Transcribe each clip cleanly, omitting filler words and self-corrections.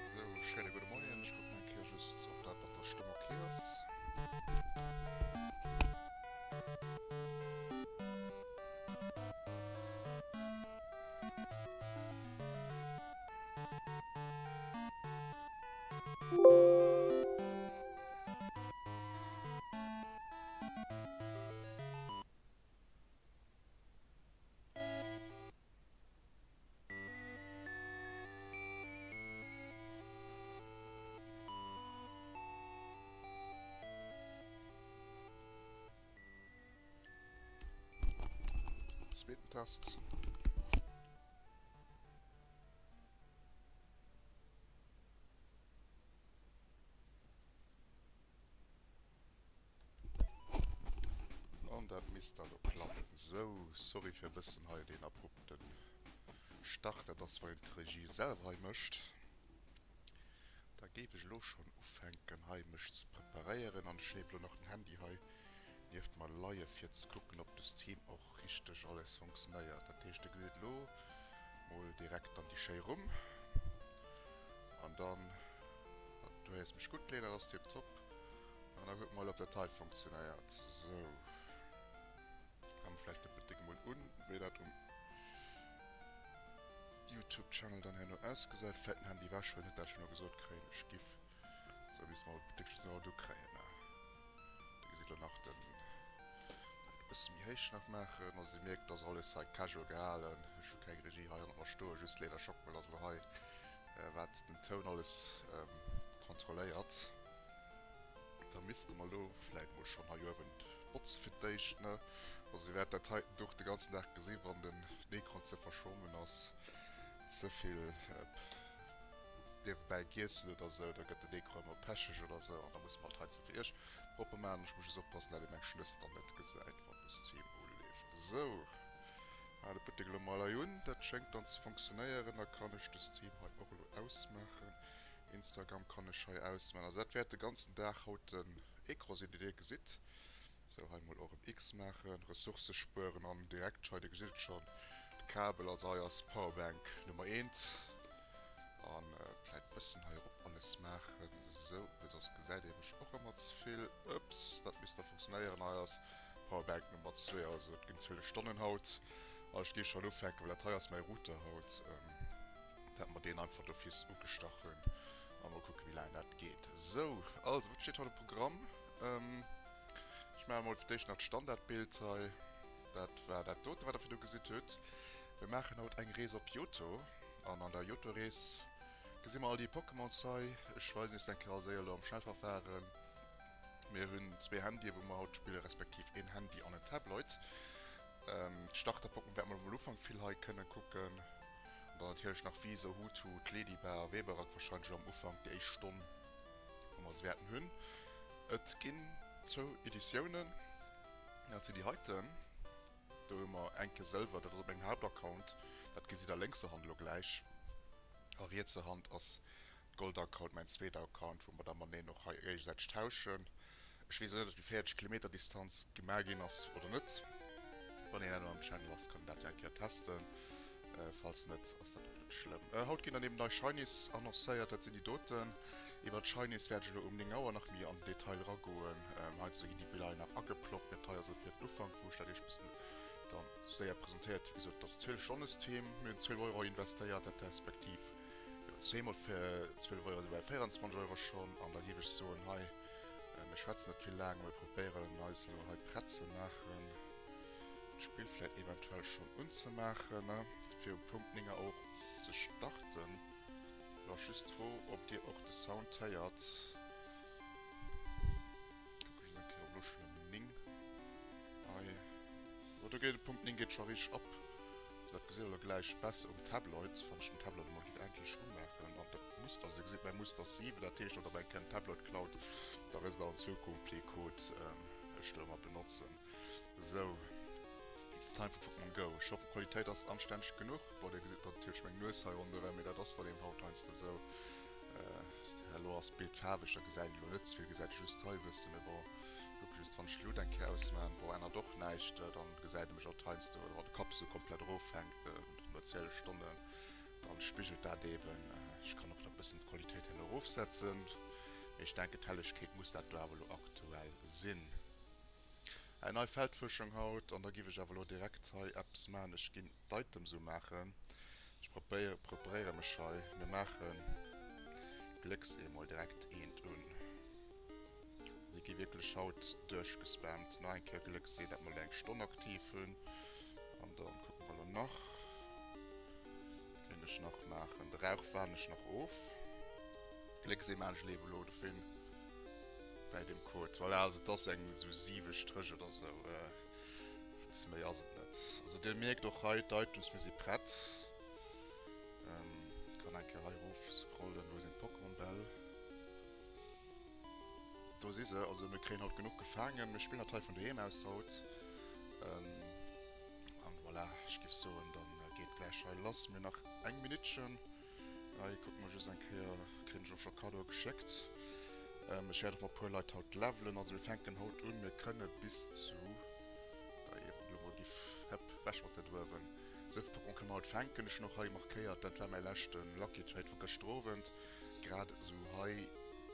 Sou, schéine gudde Moien. Ech kucken eng Kéier just, ob dat mat der Stëmm ok ass. Zweeten Test. An dat misst da lo klappen. Sou, sorry fir e bëssen hei deen abrupten Start. Dat ass wann een d'Regie selwer hei mécht. Da géif ech elo schonn ufänken hei mech ze preparéieren an ech hunn eben elo nach den Handy hei nieft mer leie fir ze kucken ob de Stream och richteg alles funktionéiert. Dat heescht dir gesitt elo mol direkt dann déi schéi Rumm an dann, du héiers mech gutt Lena, dat ass tiptop. An da kucke mer mol ob dat hei funktionéiert. Sou, maache mer vläicht de Buttek mol un, wéi dat um Youtube Channel dann herno ausgesäit. Vläicht den Handy ewech huelen, net dat ech elo gesot kréien ech giff. Sou, misste mer de Buttek just nach do kréien. Dir gesitt elo nach den e bësse méi héich nach maachen. Also dir mierkt, dass alles hei casual gehalen. Ech hu keng Regie hei hannert mer stoen, just Lena Schockmel ass elo hei, wat den Toun alles kontrolléiert. Da misste mer elo vläit mol schonn hei uewen botze fir d'éischt, ne? Also dir wäert dat heiten Duch de ganzen Dag gesinn, wann den Ecran ze verschwommen ass, ze vill niewebäi giess hunn oder sou, da gëtt den Ecran ëmmer pecheg oder sou an da musse mer halt hei ze fir iech propper maachen. Ech muss just oppassen, dat ee meng Schnëss dann net gesäit, wann de Stream uleeft. Sou, ah, de Buttek elo mol hei un, dat schéngt dann ze funktionéieren. Da kann ech de Stream hei och elo ausmaachen. Instagram kann ech hei ausman. Also dat wäert de ganzen Dag haut den Ecran sinn, deen dir gesitt. Sou, hei mol och en X maachen, Ressourcë spueren an direkt hei, dir gesitt et schonn, de Kabel, also hei ass Powerbank Nummer eent. An vläit bëssen hei erop alles maachen, sou, well soss gesäit ee mech och ëmmer ze vill. Ups, dat misst da funktionéieren. Hei ass Powerbank Nummer zwee, also et ginn 12 Stonnen haut. A ech géif schonn ufänken, well dat hei ass mäi Router haut, dat mer deen einfach d'office ugestach hunn. A mol kucken, wéi laang dat geet. Sou, also wat steet haut um Programm? Ech maache mol fir d'éischt nach d'Standardbild hei. Dat war dat dote, wat der virdu gesitt hutt. Mir maachen haut eng Rees op Johto. An an der Johto-Rees gesi mer all déi Pokémons hei. Ech weisen iech se eng Kéier all séier elo am Schnellverfahren. Mir hunn zwee Handye wou mer haut spillen, respektiv een Handy an en Tabloid. D'Starter-Pokémon wäerte mer am Ufank vill hei kënne kucken. An dann natierlech nach Wieso, Hutu, d'Ledyba a Weberak wahrscheinlech elo am Ufank, déi éischt Stonn wou mer se wäerten hunn. Et ginn zwou Editiounen, dat sinn déi heiten. Do hu mer enke Sëlwer, dat ass op mengem Haaptaccount, dat gesitt der lénkser Hand elo gläich. A rietser Hand ass d'Gold-Account, mäin zweete Account, wou mer da mateneen och hei géigesäiteg tauschen. Ech weess elo net, ob déi 40 Kilometer Distanz gemaach ginn ass oder net. Wann een herno am Channel ass, kann een dat jo eng Kéier testen. Falls net, ass dat och net schlëmm. Haut ginn dann eben nei Shinies annoncéiert, dat sinn déi doten. Iwwert d'Shinies wäert ech elo um 9 Auer nach méi an den Detail eragoen. Heiansdo ginn déi Biller hei nach ageploppt, mee dat hei ass elo fir den Ufank, wou ech dat iech bëssen dann séier presentéiert. Wéi gesot, et ass 12 Stonnestheme, mir hunn 12 Euro investéiert, dat respektiv jo zweemol fir 12 Euro, also bei 24 Euro schonn. An da géif ech soen, hei, mir schwätzen net vill laang, mir probéieren eis elo hei prett ze maachen. D'Spill vläit eventuell schonn unzemaachen, fir um Punkt 9 Auer och ze starten. Lo ass just d'Fro, ob dir och de Sound héiert. Kucke just eng Kéier, ob lo schonn um 9 hei. Oh, do geet et, Punkt 9 geet scho richteg ab. Also dat gesitt der elo gläich besser um Tabloid, wann ech den Tabloid emol géif endlech umaachen. An dat Muster, also dir gesitt, mäi Muster ass 7, dat heescht, wann der eng Kéier den Tabloid klaut, da wësst der an Zukunft, wéi ee Code ech do ëmmer benotzen. Sou, it's time for Pokémon Go. Ech hoffen d'Qualitéit ass anstänneg genuch. Bon, dir gesitt natierlech meng Nues hei ronderëm, mee dat ass dann eben haut heiansdo sou. Elo ass d'Bild faarweg, da gesäit een elo net ze vill, gesäit ee just hei e bëssen. Mee bon, kucke just, wann ech d'Lut eng Kéier ausmaan, bon, ännert och näischt, dann gesäit ee mech alt heiansdo, wann de Kapp sou komplett erofhänkt no 12 Stonnen, dann spigelt dat eben. Ech kann och nach e bëssen d'Qualitéit herno erofsetzen, mee ech denken d'Hellegkeet muss dat do awer elo aktuell sinn. Eng nei Feldfuerschung haut, an da giff ech awer elo direkt hei eppes maachen, ech ginn d'Items umaachen, ech preparéiere mech hei, mir maachen Glécksee mol direkt eent un, si gi wierklech haut duerchgespammt, nach eng Kéier Glécksee, dat mer elo eng Stonn aktiv hunn, an dann kucke mer elo nach, kéint ech nach maachen, de Rauch waarden ech nach of, Glécksee maachen ech elo eben elo dofir. Bäi dem Code. Voilà, also et ass eng esou 7 Stréch oder esou. Méi ass et net. Also dir mierkt och hei, d'Items, mir si prett. Kann eng Kéier hei erof scrollen, wou sinn d'Pokémon Bäll? Do si se. Also mir kréien haut genuch gefaangen. Mir spillen dat hei vun doheem aus haut. An voilà, ech géif soen, dann geet gläich hei lass. Mir hunn nach eng Minuttchen. Hei kucke mer just eng Kéier, kréien ech och scho Cadeaue geschéckt. Ech wäert och mat puer Leit haut levelen. Also mir fänken haut un, mir kënne bis zu, da ier elo mol giff, hëpp, wech mat der Druewen. Esou vill Pokémon kënne mer haut fänken. Ech hunn och hei markéiert, dat war mäi leschte Lucky Trade vu gëschter Owend. Grad esou hei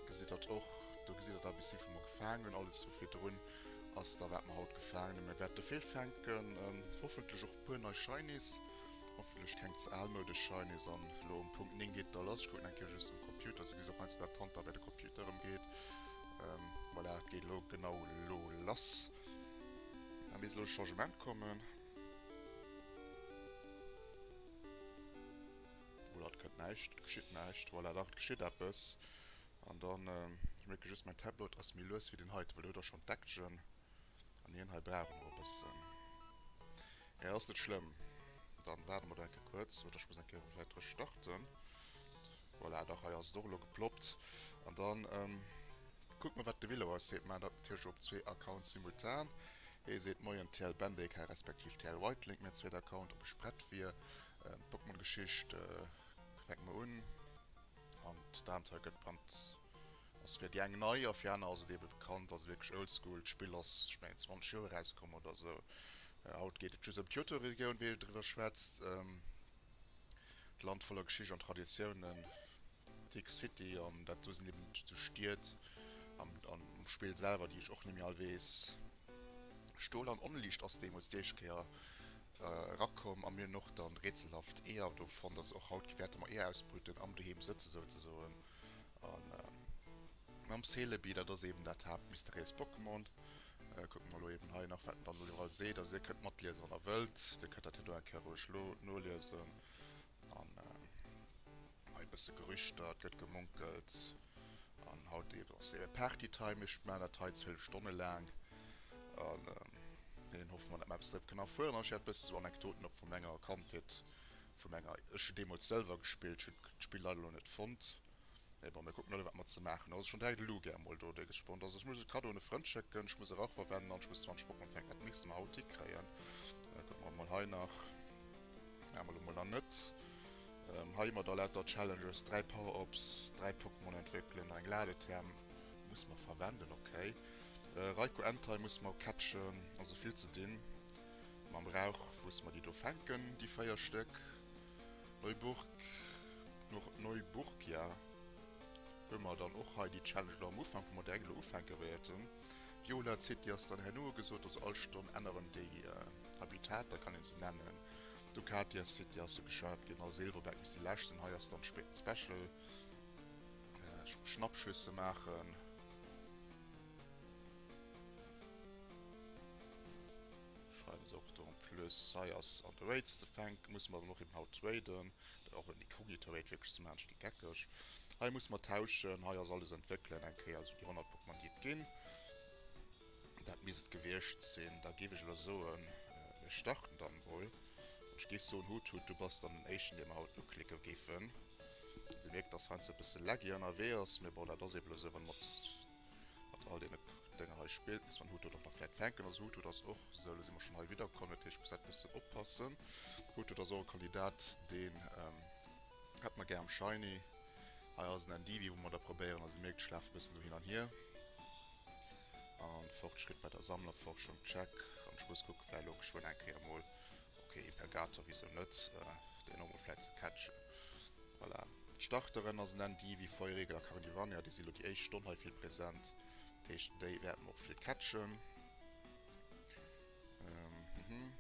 gesitt der et och, do gesitt der da bis wéivill mer gefaangen hunn. Alles vu virdrun ass da wat mer haut gefaangen hunn. Mir wäerte vill fänken, hoffentlech och e puer nei Shinies. Hoffentlech keng ze almoudesch Shinies an elo um Punkt 9 geet da lass. Ech kucken eng Kéier just um Computer, sou gesitt och heiansdo dat d'Hand da bei de Computer erëm geet. Voilà, et geet elo genau elo lass. Da misst elo de Changement kommen. Oder et kënnt näischt, et geschitt näischt. Voilà, dach et geschitt eppes. An dann, ech mierke just mäin Tableau ass méi lues wéi den heiten, well do huet och schonn d'Action. An hien hei brauch nach e bëssen. Ja, ass net schlëmm. Dann waarde mer do eng Kéier kuerz. Oder ech muss eng Kéier vläit restarten. Voilà, dach, hei ass et och elo geploppt. An dann kucke mer, wat de Willow eis seet. Mir maachen dat natierlech op zwee Accounts simultan. Hie seet Moien TL Benbk respektiv TL Whitelink, mäin zweet Account, ob ech prett wier. D'Pokémon-Geschicht fänke mer un. An d'Abenteuer gëtt brannt ass fir déi eng nei a fir aner ass et ebe bekannt, also wierklech oldschool. D'Spill ass, ech mengen, 20 Joer erauskomm oder esou. Haut geet et just ëm d'Johto-Regioun, wéi ee driwwer schwätzt. D'Land voller Geschicht an Traditiounen, Tick City, an dat do sinn eben sou Stied am am Spill selwer, déi ech och net méi all weess. Stol an Onliicht ass deemools déi éischt Kéier erakomm a mir hunn och dann rätselhaft Eeër do fonnt. Also och haut wäerte mer Eeër ausbrüten am doheem sëtze souzesoen. An mam Celebi, dat ass eben dat haaptmysteriéist Pokémon. Kucke mer elo eben hei nach, wat en dann elo iwwerall seet. Also dir kënnt matliesen, wann der wëllt. Dir kënnt dat jo do eng Kéier roueg lo noliesen. An hei e bësse Gerüchter, et gëtt gemunkelt. An haut eben ass eben Partytime. Ech maachen dat hei 12 Stonne laang. An deen hoffe mer, datt mer eppes driwwer kënnen erfueren. An ech wäert e bësse sou Anekdoten och vu menger Kandheet, vu menger, ech hunn deemools selwer gespillt, ech hunn d'Spill leider elo net fonnt. Mee bon, mir kucken elo wat mer ze maachen hunn. Also ech hunn direkt e Lugia emol do dee gespawnt ass. Ech muss e Kaddo un e Frënd schécken, ech muss e Rauch verwenden an ech muss 20 Pokémon fänken. Dat misste mer haut hikréien. Kucke mer emol hei nach. Maache mer elo mol nach net. Hei hu mer da lauter Challenges, 3 Power-Ups, 3 Pokémon entwéckelen an eng Ladetherm musse mer verwenden. Ok. Raikou Entei musse mer catchen. Also vill ze dinn. Mam Rauch musse mer déi do fänken, déi 4 Stéck. Neuburg, Neuburgia hu mer dann och hei déi Challenge elo am Ufank, wou mer direkt elo ufänke wäerten. Viola City ass dann herno ugesot, also all Stonn änneren déi Habitater, kann een se nennen. Ducatia City ass jo geschwat ginn, a Silverback misst déi lescht sinn. Hei ass dann d'Special, Schnappschüsse maachen. Schreiwen se och do en plus. Hei ass an de Raids ze fänken, musse mer dann och eben haut traden, och en Incognito Raid wierklech ze maachen, ech gi geckeg. Hei musse mer tauschen, hei ass alles entwéckelen eng Kéier, also déi 100 Pokémon déi et ginn. Dat misst et gewiescht sinn. Da géif ech elo soen, mir starten dann emol. An ech géif soen, Hoothoot, du bass dann den éischten dee mer haut uklicke géifen. Dir mierkt, dass heiansdo e bësse laggy ënnerwee ass, mee bon, dat ass eben elo esou, wann mat Mat all deene Dénger hei spillt, misst man Hoothoot och nach vläit fänken. Also Hoothoot ass och, sou, elo si mer schonn hei widderkomm, dat heescht, ech muss dat bëssen oppassen. Hoothoot ass och e Kandidat, deen hätt mer gär am Shiny. Hei ass en Endivi, wou mer da probéieren, also dir mierkt, ech lafe bëssen do hin an hier. An Fortschritt bei der Sammlerforschung, check. An ech muss kucken, vläit elo geschwënn eng Kéier mol, ok, Impergator, wisou net, deen och mol vläit ze catchen. Voilà. D'Starteren ass en ND wéi Feueregel a Carnivania, déi si lo déi éischt Stonn hei vill present. Dat heescht, déi wäerte mer och vill catchen. Ähm,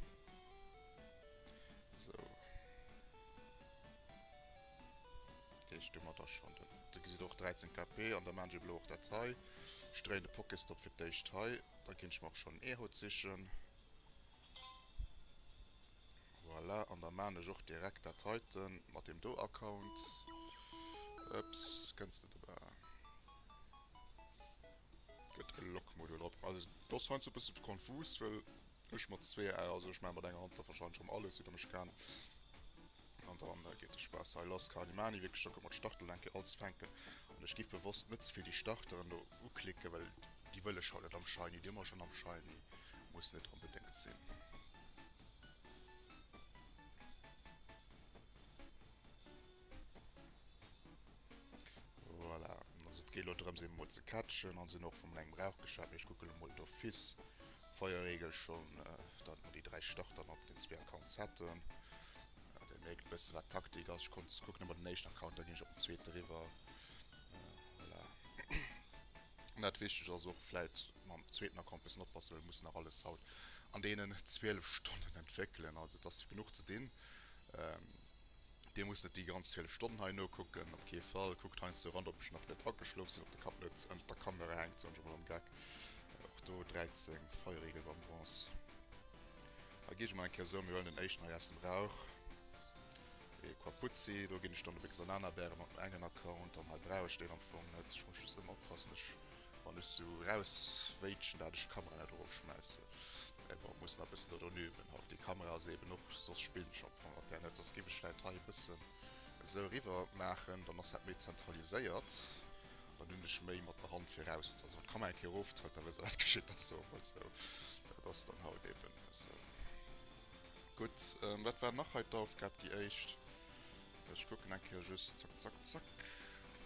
Sou. Dat heescht, do mat da schonn den. Do gesitt och 13 KP an da maan ech eben elo och dat hei. Ech dréien de Pokéstop fir d'éischt hei. Da ginn ech mer och schonn en Airhot sichen. Voilà, an da maan ech och direkt dat heiten mat deem do Account. Ups, kënns de dobäi. Gëtt e Lock-Modul drop. Also, dat ass heiansdo e bësse konfus, well ech mat zwee, also ech maache mat enger Hand da wahrscheinlech erëm alles, wéi der mech kennt. An dann geet de Spaass hei lass. Kalimani, wierklech, da kënnt mer d'Starteren eng Kéier all ze fänken. An ech giff bewosst net ze vill déi Starteren do uklicken, well déi wëll ech haut net am Shiny. Déi hu mer schonn am Shiny. Muss net onbedéngt sinn. Voilà. Also et geet elo drëms eben mol ze catchen an se hunn och vun engem Rauch geschwat, mee ech kucken elo mol d'office Feierreegel schonn, datt mer déi 3 Startern op den zwee Accounts hätten. Dir mierkt e bësse wat d'Taktik ass. Ech konnt kucken ëmmer den éischten Account, da ginn ech op den zweete riwwer. Voilà. An dat wichteg ass och vläit mam zweeten Account bëssen oppassen, well mir mussen nach alles haut an deenen 12 Stonnen entwéckelen. Also et ass genuch ze dinn. Dir musst net déi ganz 12 Stonnen hei nokucken, op kee Fall. Kuckt heiansdo eran, ob ech nach net ageschlof sinn, ob de Kapp net ënnert der Kamera hänkt, soen ech emol am Geck. Och do 13 Feierigel beim Bronze. Da gi ech emol eng Kéier esou, mir huelen den éischten hei aus dem Rauch, ee Quapuzzi. Do ginn ech dann op Xananabäre mat dem engen Account an hei brauch ech deen am Fong net. Ech muss just ëmmer oppassen, ech Wann ech sou rauswéitschen dat ech d'Kamera net erofschmäissen. Mee bon, muss nach bëssen dodrun üben haut. Déi Kamera ass eben och, soss spillen ech am Fong mat där net, soss giff ech vläit hei e bëssen esou eriwwer maachen, dann ass dat méi zentraliséiert, dann hunn ech méi mat der Hand fir raus, also wann d'Kamera eng Kéier eroftrëtt, da wësst der wat geschitt ass, soe mol sou. Dat ass dann haut eben esou. Gutt, wat war nach hei d'Aufgab, déi éischt? Ech kucken eng Kéier just, zack, zack, zack.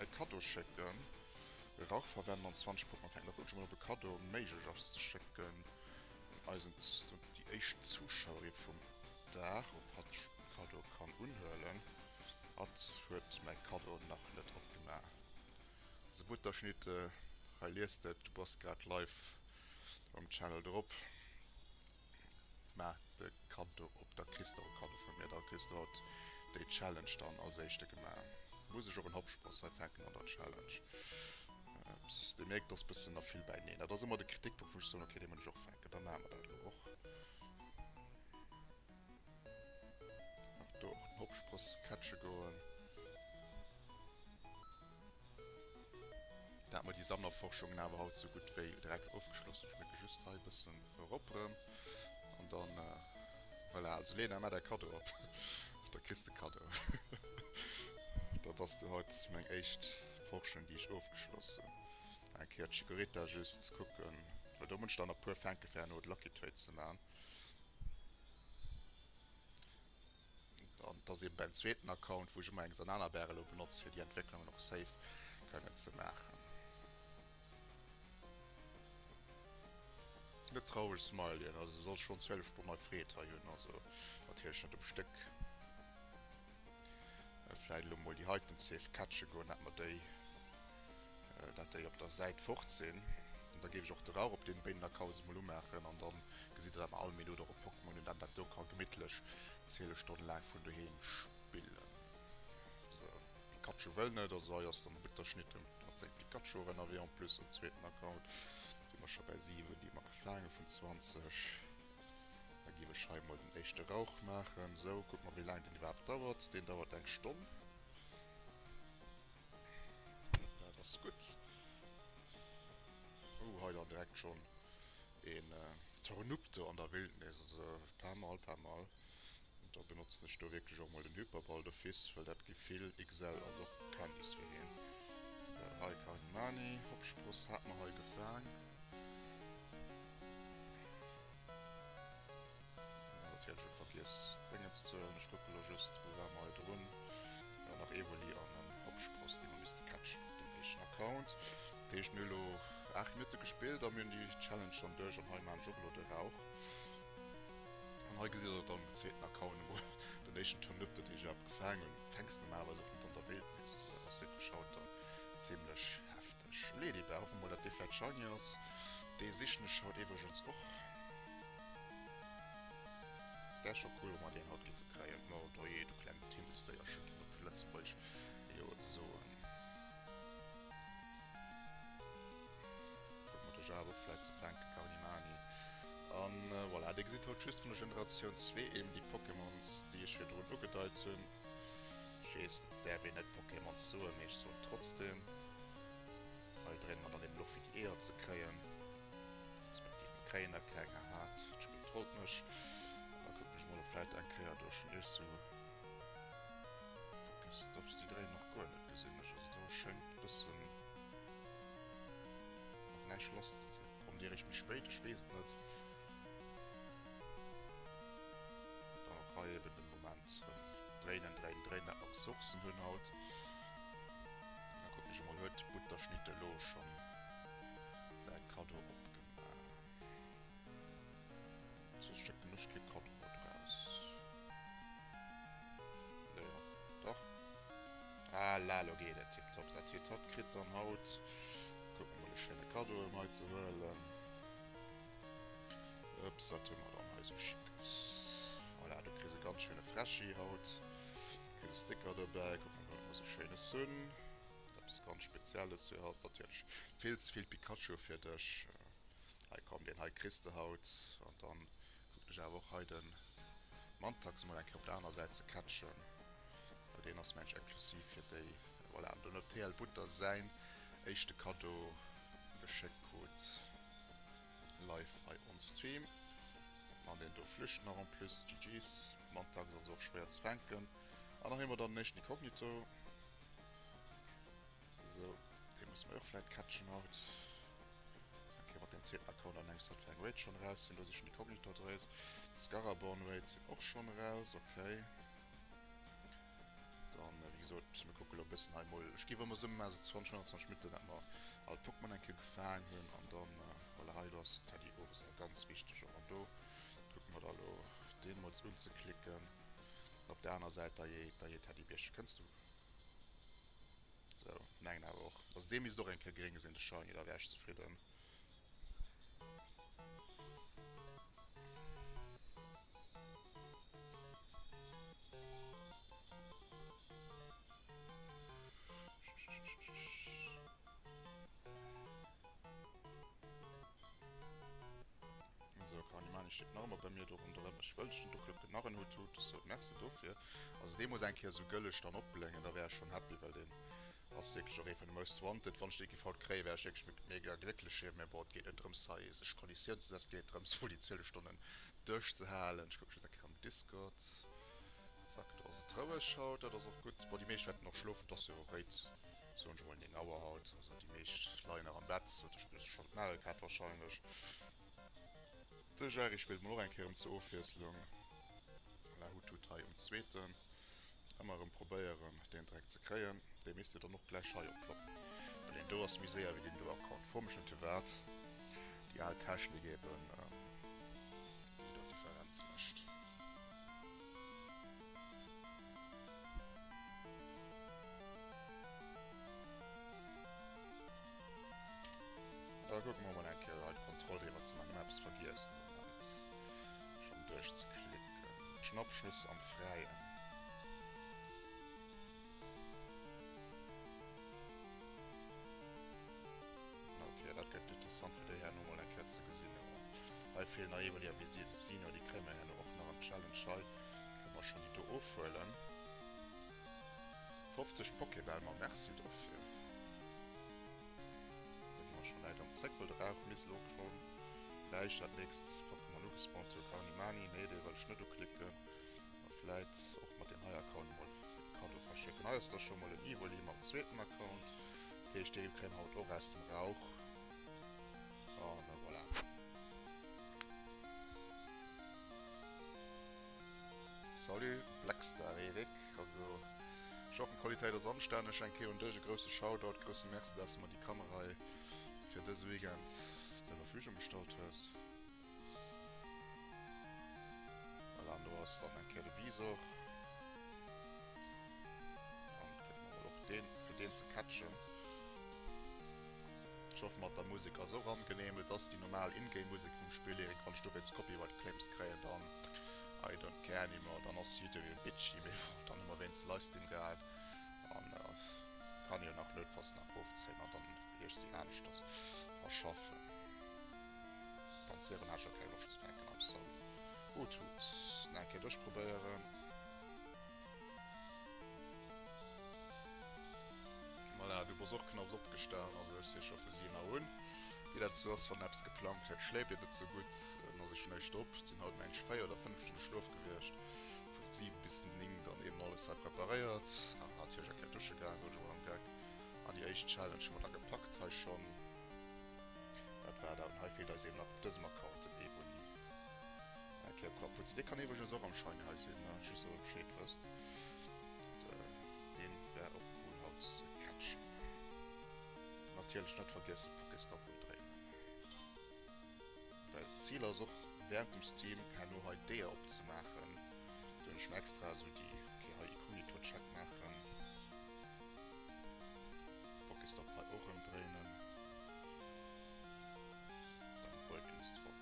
e Kaddo schécken. Rauch verwenden an 20 Pokémon fänken. Da kucken ech mol, ob e Kaddo méiglech ass ze schécken un eisen, un déi éischt Zuschauerin vum Dag, ob hatt de Kaddo kann unhuelen. Hatt huet mäi Kaddo nach net opgemaach. The Butterschnitte, hei liest et, du bass grad live um Channel drop. Maach de Kaddo op, da kriss de och e Kaddo vu mir. Da kriss de haut déi Challenge dann als éischte gemaach. Muss ech och en Hopspross hei fänken an der Challenge? Ups, dir mierkt, ass bëssen nach vill bäineen. Dat ass ëmmer de Kritikpunkt, wou ech soen, okay, dee muss ech och fänken. Da maache mer dat elo och. Nach do och den Hopspross catche goen. Da hat mer déi Sammlerforschungen awer haut sou gutt wéi direkt ofgeschloss. Ech mierke just hei e bëssen erop erëm. An dann, voilà. Also Lena, maach däi Kaddo op. Da kriss de Kaddo. Da bass du haut meng éischt Forschung, déi ech ofgeschloss hunn. Eng Kéier d'Chikorita just kucken, well do hunn ech dann nach e puer Fänke fir herno de Lucky Trade ze maachen. An et ass eben beim zweeten Account, wou ech ëmmer eng Sananabär elo benotz, fir déi Entwécklungen och safe kënnen ze maachen. Net traureg smiley, also du solls schonn 12 Stonnen hei Freed hei hunn, also natierlech net um Stéck. Vläit elo mol déi heiten safe catche goen, dat mer déi. dat déi op der Säit fort sinn. An da géif ech och de Rauch op deenen béiden Accounts emol umaachen an dann gesitt der dat mer all Minutt och e Pokémon hunn, dat dat do ka gemittlech 12 Stonnen laang vun doheem spillen. Sou, Pikachu wëll net, also hei ass dann de Butterschnitt mat sengem Pikachu och ënnerwee en plus um zweeten Account si mer scho bäi 7 déi mer gefaange vun 20. Da géif ech hei emol den éischte Rauch maachen. Sou, kucke mer wéi laang deen iwwerhaapt dauert. Deen dauert eng Stonn. Dat ass gutt. Oh, hei dann direkt schon een Tornupto an der Wildnis. Also pas mal, pas mal. Da benotzen ech do wierklech och mol den Hyperball d'office, well dat gi vill XL an och Candies fir hien. Sou, hei Karimani, Hoppspross hat mer hei gefaang. Natierlech hu vergiess Déngens ze huelen. Ech kucke lo just wou war mer hei drun. Jo nach Evoli an en Hopspross déi mer misste catchen op dem éischten Account. Dat heescht mir hu lo 8 Minutte gespillt a mir hunn déi Challenge schonn duerch an hei maan ech och elo de Rauch. An hei gesitt der dann um zweeten Account emol den éischten Tornupte deen ech iwwerhaapt gefaang hunn. Fänks normalerweis och net an der Wildnis. Ass wierklech haut dann zimlech hefteg. Ladybug, hoffe mol dat dee vläit shiny ass. Dee sichen ech haut iwwregens och. Wär scho cool wa mer deen haut giffe kréien. Ma dajee, du klengt Himmelsdéierche ginn op Lëtzebuergesch jo soen. Kucke mer de Java och vläit ze fänken, Karnimani. An voilà, dir gesitt haut just vun der Generatioun 2 eben déi Pokémons déi ech virdrun ugedeit hunn. Ech weess, et däerf een net Pokémons soen, mee ech soen et trotzdem. Hei dréine mer dann eben och fir déi Eeër ze kréien. Respektiv mer kréien der keng. Haha, d'Spill trollt mech. Da kucken ech mol, ob vläit eng Kéier do schonn ierg sou Pokéstops, déi dréinen nach guer net, gesinn ech. Also do schéngt e bëssen nach näischt lass ze sinn. Kommt déi eréischt méi spéit? Ech weess et net. Dann och hei eben de Moment erëm dréinen, dréinen, dréinen, dat mer Ressourcen hunn haut. Da kucken ech emol, huet d'Butterschnitt elo schonn säi Kaddo opgemaach. Soss schécken ech kee Kaddo haut raus. Jo, dach. Ah la, lo geet et tiptop. Dat heet, hatt kritt dann haut, kucke mer mol, e schéine Kaddo ëm hei ze huelen. Ups, wat hu mer dann hei sou Schickes? Voilà, du kriss e ganz schéine Freschi haut. Kriss e Sticker dobäi. Kucke mer mol, wat mer sou Schéines hunn. Eppes ganz Spezielles fir haut, natierlech vill ze vill Pikachu fir dech. Hei komm, deen hei kriss de haut. An dann kucken ech awer och hei den Mantax mol eng Kéier op der aner Säit ze catchen, well deen ass mengen ech exklusiv fir déi. Voilà, an dunn huet TL Butter säin éischte Kaddo geschéckt krut, live hei on stream. An deen do flücht nach en plus, GG's. Mantax ass och schwéier ze fänken. An dann hu mer dann den éischten Inkognito. Sou, dee musse mer och vläit catchen haut. Okay, mat deem zweeten Account an engems, dat fir eng Raid schonn eraus sinn. Do si schonn Inkognito Raids. D'Scaraborn Raids sinn och schonn eraus, okay. Dann, wéi gesot, mir kucke. elo e bëssen hei mol, ech géif ëmmer esou maachen, esou 20, 25 Minutten, dat mer all Pokémon eng Kéier gefaang hunn an dann, voilà, hei do ass Teddiursa, ganz wichteg och. An do kucke mer da elo deen emol unzeklicken. Op der aner Säit da jee, da jee Teddybierche, kënns du? Sou, mengen awer och, also dee misst och eng Kéier gréng sinn, de Shiny, da wär ech zefridden. So, Karnimani steet nach ëmmer bei mir do ronderëm. Ech wënschen do Klöppel nach en Hut Hut. So, merci dofir. Also dee muss eng Kéier sou gëlleg dann opbléngen, da wär ech schonn happy, well deen Ass wierklech och ee vun de most wanted. Wann ech déi géif haut kréien, wär ech wierklech mega glécklech. Mee bon, et geet net drëms hei sech Konditioun ze setzen, et geet drëms mol déi 12 Stonnen duerchzehalen. Ech kucken just eng Kéier am Discord. Zack, do ass et roueg haut, dat ass och gutt. Bon, déi meescht wäerten och schlofen, et ass jo réit, soen ech mol, 9 Auer haut. Also déi meescht leien nach am Bett, sot ech, spillen scho Mario Kart wahrscheinlech. De Jerry spillt mol och eng Kéier erëm zur Ofwiesslung. La Hut Hut hei um zweeten. Ëmmer erëm probéieren deen Dreck ze kréien. Dee misst jo dann och gläich hei opploppen. Well deen do ass méi séier wéi deen do Account. Fro mech net firwat déi al Technik eben déi do Differenz mécht. Da kucke mer mol eng Kéier hei d'Kontroll driwwer ze maachen. Hu mer eppes vergiess de Moment schonn duerchzeklicken. Schnappschnüss am Fräien. Ok, dat gëtt interessant fir déi herno mol eng Kéier ze gesinn. Awer hei feelen nach Evoli a Visino, déi kréie mer herno och nach an d'Challenge. Hei kënne mer schonn déi do ofhuelen. 50 Pokébäll, ma merci dofir. Da gi mer schonn läit am zréck, well de Rauch misst elo schonn gläich dat nächst Pokémon ugespawnt hunn. Karnimani, nee dee wëll ech net uklicken. A vläit och mat deem hei Account emol e Cadeau verschécken. Hei ass da scho mol en Evoli mam zweeten Account. Dat heescht dee kréie mer haut och aus dem Rauch. An voilà. Salut Blackstar Eric, also ech hoffen d'Qualitéit ass anstänneg. Eng Kéier un dech e grousse Shoutout, grousse Merci dass de mer déi Kamera hei fir dëse Weekend zur Verfügung gestallt hues. Voilà, an do ass dann eng Kéier de Visor. Dann kënne mer mol och deen, fir deen ze catchen. Ech hoffen mat der Musek ass och angenehm. Et ass déi normal In-Game Musek vum Spill Eric, wann ech dowéinst Copyright Claims kréien dann I don't care anymore, dann ass Youtube jo bitchy, mee bon dann hu mer wéinst Livestream gehal an kann jo nach noutfalls nach ofzéien an dann iergsi aneschters verschaffen. Panzeren hat ech och keng Loscht ze fänken, I'm sorry. Hut hut, nach eng Kéier duerchprobéieren. Voilà, du bass och knapps opgestan, also ech si scho vu 7 Auer un. Wéi dat sou ass, wann eppes geplangt huet, schléift een net sou gutt. Dann ass ee schonn éischt op. Et sinn haut mengen ech 4 oder 5 Stonne Schlof gewiescht. Vu 7 bis 9 dann eben alles hei preparéiert. An natierlech eng Kéier dusche gaangen, sot ech emol am Geck. An déi éischt Challenge hu mer da gepackt hei schonn. Dat war dat. An hei feelt eis eben nach op dësem Account den Evoli. Eng Kéier Kapuze. Dee kann iwwregens och am Shiny hei sinn, ne? Just dass der Bescheed wësst. Deen wär och cool haut ze catchen. Natierlech net vergiessen Pokéstop undréinen. Well d'Zil ass och während dem Stream herno hei d'Eeër opzemaachen. Do hunn ech mir extra esou déi, okay hei Inkognito Check maachen. Pokéstop hei och ëmdréinen. Dann Beutel ist voll.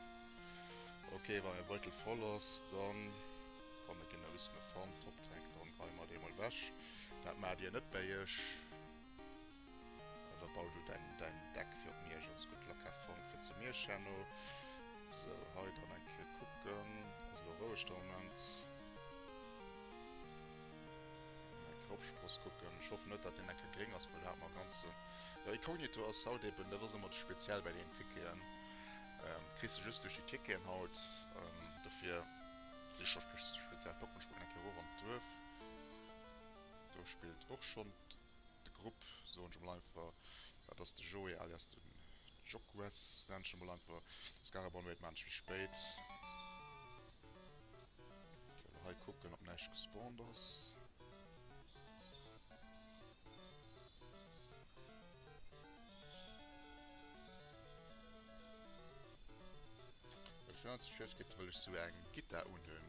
Ok, wa mäi Beutel voll ass, dann komm mir ginn e bëssen e Fun Top Tränk, dann geie mer dee mol wech. Dat maacht dir net bäi iech. Oder bau du däin däin Deck fir op Miersch. Also gutt Luck, have fun fir zu Miersch herno. Sou, hei dann eng Kéier kucken. Ass elo roueg de Moment. Eng Kéier Opspross kucken. Ech hoffen net, dat deen eng Kéier gréng ass, well do hat mer e ganze. Jo, Inkognito ass haut eben, dat ass ëmmer speziell bäi deenen Ticketen. Kriss de just duerch déi Ticketen haut. Dofir si scho speziell Pokémon. Ech kucken eng Kéier erof an d'Duerf. Do spillt och schonn de Grupp, soen ech emol einfach. Dat ass de Joé alias de Jokwes, nennen ech e mol einfach. Scarabon Raid maan ech méi spéit. Elo hei kucken, ob näischt gespawnt ass. 90 Fäegkeete wëll ech sou eng Gittar unhunn.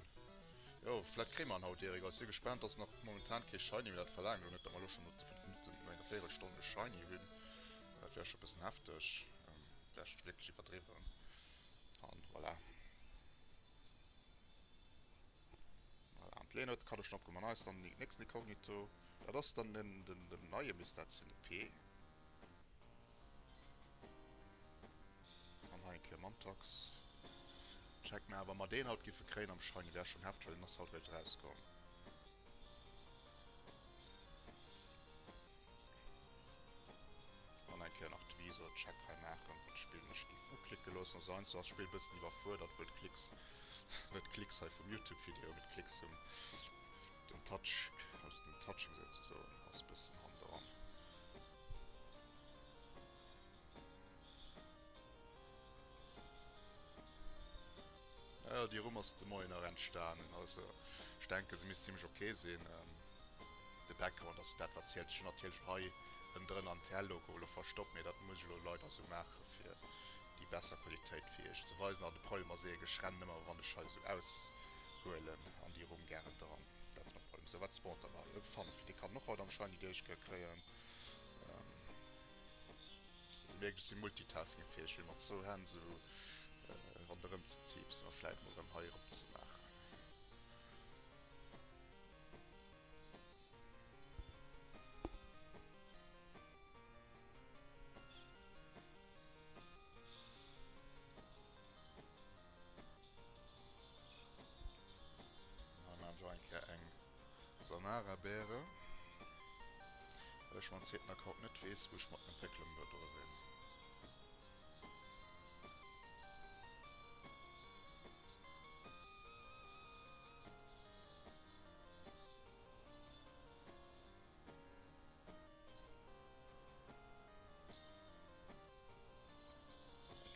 Jo, vläit kréie mer en haut, Erik. Ech si gespaant. Ass nach momentan kee Shiny, mee dat verlaangt elo net, datt mer elo schonn no 5 Minutten, no enger Véierelstonn e Shiny hunn. Dat wär scho bëssen hefteg. Wär scho wierklech iwwerdriwwen. An voilà. Voilà, an d'Lena huet de Kaddo schonn opgemaach. An hei ass dann den nächsten Inkognito. Dat ass dann den, den, den neie misst dat sinn, de P. An hei eng Kéier Mantax. Check, mä wa mer deen haut giffe kréien am Shiny, wär schonn hefteg, well deen ass haut eréischt erauskomm. An eng Kéier nach d'Visor Check hei maachen, wou d'Spill mech giff uklicke loossen. Also heiansdo ass d'Spill bëssen iwwerfuerdert, wëll d'Klicks, net d'Klicks hei vum Youtube Video, mee d'Klicks vum dem Touch, also dem Touching souzesoen, ass bëssen handeran. Jo, déi Rumm ass de Moien nach entstanen, also ech denken se misst zimlech ok sinn. De Background ass dat wat zielt. Ech hunn natierlech hei ënnendrënner en TL-Logo elo verstoppt, mee dat muss ech elo leider esou maache fir déi besser Qualitéit fir iech ze weisen. An de Problem ass eeg, ech rennen ëmmer wann ech hei esou aushuelen an déi Rumm gären dran. Dat ass mäi Problem. Sou, wat spawnt dann hei? E Funfi, dee kann en och haut am Shiny duerchkréien. Also mierkt ech si multitaskingfäheg fir mat zwou Hänn sou ronderëm ze ziipsen a vläit mol rëm hei erop ze maachen. Hei maachen ech och eng Kéier eng Sanara Bäre, well ech mam zweeten Account net weess wou ech mat Entwécklung do dru sinn. Eng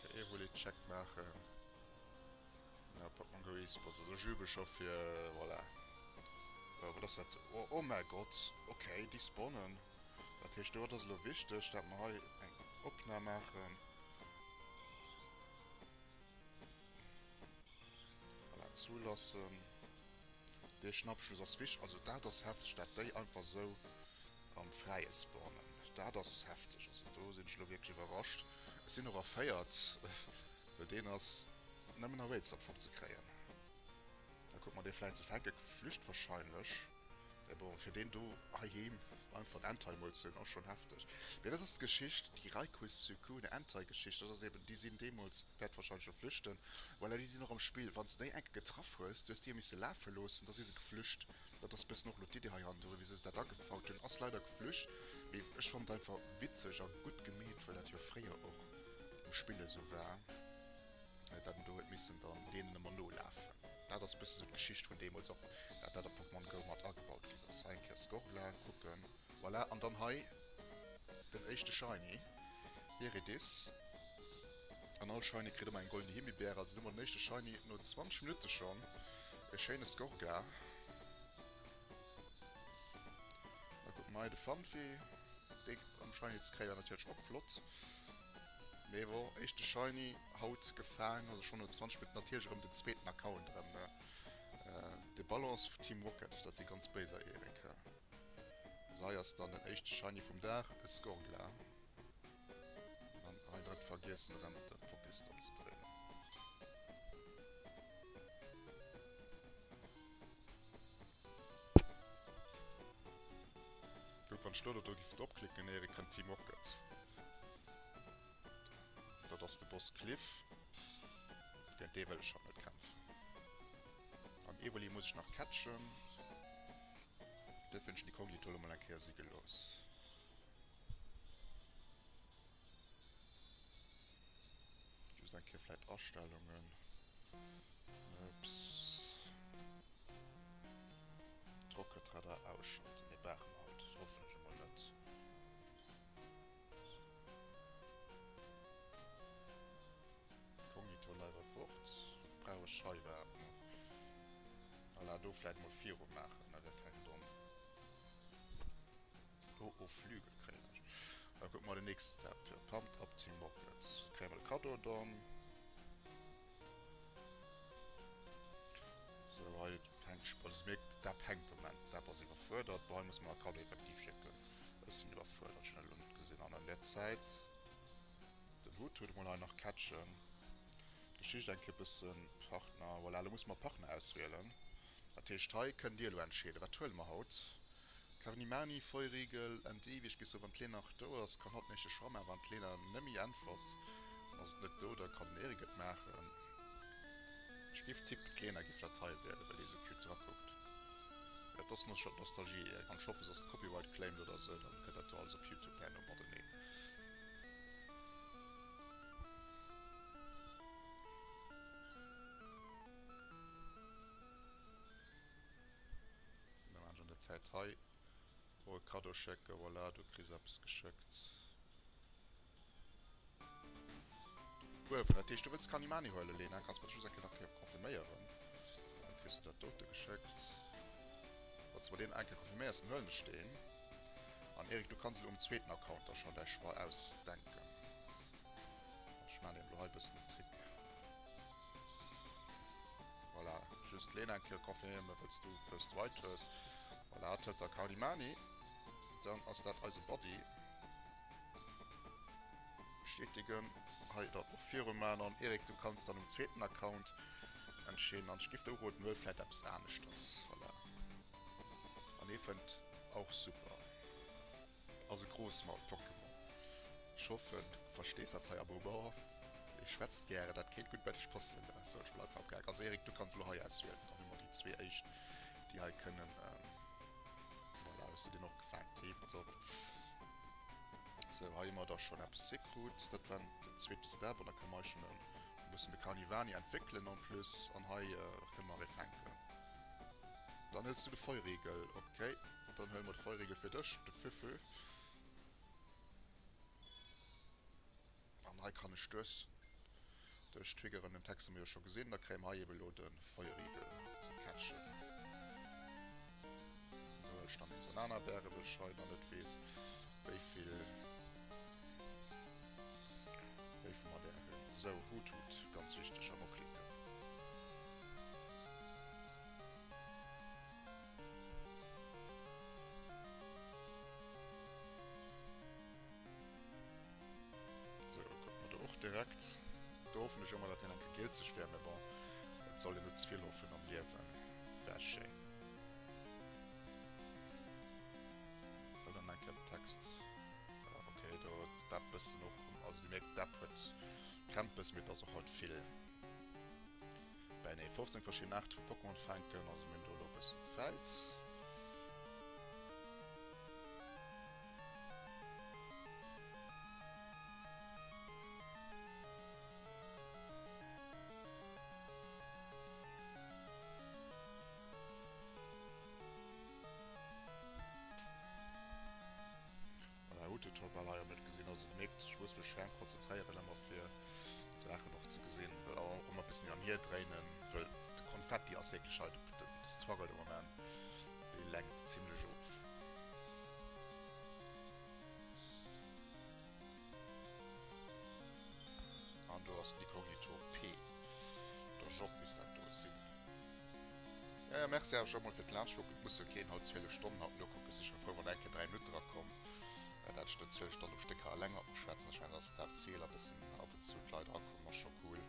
Kéier Evoli Check maachen. Ja, Pokémon Go eSports, also ech übe scho fir, voilà. Oh, wat ass dat? Oh, oh mäi Gott, okay, déi spawnen. Dat heescht, do ass elo wichteg, dat mer hei eng Opnam maachen. Voilà, zulassen. Dee Schnappschluss ass wichteg, also dat ass hefteg, dat déi einfach esou am Fräie spawnen. Dat ass hefteg, also do sinn ech elo wierklech iwwerrascht. Ech sinn och erféiert. Well deen ass nëmmen a Raids am Fong ze kréien. Da kucke mer dee vläit ze fänken. Flücht wahrscheinlech. Mee bon, fir deen do heiheem einfach en Entei mol ze hunn, ass schonn hefteg. Mee dat ass d'Geschicht, déi Raikou-Suicune Entei-Geschicht. Dat ass eben, déi sinn deemools, wäert wahrscheinlech elo flüchten. Voilà, déi sinn och am Spill. Wann s de déi enke getraff hues, du hues déi misse lafe loossen, da si se geflücht. Dat ass bëssen och elo d'Idee hei hannendrun, wisou se dat agebaut hunn. Ass leider geflücht, mee ech fannen et einfach witzeg a gutt gemeet, well dat jo fréier och um Spill esou war, dat en do huet missen dann deenen ëmmer nolafen. Dat ass bëssen esou d'Geschicht vun deemools och, dat dat a Pokémon Go mat agebaut ginn ass. Hei eng Kéier Skorgla kucken. Voilà, an dann hei den éischte Shiny, Here it is. An all Shiny kritt ëmmer eng golden Himmibeere. Also do hu mer den éischte Shiny no 20 Minutte schonn. E schéine Skorgla. Da kucke mer hei de Funfi. Déi am Shiny ze kréie wär natierlech och flott. Mee bon, éischte Shiny haut gefaang, also schonn no 20 Minutten. Natierlech erëm den zweeten Account erëm, ne? De Balance vu Team Rocket, dat si ganz béiser, Erik. Also hei ass dann den éischte Shiny vum Dag, e Skorgla. An hei net vergiessen erëm de Pokéstop ze dréinen. Guck, wann ech lo do giff drop klicken, Erik, kënnt Team Rocket. Dat ass de Boss Cliff. Géint dee wëll ech haut net kämpfen. An Evoli muss ech nach catchen. Duerfir hunn ech den Inkognito lo mol eng Kéier si gelooss. Just eng Kéier vläit Astellungen. Ups. D'Rocket Radar ausschalten. Nee, brauche mer haut hoffentlech emol net. Inkognito leider fort. Brauch ech hei iwwerhaapt nach? Voilà, do vläit mol viru maachen, da wär keng domm. Oh oh Flügel kréien ech. Da kucke mer den nächste Step. Pumped up Team Rocket. Kréie mer de Kaddo dann. hänkt, also dir mierkt, d'App hänkt am Moment, d'App ass iwwerfuerdert. Bon, hei musse mer e Cadeau effektiv schécken. Ech sinn iwwerfuerdert, ech hunn dat elo net gesinn. An an där Zäit, den Hutt huet emol hei nach catchen. D'Geschicht eng Kéier bëssen, Partner, voilà, elo musse mer Partner auswielen. Dat heescht, hei kënnt dir elo entscheeden, wat huele mer haut? Carnimani, Feurigel, ND, wéi ech géif soen, wann d'Lena nach do ass, kann hatt den éischte Choix maachen. Wann d'Lena nëmme äntwert, dann ass et net do, da kann den Eric et maachen. Ech géif tippen, d'Lena géif dat hei wielen, well déi esou cute drakuckt. Et ass Nostalgie, Eric, an ech hoffe se ass copyright claimed oder esou, dann kënnt dat do alles op Youtube herno mateneen. Da maan ech an der Zäit hei och e Cadeau schécken. Voilà, du kriss eppes geschéckt. Uewen, dat heescht du wëlls Kanimani huelen, Lena? Kanns mer dat just eng Kéier nach Kéier confirméieren? Dann kriss du dat dote geschéckt. Wanns du mer deen eng Kéier confirméiers, dann huelen ech deen. An Eric, du kanns elo um zweeten Account da schonn däi Choix ausdenken. Ech maan eben elo hei e bëssen den Trick. Voilà, just d'Lena eng Kéier confirméieren, wëlls du First Right hues. Voilà, hatt huet da Kalimani. Dann ass dat eise Buddy. Bestätigen. Hei dann och viru man. An Eric, du kanns dann um zweeten Account entscheeden. An ech giff der uroden, huel vläit eppes aneschters. Voilà. An hee fënnt auch super. Ass e Grossmaul Pokémon. Ech hoffen du verstees dat hei am Humor. Ee schwätzt gären, dat kéint gutt bei dech passen. Sou, ech bleiwen am Gag. Also Eric, du kanns elo hei auswielen. Dann hu mer déi zwee éischt, déi hei kënnen. Voilà, hues du deen och gefaang. Tiptop. Sou, hei hu mer da schonn eppes hikrut. Dat war den zweete Step an da kënne mer hei schonn e bëssen de Carnivani entwéckelen en plus. An hei kënne mer ee fänken. Dann hëls du de Feurigel. Ok, dann huele mer de Feurigel fir dech, de Füfü. An hei kann ech duerch duerch triggeren, den Text hu mer jo scho gesinn, da kréie mer hei eben elo de Feurigel ze catchen. Do huele ech dann den Sanana-Bäre, well ech hei nach net weess, wéi vill wéi vill mer där hunn. Sou, Hoothoot, ganz wichteg, an uklicken. Sou, kucke mer do och direkt. Do hoffen ech ëmmer, datt hien eng Kéier gielzeg wär, mee bon, et soll een net ze vill hoffen am Liewen. Wär schéin. Sou, dann eng Kéier den Text. Ok, do huet d'App bëssen och, also dir mierkt, d'App huet Krämpes, mee et ass och haut vill. Bäinee 15 verschidden Aarte vu Pokémon fänken, also mir hunn do elo e bëssen Zäit. Voilà, hutt et scho bal hei am net gesinn. Also dir mierkt, ech muss mech ferm konzentréieren ëmmer fir d'Saachen och ze gesinn, well och ëmmer e bëssen hin an hier dréinen, well de Konfetti ass wierklech hei de de Struggle de Moment, dee lenkt zimlech of. An do ass den Inkognito P, der J misst dat do sinn. Ja, ja, merci awer scho mol fir d'Laanschtkucken. Et muss jo keen haut 12 Stonnen haut nokucken. Si scho frou, wann eng Kéier 3 Minutte erakommt. Dat ech net 12 Stonnen um Stéck hei eleng mat mer schwätzen. Ech mengen, dat ass d'Haaptzil. A bëssen ab und zu d'Leit erakommen ass scho cool.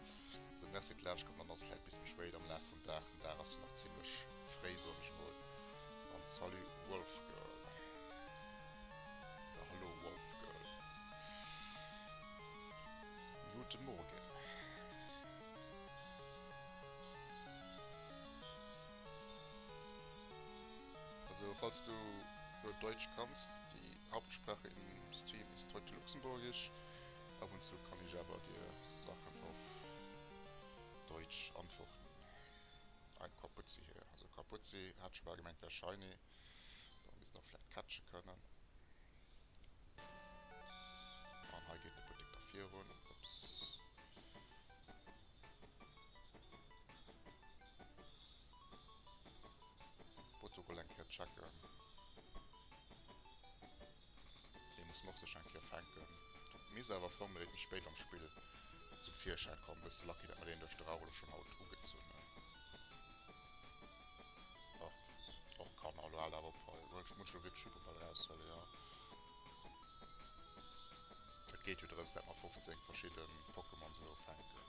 Also merci fir d'Laanschtkommen. Dann ass et vläit bis méi spéit am Laf vum Dag. Den Dag ass jo nach zimlech fréi, soen ech mol. An salut Wolfgirl. Oder hallo Wolfgirl. Guten Morgen. Also falls du nur Deutsch kannst, die Hauptsprache im Stream ist heute Luxemburgisch. Ab und zu kann ich aber dir Sachen auf Deutsch antworten. Ein Kaputzi hier. Also Kaputzi hat schon bal gemengt wär shiny. Da misst och vläit catche kënnen. An hei geet de Buttek da virun. Ups. Protokoll eng Kéier checken. Dee muss mer och sécher eng Kéier fänken. Dat misst awer am Fong eréischt méi spéit am Spill zum Virschäin kommen. Bësse lucky, dat mer deen duerch de Rauch elo schonn haut ugezunn hunn. Och kann elo hal awer op hei. Ech muss elo wierklech Hyperball eraushuelen, jo. Et geet jo drëms, dat mer 15 verschidde Pokémons elo fänken.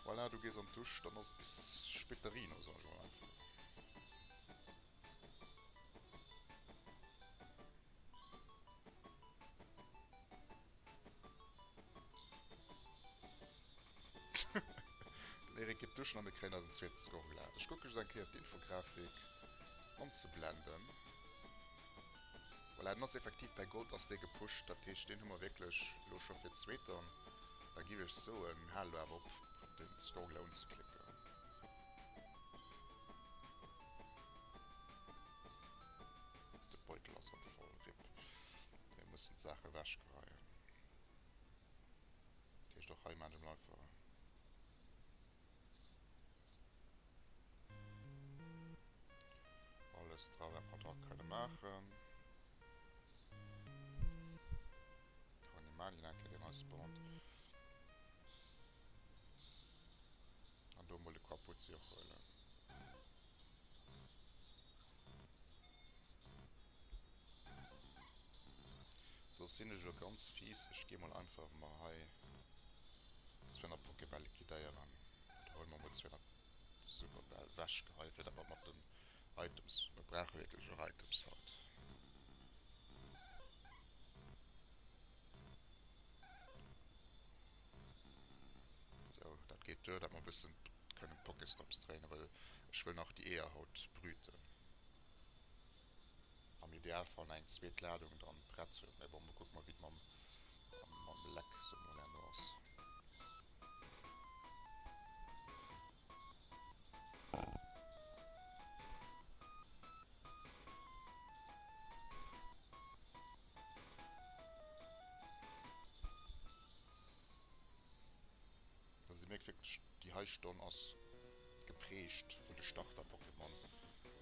Voilà, du gees an d'Dusch, dann ass et bis spéiterino, soen ech emol einfach. Den Eric geet duschen a mir kréien eisen zweete Skorgla. Ech kucke just eng Kéier d'Infografik anzeblenden. Voilà, den ass effektiv bei Gold ass dee gepusht, dat heescht deen hu mer wierklech elo scho fir d'zweet an da giff ech soen, mir hale lo awer op den Skorgla unzeklicken. De Beutel ass erëm voll, rip. Mir mussen d'Saache ewechgeheien. Dat heescht och hei maachen ech emol einfach. Alles dra wat mer dra kënne maachen. Kanimani eng Kéier deen eis spawnt. An do emol de Quapuzzi och huelen. Soss sinn ech elo ganz fies, ech gi mol einfach mer hei 200 Pokébäll liquidéieren. Oder huele mer mol 200 Superbäll wechgeheien, fir dat mer mat den Items, mir brauche wierklech och Items haut. Sou, dat geet duer, dat mer e bëssen kënnen Pokéstops dréinen, well ech wëll nach déi Eeër haut brüten. Am Idealfall nach eng zweet Ladung dann prett hunn. Mee bon, mol kucke mer wéi et mam mam Leck sou mol herno ass. Also dir mierkt wierklech, déi hei Stonn ass geprägt vun de Starter-Pokémon.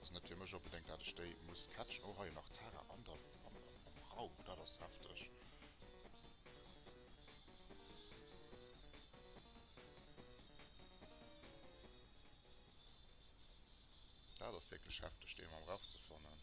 Also net fir mech onbedéngt, dat ech déi muss catchen. Oh hei nach Tara an der am Rauch, dat ass hefteg. Dat ass wierklech hefteg, dee mam Rauch ze fannen.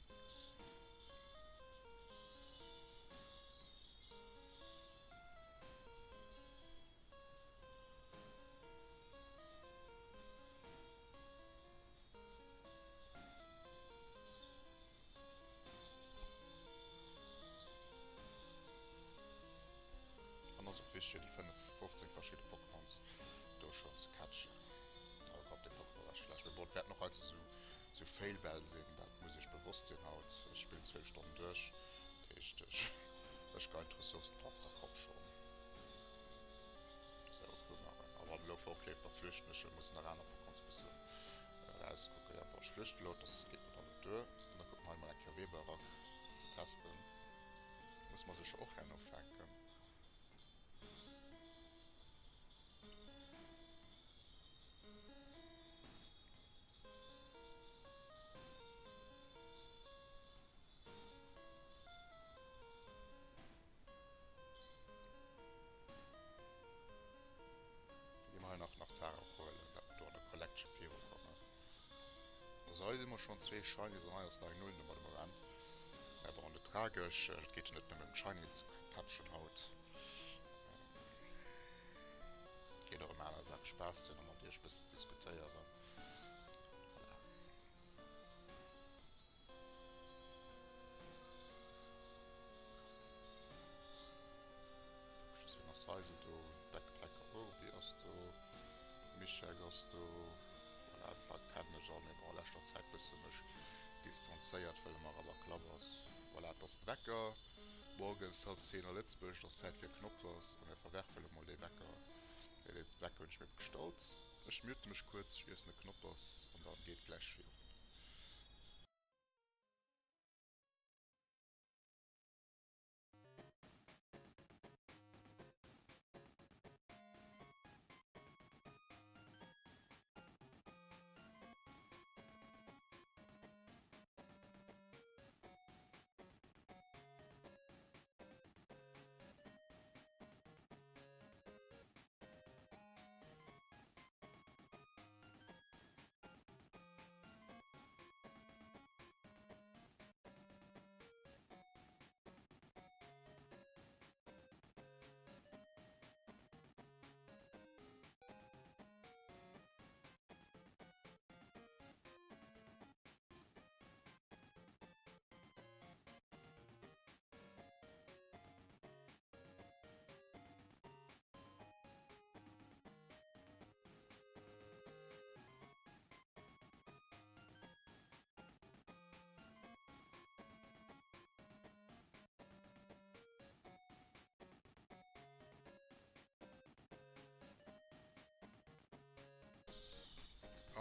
An ass och wichteg fir déi 15 verschidde Pokémons do schonn ze catchen. Oh Gott, dee Pokémon war schlecht. Mee bon, et wäerten och heiansdo sou sou Failbäll sinn, dat muss iech bewosst sinn haut. Ech spillen 12 Stonnen duerch, dat heescht ech ech geien d'Ressourcen. Och da komm schonn. Sou, hu mer en. A wann elo fortleeft, da flüchten ech. Ech muss nach aner Pokémons e bëssen erauskucken. Jo, bon, ech flüchte elo, dat geet mer dann net duer. An da kucke mer hei mol eng Kéier Weberak ze testen. Muss mer sécher och herno fänken. Da gi mer hei nach nach Tara huelen, dat mer do an der Collection virukommen. Also hei si mer schonn zwee Shinies an hei ass nach eng Nullnummer de Moment. Mä bon, net tragesch, et geet jo net nëmmen ëm d'Shiny ze catchen haut. Geet och ëm aner Saachen, Spaass ze hunn a mat iech e bëssen ze diskutéieren. Voilà. Just wien ass hei sou do? Backpacker Urbi ass do, Mischek ass do. Voilà, d'Leit kennen ech all, mee bon, a leschter Zäit bësse mech distanzéiert, well ëmmer Rabberklapp ass. Voilà, et ass de Wecker, morgens halb 10 a Lëtzebuerg, et ass Zäit fir Knoppers a mir verwerfe lo mol dee Wecker. Mee dee Wecker hunn ech mir gestallt. Ech mute mech kuerz, ech iessen e Knoppers an dann geet gläich virun.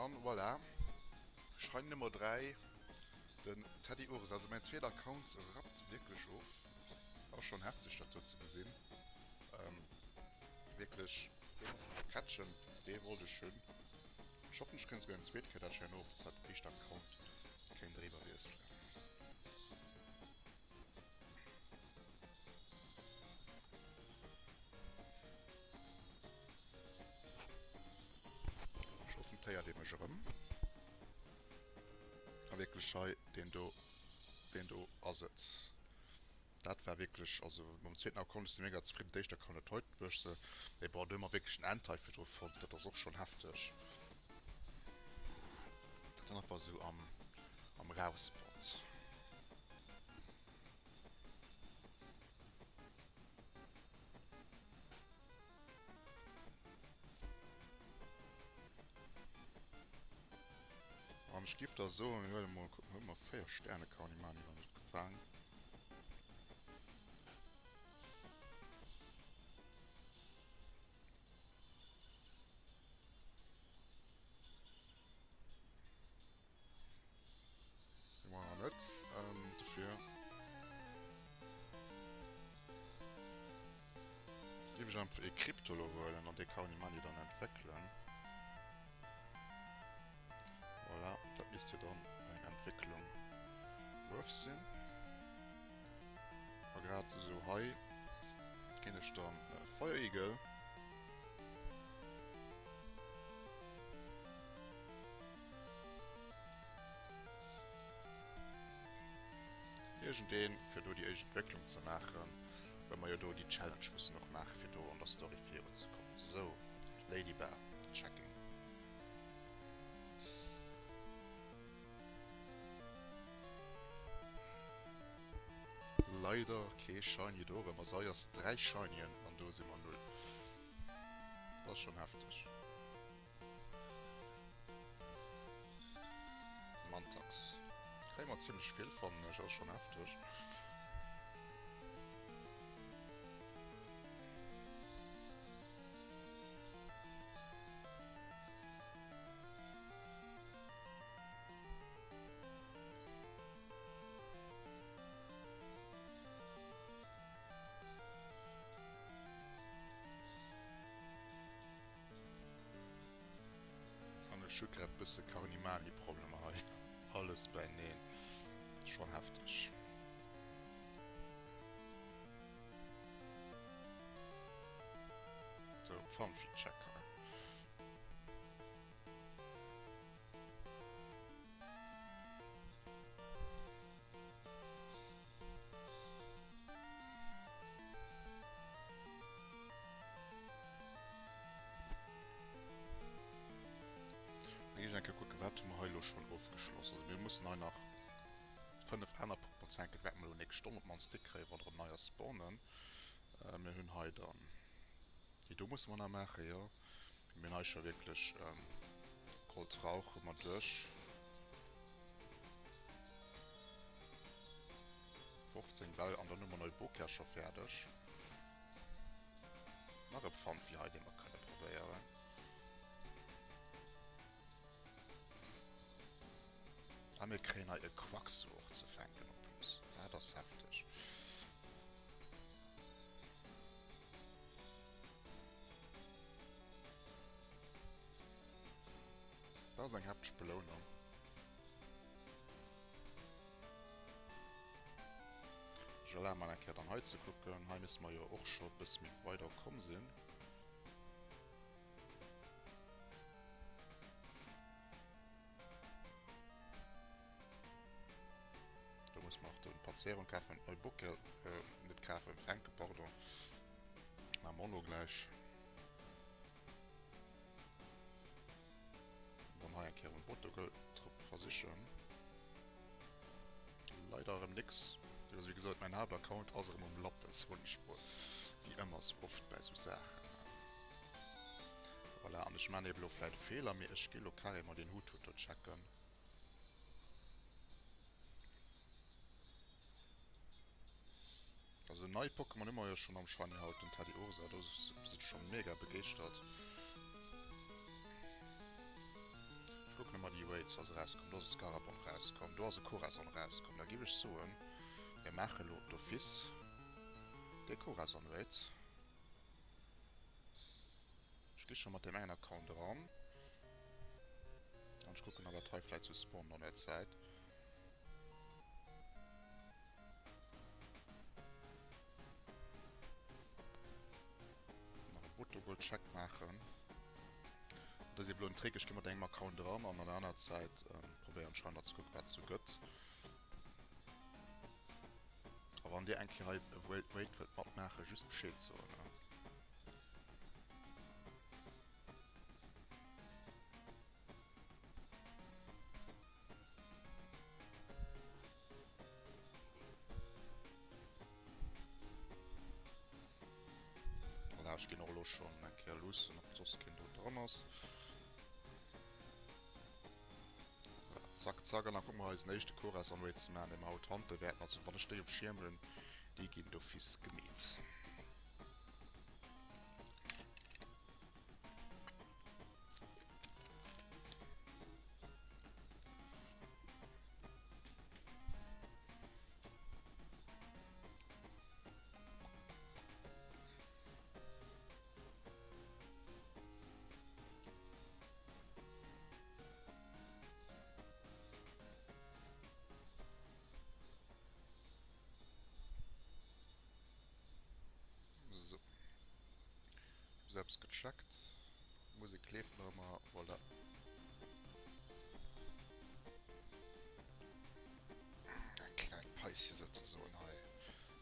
An voilà, Shiny Nummer 3, den Teddy Ursa. Also mäin zweeten Account rappt wierklech of. Ass schon hefteg dat do ze gesinn. Wierklech, dee muss mer catchen, dee wollt ech hunn. Ech hoffen ech kréien esouguer eng zweet Kéier, dat ech herno op dat éischt Account kéint eriwwer wiesselen. Ech hoffen et héiert ee mech erëm. A wierklech hei, deen do, deen do ass et. Dat war wierklech, also mam zweeten Account ech si mega zefridden, d'éischt Account huet haut bësse, mee bon do hu mer wierklech en Entei virdru fonnt, dat ass och schonn hefteg, dat dann einfach esou am am rausspawnt. An ech giff da soen, mir huele mol, kucken, huele mer 4 Sterne Carnimani nach net gefaang. Hu mer nach net. Dofir géif ech einfach ee Krypto lo huelen an dee Carnimani dann entwéckelen. Voilà, dat misst jo dann eng Entwécklung worth sinn. A grad esou hei ginn ech dann Fire Eagle. Iergendeen fir do déi éischt Entwécklung ze maachen, well mer jo do déi Challenge mussen och maachen fir do an der Story virun ze kommen. Sou, Lady Bar checking. Leider kee Shiny do erëm. Also hei ass 3 Shinyen an do si mer 0. Dat ass schon hefteg. Mantax. Kréie mer zimmlech vill fannen ech, ass schon hefteg. An ech hu grad bësse Carnimani-Problemer hei. Alles beineen. Schon hefteg. Sou, Pfannfi-Check hei. Da gi ech eng Kéier kucken, wat hu mer hei elo schonn ofgeschloss. Also mir mussen hei nach 5 aner Pokémon fänken. Dat wäerte mer elo nächst Stonn op d'mannst hikréien, wa der erëm neier spawnen. Mir hunn hei dann déi do musse mer nach maachen, jo. Mir hunn hei scho wierklech Goldrauch hu mer duerch. 15 Bäll an dann hu mer Neubokia scho fäerdeg. Nach e Pfannfi hei, dee mer kënne probéieren. A mir kréien hei e Quaxo och ze fänken en plus. Dat ass hefteg. Dat ass eng hefteg Belounung. Ech erlabe mer eng Kéier dann hei ze kucken. Hei misste mer jo och scho e bësse méi weider komm sinn. Do muss mer och den Panzerung kafen, d'nei Bockel, net kafen, fänken, pardon. Maache mer och elo gläich. Dann hei eng Kéier um Botogel versichen. Leider erëm nix. Also wéi gesot, mäin Haaptaccount ass erëm um Lappen, soen ech mol. Wéi ëmmer sou oft bäi sou Saachen. Voilà, an ech maan eben elo vläit e Feeler, mee ech gi lo carrément deen Hoothoot do checken. Also nei Pokémon hu mer jo schon am Shiny haut, den Teddiursa, do sinn ech schon mega begeeschtert. Raids ass erauskomm, do ass e Scarabon erauskomm, do ass e Corazon erauskomm. Da giff ech soen, mir maache lo d'office dee Corazon Raid. Ech gi scho mat deem engen Account eran an ech kucken nach wat hei vläit sou spawnt an der Zäit. Nach e Bruttogold-Check maachen. Dat ass eben elo en Trick, ech gi mat engem Account eran an an der aner Zäit probéieren ech hei nach ze kucken, wat et sou gëtt. A wann dir eng Kéier hei e Raid wëllt matmaachen, just Bescheed soen. Voilà, ech ginn och elo schonn eng Kéier luussen, ob soss keen do dran ass. Voilà, zack, zack, an da kucke mer eisen éischte Corazon-Raid ze maachen, dee mer haut hunte wäerten. Also wann ech déi um Schierm hunn, déi ginn d'office gemeet. So. Selbst gecheckt. Musek leeft nach ëmmer. Voilà. Eng kleng Päische souzesoen hei,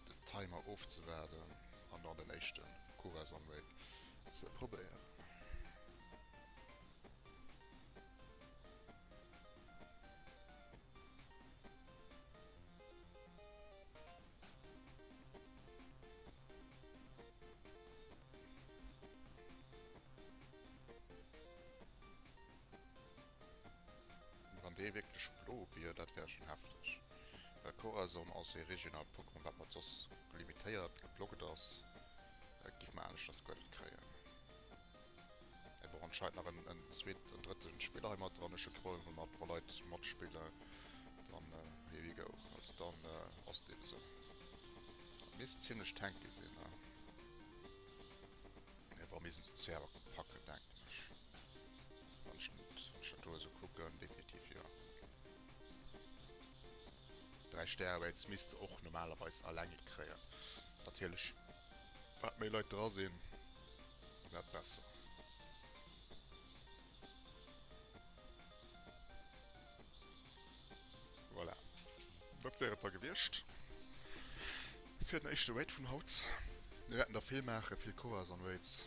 den Timer ofzewaarden an dann den éischte Corazon Raid ze probéieren. Wann dee wierklech blo wier, dat wär schon hefteg. Well Corazon ass ee regionalt Pokémon, wat mat soss limitéiert geblockt ass. Dat giff mer aneschters guer net kréien. Mee bon, anscheinend nach en, en zweet, en drëtten Spiller hei mat dran. Ech hu kee Problem domat, wa Leit matspillen, dann here we go. Also dann ass et eben esou. Misst zimlech tanky sinn, ne? Mee bon, mir sinn ze zwee awer packen, denken ech. Wann ech net, wann ech dat do esou kucken, definitiv jo. 3 Stäre Raids misst de och normalerweis alleng kréien. Natierlech, wat méi Leit dra sinn, wat besser. Voilà. Dat wär et da gewiescht fir den éischte Raid vun haut. Mir wäerten der vill maachen, vill Corazon Raids.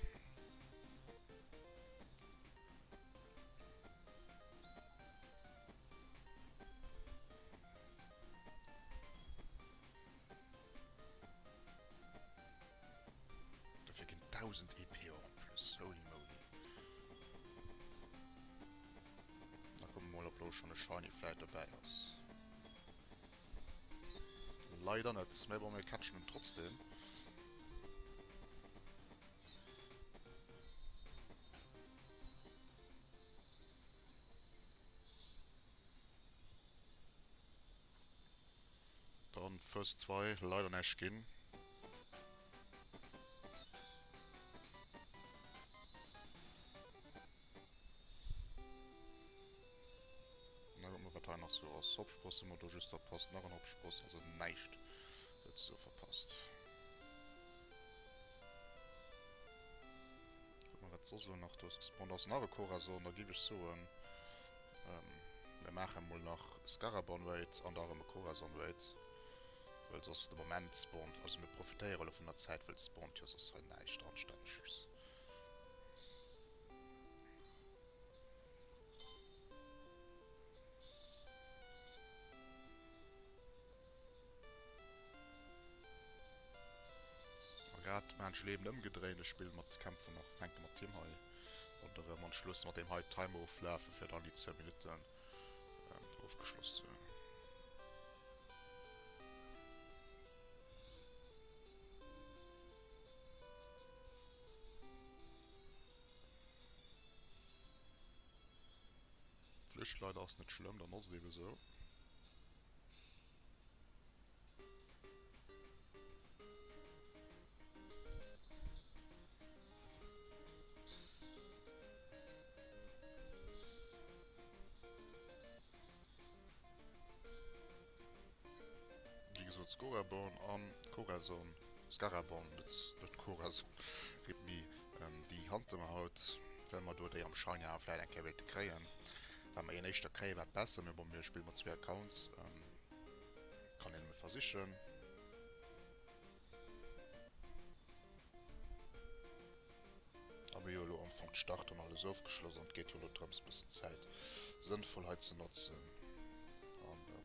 Dofir ginn 1000 EP och en plus. Holy moly. Da kucke mer mol ob lo schon e Shiny vläit dobäi ass. Leider net, mä bon, mir catchen en trotzdem. Dann First 2, leider näischt ginn. Na kucken mer wat hei nach sou ass. Hoppspross hu mer do just verpasst, nach en Hoppspross, also näischt souzesoe verpasst. Kucken mer wat soss elo nach do ass gespawnt ass. Nach e Corazon, da giff ech soen mir maache mol nach Scarabon Raid an da erëm e Corazon Raid, well soss de Moment spawnt, also mir profitéiere elo vun der Zäit, well et spawnt jo soss hei näischt anstänneges. A grad maan ech elo eben ëmgedréint, ech spillen mat kämpfen nach fänke mat him hei ronderëm an ech loosse mat deem hei Timer oflafen fir dann déi zwou Minutten ofgeschloss ze hunn. Duerch leider ass net schlëmm, dann ass et eben esou. Wéi gesot Scorabon an Corazon, Scarabon, net Corazon, rip me, déi hante mer haut, well mer do déi am Shiny awer vläit eng Kéier wéilte kréien. Wat mer een éischter kréien, wat besser, mee bon, mir spille mat zwee Accounts, kann een nëmme versichen. A mir hu jo elo am Fong d'Start an alles ofgeschloss an et geet jo elo drëms bëssen d'Zäit sënnvoll hei ze notzen an voilà.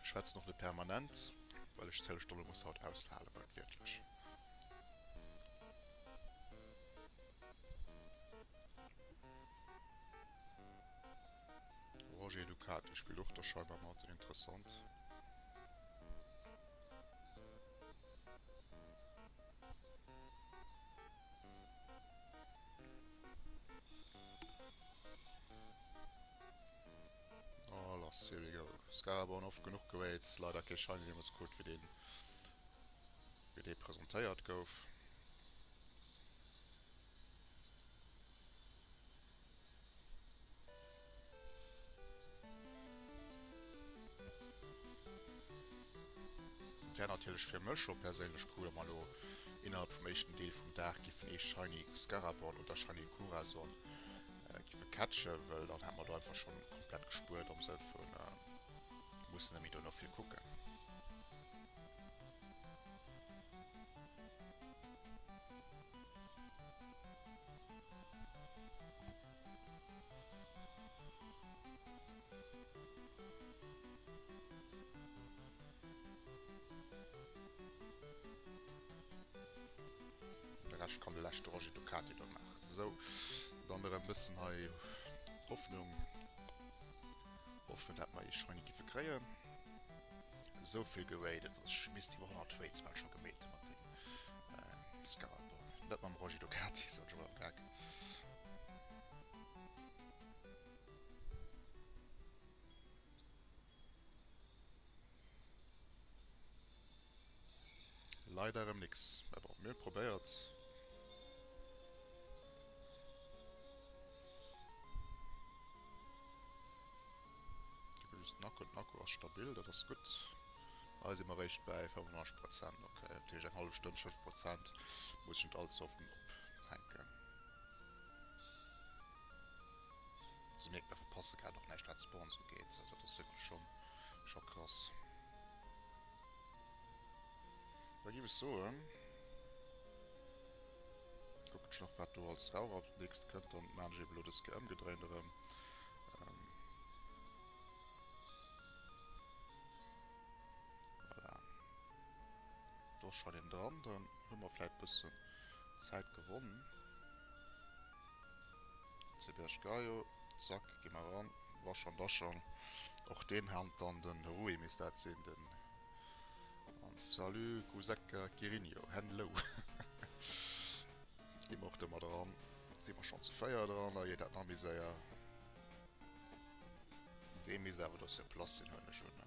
Ech schwätzen och net permanent, well ech zéng Stonne muss haut aushalen, wuertwiertlech. Roger Ducati spillt och da scheinbar mat, interessant. Oh, lass, here we go. Scarabon oft genuch gewait, leider kee Shiny deemools krut, wéi deen, wéi dee presentéiert gouf. Et wär natierlech fir mech och perséinlech cool, wa mer elo innerhalb vum éischten Deel vum Dag giffen ee Shiny Scarabon oder Shiny Corazon giffe catchen, well dann hätt mer do einfach schonn komplett gespuert am Sënn vun mussen net méi dono vill kucken. De Rescht kann de leschte Roger Ducati do maachen. Sou, dann erëm bëssen hei Hoffnung. Hoffen, dat mer ee Shiny giffe kréien. Esou vill geradet, dass ech misst iwwer 100 Raids bal scho gemeet hu mat deem Scarabon. Net mam Roger Ducati, soen ech emol am Geck. Leider erëm nix. Mä bon, mir hunn et probéiert. Just den Akku, den Akku ass stabil, dat ass gutt. Hei si mer eréischt bäi 95 Prozent, ok, dat heescht eng hallef Stonn, 5 Prozent muss ech net all ze often ophänken. Se mierkt mir verpasse grad och näischt wat Spawns ugeet, dat ass wierklech schonn scho krass. Da giff ech soen, kucken ech nach wat do als Rauch als nächst kënnt, dann maan ech eben elo dës Kéier ëmgedréint erëm. Voilà. Do ass schonn een dran, dann hu mer vläit bëssen Zäit gewonnen. CBH Gaio, zack, gi mer eran. Wa schonn, da schonn. Och deen hat dann den Rui misst dat sinn, den an salut Kuseka Kirinho, hello. Gi mer och do mat eran. Si mer schonn zu 4 dran, da geet dat nach méi séier. Dee misst awer do sur place sinn, huelen ech un.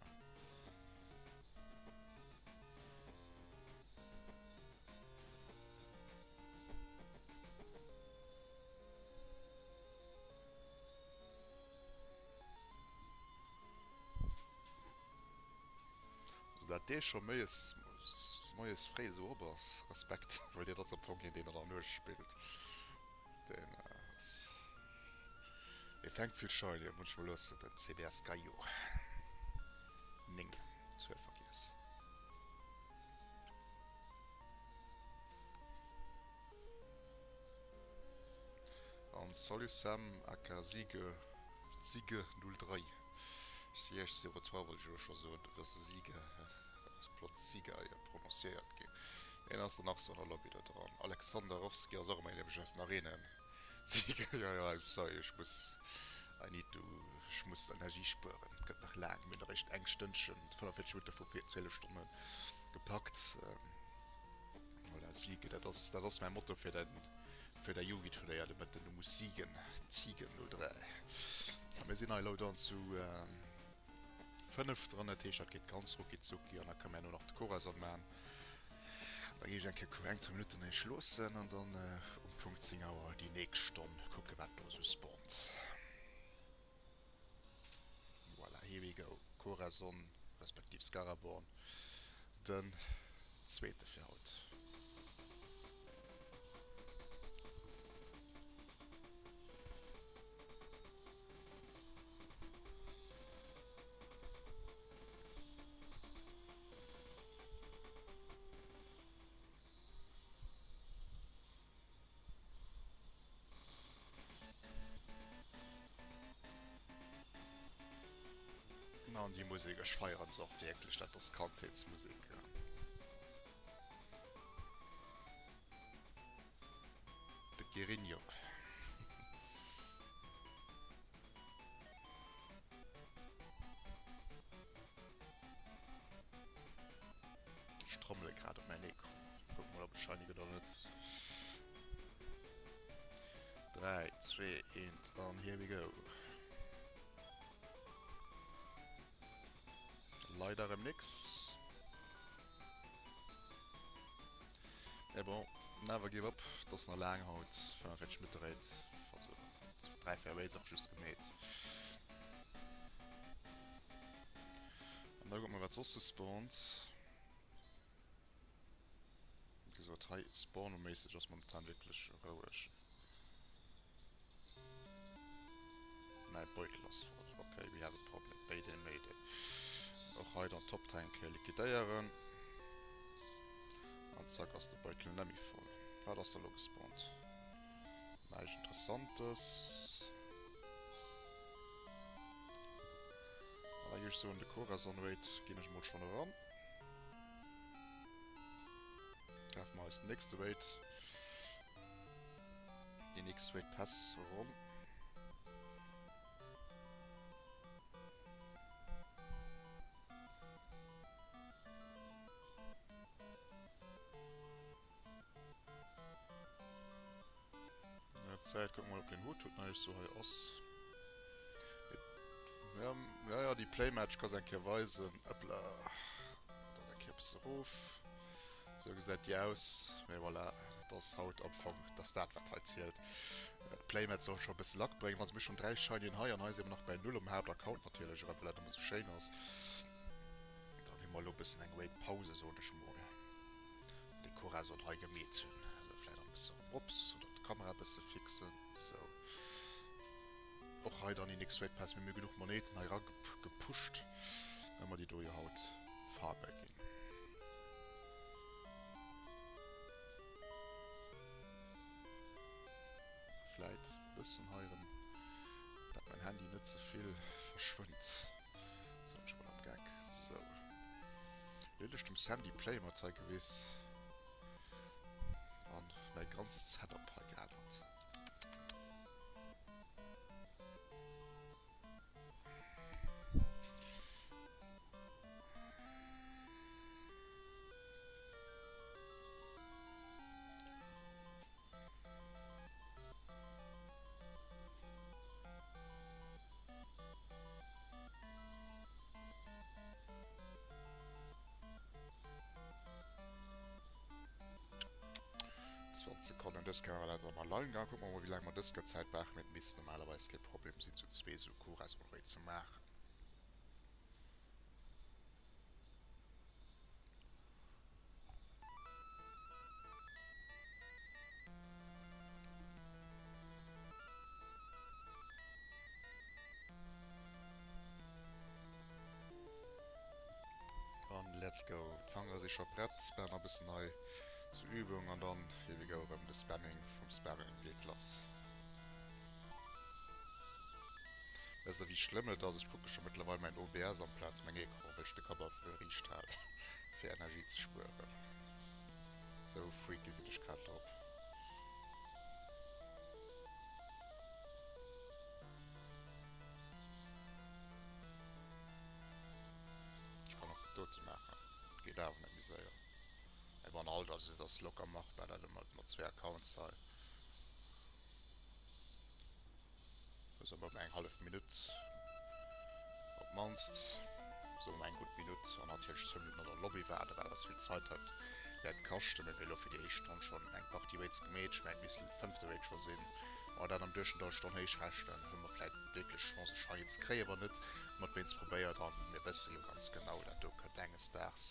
Also dat dee scho méies moies fréi esou op ass, Respekt, well dat ass am Fong een deen an der Nuecht spillt. Deen ass, dee fänkt vill Shiny un. Munchmol hues de den CBS Gaio 9, Zuel vergiess. An salut Sam aka Siege Siege 03 Siege 02 wollt ech elo scho soen, du wirst Siege. Plotziga prononciéiert ginn. Wien ass dann nach sou an der Lobby do dran? Alexanderowski ass och ëmmer een, dee mech aus den Arenen Sieger, jo jo, I'm sorry, ech muss, I need to, ech muss Energie spueren. Et gëtt nach laang, mir hunn eréischt eng Stënnchen, 45 Minutte vu 12 Stonne gepackt. Voilà, Siege, dat ass, dat ass mäi Motto fir den, fir der Yugi-Turnéier de Mëtten, du muss siegen, Ziegen 03. A mir sinn hei elo dann zu 5 dran, dat heescht, dat geet ganz rucki zucki an da kënne mir herno nach de Corazon maachen. Da géif ech eng Kéier eng, zwou Minutten iech loossen an dann um Punkt 10 Auer déi nächst Stonn kucke wat do esou spawnt. Voilà, here we go, Corazon respektiv Scaraborn, den zweete fir haut. An déi Musek, ech feieren se och wierklech, dat ass Kandheetsmusek. De Gerinjo. Ech trommele grad op mäin Ecran. Kucke mol ob et shiny gëtt oder net. 3, 2, 1 an here we go. Leider erëm nix. Mee bon, never give up. Et ass nach laang haut, 45 Minutte Raid, also 3, 4 Raids och just gemeet. An da kucke mer wat soss sou spawnt. Wéi gesot, hei spawnoméisseg ass momentan wierklech roueg. Mäi Beutel ass voll. Ok, we have a problem. Mayday, mayday. Och hei dann Top Tank liquidéieren. An zack ass de Beutel nemmi voll. Wat ass da lo gespawnt? Näischt Interessantes. An da géif ech soen, de Corazon Raid ginn ech mol schonn eran. Kafe mer eis den nächste Raid. Déi nächst Raid Pass Ronn. Zäit kucken mol op den Hut huet näischt sou hei ass. Ja, ja, ja, déi Playmatch ka se eng Kéier weisen. Ëppla. Dann eng Kéier e bësse erof. Sou gesäit déi aus. Mee voilà, et ass haut am Fong, et ass dat wat hei zielt. D'Playmat soll scho e bësse Luck bréngen. Also mir hu schonn 3 Shinyen hei an hei si mer nach bei null um Haaptaccount natierlech erëm, well dat ëmmer sou schéin ass. Dann hu mer elo e bëssen eng Raid Pause, soen ech mol. De Corazon hei gemeet hunn. Also vläit nach e bësse erëm rops oder d'Kamera e bësse fixen. Sou. Och hei dann déi nächst Raid Pass. Mir hu genuch Monéiten hei eragepusht, well mer déi do jo haut farme ginn. Vläit e bëssen hei erëm, dat mäin Handy net ze vill verschwënnt. Soen ech mol am Geck. Sou. Lëlech dem Sam déi Playmat hei gewiss. An mäi ganzt Setup hei geännert. Sekonnen dës Kéier war dat am Alleingang. Kucke mer mol wéi laang mer dës Kéier Zäit brauchen, mee et misst normalerweis kee Problem sinn zu zwee esou Course ze maachen. An let's go. D'Fanger si scho prett. Maachen nach e bëssen hei sou Übung an dann here we go erëm de Spamming vum Spamming geet lass. Weess der wéi schlëmm et ass? Ech kucke scho mëttlerweil mäin OBS amplaz meng Ecran, well ech de Kapp einfach wëll riicht halen. Fir Energie ze spueren. Sou freaky sinn ech grad drop. Ech kann och dat dote maachen. Geet awer net méi séier. Mee bon, alt, also et ass locker machbar, dat mat zwéi Accounts hei. Soe mer eng hallef Minutt op d'mannst, soe mer eng gutt Minutt an natierlech zwou Minutten an der Lobby waarden, wat eis vill Zait hëlt, wäert kaschten. Mir hunn elo fir déi éischt Stonn schonn eng Partie Raids gemeet, ech mengen et missten d'fënnfte Raid scho sinn. Wa mer dat am Duerchschnëtt all Stonn héich rechnen, hu mer vläit wierklech Chance e Shiny ze kréien. Wann net, hu mer et wéinst probéiert an mir wësse jo ganz genau, dat do kënnt enges Daags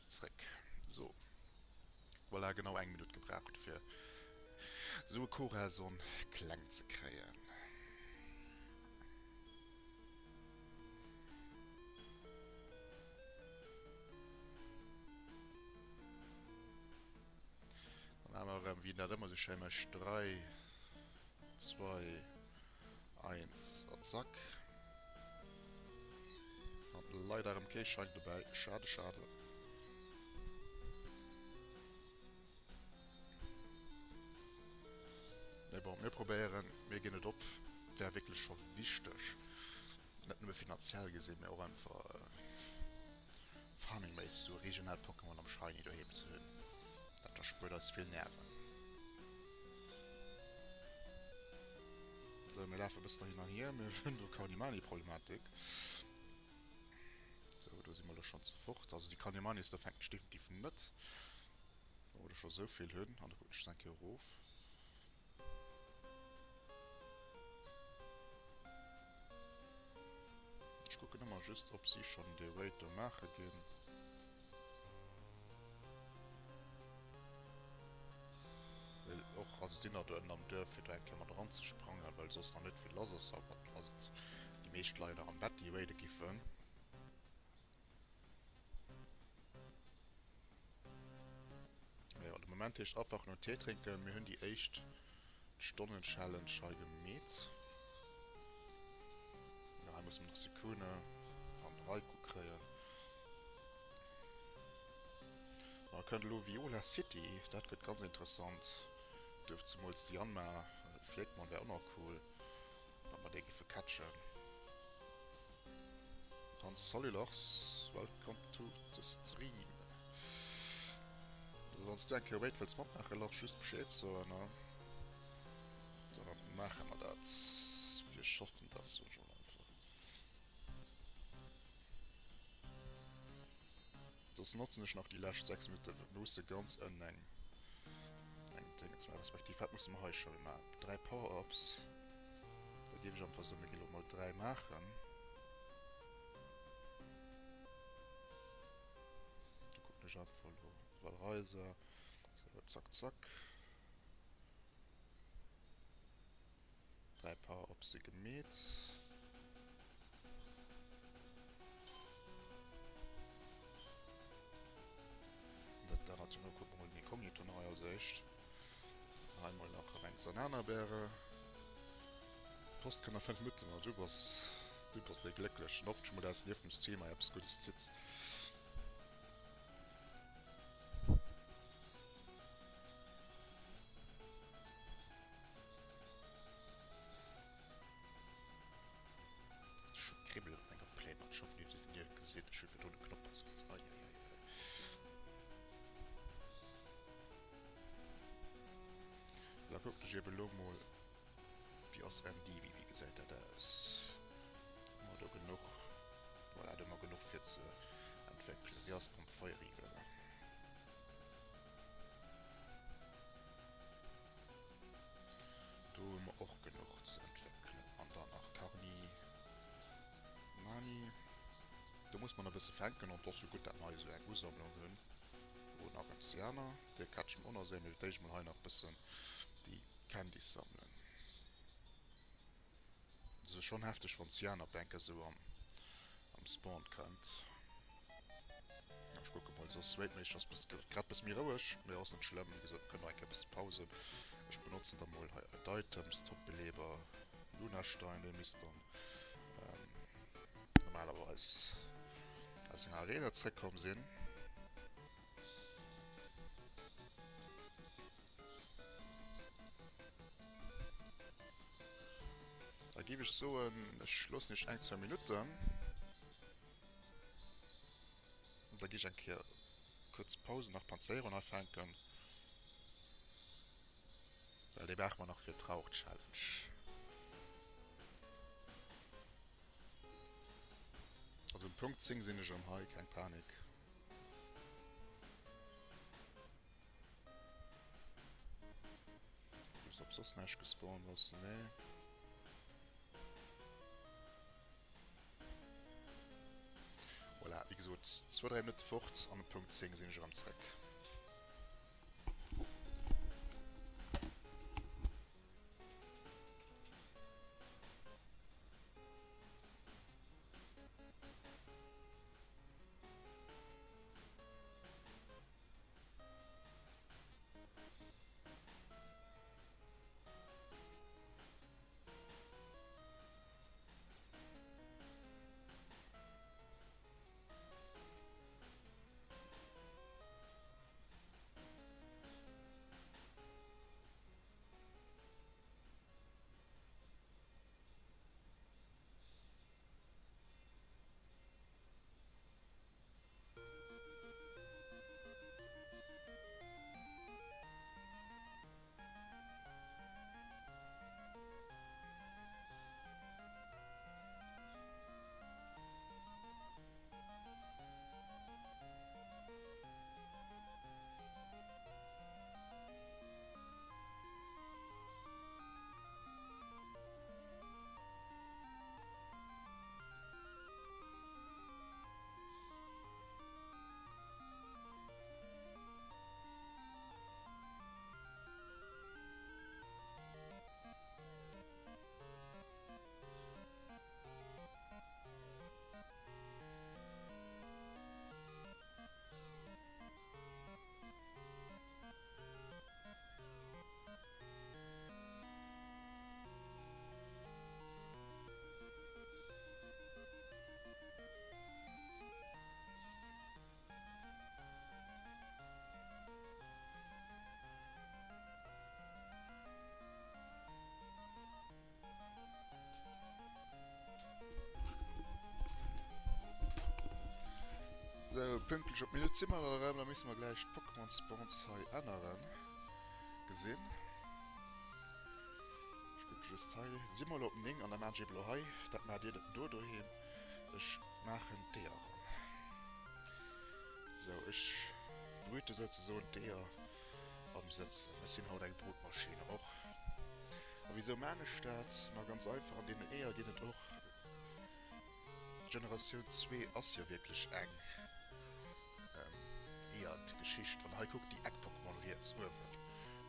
zréck. Sou. Voilà, genau eng Minutt gebraucht fir sou e Corazon kleng ze kréien. Dann hu mer erëm, wéi en dat ëmmer sou schéi mécht, 3, 2, 1 a zack. An leider erëm kee Shiny dobäi. Schade, schade. Mee bon, mir probéieren, mir ginn et op. Wär wierklech scho wichteg. Net nëmme finanziell gesinn, mee och einfach farmingméisseg sou e regionaalt Pokémon am Shiny doheem ze hunn. Dat erspuert eis vill Nerven. Sou, mir lafe bëssen hin an hier. Mir hunn do Carnimani-Problematik. Sou, do si mer elo schonn ze fort. Also déi Carnimanis, do fänken ech definitiv net. Wa mer do scho sou vill hunn. An da kucken ech eng Kéier erof. Ech kucken ëmmer just, ob si schonn dee Raid do maache ginn. Well och, also sinn der do ënnen am Duerf, fir do eng Kéier mat eranzesprangen, well soss nach net vill lass ass. A mat, also déi meescht leien nach am Bett, déi raide giffen. Mee jo, de Moment heescht opwachen und Tee trinken. Mir hunn déi éischt Stonnen-Challenge hei gemeet. Ja, hei musse mer nach Sukune an Raikou kréien. Da kënnt elo Viola City, dat gëtt ganz interessant. Duerf zemools de Yanma, Fleckmann wär och nach cool, wa mer dee giffe catchen. An salut Lars, welcome to the stream. Also wanns du eng Kéier Raid wëlls matmaachen Lars, just Bescheed soen, ne? Da maache mer dat. Wir schaffen das, soen ech mol einfach. Soss notzen ech nach déi lescht 6 Minutten, well mir musse ganz ënnen eng eng Déngens maachen, respektiv wat musse mer hei scho maachen? 3 Power-Ups. Da géif ech einfach soen, mir ginn elo mol 3 maachen. Da kucken ech einfach elo Valraisa. Sou, zack, zack. 3 Power-Ups si gemeet. Dat anert jo, kucke mer mol den Inkognito nach hei als éischt. Hei mol nach eng Sanana-Beere. D'Post kënnt a 5 Minutten, a du bass, du bass dee Glécklechen. Hoffen ech mol, dass nieft dem Stream hei eppes Guddes zitt. Ech hu Kribbelen op menger Pläne. Ech hoffen, dir hutt et gesinn. Ech hu virdrun de Knopf ausgeloss. Ei, ei, ei, ei. Da kucken ech eben elo mol, wéi ass Endivi, wéi gesäit dat aus? Hu mer do genuch? Voilà, do hu mer genuch fir ze entwéckelen. Wéi ass et mam Feurigel? Do hu mer och genuch ze entwéckelen. An dann nach Carni Mani. Do muss mer nach e bësse fänken. An et ass jo gutt, dat mer hei esou eng Usammlung hunn. Oh, nach en Cyaner. Dee catche mer och nach séier. Mee fir d'éischt mol hei nach e bëssen déi Candies sammelen. Se schon hefteg wann Cyan op enker sou am am Spawn kënnt. Ech kucke mol soss wéi méi ass bis grad bësse méi roueg, mee ass net schlëmm, wéi gesot kënnt nach eng Kéier bësse Pausen. Ech benotzen da mol hei d'Items, Topbeleber, Lunastein, dee misst dann normalerweis aus senger Arena zréckkomm sinn. géif ech soen, ech loossen iech eng, zwou Minutten. An da gi ech eng Kéier kuerz Pause nach Panzéierung hei fänken. Well déi brauche mer nach fir d'Rauch-Challenge. Also um Punkt 10 sinn ech erëm hei, keng Panik. Just ob soss näischt gespawnt ass, nee. Voilà, wéi gesot, zwou, dräi Minutte fort an um Punkt 10 sinn ech erëm zréck. Sou, pünktlech op d'Minutt si mer da erëm. Da misse mer gläich d'Pokémon Spawns hei änneren. Gesinn. Ech kucke just hei. Si mer elo op 9 an da maachen ech eben elo hei. Dat maacht dir do doheem. Ech maachen d'Eeër eran. Sou, ech brüte souzesoen d'Eeër am Sëtzen. Ech sinn haut eng Brutmaschine och. A wisou maan ech dat? Ma ganz einfach, an deenen Eeër ginn et och. Generatioun 2 ass jo wierklech eng Eeër-Geschicht. Wann der hei kuckt, déi Eck-Pokémon riets uewen,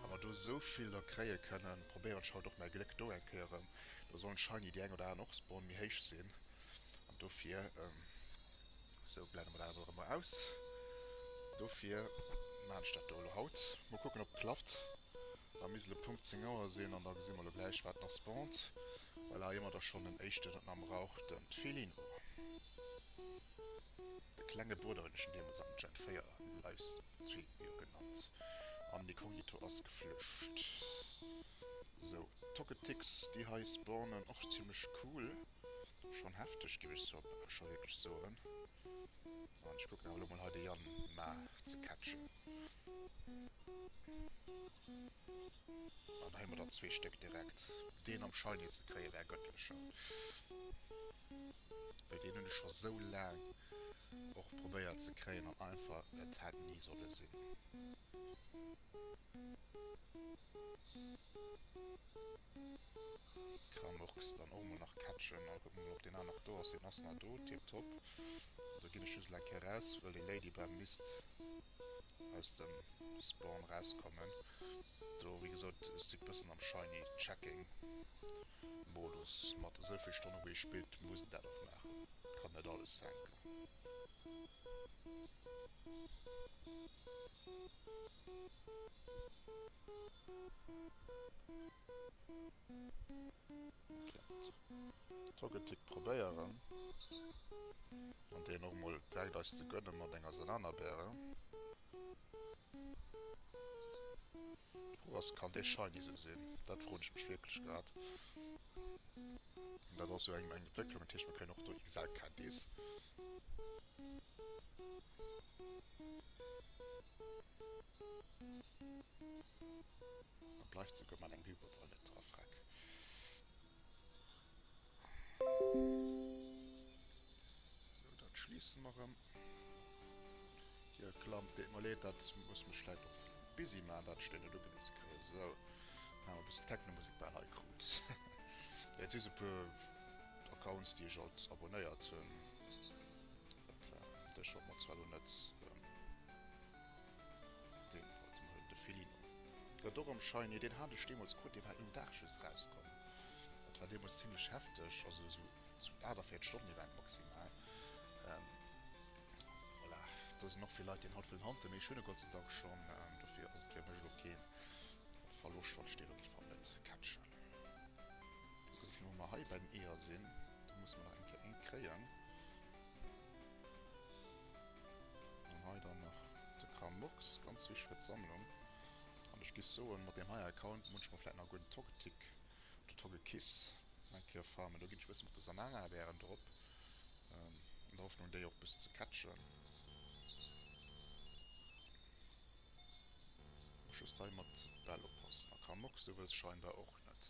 wa mer do esou vill der kréie kënnen, probéieren ech haut och mäi Gléck do eng Kéier erëm. Do sollen Shiny déi eng oder aner och spawnen, méi héich sinn. An dofir. Sou, blende mer dat emol erëm aus. Dofir maachen ech dat do elo haut. Mol kucken, ob et klappt. Da misst elo Punkt 10 Auer sinn an da gesi mer elo gläich, wat nach spawnt. Voilà, hei hu mer da schonn den éischten am Rauch, den Felino. De klenge Brudder hunn ech en deemools am Gen 4 Livestream jo genannt. An Inkognito ass geflücht. Sou, Togeticks, déi hei spawnen, och zimmlech cool. Schon hefteg giff ech scho wierklech soen. An ech kucken awer elo mol hei de Yann Ma ze catchen. An hei hu mer der zwee Stéck direkt. Deen am Shiny ze kréie wär göttlech scho. Well deen hunn ech scho sou laang och probéiert ze kréien an einfach et hätt ni solle sinn. Kramorx dann och mol nach catchen. An kucken mol op deen aner nach do ass. Deen ass nach do, tiptop. Do ginn ech just elo eng Kéier raus, wëll déi Ladybam misst aus dem Spawn rauskommen. Do wéi gesot, ech si bëssen am Shiny Checking Modus. Mat esou vill Stonne wou ee spillt muss een dat och maachen. Kann net alles hänken. Togetic probéieren an deen och mol direkt eis ze gënne mat enger Sananabeere. D'Fro ass, kann dee shiny sou sinn? Dat froen ech mech wierklech grad. Dat ass jo eng Entwécklung, dat heescht mer kréien och do XL Candies. Da bleift souguer mat engem Hyperball net dra, freck. Sou, dat schliisse mer erëm. Dir Klamp, deet mer leed, dat muss mech vläit och busy maachen, dat ech déi net ugewise kréien. Sou, maache mer e bëssen Technomusek bal hei krut. Jo, et si sou e puer Accounts, déi ech alt abonnéiert hunn. Hoppla, dech wollt mer zwar elo net. Deen wollte mer hunn, de Felino. Gëtt och erëm shiny, deen hat ech deemools krut, dee war een Dag just erauskomm. Dat war deemools zimlech hefteg, also sou sou 48 Stonnen Event maximal. Voilà, do sinn och vill Leit, déi en haut wëllen hunten, mee ech hunn e Gott sei Dank schonn, dofir ass et fir mech elo kee Verloscht, wann ech dee elo géif haut net catchen. Kucken, wéi vill mer hei bei den Eeër sinn, do musse mer nach eng Kéier eng kréien. An hei dann nach de Krammox, ganz wichteg fir d'Sammlung. An ech giff soen, mat deem hei Account munch mer vläit nach e gudden Togetic oder Togekiss eng Kéier farmen. Do ginn ech e bësse mat de Sananabären drop, an der Hoffnung déi och e bëssen ze catchen. Muss just hei mat Bäll oppassen. A Krammox, du wëlls scheinbar och net.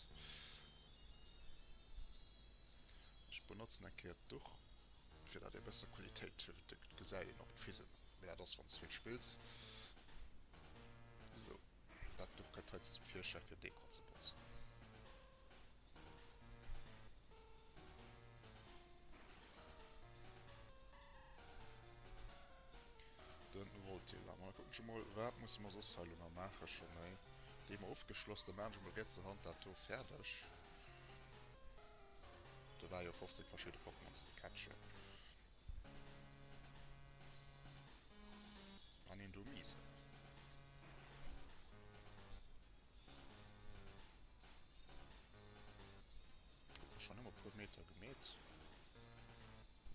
Ech benotzen eng Kéier d'Duch fir dat ee besser Qualitéit huet, et gesäit een och d'Fisel, mee dat ass wanns vill spills. Sou, dat Duch kënnt hei zum Virschäi fir Dekor ze botzen. Den Voltila. Ma da kucken ech emol, wat musse mer soss hei elo nach maachen? Scho méi déi mer ofgeschloss. Da maachen ech emol rietser Hand dat do fäerdeg. Do ware jo 15 verschidde Pokémons ze catchen. An een Domiesel. Hu mer schon ëmmer puer Meter gemeet?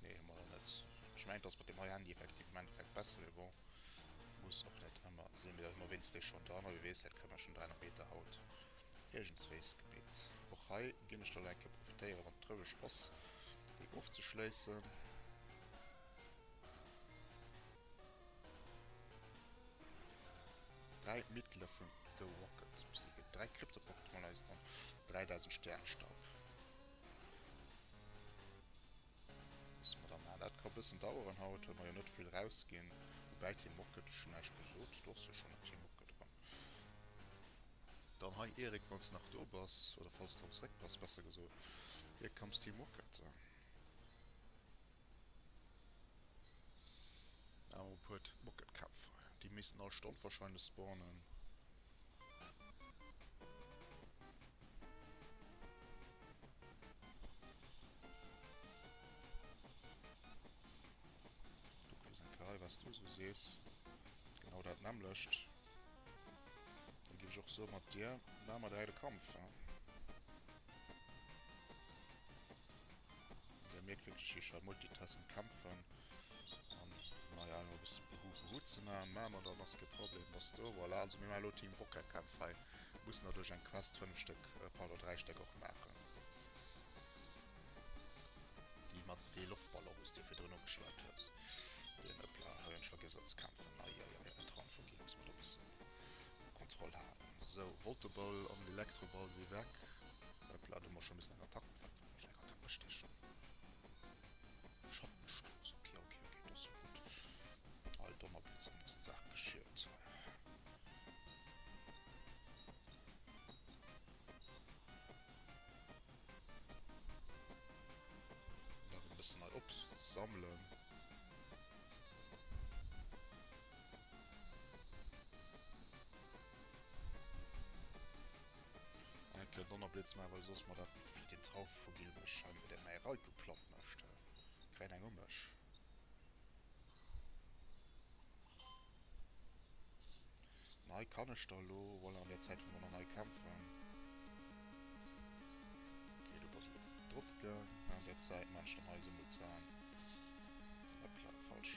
Nee, hu mer nach net. Ech mengen, et ass mat deem hei Handy effektiv am Endeffekt besser, mee bon, muss och net ëmmer sinn. Mee dat hu mer wéinst déi schon dran, a wie weess, vläit kréie mer schon 300 Meter haut iergendswéis gemeet. Och hei ginn ech da lo eng Kéier profitéieren, wann et roueg ass, déi ofzeschléissen. 3 Mitglieder vun Go Rocket besiegen 3 Krypto-Pokémon aus an 3000 Sternstaub. Musse mer da maachen. Dat ka bëssen daueren haut, well mer jo net vill rausginn. Woubäi Team Rocket, ech hunn näischt gesot, do ass jo schonn en Team Rocket dran. Dann hei Erik, wann s de nach do bass, oder falls de erëm zeréck bass, besser gesot, here comes Team Rocket. Awer e puer Rocket-Kämpfer, déi missten all Stonn wahrscheinlech spawnen. Kuck just eng Kéier hei, was du esou sees. Genau dat nämmlecht. Dann géif ech och soen, mat dir maache mer direkt e Kampf. Dir mierkt wierklech wéi ech hei multitasken, kämpfen an naja elo e bësse Buhu Buhu ze maachen. Maache mer dann, ass kee Problem. Bass do? Voilà, also mir maache elo Team Rocket Kämpf hei. Mussen der duerch eng Quest 5 Stéck, pardon 3 Stéck och maachen. Déi mat dee Loftballon wou s de virdrun ugeschwat hues. Deen, hoppla, hei hunn ech vergiess elo ze kämpfen. Eieiei, en Traumvogel, muss mer do e bëssen Kontroll halen. Sou, Volteball an Elektroball si weg. Hoppla, do hu mer scho missen eng Attack, wat war fir eng Attack bestechen? Schattenstoß, okay, okay, okay, dat ass jo gutt. Hei, Donnerblitz an ass d'Saach geschielt hei. Nach e bëssen hei opsammelen. Eng Kéier Donnerblitz maachen, well soss mer dat wéi den Traufvogel mech hei mit dem mäi Raikou platt mécht. Kréien eng u mech. Nei kann ech da lo, voilà, an der Zäit wou mer nach nei kämpfen. Okay, du bass elo drop gaang. An der Zäit maan ech dann hei simultan. Hoppla, falsch.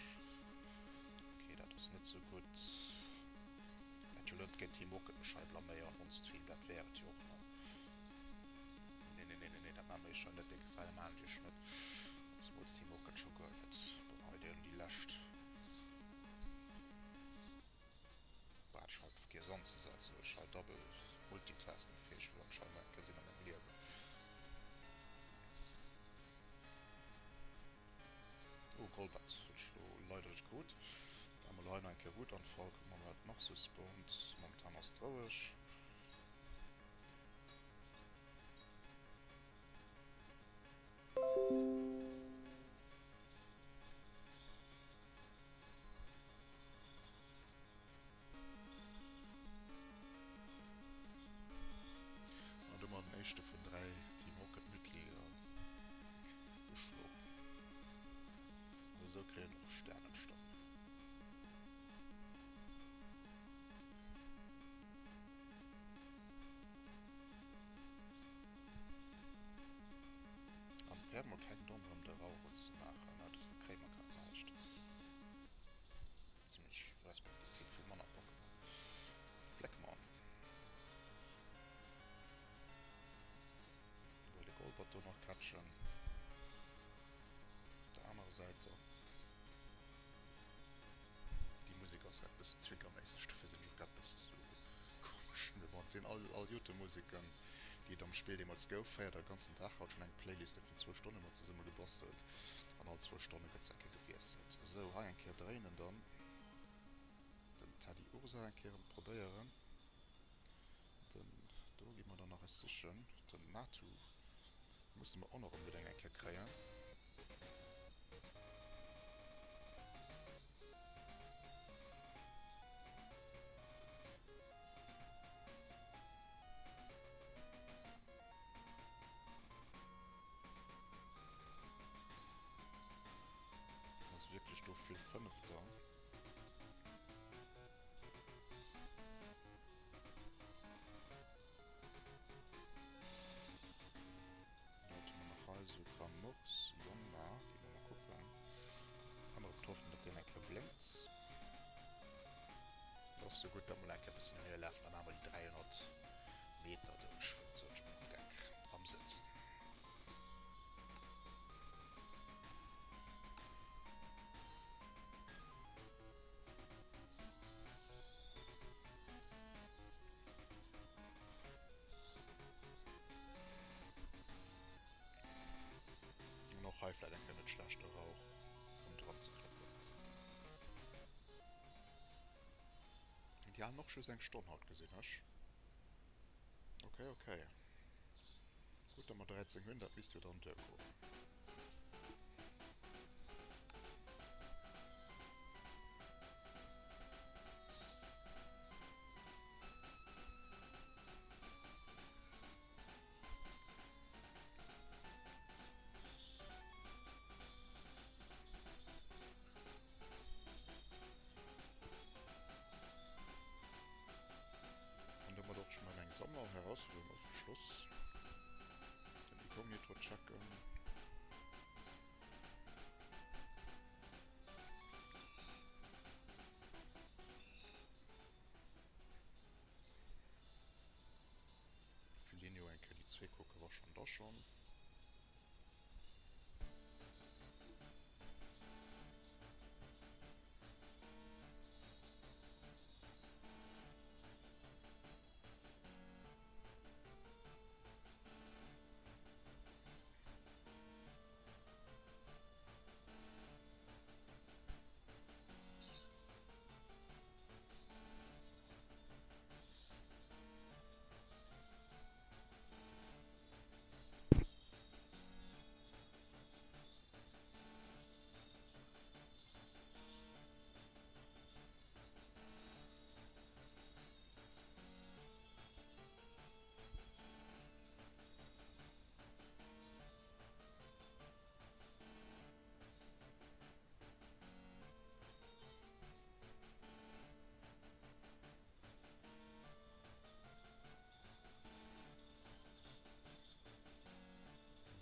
Okay, dat ass net sou gutt. jo net géint Team Rocket mech hei blaméieren on stream, dat wär et jo och nach. Nee, nee, nee, nee, nee, dat maache mer iech hei net, dee Gefale maachen ech iech net. An zemools Team Rocket scho guer net. Bon, hei déi déi lescht Batsch hei vergiess anzesetzen, well ech hei double multitasking-fäeg wëll anscheinend nach eng Kéier sinn a mengem Liewen. Oh, Golbat huet ech lo leider net krut. Da hu mer lo hei nach eng Kéier Wutanfall. Kucke mer mol wat nach sou spawnt. Momentan ass et roueg. An do hu mer den éischte vun 3 Team Rocket Mitglieder geschloen. An esou kréien och Sternenstaub. An et wär mol keng domm erëm de Rauch unzemaachen, dofir kréie mer grad näischt. Zimmlech, respektiv vill, vill manner Pokémon. Fleckmann. Wëll de Golbat do nach catchen. Op der anerer Säit do. Déi Musek ass grad bëssen triggerméisseg, dofir sinn ech och grad bëssen sou komesch. Mee bon, et sinn all, all Jote Museken, déi et am Spill deemools gouf. Féiert e ganzen Dag haut schonn eng Playliste vun zwou Stonne mat zesumme gebastelt. An all zwou Stonne gëtt se eng Kéier gewiesselt. Sou, hei eng Kéier dréinen dann. Den Teddy Ursa eng Kéier erëm probéieren. Den do gi mer dann nach eis sichen. Den Natu musse mer och nach onbedéngt eng Kéier kréien. Ass wierklech do vill Fënnefter? Wat hu mer nach hei? Esou Grammox, Jongma, gi mer mol kucken. Ëmmer op d'Hoffnung, datt deen eng Kéier blénkt. Dat ass jo gutt, datt mer eng Kéier e bëssen heihinner lafen, da maache mer déi 300 Meter do geschwënn, sot ech mol am Geck, am Sëtzen. An och hei vläit eng Kéier net schlecht de Rauch erëm dran ze klappen. Déi halen och just eng Stonn haut gesinn ech. Ok, ok. Gutt, datt mer 13 hunn, dat misst jo dann duergoen. An domat och schon eng Sammler-Herausforderung ofgeschloss. Den Inkognito checken. Filinho eng Kéier déi zwee kucke waschen da schon.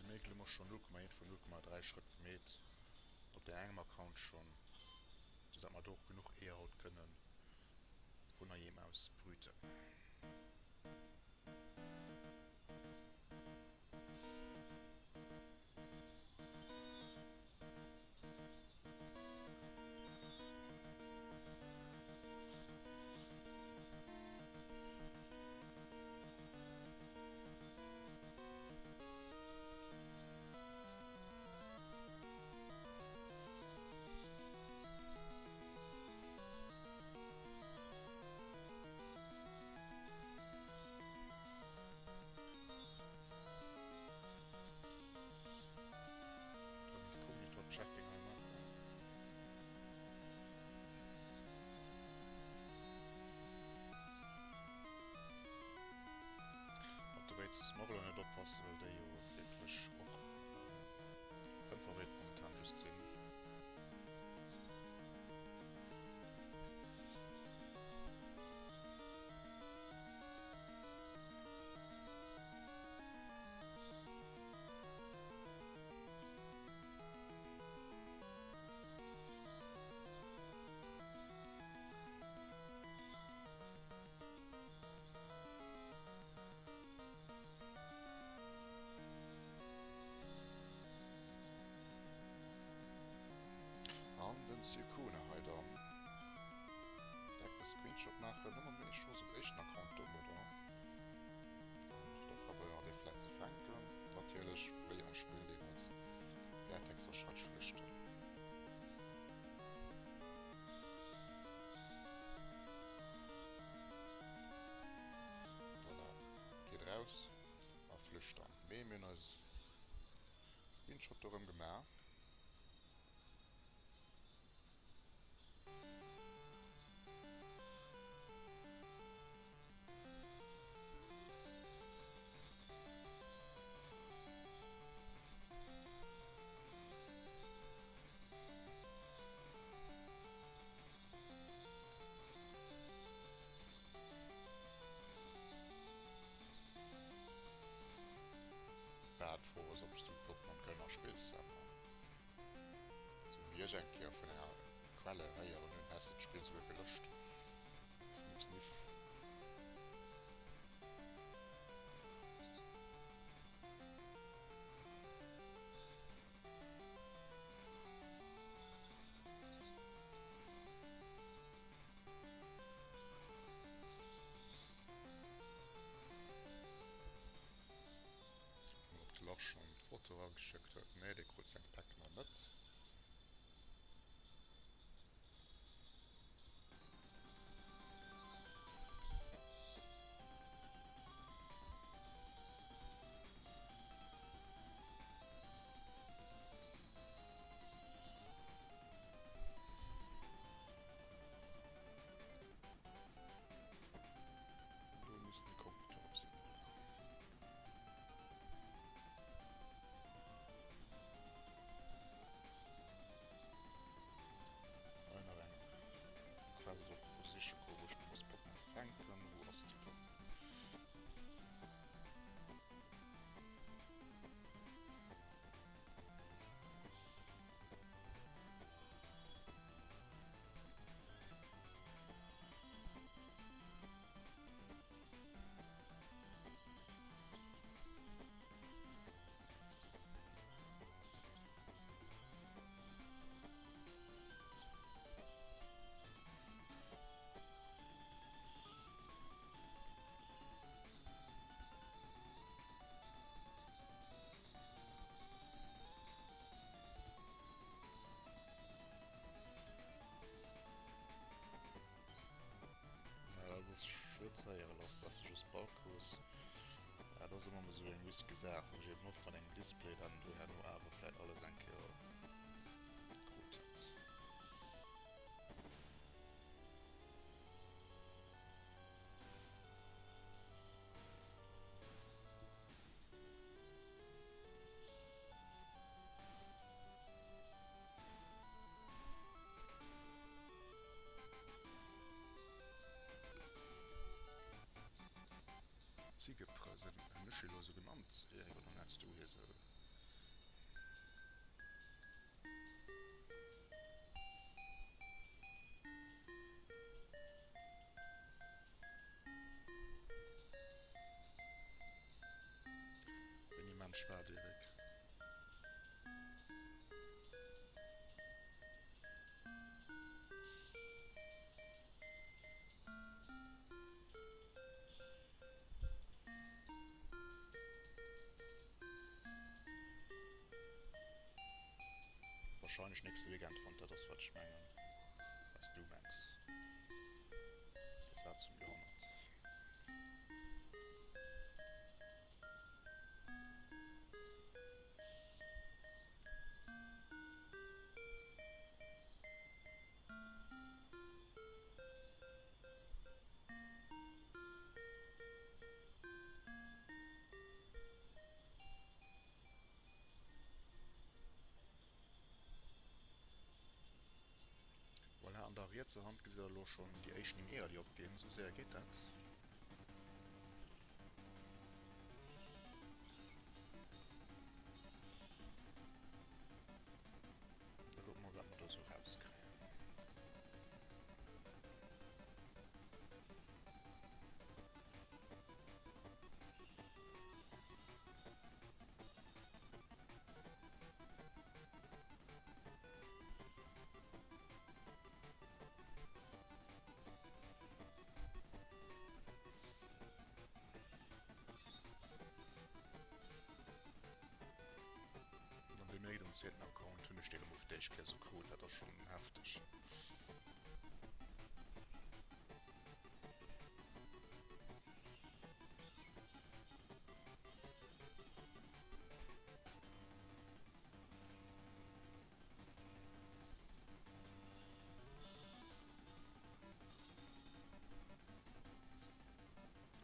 De Méikel hu mer schonn 0,1 vun 0,3 Schrëtt gemeet op där engem Account schonn, sou dat mer do och genuch Eeër haut kënnen vun eiemem. Ausbrüten. Cognitor Checking hei maachen. Op de Wéi ze smuggelen net oppassen, well déi jo wierklech och 5 Réit momentan just sinn. An den Sukuna hei dann. Direkt e Screenshot maachen. Hu mer méi Chance op éischten Account domadder. An da probéiere mer dee vläit ze fänken. Natierlech wéi am Spill deemools Vertex wahrscheinlech flüchten. Voilà, geet raus a flücht dann. Mee mir hunn eis Screenshot do rëm gemaach. Bad Fro ass obs du Pokémon Gönner spills Summer. Sou wéi ech eng Kéier vun enger Quelle héieren hunn, häss de d'Spill souguer gelöscht. Sniff sniff. Kucken ob de Lars schon d'Foto erageschéckt huet. Nee, dee krut seng Päck nach net. Do misst den Computer op sinn. Hei nach eng Quest och siche goen, wou ech muss Pokémon fänken. Wou ass déi dann? Ja, dat ass schued ze héieren, Lass, dass de just Bulk hues. Dat ass ëmmer esou eng risky Saach, wou ech eben oft mat engem Display dann do herno awer vläit alles eng Kéier krut hätt. Ziegeprëss, hunn ech elo esou genannt, Erik, oder nenns du hie sou? Match waart, Eric. Wahrscheinlech nächste Weekend, wann dat ass wat ech mengen, wat s du mengs. Dat war zum Joerhonnert. Voilà, an der rietser Hand gesitt der elo schonn déi éischt 9 Eeër, déi opginn. Esou séier geet dat. Da kucke mer, wat mer do esou rauskréien. An dir mierkt, um zweeten Account hunn ech deen emol fir d'éischt Kéier esou krut, dat ass schonn hefteg.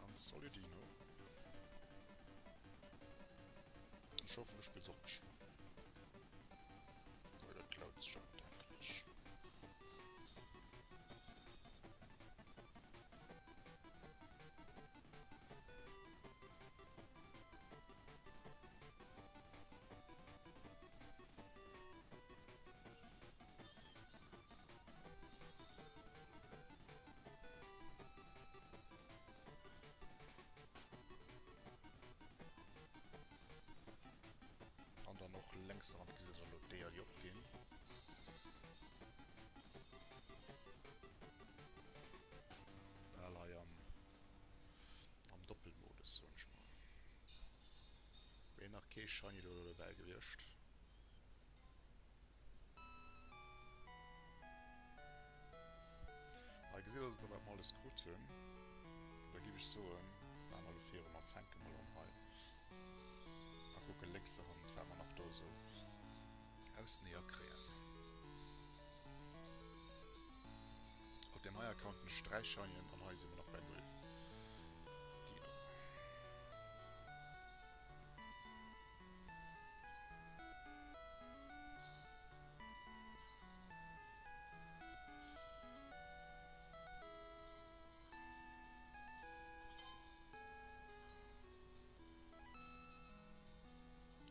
An Solidino. Ech hoffen du spills och geschwënn. Well dat lount sech awer denken ech. An dann och lénkser Hand gesitt der elo d'Eeër déi opginn. Bal hei am am Doppelmodus soen ech mol. Mee nach kee Shiny do dobäi gewiescht. Hei gesitt der also wat mer alles krut hunn. Da giff ech soen, maache mer elo viru mam fänke mol an hei a kucke lénkserhand wat mer nach do esou aus den Eeër kréien. Op deem hei Account hunn ech 3 Shinyen an hei si mer nach bei 0 Dino.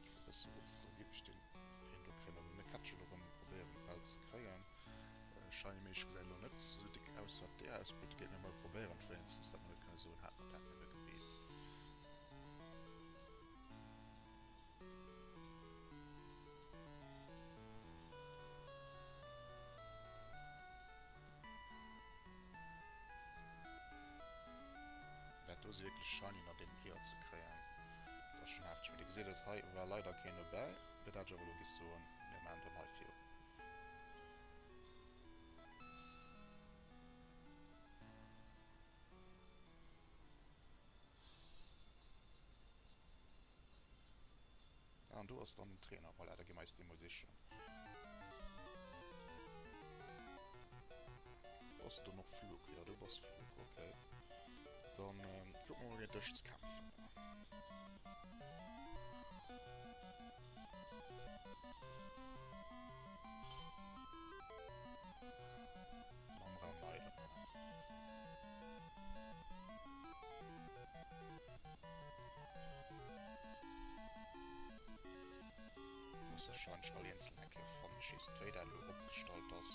Géif e bësse erofgoen, géif ech deen een do kréien, awer mir catchen erëm, probéieren bal ze kréien. Shiny Meesch gesäit elo net sou déck aus wat déi ausbitt, géif mir mol probéieren wéinstens dat mer net kënne soen, hat mer dat nëmme gebeet. Dat do si wierklech Shiny an deenen Eeër ze kréien, dat ass schonn hefteg. Mee dir gesitt et, hei war leider keen dobäi. Dat hat ech awer elo giss soen, mir maachen dann hei viru. An do ass dann den Trainer. Voilà, da gi mer eis dee mol sichen. Bass du noch Flug? Ja, du bass Flug, okay. Dann kucke mer mol géint dech ze kämpfen. Mam Ramaida. Muss wahrscheinlech all eenzel eng Kéier fannen. Ech weess net wéi dat elo opgestallt ass,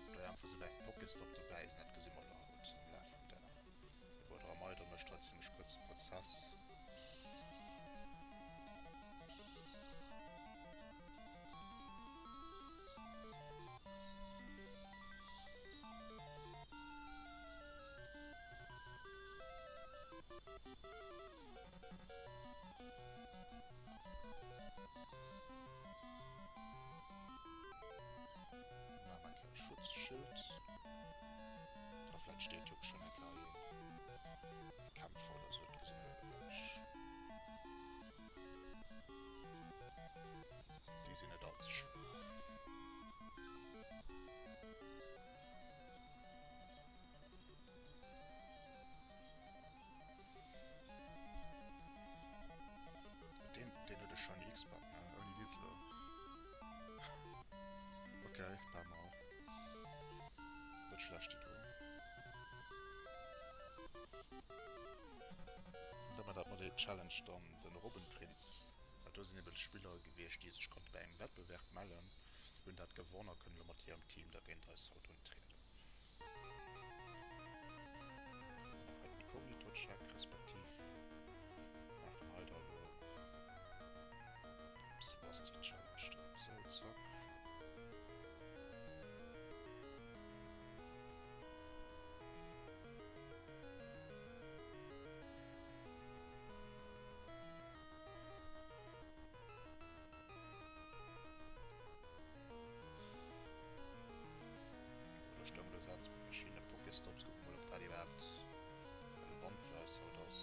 ob da einfach esou eng Pokéstop dobäi sinn, dat gesi mer elo haut am Laf vum Dag. Mee bon, de Ramaida mécht hei zimlech kuerze Prozess. Maache mer eng Kéier e Schutzschild. A vläit steet jo geschwënn eng Kéier een Kämpfer oder sou, dat gesi mer jo elo gläich. Déi sinn net all ze schwéier. Deen, deen huet e shiny X-Pack, ne? Ouni Witz elo. Ok, pas mal. Net schlecht déi do. Da mat dat mat der Challenge dann den Robbenprinz. Dat do sinn eben Spiller gewiescht déi sech konnte bei engem Wettbewerb mellen, hunn dat gewonn a kënnen elo mat hirem Team da géint eis haut untrieden. Nach en Inkognito-Check, respektiv maachen hei da elo, ups, wou ass déi Challenge dann? Sou, zack. Oder stoung elo Sätz mat verschiddene Pokéstops. Kucke mol op dat iwwerhaapt relevant fir eis haut ass.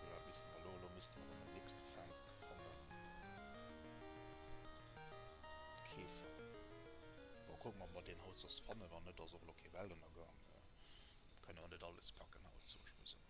Voilà, misste mer elo, elo misste mer dann den nächste Fang fannen. Käfer. Bon, kucke mer, ob mer deen haut soss fannen. Wann net, ass och elo kee Weltënnergang. Kënne och net alles packen haut, soe ech mol sou.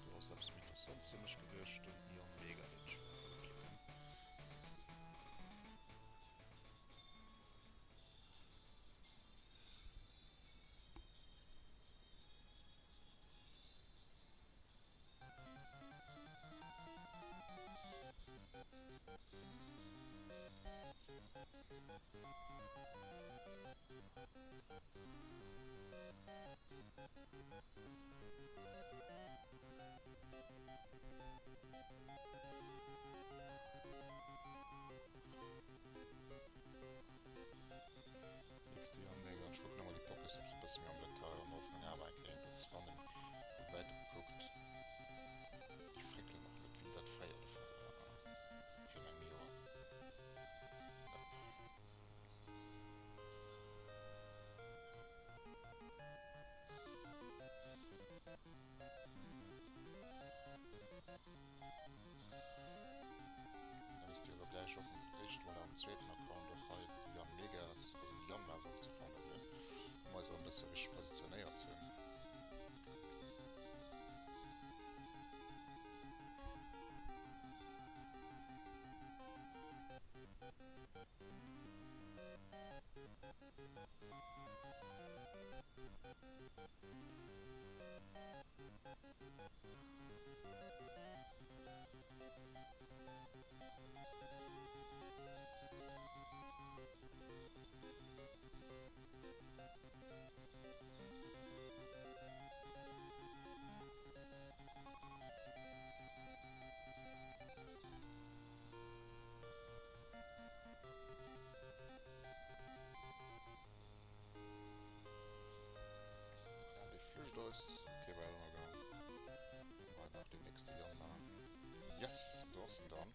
Do ass eppes méi interessant fir mech gewiescht, den Ion Mega, deen ech wëll uklicken. XD an mega ech kucken emmer déi Pokéstops e bësse méi am Detail an der Hoffnung awer eng Kéier een do ze fannen. Vu wäitem gekuckt, déi fréckelen och net wéi dat fréier de Fall war virun engem Joer. Nope. Da misst Dir elo gläich och éischt mol am zweeten Account och hei de Yann Megas, also de Yann Mas anzefanne sinn, wou mer eis erëm e bësse richteg positionéiert hunn. Ah, dee flücht eis. Okay, Wellennergang. Nächste Yanma. Yes, do ass en dann.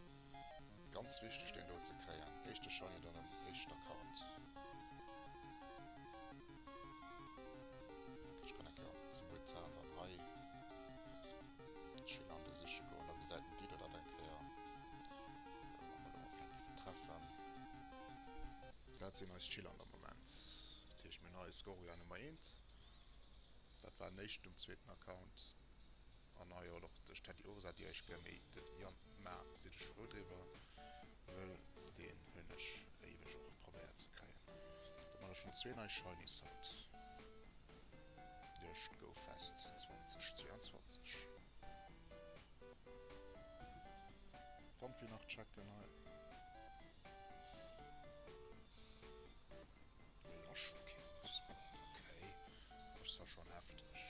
Ganz wichteg deen do ze kréien. Éischte Shiny dann um éischten Account. Ech kann eng Kéier simultan dann hei d'Schilande siche goen, da gesäit den Didder dat eng Kéier. Sou, wa mer do mol vläit géifen treffen. Dat sinn eis Schilland am Moment. Dat heescht mir hunn hei Scoria Nummer eent. Dat war en éischten um zweeten Account. An hei och de Teddy Ursa, déi ech gär méi den Yann Ma sinn ech frou driwwer, wëll deen hunn ech éiweg och probéiert ze kréien. Do man ech schonn zwee nei Shinies haut duerch d'GoFest 2022. Fanfi nach checken hei. Nee, ass scho keen gespawn, okay. Ass zwar schon hefteg.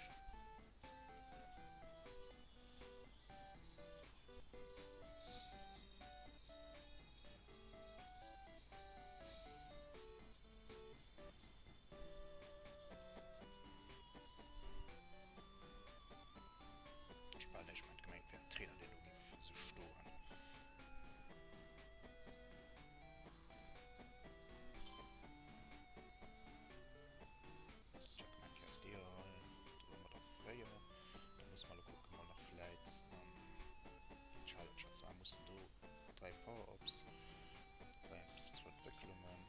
Ech bal näischt méi gemengt wär en Trainer deen do giff sou stoen. Checken eng Kéier deeër hei. Do hu mer der 4. Da musse mer elo kucken, mol nach vläit an déi Challenger ze maachen. Mussen do 3 Power-Ups, 3, zwou Entwécklungen.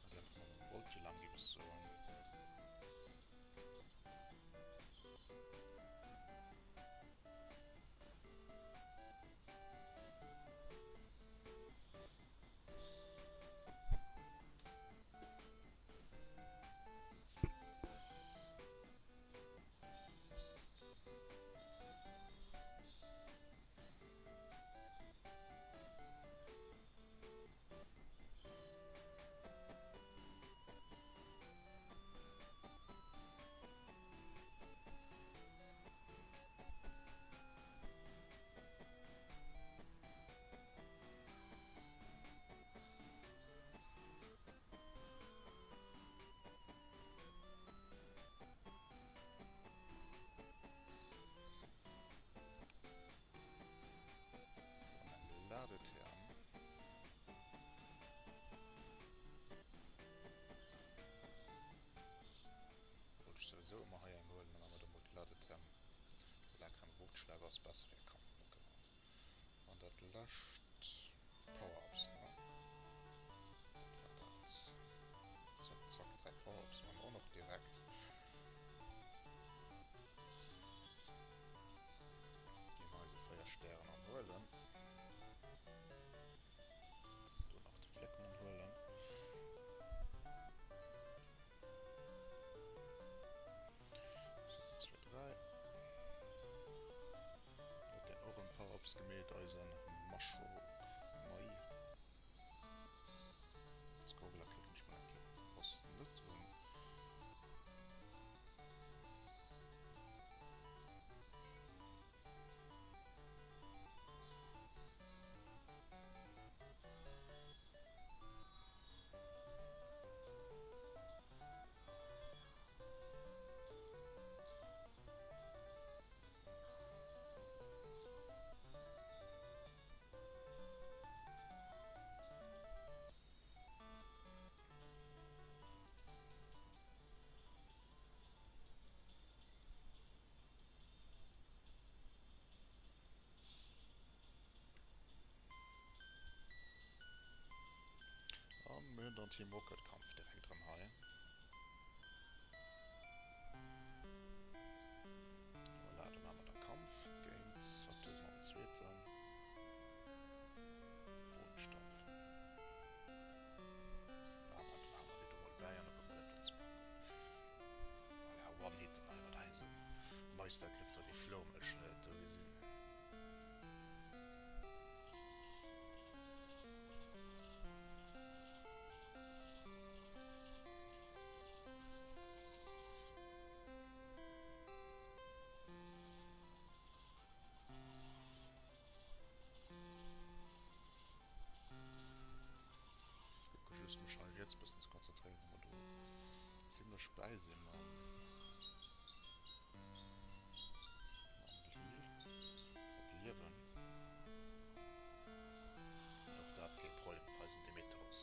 Da lafe mer mam Voltilamm, géif ech soen. An eng Ladetherm. Wollt ech souwisou ëmmer hei eng huelen, dann hu mer do mol d'Ladetherm. Lakrem Wurtschlag ass besser fir Kampf-Pokémon. An dat lescht Power-Ups, ne? Dat war dat. Zack, zack, 3 Power-Ups man och nach direkt. Ginn mer eise 4 Stären an huelen. Do nach de Fleckmon huelen. So, 2, 3. Huet den och en Power-Ups gemeet, eisen Maschok Mai. Skorgla klicken ech mol eng Kéier bewosst net un. An mir hunn dann Team Rocket Kampf direkt erëm hei. Voilà, do maache mer da Kampf géint, wat huet en am zweeten? Bodenstampf. Ah, dat fannen mer déi do mol bäi an da kucke mer dat do ze packen. Voilà, One Hit hei mat eisem Meistergriff do, dee Flourmësch do gesinn. bäi si mam Heal, mat Liewen. Mee och dat kee Problem fir eisen Demetros.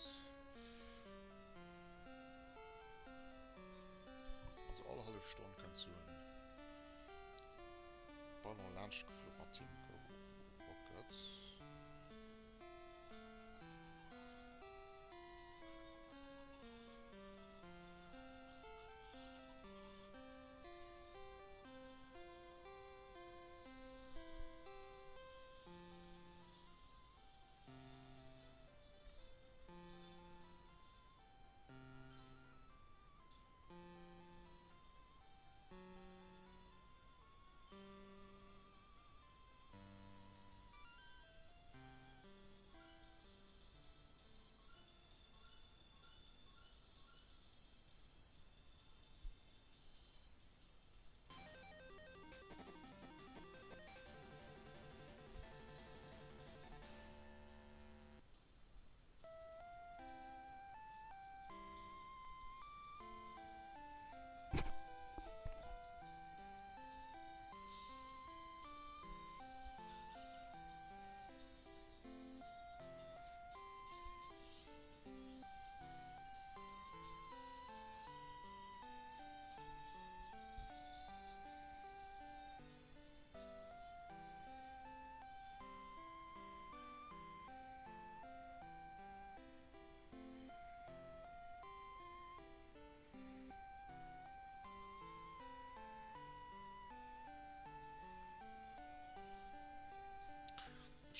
Also all hallef Stonn kënnt sou en Ballon laanscht geflu mat Team Go Rocket.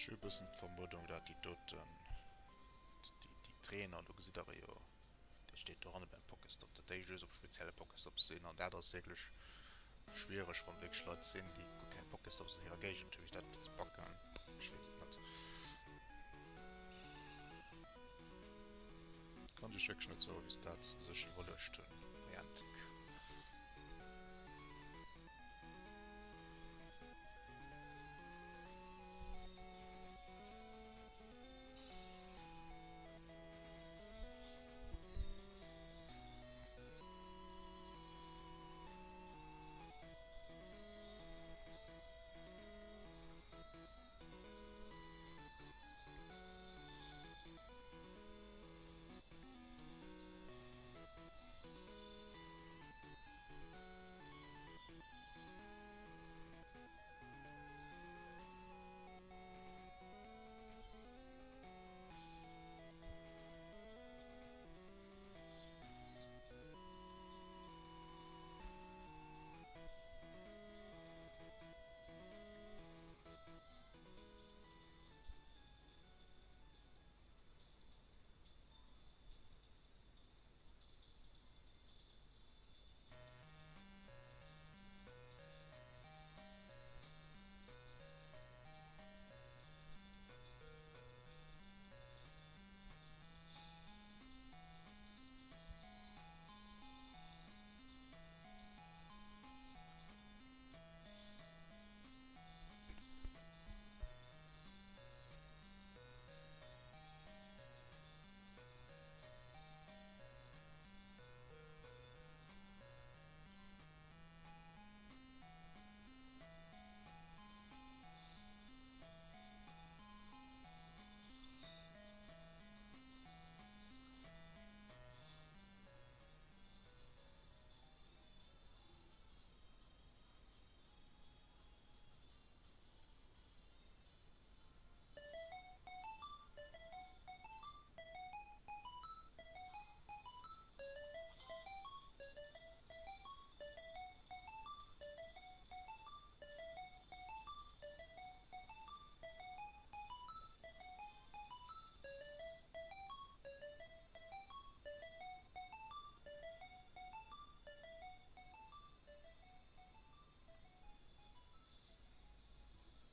Ech hu e bëssen d'Vermuddung, dat déi doten, déi Trainer, do gesitt der e jo, dee steet dohanne beim Pokéstop, dat déi just op spezielle Pokéstops sinn. An dat ass wierklech schwiereg, wann wierklech Leit sinn, déi guer keng Pokéstops an hirer Géigend hunn, fir dat ze packen. Ech weess et net. Kann ech wierklech net soen, wéi se dat sech iwwerluecht hunn, Niantic.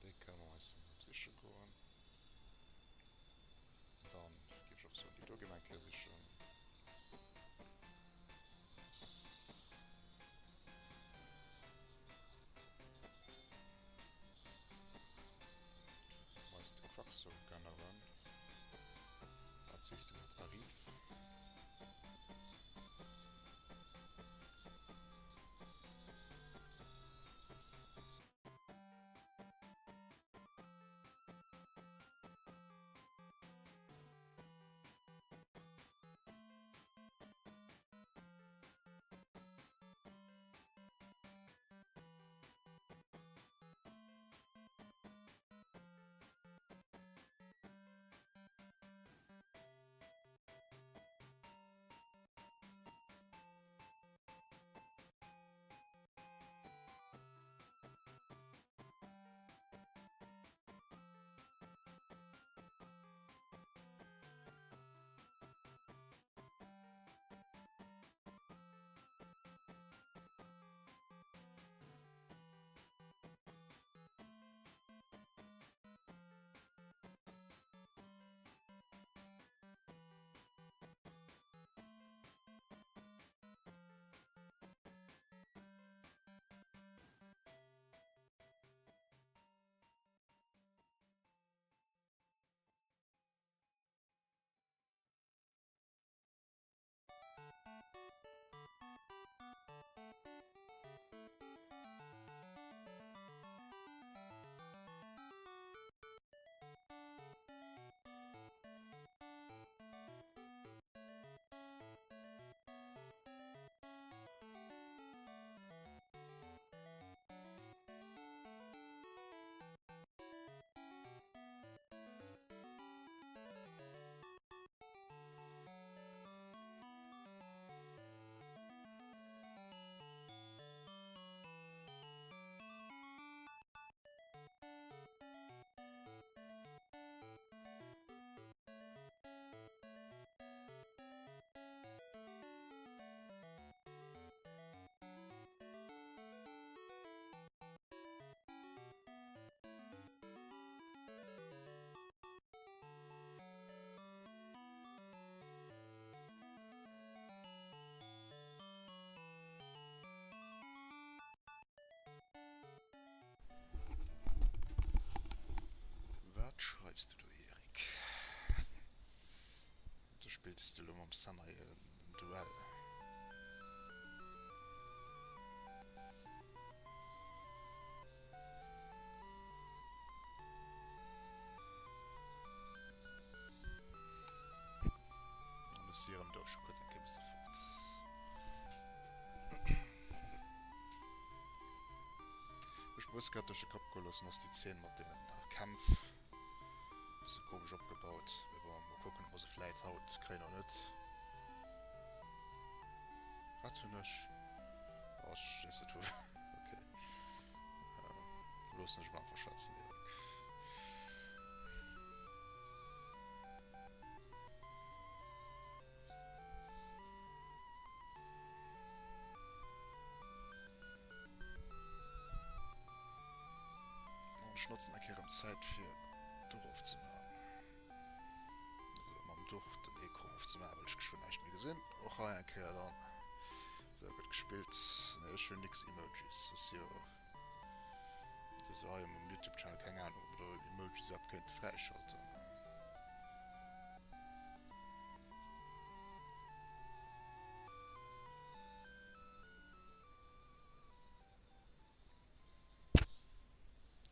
Déi kënne mer eis emol siche goen. Dann géif ech och soen, déi do gi mer eng Kéier sichen. Mer eis de Quaxo gönneren. Wat sees de mat Arrive? dreiws du do, Erik? Do spills de elo mam Senna en Duell. An ech si erëm do, ech hu kuerz eng Kéier misse fort. Ech muss grad duerch de Kapp goe loossen, ass déi Zeen mat deenen Kämpf e bësse komesch opgebaut. Mee bon, mol kucken, ob mer se vläit haut kréien oder net. Wat hunn ech? Oh, ech weess net wou. Okay. Loossen ech mol einfach schwätzen, Erik. An ech notzen eng Kéier erëm d'Zäit fir d'Duch ofzemaachen. Also mam Duch den Ecran ofzemaachen, well ech geschwënn näischt méi gesinn. Och hei eng Kéier dann. Sou gëtt gespillt. Nee, ech hunn nix Emojis. Ass jo sou hei um Youtube Channel, keng Ahnung ob mer do Emojis iwwerhaapt kéinte fräischalten.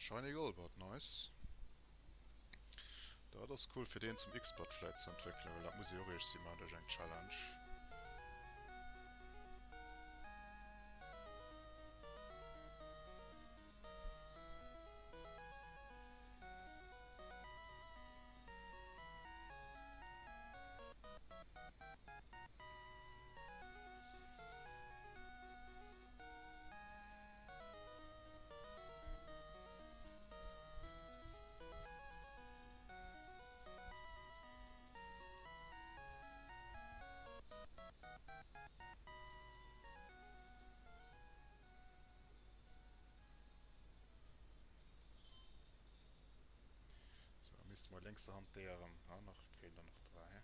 Shiny Golbat, nice. Dat ass cool fir deen zum X-Bat vläit ze entwéckelen, well dat muss ee och eescht si maachen duerch eng Challenge. So, da misste mer lénkser Hand déi erëm, ah, nach, et feelen der nach 3.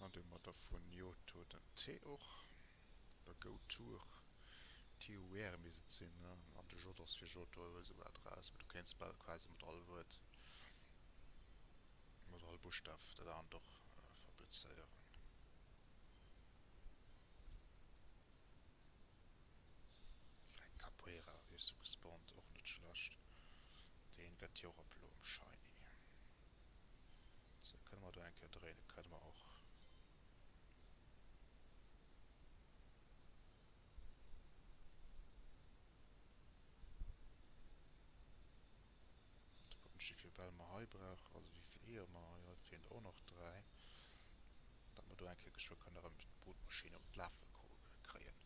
An do hu mer da vun Johto den T och, oder Gotour, TUR misst et sinn, ne? An de J ass fir Johto esouguer draus, mee du kéints bal quasi mat all Wuert, mat all Buschtaf dat anert och fabrezéieren. Fir eng Capoeira wiers du gespawnt, och net schlecht. Deen gëtt jo och op elo um Shiny. Sou, kënne mer do eng Kéier dréinen? Kënne mer och. Da kucken ech wéivill Bäll mer hei brauchen, also wéivill Eeër mer hei hu, feelen der och nach 3. Datt mer do eng Kéier geschwë kënne erëm d'Brutmaschinn un d'Lafe kréien.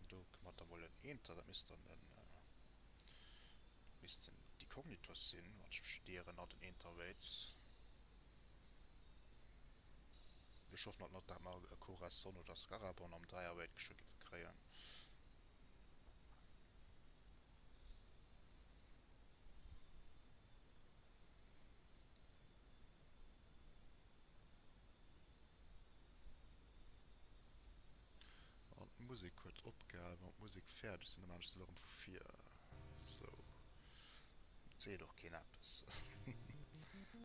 Do kënne mer da mol en Enter, dat misst dann en, misst den Decognitus sinn, wann ech mech net ieren, an den Enter Waits. Ech hoffen alt nach, dat mer e Corasonn oder Scarabon am Dräier-Raid geschwë géife kréien. An d'Musek huet opgehal. Wann d'Musek fäerdeg sinn, da maan ech se elo erëm vu vir. Sou. Et seet och keen eppes.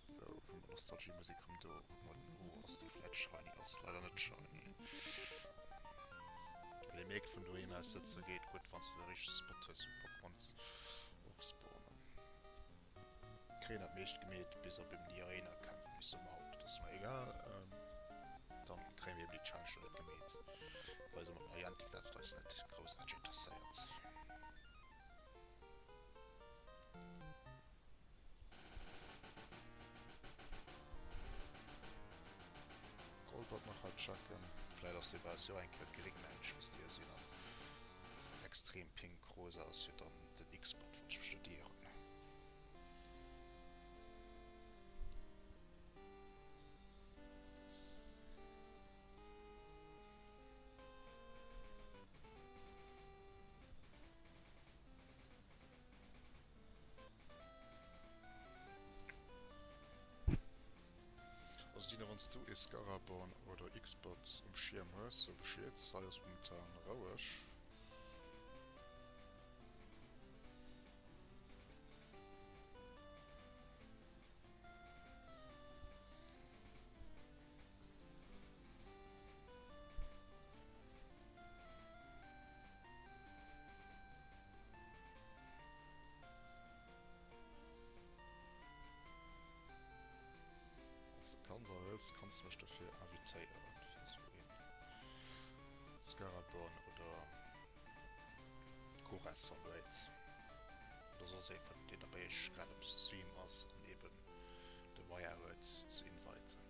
Sou, hu mer d'Nostalgie-Musek erëm do. Kucke mer den O. Ass déi vläit shiny? Ass leider net shiny. Well ee mierkt, vun doheem aus sëtze geet gutt, wann s de de richtege Spot hues, wou Pokémons och spawnen. Mir kréien dat meescht gemeet, bis op eben déi Arena-Kämpf, mee ech soe mer haut, dat ass mer egal. Dann kréie mir eben déi Challenge do net gemeet, well se mat Niantic, dat huet eis net groussaarteg interesséiert. Golbert nach hei checken, vläit ass dee bei eis jo och eng Kéier gréng, mengen ech misst dee jo sinn, an extrem pink rosa ass jo dann den X-Bot, wann ech mech net ieren. Also Dino, wanns du ee Scaraborn oder X-Bot um Schierm hues, so Bescheed. Hei ass momentan roueg. Wanns de kanns a wëlls, kanns de mech dofir invitéieren fir esou een Scaraborn oder Coruscant Raid oder soss ee vun deen der bei iech grad um Stream ass an eben de Moyen huet ze inviten.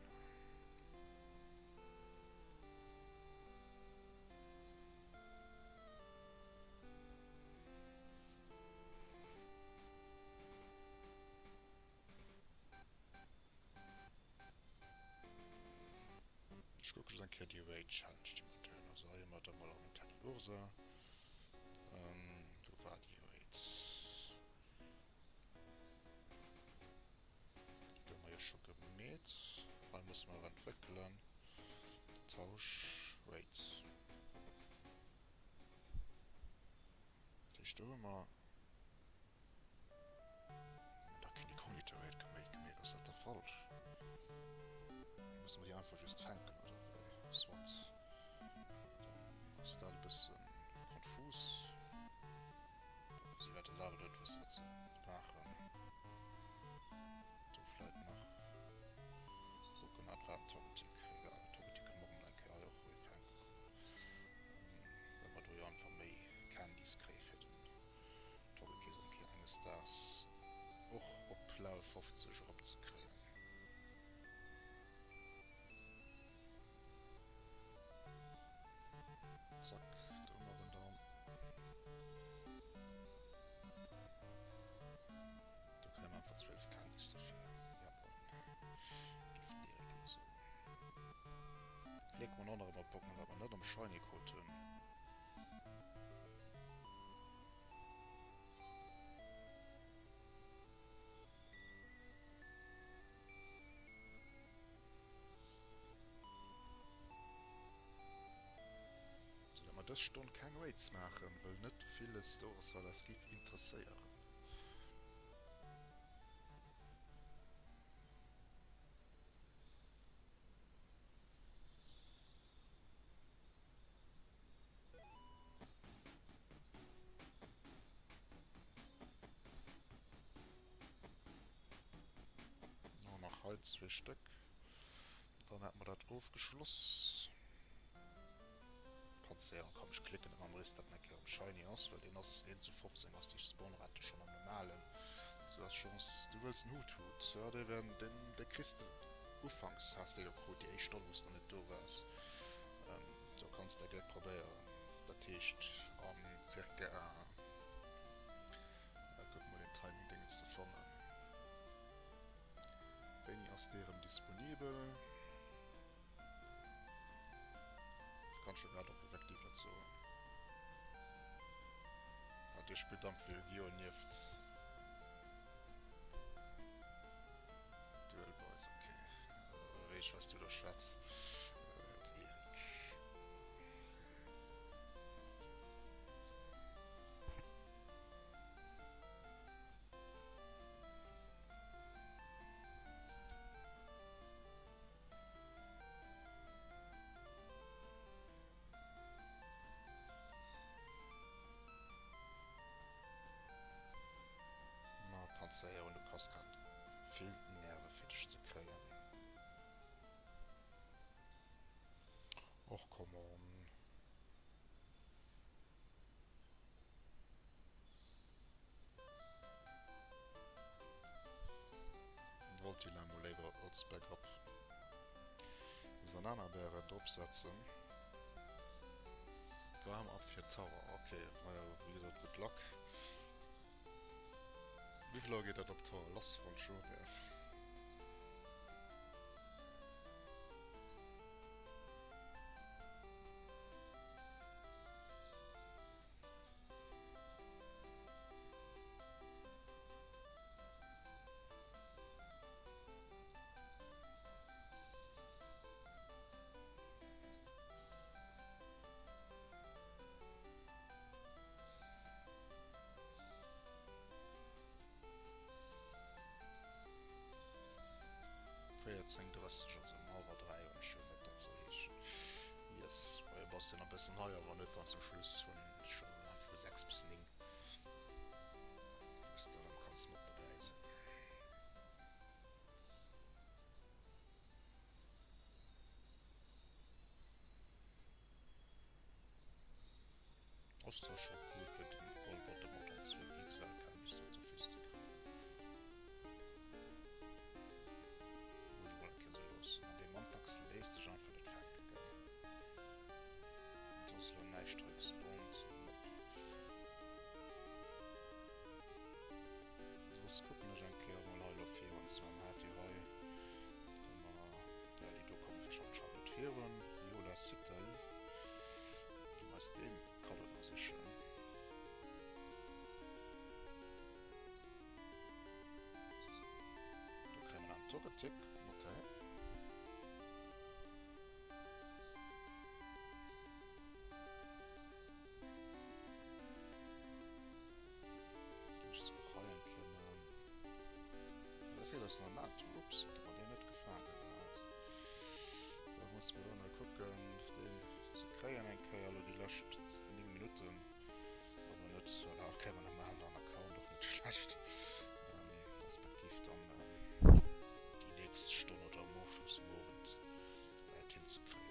Ech kucke just eng Kéier déi Raid Challenge déi mer do hunn. Also hei hu mer da mol erëm en Teddiursa. Wou war déi Raid? Déi hu mer jo scho gemeet. Hei musse mer nach entwéckelen. Tausch Raids. Dat heescht do hu mer. Da keen Inkognito Raid gemeet gemeet, ass dat da falsch? Musse mer déi einfach just fänken oder wéi? Soit. Dann ass dat e bësse konfus. Bon, si wäerte selwer net wëssen, wat se maachen. Do vläit nach kucken. Ah, dat war en Togetic. Egal, Togetic kënne mer och emol eng Kéier hei och erëm fänke goen. Well mer do jo einfach méi Candies kréie fir den Togekiss eng Kéier enges Daags och op Level 50 eropzekréien. Zack, do hu mer en dann. Do kréie mer einfach 12 Candies dofir. Jawohl. Géif den Erik elo soen. Flécke mer och nach ëmmer Pokémon, wat mer net am Shiny krut hunn. Sou dat mer dës Stonn keng Raids maachen, wëll net villes do ass wat eis giff interesséieren. No nach hei zwee Stéck. Dann hätte mer dat ofgeschloss. Panzerung komm ech klicken am Riss dat eng Kéier um Shiny ass, well deen ass 1 zu 15 ass déi Spawnrate schonn am normalen. Sou ass Chance du wëlls en Hoothoot, jo dee wär deen dee kriss de ufanks has dee jo krut déi éischt Stonn wou s de nach net do waars. Do kanns de Gléck probéieren. Dat heescht an circa, kucke mol den Timing Dingens ze fannen. Wéini ass dee rëm disponibel? Kann ech jo grad och effektiv net soen. Ah, dir spillt am fir Yu-Gi-Oh! Nieft Duel Boys, ok. Also weess ech, wat s du do schwätz, Erik. Ma Panzerhero, du kanns grad. vill Nerve fir dech ze kréien. Och come on. Wollt déi Lamo léiwer als Backup Sananabäre drop setzen. Warm up fir Tower, ok, majo wéi gesot good luck. Wéivill Auer geet dat op Tower lass wann ech soen däerf? 14, 30, also um hallwer 3 hunn ech jo net, dat soll heeschen, yes, majo bass de nach e bëssen hei, awer net dann zum Schluss vun vu 6 bis 9, wou s de erëm kanns mat dobäi sinn. Ass zwar scho cool fir den Goldbottom mat den zwou XL Candies do d'office ze kréien. Muss ech mol eng Kéier sou loossen. An dee Mantax léisst sech einfach net fänken, gell? Et ass elo näischt hei gespawnt. Nope. Soss kucken ech eng Kéier mol hei elo virun. Zwar mer hat jo hei, do mer, ja déi do kommen wahrscheinlech haut net virun. Viola Sittel. Gi mer eis deen Kaddo da sichen. Do kréie mer nach en Togetic. Okay. Kann ech se och hei eng Kéier maachen. Da feelt eis nach en Atom. Ups, hätte mer deen net gefaange gehat. Da musse mer elo nach kucken, deen ze kréien eng Kéier elo déi lescht 9 Minutten. Awer net, voilà, ok, mer maachen dann Account och net schlecht. Respektiv dann déi nächst Stonn oder am Ofschloss um Owend wäit hinzekréien.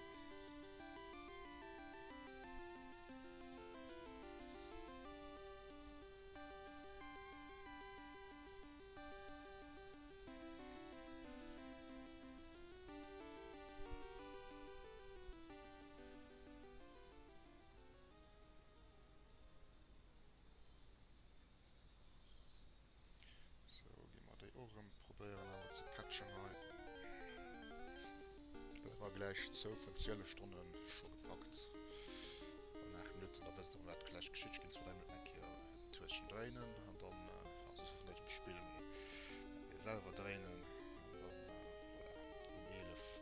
Sou, gi mer déi och erëm probéieren awer ze catchen hei. Dat war gläich zou vun 12 Stonnen scho gepackt. An 8 Minutten, da wësst der erëm wat gläich geschitt. Ech ginn zwou, dräi Minutten eng Kéier en Tourchen dréinen an dann, also net um Spill, mee bei mir selwer dréinen an dann, voilà, um 11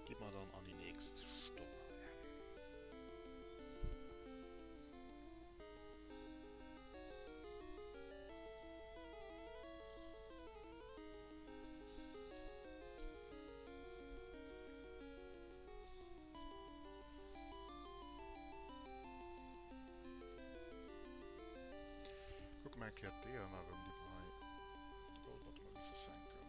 gi mer dann an déi nächst Stonn hei. Kucke mer eng Kéier d'Eeër nach erëm, déi mer hei de Golbert emol géife fänken.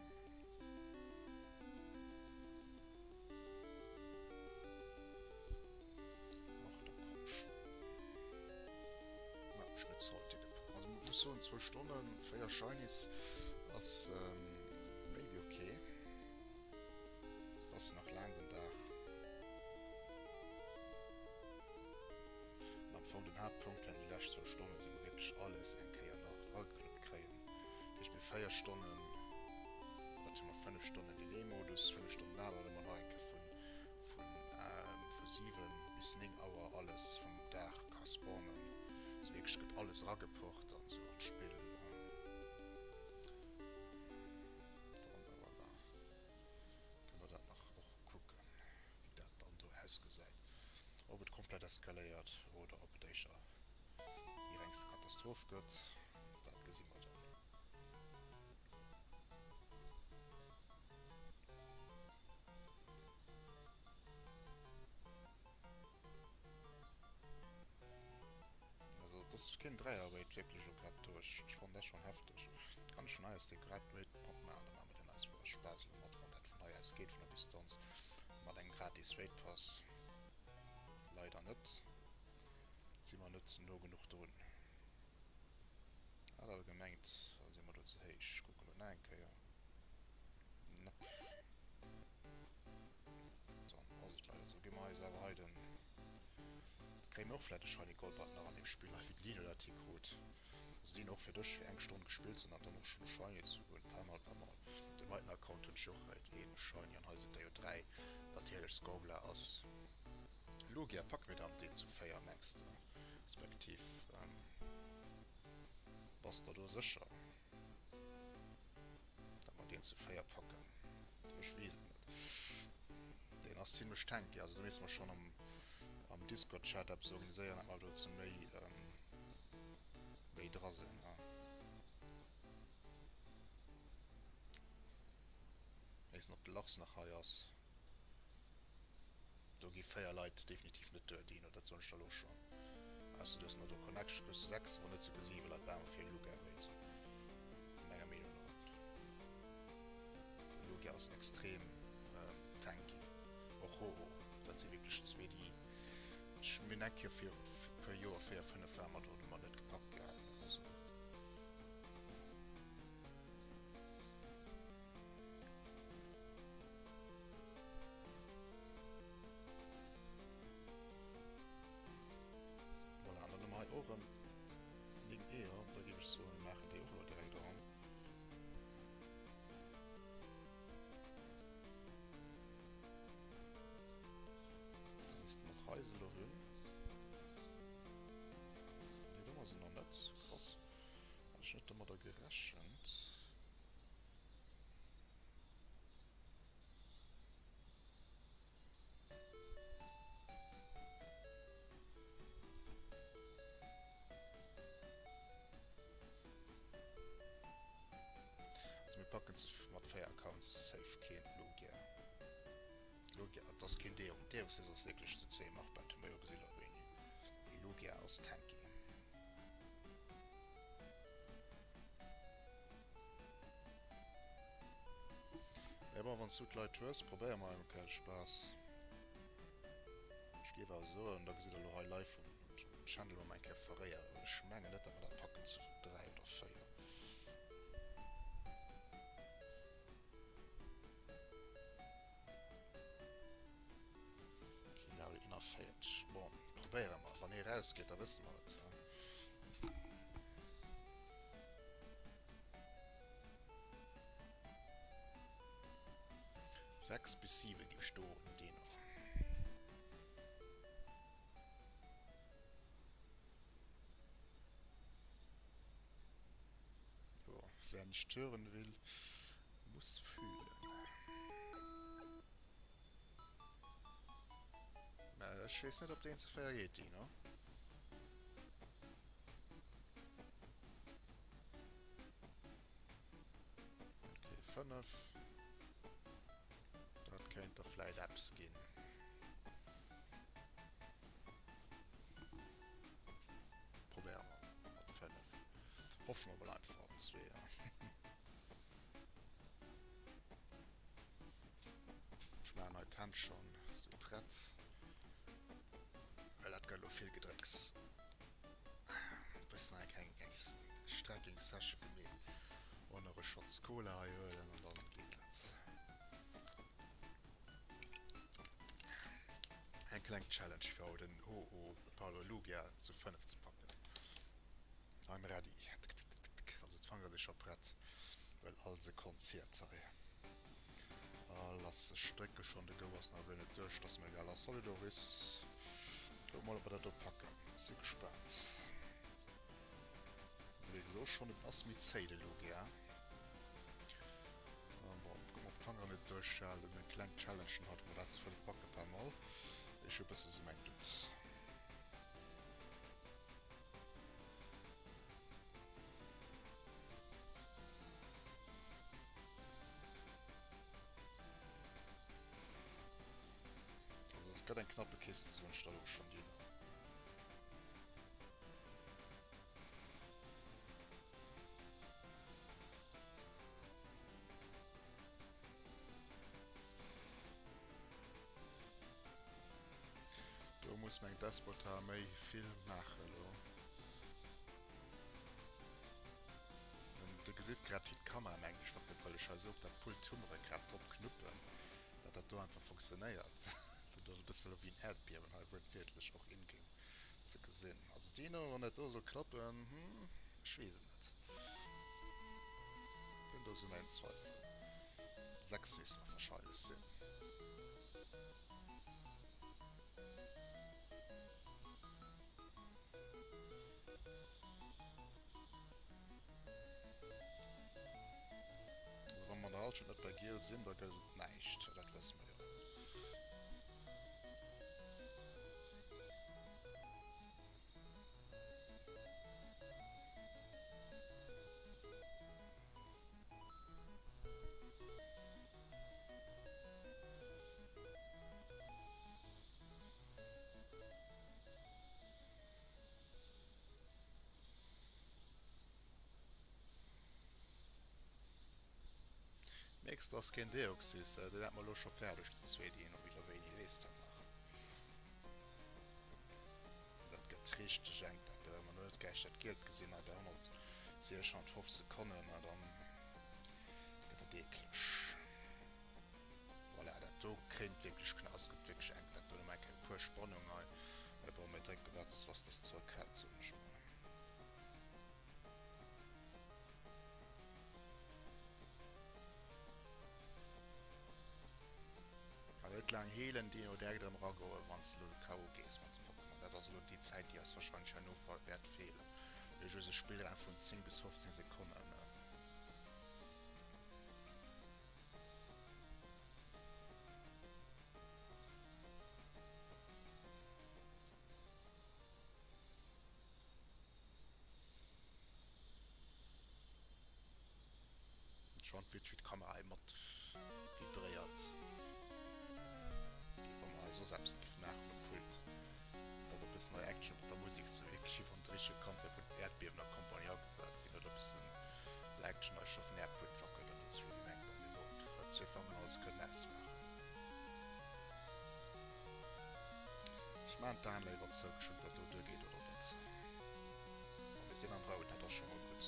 Ach, da komm schon. Mä mech net ze heute gepackt. Also muss soen, zwou Stonnen, 4 Shinies ass méi wéi ok. Ass nach laang den Dag. An am Fong den Haaptpunkt wären déi lescht zwou Stonnen, sou mer wierklech alles eng Kéier nach drageknuppt kréien. Dat heescht mir 4 Stonnen, wat hu mer, 5 Stonnen deen ee Modus, 5 Stonnen den aneren, ëmmer nach eng Kéier vun vu 7 bis 9 Auer alles vum Dag ka spawnen. Sou wierklech gëtt alles erageport an sou an d'Spill an dann voilà kënne mer dat nach och kucken wéi dat dann do ausgesäit, ob et komplett eskaléiert oder ob et éischer déi rengste Katastroph gëtt, dat gesi mer dann. Also dat ass keen Dräier Raid wierklech elo grad do. Ech fannen dat schon hefteg. Kann ech. vun hei aus dee Grad Raid Pop maachen, da maache mer deen eis Spaass elo mat, wann dat vun hei aus geet, vun der Distanz, mat engem gratis Raid Pass. Leider net. Si mer net no genuch drun. Hat awer gemengt, da si mer do ze héich. Kucke lo nach eng Kéier. Nope. Dann ass et leider esou. Gi mer eis awer hei den... Kréie mir och vläit e Shiny Golbat nach an deem Spill hei, wéi de Lino dat hikrut. Also si hunn och fir dech fir eng Stonn gespillt sinn an dann och schonn e Shiny ze hunn. Paar Mal, paar Mal. Dem heiten Account hunn ech jo och eréit een Shiny an hei sinn der jo 3. Natierlech Skorbla ass Lugia. Packe mir dann deen zu 4 mengs de? Respektiv bass der do sécher? Dat mer deen zu 4 packen. Ech weess et net. Deen ass zimlech tanky. Also do misste mer schonn am, am Discord-Chat eppes organiséieren, dat mer do zu méi, méi dra sinn. Weess net, ob de Lars nach hei ass. Do gi 4 Leit definitiv net duer, Dino, dat soen ech der elo schonn. Ausser du hues nach do Connection, kriss du 6, wann net souguer 7 Leit bam fir Luga Raid. Menger Meenung no. Lugia ass extrem tanky. Och Ho-Oh. Dat si wierklech zwee déi ech mir hunn eng Kéier fir e puer Joer, 4, 5 war mer do, déi mer net gepackt gehat hunn oder sou. Voilà, an dann hu mer hei och erëm 9 Eeër. Da géif ech soen, mir maachen déi och elo direkt eran. Da misste mer och hei se elo hunn. Nee, do hu mer se nach net. Krass, hat ech net domadder gerechent. Also mir packen ze mat 4 Accounts safe keen Lugia. Lugia, et ass keen Deox. Deoxys ass wierklech ze zäh machbar, dat hu mer jo gesi lo wéini. Mee Lugia ass tanky. Mee bon, wanns du d'Leit hues, probéier mol eng Kéier de Spaass. Ech géif awer soen, da gesitt der elo hei live vum Channel mol eng Kéier verréieren. Ech mengen net, datt mer dat packen zu 3 oder 4. Okay, Level 41. Bon, probéiere mer. Wann ee rausgeet, da wësse mer et. 6 bis 7 ginn ech do den Dino. Jo, wer nicht hören will, muss fühlen. Mä ech weess net, ob deen ze 4 geet, Dino. Okay, 5. Dat kéint der vläit eppes ginn. Probéiere mer mat 5. Hoffe mer mol einfach op zwee. Ech maachen hei d'Hänn schonn sou prett. Well dat gëtt elo vill Gedrécks. Bëssen eng kleng Strecking Session gemeet. Och nach e Shots Cola hei huelen an dann geet dat. Eng kleng Challenge fir haut den Ho-Oh Paolo Lugia zu 5 ze packen. I'm ready. Also d'Fanger si scho prett, well all Sekonn zielt hei. A lass, ech drécke schonn, de Go ass nach guer net duerch, dat ass mir egal. A Solidoris, kucke mol ob mer dat do packen, si gespaant. Wéi gesot schonn, et ass méi zéi de Lugia. Bon, kucke mol ob d'Fangeren et duerchhalen. Eng kleng Challenge haut, ob mer dat zu 5 packe paar mol. Ech hu e bësse sou mäin Doute. Also et gëtt eng knappe Kiste, soen ech der elo schonn, Dino. muss meng Despota méi vill maachen elo. Du gesitt grad wéi d'Kamera mengen ech wackelt, well ech hei esou op dat Pult hummere grad drop knuppen, dat dat do einfach funktionéiert. Dat ass e bësse elo wéi en Äerdbiewen hei wuertwiertlech och in-game ze gesinn. Also Dino, wann dat do soll klappen, hm, ech weess et net. Hunn do esou mäin Zweifel. 6 misste mer wahrscheinlech sinn. Also wa mer an der Halschent net bei giel sinn, da gëtt et näischt, dat wësse mer jo. Nächst ass keen Deoxys, deen hat mer elo scho fäerdeg zu zweet een oder wéini, weess dat nach. Dat gëtt richteg enk dat do, wa mer net gläich dat Gielt gesinn hei bei 106, 105 Sekonnen, dann gëtt et eekleg. Voilà, dat do kéint wierklech knapp, also et gëtt wierklech enk, dat do nëmme eng Kéier puer Spannung hei. Mee bon, mir drécke wat was das Zeug hält, soen ech mol. An net laang heelen, Dino, direkt erëm eragoen, wann s de elo KO gees mat de Pokémon. Dat ass elo déi Zäit, déi eis wahrscheinlech herno wäert feelen. Mir hu just e Spillraum vun 10 bis 15 Sekonnen. Schon witsch wéi d'Kamera hei mat vibréiert. Wéi wa mer hei soss eppes géife maachen um Pult. Dat e bëssen hei Action mat der Musek, sou wierklech wéi wann de richtege Kampf wär vun Äerdbiewen accompagné agesat ginn. Oder e bëssen Action hei scho vun Äerdpult wackelt an net sou wéi mengbar. Mee bon, wat zwee Fangeren alles kënnen ausmaachen. Ech maan d'Aen léiwer zou, geschwënn dat do duergeet oder net. Bon, mir sinn am Rouden, dat ass scho mol gutt.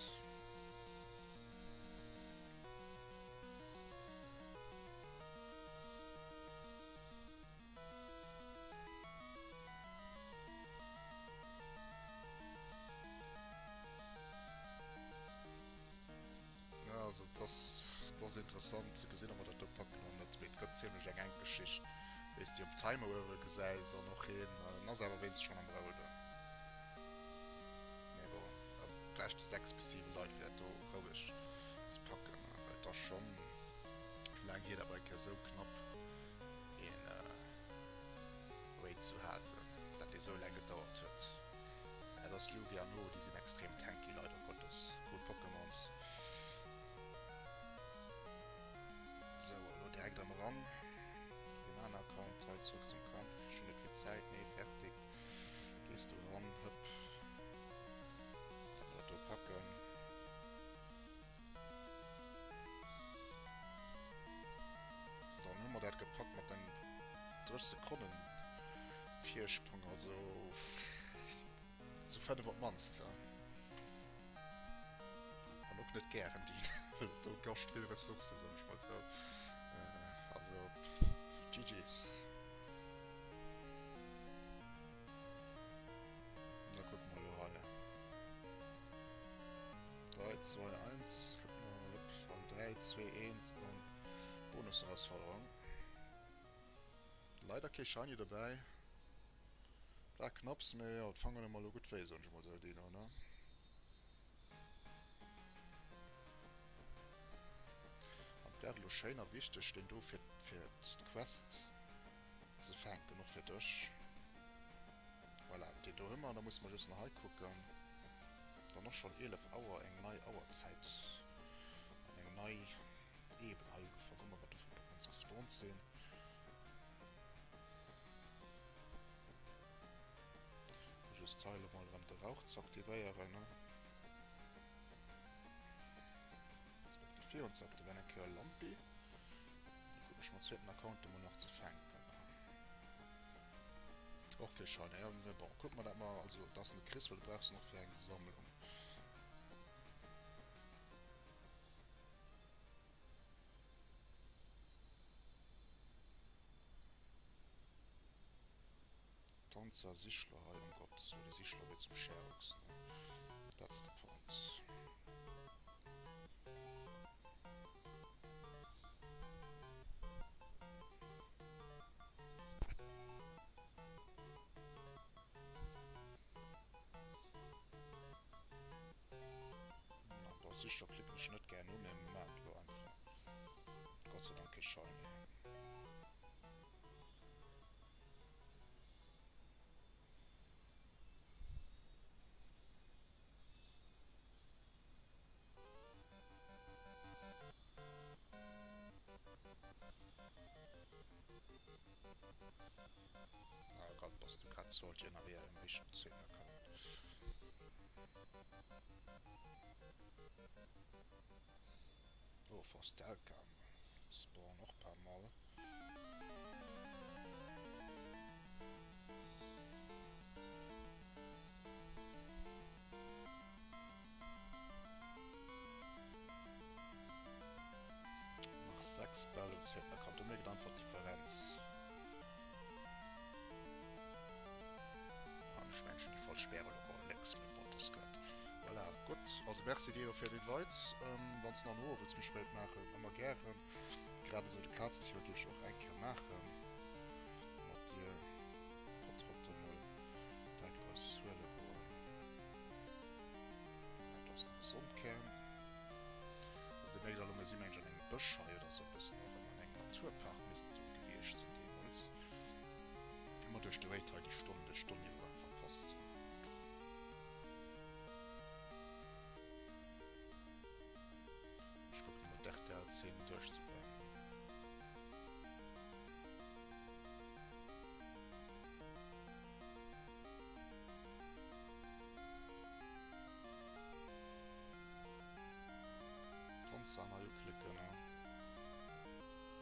Ja, also et ass, et ass interessant ze gesinn, ob mer dat do packen oder net. Mee et gëtt zimlech eng enk Geschicht, wéi s de um Timer uewe gesäis. An och hien, en ass awer wéinst schonn am Rouden. Mee bon, et bräichte 6 bis 7 Leit, fir dat do roueg ze packen. Well et ass schonn laang hier, dat mer eng Kéier esou knapp een Raid zu haten, dat dee sou laang gedauert huet. Et ass Lugia no, déi sinn extrem tanky leider Gottes. Cool Pokémons. Sou, elo direkt erëm eran. Op deem aner Account hei zurück zum Kampf. Ech hunn net vill Zäit, nee, fertig. Gees du eran, hëpp. Dat mer dat do packen. Dann hu mer dat gepackt mat engem 30 Sekonnen Virsprong, also zu 5 op d'mannst. An och net gären déi, well et do kascht vill Ressourcen, soen ech mol sou. Also GG's. Da kucke mer elo hei. 3, 2, 1, kucke mer mol op. 3, 2, 1 an Bonus-Erausforderung. Leider kee Shiny dobäi. War knapps, mee jo, d'Fangen hu mer elo gutt wéi, soen ech emol sou, Dino, ne? An et wär elo schéin a wichteg, deen do fir, fir d'Quest ze fänken, och fir dech. Voilà, deen do hu mer, da musse mer just nach hei kucken. Dann ass schonn 11 Auer, eng nei Auerzäit an eng nei Eben hei ugefaang. Kucke mer wat do fir Pokémons gespawnt sinn. Just hei elo mol erëm de Rauch ze aktivéieren, ne? Respektiv virun ze aktivéieren. Eng Kéier Lampi. Da kucken ech mam zweeten Account emol nach ze fänken. Och kee Shiny, ja, mee bon, kucke mer dat mar. Also, dat ass net kriss, well du brauchs se nach fir eng Sammlung. Tanzer Sichler hei, um Gottes Wëllen, Sichler wéi zum Scherox, ne? That's the point. Na, bon, Sichler klicken ech net gär un, mee mir maachen et elo einfach. Gott sei Dank kee Shiny. Ah Gott, bass du grad salty ënnerwee an Richtung zweeten Account. Oh, Forstelka spawn och paar Mal. Nach 6 Bäll um zweeten Account. Do mierkt einfach d'Differenz. An ech mengen, ech hunn déi falsch Späre elo geholl. Lénks, mee bon, dat ass gutt. Voilà, gutt. Also merci dir elo fir den Invite. Wann s de nach en Owend wëlls méi spéit maachen, ëmmer gären. Grad esou de Kazentour géif ech och eng Kéier maachen mat dir. Patrot do mol direkt eis huele goen. Dat ass nach e Sonnkern. Also dir mierkt elo, mir si mengen ech an engem Bësch hei oder esou e bëssen och an engem Naturpark misst et do gewiescht sinn deemools. Ëmmer duerch de Raid hei déi Stonn, déi Stonn iwwer verpasst. Ech kucken emol d'RTL 10 duerchzebréngen. Tanzan hei uklicken.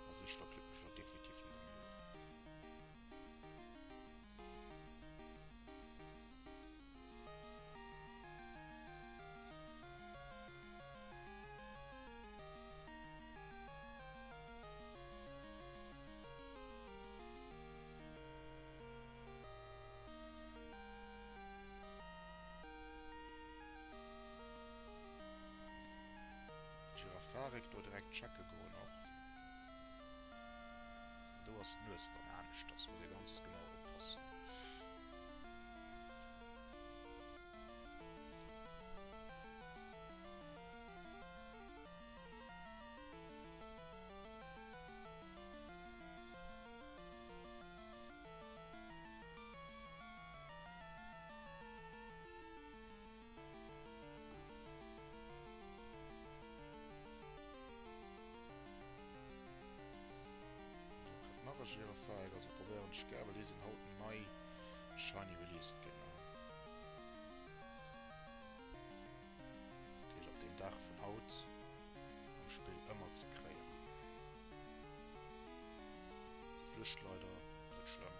Also ech da klicken ech lo definitiv net méi un. Girafarik do direkt checke goen och. Do ass d'Nues dann aneschters, muss ee ganz genau oppassen. Do kënnt nach e Giraffaeck, also probéieren ech gär, well déi sinn haut nei shiny released ginn. Dat heescht ab dem Dag vun haut am Spill ëmmer ze kréien. Flücht leider, net schlëmm.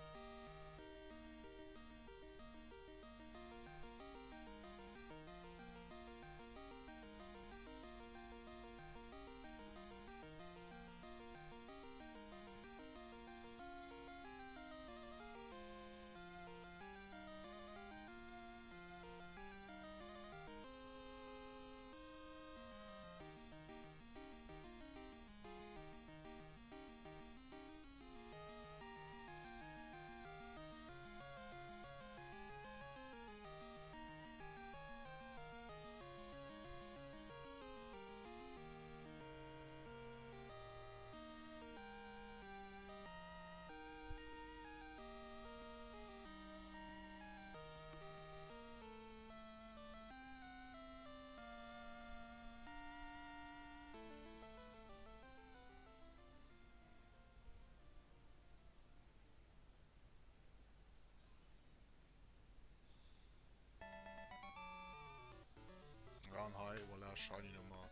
An hei, voilà, Shiny Nummer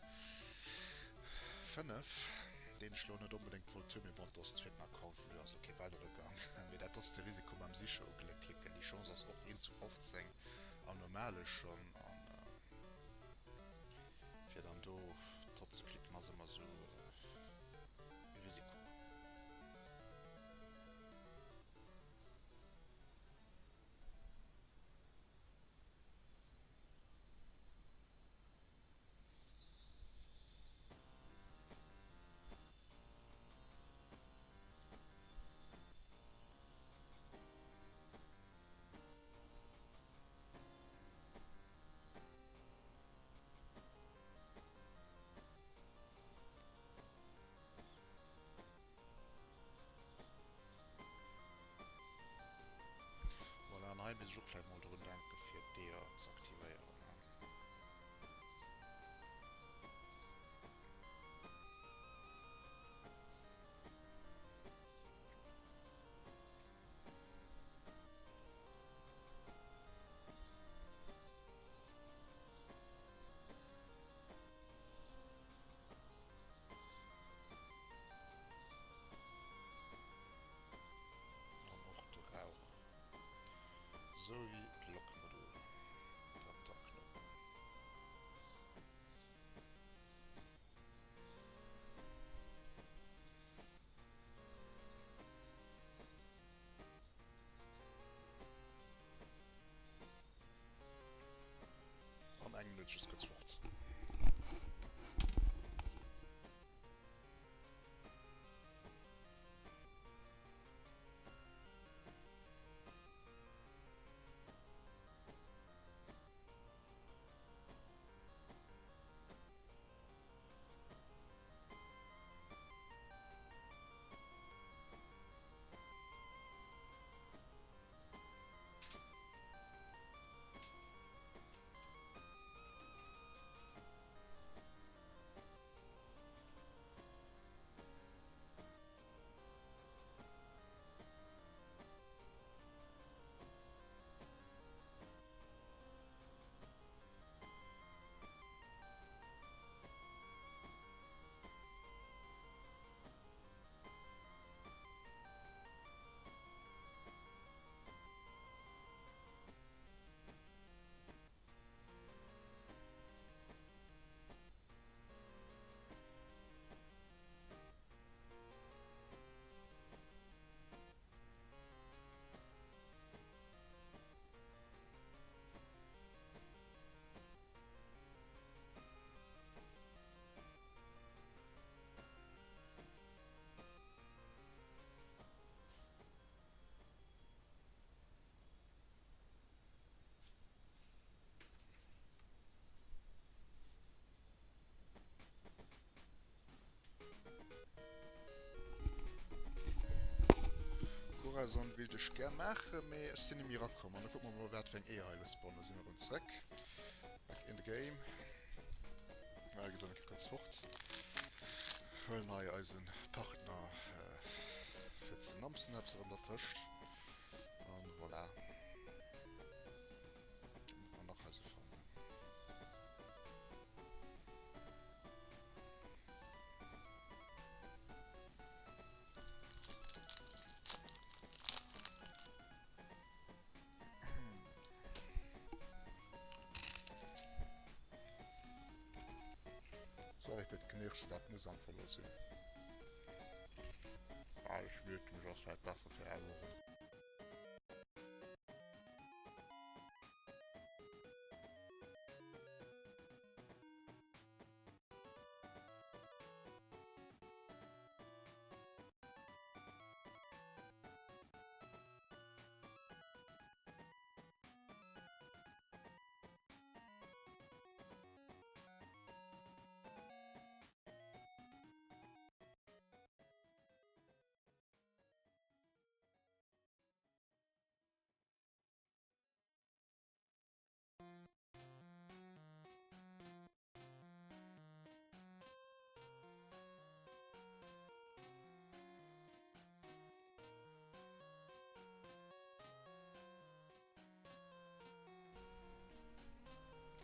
5. Deen ech lo net onbedéngt wollt hunn, mee bon, et ass zweeten Account, vun dohier ass lo kee Weltënnergang. Mee dat ass de Risiko beim Siche u Gléck klicken, déi Chance ass och 1 zu 15 am Normale schonn, an fir dann do drop ze klicken ass ëmmer sou e Risiko. Voilà, an hei misst ech och vläicht mol drun denken, fir d'Eeër ze aktivéieren. An och de Rauch. Sou wéi d'Lokmodul Planterknoppen. An eng Minutt just kuerz fort. Corazon willt ech gär maachen, mee ech sinn nemmi erakomm. An da kucke mer mol wat fir eng Eeër hei elo spawnen. Da si mer erëm zréck. Back in the game. Wei gesot, eng Kéier kuerz fort. Huelen hei eisen Partner fir ze namsen eppes erëm dertëscht. An voilà. Dann nach eise fannen. Sorry fir d'Knirschen, dat muss einfach elo sinn. Ah, ech mute mech, ass vläit besser fir är Oueren.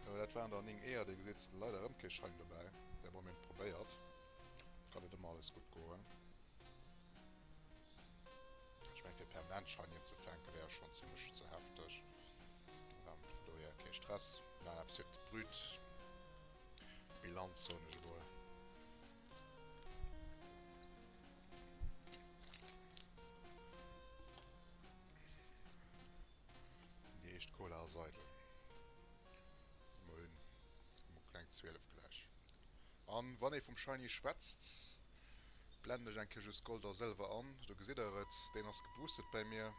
Jo, dat waren der 9 Eeër. Dir gesitt, leider erëm kee Schein dobäi. Dat hu mir probéiert. Kann net ëmmer alles. alles gutt goen. Ech mengen fir permanent Shinyen ze fänken wär jo schonn zimlech ze hefteg. Vun dohier kee Stress, maachen eppes fir d'Brüt Bilanz soen ech emol. Déi éischt Cola ass eidel. Immerhin emol kleng 12 gläich. An wann ee vum Shiny schwätzt, blenden ech eng Kéier just Gold a Sëlwer an. Do gesitt der et, deen ass geboostet bäi mir.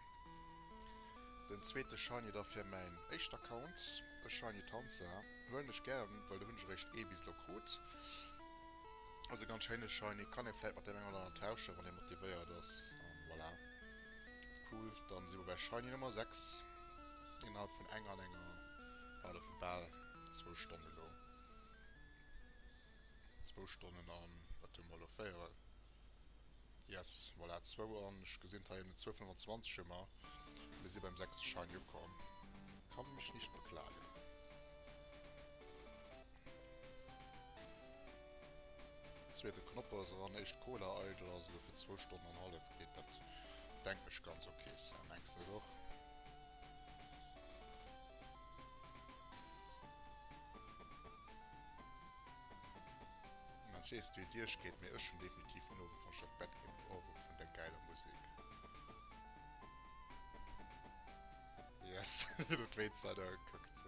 Den zweete Shiny da fir mäin éischt Account, e Shiny Tanza. Huelen ech gären, well do hunn ech eréischt ee bis elo krut. Ass e ganz schéine Shiny, kann ee vläit mat deem eng oder aneren tauschen, wann ee motivéiert ass. An voilà. Cool, dann si mer bäi Shiny Nummer 6 innerhalb vun enger an enger, pardon, vu bal zwou Stonnen elo. Zwou Stonnen an, wat hu mer elo, véierel? Yes, voilà, zwou an, ech gesinn et hei ënnen, 2,25 hu mer. Mir si beim sechste Shiny ukomm. Kann mich nicht beklagen. Zweete Knopper ass eran, éischt Cola eidel, also elo fir zwou Stonnen an hallef geet dat denken ech ganz ok Sam, mengs net och? Ech weess net wéi et iech geet, mee ech hunn definitiv den Owend wann ech an d'Bett ginn en Ohrwurm vun der gäiler Musek. Yes, huet wéinst leider gekuckt.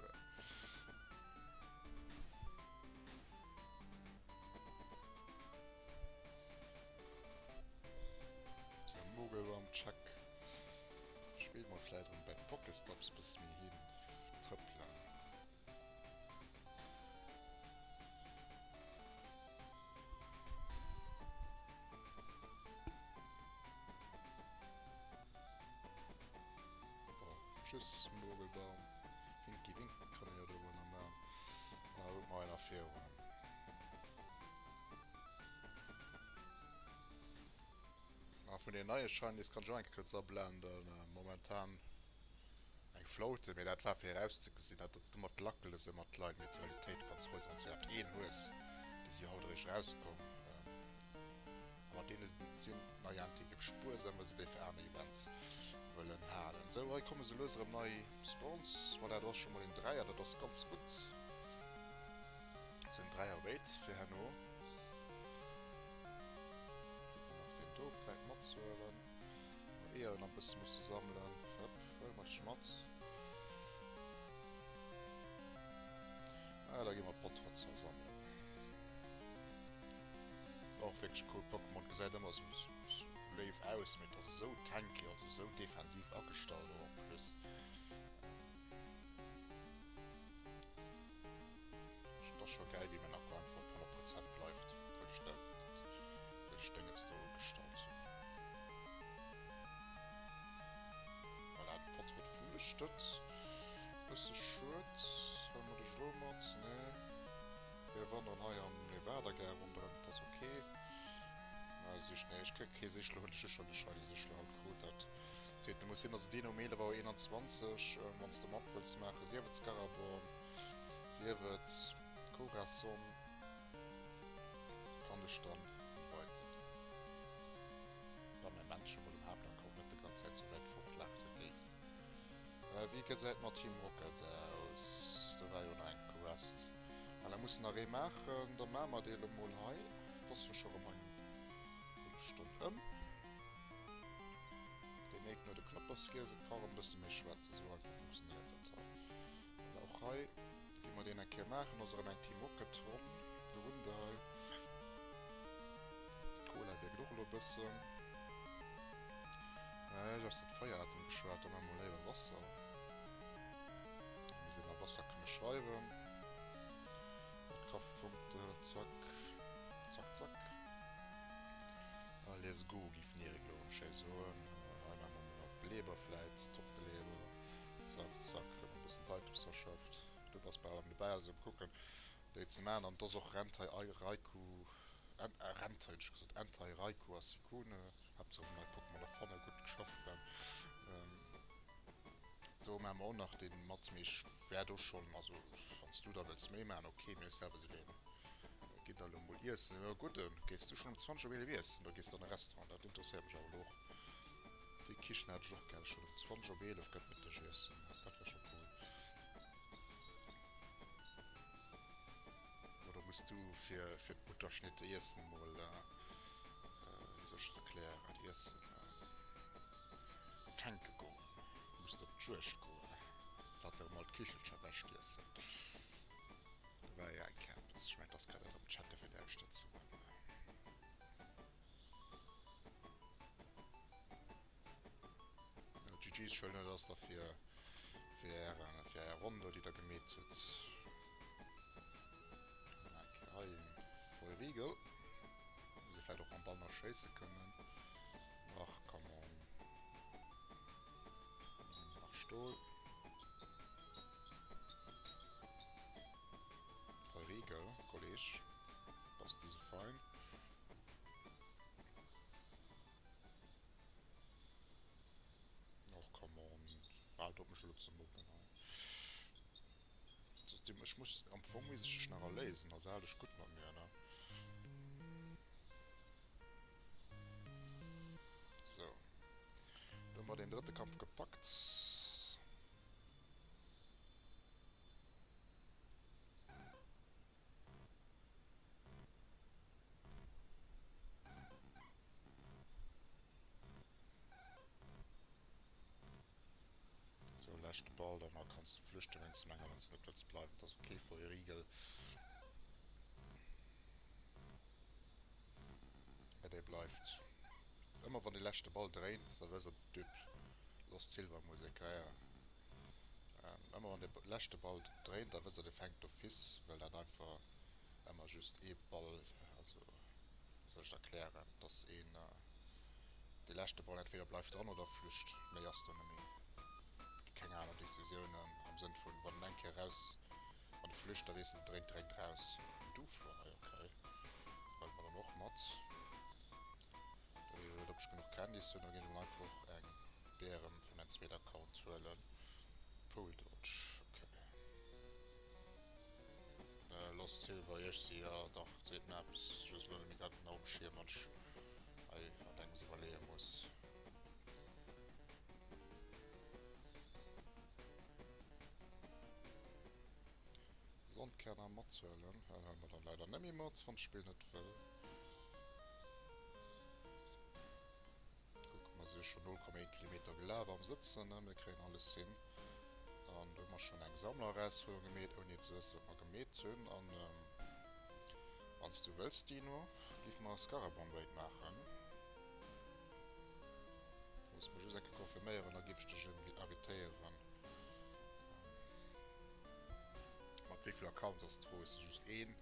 Sou, Mogelbaum, check. Ech wéilt mol vläit erëm bei d'Pokéstops bësse méi hin trëppelen. Bon, tschüss Mogelbaum. Winki Wink kann een jo do nach maachen. Ah, huet mer einer virun. Ah, vun den neie Shinies kann ech och eng Kéier kuerz ablenden. Momentan eng Flaute, mee dat war fir erauszegesinn, dat domat lackele se mat d'Leit, mee d'Realitéit, kanns frou sinn, wann s du iwwerhaapt een hues. Déi si jo haut eréischt erauskomm. A mat deene sinn Niantic ebe spuersam, well se déi fir aner Events wëllen halen. Sou, hei komme sou lues erëm nei Spawns. Voilà, do ass scho mol een Dräier, dat ass ganz gutt. Sou en Dräier-Rate fir herno. Sollten mer nach deen do vläit matzuelen. Mer Eeër nach e bësse musse sammelen. Hëpp, huele mer dech mat. Ah, da gi mer d'Potrotzer sammelen. Och wierklech cool Pokémon, gesäit ëmmer sou léif aus, mee et ass esou tanky, also esou defensiv agestallt och en plus. Et ass scho gäil wéi mäin Akku einfach op 100 Prozent bleift, obwuel ech dat wëll ech Déngens do ugestallt hunn. Voilà, de Potrot flüchtet. Bësse schued. Huele mer dech elo mat? Nee. Mir wanderen hei am Nevada-Gare ronderëm, et ass ok. Mä sich, nee, ech kréie kee Sichler, hunn ech jo schonn de shiny Sichler haut krut. Dat zweete muss sinn. Also deen um 11 Auer 21, wann s de mat wëlls maachen, sief et Scaraborn, sief et Corazon, kann dech dann inviten. Wa mäi Männche mol um Haaptaccount net de ganz Zäit sou wäit fort laachte géif. Wéi gesäit mat Team Rocket aus? Do war jo nach eng Quest. Well da mussen nach ee maachen. Da maache mer dee lo mol hei. Et ass jo scho rëm eng hallef Stonn ëm. Deen éit no de Knoppersgiess. Et ka rëm e bësse méi schwätzen. Esou einfach funktionéiert dat hei. Voilà, och hei gi mer deen eng Kéier maachen. Ass erëm eng Team Rocket Ronn. Do hunn der hei. D'Cola wierkt och elo e bëssen. Ech ass dat Feieratem geschwat, da maache mer léiwer Wasser. Mir sinn a Wasser kënne schreiwen. Mat Kraftpunkte, zack, zack, zack. A let's go, giff den Erik elo erëm schéi soen. Hei maache mer mol nach Beleber vläit, Top-Beleber. Zack, zack, huet mer e bëssen d'Items verschafft. Du bass bal erëm dobäi, also kucken déi ze maachen. An et ass och Rentai, Raikou, Rentai hunn ech gesot, Entei, Raikou a Suicune. Haaptsaach erëm nei Pokémon erfannen, gutt geschafft Ben. Do maache mer och nach deen mat, mee ech wär do schonn, also wanns du da wëlls méi maachen, ok, mee ech selwer sinn deen. Ginn der elo mol iessen. Jo gudden, gees du schonn um 20 op 11 iessen oder gees du an e Restaurant? Dat interesséiert mech awer elo och. Déi Kichen hätt ech och gär. Schonn um 20 op 11 gëtt Mëttegiessen. Dat wär scho cool. Oder muss du fir fir d'Butterschnitte iessen emol, wéi soll ech dat erklären, iessen fänke goen? Muss de op d'Juegd goen? Laat der emol d'Kichelcher ewechgiessen. Do war jo eng Kéier eppes. Ech mengen, et ass grad dat am Chat, dofir däerf ech dat soen. GG's Schëllen, dat ass da fir fir är fir är Ronn do, déi der gemeet hutt. Eng Kéier hei en Feurigel. Muss ee vläicht och mam Ball nach schéisse kënnen. Ach, come on. Nach Stol. Feurigel, Kolleg. Bass du sou fein. Och come on, haalt op mech elo ze mobben hei. Ech muss, am Fong misst ech dech nach erléisen, also hal dech gutt mat mir, ne? Sou, do hu mer deen drëtte Kampf gepackt. Sou, leschte Ball, dann kanns de flüchten wéinst dem enger, wann s de net wëlls bleiwen. Dat ass ok, Feuerigel. Mä dee bleift. Ëmmer wann dee leschte Ball dréint, da wësst der, Düpp, Lost Silver Musek, ja ja. Ëmmer wann de leschte Ball dréint, da wësst der, dee fänkt d'office, well dat einfach ëmmer just ee Ball, also wéi soll ech et erklären, dass een dee leschte Ball entweder bleift dran oder flücht, méi ass do net méi. Et gi keng aner Decisiounen am Sënn vun, wann en eng Kéier raus, wann e flücht, da weess de, dréint direkt raus. Duflo hei, okay, huele mer dann och mat. Da weess ech net, ob ech genuch Candies hunn, da ginn ech mol einfach och eng Beeren fir mäin zweet Account huelen. Pool Dodge, ok. Lost Silver, jo ech si, jo dach, seet mir eppes, just elo net méi grad genau um Schierm, wann ech hei an engems iwwerleeë muss. Sandkerner mathuelen, huele mer dann leider net méi mat, wann d'Spill net wëll. Kuck, mer si schon 0,1 Kilometer gelaf am Sëtzen, ne? Mir kréien alles hin. An do hu mer schon eng Sammlererausfuerderung gemeet, ouni ze wëssen, wat mer gemeet hunn. An wann s du wëlls, Dino, géife mer e Scarabomb Raid maachen. Wolls mer just eng Kéier confirméieren, da géif ech dech invitéieren. Mat wéi vill Accounts ass d'Fro? Hues de just een?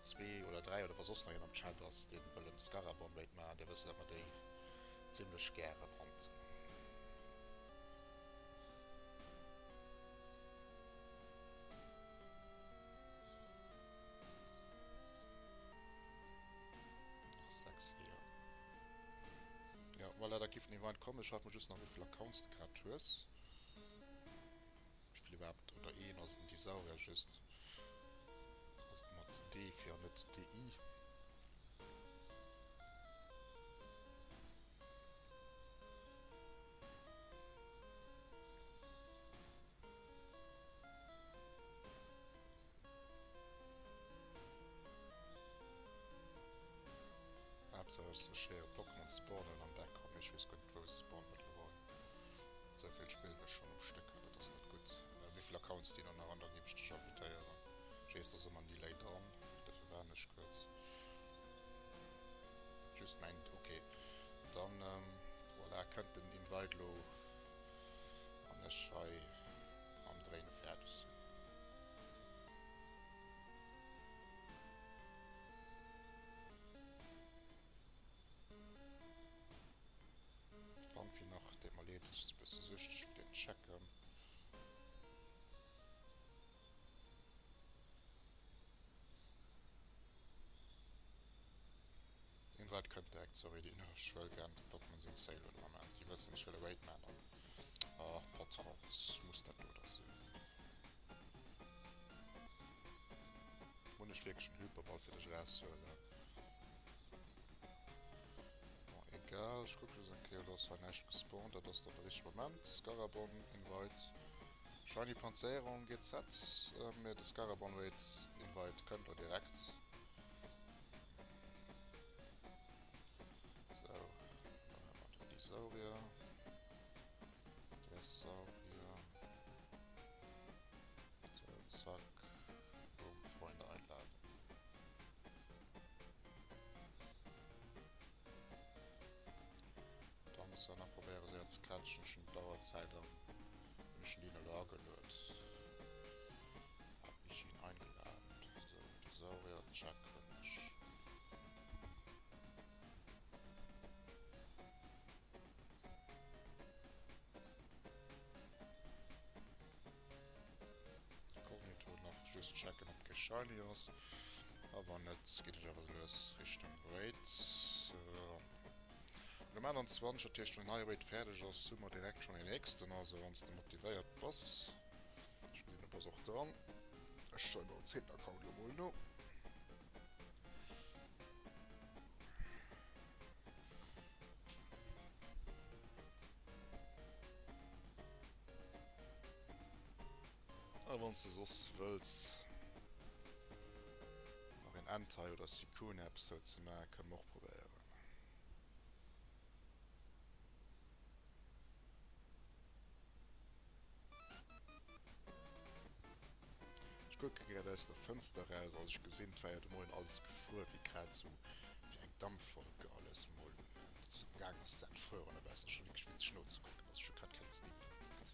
Zwee oder dräi oder wa soss nach een am Chat ass, deen wëll en Scarabon Raid maachen, dir wësst dat mer déi zimlech gären hunten. Nach 6 Eeër. Jo, voilà, da giff den Invite kommen. Schreif mer just nach wéivill Accounts de grad hues. Wéivill iwwerhaapt, oder een ass en Disaurier just. Ass et mat D fir an net DI? Haaptsaach ech héiere Pokémon spawnen am Background, mee ech weess guer net wou se spawnen mëttlerweil. Souvill spillen ech schon um Stéck, dat ass net gutt. Wéivill Accounts deen nach an, da géif ech dech invitéieren. Ech weess, et ass ëmmer en Delay dran, dofir waarden ech kuerz. Just mäin, ok, dann voilà, kënnt den Invite lo wann ech hei mam Dréine fäerdeg sinn. Wann fir nach, deet mer leed, ech si bësse süchteg fir deen checken. Invite kënnt direkt, sorry Dino, ech wëll gären de Pokémon sinn Sale huelen am Moment, déi wëssen ech wëll e Raid man an ach Potrot, muss dat do da sinn? Hunn ech wierklech en Hyperball fir dech erauszehuelen? Bon, egal, ech kucke just eng Kéier, elo ass hei näischt gespawnt, dat ass dann de richtege Moment. Scarabon Invite, Shiny Panzerung GZ, mee de Scarabon Raid Invite kënnt elo direkt. Sou, dann hu mer den Disaurier, Dessaurier. Sou, zack, boom, Freunde einladen. Dann muss nach probéieren séier ze catchen. Ech hunn d'Auerzäit an hunn ech den Dino elo ageluet. Hab ich ihn eingeladen. Sou, Disaurier, check, hunn ech. Inkognito nach just checken op kee Shiny ass, a wann net ginn ech awer lues Richtung Raid eran. Um 28, dat heescht wann hei Raid fäerdeg ass, hu mer direkt schonn een nächsten, also wanns de motivéiert bass, ech gesinn du bass och dran, ech stellen mol zweeten Account lo mol no. A wanns de soss wëlls nach een Entei oder Suicune Episode ze maachen, kënne mer och probéieren. Ech kucke grad aus der Fënster raus, also ech gesinn, et war jo de Moien alles gefruer, wéi grad sou wéi eng Dampwolke alles mol am gaang ass ze entfrören. Dobäi ass dat scho wierklech witzeg nozekucken, also ech hu grad keng Steam gekuckt.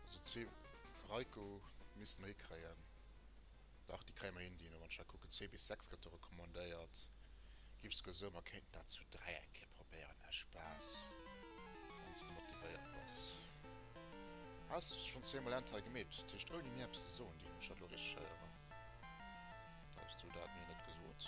Also zwee Raikou misste mer hikréien. Dach, déi kréie mer hin, déi no. Wann ech dat kucken, zwee bis 6 gëtt do recommandéiert. Giff souguer soen, mer kéinten dat zu 3 eng Kéier probéieren, aus Spaass, wann s de motivéiert bass. Has schonn zweemol Entei gemeet, dat heescht ouni mir eppes ze soen, Dean, hunn ech dat elo richteg héieren? Hues du dat mir net gesot?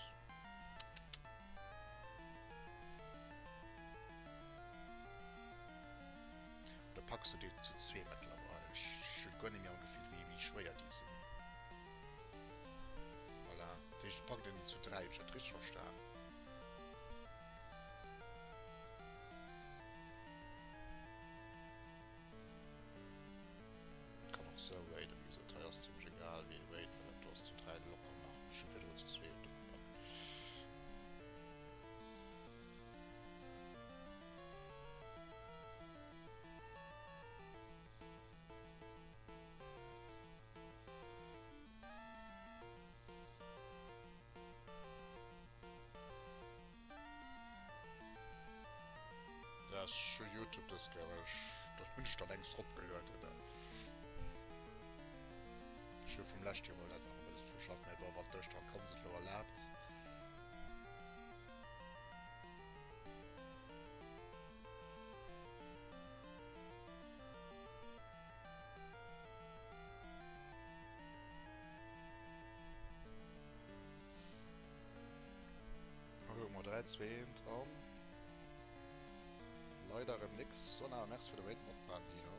Oder packs du déi zu zwee mëttlerweil? Ech hunn guer net méi am Gefill wéi wéi schwéier déi sinn. Voilà, dat heescht et packt een zu 3, hunn ech dat richteg verstan? Kann och sou raiden, wéi gesot, hei ass zimlech egal wéi ee raid, well dat do ass zu 3 locker nach. Ech hu virdrun zu zwee do gepackt. Ja, ech hu Youtube dës Kéier, well ech, dat hunn ech da längst eropgelueden. Ech hu vum leschte Joer mol dat nach e bësse verschafft, mä bon, wann d'lescht Vakanz et elo erlaabt. Hei hu mer 3, 2, 1 an leider erëm nix. Soen awer Merci fir de Raid matmaachen, Nino.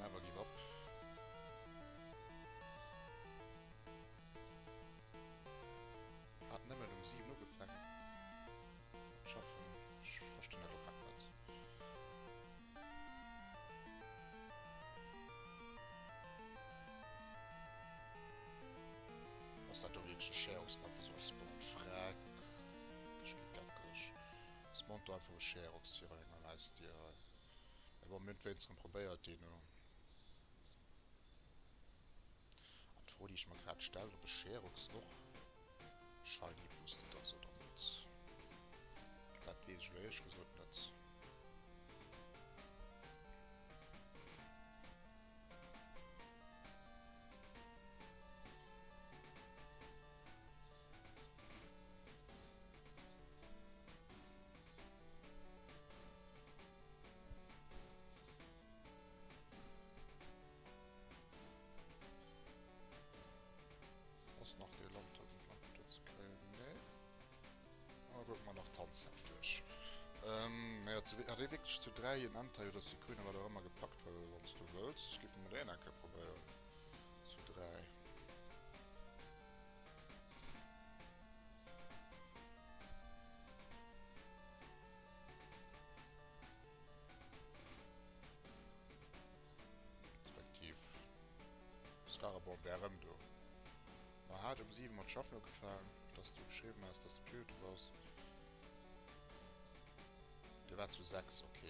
Never give up. Hat nëmmen um 7 ugefaangen mat schaffen. Ech verstinn dat elo grad net. Ass dat do wierklech e Scherox? Einfach sou als Spawn? Freck, ech gi geckeg. Spawnt do einfach e Scherox viru enger Hausdier hei. Mee bon, mir hunn et wéinstens erëm probéiert, Dino. An d'Fro déi ech mer grad stellen, ob e Scherox och shiny boosted ass oder net, dat weess ech elo éierlech gesot net. Ass nach dee Lanternen nach do ze kréien? Nee. Ah gutt. Handset duerch. Naja, zu, hat ee wierklech zu 3 en Entei oder Suicune, wat och ëmmer gepackt, well wann s du wëlls, géife mer deen eng Kéier probéieren. Zu 3. Respektiv Skaraborn wär erëm do. Ma hat um 7 mat schaffen ugefaang, dass du geschriwwen has, dass de op Youtube bass. Dir waart zu 6, ok.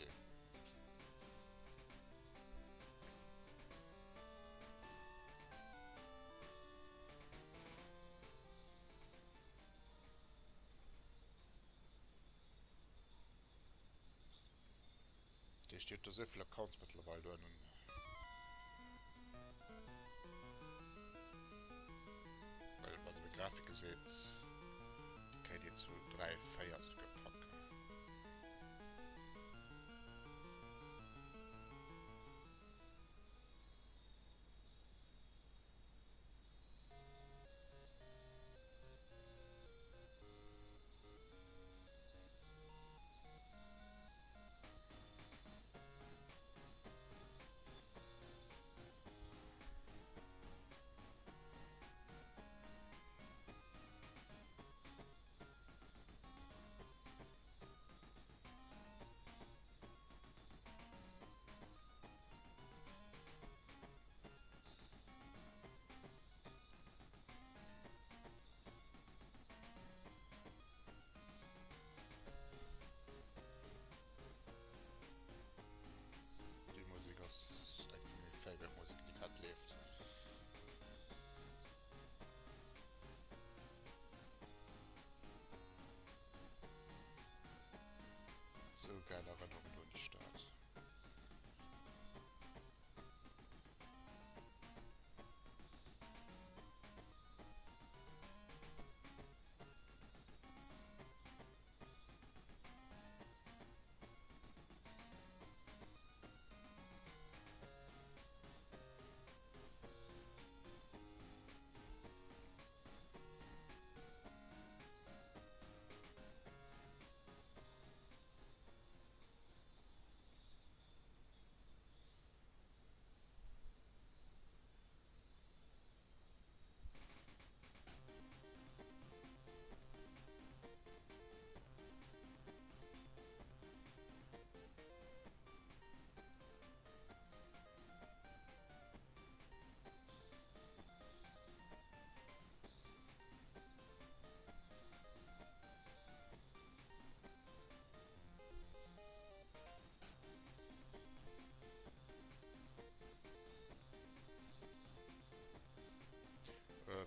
Dee steet do souvill Accounts mëttlerweil do ënnen. Well wann se meng Grafik geseet, déi kéint een zu 3, 4 souguer packen. Déi Musek ass eng vun menge favorite Museken déi grad leeft. Sou geil Erënnerung do un déi Stad.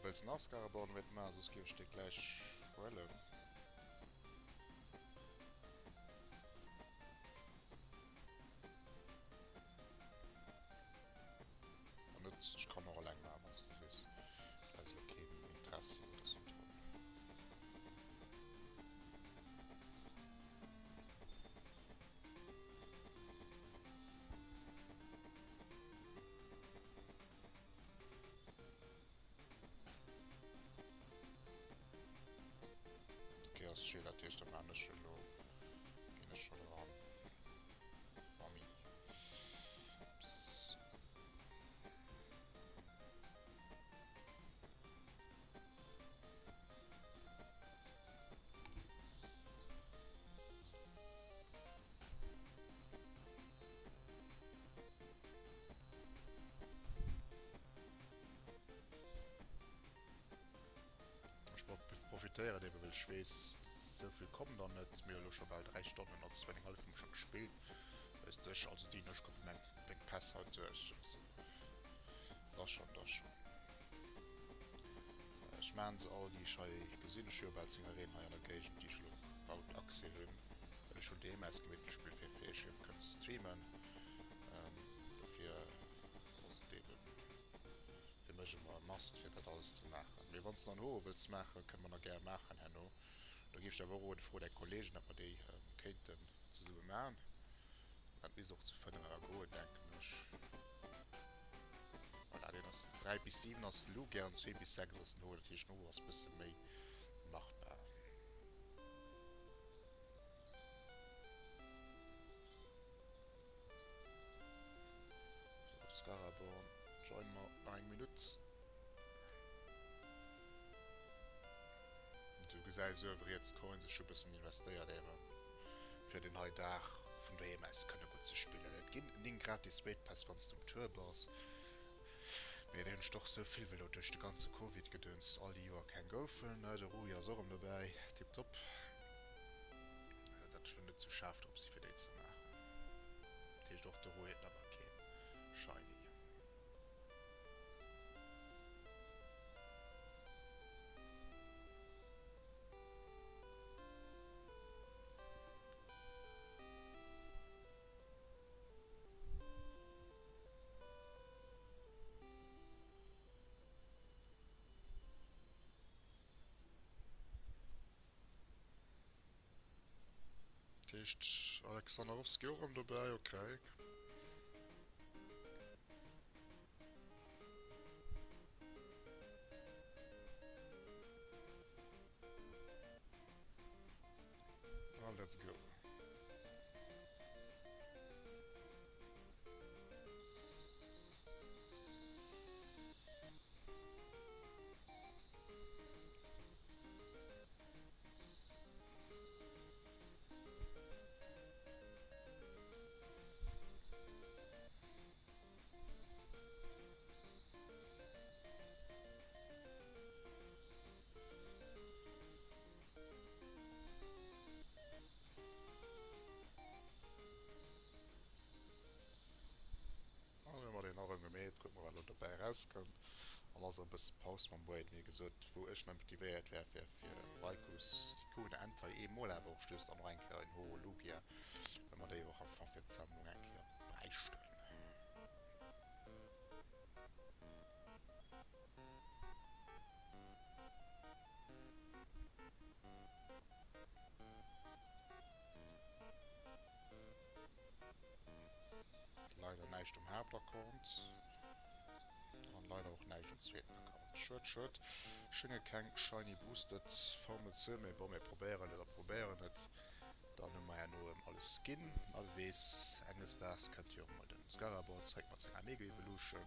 Wëlls nach Skaraborn wéit ma soss géif ech dir gläich huelen. Wann net, ech kann och eleng maachen, wann s de sees, du häss elo keen Interessi oder sou drun. Ok, ass chill, dat heescht da maan ech elo, ginn ech schon eran. Famille. Ups. Ech profitéieren eben, well ech weess, souvill kommen der net. Mir hu elo scho bal 3 Stonnen oder zwou eng hallef hu mir scho gespillt. Weess de, ech, also déi ech kommen meng meng Päss haut duerch. Also dat ass schonn, dat ass schonn. Ech maachen se all, déi ech hei gesinn. Ech hu jo bal 10 Arenen hei an der Géigend, déi ech elo haut Accès hunn, well ech hunn DMS gemittlech spillt, fir fir iech eben kënnen ze streamen. Dofir ass et eben fir mech ëmmer e Must fir dat alles ze maachen. Mee wann s de dann Hoer wëlls maachen, kënne mer nach gär maachen herno. Do géif ech awer och roden, fro däi Kollegen, ob mer déi kéinten zesumme maachen. Dat misst och zu 5 awer goen, denken ech. Voilà, deen ass 3 bis 7 ass Lugia an 2 bis 6 ass den Hoer. Dat heescht den Hoer ass bësse méi machbar. Scaraborn, join mer nach eng Minutt. Du gesäis uewe riets d'Coins, ech hu bëssen investéiert eben fir deen hei Dag vun doheem aus kënne gutt ze spillen. Et ginn 9 gratis Raid Pass wanns de um Tour bass, mee déi hunn ech doch sou vill well lo duerch de ganze Covid Gedöns all déi Joer keng goufen. De Rui ass och erëm dobäi, tiptop. Dat ech lo net sou schaarf drop si fir déi ze maachen. Dat heescht och de Rui huet nach ëmmer keen Shiny. Dat heescht Alexanderowski och erëm dobäi, okay. Ah, let's go. An hu mer deen och erëm gemeet. Kucke mer wat elo dobäi erauskënnt. An ass e bësse Paus mam Wade, wéi gesot, wou ech méi motivéiert wär fir fir Raikus, Suicune, Entei eemol awer och just an och eng Kéier en Ho Lugia, well mer déi och am Fong fir d'Sammlung eng Kéier bräichten. Leider näischt um Haaptaccount. An leider och näischt um zweeten Account. Schued, schued. Schénge keng shiny boosted Formel ze hunn, mee bon, mir probéieren et a probéieren et. Dann hu mer herno erëm alles ginn. A wie weess, enges Daags kënnt jo och mol den Scaraborn zeréck mat senger Mega Evolution.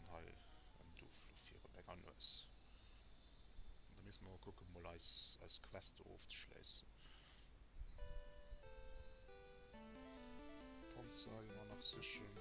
An hei en Duflo viru menger Nues. Da misste mer mol kucken, mol eis, eis Quest do ofzeschléissen. Panzer gi mer nach sichen.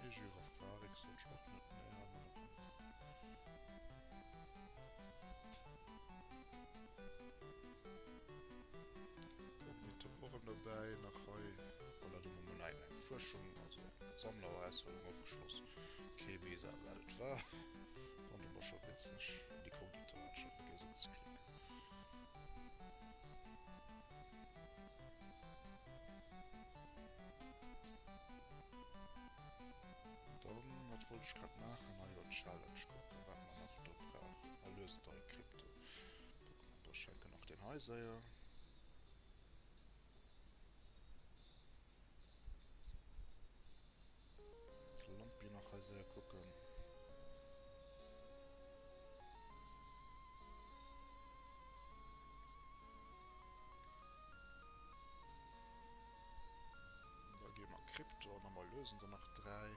Ee Girafarik sollt ech och net, nee, hat mer nach net. Cognito och erëm dobäi, nach hei. Voilà, do hu mer mol eng Fuerschung, also eng Sammlererausfuerderung ofgeschloss. Kee weess awer wat et war. Fand ech awer scho witzeg. Déi Cognito hat ech scho vergiess unzeklicken. Dann, wat wollt ech grad maachen? Ah jo, Challenge kucken, wat mer nach do brauchen. Erlöse dei Krypto Pokémon. Da schenken nach deen hei séier. Lampi nach hei séier kucken. Da gi mer Krypto an da lösen der nach 3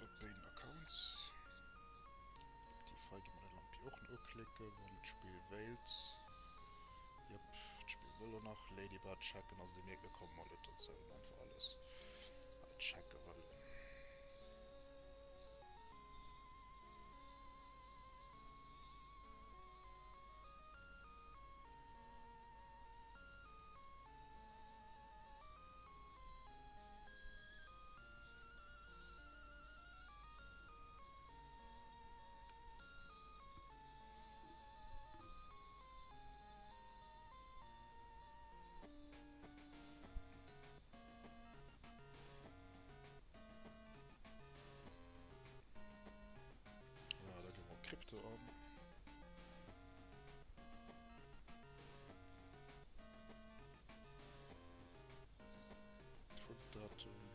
op béiden Accounts. Respektiv hei gi mer de Lampi och nach uklicken, wann d'Spill wéilt. Jep, d'Spill wëll och nach Ladybird checken. Also dir mierkt, mir komme mol net dozou, well mer einfach alles hei checke wëllen. Krypto an. Funddatum.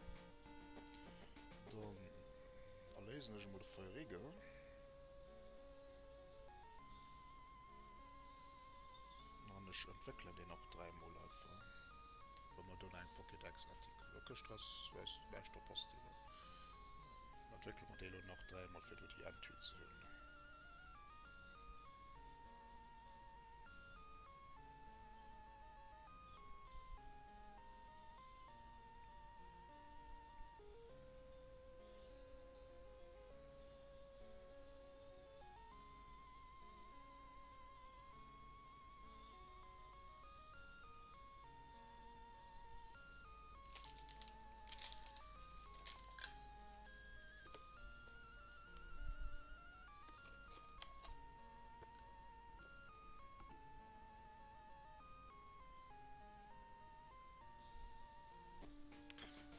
Dann erléisen ech emol de Feurige. An ech entwéckelen deen och dräimol einfach, well mer do nach eng Pokédex Antik. Ok, Stress, weess näischt, do passt déi elo. Entwéckele mer déi elo nach dräimol fir do déi Entry ze hunn.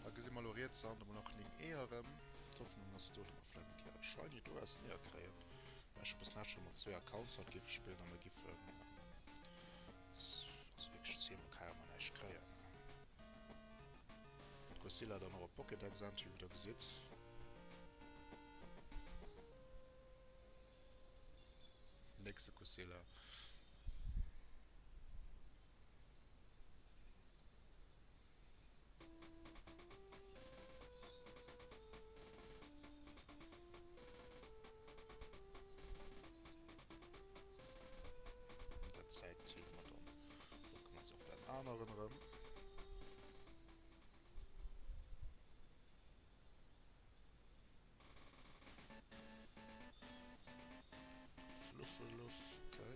Da gesi mer elo riets an emol nach 9 Eeër erëm. D'Hoffnung ass do, datt mer vläit eng Kéier e Shiny do aus den Eeër kréien. Mä ech hu bis nach scho mat zwéi Accounts haut géife spillen a mer giffen also wierklech zweemol carrément näischt kréien. D'Godzilla dann och op Pokédex Entry, wéi der gesitt. Nächste Godzilla. An der Zäit deele mer dann Pokémons och beim aneren erëm. Fluffeluff, okay.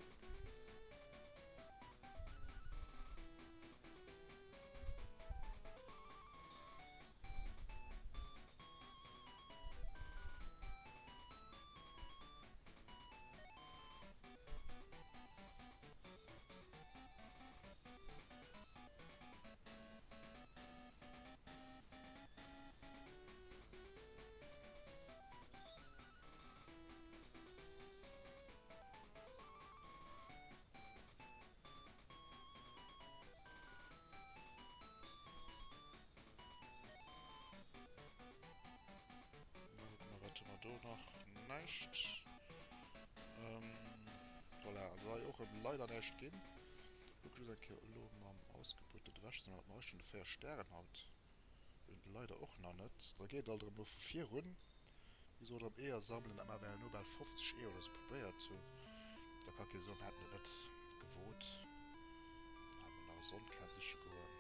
Wat hu mer do nach? Näischt. Voilà, also hei och erëm leider näischt ginn. Kucke just eng Kéier elo mam Ausgebuert ewech sinn, wat mer hei schonn de 4 Stären haut hunn. Leider och nach net. Da geet et alt erëm elo vu virun. Mir sollten erëm Eeër sammelen, dat maache mer elo bal 50 Eeër oder sou probéiert hunn. Da ka kee soen, mir hätten et net gewot. Hei mol nach e Sonnekär siche goen.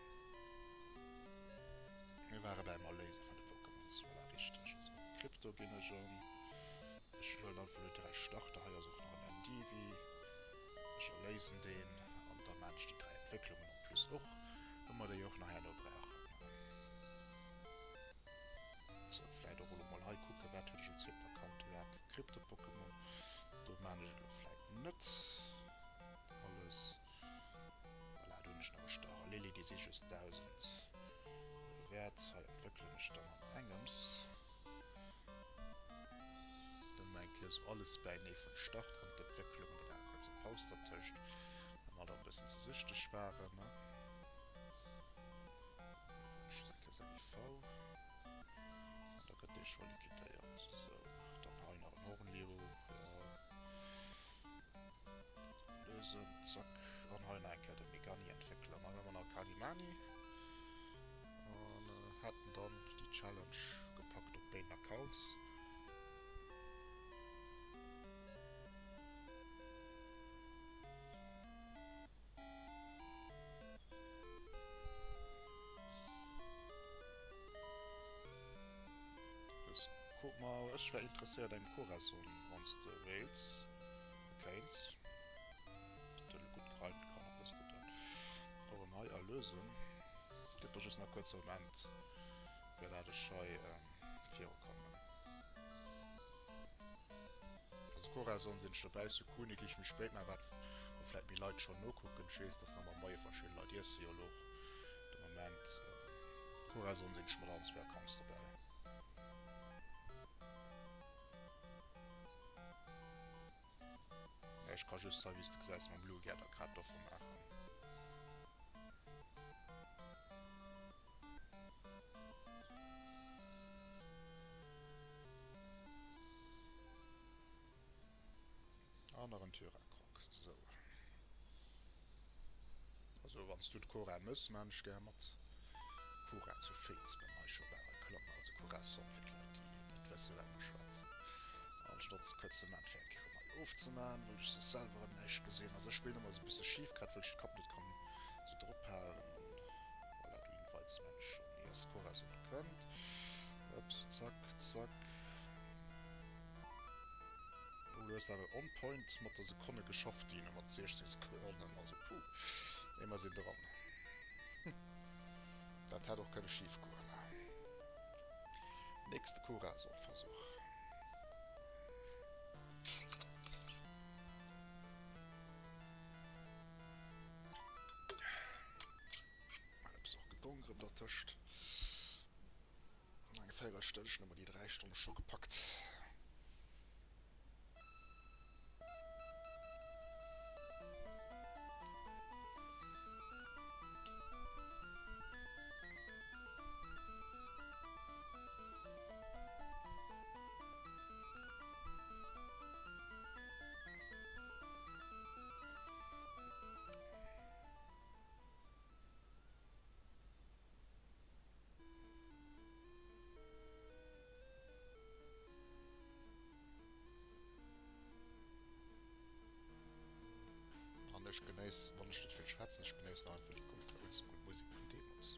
Mir ware bäim Erléise vun de Pokémons, voilà, richteg. Also Krypto ginn ech an. Ech huelen einfach elo 3 Starter. Hei ass och nach en Endivi. Ech erléisen deen an da maan ech déi 3 Entwécklungen en plus och, well mer déi och nach herno brauchen. Sou, vläit och elo mol hei kucken, wat hunn ech um zweeten Account iwwerhaapt vu Krypto-Pokémon. Do maan ech elo vläit net alles. Voilà, do hunn ech nach e Starrer Lilly, déi si just 1000 wäert. Hei entwéckelen ech dann an engems. Dann hu mer eng Kéier sou alles bäinee vun Start an d'Entwécklung, mat enger kuerzer Paus dertëscht, well mer da e bëssen ze süchteg waren, ne? Säin IV. An da gëtt dee scho liquidéiert. Sou, dann hei nach en Hornliu. Jo. Lösen, zack. An hei nach eng Kéier de Megani-Entwéckler. Dann hu mer nach Kalimani. An hätten dann déi Challenge gepackt op béiden Accounts. Ma ech wär interesséiert engem Corazon, wanns de wéils a kéints. Dat huet elo gutt gereimt, kann och wëss de dat och erëm hei erlösen. Gëff mer just nach kuerze Moment fir dat ech hei virukommen. Also Corazon sinn ech dobäi, Sukune gi ech méi spéit, mä wat wou vläit méi Leit schonn nokucken. Ech weess, dass nach am Moie verschidde Leit iesse jo elo och de Moment. Corazon sinn ech mat allen zwou Accounts dobäi. just hei, wéi s de gesäis, mam Blue Gather grad dovun maachen. An nach en Tyrakrok. Sou. Also wann s du d'Cora mëss, maan ech gär mat. Cora zu Féiz beim Eischo bal Reklamm, also Corazon fir d'Leit déi net wësse wat mer schwätzen. An ech notze kuerz de Moment fir eng Kéier erëm hei ofzemaan, wëll ech soss selwer erëm näischt gesinn. Also ech spillen ëmmer esou e bësse schif, grad wëll ech de Kapp net kann esou drop halen. An voilà, du invites meng schon. Yes, Corazon kënnt. Ups, zack, zack. Oh, du hues awer on point mat der Sekonne geschafft, Dino, mat 16 Sekonnen, also puh. Mee mer sinn dran. Dat hätt och kënne schif goen. Nächste Corazon-Versuch. Mal eppes och gedronk erëm dertëscht. Eng Véierelstënnchen hu mer déi 3 Stonne scho gepackt. An ech genéiss, wann ech net vill schwätzen, ech genéissen einfach déi gutt oldschool Musek vun deemools.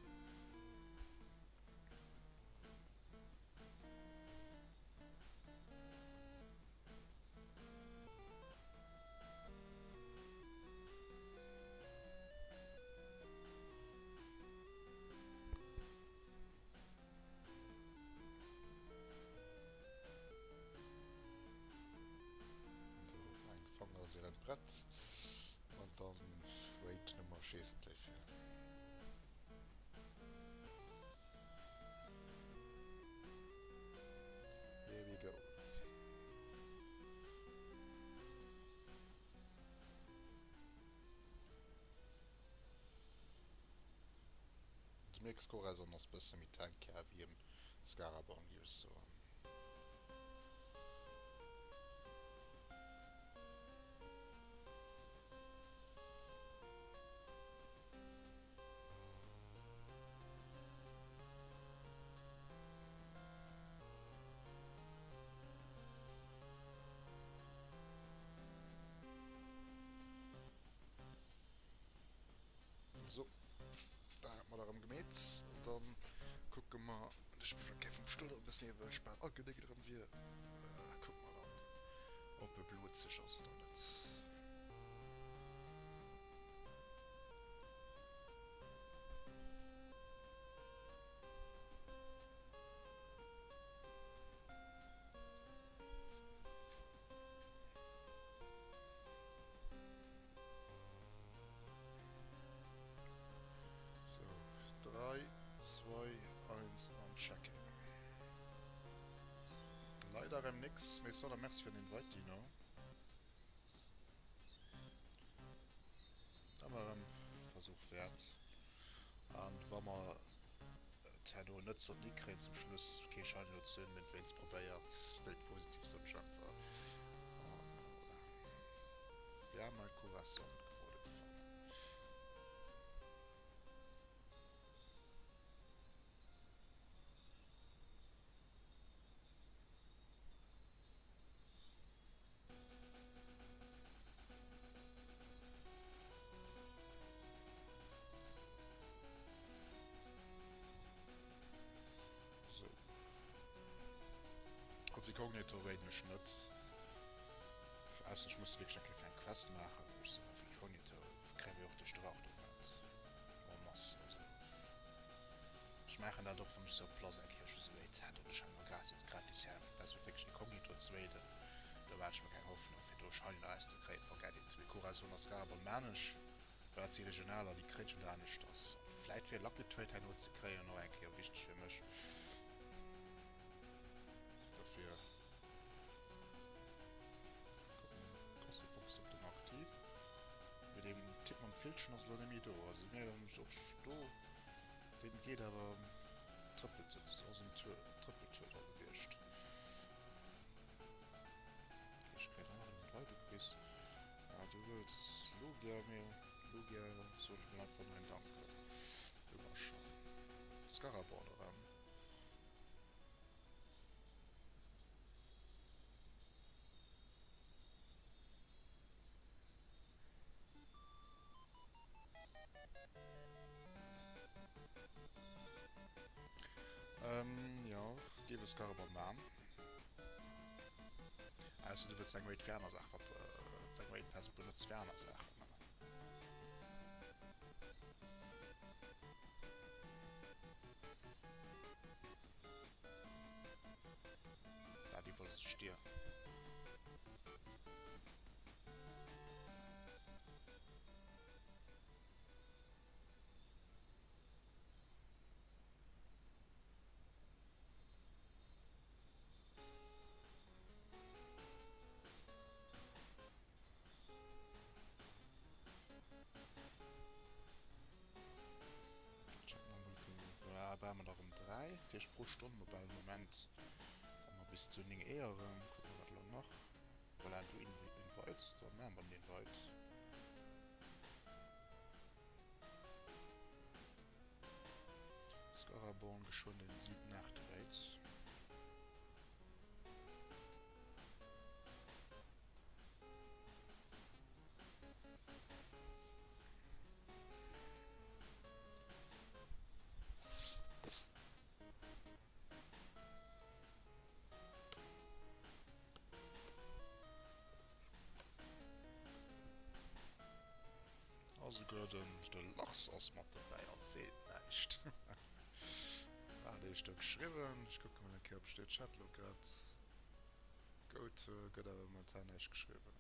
Do eng Fanger si rem prett an dann wait Nummer scheessen d'Léif hier. Here we go. De Mix Corazon ass bësse méi tanky wéi en Scarabon, géif ech soen. So, da hat mer erëm gemeet. An dann kucke mer, ech géif vum Stull e bëssen iwwer, ech bal agedéckt erëm wier, kucke mer dann, ob e blutzeg ass oder net. Sou, 3, 2, 1 an check in. Leider rem nix, mee soll merci fir den Invite, Dino. Emmer rem Versuch wäert. An wa mer et herno net sollt ni kréien zum Schluss, kee Shiny elo ze hunn, mee et wéinst probéiert, stay positiv sot ech einfach. An voilà. Wir haben ein Corazon wurde gefangen. Sou. Als Inkognito raiden ech net. Ausser ech muss wierklech eng Kéier fir eng Quest maachen, wou ech se auf Inkognito kréie mir och duerch de Rauch do net en masse. Also ech maachen dat och wann ech sur place eng Kéier just e Raid hätt oder ech hat mer gratis gratis Helmet. Besser wéi wierklech Inkognito ze raiden. Do maache ech mer keng Hoffnung fir do Shiny erauszekréien. Forget it. Mee Corazon a Scarabon maan ech, well dat si Regionaler, déi kréien ech net aneschters. Vläit fir e Lucky Trade herno ze kréien och eng Kéier wichteg fir mech. Dofir kucken, Gossip Box op den aktiv. Meedchen ass elo net méi do. Also mir hunn och do, deen geet awer trëppelt souzesoen, ass um Tour, Trëppeltour da gewiescht. Okay, ech kréien hei nach en Invite ugewis. Ah, du wëlls Lugia, mee Lugia soen ech mol einfach nëmmen Danke. Du bass schonn. Scaraborn erëm. Ähm, jo, géif e Scaraborn man. Ausser du wëlls eng Raid fir aner Saachen, deng Raid Pass benotz fir aner Saachen. Dat iwwerlooss ech dir. Checken mer mol wéi vill brauche mer der erëm 3, dat heescht pro Stonn mol bal Moment hu mer bis zu 9 Eeër erëm. Kucke mer wat elo nach. Voilà, du invites, da maache mer den Invite. Skaraborn geschwënn den 7, 8 Raids. A souguer den de Lars ass mat dobäi a seet näischt. Hat eech do geschriwwen. Ech kucke mol eng Kéier op ech de Chat lo grad goud hu. Gëtt awer momentan näischt geschriwwen.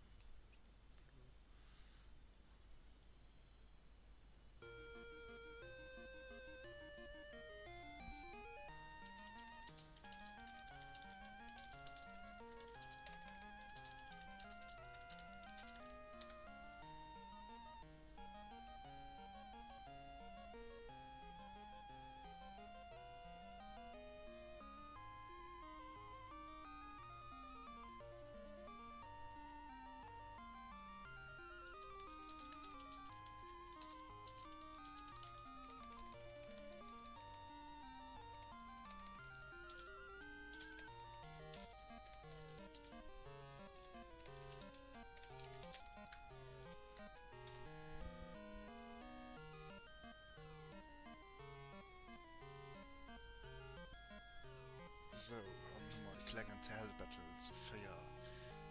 Sou, an hu mer e klengen TL Battle zu 4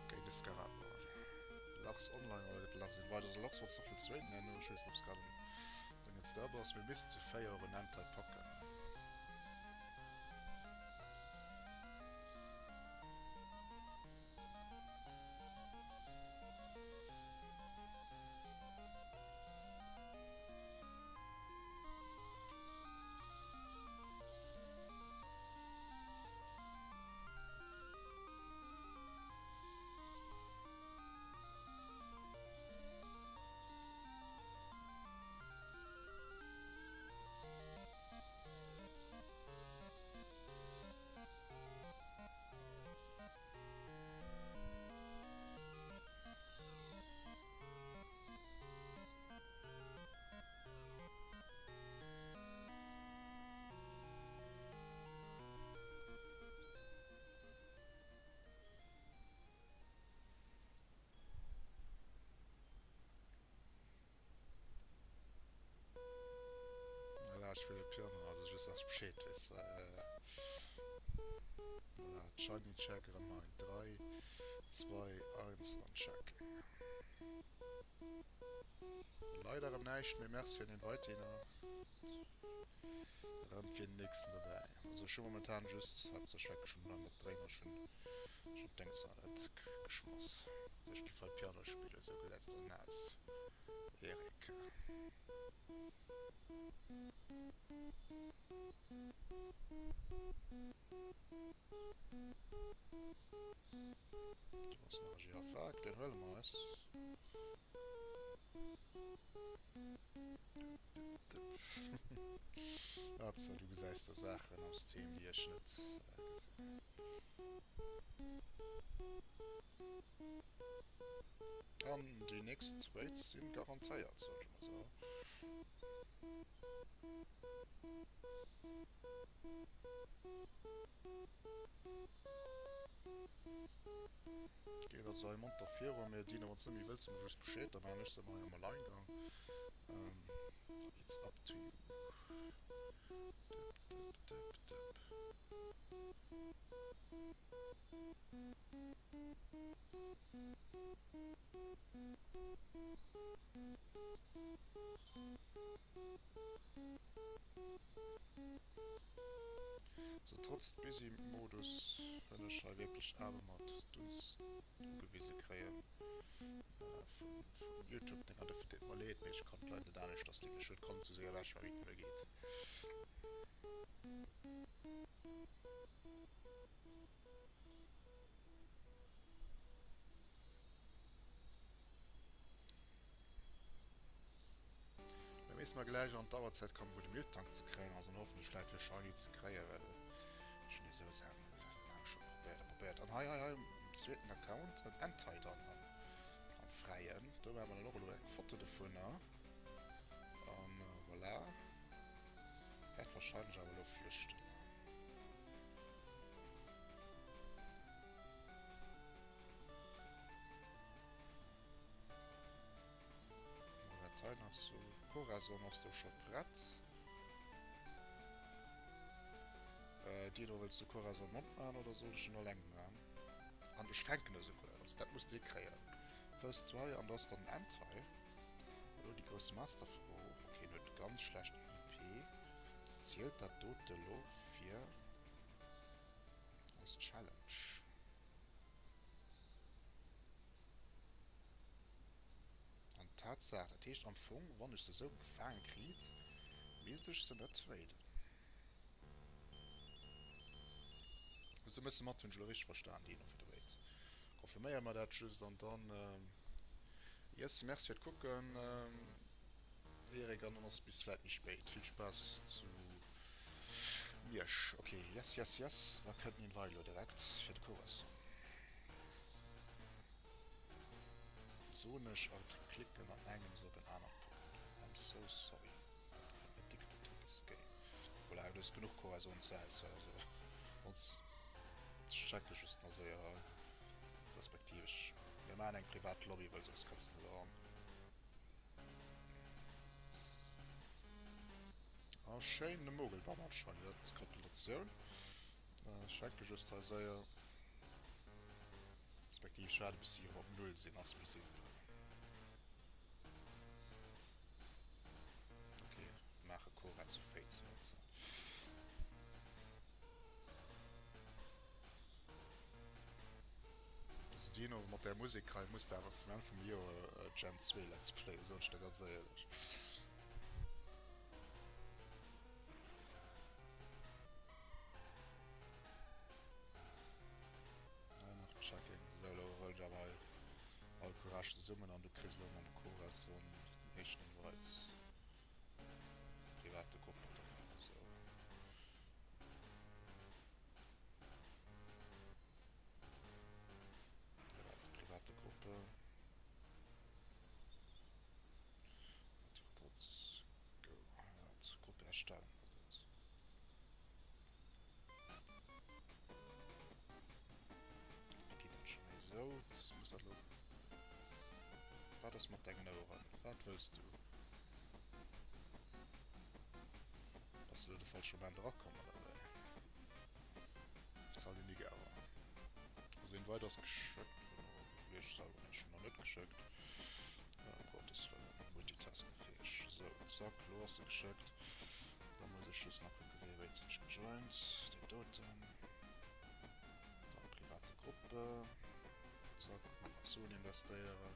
géint de Scarabon. Lars online oder gëtt de Lars invite? Also Lars wolls nach wëlls raiden herno, ech weess net obs grad um Dingens da bass, mee missten zu 4 och en Entei packen. Voilà, ech spille Piano, also just dass Bescheed weess. Voilà, Shiny Check erëm hei. 3, 2, 1 an Check. Leider erëm näischt, mee Merci fir den Invite, Ina. Erëm fir den nächsten dobäi. Also ech hu momentan just, haaptsächlech wat ech schon mat dréin, ech hunn schon d'Déngs et geschmass. Also ech giff hei Piano spillen, sou gesäit et dann aus. Erik. Do ass nach e Girafak, deen huele mer eis. Haaptsaach du gesäis da Saachen am Stream déi ech net gesinn. An déi nächst Raids sinn garantéiert, soen ech mol sou. Geet also hei monter virun, mee Dino wanns de méi wëlls, so mer just Bescheed, da maachen ech se emol hei am Alleingang. It's up to you. Dëpp, dëpp, dëpp, dëpp. Sou trotz Busy Modus hunn ech hei wierklech awer mat Dunst ugewise kréien vun Youtube Dinger. Dofir deet mer leed, mee ech kann d'Leit net aneschters léngen. Ech hunn d'Kont sou séier ewech wéi et nëmme geet. Mir misste mer gläich an d'Auerzäit kommen wou de Miltank ze kréien ass an hoffentlech vläit fir Shiny ze kréien, well ech hunn déi sou laang scho probéiert a probéiert. An hei hei hei um zweeten Account en Entei dran am am Fräien. Do maache mer dann och elo eng Foto dovunner an voilà. Wäert wahrscheinlech awer elo flüchten. Wat hei nach sou? Corazon ass do scho prett. Äh, Dino, wëlls du Corazon Mond maachen oder soll ech en alleng maachen? An ech fänken e souguer, also dat muss de kréien. First try an do ass dann den End hei. Elo déi grouss Masterfro, ok, en huet ganz schlecht IP, zielt dat dote lo fir als Challenge? An Tatsaach, dat heescht am Fong, wann ech se sou gefaange kriit, misst ech se net traden. Sou mësse mat, hunn ech elo richteg verstan, Dino fir de Raid. Confirméier mer dat just an dann, yes, merci fir d'Kucken, Erik, an dann ass bis vläit méi spéit. Vill Spaass zu Miersch. Ok, yes, yes, yes, da kënnt den Invite elo direkt fir de Corazon. Soen ech a klicken an engems op en anert Pokémon. I'm so sorry but I'm addicted to this game. Voilà, du hues genuch Corazon Cells, also ons ech checke just nach séier hei. Respektiv ech mir maachen eng privat Lobby, well soss kanns de net eran. Ah schéin, de Mogelbam anscheinend, dat Gratulatioun. Ech fänke just hei séier. Respektiv ech waarde bis si erëm op Null sinn, ass méi simpel. Ok, maache Cora zu Fates mat. Also Dino, mat där Musek hei muss de awer vum Enn vum Joer Gen 2 Let's Playen, soen ech der ganz éierlech. Hei nach Checking. Sou, elo huelen ech awer hei all Courage zesummen an du kriss elo mam Corazon den éischten Invite. Private Gruppe dann awer sou. Private, private Gruppe. Let's go. Ja, Gruppe erstellen. Das ist. Geet dat scho méi sou? Muss dat lo... Wat ass mat dengen Oueren? Wat wëlls du? Bass du lo de falsche Moment erakomm, oder wéi? Salut Nick awer. Also Invite ass geschëckt. Ech selwer hunn ech nach net geschëckt. Ëm Gottes Wëllen, multitasking-fäeg. Sou, zack, lo ass se geschëckt. Da muss ech just nach kucken, wéi wéi sinn ech gejoint. Déi doten. Dann private Gruppe. Zack, manner Suen investéieren.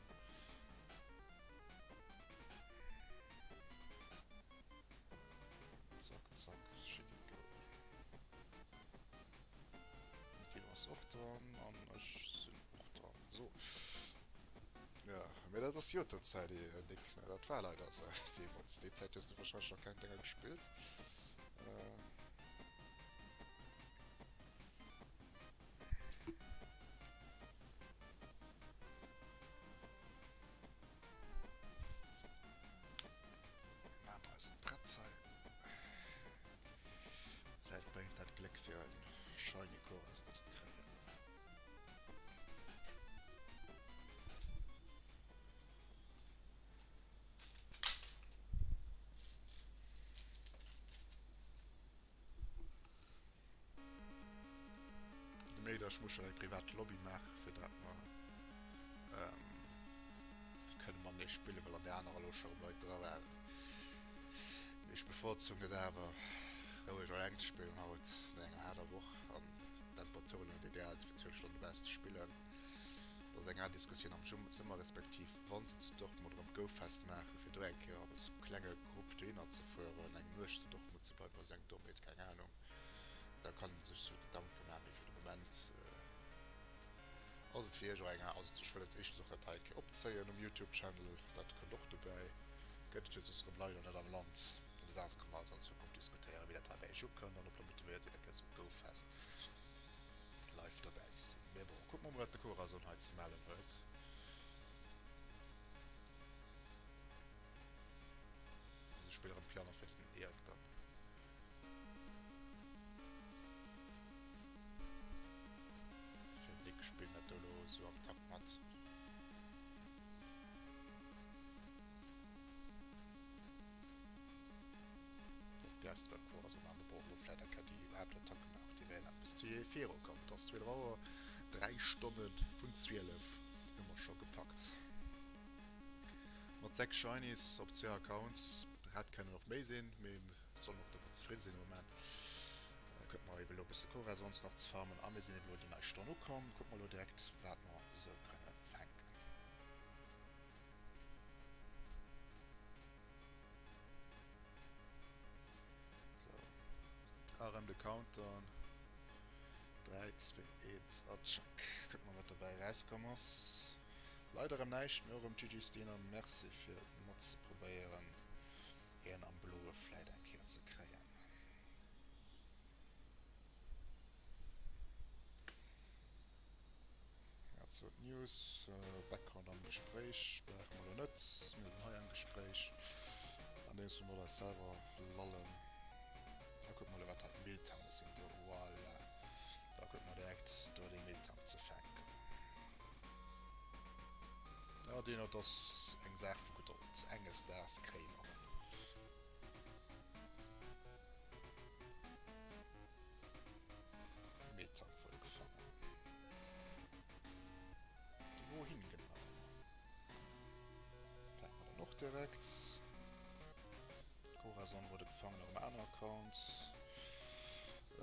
Zack, zack, schick et go. Guido ass och dran an ech sinn och dran. So. Ja, mee dat ass Joterzäit, Nick. Dat war leider esou deemools. Déi Zäit hues du wahrscheinlech nach keng Dénger gespillt. ze kréien. De Mierkt, ech muss schon eng privat Lobby maachen, fir dat mer kënne matenee spillen, well an där anerer elo scho rëm Leit dra waren. Mee ech bevorzugen et awer, roueg alleng ze spillen haut no enger haarder Woch an d'Temperaturen net ideal sinn, fir 12 Stonnen dobaussen ze spillen. Dat ass eng aner Diskussioun am Summer, respektiv wann se zu Dortmund erëm d'Go-Fest maachen, fir do eng Kéier als klenge Grupp dohinner ze fueren, eng Nuecht zu Dortmund ze bleiwen oder sou eng Dommheet, keng Ahnung. Da kann een sech sou Gedanke maachen, mee fir de Moment ass et fir iech och eng, also ech wëll et éischtens och dat hei eng Kéier opzéien um Youtube Channel, dat kënnt och dobäi, gëtt et jo soss erëm leider net am Land. An dat anert kann mer also an Zukunft diskutéieren, wéi dat hei bei iech ukënnt an ob der motivéiert sidd eng Kéier sou Go-Fest live dobäi ze sinn. Mee bon, kucke mer mol wat de Corazon hei ze mellen huet. Also ech spille rëm Piano fir den Erik dann. Fir den Nick spillen dat do lo esou am Takt mat. Dat däerfs de beim Corazon maachen, bon elo vläit eng Kéier déi Haaptattacken aktivéieren, dat bis de viru kommt. Et ass 12 Auer, 3 Stonne vun 12 hu mer scho gepackt. Mat 6 Shinies op zwee Accounts, hätt kennen och méi sinn, mee sollen och domat zefridde sinn am Moment. Kucke mer eben elo e bësse Corazons nach ze farmen a mir sinn eben elo déi nei Stonn ukomm. Kucke mer elo direkt wat mer esou kënne fänken. Sou, erëm de Countdown. 3, 2, 1 a tschack. Kucke mer wat dobäi erauskomm ass. Leider erëm näischt, mee och erëm GG Stina, merci fir matzeprobéieren hien am bloe vläit eng Kéier ze kréien. Dat sou d'News. Background am Gespréich brauche mer elo net, mir sinn hei am Gespréich andeems mer mat eis selwer lallen. Da kucke mer elo wat dat Miltange sinn do, voilà, da kucke mer direkt do dee Miltank ze fänken. Ja, Dino, et ass eng Saach vu Gedold. Enges Daags kréie mer en. Meetank wurde gefangen. Wohin genau? Fänke mer dann och direkt. Corazon wurde gefangen, op engem aneren Account.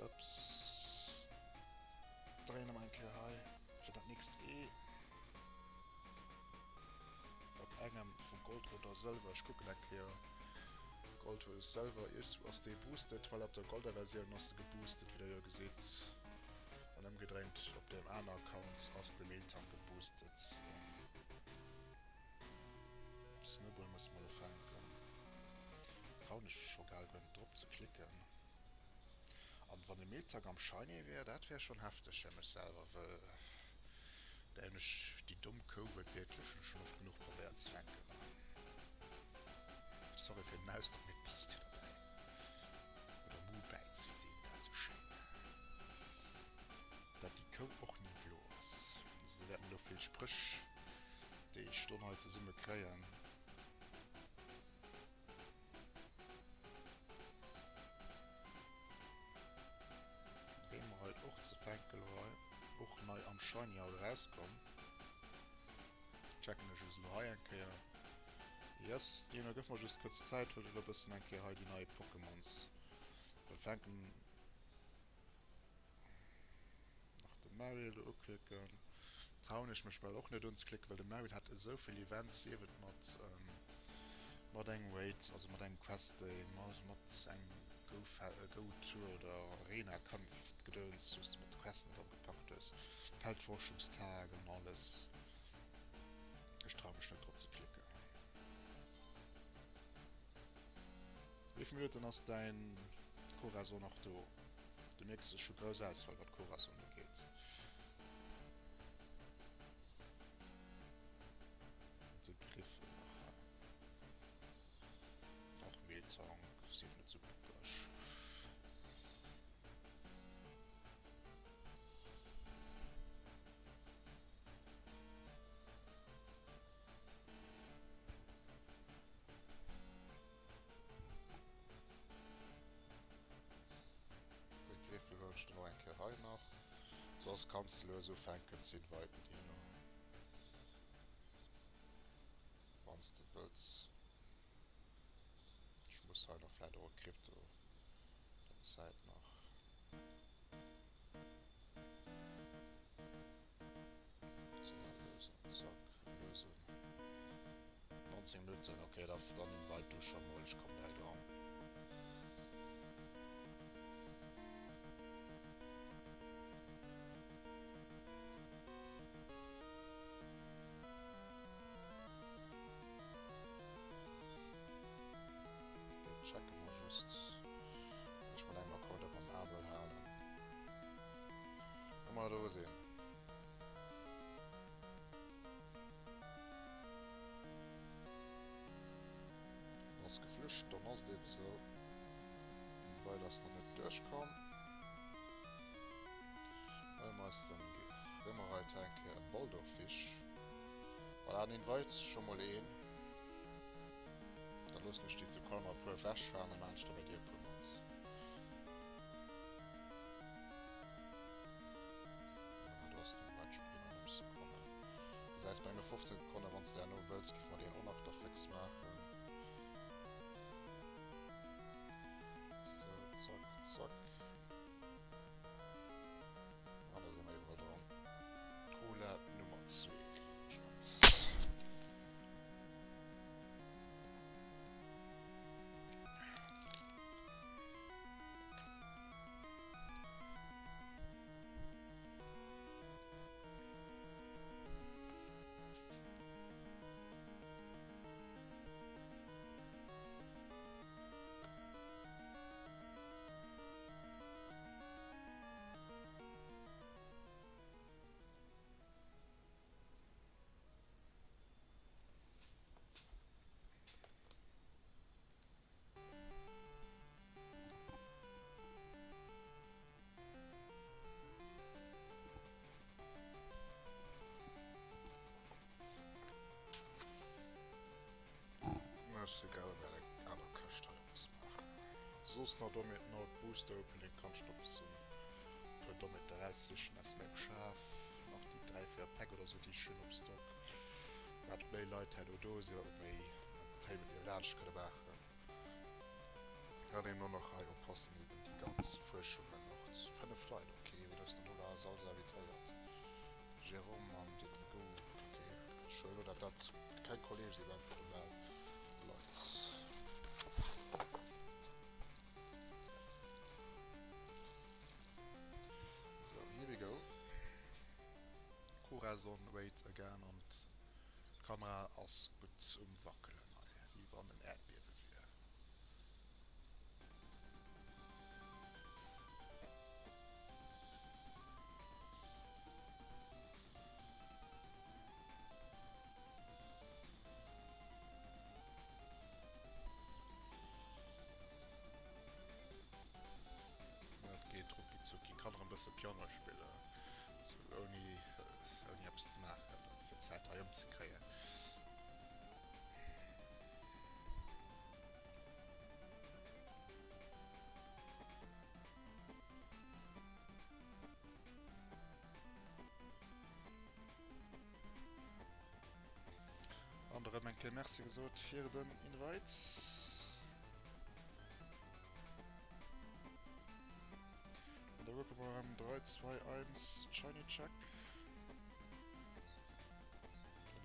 Ups. Dréien emol eng Kéier hei fir dat nächst Ee. Op engem vu Gold oder Sëlwer. Ech kucken eng Kéier. Gold versus Sëlwer. Iergendwou ass dee boosted, well op der Golder Versioun ass de geboosted, wéi der jo gesitt. An ëmgedréint op deem aner Account ass de Miltank geboosted. Snowball musse mer elo fänken. Trauen ech mech scho gal guer net drop ze klicken. An wann e Miltank am Shiny wier, dat wär schon hefteg fir mech selwer, wëll där hunn ech déi domm Kou wuertwiertlech hunn ech schon oft genuch probéiert ze fänken. Sorry fir den Ausdrock, mee et passt jo derbäi. Oder Mubäiz, wéi seet een dat sou schéin? Dat déi Kou och ni blo ass. Also do wäerte mer elo vill Spréch déi Stonn hei zesumme kréien. Remoraid och ze fänken elo hei. Och nei am Shiny haut erauskomm. Checken ech just elo hei eng Kéier. Yes, deemno gëff mer just kuerz Zäit, wëll ech elo bëssen eng Kéier hei déi nei Pokémons wëll fänken. Nach de Marill do uklicken. Trauen ech mech bal och net unzeklicken, well de Marill hat esou vill Events, sief et mat mat engem Raid, also mat engem Quest Day, mat mat engem Go Go Tour oder Arena Kampf Gedöns, wou s de mat Questen dra gepackt hues, Feldforschungstag an alles. Ech traue mech net drop ze klicken. Wéivill Minutten ass däin Corazon nach do? Du mierks ech hu grouss Auswahl wat Corazon ugeet. De Griffel nach hei. Och Miltank, sief net sou buckeg. Soss kanns de lues ufänken ze inviten hierno. Wann s de wëlls. Ech muss hei nach vläit och e Krypto der Zäit nach. So, lösen, zack, lösen. 19 Minutten, okay, da, dann invite du schon mol, ech kommen direkt eran. Dat checke mer just. Ech mat engem Akkord op am A wëll halen. Wa mer do sinn. Ass geflücht, dann ass et eben esou. Invite ass nach net duerchkomm. Huele mer eis den Remoraid hei eng Kéier e Baldorfish. Voilà, an Invite scho mol een. Da loossen ech déi zu Colmar e puer ewechfahren, da maachen ech der bei dir e puer mat. Voilà, do ass den Invite schon 91 Sekonnen. Gesäis bei mir 15 Sekonnen, wanns de herno wëlls, giff mer deen och nach da fix maachen. Sou, zack, zack. An da si mer iwwerall dran. Cola Nummer 2. Ech si grad op eng aner Këscht hei opzemaachen. Soss nach Domit Note Booster Opening kann ech nach bëssen puer Domit eraussichen aus mengem Schaf. Nach déi 3, 4 Päck oder sou déi ech hunn op Stock. Wat méi Leit herno do sinn, wat méi Entertainment mir laanscht kënne maachen. An eben och nach hei oppassen eben déi ganz Fuerschungen och. 5 Leit, ok, wien hues de do nach alles invitéiert? Jérôme an den Go, ok. Ech huelen elo dat dat keng Kollege sinn, mä einfach normal Leit. So, here we go. Corazon wait again an d'Kamera ass gutt um wackelen hei, wéi wann en Äerdbiewe wier. Et geet rucki zucki. Kann och e bësse Piano spillen, sou ouni ouni eppes ze maachen, fir d'Zäit hei ëmzekréien. An erëm eng Kéier Merci gesot fir den Invite. An da kucke mer erëm 3, 2, 1, Shiny Check.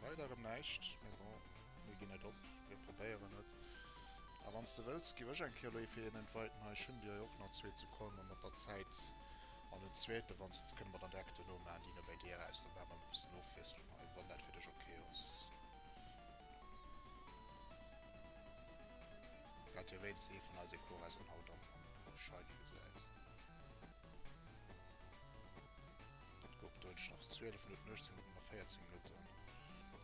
Leider erëm näischt, mee bon, mir ginn net op, mir probéieren et. A wann s de wëlls, giff ech eng Kéier elo ee fir een inviten hei. Ech hunn der jo och nach zwee zu Colmer mat der Zäit. An den zweete, wann s de, kënne mer dann direkt dono maachen, déi no bäi dir aus. Da maache mer e bëssen Ofwiesslung hei, wann dat fir dech ok ass. Dat jo wéinst ee vun eise Coureuren haut am Shiny gesäit. Kuck, do hunn ech nach 12 Minutten, 18 Minutten a 14 Minutten,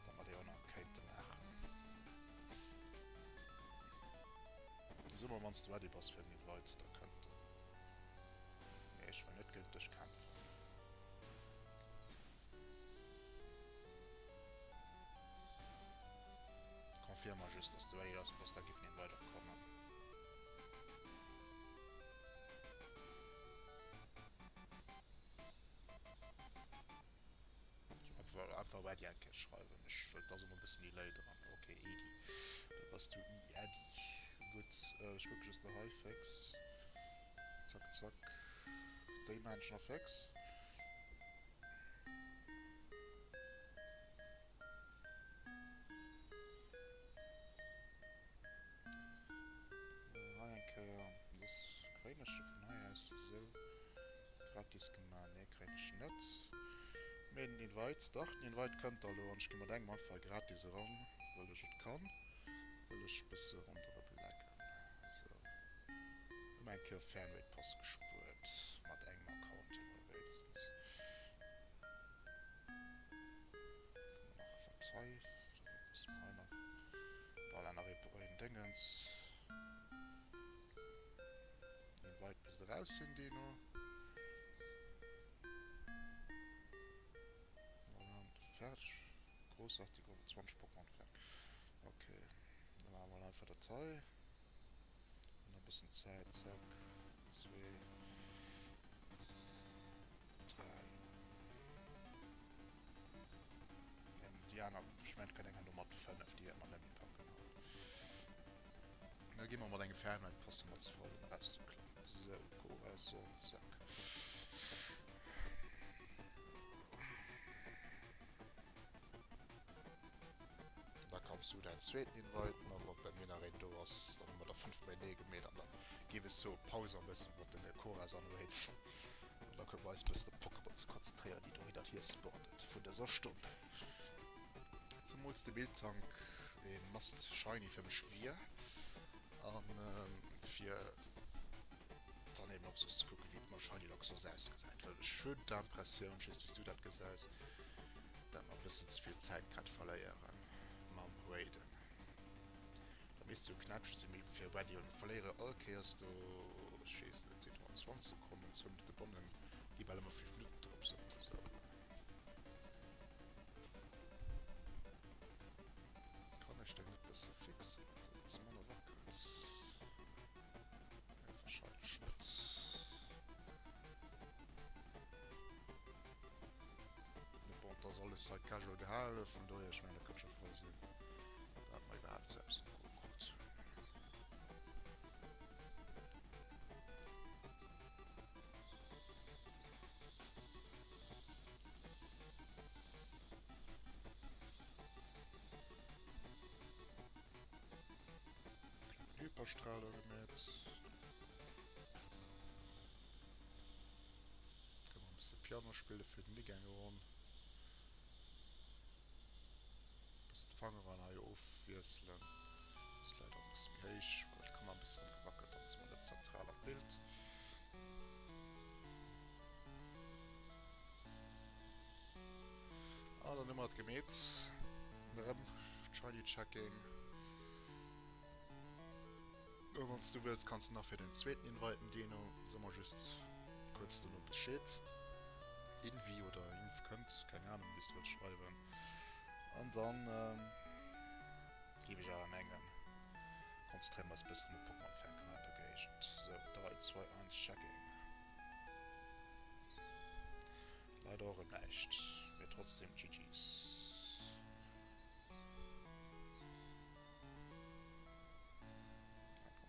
da mer déi och nach kéinte maachen. So mol, wann s de ready bass fir den Invite, da kënnt en. Mee ech wëll net géint dech kämpfen. Confirm mer just, dass de ready bass, da giff en Invite och kommen. Obwuel, einfach Ready eng Kéier schreiwen. Ech wëll, et ass ëmmer e bëssen Delay dran. Ok, Edi. Da bass du I, Äddi. Gutt, ech kucke just nach hei féx. Zack, zack. Déi maan ech nach féx. Hei eng Kéier. Dës kréien ech jo vun hei aus esou gratis gemaach. Nee, kréien ech net. Mee den Invite, dach, den Invite kënnt da elo an ech gi mat engem einfach gratis eran, wëll ech et kann, wëll ech bësse ronderëm laggen. Sou. Ëm eng Kéier Fernwéi Pass gespuert mat engem Account emol wéinstens. Nach wat hei, da musse mer hei nach, voilà, nach een Déngens. Invite bis eraus sinn déi no. Voilà, fertig. Großartig, 20 Pokémon fertig. Okay, dann maache mer mol einfach dat hei. Hunn e bëssen Zäit. Zack, zwee, dräi. Déi aner, ech mengen, et kënnt eng herno mat 5, déi wäerte mer net méi packen haut. Da gi mer mat engem Fernwäit passe mat zefridden erauszeklappen. Sou, Corazon, zack. Da kanns du däin zweeten Invite nach, wa bei mir nach een do ass, dann hu mer der 5 méi nee gemeet an da géif ech soe Pause an bëssen mat den Corazon Raids an da kënne mer eis bëssen op d'Pokéball ze konzentréieren déi do hin an hier spawnen vun dëser Stonn. Zemools de Miltank een must shiny fir mech wier an fir dann eben och soss ze kucken wéi et mam Shiny Lock soss ausgesäit, well ech hunn d'Impressioun, ech weess net wéi s du dat gesäis, dat mer e bëssen ze vill Zäit grad verléiere mam Raiden. Da misst jo Knäppche sinn, mee fir Ready, well mir verléiere all Kéiers do, ech weess net, sinn 120 Sekonnen, zwou Minutte bonnen, déi bal ëmmer 5 Minutten drop sinn oder sou. Kann ech deng net bësse fixen, datt se manner wackelt? Nee, wahrscheinlech net. Mee bon, et ass alles hei casual gehalen, vun dohier, ech mengen, dat kënnt scho frou sinn, dat mer iwwerhaapt esou eppes an d'Goe krut hunn. Klengen Hyperstrahler gemeet. Kënne mer e bësse Piano spille fir den Igängeronn. Bëssen d'Fangeren hei ofwiesselen. Ass leider e bësse méi héich, well dat Kanner e bësse erëm gewackelt, dann si mer net zentral am Bild. An dann hu mer et gemeet. Erëm Shiny Checking. Wann s du wëlls, kanns du nach fir den zweeten inviten, Dino. So mer just kuerz dono Bescheed. Invi oder Inv kënnt, keng Ahnung wéi s du wëlls schreiwen. An dann géif ech awer mengen, konzentréiere mer eis bëssen op Pokémon fänken hei an der Géigend. Sou, 3, 2, 1, Checking. Leider och erëm näischt, mee trotzdem GG's.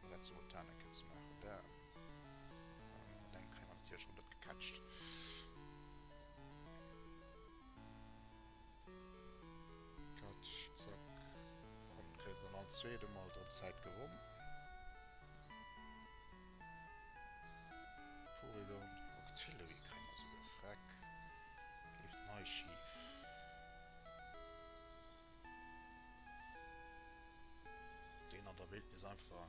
Um dat simultan eng Kéier ze maachen. Bam. An eng kréie mer natierlech och net gecatcht. Catch, zack. An kréien dann all zweete Mol dann Zäit gewonn. Porygon, Octillery kréie mer souguer. Freck. Leeft den hei schif? Deen an der Wildnis einfach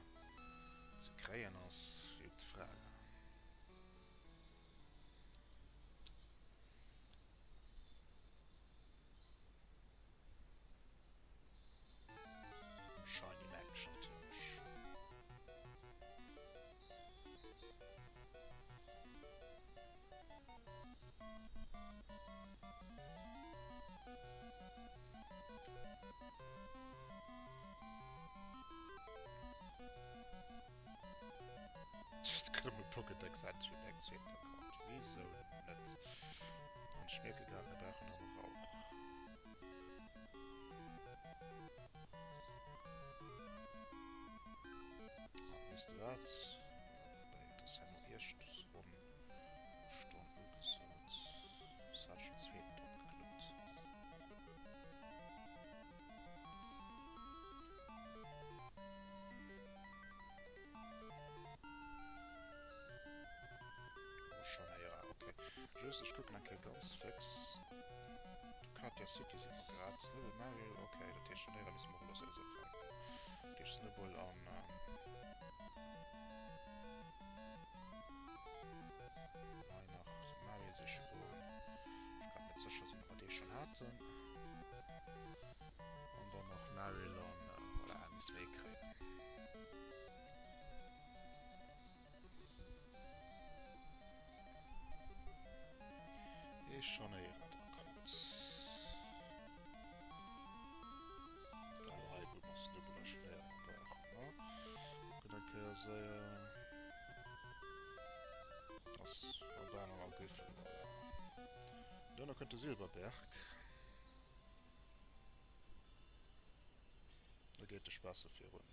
ze kréien ass, gute Frage. Am Shiny Mensch natierlech. Et gëtt emol Pokédex Entry op engem zweeten Account. Wisou net? An ech mierke grad, mir brauchen nach e Rauch. Weess de wat? Woubäi, et ass herno iescht ronn Stonn ugesot. Soss hat ech den zweeten drop gekluppt. Oh, Shanaira, okay. Just, ech kucken eng Kéier ganz fix. Ducatia City si mer grad. Snowball Mario, okay, dat heescht Shanaira misste mer och elo souwisou fänken. Dat heescht Snowball an... Hei nach de Mario siche goen. Ech grad net sécher sinn, ob mer dee schonn haten. An dann nach Maryl an voilà, misste mer ee kréien. Ee Scharnéierer da kommt. Da elo hei wou mer Snowball a Scharnéierer brauchen, ne? Kucken eng Kéier séier. Ass an der aner all Géif verluer, ja. Duerno kënnt de Silberberg. Da geet de Spaass sou virun.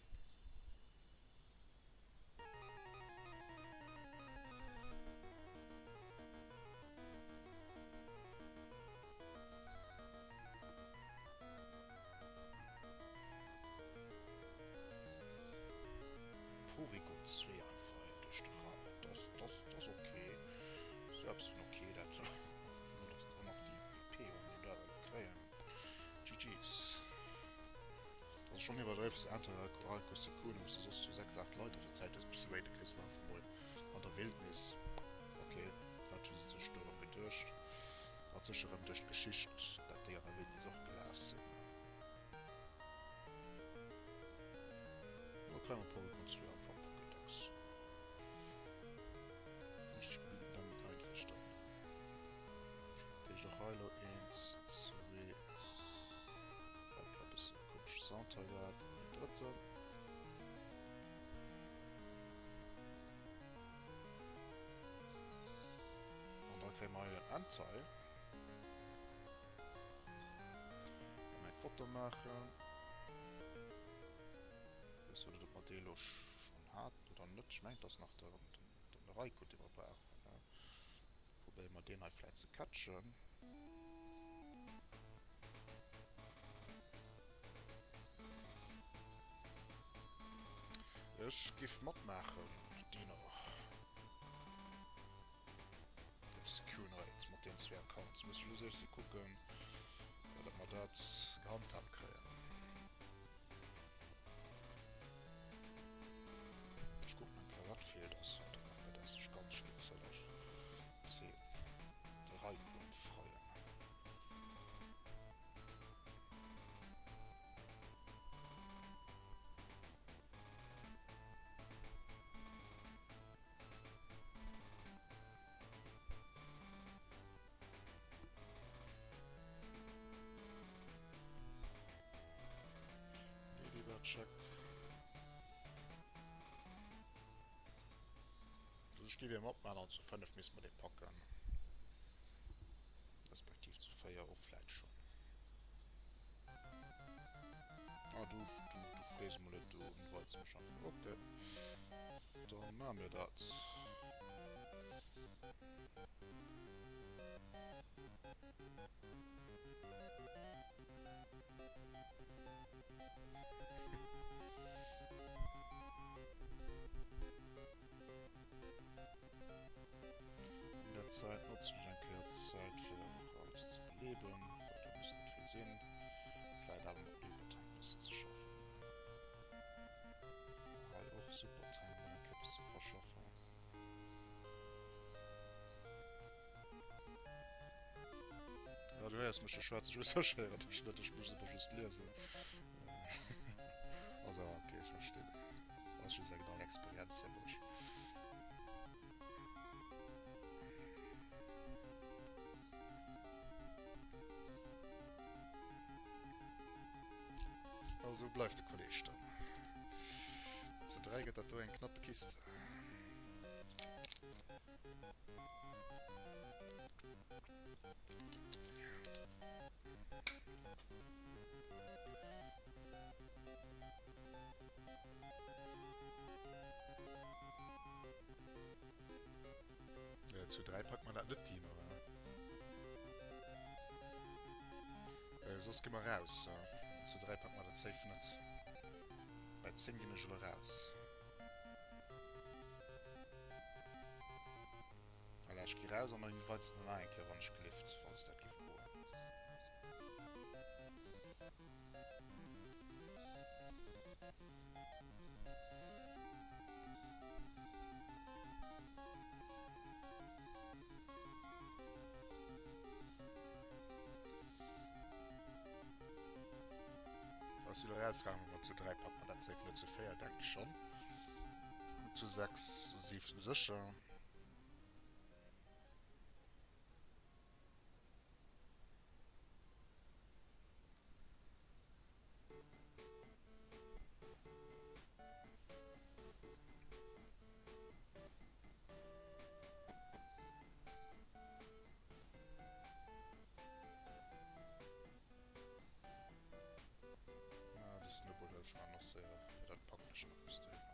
Porygon 2 einfach hei duerch de Raum. Dat ass, dat ass ok. Sou eppes vun ok, dat. Nur dass dann nach déi WP, wann mir dat elo kréien. GG's. Dat ass schonn iwwerdriwwen, se Enter Raikou Suicune, wou s de soss zu 6, 8 Leit oder Zäit hues, bis de Raiden kriss, lo einfach mol an der Wildnis. Ok, wat hu se sech do erëm geduecht? Hat sécher erëm duerch d'Geschicht, dat déi an der Wildnis och gelaf sinn. Lo kréie mer Pokémon 2 einfach am Pokédex. Ech bin damit einverstanden. Dat heescht och hei elo 1, 2. Hoppla, bëssen e komesche Sound hei gehat. An een drëtten. An da kréie mer hei en Entei. An eng Foto maachen. Weess net, ob mer dee lo schonn haten oder net. Ech mengen, et ass nach de Raikou, dee mer brauchen, ne? Probéiere mer deen hei vläit ze catchen. Ech giff matmaachen, Dino. Op Secure Night mat den zwee Accounts. Muss ech just eis kucken, datt mer dat gehandhabt kréien. Ech kucken eng Kéier wat feelt ass. Dat ass sech ganz speziell ass. C. De Raikou befreien. Ladybird check. Also ech géif jo matmaachen an zu 5 misste mer dee packen. Respektiv zu 4 och vläit schonn. Ah du, du, du frees mol net, du invites mech einfach. Ok, dann maache mir dat. An der Zäit notzen ech eng Kéier d'Zäit fir och alles ze beleben, well do misst net vill sinn. Vläit awer mat dem Hypertank e bëssen ze schaffen. Hei och Supertank mol eng Kéier e bëssen verschaffen. Ja, du héiers mech jo schwätzen, ech muss ech héieren dech net, ech muss awer just liesen. Ass awer ok, ech verstinn. Ass just eng nei Experienz fir mech. Also bleift de Kolleg dann. Zu 3 gëtt dat do eng knappe Kiste. Zu 3 packe mer dat net, Dino. Soss gi mer raus. Zu 3 packe mer dat safe net. Bei 10 ginn ech elo raus. Voilà, ech gi raus an dann invite's de nach eng Kéier, wann ech gelift, falls dat giff goen. Ass si lo rausgaangen, mat zu 3 packt mer dat safe net, zu 4 denke ech schonn, zu 6 sécher. Ah, de Snowball huelen ech mar nach séier, well dat packen ech nach bis dohinner.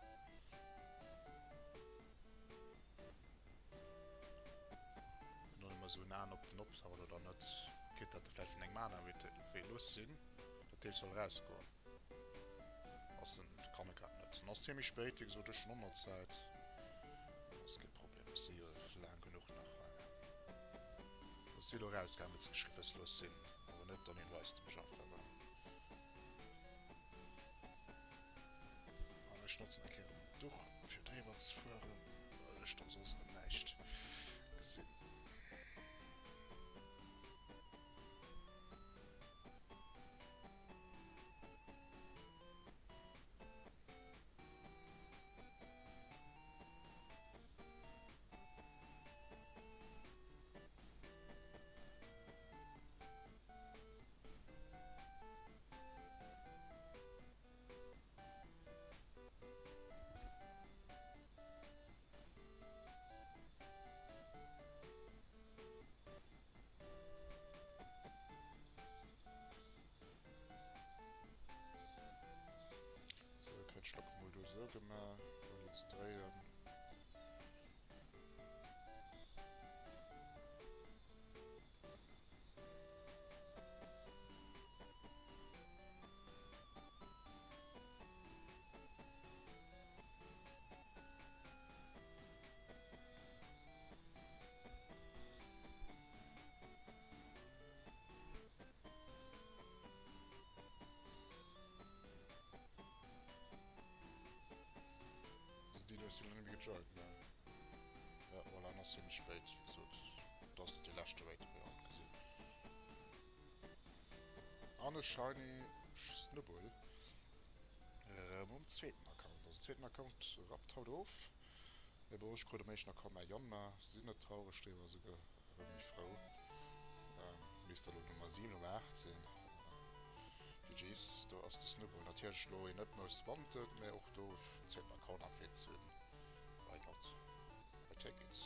Hunn och ëmmer esou en Aen op den Optaucht oder net. Kritt dat de vläicht vun engem anere wéi lues sinn. Dat Deel soll erausgoen. Ass en, kann e grad net. En ass zimmlech spéit, wéi gesot, ech hunn och nach Zäit. Ass kee Problem, ech si jo laang genuch nach hei. Ech si lo erausgaangen, wëlls geschriwwen hues, lues sinn. Awer net, dann hinweist de mech einfach erëm. An ech notzen eng Kéier erëm den Duch, fir driwwer ze fueren, well ech da soss erëm näischt gesinn. Sou, da kritt Schluck mol do sou gemaach, ouni ze dréien. Also déi do sinn nach net méi gejoint, ne? Ja, voilà, en ass zimmlech spéit, wéi gesot. Dat ass net dee leschte Raid, dee mir haut gesinn. An e shiny Snubbull. Erëm um zweeten Account. Also zweeten Account rappt haut of. Mee bon, ech krut um éischten Account mäi Yanma. Sinn net traureg driwwer, esouguer erëm méi frou. Misst elo Nummer 7, Nummer 8 sinn. GG's, do ass de Snubbull natierlech elo een net most wanted, mee och do um zweeten Account am Feed ze hunn, why not? I take it.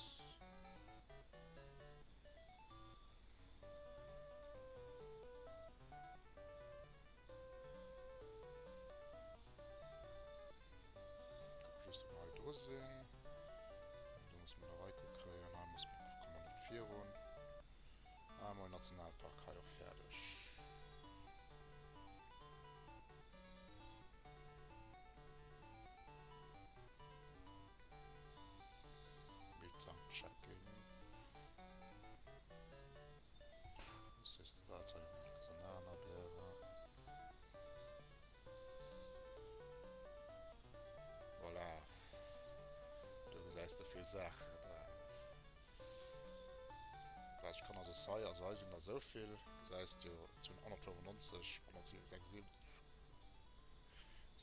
Kucken just ob mer hei do sinn. Do muss mer nach Raikou kréien. Hei muss mer, komme mer net virun. Ah, mol Nationalpark hei och fäerdeg. Miltank Checking. Sees de wat hei Nationalabäre. Voilà. Do gesäis de vill Saachen. Wat ech kann also hei, also hei sinn der esou vill, gesäis de jo 295, 176,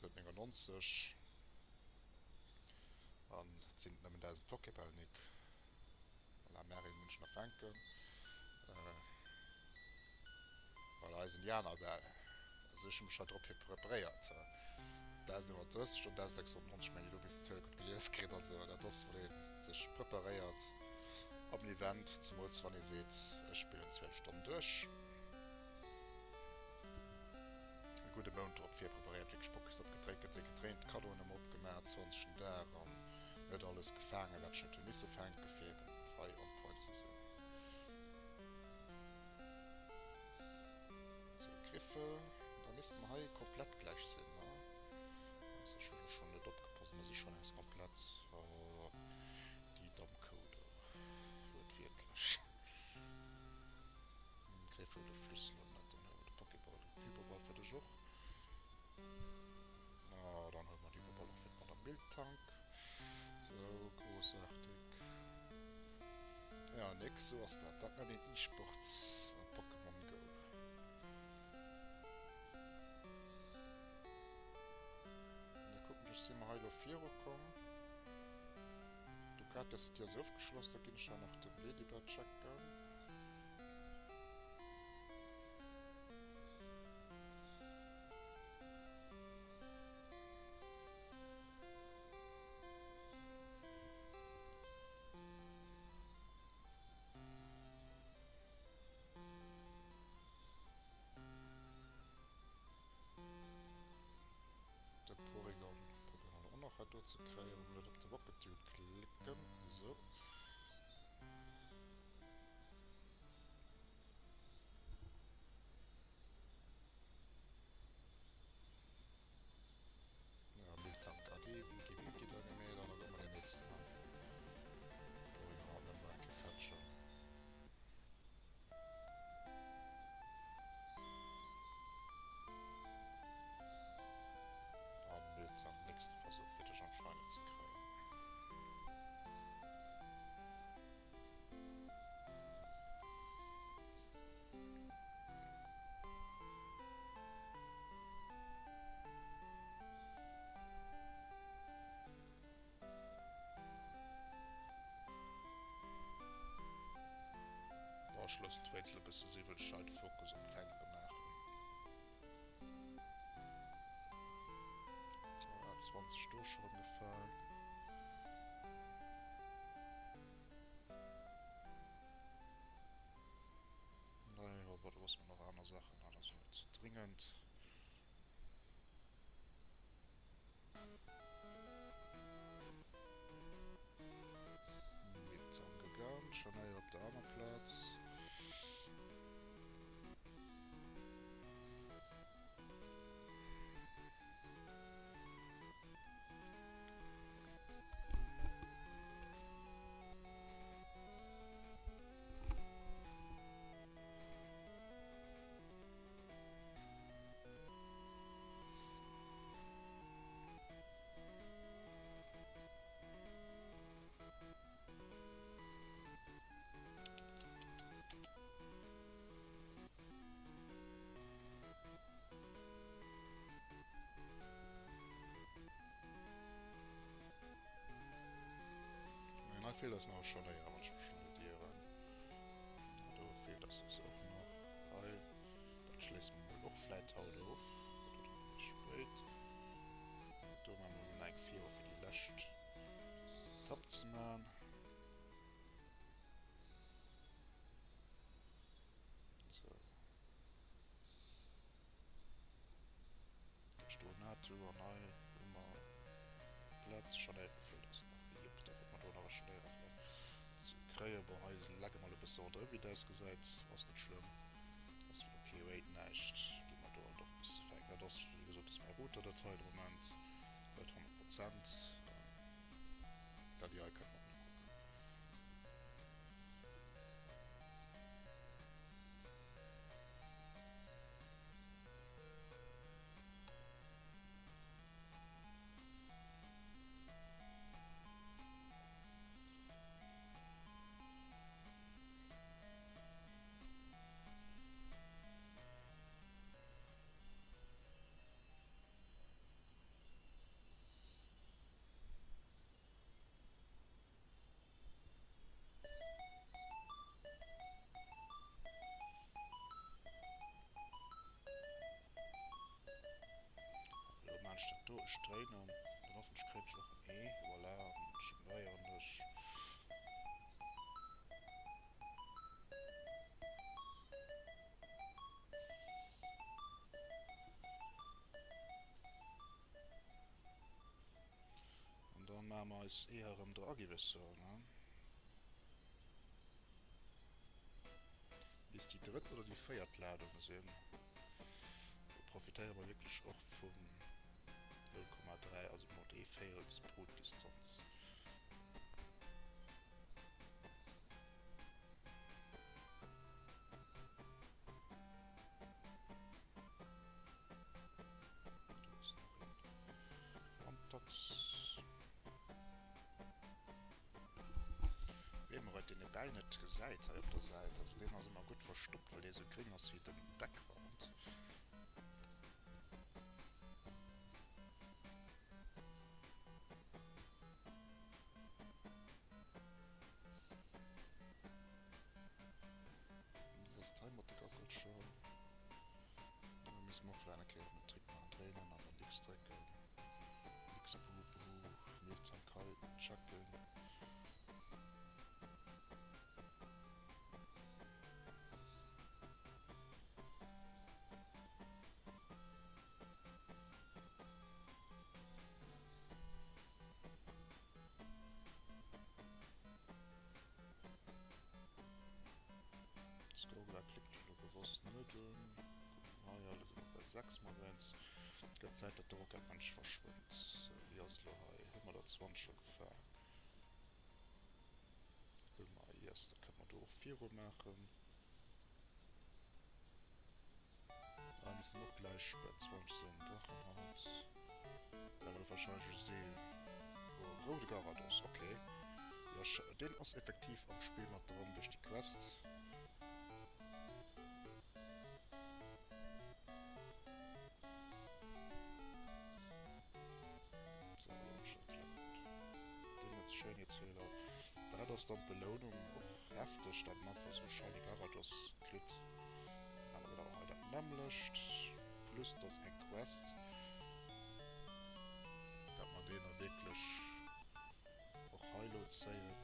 299 an et sinn nëmmen 1000 Pokébäll, Nick. Voilà, Merlin hunn ech nach fänken. Voilà, hei sinn déi aner Bäll. Also ech hu mech hei drop fir preparéiert. 1130 an 1690, mengen ech, do bis d'Zuel gutt gelies kritt. Also dat ass, wann ee sech preparéiert op en Event, zemools wann ee seet, ech spillen 12 Stonnen duerch. E gudde Mount drop virpreparéiert, wierklech Boxen opgedréit, gedréit, gedréint, Kaddoen ëmmer opgemaach, 20. Dag an net alles gefaangen, wat ech net hu misse fänken, fir eben hei on point. Shine ze sinn. Sou, Griffel, da misste mer hei komplett gläich sinn, ne? Also ech hunn elo schonn net opgepasst, mer si schonn engs komplett. Oh, déi domm Kou do, wuertwiertlech. Griffel, du flüss elo net, dann huele mer de Pokéball, den Hyperball fir dech och. Ah, dann huele mer den Hyperball och fir d'Madame Miltank. Sou, großartig. Ja, Nick, sou ass dat. Dat nennt een E-Sports a Pokémon Go. Da kucken ech, si mer hei elo virukomm? Ducatia City ass ofgeschloss, da ginn ech hei nach den Ledyba checken. De Porygon probéiere mer och nach hei do ze kréien, wa mer net op de Rocket Dude klicken. Esou. Ja, Miltank ade, Winky Winky da gemeet an da kucke mer deen nächsten an. Porygon haut net mol eng Kéier catchen. An Miltank, nächste Versuch fir dech am Shiny ze kréien. Bon, ech loossen d'Rätsel e bësse si, wëll ech hei de Fokus op d'Fänke maachen. Voilà, 20 do scho rëm gefal. Nee, jo, bon, do ass mer nach aner Saachen, dat ass jo net ze dringend. Mit angegangen, schon hei op der aner Plaz. Mä hei feelt eis nach e Chalet, wann ech mech net ieren. Do feelt eis eis och nach. Hei, dat schléisse mer mol och vläit haut of, oder da méi spéit. Do maache mer mol eng viru fir déi lescht Etapp ze maachen. Sou. Stornatu an hei hu mer komplett Chaléiere feelt eis nach. Jop, da kucke mer do nach e Chaléiere vläicht ze kréien. Bon, hei lecke mer elo e bësse ronderëm, wéi et ausgesäit. Ass net schlëmm. Ass ok, wéit näischt. Gi mer do alt och e bësse fänken. Dat ass, wéi gesot, ass mäi Router dat hei de Moment. Huet 100 Prozent. Dat déi hei kënnt mer och nokucken. Elo maan ech dat do, ech dréinen an hoffentlech kréien ech och en Ee, voilà, an ech ignoréieren dech. An dann maache mer eis Eeër erëm dra, géif ech soen, ne? drëtt oder déi véiert Ladung sinn. Do profitéiere mer wierklech och vum 0,3, also mat ee Véirels Brutdistanz. Do ass nach een Antax. Remoraid deen ee bal net gesäit hei op der Säit, also deen ass ëmmer gutt verstoppt well dee sou gréng ass wéi den Background. Wéi ass et hei mat de Gackelcher? Do misste mer och vläicht eng Kéier en Trick maachen, dréinen an dann X drécken. X Buhu Buhu Miltank hei checken. D'Scrolla klickt ech elo bewosst net un. Kucken hei, elo si mer bei 6 mol wéinst. Gëtt Zäit dat de Rocketmensch verschwënnt. Sou, wéi ass et elo hei? Hu mer der 20 scho gefaang? Hu mer, yes, da kënne mer do och viru maachen. Hei missten och gläich bei 20 sinn. Drachenhaut. Da war dat wahrscheinlech e Seel. Oh, roude Garados, ok. Jo, deen ass effektiv am Spill mat dran duerch déi Quest. Sou, elo hunn ech erkläert. Deen huet Schönheetsfehler. Dat ass dann d'Belounung. Och hefteg, dat en einfach esou Shiny Garados kritt. Awer gëtt awer hei dat nämmlecht. Plus dass eng Quest, dat mer deen da wierklech och hei elo zéien.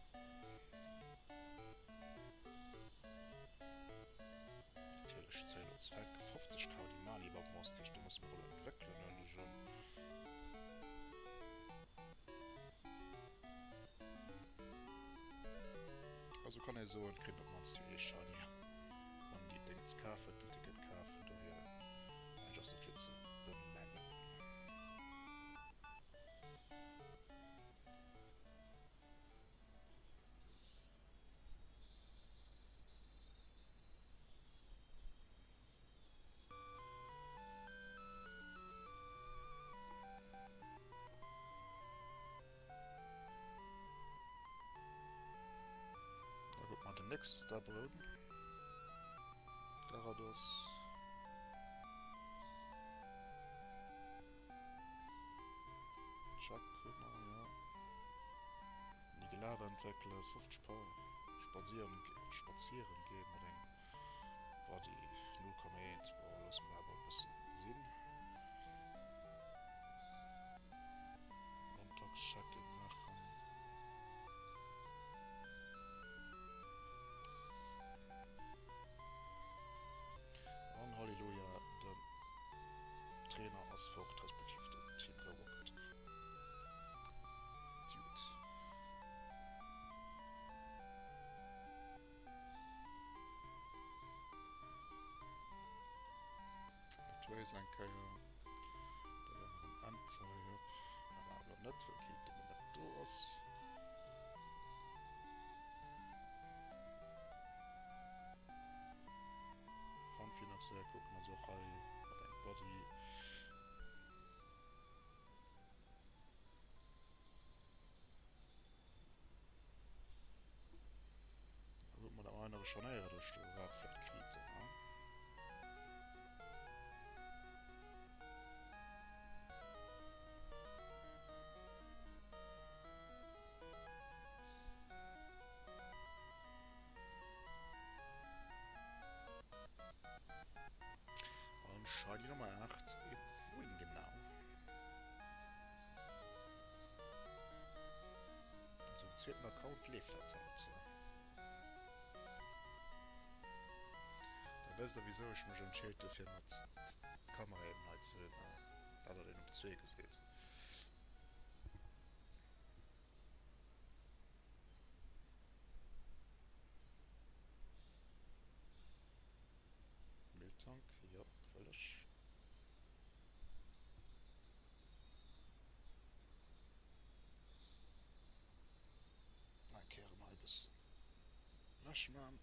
Natierlech zéien ons fänke 50 Kaudimani Bonbons, dat heescht do musse mer elo entwéckelen, huelen ech un. Also kann ee soen, kritt op mannst jo ee Shiny wann déi Déngs kafen, den Ticket kafen, dohier mengen ech ass dat fir ze bemengen. Da kucke mer den nächste Step erëm. Garados. Chuck hu mer, jo. Nigelava entwéckele, 50 Power. Spazieren, spazieren gehen mat engem Body 0,1. Boah, loosse mer dat awer e bëssen sinn. Montags-Check-in maachen. An Halleluja, den Trainer ass fort, respektiv den Team Rocket Dude. D'Ways eng Kéier. Da wäre mer um Entei. Hop. Awer awer net, well keen de Moment do ass. Funfi nach séier kucken, also och hei mat engem Body. Da gucke mer, dat mer hei nach e Scharnéierer duerch de Rauch vläicht kriten, ne? An Shiny Nummer 8, e Wouhin genau? Also um zweeten Account leeft dat haut. Da wësst der wisou ech mech entscheet hu fir mat d'Kamera eben hei ze hunn, dat der een op zwee geseet. Wëll ech? Eng Kéier erëm hei e bëssen ewech man.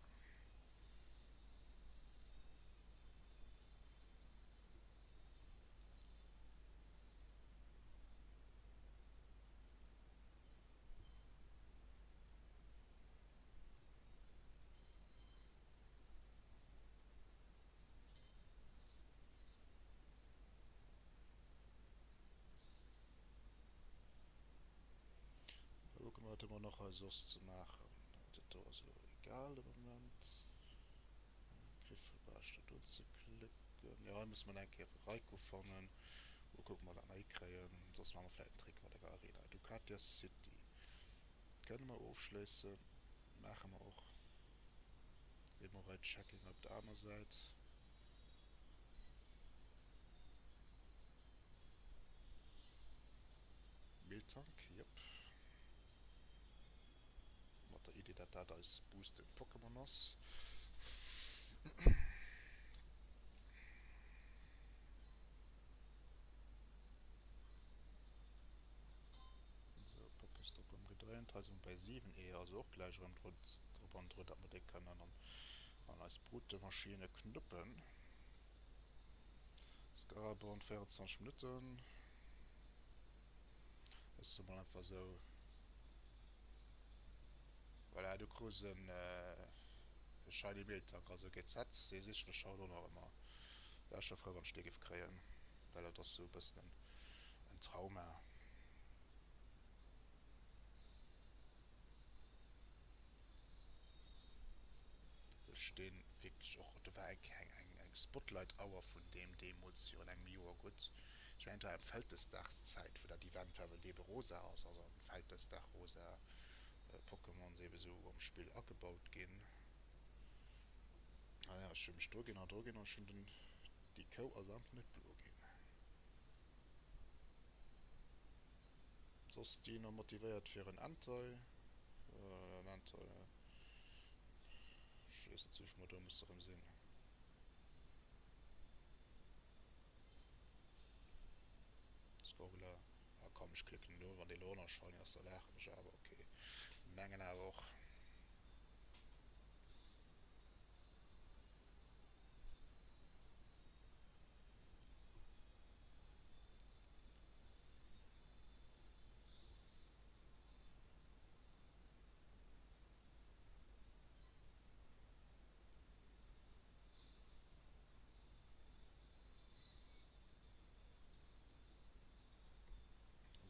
Kucken, wat hu mer nach hei soss ze maachen. Dat do ass elo egal de Moment. Griffelbaascht dat unzeklicken. Jo, hei musse mer nach eng Kéier e Raikou fannen. Mol kucken, ob mer dat nach hikréien. Soss maache mer vläicht en Trick mat enger Arena. Ducatia City kënne mer ofschléissen. Maache mer och. Remoraid Checking op der aner Säit. Miltank, jep. Mat der Idee, dat dat eis boosted Pokémon ass. Sou, Pokéstop ëmgedréint. Hei si mer bei 7 Eeër, also och gläich erëm drop an drun, dat mer déi kënnen an eis Brutemaschine knuppen. Scarabon 24 Minutten. Ech soe mol einfach esou. Voilà, du krus en e Shiny Miltank, also GZ, dee sichen ech haut och nach ëmmer. Wär scho frou wann ech dee giff kréien, well dat ass sou e bëssen en Trauma. Ech deen wierklech och, do war eng eng eng Spotlight Hour vun deem deemools virun engem Joer gutt, ech mengen et war ëm Vältesdagszäit wou dat Event war, well dee ebe rosa ass, also an Vältesdag rosa Pokémon si ebe sou am Spill agebaut ginn. Ah ja, ech hu mech dru ginn an dru ginn an ech hunn den déi Kou ass einfach net blo ginn. Soss Dino motivéiert fir en Entei. En Entei, ech weess net wéivill mer do musse rëm sinn. Skorgla, ah komm ech klicken elo, wann dee lo och nach shiny ass da laachen ech awer, ok mengen awer och.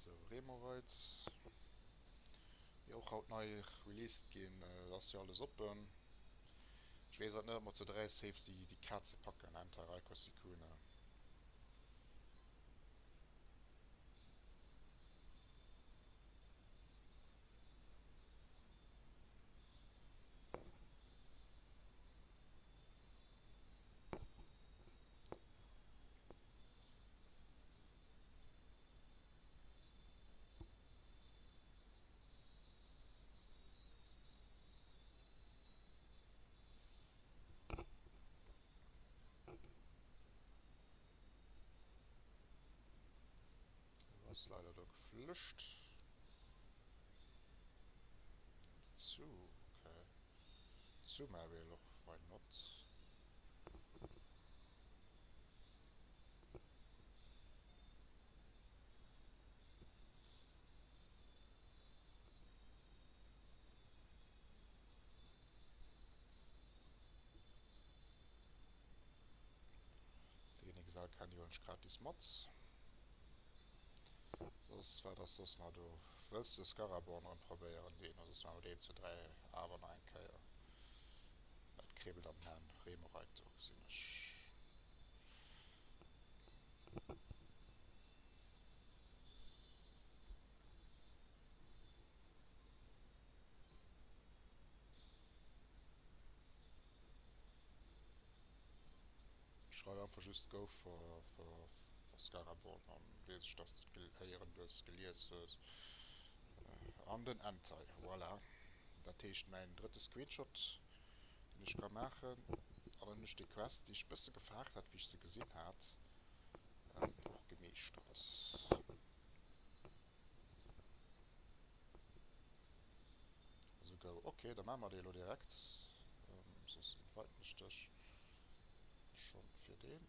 Sou, Remoraid, déi och haut nei released ginn, ass jo alles oppen. Ech weess alt net, ob mer zu 3 safe déi Kaze packen, Entei Raiko Sykune. Ass leider do geflücht. Zu, okay. Zu Mariel och, why not? Deen Excel Candy huelen ech gratis mat. Soss, wat ass soss nach do? Wëlls de Scaraborn erëm probéieren? Deen, soss maache mer deen zu 3 awer nach eng Kéier. Dat kribbelt an den Hänn. Remoraid, do gesinn ech. Schreif einfach just Go for for Scaraborn an wees ech dass de et héieren hues, gelies hues. An den Entei, voilà. Dat heescht mäin drëtte Screenshot deen ech ka maachen. An dann hunn ech déi Quest, déi ech bësse gefaart hat, wéi ech se gesinn hat, och gemeeschtert. Also go. Ok, da maache mer déi elo direkt. Soss inviten ech dech schonn fir deen.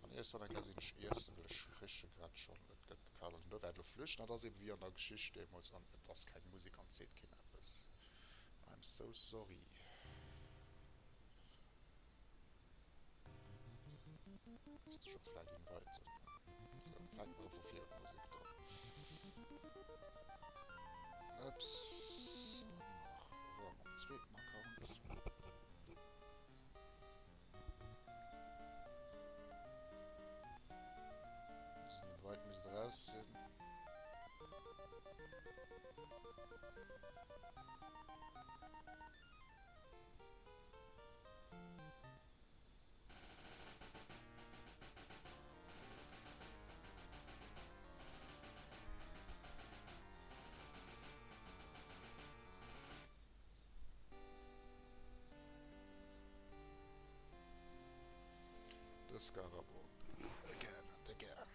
An iech dann eng Kéier sinn ech iessen, well ech riche grad schonn, et gëtt kal an do wäert elo flüchten. Dat ass eben wéi an der Geschicht deemools an et ass keng Musek an et seet keen eppes. I'm so sorry. Misst ech och vläit inviten. Sou, fänkt mer erëm vu vir un d'Musek dann. Ups, an gi mer nach erëm op zweeten Account. Diesen Invite misst eraus sinn. De Scarabon again and again.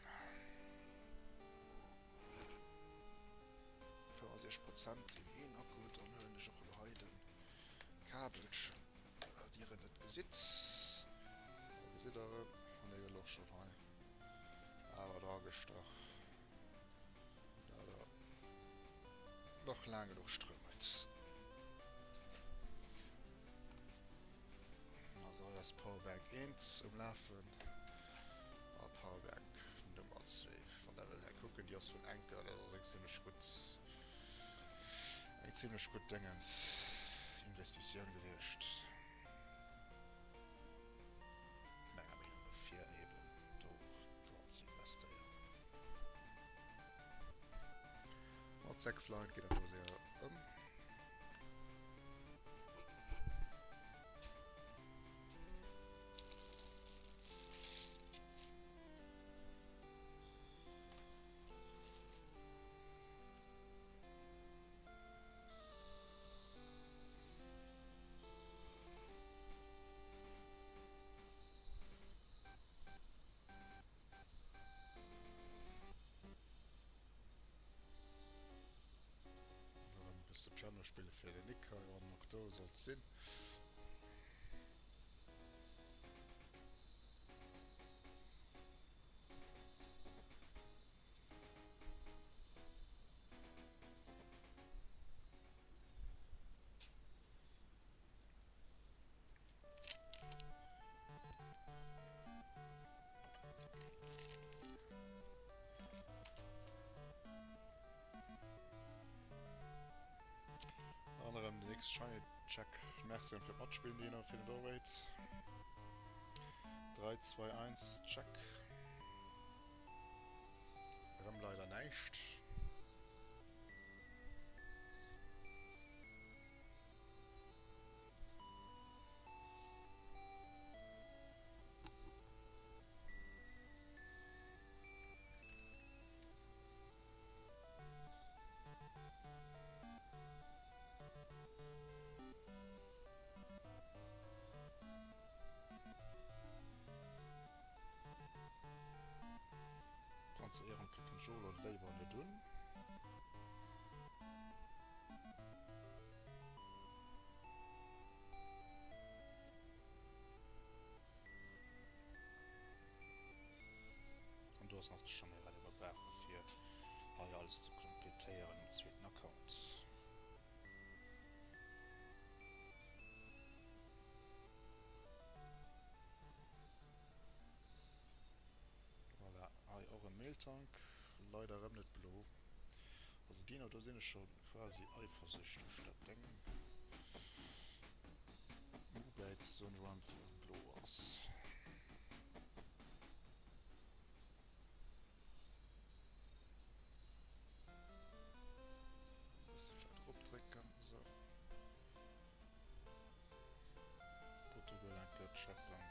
65 Prozent deen een Akku, dann huelen ech och elo hei den Kabelchen, datt dir en net gesitt. Hei gesitt der en, an dee gëtt och schonn hei awer dra gestach. Dat der nach laang genuch Stroum huet. Also hei ass Powerbank 1 um Lafen a Powerbank Nummer 2. Wann der wëllt eng kucken, déi ass vun Anker, dat ass eng zimmlech gutt eng zimmlech gutt Déngens Investitioun gewiescht. Menger Meenung no fir eben do dran ze investéieren. Mat 6 Leit geet dat do séier ëm. Erëm e bësse Piano spille fir den Nick hei an och do sollt sinn. An erëm den nächste Shiny Check. Merci fir d'Matspillen, Dino, fir den Donate. 3, 2, 1, Check. Erëm leider näischt. Ganz Éieren kucken d'Jolo léiwer net un. An do ass nach de Chanera dee mer brauche fir hei alles ze kompletéieren um zweeten Account. Voilà, hei och e Miltank, leider erëm net blo. Also Dino, do sinn ech scho quasi eifersüchteg, dat deng Mubäiz soen ech einfach blo ass. E bësse vläit eropdrécken, esou. Portugal eng Kéier checken.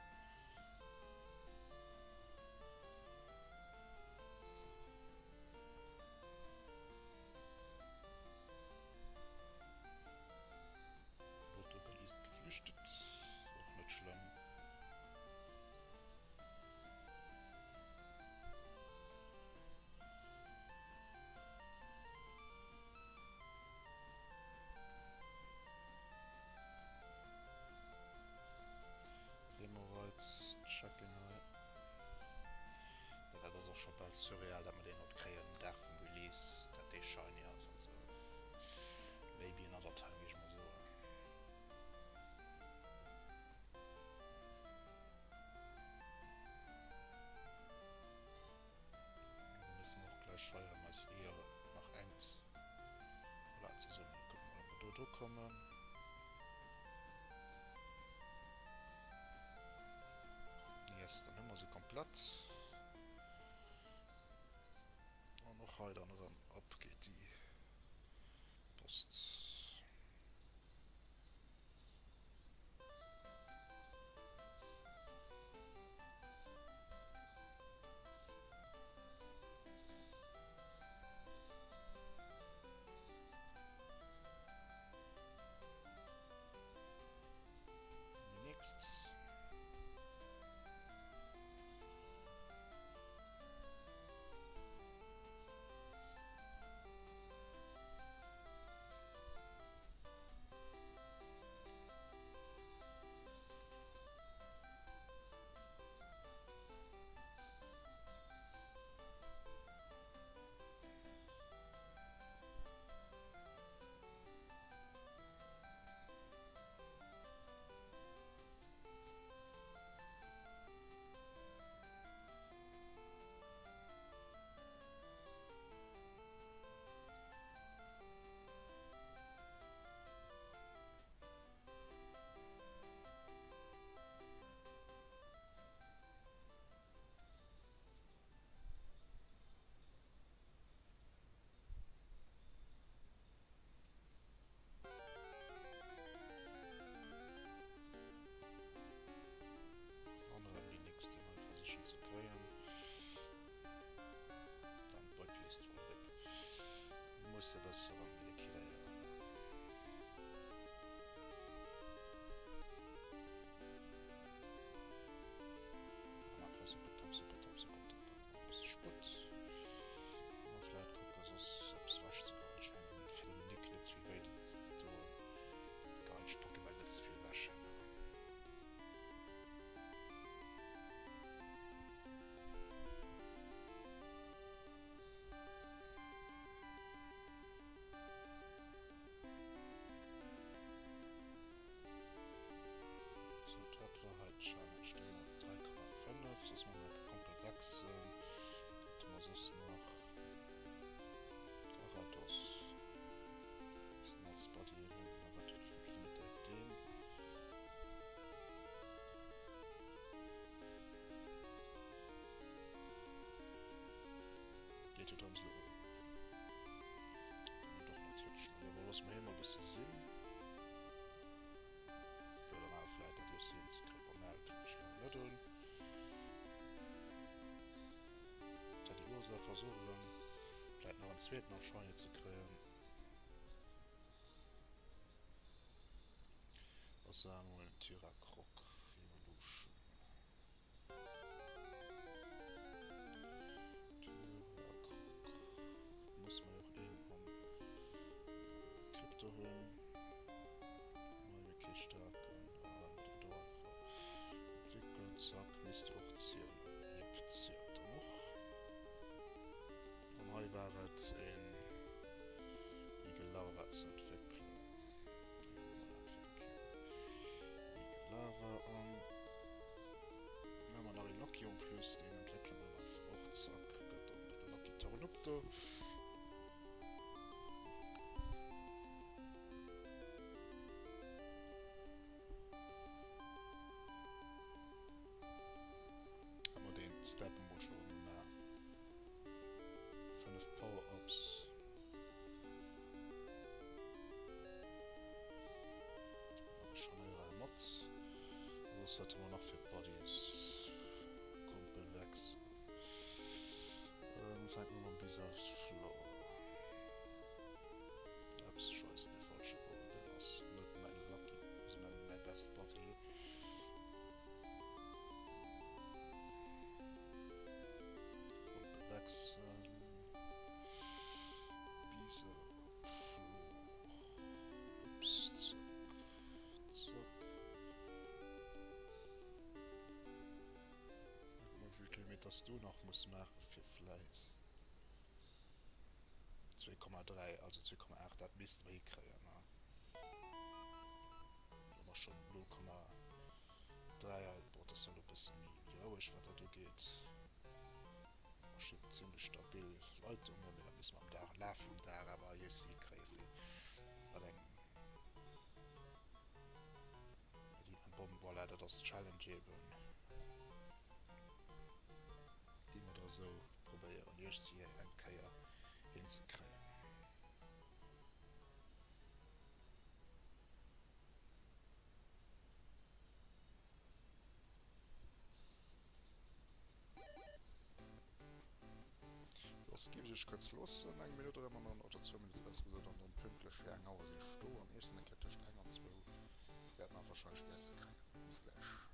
surreal, dat mer deen haut kréien um Dag vum Release, dat dee shiny ass. Also maybe another time, géif ech mol soen. Dann musse mer och gläich hei an eis Eeër nach engt voilà, zesummen. Kucke mer, ob mer do dru kommen. Yes, dann hu mer se komplett. An och hei dann erëm op geet déi Post. Déi nächst. An erëm déi nächst déi mer versichen ze kréien. Dann d'Beutelist vum Rip. Muss e bësse erëm liquidéieren. An einfach super top, super top, super top. E bësse Sputt. A vläit kucke soss eppes wech ze goen. Ech mengen fir dem Nick net ze vill wéi ze doen. Egal, ech Pokémon net ze vill wäschen. Sou, dat war hei d'Challenge Nummer 3,5. Soss maache mer e Kompel wechseln. Wat hu mer soss nach? Garados. Ass en als Buddy hunn, mä wat huet fir Kilometer huet deen? Geet jo drëms elo. Deen huet och natierlech nach Level. Loosse mer hie mol e bësse sinn. Fir dann awer vläit dat lues hinzekréien. Bon, mä kucken ech mer net un. Teddiursa versuch erëm vläit nach en zweeten am Shiny ze kréien. Ass emol en Tyracroc Evolution. Muss mer jo och een am Krypto hunn. Mei kee staarken, well mer den do einfach entwéckelen. Zack, misst jo och zielen. Jep, zielt dann och. An hei war et een Igelarva ze entwéckelen. Igelarva an Dann hu mer nach ee Lucky en plus, deen entwéckele mer dann einfach och. Zack, gëtt dann de Lucky Tornupto. Hu mer deen Step emol scho gemaach. 5 Power-Ups. Schamera mat. Soss wat hu mer nach fir Buddies? Kumpel wechseln. Ähm, fänken mer mam Bisasflor. Ups, scheiße, de falsche Ball. Den ass net mäin Lucky, also mäin, mäi Best Buddy. Kumpel wechseln. Bisasflor. Ups, zack, zack. Kuck mol, wéivill Kilometer. eppes do nach muss maache fir vläit 2,3, also 2,8, dat misste mer hikréien. Hu mer schonn 0,3 hei. Bon, dat ass elo e bësse méi roueg, wat dat ugeet. Schéngt zimlech stabil Leitungen, mee da misse mer am Dag, Laf vum Dag awer just hikréie fir mat engem Bon, voilà, dat ass d'Challenge eben, déi mer da sou probéieren iergendwéi eng Kéier hinzekréien. Soss géif ech iech kuerz loossen, eng Minutt erëm an dann, oder zwou Minutte besser gesot, an dann pünktlech fir eng Auer sinn ech do an iessen eng Kéier tëscht eng an zwou wäerte mer wahrscheinlech Iesse kréien. Bis gläich.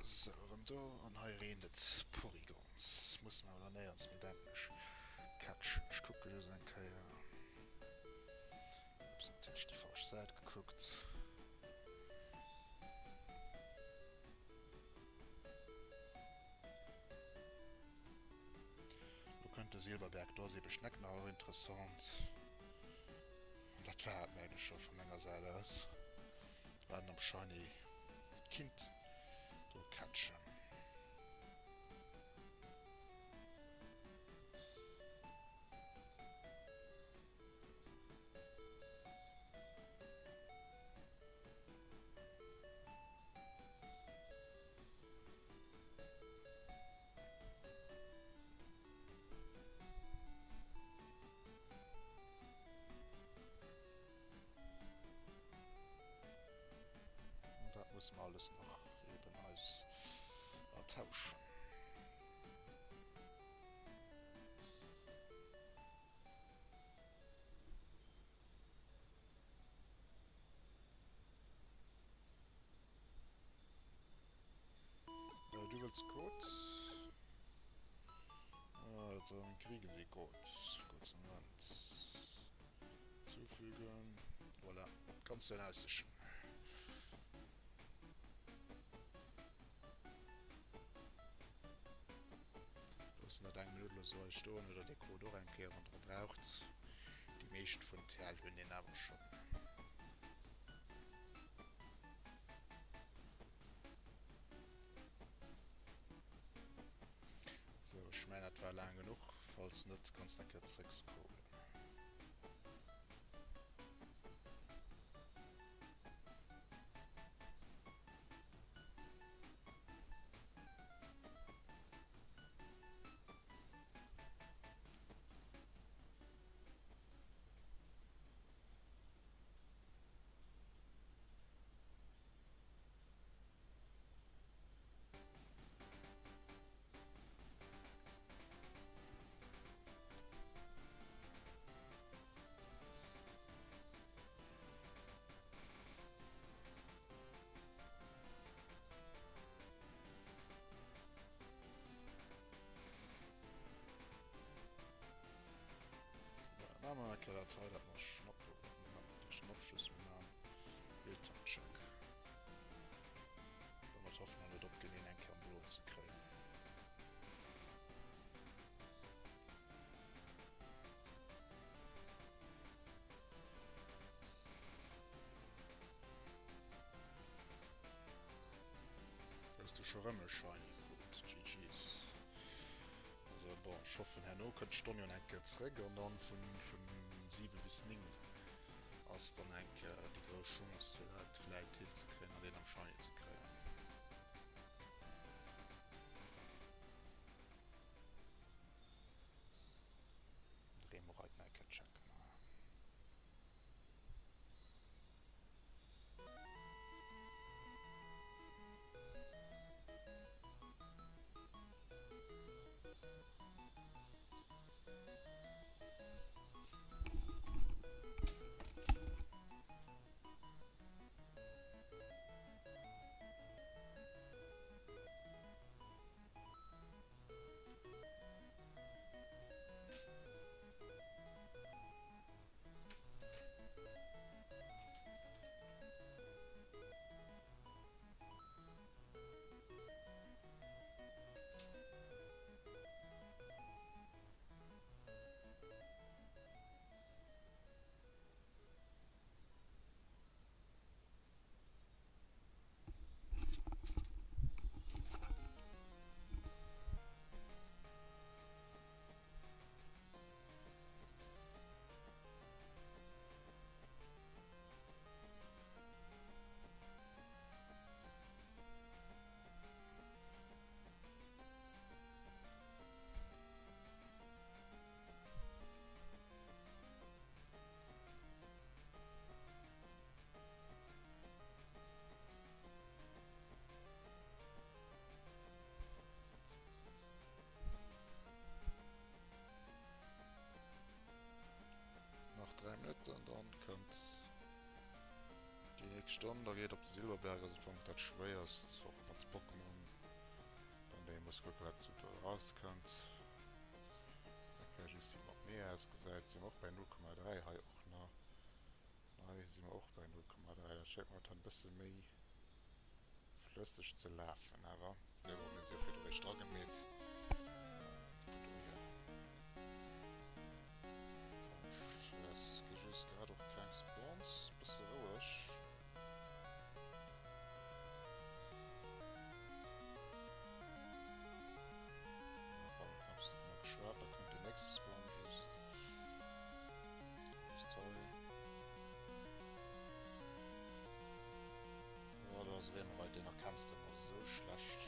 Sou, erëm do an hei reent et Porigons. Musse mer awer néierens méi denken ech. Catchen, ech kucke just eng Kéier. Ups, natierlech déi falsch Säit gekuckt. Lo kënnt de Silberberg, do ass ebe Schneck nach och interessant. An dat war et mengen ech scho vu menger Säit aus. Wat een am Shiny kinnt do catchen. An dat musse mer alles nach eben eis ertauschen. Äh, du wëlls Code? Äh, dann kriegen sie Code. Kurzen Moment. Zufügen. Voilà. Kannst du dann aussichen. Loossen dat eng Minutt oder sou hei stoen, oder dir krut och eng Kéier, wann der e braucht. Déi meescht vun TL hunn deen awer schonn. Sou, ech mengen dat war laang genuch. Falls net, kanns de eng Kéier zréckscrollen. Maache mer eng Kéier dat hei, dat mer schnapp, Moment, dee Schnappschluss mir maachen. Bildtank-Check. Wa mer d'Hoffnung net opginn, een eng Kéier am Bloen ze kréien. Hues du scho rëm e Shiny krut? GG's. Also bon, ech hoffen herno kënnt d'Stonn jo eng Kéier zréck an dann vun 7 bis 9 ass dann eng Kéier déi grouss Chance fir dat vläit hinzekréien an deen am Shiny ze kréien. Remoraid nach eng Kéier checken. Nach 3 Minutten, dann kënnt déi nächst Stonn. Da geet op de Silberberg, ass am Fong dat schwéierst, och mat Pokémon. Dann déi muss kucken, wat do erauskënnt. Ok, just wéi et mat mir ausgesäit, si mer och bei 0,3 hei och nach. Hei si mer och bei 0,3. Dat schéngt momentan e bësse méi flësseg ze lafen awer. Mee bon, mir si jo virdru réischt dragemeet. Vun dohier keng Stress. Gi just grad och keng Spawns. Bësse roueg. Am Ufank habs dovunner geschwat, da kënnt deen nächste Spawn just. Just hei. Oh, do ass erëm hei, deen erkenns de ëmmer esou schlecht.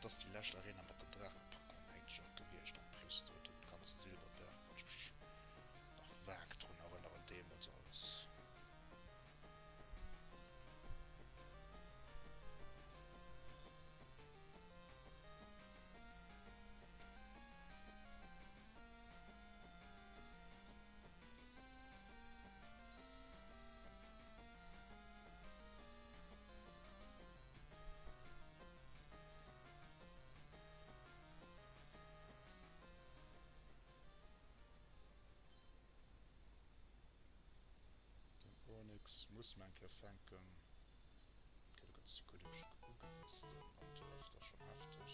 Dat ass déi lescht Arena mat den Draachepokémon eigentlech och gewiescht. An plus do den ganze Silberberg, wann ech mech nach vag drun erënneren, deemools alles. Den Onix muss mer eng Kéier fänken. Ok, do gëtt gutt ugewiss, den Antuerf, dat ass schonn hefteg.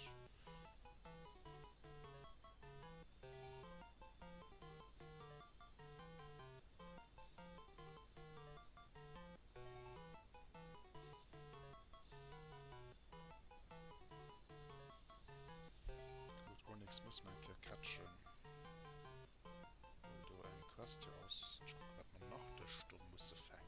Gutt, Onix muss mer eng Kéier catchen, well do eng Quest jo ass. Ech kucken, wat mer nach dës Stonn musse fänken.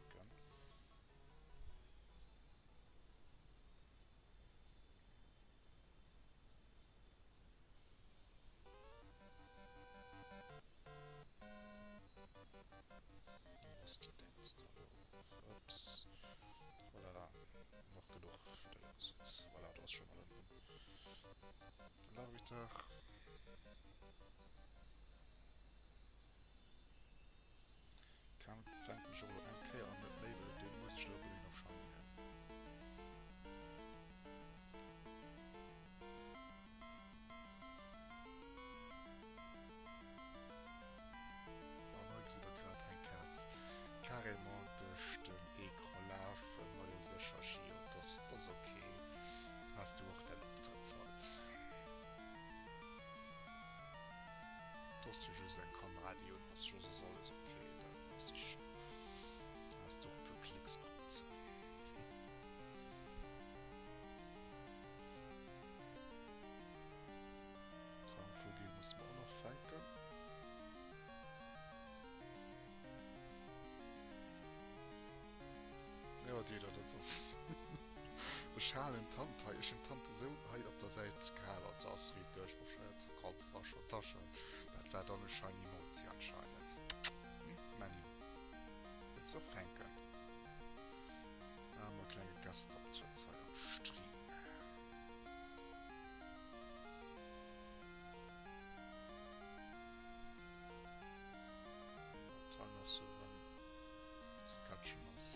Wo ass déi Déngs da do? Ups. Voilà. Nach genuch vun der Jugend. Voilà, do ass scho mol en Larvitar. Kann fänken ech och elo eng Kéier an net méi, well deen muss ech elo unbedéngt op Shiny hunn. An hei gesitt der grad eng Kaz carrément duerch den Ecran lafen. Majo sécher Shio, dass ass ok. Has du och däin Optrëtt haut? Dass du just eng Kamera déi un ass, soss ass alles ok. Da sicher has du och e puer Klicks krut. Traumvogel musse mer och nach fänken. Jo, Dealer, dat ass. Ech halen d'Hand hei, ech hunn d'Hand esou hei op der Säit gehal, also ass riit duerchmaschéiert, Gromp war schon d'Tasche, dat war dann e Shiny Mozi anscheinend. Hm, Männi, wëlls de och fänken? Maache mer e klenge Gastoptrëtt hei am Stream. D'Hand ass sou erëm ze catchen ass.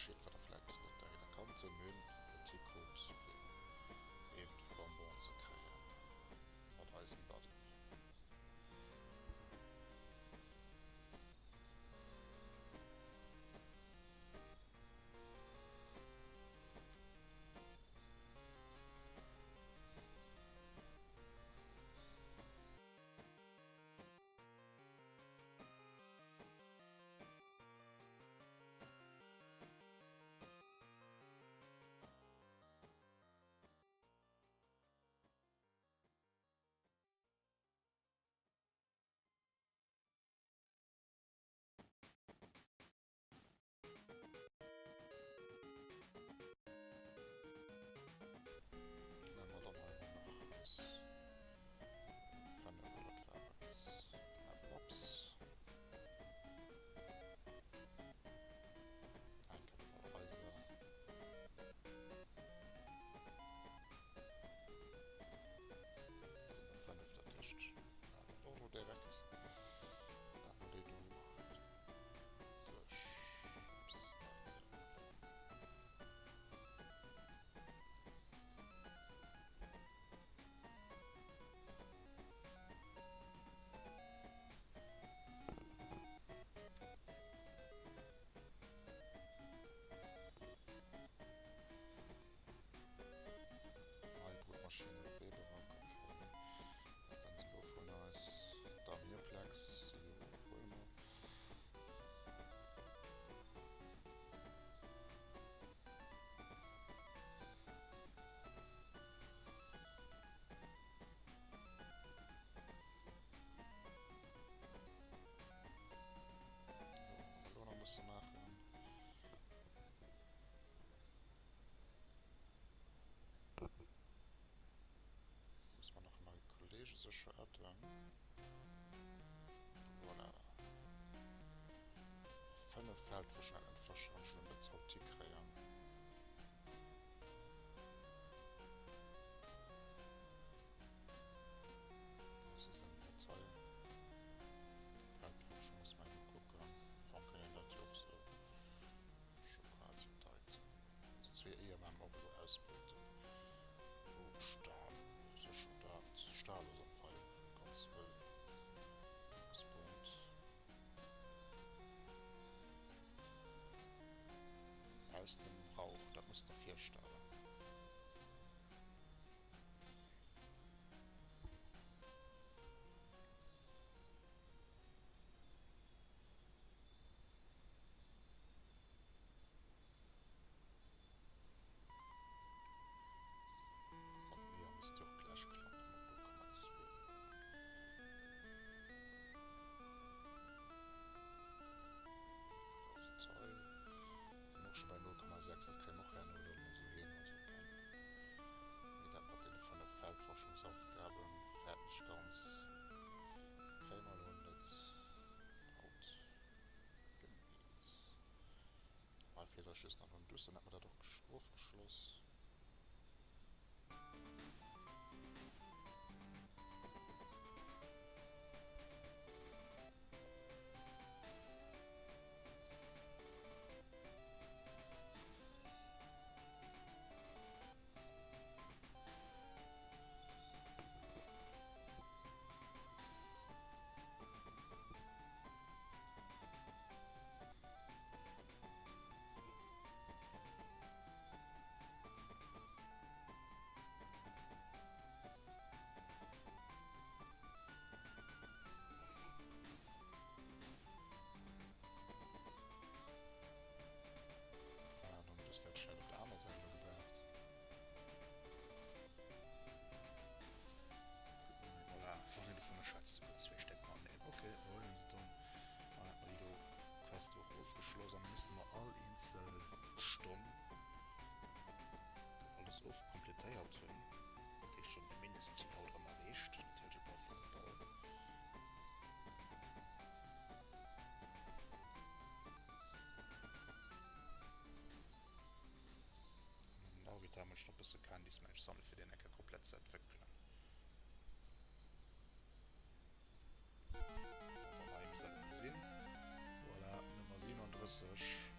geschitt, wat der vläit net direkt erkannt hunn. Mir hunn et hikrut fir ee Bonbon ze kréien mat eisem Buddy. Mä mer dann hei mol nach eis 5 oder wat war et, Level Ups. Eng Kéier voll Eiser. Sinn der 5 dat heescht, maache mer dat och elo direkt. Maache mer déi do duerch. Ups, nach eng Kéier. Nei Brutmaschinn op Weberak, okay. Wat wëllen se elo vun eis? Damirplex, jo, huele mer. Elo nach musse maachen. Muss mer nach nei Kollege sécher adden. Voilà. 5 Feldverschnell wahrscheinlech elo net haut hikréien. Se sinn net hei. Feldforschung muss mer eng kucken. Am Fong kéint een dat jo och sou scho quasi deiten. Also zwee Eeër maache mer och elo ausbruten. Oh, Stahl, sécher dat. Stahl ass am Fall ganz wëll gespawnt. Aus dem Rauch, dat muss der virstellen. Mat mir misst jo och gläich klappen op 0,2. Sinn och scho bei 0,6, dat kréie mer och herno dann esou hin. Also keng, mee dat mat deene 5 Feldforschungsaufgaben wäert nech ganz, kréie mer elo net haut gemeet. Hei feelt eis just nach en Dus, dann hätt mer dat och ofgeschloss. Ah, dann hues dat schnell op der aner Säit elo gebraucht. Voilà, wann een dovunner schwätzt, souguer zwee Stéck mateneen. Ok, mir huelen se dann. Dann hätte mer déi do Quest och ofgeschloss an misste mer all eenzel Stonn do alles ofkompletéiert hunn. Dat heescht schonn e Mindestzil haut erëm erreecht, natierlech op alle Fall um Bau. An den Arvita mécht nach bësse Candies, mengen ech, sammele fir deen eng Kéier komplett ze entwéckelen. Dann hei misst dat elo sinn. Voilà, Nummer 37.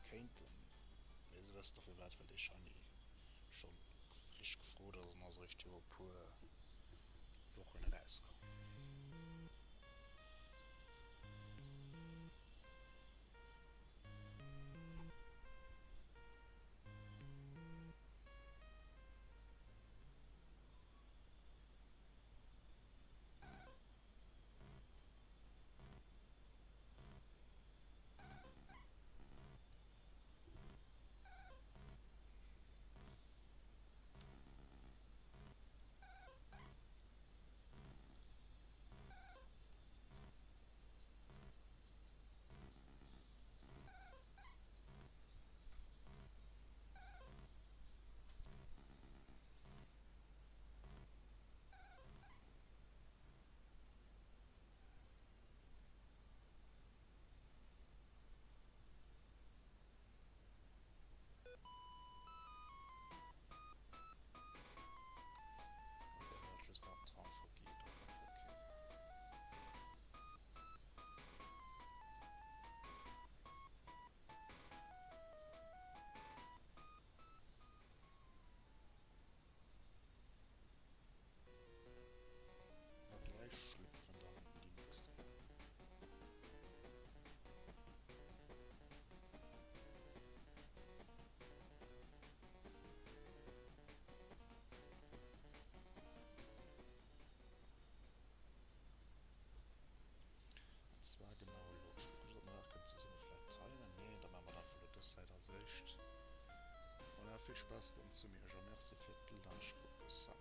Kéinten, mee se wësst der firwat, well dee Shiny schonn richteg gefrot ass an ass eréischt viru puer Wochen erauskomm. Just nach d'Traum vergeet och nach okay. A gläich schlüpfen dann déi nächsten. An zwar genau elo. Ech kucke just, ob mer dat kënnen zesumme vläit timen. Nee, da maache mer dat einfach elo dës Säit als éischt. Voilà, vill Spaass dann zu Miersch a Merci fir d'Laanschtkucke Sam.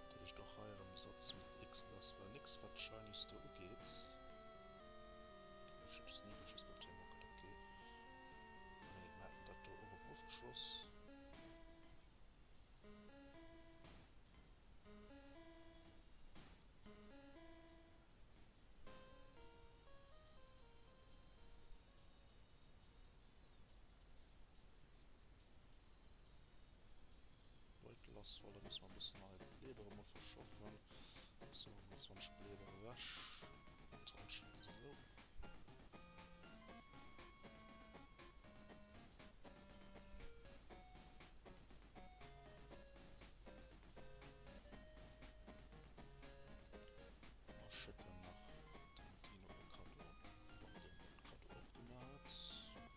Dat heescht och hei erëm Satz mat X, dat ass well nix wat d'Shinies do ugeet. Ech hu just just beim Thema gëtt ok. Mee mer hätten dat do och erëm ofgeschloss. Beutel ass voll, da musse mer e bëssen nei Blieder emol verschaffen. 27 Blieder ewech. Esou. Mer schécken nach dem Dino e Kaddo, wann deen den Kaddo opgemaach huet.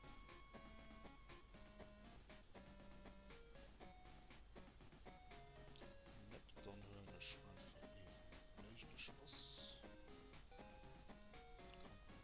Nepp, dann huelen ech einfach ee wou méiglech ass. Komm.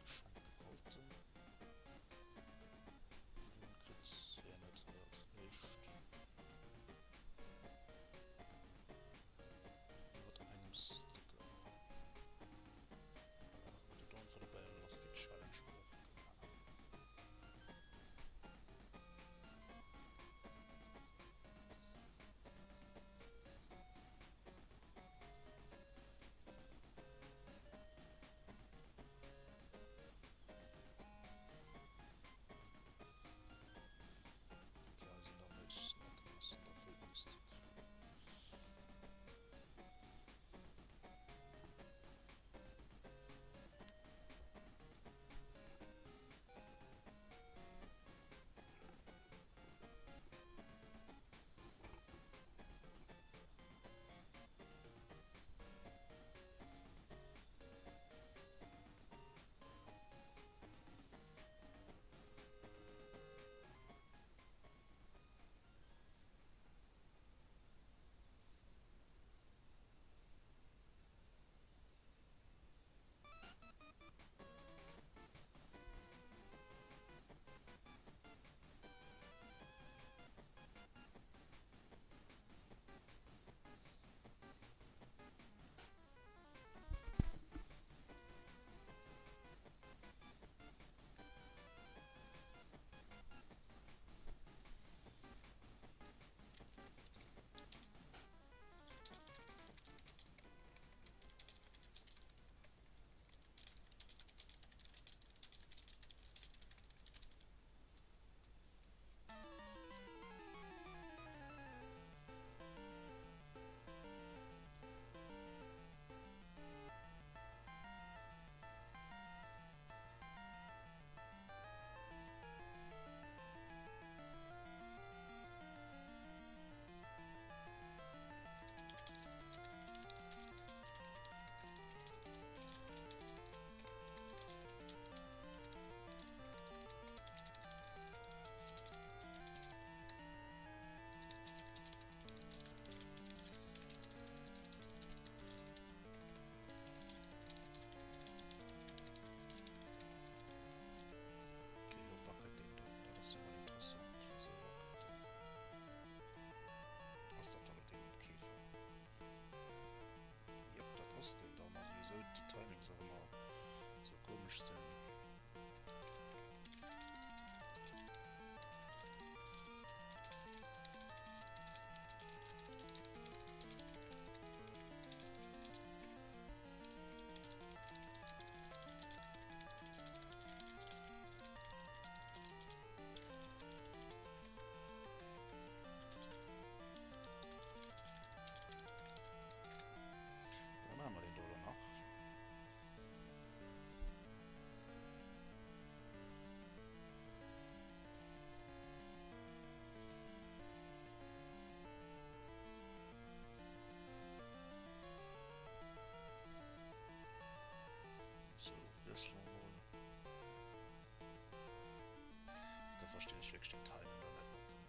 timen do net mat den.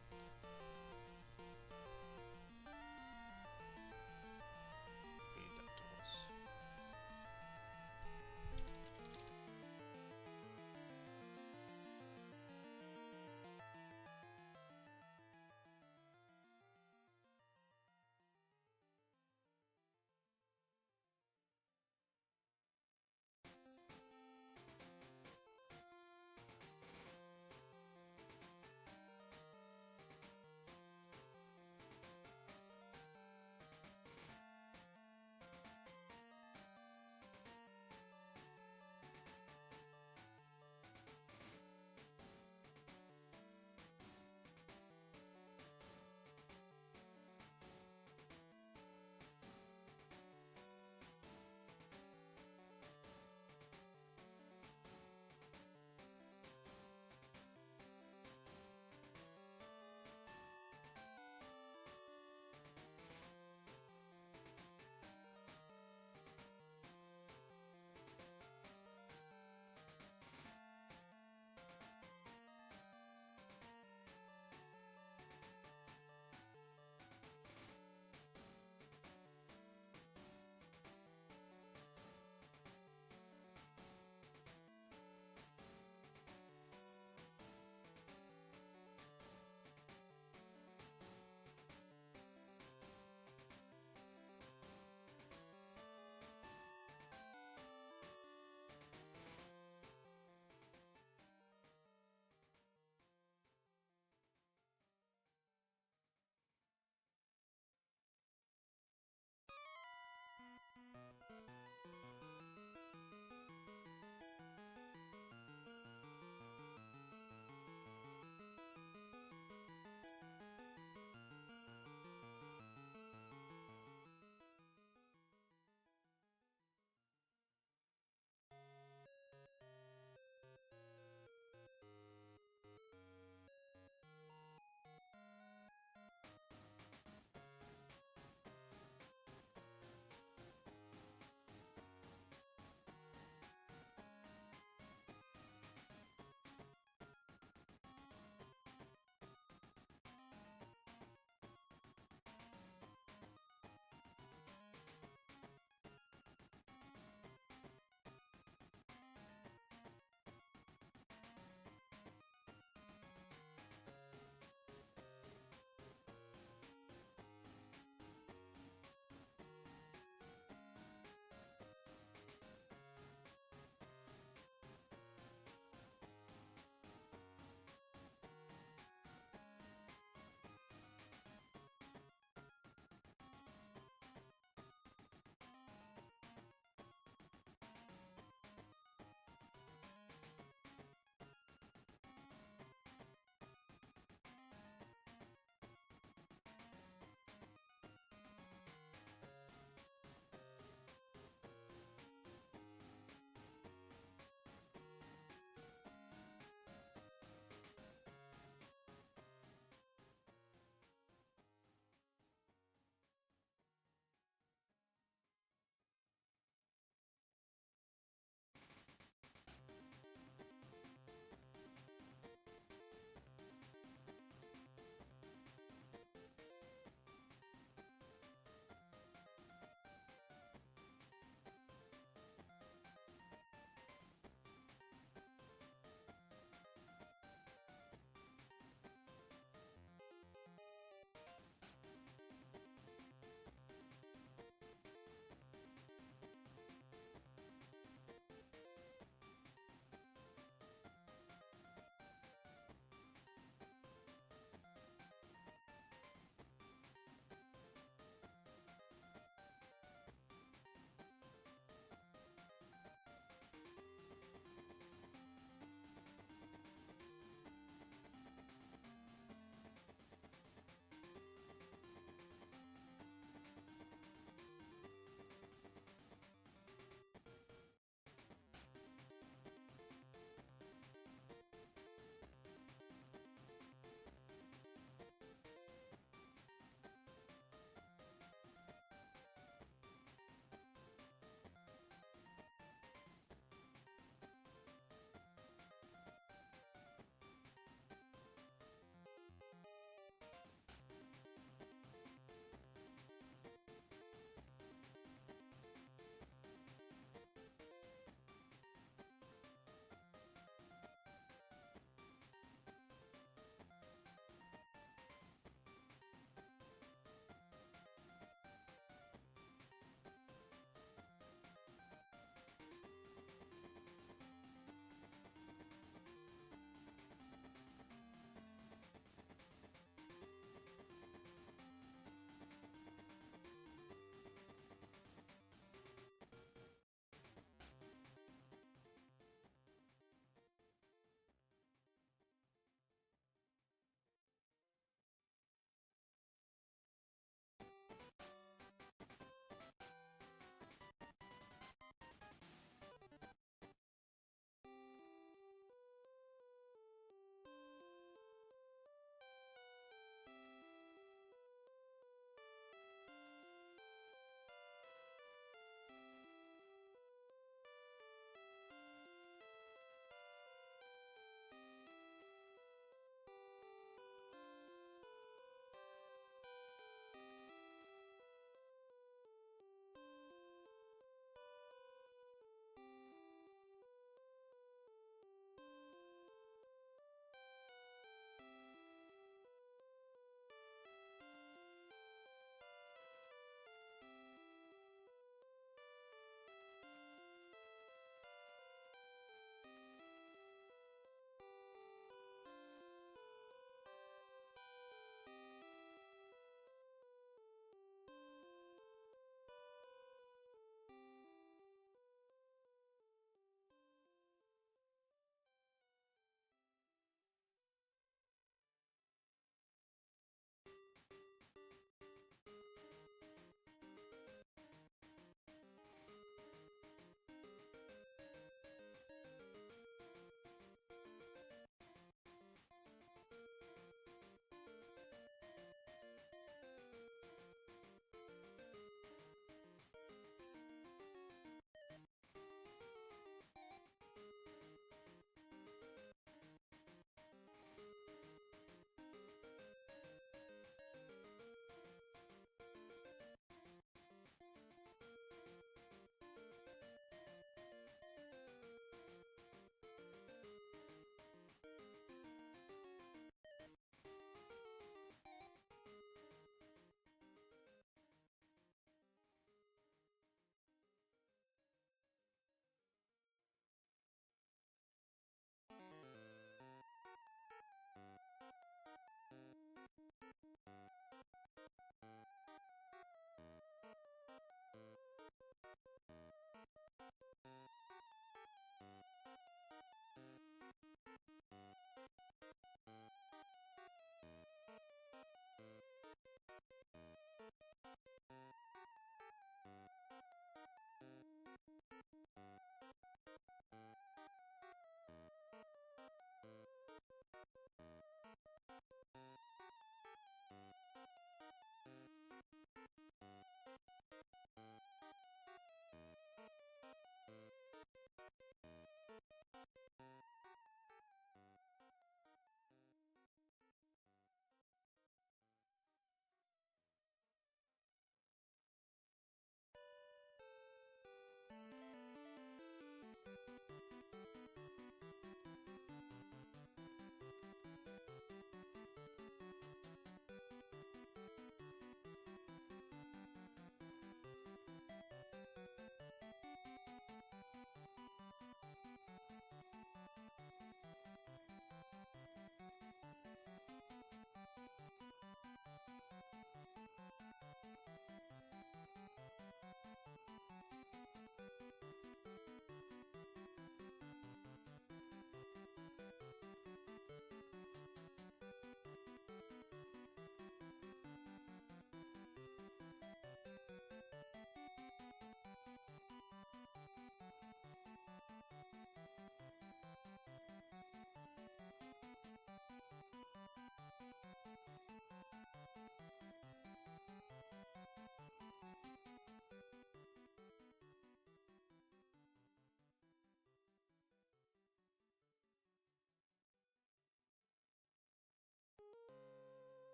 Wéi dat do ass.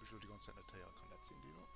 Mech elo déi ganz Zäit net héieren, kann dat sinn, Dino?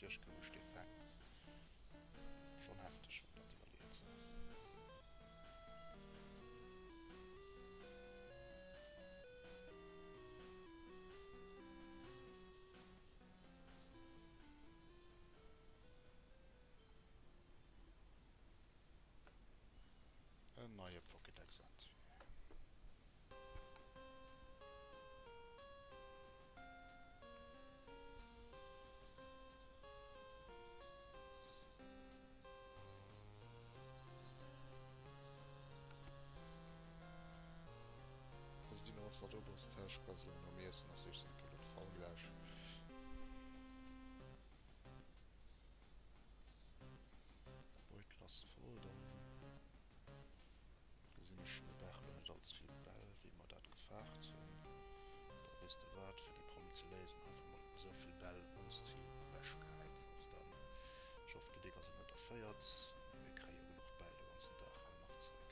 duerchgehuuscht, dee Fang. Schonn hefteg, wann een dat iwwerleet. En neie Pokédex Entry. Also déi 19 Oberstäsch quasi elo nom Iessen ass ech enke lo de Fall gläich. De Beutel ass voll, dann gesinn ech mir brauche lo net allze vill Bäll wéi mer dat gefaart hunn. Da weess de wat, fir dee Problem ze léisen, einfach mol esou vill Bäll ons Team ewechgehäit. Also dann, ech hoffen déi Deck ass elo net erféiert, mee mir kréie jo genuch Bäll de ganzen Dag hei nach zréck.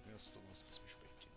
Mir ass dann ass bis méi spéit ginn.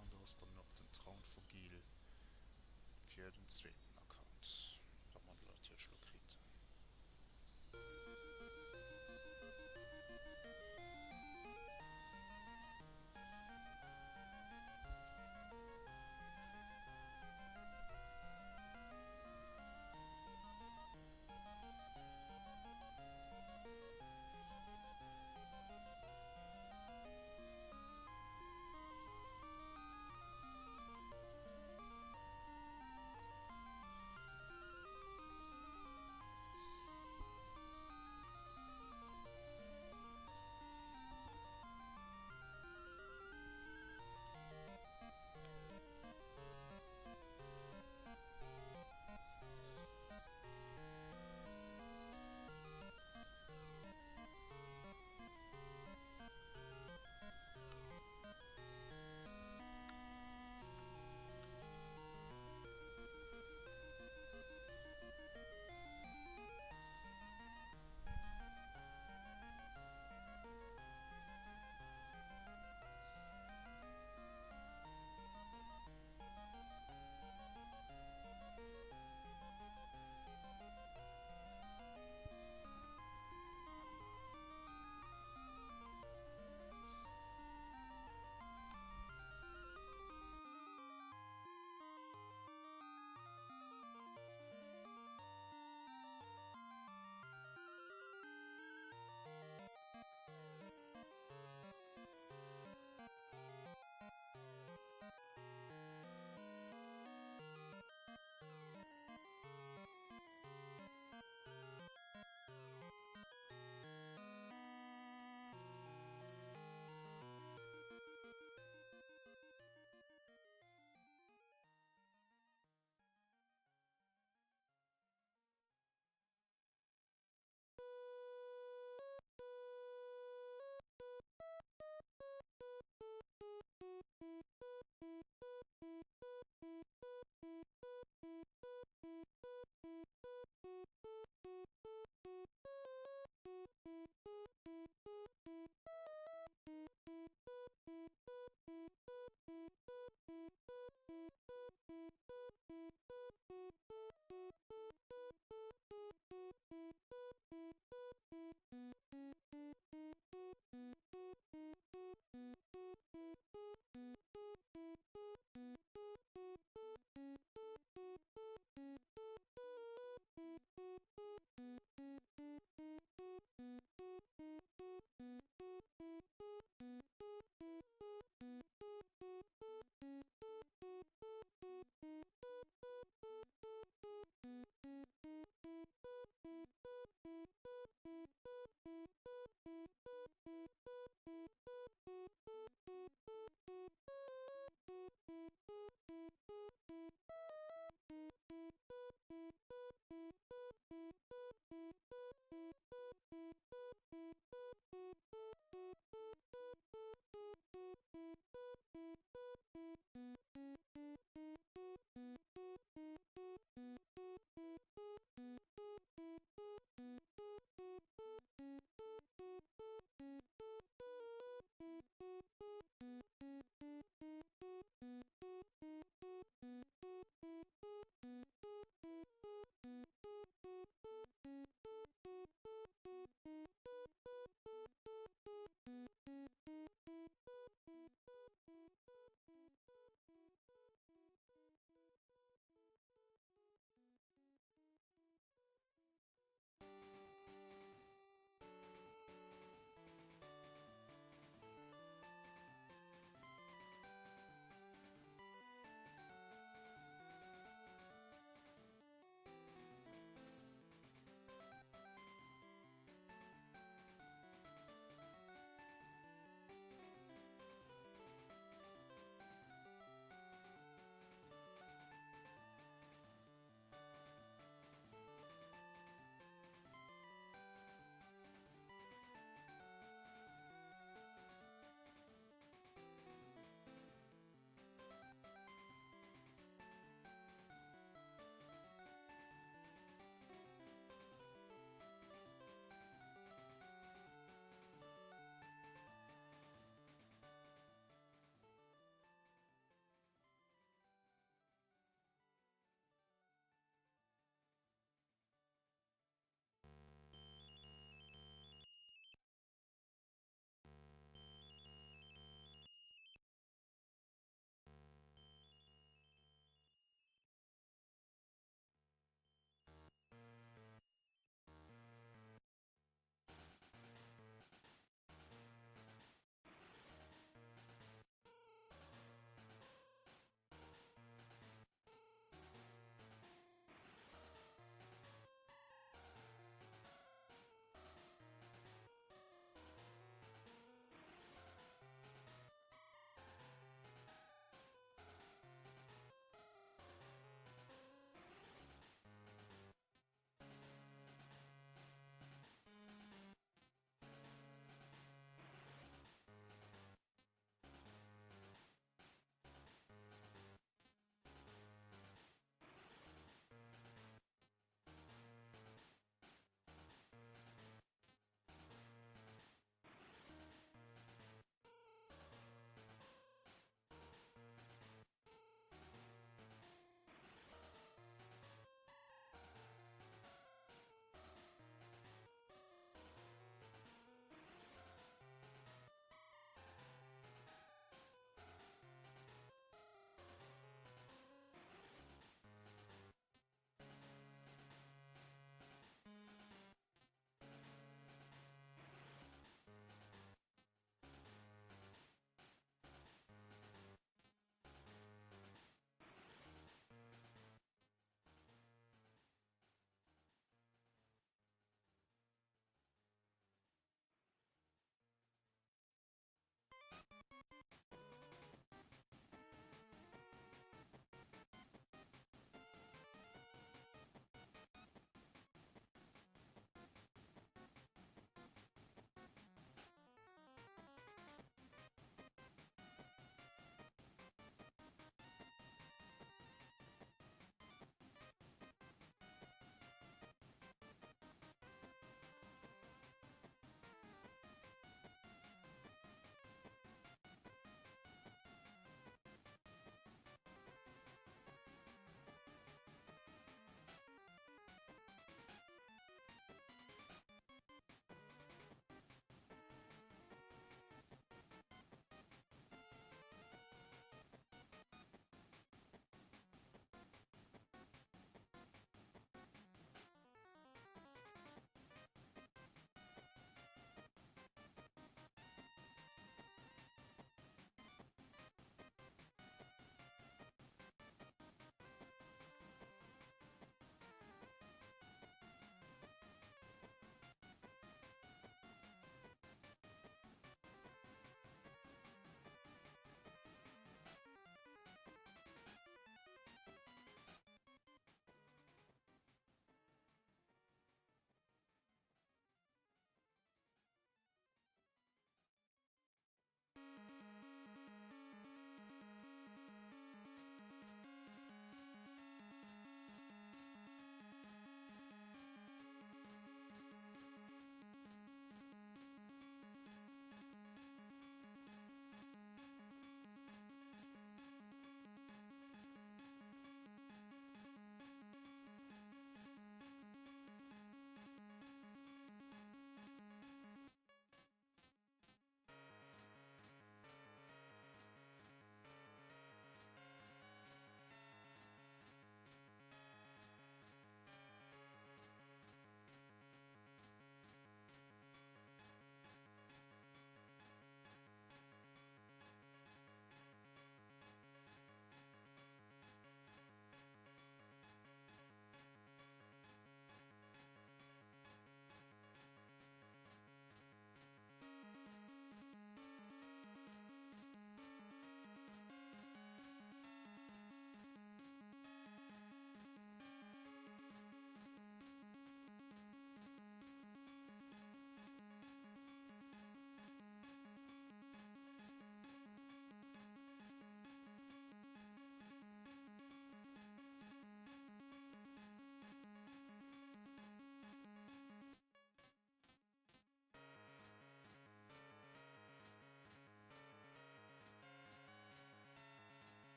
An do ass dann och den Traunvogel fir den zweeten Account, wat mer natierlech elo kritt.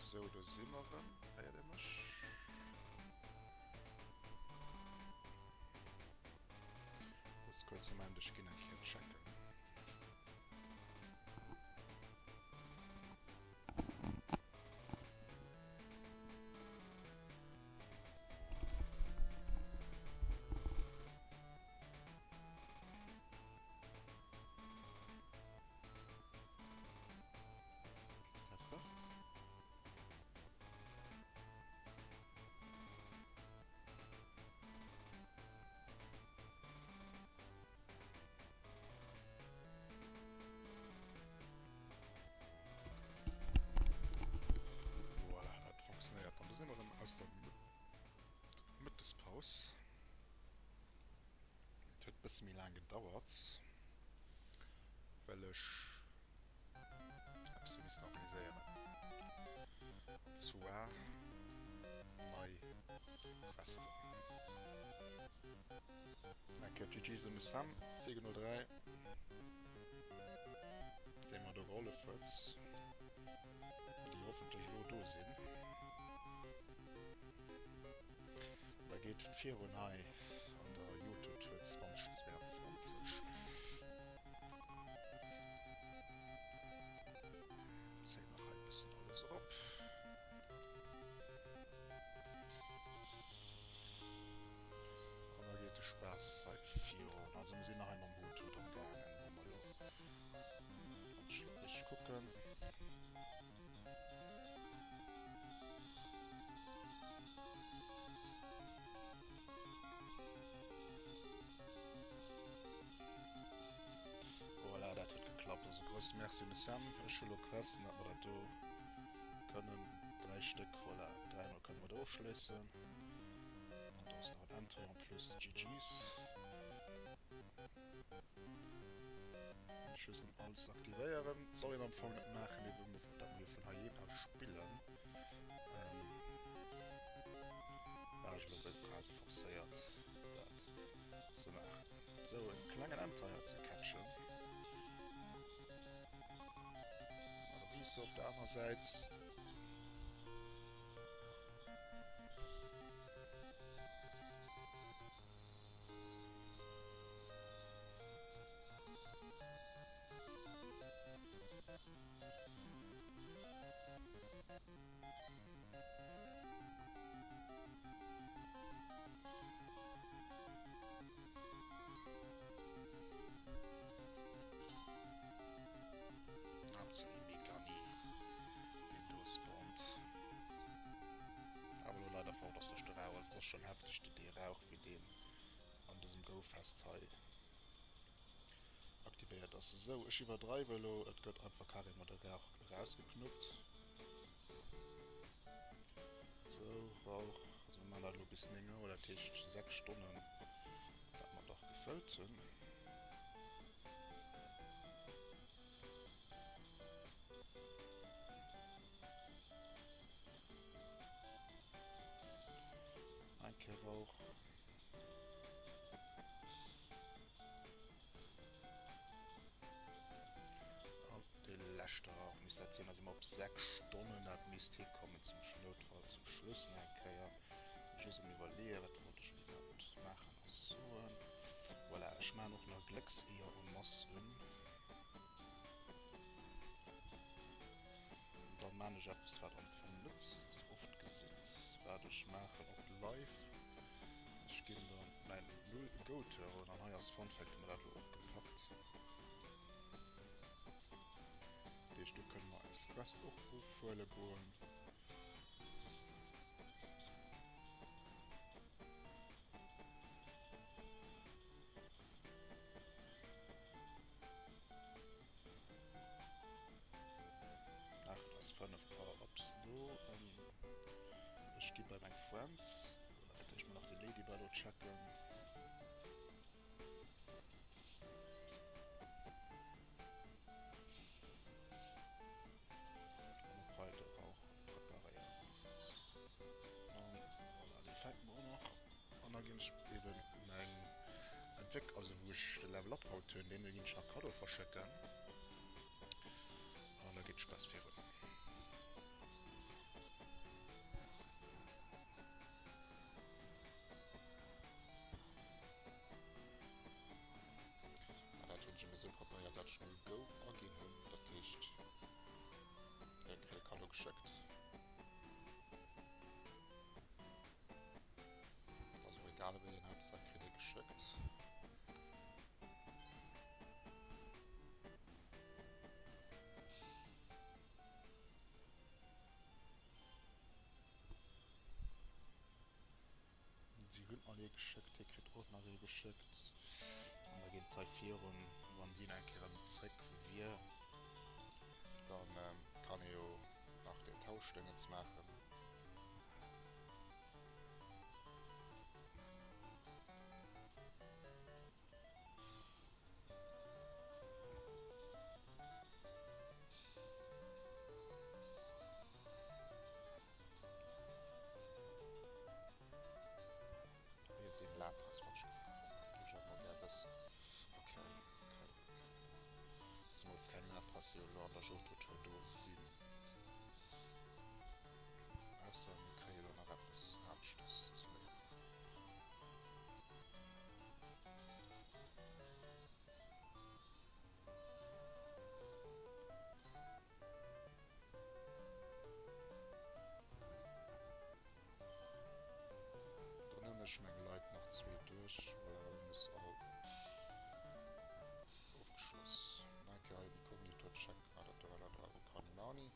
Sou, do si mer erëm. Héiert Dir mech? Just kuerz Moment, ech ginn eng Kéier checken. Test, test. Voilà, dat funktionéiert dann. Do si mer erëm aus der Mëttespaus. Et huet e bësse méi laang gedauert, well ech eppes hu missen organiséieren. An zwar nei Questen. Eng Kéier GG's un de Sam, 703, dee mer do gehollef huet, déi hoffentlech elo do sinn. Da geet et virun hei an der Johto Tour 2022. Zéien nach hei e bëssen alles erop. An da geet de Spaass hei virun. Also mir sinn nach hei mam Hoothoot am gaangen, wou mer elo, wann ech elo richteg kucken, Voilà, dat huet geklappt. Also grousse Merci un de Sam. Ech hu lo Questen, dat mer dat do kënnen, 3 Stéck, voilà, dräimol kënne mer do ofschléissen. An do ass nach en Entrée en plus. GG's. Ech just alles aktivéieren. Soll een am Fong net maachen, mee wou mer, dat mer jo vun heiheem aus spillen, war ech elo quasi forcéiert dat ze maachen. Sou, en klengen Enteier ze catchen. Aviso op der aner Säit. Haaptsächlech Megani, deen do spawnt. Awer elo leider fort ass duerch de Rauch. Et ass schonn hefteg, dee Rauch, wéi deen an dësem Go-Fest hei aktivéiert ass. Esou, ech iwwerdreiwe elo, et gëtt einfach carrément de Rauch erausgeknuppt. Esou, Rauch, also mir maachen dat elo bis 9 Auer, dat heescht 6 Stonnen, wat mer dach gefëllt hunn. Eng Kéier Rauch. An dee leschte Rauch misst dat sinn. Da si mer op 6 Stonnen. Dat misst hikommen zum Noutfall zum Schluss nach eng Kéier. Just am Iwwerleeën, wat wollt ech iwwerhaapt maachen a soen. Voilà, ech maachen och nach Gléckseeër en masse un. Dann maan ech eppes wat am Fong net oft gesitt, wat ech maachen och live. Ech ginn dann mäin Null Goat huelen an hei ass Fun Fact hu mer dat elo och gepackt. Dat heescht do kënne mer eis Quest och ofhuele goen. Ach, et ass 5 Power-Ups do. Ech gi bei meng Friends. Oder fir d'éischt mol nach déi Ladybird do checken. An och hei de Rauch preparéieren. An voilà, déi fänke mer och nach. An da ginn ech eben meng Entwéck, also wou ech de Level Up haut hunn, deen ginn ech nach Cadeau verschécken. An da geet de Spaass virun. schnell Go aginn hunn. Dat heescht, hie kritt e Kaddo geschéckt. Ass och egal wéi een, Haaptsaach kritt ee geschéckt. Si hunn all ee geschéckt, hie kritt och nach ee geschéckt. An da geet et hei virun. Wann deen eng Kéier erëm zréck wier, da kann ee jo nach den Tauschdéngens maachen. Wéi huet deen Lapras wat ech gefonnt hunn? Géif ech awer mol gär wëssen. Ok, ok, ok. Zemools keng Lapras jo elo an der Johto-Tour do sinn. Ausser mir kréie lo nach eppes aneschtes ze léieren. Dann hunn ech meng Leit nach zwee duerch. Voilà, dann ass all ofgeschloss. Nach eng Kéier hei den Inkognito-Check. Ah, dat do war dat Drago Kanimani.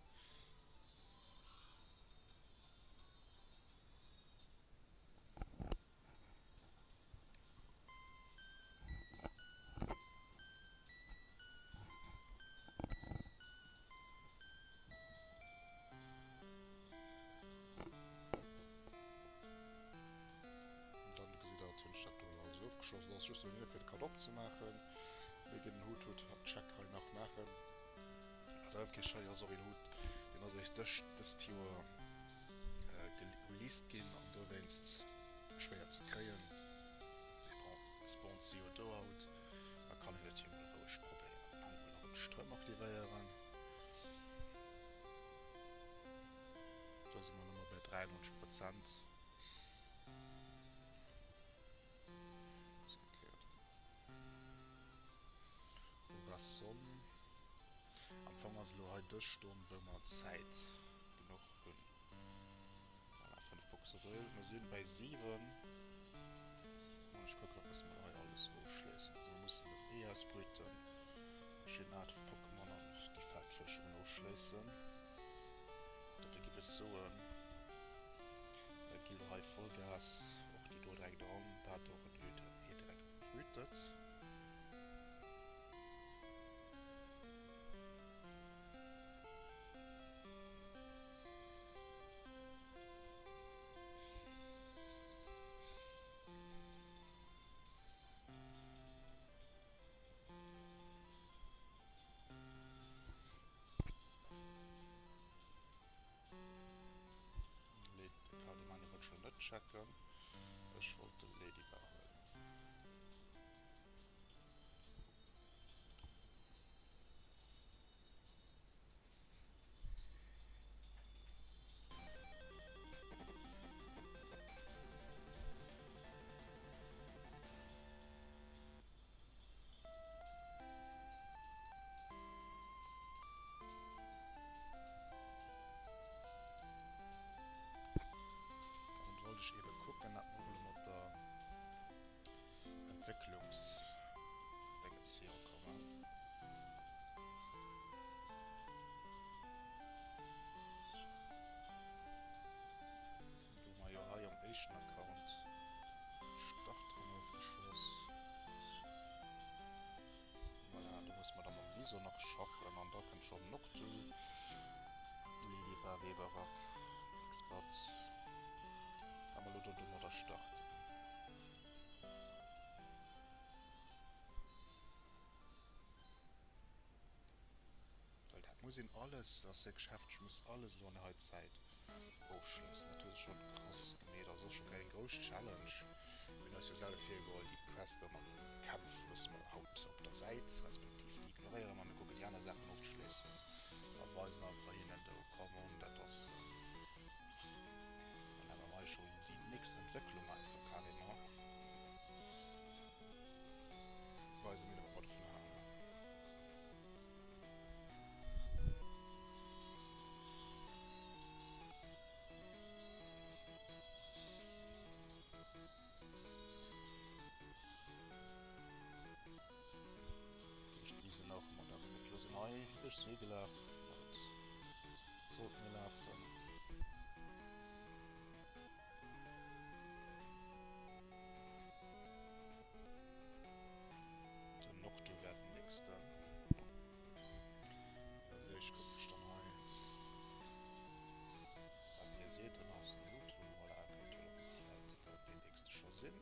Dann gesitt der, hunn ech dat do elo alles ofgeschloss. Et ass just elo fir de Code opzemaachen. Mir ginn den Hoothoot-Check hei nach maachen. Wat erëm kee Shiny ass, och een Hut, deen ass eréischt dëst Joer released ginn an dowéinst schwéier ze kréien. Mee bon, d'Spawns si jo do haut, da kann een et jo mol roueg probéieren. Hei mol nach op Stroum aktivéieren. Do si mer elo mol bei 93 Prozent. Horason. Am Fong ass elo hei dës Stonn wou mer Zäit genuch hunn. Voilà, 5 Boxe erfëllt. Mer sinn bei 7. An ech kucken, wat musse mer hei alles ofschléissen. Also mer mussen den Ee ausbrüten, verschidden Aarte vu Pokémon an déi Feldfuerschungen ofschléissen. Dofir giff ech soen, mir gi lo hei Vollgas, och déi do direkt eran, dat och en Ee direkt brütet. De Carlemany wollt ech elo net checken, ech wollt de Ledyba huelen. Dann wollt ech eben kucken, dat mer och elo mat der Entwécklungsdéngens virukommen. Wou mer jo hei am éischten Account d'Starteren ofgeschloss. Voilà, do musse mer da mam Visor nach schaffen an da kënnt schonn Noctu, Ledyba, Weberak, Expert. Wa mer elo do domadder starten. Well dat muss een alles, dat ass wierklech hefteg, muss alles elo an der hei Zäit ofschléissen. Dat huet se schonn krass gemeet. Also ass scho eng grouss Challenge. Mir hunn eis jo selwer virgeholl, déi Quest do mat de Kämpf loosse mer haut op der Säit, respektiv déi ignoréiere mer. Mir kucken déi aner Saachen ofzeschléissen a weisen einfach hinnen do, come on, dat ass dann awer hei schonn déi nächst Entwécklung einfach carrément. Weise mir, wat mer dovun halen. Ech sinn higelaf, ma et sollt mir lafen. Den Nocto wär den nächsten. Also ech kucken ech dann hei wat hie seet. Dann ass den Mewtwo, voilà, kéint jo dann vläit dann deen nächste scho sinn.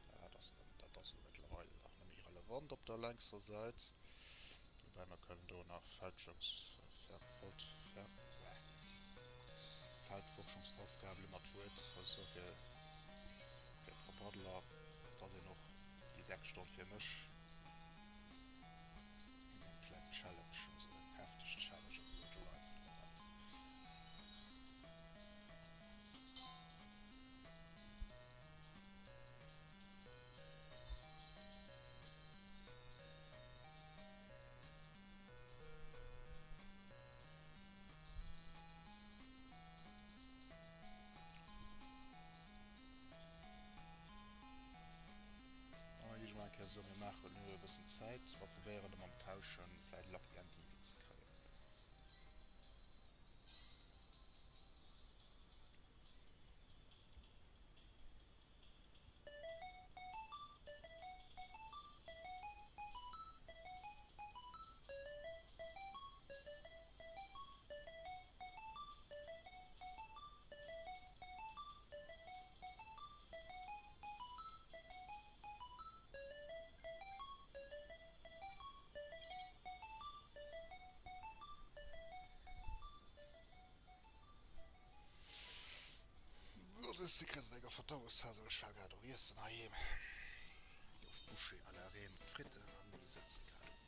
Dat ass dann, dat ass elo mëttlerweil nach net méi relevant op der lenkser Säit. Woubäi mer kënnen do nach Fälschungs-, Fer-, Feld-, Fer-, Feldforschungsaufgaben, elo mat Wuert, also fir, fir d'Verbraddeler, dass een och déi 6 Stonn fir mech eng kleng Challenge, also eng hefteg Challenge op Road Alive fir de Moment. Dann gi ech mol eng Kéier soen, mir maachen elo e bëssen Zäit, mer probéieren da mam Tauschen vläit Lucky Andy ze kréien. Ech si grad an enger Verdauungsphase, ech war grad och iessen heiheem. Gouf Bouchée à la reine mat Fritten an déi sëtze grad um Mo.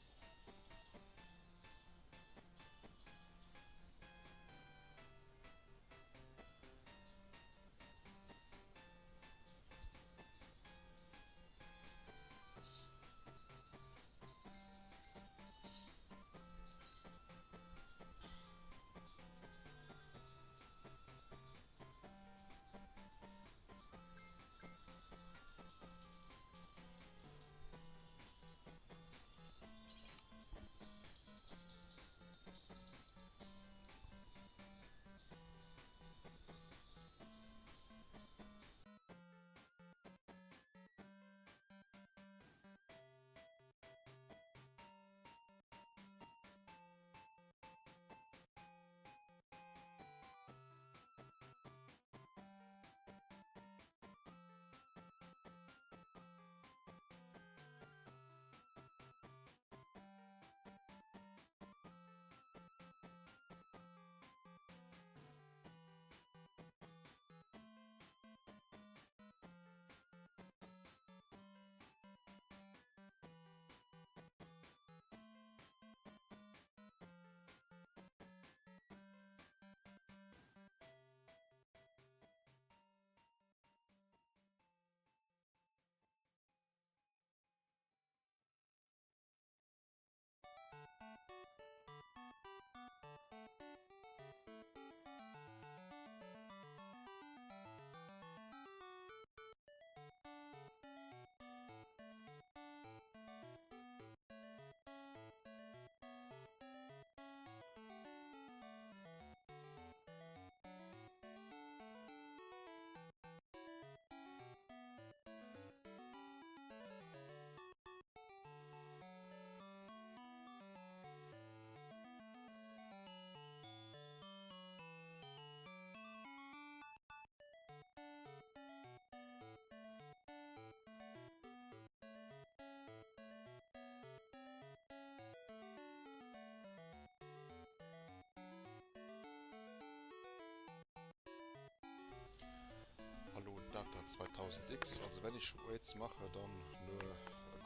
Hallo Data 2000X, also wenn ich Raids mache, dann nur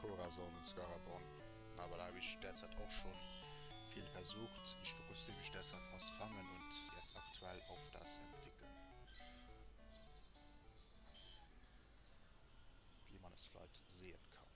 Corazon und Scarabon, aber da habe ich derzeit auch schon viel versucht. Ich fokussiere mich derzeit aufs Farmen und jetzt aktuell auf das Entwickeln. Wie man es vielleicht sehen kann.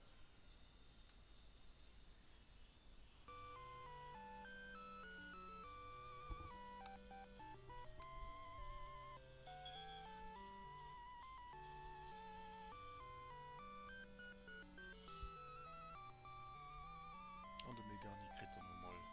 An de Megani kritt dann och mol.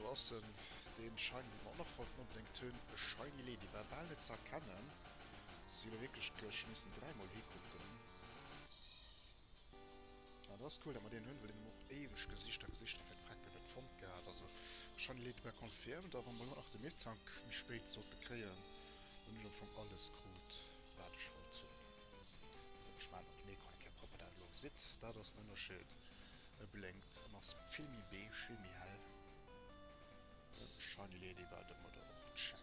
Do ass en, deen Shiny deen mer och nach wollten onbedéngt hunn. E Shiny Lady war bal net ze erkennen. Si elo wierklech ech missen dräimol hikucken. Ah dat ass cool dat mer deen hunn, well deen hu mer och éiweg gesicht a gesicht a fir d'Frecken net fonnt gehat. Also Shiny Lady war confirmed a wa mer elo nach de Miltank méi spéit sollte kréien, dann hunn ech am Fong alles krut wat ech wollt hunn. Sou ech maachen och de Mikro eng Kéier propper dat der elo gesitt. Dat ass den Ënnerscheed, e blénkt an ass vill méi beige, vill méi hell. Shiny Lady war domadder och check.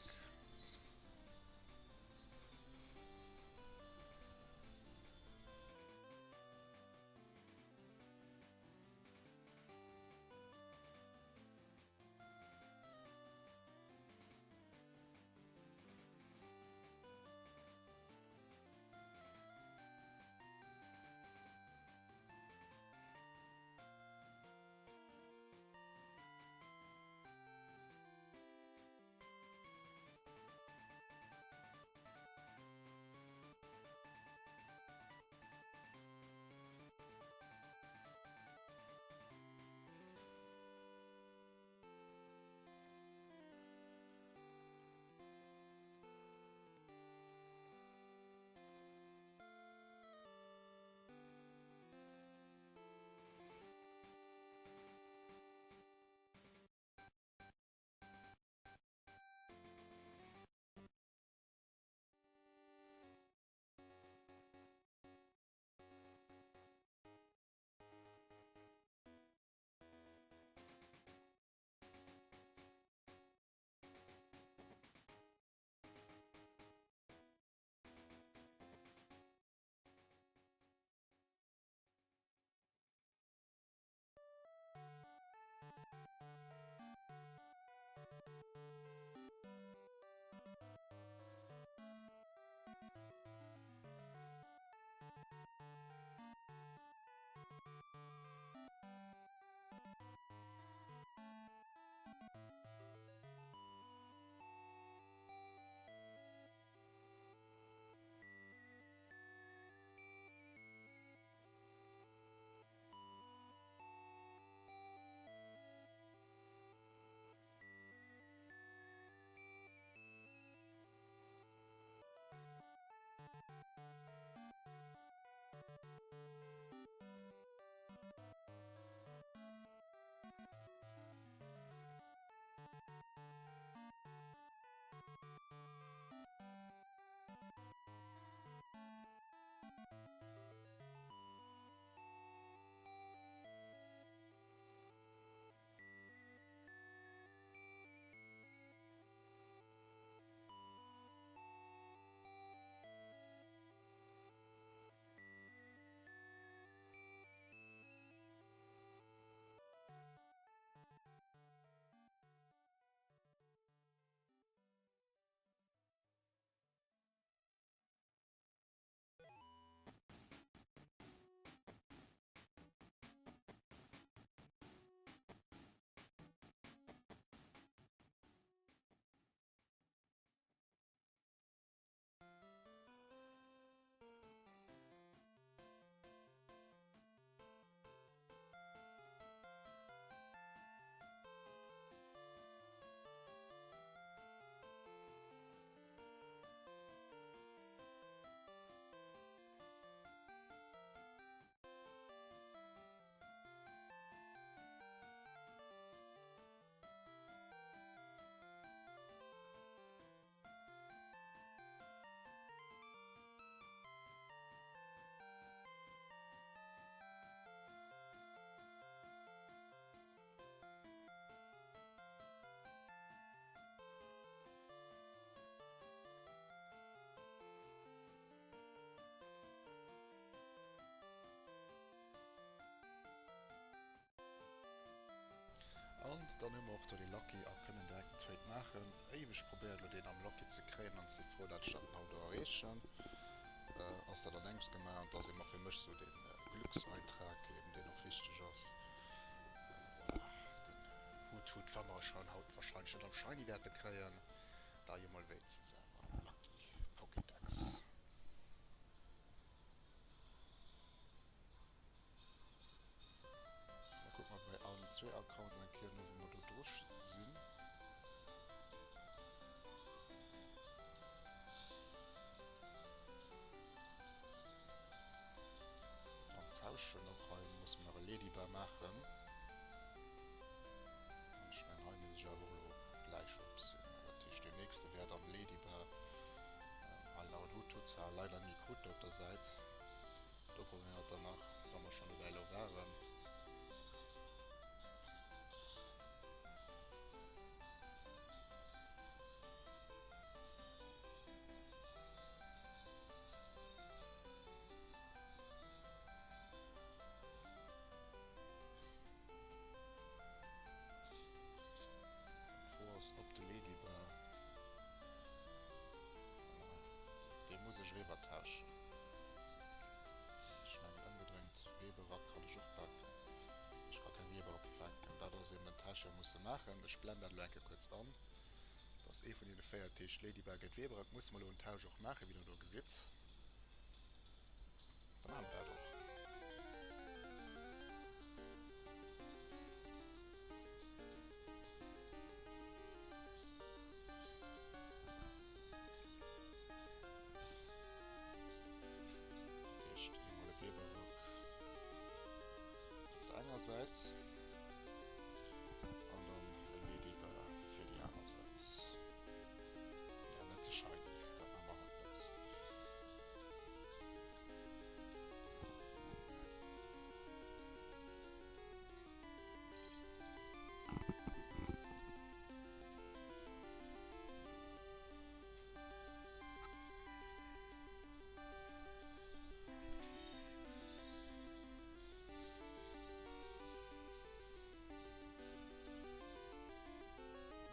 An dann hu mer och do dee Lucky a kënnen direkt den Trade maachen. Éiweg probéiert elo deen am Lucky ze kréien an si frou dat ech dat haut do erreechen. Ass dat an engems gemaach an et ass eben och fir mech sou dee Glückseintrag eben deen och wichteg ass. Voilà, den Hoothoot wa mer schon haut wahrscheinlech net am Shiny wäerte kréien, da jo mol wéinstens awer am Lucky Pokédex. Da kucke mer bei eis. zwee Accounts eng Kéier no wou mer do dru sinn. An tauschen och. Hei musse mer nach e Ledyba maachen. An ech mengen hei misst ech awer och elo gläich op sinn. Dat heescht deen nächste wär dann Ledyba. Hei nach en Huttut, ha leider ni krut op der Säit. Do probéiere mer et dann nach, wa mer schonn dobäi elo waren. D'Fro ass op de Ladybar, voilà, dee muss ech eriwwer tauschen. Ech mengen ëmgedréint, Weberak kann ech och baken. Ech ka keng Weber opfänken. Dat ass eben den Tausch dee mer musse maachen. Ech blenden dat elo eng Kéier kuerz an. Dat ass ee vun deene 4, dat heescht Ladybar géint Weberak. Musse mer elo en Tausch och maachen, wéi der do gesitt. Da maache mer dat och. Dat heescht, eemol e Weberrack op der enger Säit an dann e Ladybar fir déi aner Säit. Ja, net ze shiny, dat maache mer haut net.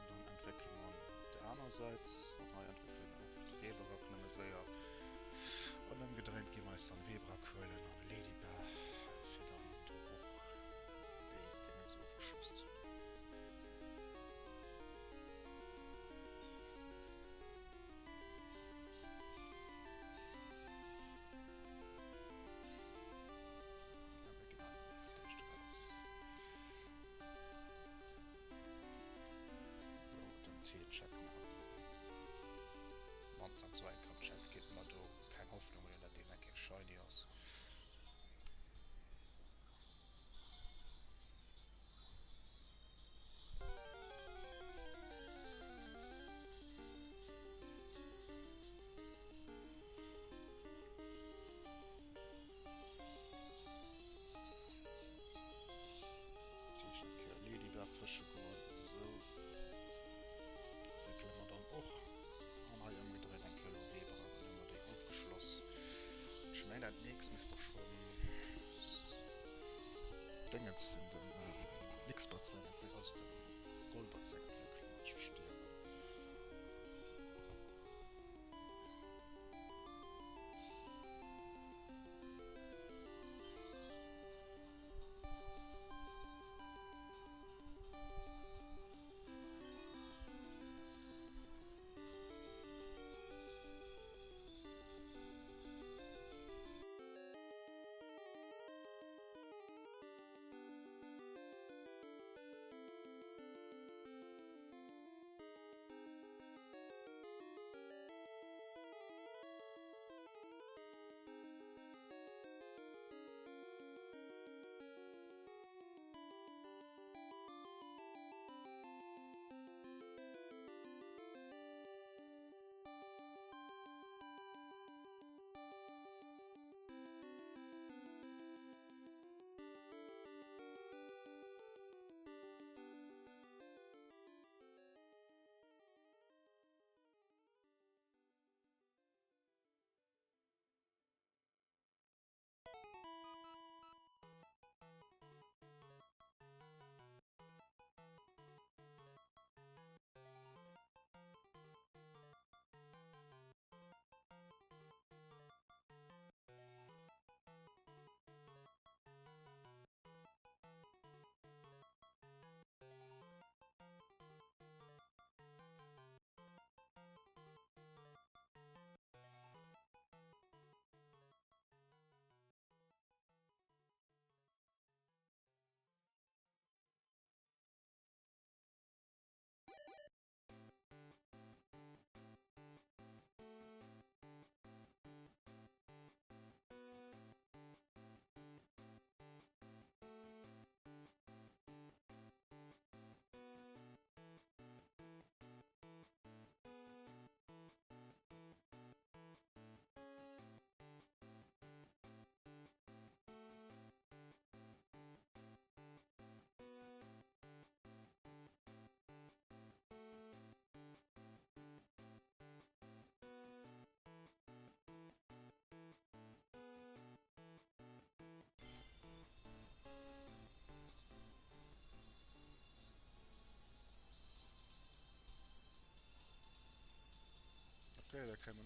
Dann entwéckele mer op der aner Säit an hei entwéckele mer och de Weberak nëmme séier. An ëmgedréint gi mer eis dann Weberak huelen an Ladybar fir dann do och déi Dingens ofgeschloss ze hunn. Ja, mir ginn einfach mol fir d'éischt eraus. Sou, den T checken mer haut net méi. Wann sou eng kann checkt, geet mer do keng Hoffnung un, dat deen eng Kéier shiny ass. Natierlech eng Kéier Ladybar fësche goen, esou wéckele mer dann och an hei ëmgedréit eng Kéier elo Weber an dann hu mer déi ofgeschloss. Ech mengen dat nächst misst da schonn Déngens sinn, den Nixbert seng Entwécklung, also dem Golbert seng Entwécklung, wann ech mech net ieren.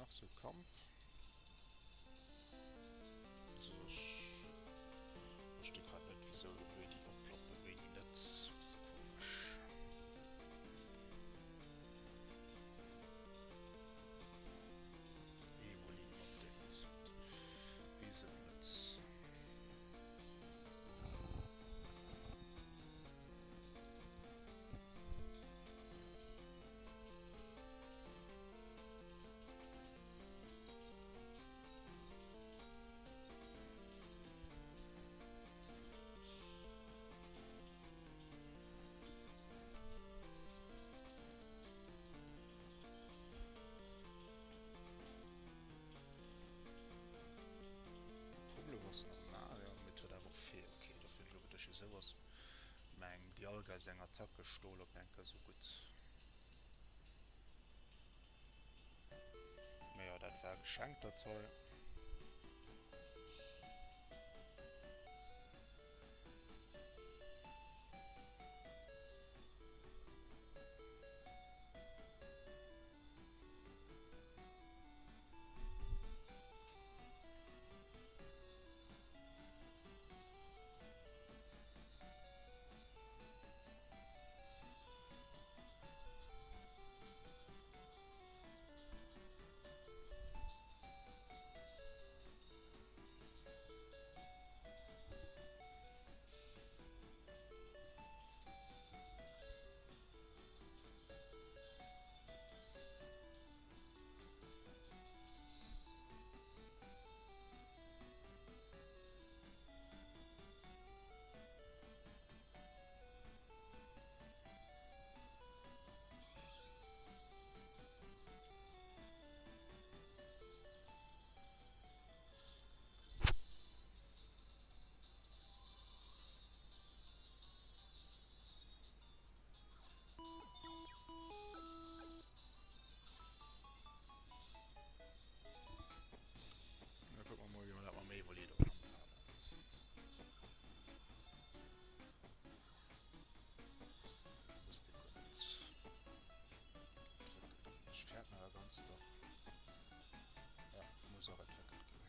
nach sou Kampf. Also ech versti grad net wisou wéi déi oploppen, wéi déi net. Bësse komesch. Evoli mat Déngens. Wisou net? Pummelo ass normal, jo, mee et huet awer och Fee, ok, dofir hunn ech och geduecht, wisou ass meng Dialga seng Attacke Stol op enker sou gutt. Mee jo, dat war geschenkt dat hei. Da kucke mer mol, wéi mer dat mam Evoli do handhaben. Muss dee guer net entwéckelt ginn. Ech fäerten awer ganz dach. Ja, muss och entwéckelt ginn.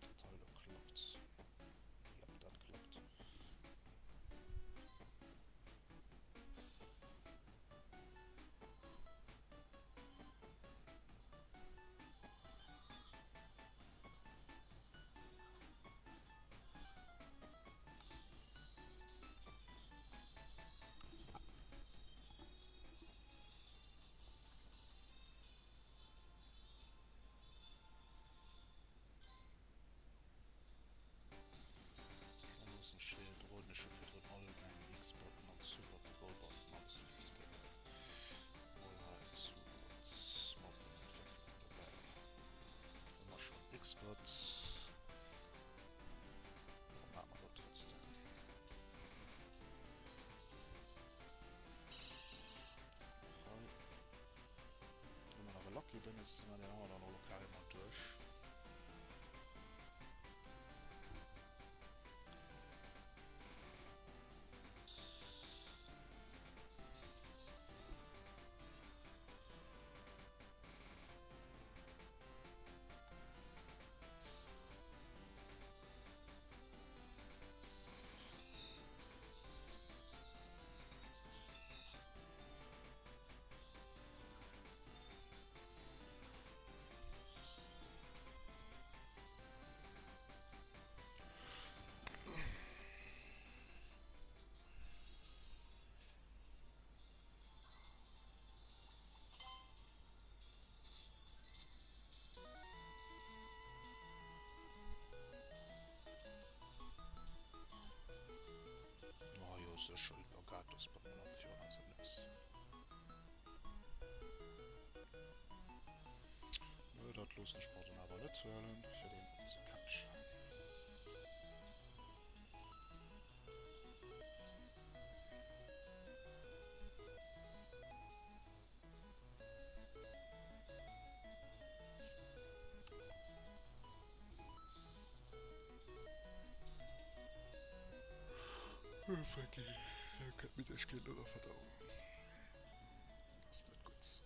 Dat hei elo klappt. Jep, dat klappt. An loossen ech virdrun, ech hu virdrun all meng X-Botten an Zubotte, Goldbotten, alles liquidéiert. Mol hei Zubot mat den Entwécklungen dobäi. Hu mer schonn X-Bot. Warum maache mer dat trotzdem? Hei. Hu mer nach e Lucky Dënges, ma deen hu mer dann och elo carrément duerch. Oh jo, sécher, Übergatos bei mer virun eiser Nues. Nö, dat loossen ech mer dann awer net huelen, fir deen och ze catchen. Kënnt Middegkeet no der Verdauung. Ass net gutt.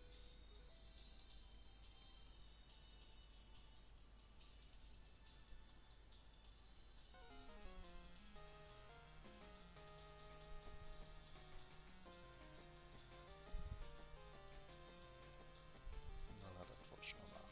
Voilà, dat wollt ech nach maachen.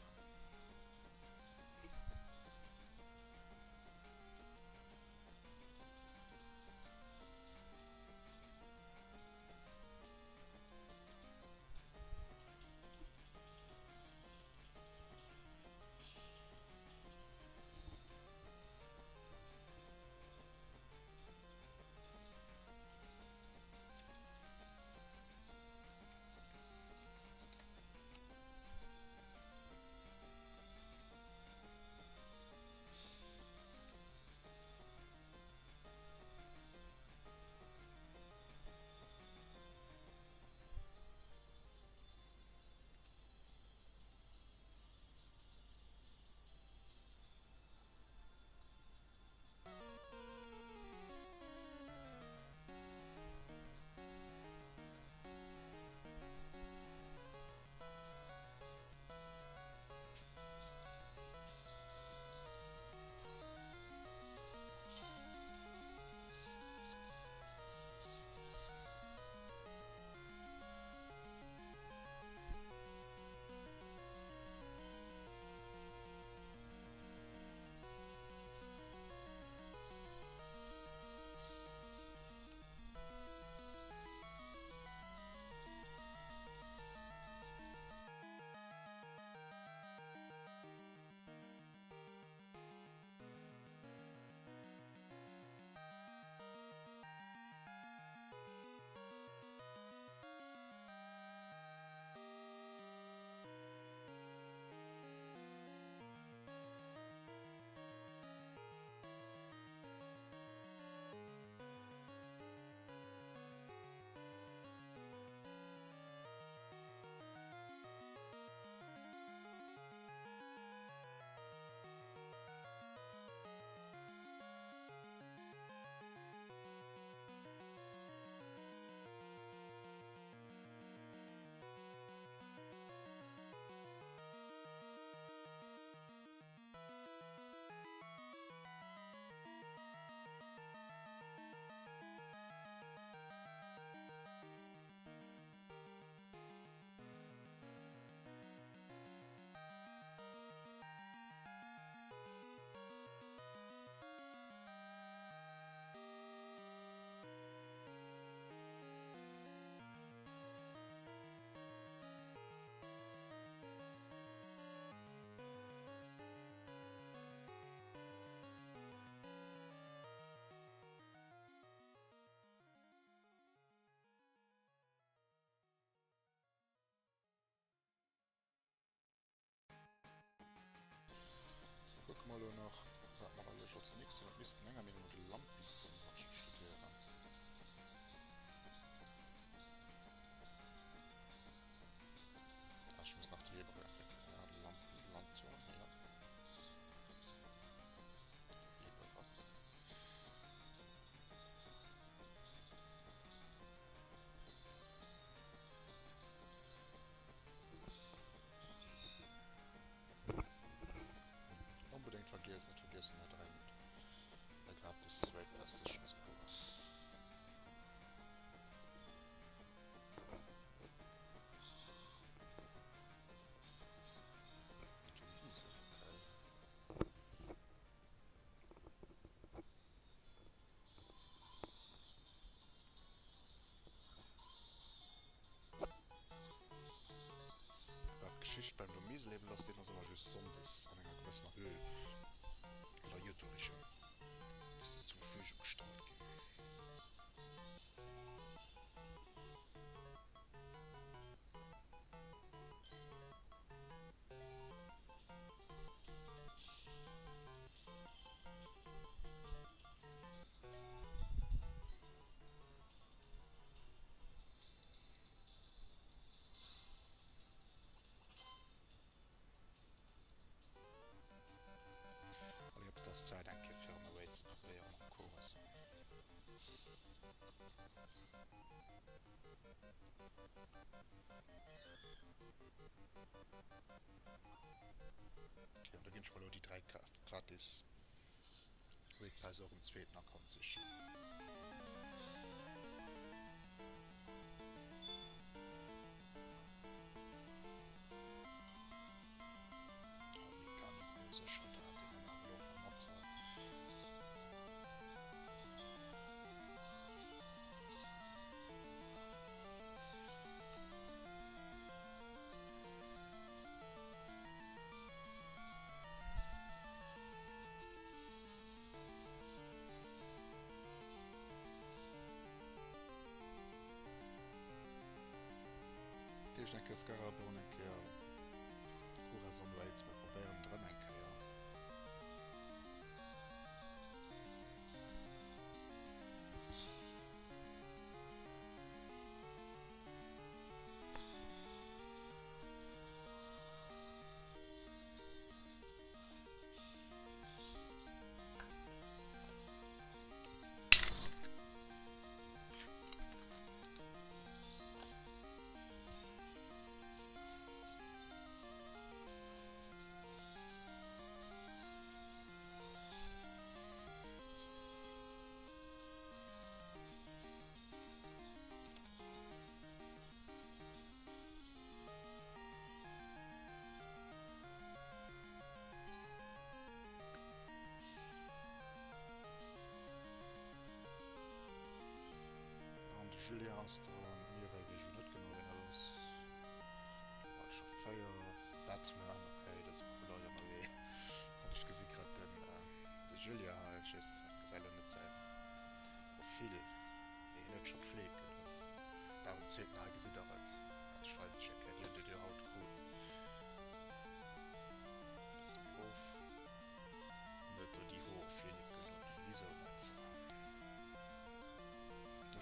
Kucke mer elo nach, wat mer alles als nächstes hunn. Dat misst menger Meenung no de Lampis sinn, wann ech mech net ieren. Ah, ech muss nach de Weber entwéckelen. Ja, de Lampi, de Lanturn, ja. De Weber. Onbedéngt vergiessen, net vergiessen net rein bei gratis zweet Pass sichen ze goen. Jomise, okay. Wat d'Geschicht beim Domiselabel ass, deen ass awer just sonndes an enger gewëssener Höhl an der Johto-Regioun zur Verfügung gestallt ginn. Allez hop, et ass Zäit eng Kéier fir an Away ze probéieren am Corazon. Ok, an da ginn ech mer elo déi 3 gratis Raid Päss och um zweeten Account sichen. Oh, Mika Nico, sécher dat, dee man awer elo och nach mat. Dat heescht eng Kéier Scarabon, eng Kéier Horizon Raids, mir probéieren et erëm eng Kéier. An de Julien ass dran, d'Mireille weess ech net genau ween dat ass. Hei scho 4, Batman, ok dat si cool Leit ënnerwee. An ech gesi grad den de Julien hei, ech weess net, gesäit elo net säi Profil, mee hien huet scho d'Fleeken un. Nach um zweeten hei gesitt der et, ech weisen iech eng Kéier, déi hutt dir jo haut krut. Bësse méi erof, en huet do déi Hoer-Flicken un, wisou net?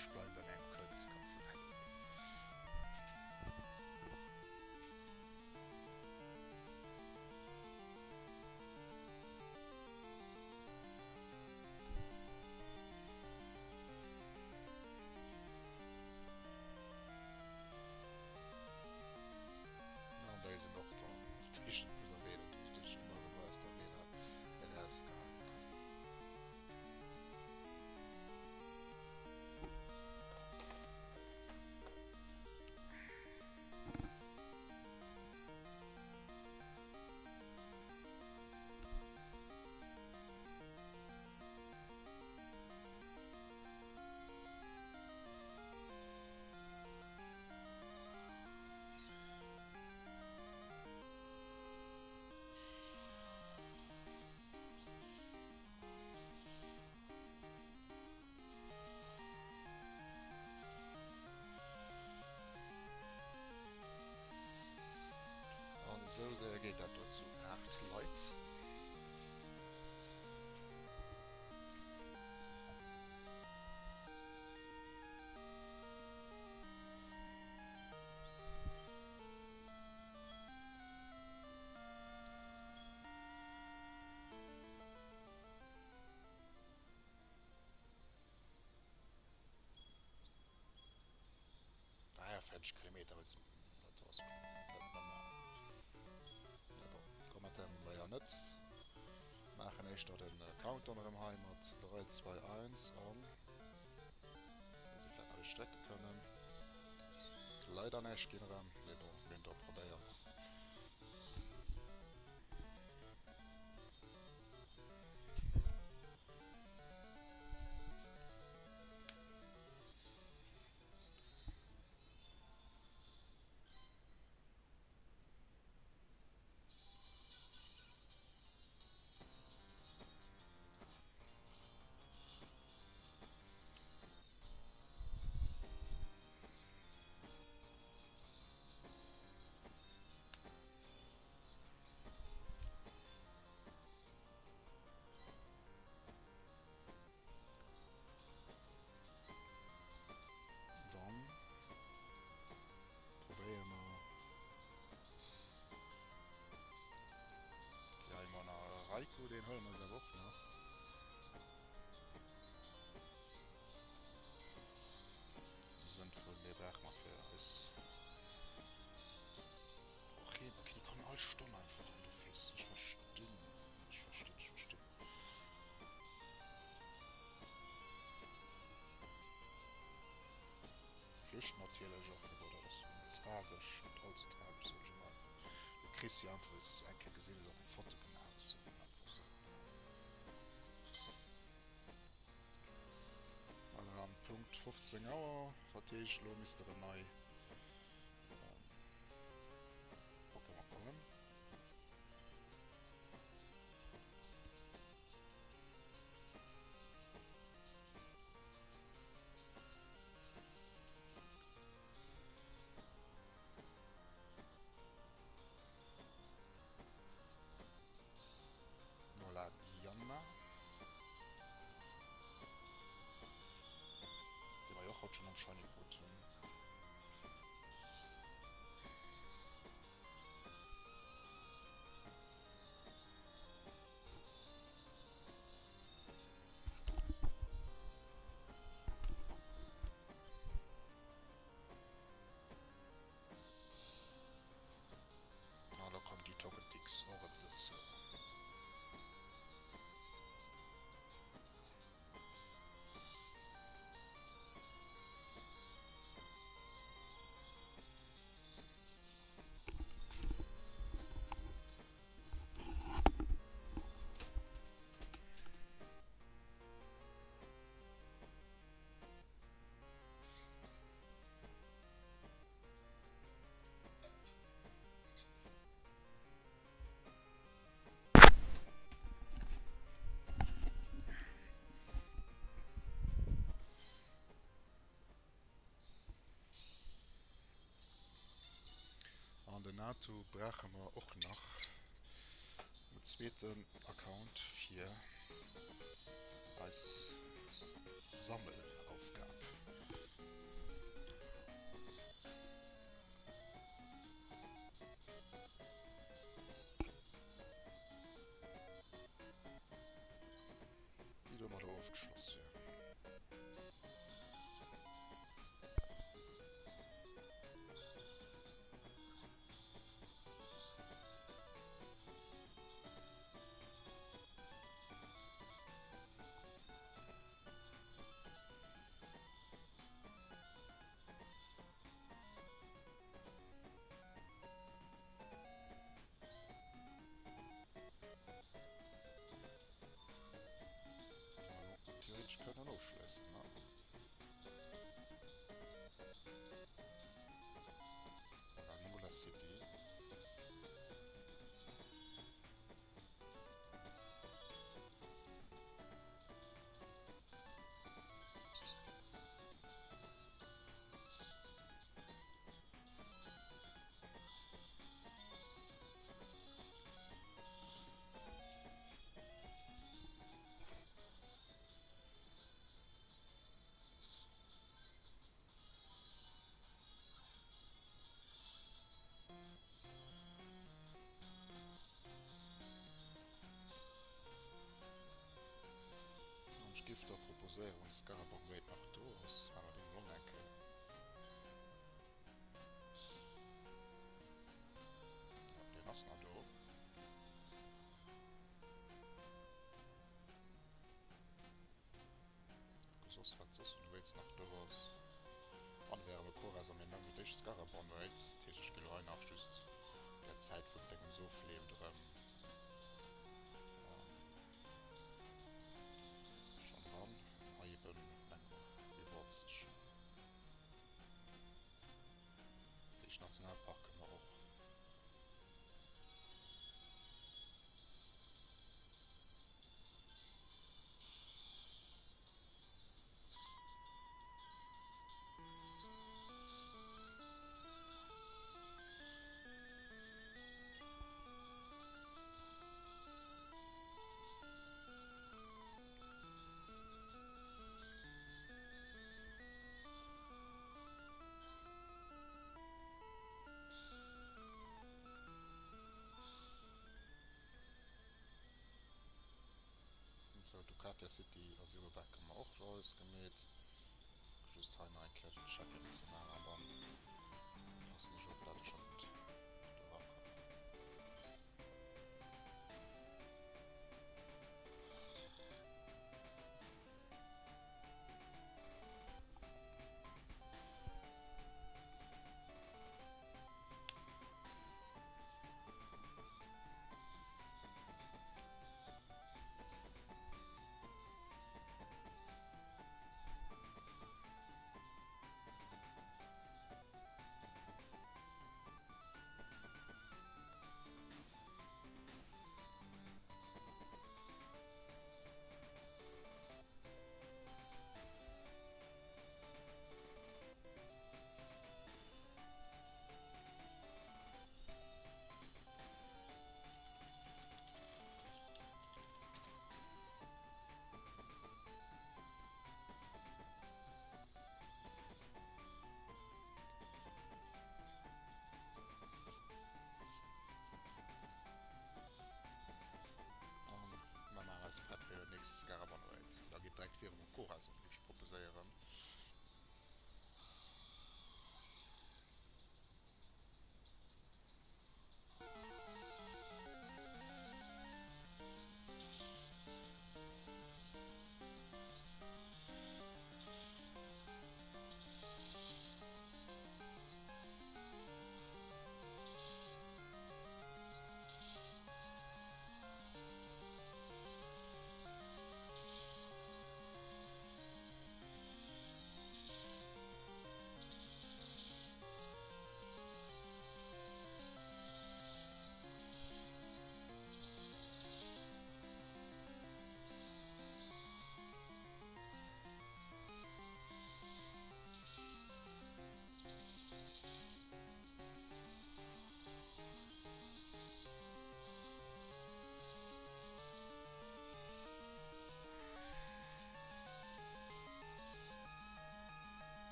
Ech bleiwen bei mengem Kürbiskapp vun Halloween. An déi sinn och dran. Dat heescht, et muss erwähnen, datt ech ëmmer erëm aus der Arena erausgehaen hunn. An esou séier geet dat do zu 8 Leit. 43 Kilometer, dat ass net normal. Mee bon, kommentéiere mer jo net. Maachen éischter den Countdown erëm hei mat 3, 2, 1 an dass se vläit nach eréischt drécke kënnen. Leider näischt ginn erëm, mee bon, mir hunn et och probéiert. Dann probéiere mer hei mol nach Raikou, deen huele mer eis awer och nach. Am Sënn vun, dee brauche mer fir eis och hin. Verloscht natierlech och, mee bon, dat ass net tragesch, net all ze tragesch, soen ech emol einfach. Du kriss se einfach, well s de se eng Kéier gesinn hues an eng Foto gemaach hues, soen ech emol einfach esou. Voilà, an Punkt 15 Auer, dat heescht elo misst erëm nei Pokémon kommen. Voilà, Yanma. Déi mer jo och haut schonn am Shiny krut hunn. An elo kommen déi Togeticks och erëm dozou. An den Natu brauche mer och nach en zweeten Account fir eis Sammelaufgab. Déi domadder ofgeschloss wier. Theoretesch kënnen ofschléissen, ne? Voilà, Mula City. An ech giff der proposéieren, wann de Scarabang Raid nach do ass, maache mer deen elo eng Kéier. Jo, deen ass nach do. Kucke soss wat soss vun de Raids nach do ass. An wäre lo Koras a mir man fir d'éischt Scarabomb Raid. Dat heescht ech gi lo hei nach just der Zäit vun Déngens ofleeft erëm schonn ran. Hei eben meng Rewards sichen. Dat heescht Nationalpark hu mer och. Sou, Ducatia City a Silverback hu mer och scho alles gemeet. Just hei nach eng Kéier den Check-in ze maachen an dann passen ech op, dat ech och net do erakommen. nächste Scarabon Raid. Da geet direkt viru mam Corazon, géif ech proposéieren.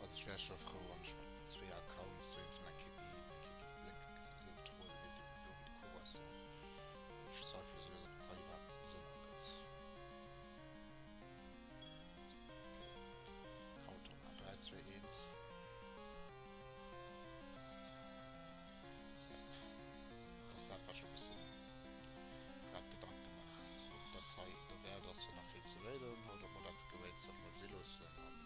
Also ech wär scho frou wann ech mat zwee Accounts wéinst eng Kéier déi eng Kéier géif blénken gesinn, sief et d'Rose, sief et de Blue, de Corazon. Ech zweifele souguer ob dat hei iwwerhaapt Sënn ergëtt. Countdown an 3, 2, 1. Yep. Ass dat wat ech e bëssen grad Gedanke maachen. Ob dat hei derwäert ass fir nach vill ze raiden oder ob mer dat Geraids sollte mol si loossen an.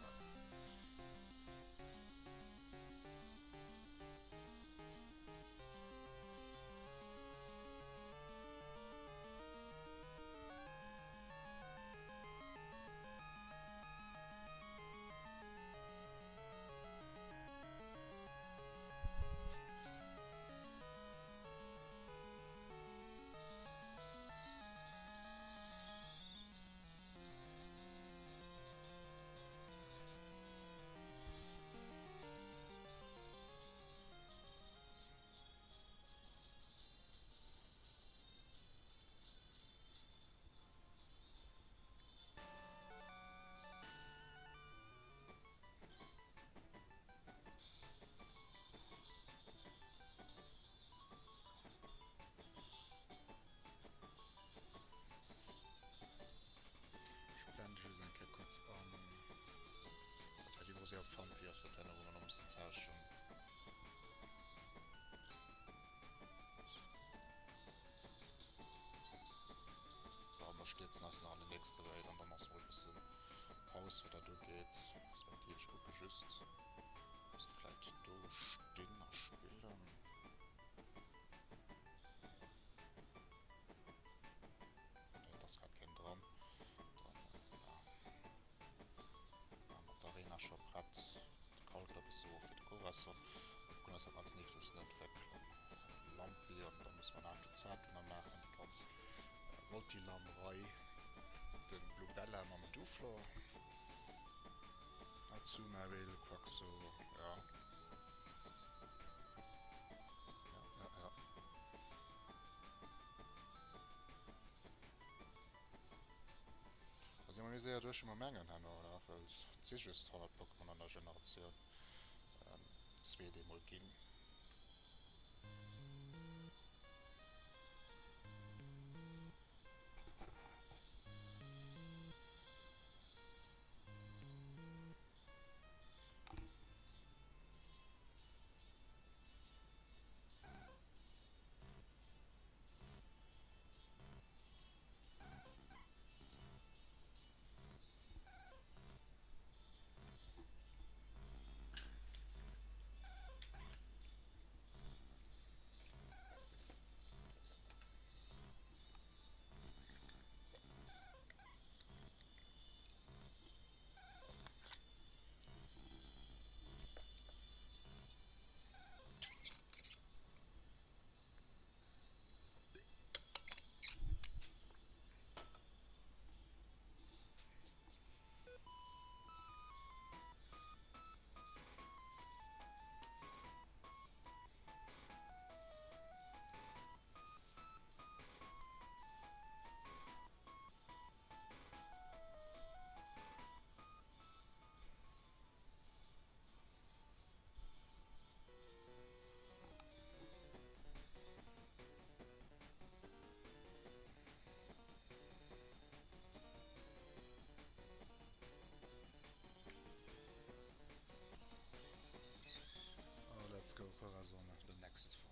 Ech blende just eng Kéier kuerz an. Dat hat iwwer séier fonnt, wéi ass dat herno, wou mer nach mussen tauschen. Bon, mer stierzen eis nach an den nächste Raid an dann ass mol e bëssen Paus wat dat ugeet. Respektiv ech kucke just ob se vläit do stinn a spillen. Nee, et ass grad keen dran. Dann, ja, maache mer d'Arena scho prett. De Counter e bësse erof fir de Corazon. Kucken dass dat mer als nächst mussen entwéckelen. Lampi an da musse mer nach Duzatuna maachen, déi ganz Voltilamm-Rei, de Bluebella mam Duflor, Azumarill, Quaxo, ja. Ja, ja, ja. Da si mer méi séier duerch wéi mer mengen herno, ne? Well et si just 100 Pokémon an der Generatioun zweet eemol ginn. Corazon the next farm.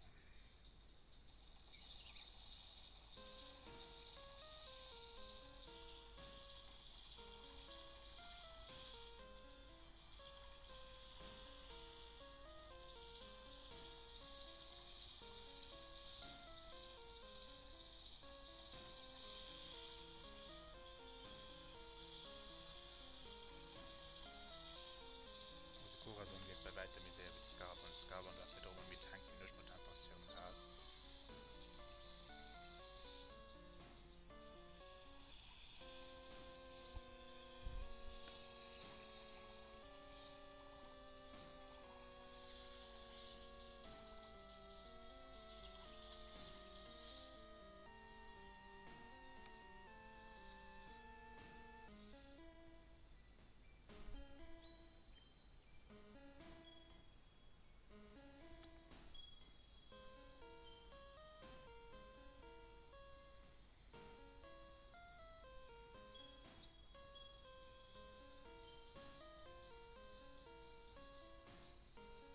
Also Corazon geet bei wäitem méi séier wéi de Scarabon. De Scarabon war virdru mol méi tanky, hunn ech mol d'Impressioun gehat.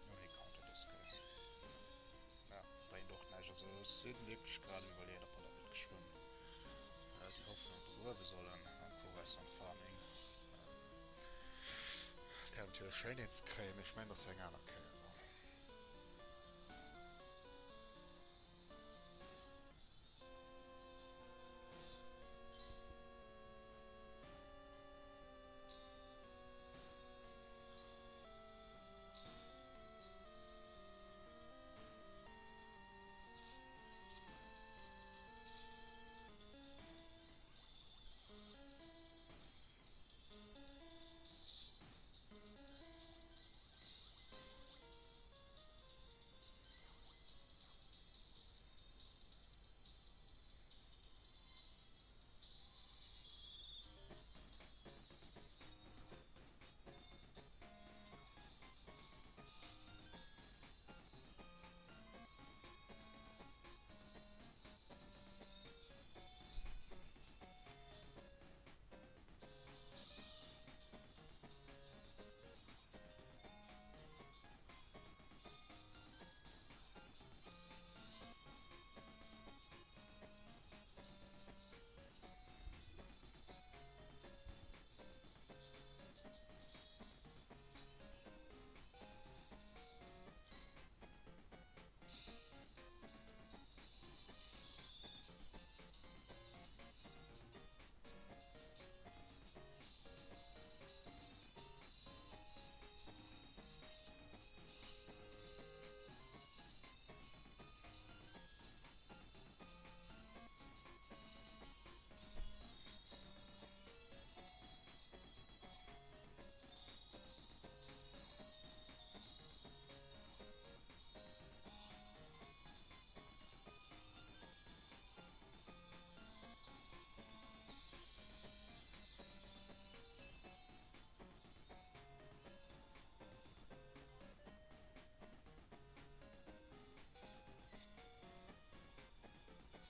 Ouni Counter Disco. Ja, bréngt och näischt. Also ech sinn wierklech grad um iwwerleeën, ob mer dat net geschwënn déi Hoffnung begruewe sollen am Coruscant Farming. Et wär natierlech schéin een ze kréien, mee ech mengen, dat ass eng aner Kéier dann.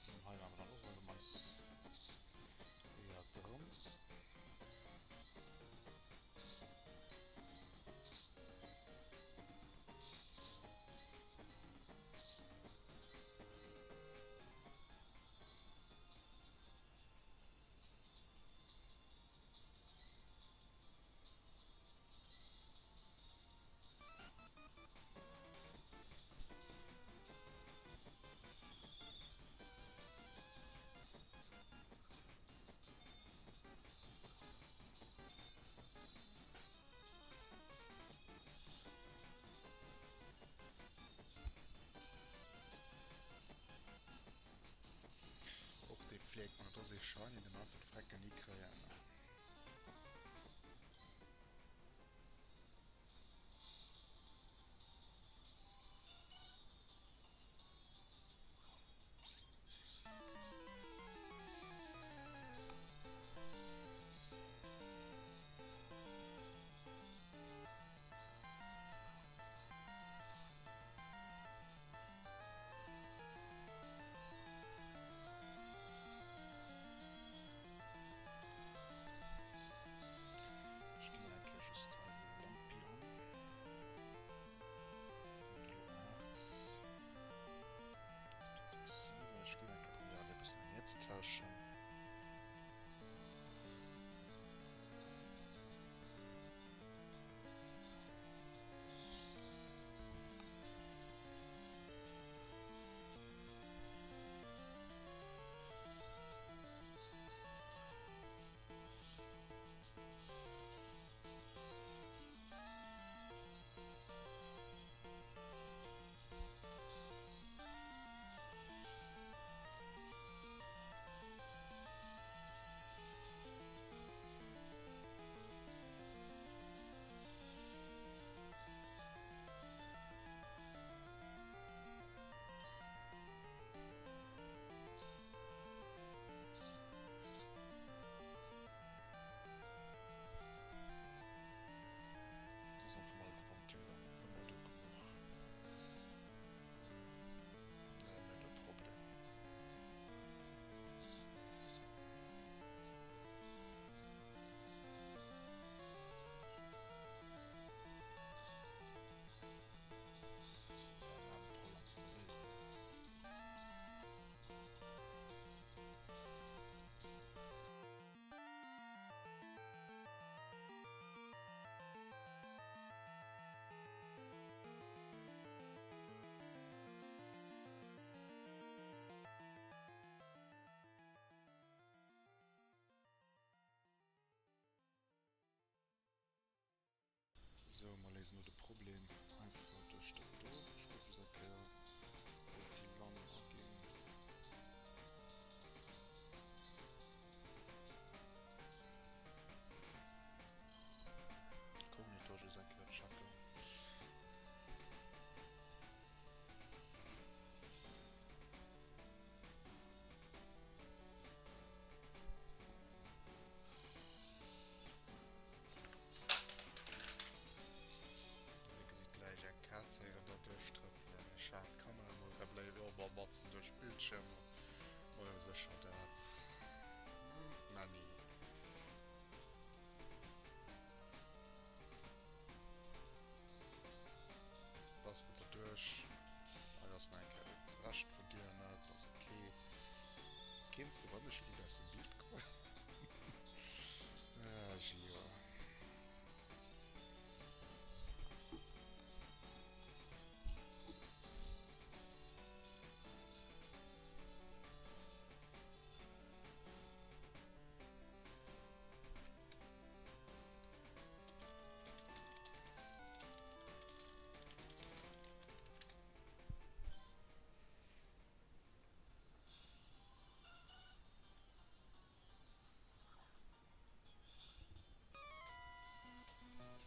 An hei maache mer dann och erëm eis Eeër dran. Och dee Fleck, ma dat ass ee Shiny, dee mer einfach d'Frecken ni kréien. Sou, mer léisen elo de Problem einfach duerch dat do. Ech kucke just eng Kéier Voltilang aginn. Cognito just eng Kéier checken. Dir gesitt gläich eng Kaz héieren der duerchtrëppelen. Ech halen d'Kamera mol, da bléift och mol matzen duerch d'Bildschirm. Majo sécher dat. D'Nanny. Bass de derduerch? Hei ass nach eng Kéier de Rescht vun dir, ne? Dat ass ok. Kéints de wann ech liit aus dem Bild goen? Ah, Gio.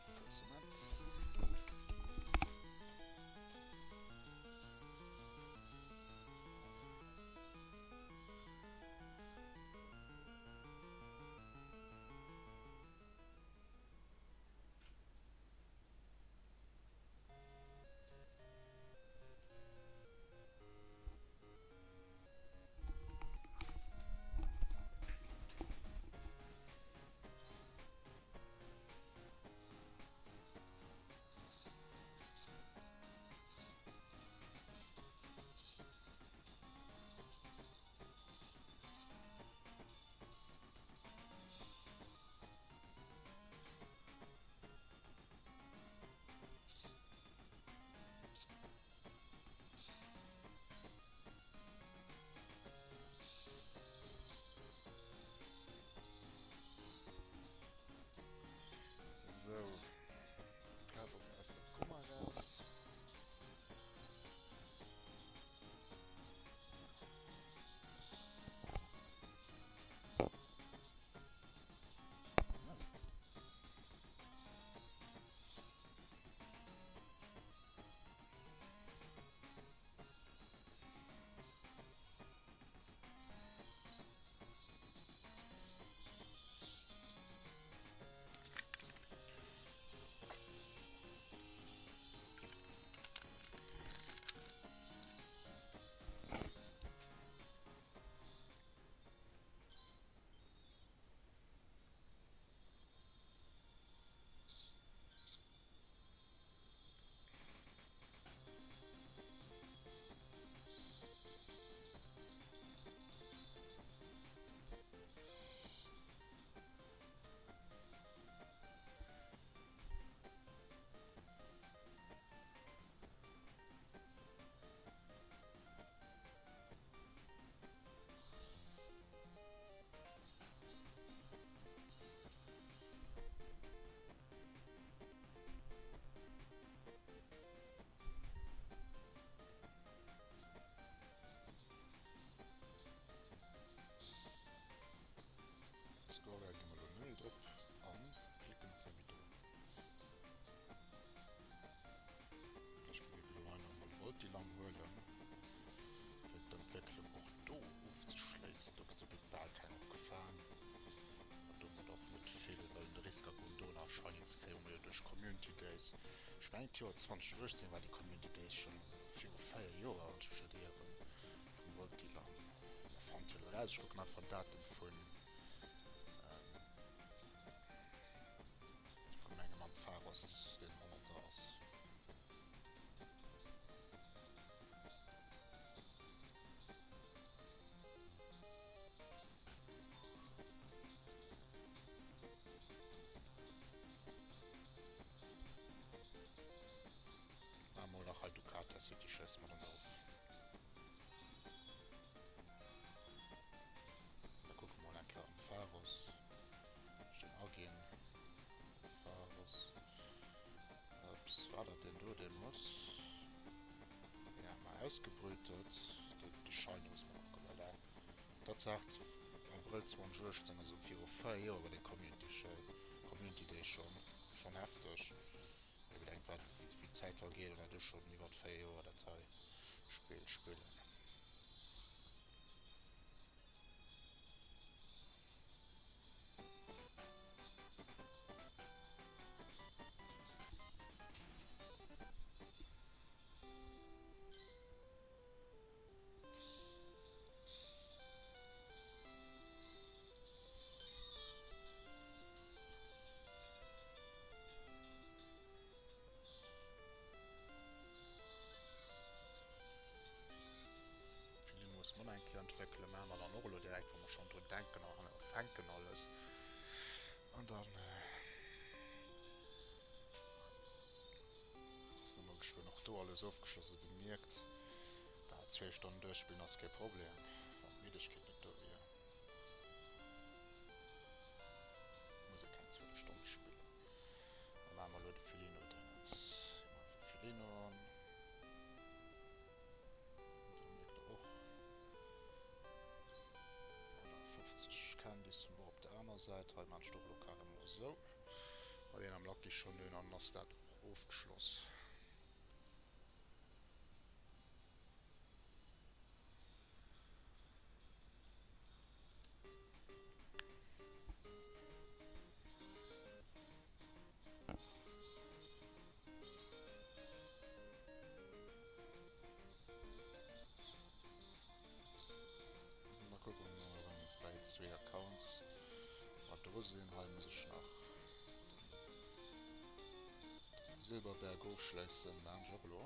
Kurze Moment. Sou, d'Kaz ass aus der Kummer raus. Scoria gi mer elo net méi drop an klicken och net méi drop. Ech géif elo hei nach emol Voltilang huelen, fir d'Entwécklung och do ofzeschléissen. Do gëtt et bal keng opgefaang. An domat och net vill, well de Risk agoen do nach Shiny ze kréien, hu mer jo duerch Community Days, ech mengen d'Joer 2018 war déi Community Days schonn, also viru 4 Joer, wann ech mech net ieren, vum Voltilang. Mer fannt jo elo eraus, ech kucken einfach den Datum vun vun engem Ampharos, deen honnerter ass. Ah, mol nach hei Ducata City schléisse mer dann of. Da kucke mer mol eng Kéier am Pharos. Ech den aginn. Pharos. huet. De Shiny muss mer kucken, voilà. Dat sagt Abrëll 2018, also viru 4 Joer war de Community Show, Community Day schonn, schonn hefteg. Wann ee bedenkt wat wéi d'Zäit vergeet an dat ech schonn iwwert 4 Joer dat hei Spill spillen. Feeling muss mer eng Kéier entwéckelen, maache mer dann och elo direkt, wa mer schonn drun denken an ufänken alles. An dann hu mer geschwënn och do alles ofgeschloss. Also Dir mierkt, bal zwéi Stonnen duerchspillen ass kee Problem, wann d'Middegkeet net do wier. Muss ee keng 12 Stonne spillen. Da maache mer elo de Felino Dingens. Gi mer einfach Felino an. Da mierkt der och. Voilà, 50 Candies hu mer och op der aner Säit. Hei maan ech et och elo carrément esou. Mat een am Lucky schonn un an ass dat och ofgeschloss. Mal kucken, ob mer erëm bäi zwee Accounts mat dru sinn. Hei muss ech nach den Silberberg ofschléissen, maachen ech och elo.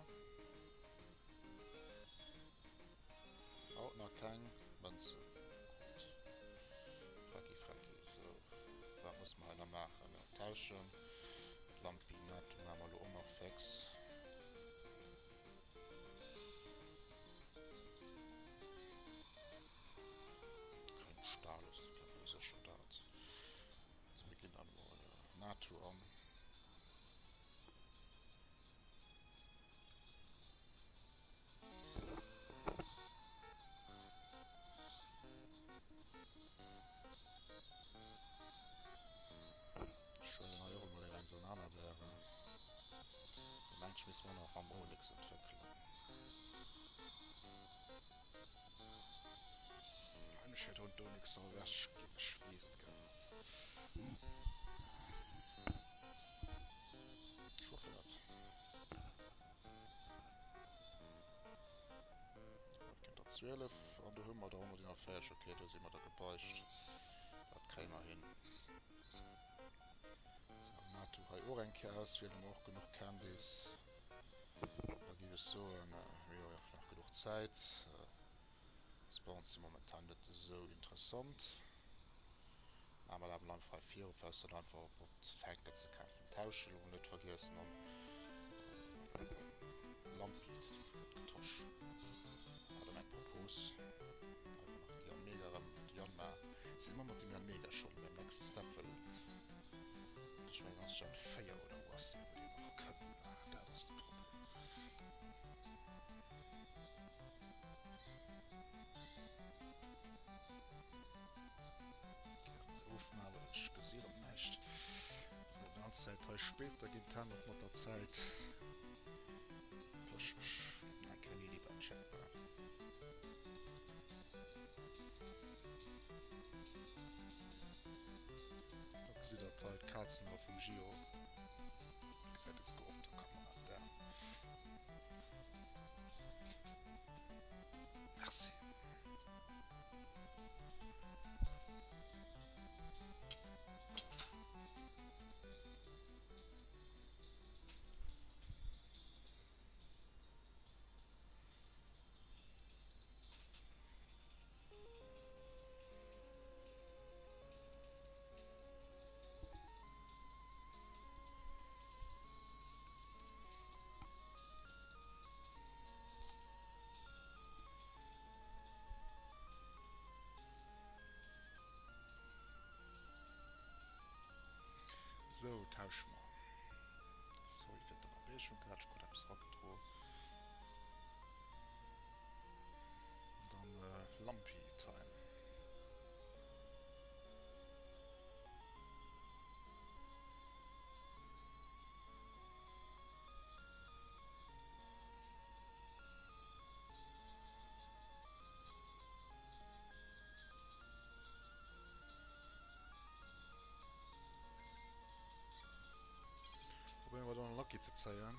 Haut nach keng Mënzen krut. Frecki frecki. Sou, wat musse mer hei nach maachen? Jo, tauschen. Lampinatu maache mer elo och nach fix. Keng Stalos, dofir hu mer sécher dat. Also mir ginn dann emol Natu an. Ech huelen hei och emol eng Sanana-Beere. Mee mengt ech misst mer nach am Onyx entwéckelen. Mengt ech huet den Onyx soll ewech ginn, ech weess et guer net. Ech hoffen et. Dat ginn der 12 an do hu mer der 141. Ok, do si mer da gebeicht. Dat kréie mer hin. Sou, Natu hei och eng Kéier auswielen. Hu mer och genuch Candies. Da géif ech soen, mir hu jo och nach genuch Zäit. Spawns si momentan net esou interessant. Maache mer dat emol einfach hei viru, falls dann einfach op op d'Fänken ze kämpfen. Tauschen elo net vergiessen an Lampi gëtt getosch. Hat ëm eng Propos. Einfach nach déi Yanmega erëm, déi Yanma. Si ëmmer mat dem Yanmega schonn beim nächste Step, well ech mengen ass Gen 4 oder was, wou deen nach kënnt. Dat ass de Problem. Ofmalen, well ech gesi rem näischt. Wann een déi ganz Zäit hei spillt, da ginn d'Hänn och mat der Zäit pëscheg. Eng Kéier Ladybug checken. Do gesitt der hei d'Kazen vum Gio. Gesäit et souguer op der Kamera. Damn. Merci. Sou, tausche mer. Sorry fir d'Ënnerbriechung grad, ech krut eppes eragedro. Lucky ze zéien.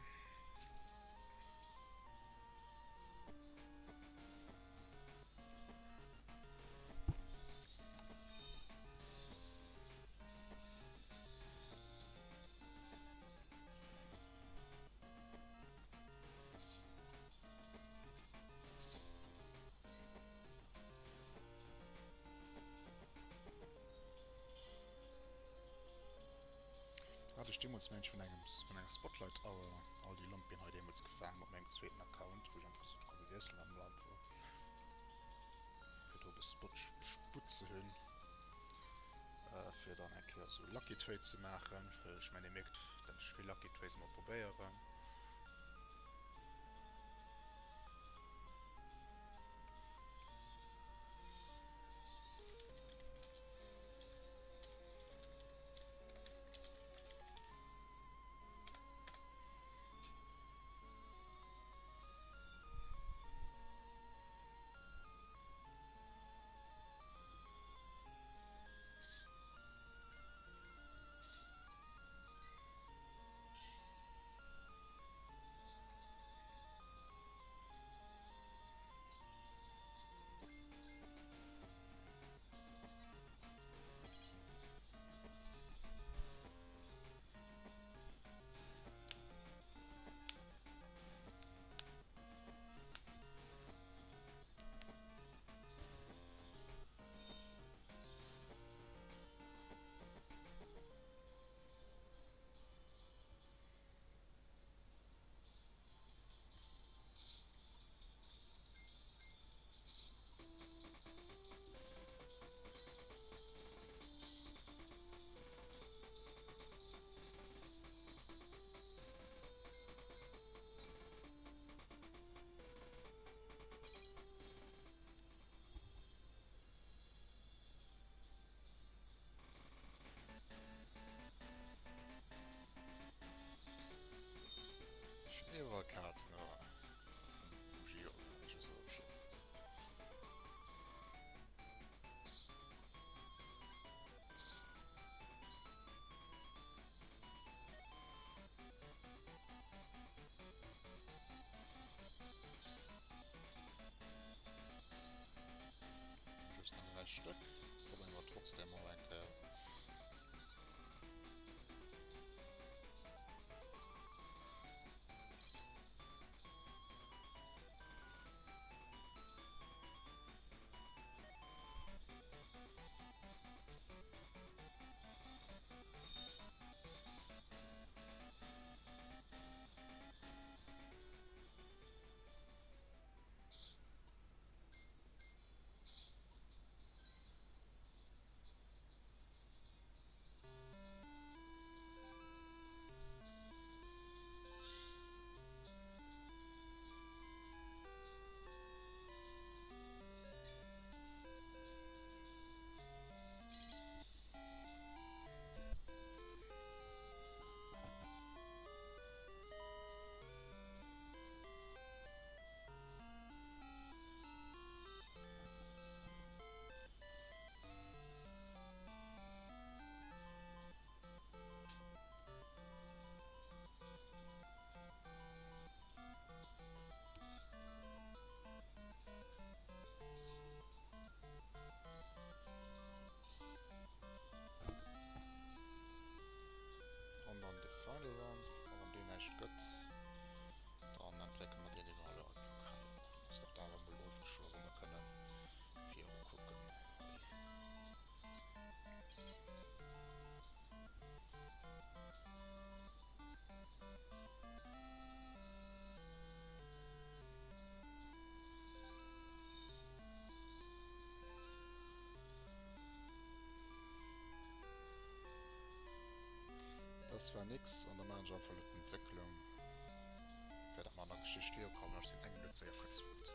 Hat ech deemools mengen ech vun engem vun enger Spotlight Hour all déi Lompien hei deemools gefaang mat mengem zweeten Account, wou ech einfach gesot hu komm mir wiesselen am einfach fir do e bësse Spot Sputt ze hunn fir dann eng Kéier esou Lucky Trade ze maachen. Ech mengen dir mierkt dat ech vill Lucky Trades emol probéieren. Ech hunn iwwerall Kazen era vum Giro, ech weess net ob ech dat weess. Just nach 3 Stëck. Probéiere mer trotzdem mol eng Kéier. An dann de Final Run, a wann deen näischt gëtt, dann entwéckele mer deen eben elo einfach hei. Dann ass dat awer emol ofgeschloss a mer kënne viru kucken hei. Das war nix an da maachen ech einfach elo d'Entwécklung fir dat mer an der Geschicht virukommen. Ech sinn eng Minutt séier kuerz fort.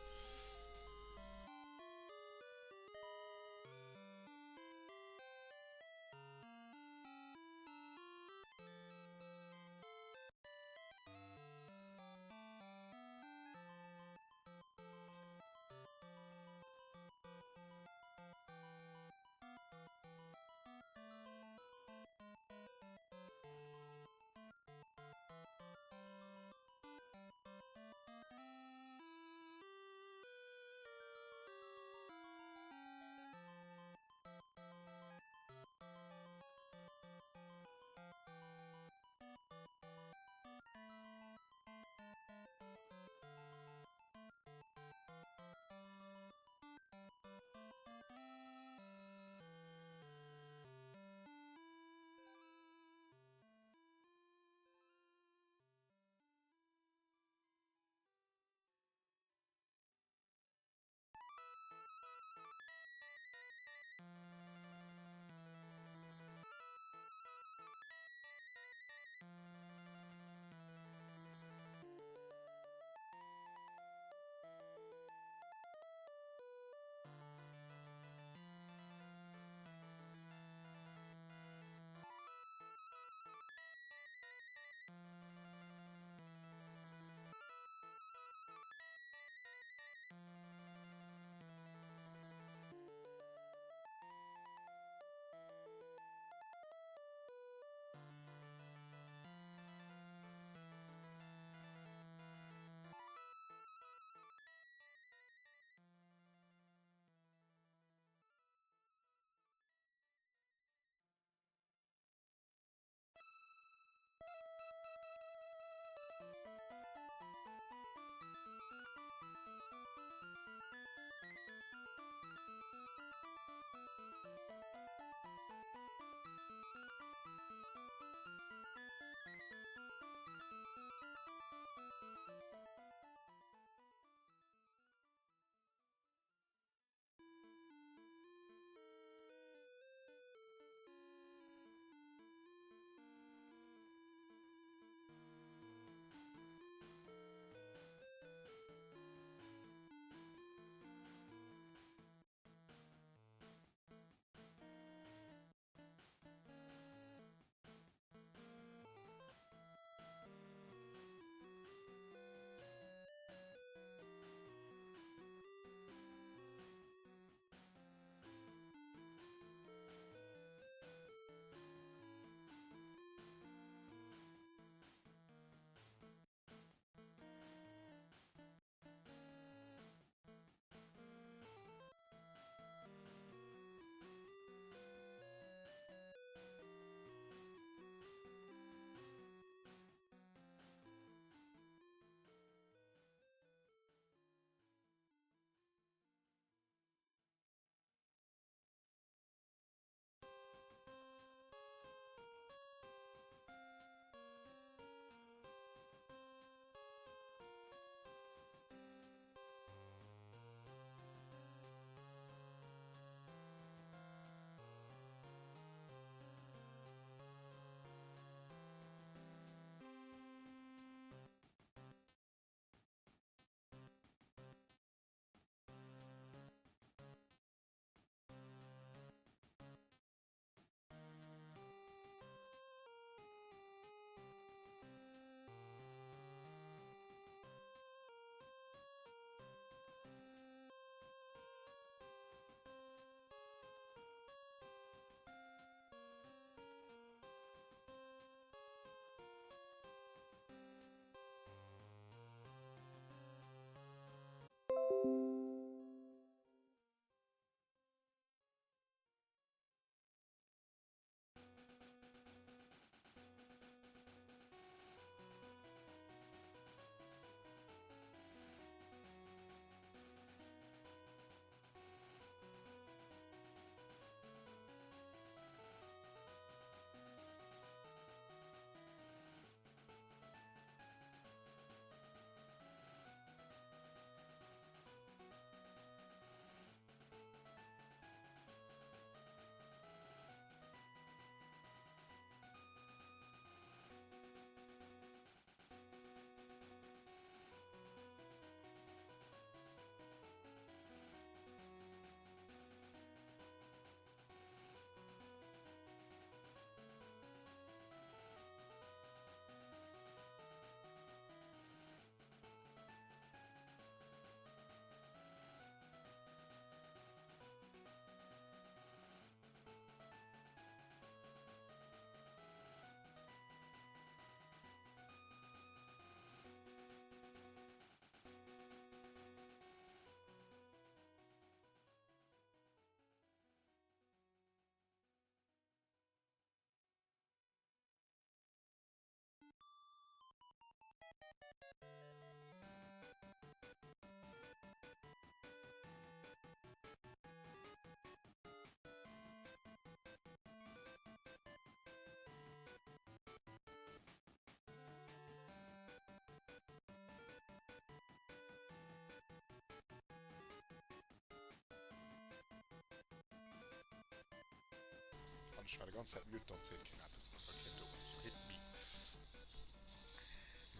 Ech war de ganz Zäit mute, dann seet keen eppes, wa keen do ass. Rip me.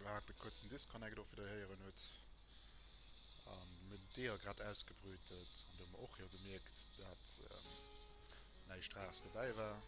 Lo hat e kuerzen Disconnect och wéi der héieren hutt. An mir hunn d'Eeër grad ausgebrütet an do hu mer och jo gemierkt dat näischt Rares dobäi war.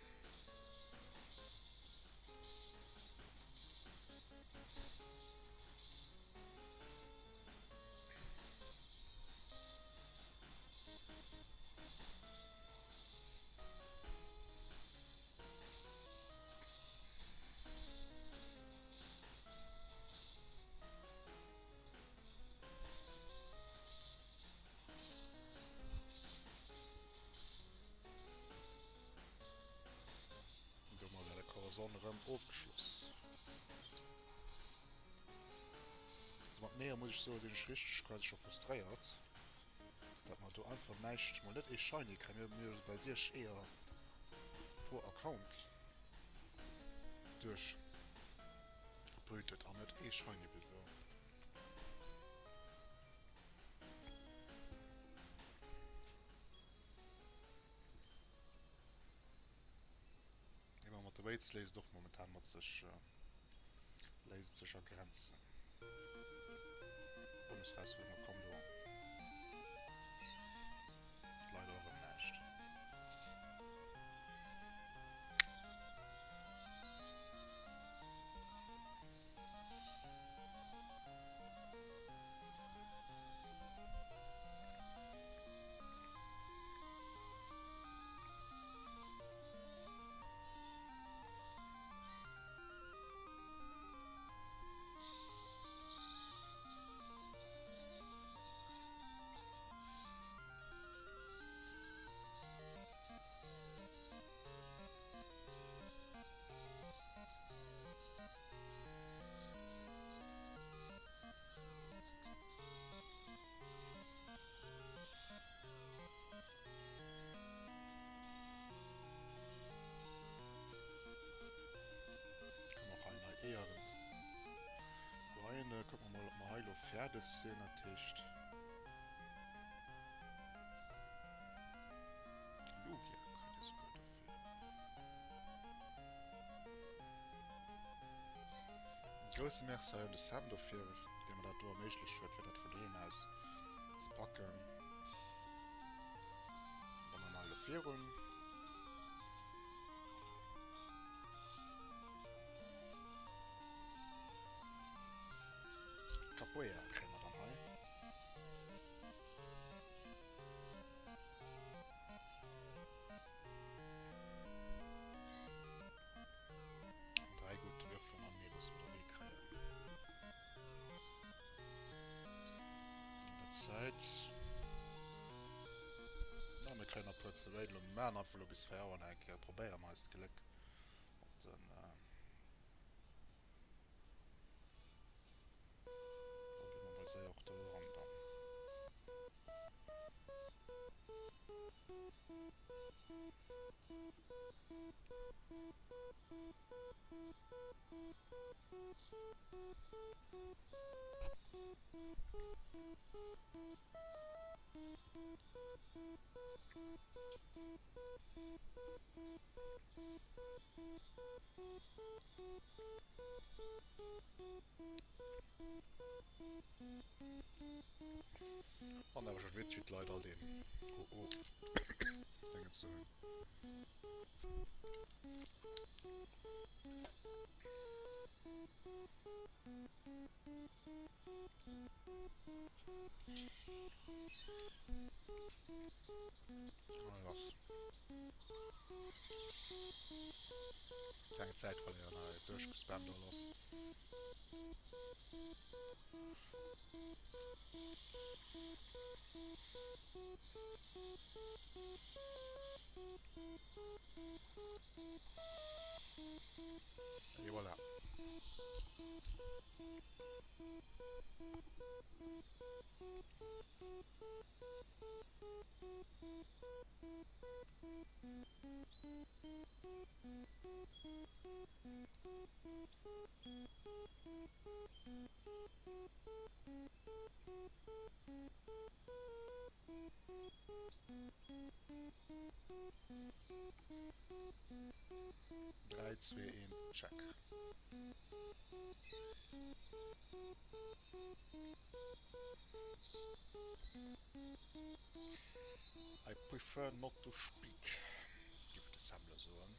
An domat wär de Corazon erëm ofgeschloss. Also mat Neeër muss ech soen, sinn ech richteg quasi scho frustréiert, dat mer do einfach näischt, mol net ee Shiny kréien. Mir hu bal 6 Eeër pro Account duerch gebrütet an net ee Shiny bis elo. Mee mat de Weights léisst och momentan mat sech léisst sech a Grenzen. Bonus Erausfuerderung komm do leider och erëm näischt. Kann och hei nei Eeër geheien. Kucke mer mol, ob mer hei elo fäerdeg sinn. Dat heescht Lugia kritt ee souguer dofir. E grousse Merci hei un de Sam dofir, dee mer dat do erméiglecht huet, fir dat vun doheem aus ze packen. Da maache mer elo virun. Capoeira kréie mer dann hei. An 3 gutt Würfel an mir musse mer da wee kréien. An der Zäit. Na, mir kréien nach e puer ze wéi. Lo maachen einfach lo bis 4 Auer nach eng Kéier. Probéiere mer eist Gléck mat den. Da gi mer mol séier och do eran dann. An awer schon witzeg wéi d'Leit all deen OO Déngens do hunn. An lass. Keng Zäit verléieren hei, duerchgespammt a lass. Et voilà. 3, 2, 1, check. I prefer not to speak, géif de Sam lo soen.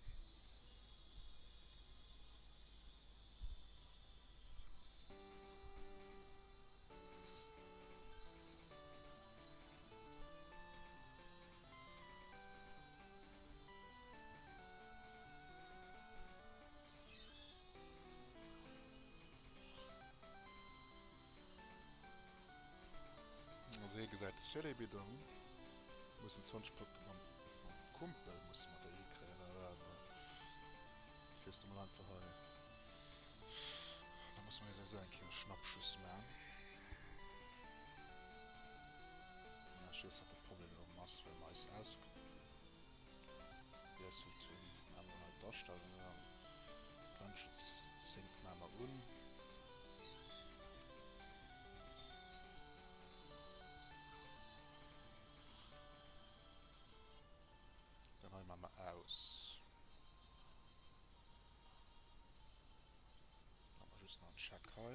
Also hie gesäit de Celebi dann. Mussen 20 Pokémon mam Kumpel musse mer déi hikréien oder wat? Kriss de mol einfach hei. Da musse mer jo souwisou eng Kéier e Schnappschuss man. Na, ech weess wat de Problem elo erëm ass, well mer eis ausgewiesselt hunn. Maache mer hei d'Astellungen an Adventure Sync maache mer un. Dann hei maache mer aus. Maache mer just nach en Check hei.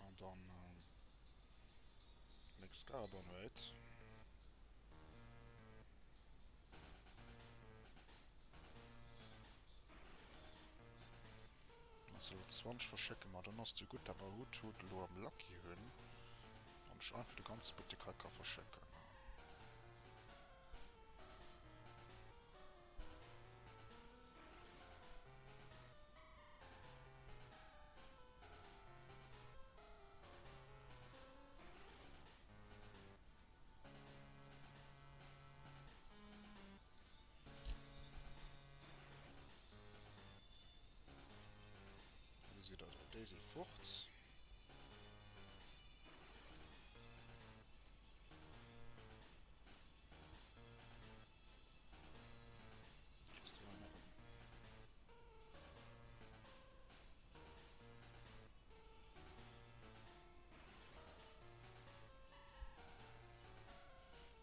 An dann next Carbon right. Also 20 verschécke mer, dann ass et jo gutt, dat mer Hoothoot elo am Lucky hunn an ech einfach de ganze Buttek hei ka verschécken. Gesitt der, déi si fort.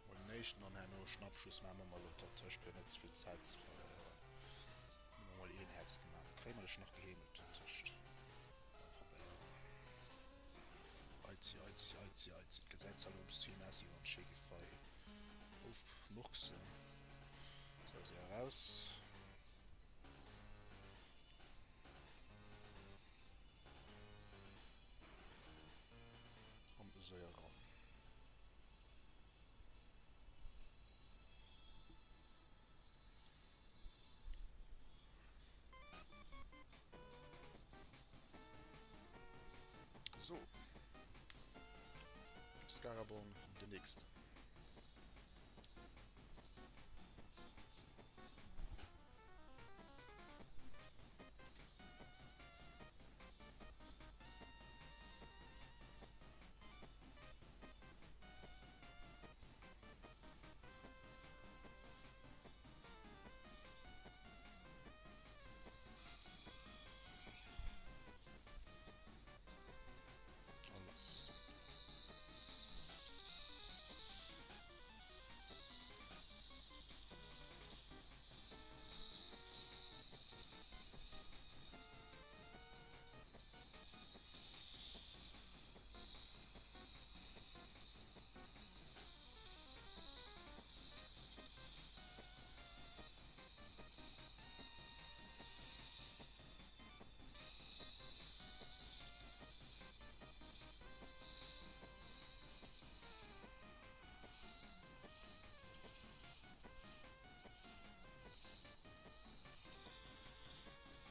Mol den éischten an herno Schnappschuss maache mer mol elo dertëscht fir net ze vill Zäit ze verléieren. Hu mer mol een Häerz gemaach. Kréie mer dech nach geheemelt dertëscht? Mal probéieren. Aizi, aizi, aizi, aizi. Et gesäit zwar elo e bëssi aus wéi wann ech hie géif hei ofmurksen. Sou, si eraus. An séier eran. So. Scarabon, den nächsten. A lass.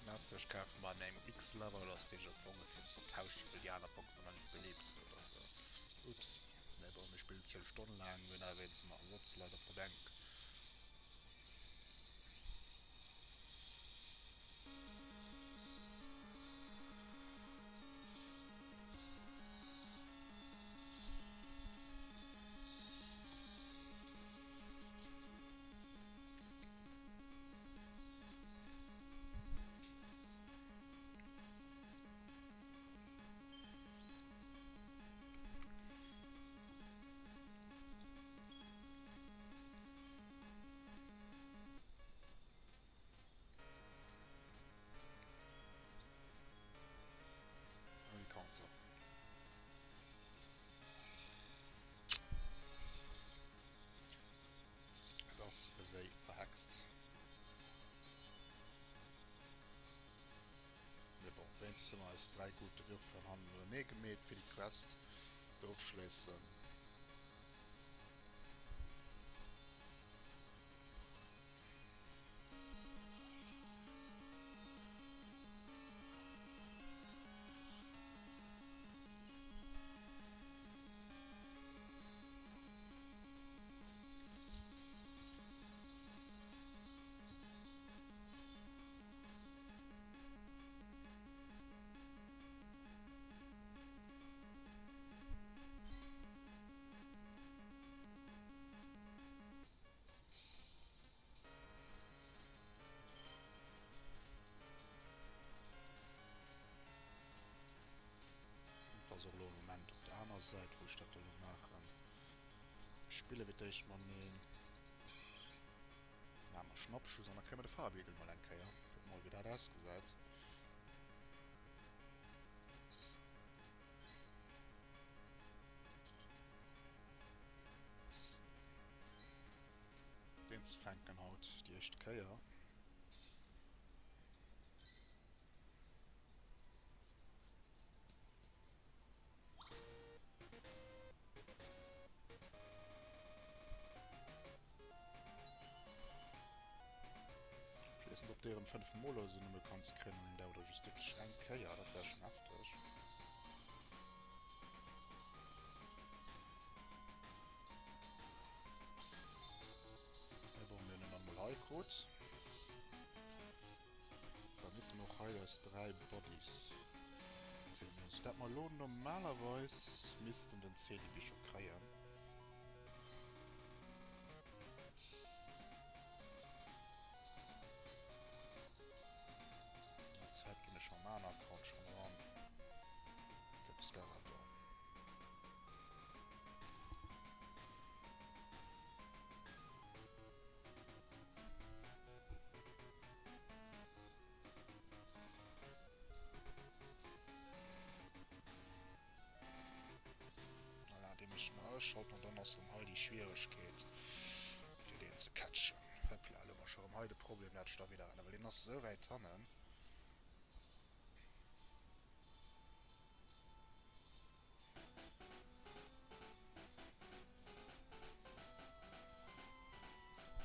Natierlech kafe mer an engem X-Level ass dee jo am Fong fir ze tauschen, well déi aner Pokémon nach net belebt sinn oder sou. Upsi. Nee bon, mir spillen 12 Stonnen laang, mir hunn awer wéinstens nach Ersatzleit op der Bänk. Kontext. Mee bon, wéinstens hu mer eis 3 gute Würfelen hannerenee gemeet fir déi Quest do ofschléissen. Et ass och elo e Moment op der aner Säit, wou ech dat elo maachen. Spille fir d'éischt mateneen. Maache mer Schnappschuss an da kréie mer de Faarwiergel mol eng Kéier. Kucke mol, wéi dat ausgesäit. Deen ze fänken haut déi éischte Kéier. Ech weess net op déi erëm 5 mol oder sou nëmme kanns kréien an engem Dag oder just wierklech eng Kéier, dat wär schon hefteg. Mee bon, mir hunn en dann mol hei krut. Da misse mer och hei eis 3 Bodies zielen, sou dat mer elo normalerweis missten den Celibi scho kréien. An der Zäit ginn ech mam aner Account schon eran fir de Scarabon. Voilà, dee mécht mer ausschalten an dann ass erëm hei déi Schwieregkeet fir deen ze catchen. Hoppla, elo hu mer scho erëm hei de Problem, dat ech da wieder rennen, well deen ass esou wäit hannen.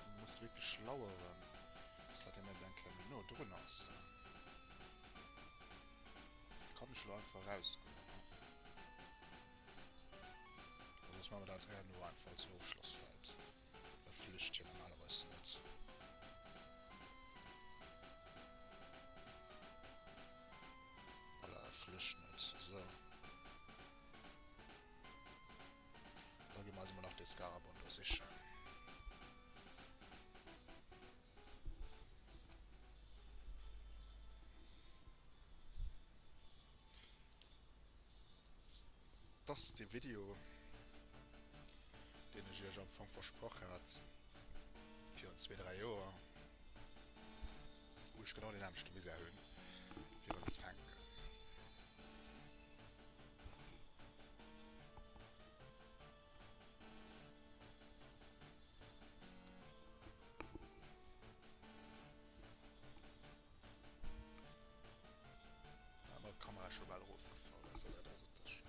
Du musst wierklech laueren, bis dat een net eng Kéier méi no drun ass. Kann ech lo einfach rausgoen, ne? Oder soss maache mer dat herno einfach als Ofschloss vläit. E flücht jo normalerweis net. Voilà, e flücht net. So. Da gi mer eis emol nach dee Scarabon do sichen. Dass dee Video, deen ech iech am Fong versprach hat virun zwee, dräi Joer, wou ech genau deen nämmlechte Misär hunn, fir en ze fänken. Awer d'Kamera scho bal erofgefall, also dat ass et da schon.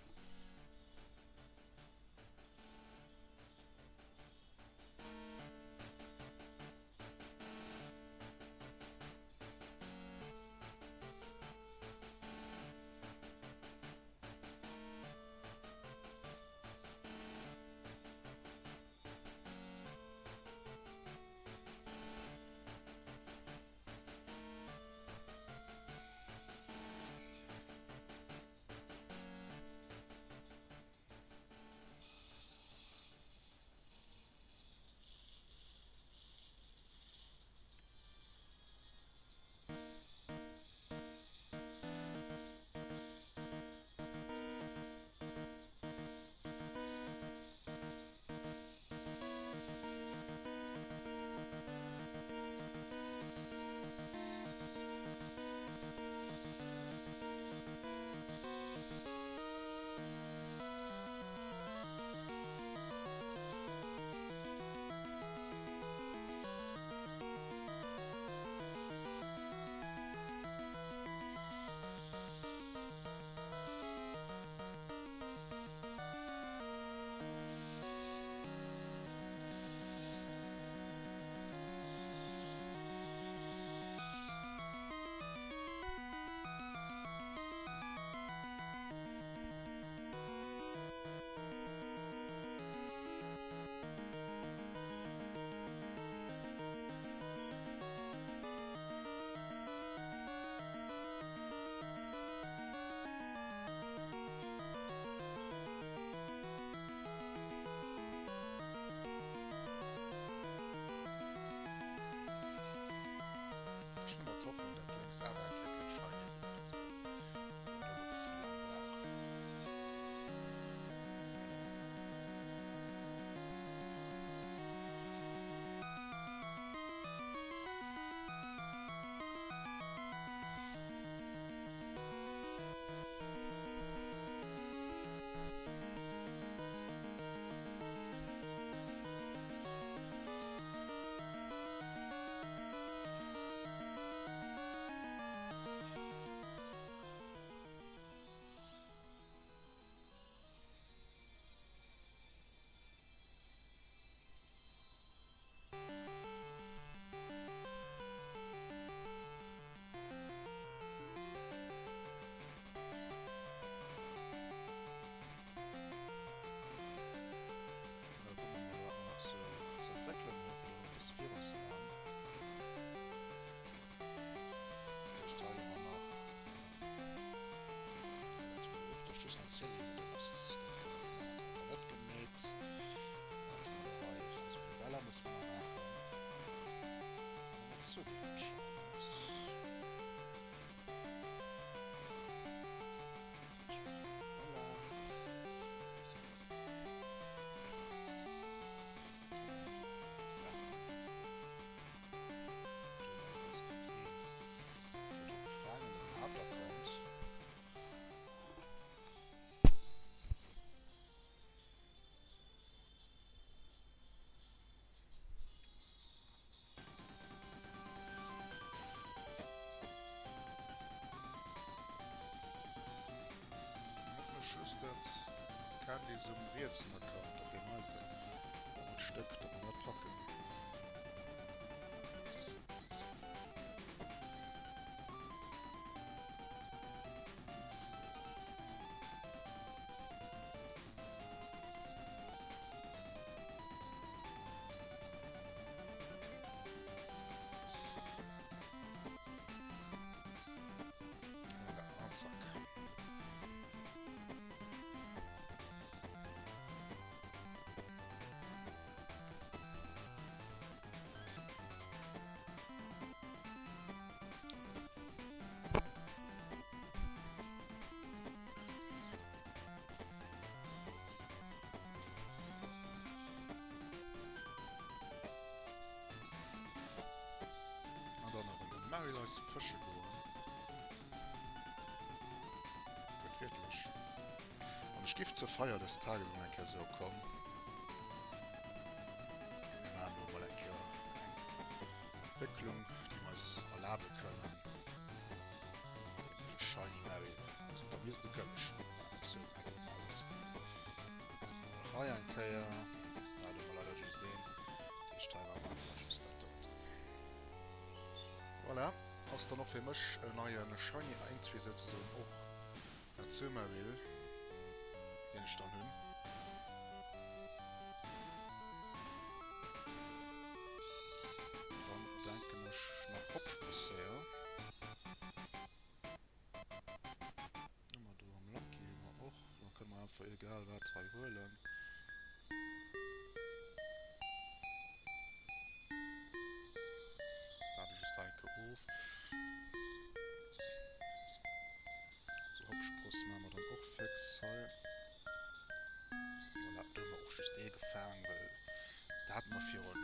Lénks awer eng Kéier kënnt shiny sinn oder sou. Oder e bësse méi laang brauch. Voilà. Da kucke mer mol wat mer nach sou ze entwéckelen hunn, fir do e bësse virun ze man. Dat heescht hei hu mer nach, dat hu mer öfter just nach 10 Minutten, ass dat kritt mer vun enger Konter net gemeet. Wat hu mer hei? Also Rivella musse mer nach maachen. An den Azubi anscheinend. Dat heescht Rivella. Just dat Candice um rietsen Account op deem heiten dat Stéck, dat mer dat packen. Voilà, an zack. An dann nach an de Marileis fësche goen. Wuertwiertlech. An ech giff zur Feier des Tages emol eng Kéier soe komm, mir maachen elo emol eng Kéier eng Entwécklung, déi mer eis erlabe kënnen, nämlech e Shiny Mary, also da misst e gëlleg Hei eng Kéier. Ah, do hu mer leider just een. Dat heescht, hei maache mer just dat doten. Voilà, ass dann och fir mech en neie Shiny Entry souzesoen och dat Azumarill, deen ech dann hunn. Dann denken ech nach Hoppspross séier. Hu mer do am Lucky hu mer och. Da kënne mer einfach egal wat hei huelen. Waarde just hei eng Kéier of. Sou, Hoppspross maache mer dann och fix hei. Voilà, do hu mer och just ee gefaang, well da hate mer virun,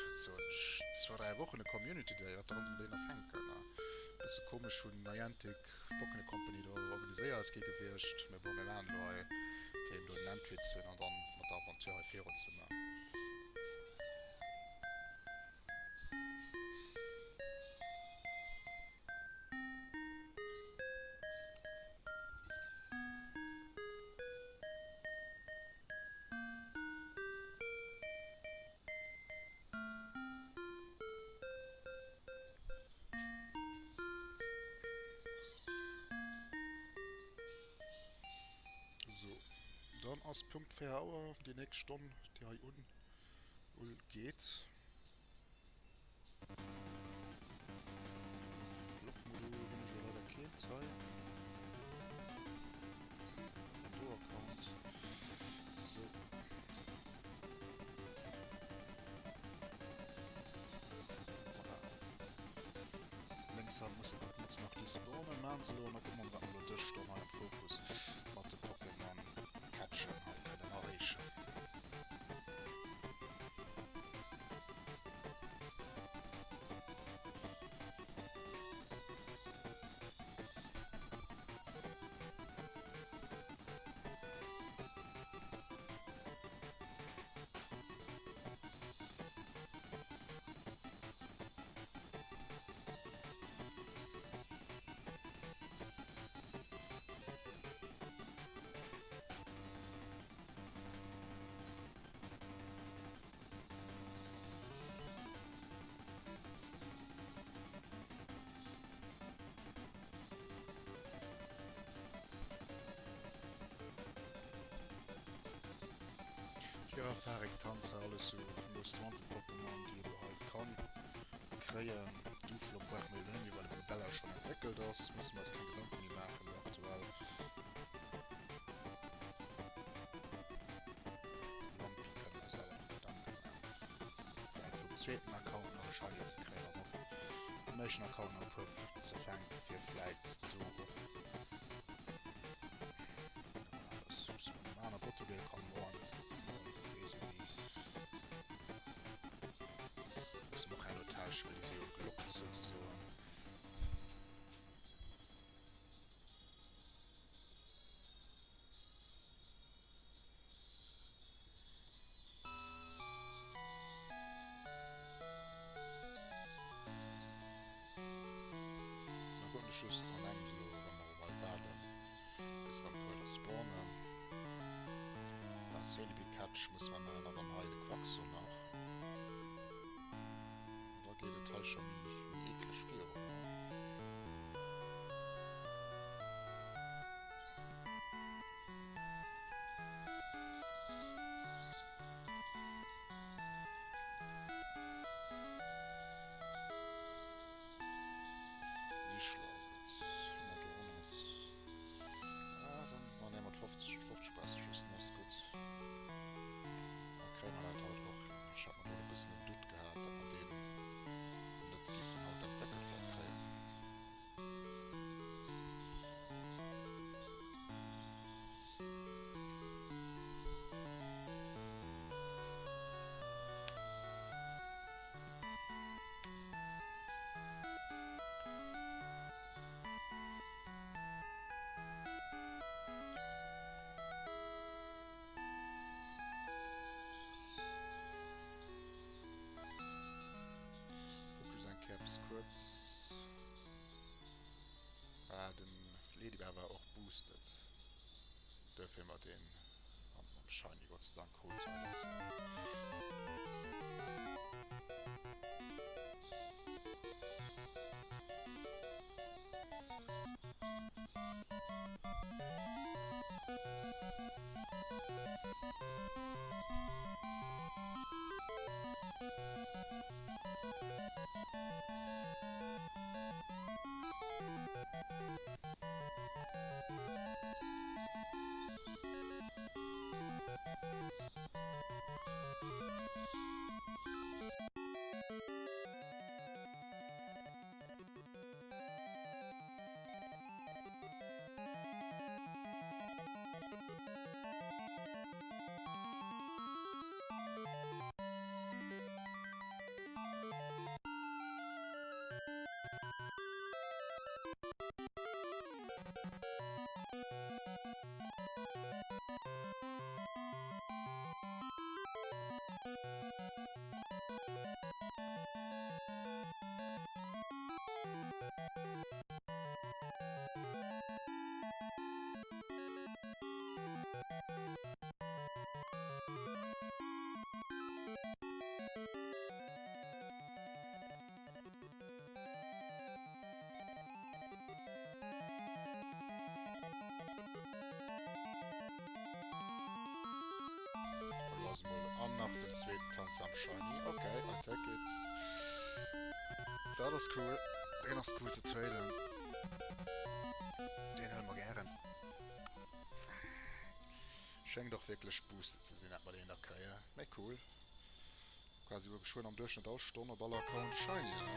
wat soen ech, zwou, dräi Wochen e Community Day, wat da mat een afänken. Bësse komesch vun Niantic. Pokémon Company do organiséiert gi gewiescht. Mee bon, mir maachen elo hei fir eben do den Entry ze hunn an dann mat der Aventure hei virun ze man. So, dann ass Punkt 4 Auer, déi nächst Stonn, déi hei un ugeet. Blockmodul hunn ech elo leider keent hei. Den do Account. So. Voilà. Lénks muss. kuerz nach déi spawnen, maachen se elo an da kucke mer, wat mer elo dës Stonn hei am Fokus mat de Pokémon Catchen hei kënnen erreechen. Girafarik, Tanzer, alles sou Most Wanted Pokémon, déi een do hei kann kréien. Duflon brauche mer jo net méi, well de Bluebella schonn entwéckelt ass. Musse mer eis keng Gedanke méi maachen elo aktuell. Lampi kënne mer eis awer nach Gedanke maachen, fir eng vum zweeten Account nach e Shiny ze kréien an och um éischten Account nach e puer ze fänken, fir vläit do och Just an engem elo erëm mol waarden. Bis erëm puer der spawnen. Ah, Celebi Catch muss mer maachen an dann hei de Quaxo nach. Da geet et hei scho méi, méi eekleg virun, ne? Sichler ass et. Hu mer do och net. Ah, dann, ma nee, mat 50, 50 Best just, dann ass et gutt. Da kréie mer dat haut och hin. Ech hat mer do e bëssen en Doute gehat, datt mer deen net giffen haut entwéckelt vläicht kréien. Kuck just eng Kéier eppes kuerz. Ah, den Ledyba war och boosted. Duerfir hu mer deen am Shiny Gott sei Dank krut. Elo ass mol an nach den zweeten Tanz am Shiny. Ok, I take it. Dat ass cool. Deen ass cool ze traden. Deen huele mer gären. Schéngt och wierklech boosted ze sinn, dat mer deen da kréie. Mee cool. Quasi elo geschwënn am Duerchschnëtt all Stonn op all Account e Shiny, ne?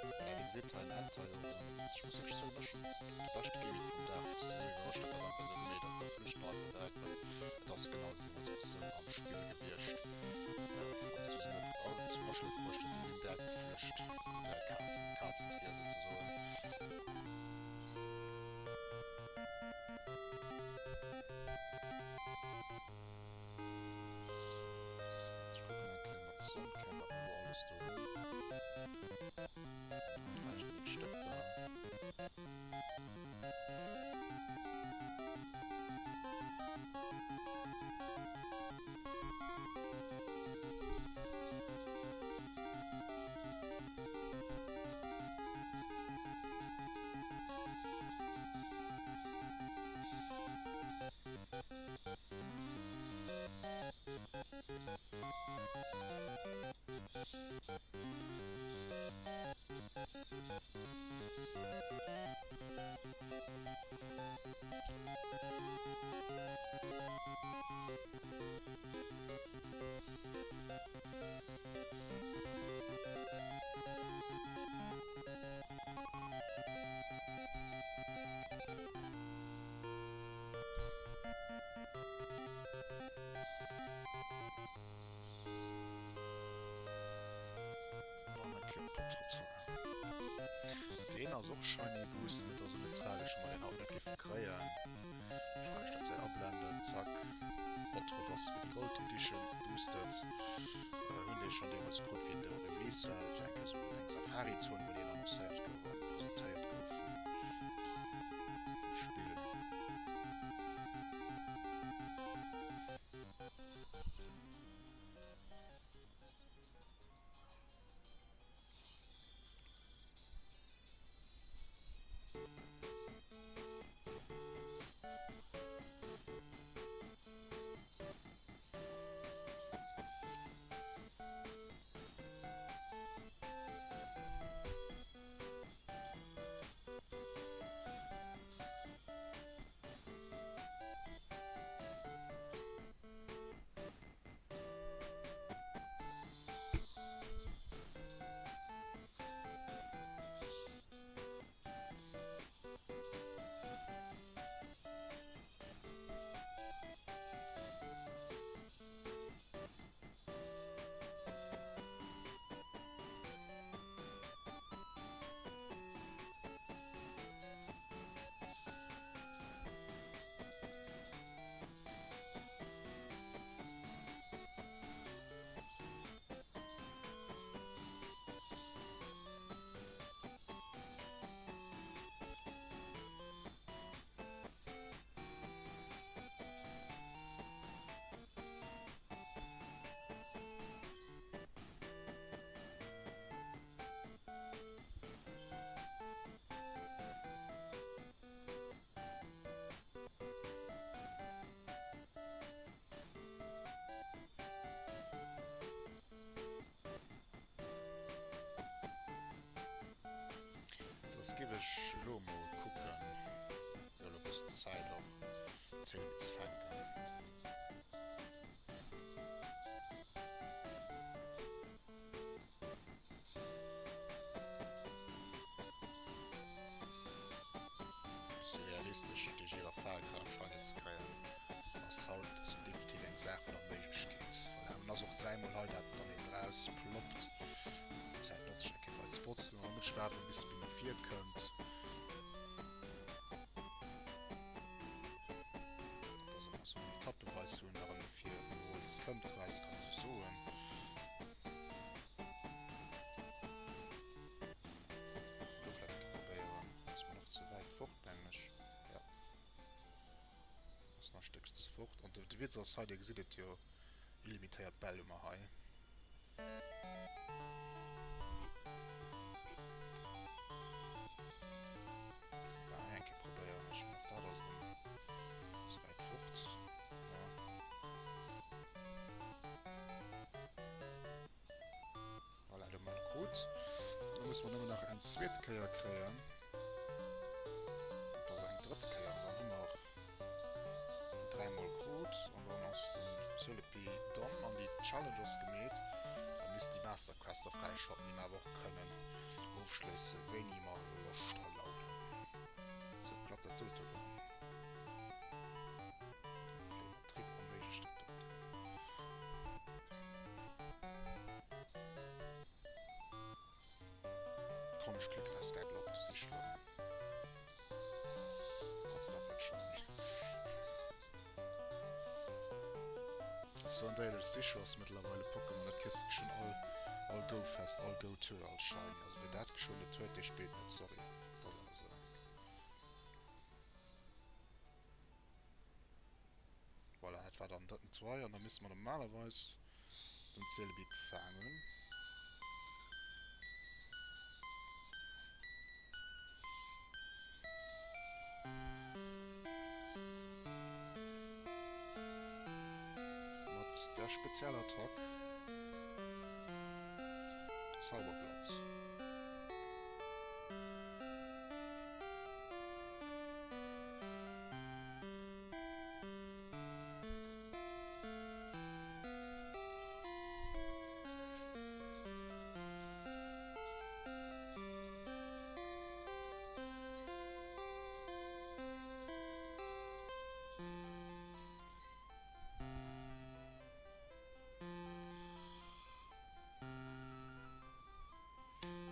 Voilà, dir gesitt hei en Enter jo erëm. Ech muss wierklech soen, ech hunn de beschte Gaming vum Dag. Ech si sou iwwerrascht, datt dat einfach esou gemeet ass, dat flücht mer einfach direkt, well et ass genau deemools och sou am Spill gewiescht. Wann s du se net zum Aschlofe bruecht hues, déi sinn direkt geflücht, déi 3 Kazen, d'Kazentier souzesoen. Ech kucken eng Kéier mat Sonn, kéint dat mer elo alles do hunn. Vläicht nëmmen Stécker. Deen ass och shiny boost, mee et ass och net tragesch, wa mer deen haut net géife kréien. Ech kann iech dat hei ablenden, zack. Botrot ass fir déi Gold Edition boosted. Hunn dee schonn deemools krut wéi de Release war. Dat war eng Kéier esou eng Safari-Zon wou deen annoncéiert gouf an presentéiert gouf vum Spill. Soss giff ech elo mol kucken, jo elo bëssen Zäit och d'Zéiwe ze fänken. Bësse realistesch déi Giraffe kann am Shiny ze kréien ass haut definitiv eng Saach vun der Méiglechkeet. Voilà, an ass och dräimol hei dat dann eben raus ploppt. Déi Zäit notze ech eng Kéier fir eis Bots ze man. Ech waarden bis se bei mir virkënnt. Dat ass ëmmer sou etappeweis wou en da erëm no vir geholl kënnt quasi, kann ee sou soen. Lo vläicht eng Kéier probéieren. Ass mer nach ze wäit fort, mengen ech. Jo. Ass nach e Stéckchen ze fort. An de Witz ass hei, Dir gesitt et jo, illimitéiert Bäll hu mer hei. Voilà, hei eng Kéier probéieren. Ech mengen, och dat ass erëm ze wäit fort. Jo. Voilà, lo hu mer e krut. Lo musse mer nëmmen nach eng zweet Kéier kréien. drëtte Kéier an dann hu mer dräimol krut an dann ass den Celebi dann an déi Challengers gemeet a misst déi Master Quest da fräischalten, déi mer awer och kënnen ofschléisse wéini mer Loscht a Laun hunn. Sou, klappt dat dote lo? Vläicht iwwertriwwen onméiglech dat doten. Komm ech klicken aus Gag op d'Sich lo. Gott sei Dank net shiny. Ass sou an déierlech Sich ass mëttlerweile Pokémon, dat kriss de geschwënn all all Go Fest, all Go Tour als shiny. Also wien dat geschwënn net huet, dee spillt net, sorry, dat ass awer sou. Voilà, dat war dann drëtten Try an da misste mer normalerweis den Celebi gefaang hunn. Mat der Spezialattack Zauberblatt.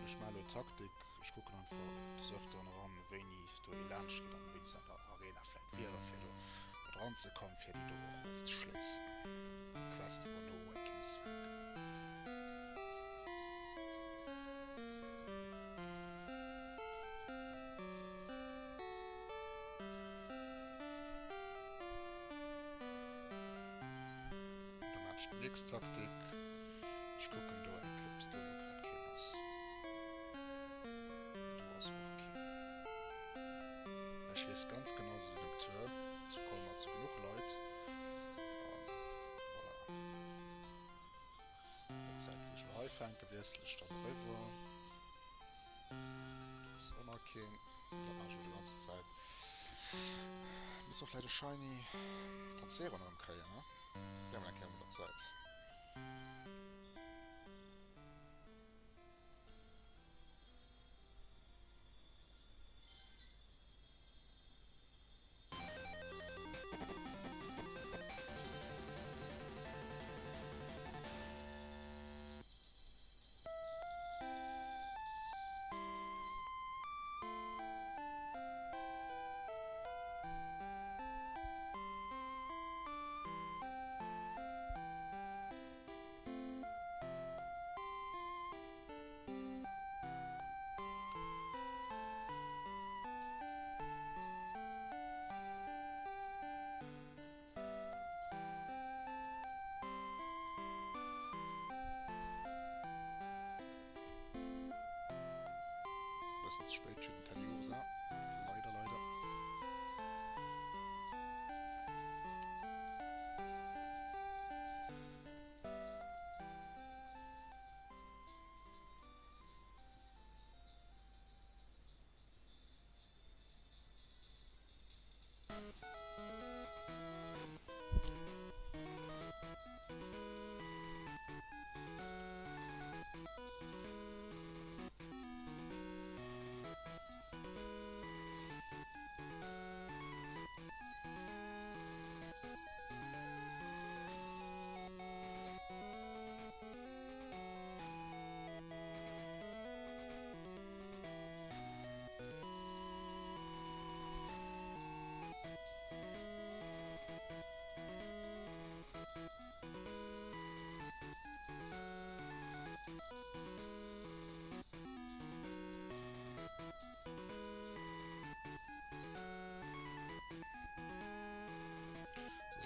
Ech maachen elo Taktik, ech kucken einfach des Öfteren eran, wéini do ee laanscht geet an wéini se an der Arena vläit wiere fir do mat eranzekommen, fir déi do och ofzeschléissen, déi Quest wou mer no Awakening musse fänken. Da maachen ech déi nächst Taktik. Ech kucken do eng Kéier, ob do elo grad keen ass. Do ass och keen. Ech weess ganz genau, se sinn op Tour. Zu Colmar zu genuch Leit. An voilà. An der Zäit, wou ech elo hei fänken, wiessel ech dann eriwwer. Do ass och nach keen. Dat maache ech elo déi ganze Zäit. Misst mer vläicht e Shiny Panceron erëm kréien, ne? Wär mol eng Kéier un der Zäit. Bëssen ze spéit fir den Teddiursa. Leider, leider.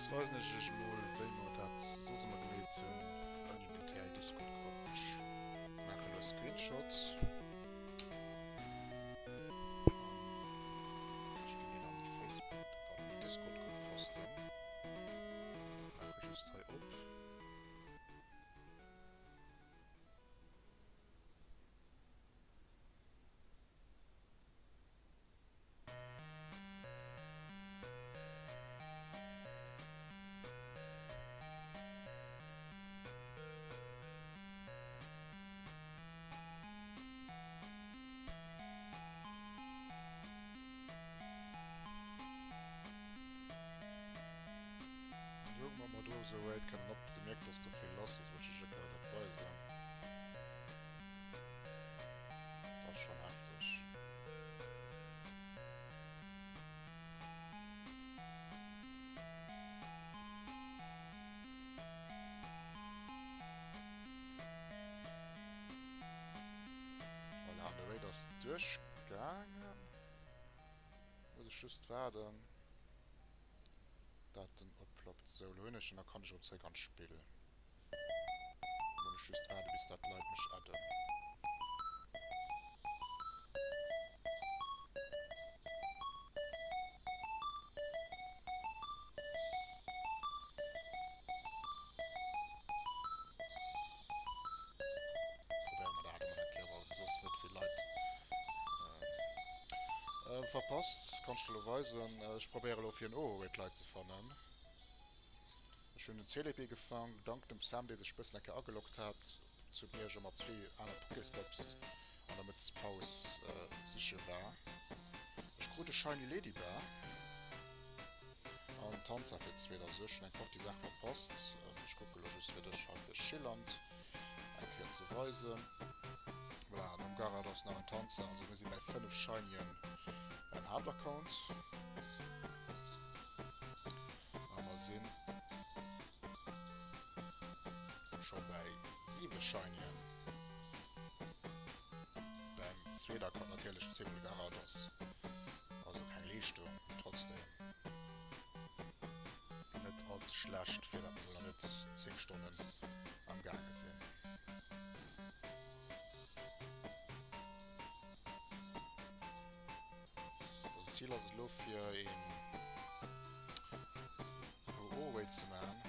Soss weisen ech iech emol wéi mer dat soss ëmmer gemeet hunn ouni den TI Discord Grupp. Ech maache elo e Screenshot an ech ginn deen an déi Facebook, an déi Discord Grupp posten. Maache just hei op. Raid kënnen op. Du mierkt, dass do vill lass ass, wollt ech iech e Kéier dat weisen. Dat ass schonn hefteg. Voilà, an de Raid ass duerchgaangen. Muss ech just waarden, dat den opploppt. Sou, lo hunn ech en, da kann ech erëm zréck an d'Spill. Muss ech just waarden, bis dat d'Leit mech adden. Probéiere mer dat emol eng Kéier, well soss net vill Leit verpasst. Kann ech der elo weisen. Ech probéiere elo fir en Ohuet Leit ze fannen. Ech hunn den CDP gefaang, dank dem Sam dee sech bëssen eng Kéier ageloggt hat zu Miersch a mat zwee aner Pokéstops an der Mëttespaus siche war. Ech krut e Shiny Ledyba. An Tanza fir d'zweet. Also ech hunn eng Partie Saache verpasst. Ech kucke lo just fir dech hei fir Schilland eng Kéier ze weisen. Voilà, nom Garados nach en Tanza. Also mir si bäi 5 Shinyen beim Haaptaccount. A mer sinn scho bäi 7 Shinyen beim zweeten Account. Natierlech zweemol Garados. Also keng Leeschtung, mee trotzdem net all ze schlecht, fir dat mer nach net 10 Stonnen am gaange sinn. Also Ziel ass et elo fir een OO-Raid ze maachen.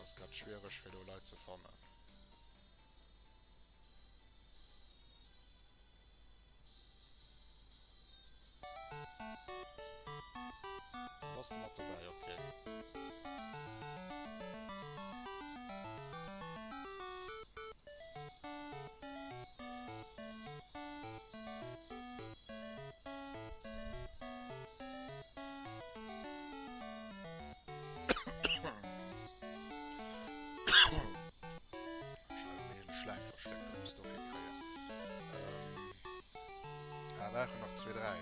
Ass grad schwiereg fir do Leit ze fannen. Bass de mat dobäi? Ok. Schläim verschléckt, dat muss de och hikréien. Ah, brauchen nach zwee, dräi.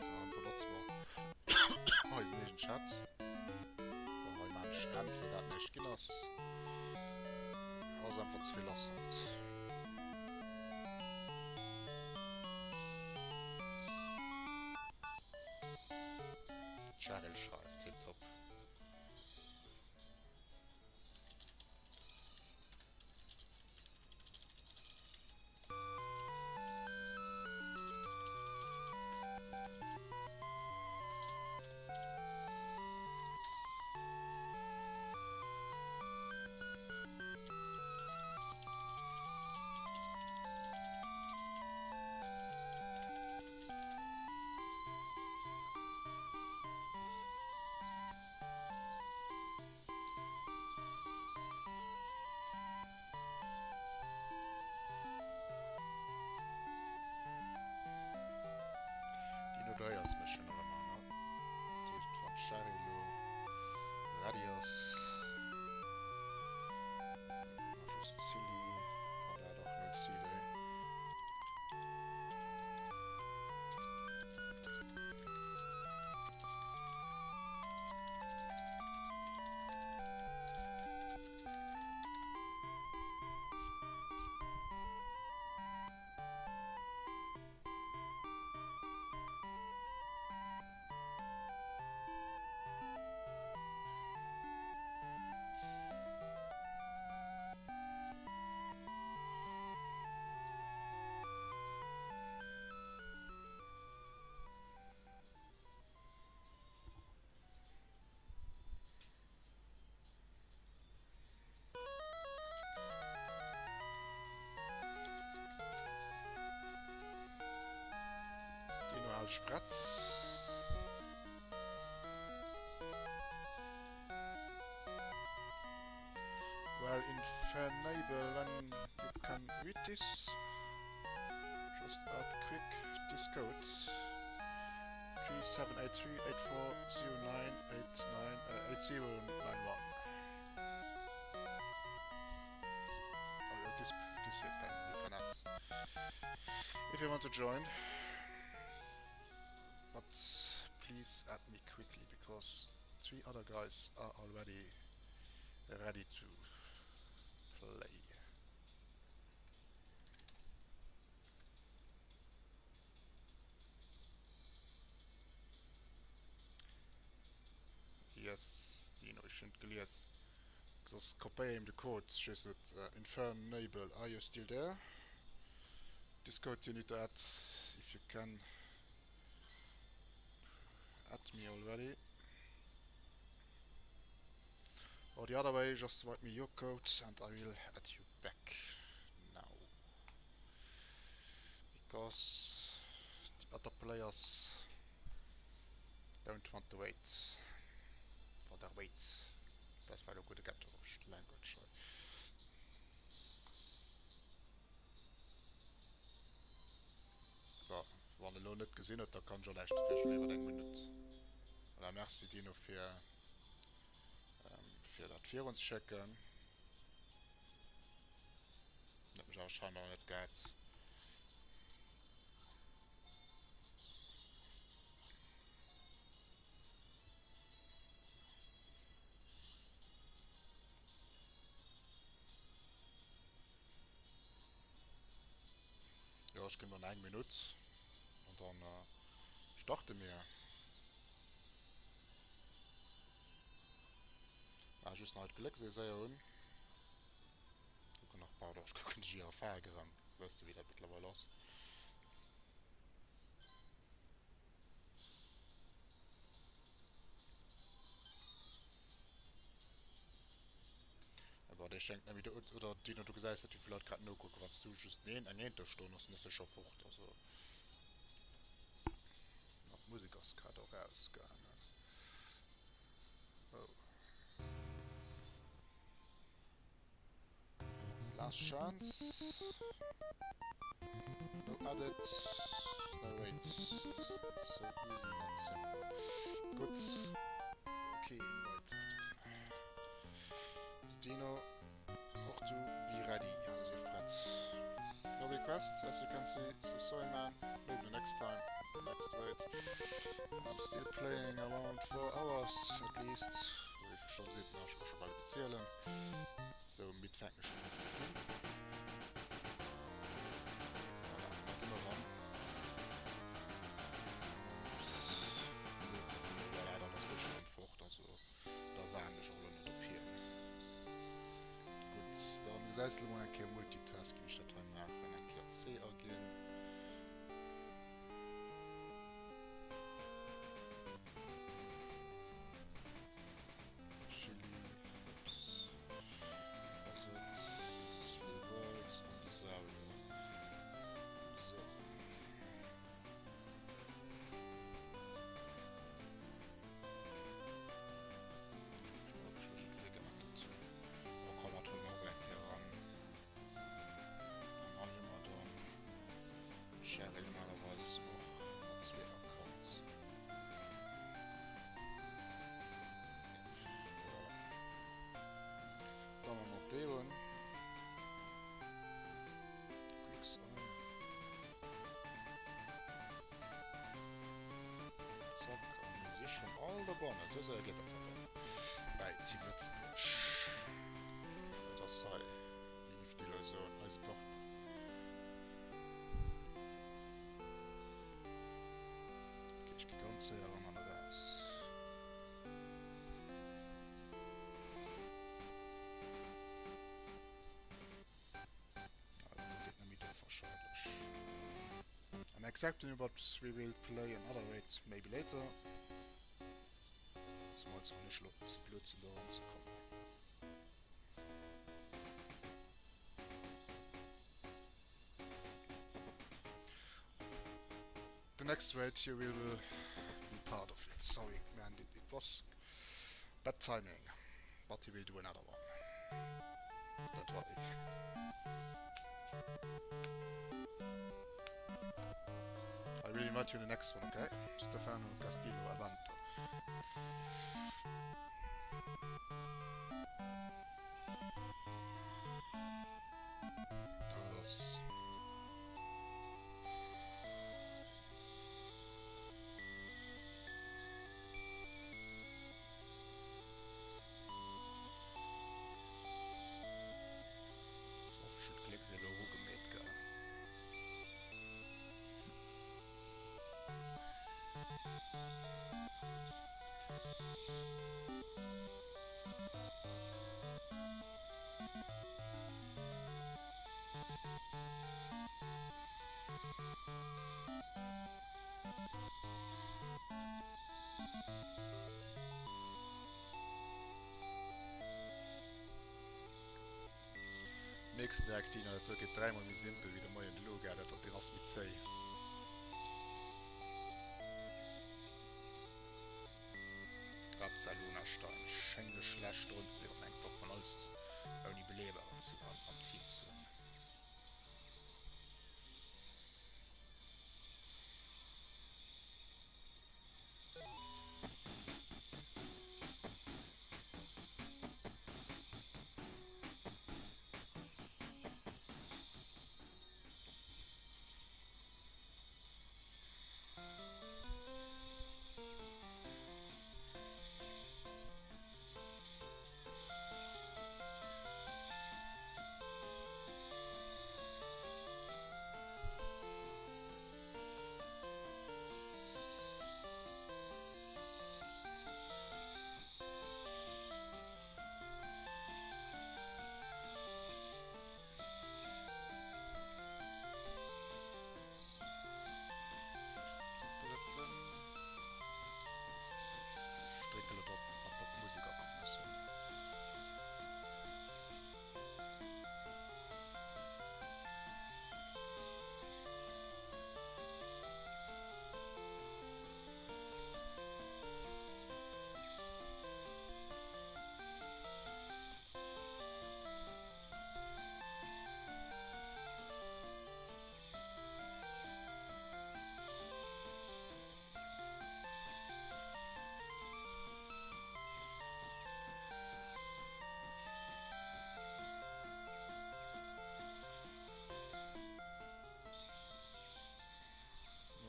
Dann benotze mer eisen eegen Chat. Bon, hei maan ech End, well dat näischt ginn ass. Ass einfach ze vill lass haut. Cheryl schreift, Tiptop. Dino Deiers mech schon nach ëmmer, ne? Dat heescht, wann d'Shari elo ready ass, da kucke mer just d'Silly, an dat och null CD. Belsch prett. Well Infernape when you can read this just add quick this code 3783 8409 89 8091 oh, this, this you can, you can add if you want to join but please add me quickly because three other guys are already ready to play. Yes, Dino, ech hunn et gelies. Soss kopéier him de Code, ech weess net, Infernape, are you still there? This code you need to add if you can add me already. Or the other way, just write me your code and I will add you back now. Because the other players don't want to wait for their wait. Dat war lo gudde Ghetto Language. Bon, wann en elo net gesinn huet, da kann ech och näischt dofir, ech hunn iwwert eng Minutt. Voilà, merci Dino fir fir dat virun ze schécken. Huet mech awer scheinbar nach net gehat. Jo, ech ginn dann eng Minutt an dann starte mir. Ah, just nach d'Glécksee séier un. Kucken nach, pardon, ech kucken de Giraffe erëm. Wësst de wéi dat mëttlerweil ass. Bon, dee schéngt net méi do, oder Dino, du gesäis net, wéi vill Leit grad nokucken. Wann s du just neen, eng eent do stoen hues, dann ass e scho fort. Also, ma d'Musek ass grad och ausgaangen. Oh. Last chance. No edit. No wait. It's so easy and simple. Gutt. Okay, invite. Dino, och du, be ready. Also sief prett. No request, as you can see. So sorry man. Maybe the next time. Next wait. I'm still playing around 4 hours at least. Wéi vill Stonne sinn et nach? Ech ka scho bal net méi zielen. Sou midd fänken ech schonn un ze ginn. Voilà, da gi mer eran. Ups. Voilà, dann ass dee schonn fort. Also da waarden ech och elo net op hien. Gutt, dann gesäis de elo mol eng Kéier Multitasking, wéi ech dat hei maachen. Eng Kéier C aginn. Chili, ups, ass et Slay World an de Sario. Sou. Ech mol ob ech mech net fréi geadded hunn. Oh komm, dat huele mer och eng Kéier eran. An hei hu mer dann Cheryl normalerweis och mat zwee Accounts. Voilà. Dann man mer déi un. Glücks an. Zack, an mir si schon all dobannen. Sou séier geet dat dann do bäi Team Lëtzebuerg. Dat ass hei, wéi géif déi Leit soen, eise Partner. Okay, ech gi ganz séier eran an eraus. Ah, dat geet net méi duer wahrscheinlech. I'm accepting but we will play another raid maybe later. Zemools wann ech lo ze blöd sinn do eranzekommen. next raid you will be part of it. Sorry man, it, it was bad timing, but he will do another one. Don't worry. I will invite you in the next one, okay? Stefano Castillo Avanto. Das Hoffen ech hunn d'Gléck se elo erugemeet gell. Mierks de direkt Dina, dat do geet dräimol méi simpel wéi de Moien de Loga, dat deen ass méi zéi. Haaptsaach Luna Stein schéngt net schlecht drun ze sinn, wann eng Pokémon alles ouni Beleber am Team ze hunn. Ech drécke lo drop nach datt d'Musek akomm ass.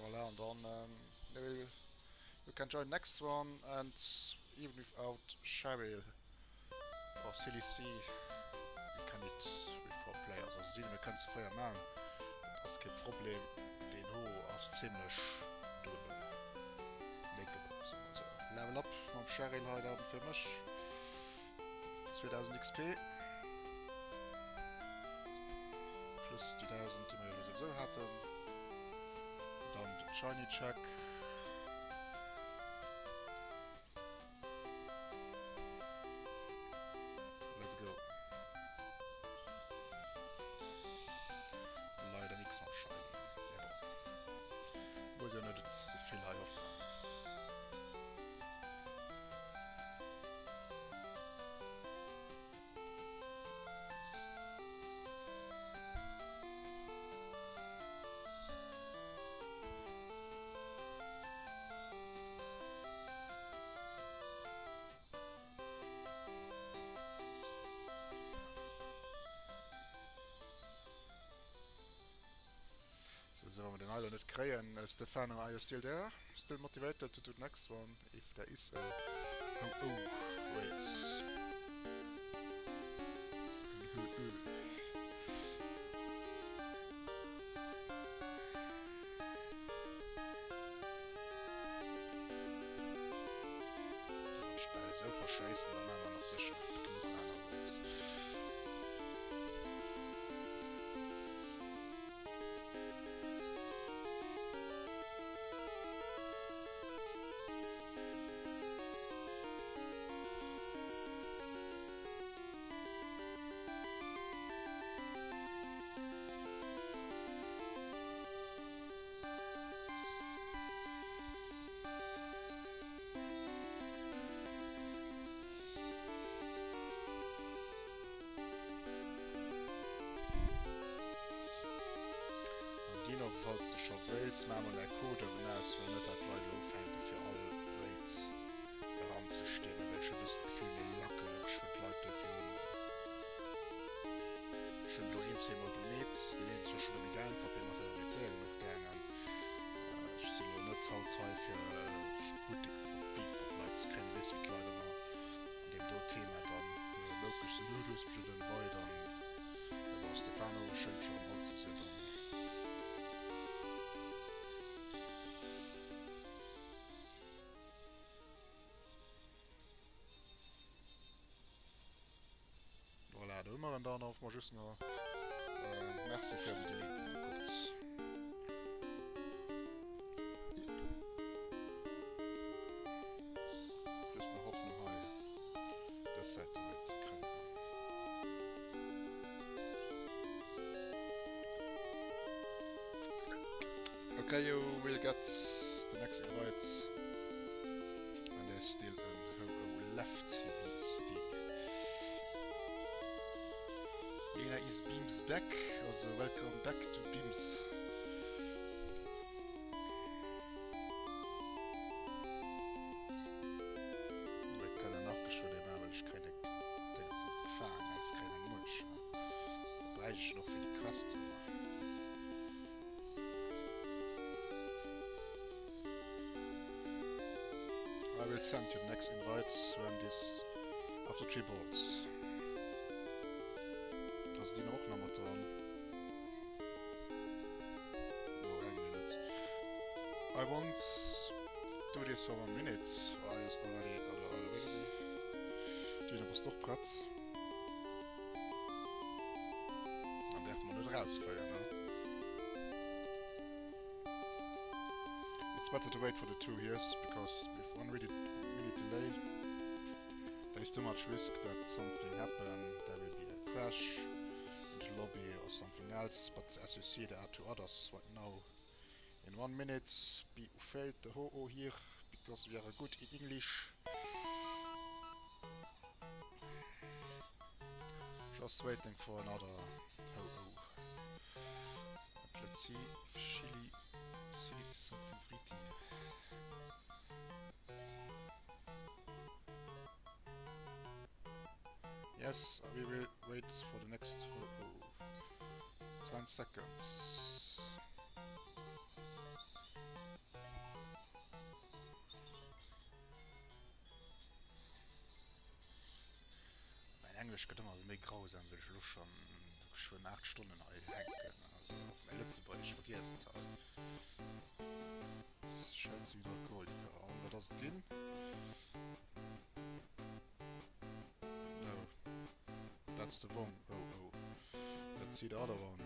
Voilà, an dann um, you can join next one and even without Cheryl or Silly C we can it with four players. Also 7 mir kënnen zu 4 maachen, dat ass kee Problem. Deen ho ass zimmlech doable, makeable, soe mer esou. Level up mam Cheryl hei dann fir mech 2000 XP plus déi 1000 déi mer jo elo souwisou haten. Dann den Shiny Check. Let's go. Leider nix mam Shiny. Mee bon. Muss jo net ze vill hei hoffen. So, so, wa mer den hei lo net kréien, Stefano, are you still there? Still motivated to do the next one? If there is a... Oh, oh, wait. Spell esou verschéissen, da maache mer nach sécher genuch aner Raids. Dino, falls de scho wéilts, maach mol däi Code uewen aus, well net dat d'Leit elo ufänke fir all Raid eranzestiermen, well ech hu bëssen d'Gefill mir lackelen och geschwënn d'Leit dofir un. Ech hunn elo een, zweemol gemeet, deen een ass jo schonn ëm geäntwert, deem ass awer méi séier genuch gaangen. Ech sinn elo net haut hei fir Buttek ze Beef mat Leit ze kréien, du weess wéi d'Leit ëmmer an deem do Thema dann moukeg sinn, oh du hues mech net invite an mee bon, Stefano schéngt scho rëm haut ze sinn dann. Voilà, do hu mer en dann. Hoffe mer just nach. Merci fir den Delete, kuckt. Just nach Hoffnung hei dës Säit dobäi ze kréien. Okay, you will get the next invite. And there's still an ho-oh left here in the city. Lena is Beams back, also welcome back to Beams. Wir können nach geschwënn ee maachen, well ech kréien eng Déngens net gefaangen, ech kréien eng Muerch. Da bräicht ech en och fir déi Quest do nach. I will send you the next invite when this after three balls. Da ass deen och nach mat dran. No, eng Minute. I won't do this for one minute. Oh, I was already, oder, oder, wéi? Dino, bass du och prett? Dann däerfe mer net erausfléien, ne? It's better to wait for the two years, because with one really minute delay, there is too much risk that something happen, there will be a crash in the lobby or something else, but as you see there are two others right now. In one minute, be failed the ho-oh here, because we are good in English. Just waiting for another ho-oh. But let's see if Chili, Chili is something written. Yes, we will wait for the next ho-oh. 10 seconds. Mäin Englesch gëtt ëmmer méi grausam, wëll ech elo schonn geschwënn 8 Stonnen hei hänken. Also och mäi Lëtzebuergesch vergiess et hei. Schätze wéi en Alkoholiker. An wat ass et ginn? No, that's the wrong oh oh. Let's see the other one.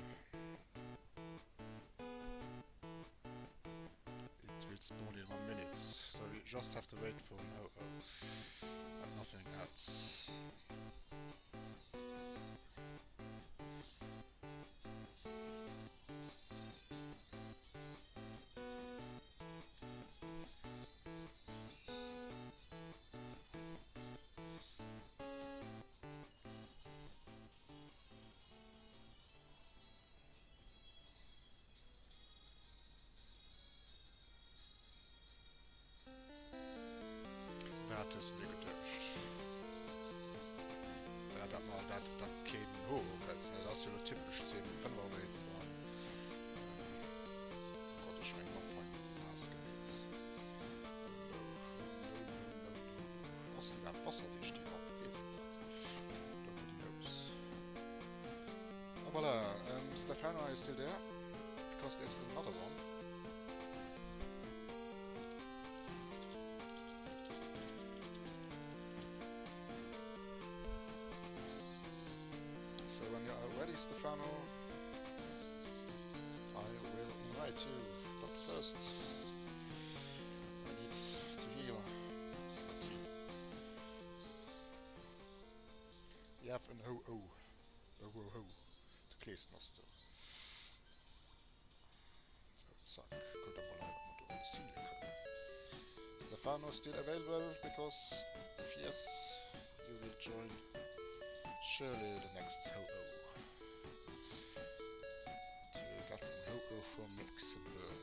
It will spawn in one minute, so we just have to wait for an oh oh and nothing else. Wat hues de dir geduecht? Ja, dat mer dat dat keen Ho ass, dat ass jo lo typesch 2,45 an oh Gott, ech meng Mapp hei naass gemeet. Oh no, oh no, no, no, no. Ass déi iwwerhaapt wasserdicht, déi Mapp? Weess een dat? Nobody knows. Ah voilà, um, Stefano, are you still there? Because there's another one. So when you are ready, Stefano, I will invite you. But first, I need to heal the team. You have an ho-oh. Ho ho ho. De Kleeschen ass do. So, zack. Kuckt emol hei, wat mer do alles heale kënnen. Stefano still available because if yes, you will join surely the next ho-oh. To get an ho-oh. from Luxembourg.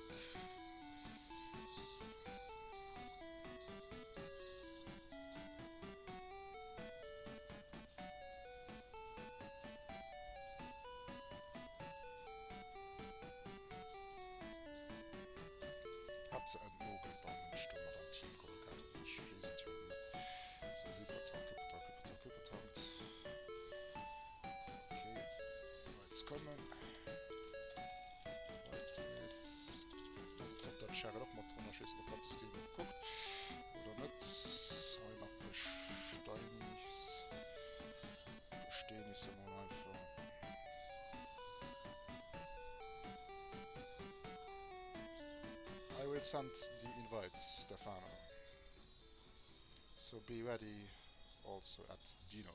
Haaptsaach en Mogelbaum hunn ech do mat an d'Team geholl gehat, also ech weess et jo net. Sou, Hypertank, Hypertank, Hypertank, Hypertank. Okay, Invites kommen. Brightness. Also top, dat Cheryl och mat dran. Ech weess net, ob hatt de Stream och kuckt oder net. Hei nach e puer Steinis. E puer Steenis emol einfach. I will send the invites, Stefano. So be ready also at Dino.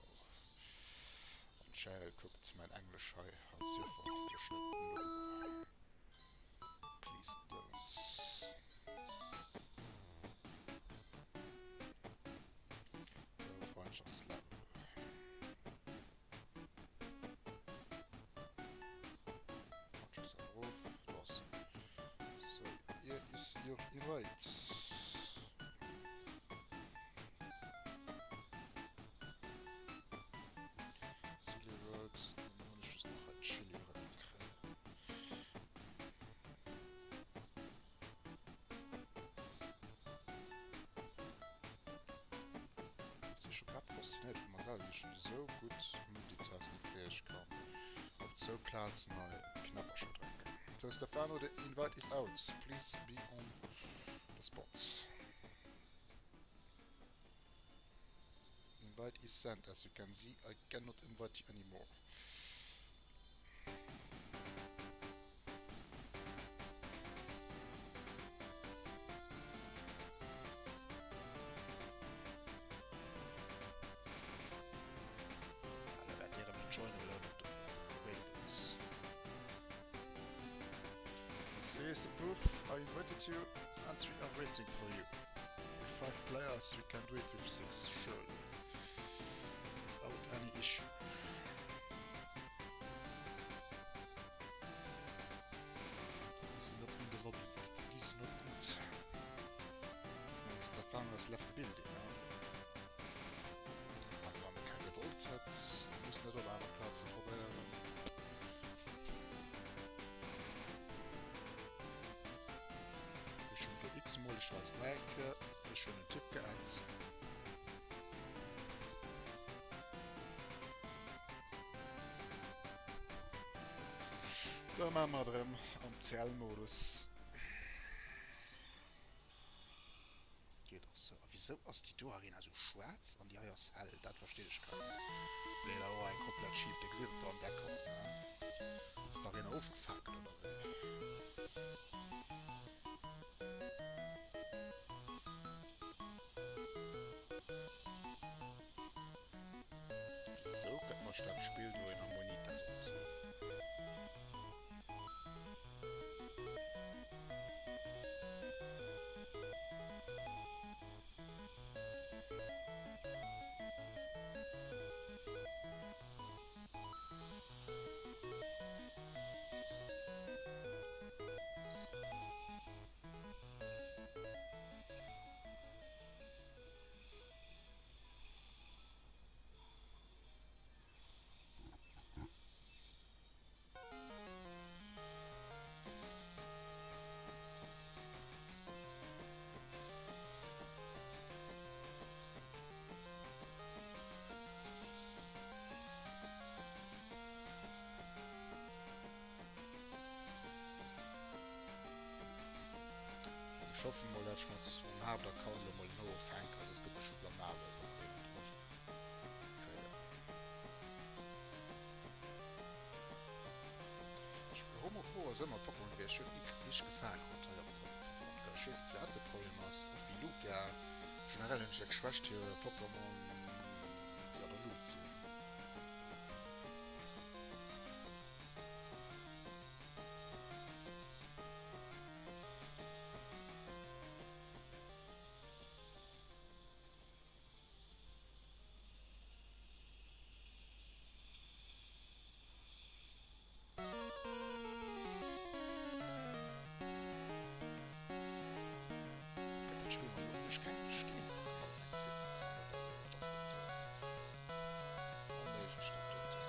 An d'Cheryl kuckt mäin Englesch hei als Joffer hoffentlech net no. Please don't. Sou, Freundschaftslevel. Freundschaftslevel erof. Do ass en. So, here is your invite. Silly World, dann hunn ech just nach hei Chili erëmkréien. Si scho grad faszinéiert vu mer selwer, wéi ech esou gutt multitasking-fäeg kann op zwou Plazen hei Knäppercher drécken. So Stefano, the invite is out, please be on the spot. Invite is sent, as you can see I cannot invite you anymore. Alle wäert hie rëm net joinen, well er net available ass. So here's the proof, I invited you and we are waiting for you. With 5 players we can do it with 6 surely. Without any issue. He's not in the lobby. This is not good. Ech mengen Stefano has left the building, ne? Wann e keng Gedold huet, muss net op aner Plaze probéieren. Ech hunn do x-mol, ech weisen nach eng Kéier, ech hunn en Typ geaddt. Da maache mer et erëm am CL-Modus. Geet och sou. A wisou ass déi do Arena sou schwaarz an déi hei ass hell? Dat versteet ech grad net. Nee, dat war eng komplett schif. Dir gesitt et do am Background, ne? Ass d'Arena ofgefakelt oder wéi? Wisou gëtt mer dat Spill do een Harmonietas opzou? Ech hoffen mol dat ech mat mengem Haaptaccount lo mol no ufänken, well soss gëtt mech scho blamabel wann déi net drop kréien. Ech Homo ass ëmmer Pokémon gewiescht, ech hunn ik richteg Gefahr krut hei op op Pokémon Go. Ech weess net firwat de Problem ass, och wéi Luca. Generell hunn ech eng Schwächt fir Pokémon déi an der Luut sinn. ech keng Steen-Pokémon, keng Zeen-Pokémon oder wéi? Wat ass dat do? Onméiglech dat doten.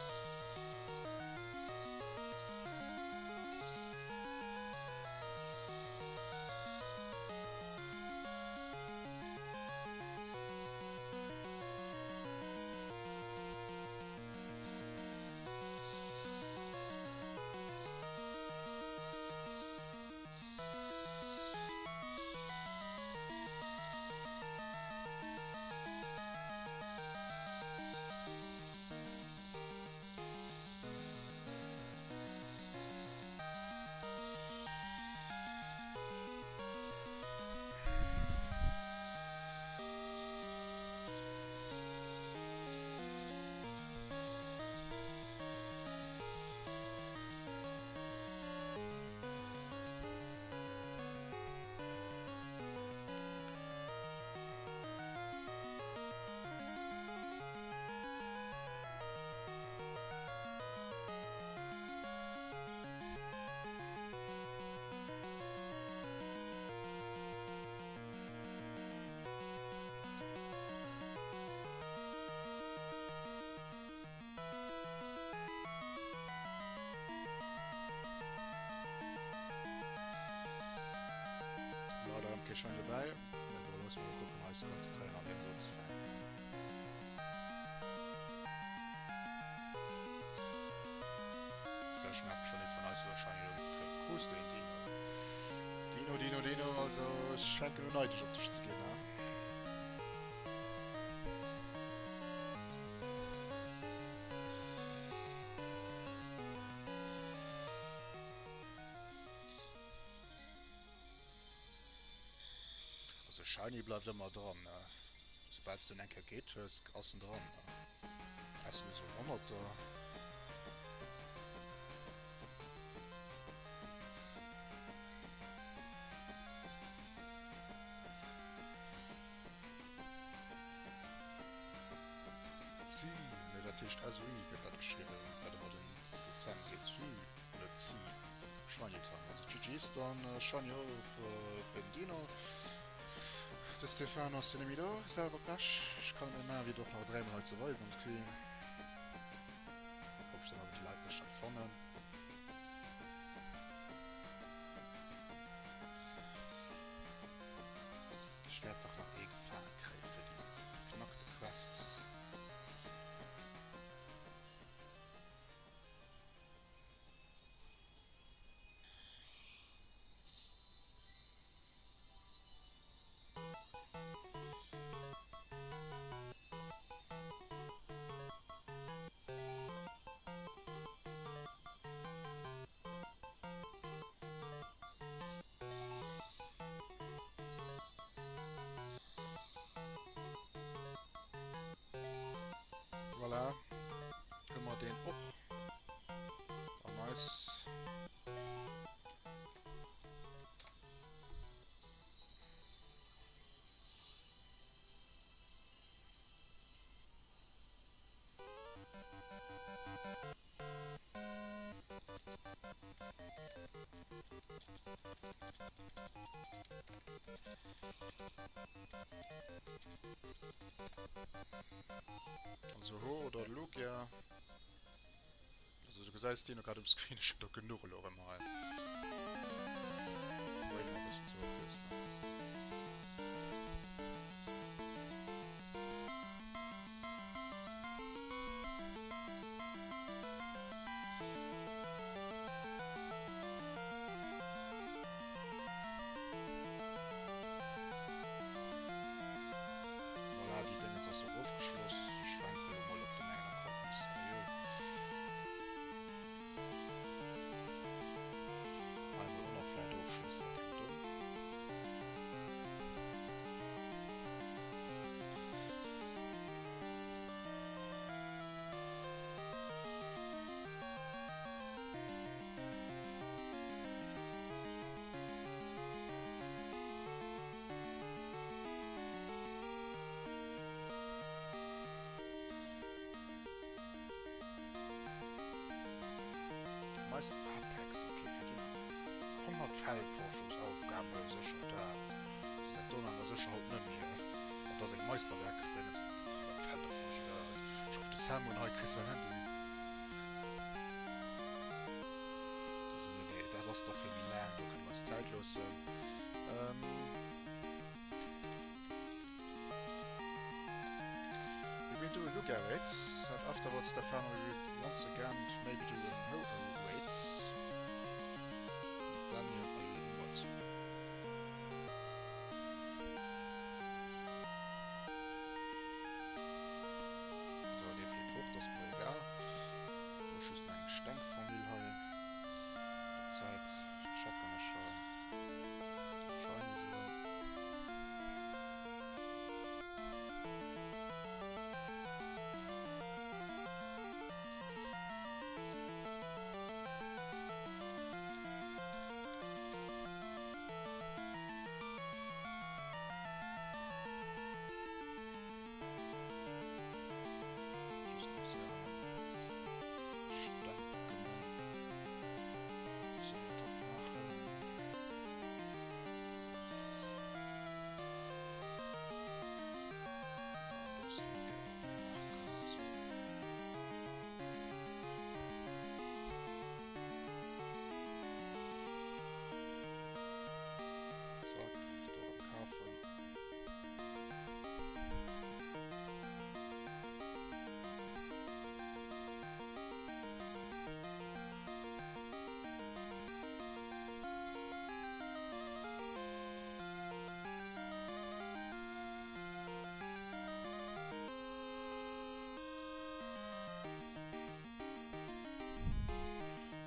Leider erëm kee Schein dobäi. Mee bon, loosse mer mol kucken eis konzentréieren an deen do ze fänken. Vläicht nervt schonn ee vun eis esou e Shiny do géif kréien. Krus du een Dino? Dino, Dino, Dino, also ech fänken un neidesch op dech ze ginn, he? Also Shiny bleift ëmmer dran, ne? Soubal s du en eng Kéier geet hues, ass en dran, ne? Ausser du hues en Honnerter. Zi, nee dat heescht SUI gëtt dat geschriwwen, wat ëmmer den de Sam seet, Sü, net Zi. Shiny Time, also GG's dann Shiny Hole fir den Dino. De Stefano ass jo net méi do, selwer Pech. Ech kann et net maachen wéi et och nach dräimol hei ze weisen am Screen. Fro mech dann ob déi Leit mech hei fannen. Ech wäert dach nach ee gefaange kréie fir déi beknackte Quest. Voilà, hu mer deen och an eis. Also Ho oder Lugia. Also du gesäis deen grad um Screen, ech hunn der genuch elo erëm hei. Wou een e bëssen ze ofwiesselen. Voilà, déi Déngens ass och ofgeschloss. Ech schwenke lo mol op den engen Account méi seriö. Hei mol och nach vläit ofschlëssen, dat keng domm. Meist Apex, okay, fir déi 100 Feldforschungsaufgaben oder sécher dat. Dat do maache mer sécher haut net méi. Dat ass eng Meisterwerk, déngens. Dat fält der vu. Ech ruff de Sam un, hei kriss mäin Handy. Nee, dat ass da vill méi laang, do kënne mer eis Zäit loossen. We will do a Lugia raid, and afterwards Stefano we will once again maybe do an Ho-Oh raid. Daniel, are you in what? So, dee flitt fort, ass mer egal. Do ass just eng Stengformule hei. Zur Zäit checken ech hei d'Shinies erëm. Just nach séier eng Steng-Pokémon séier top maachen. Zack, do erëm kafen.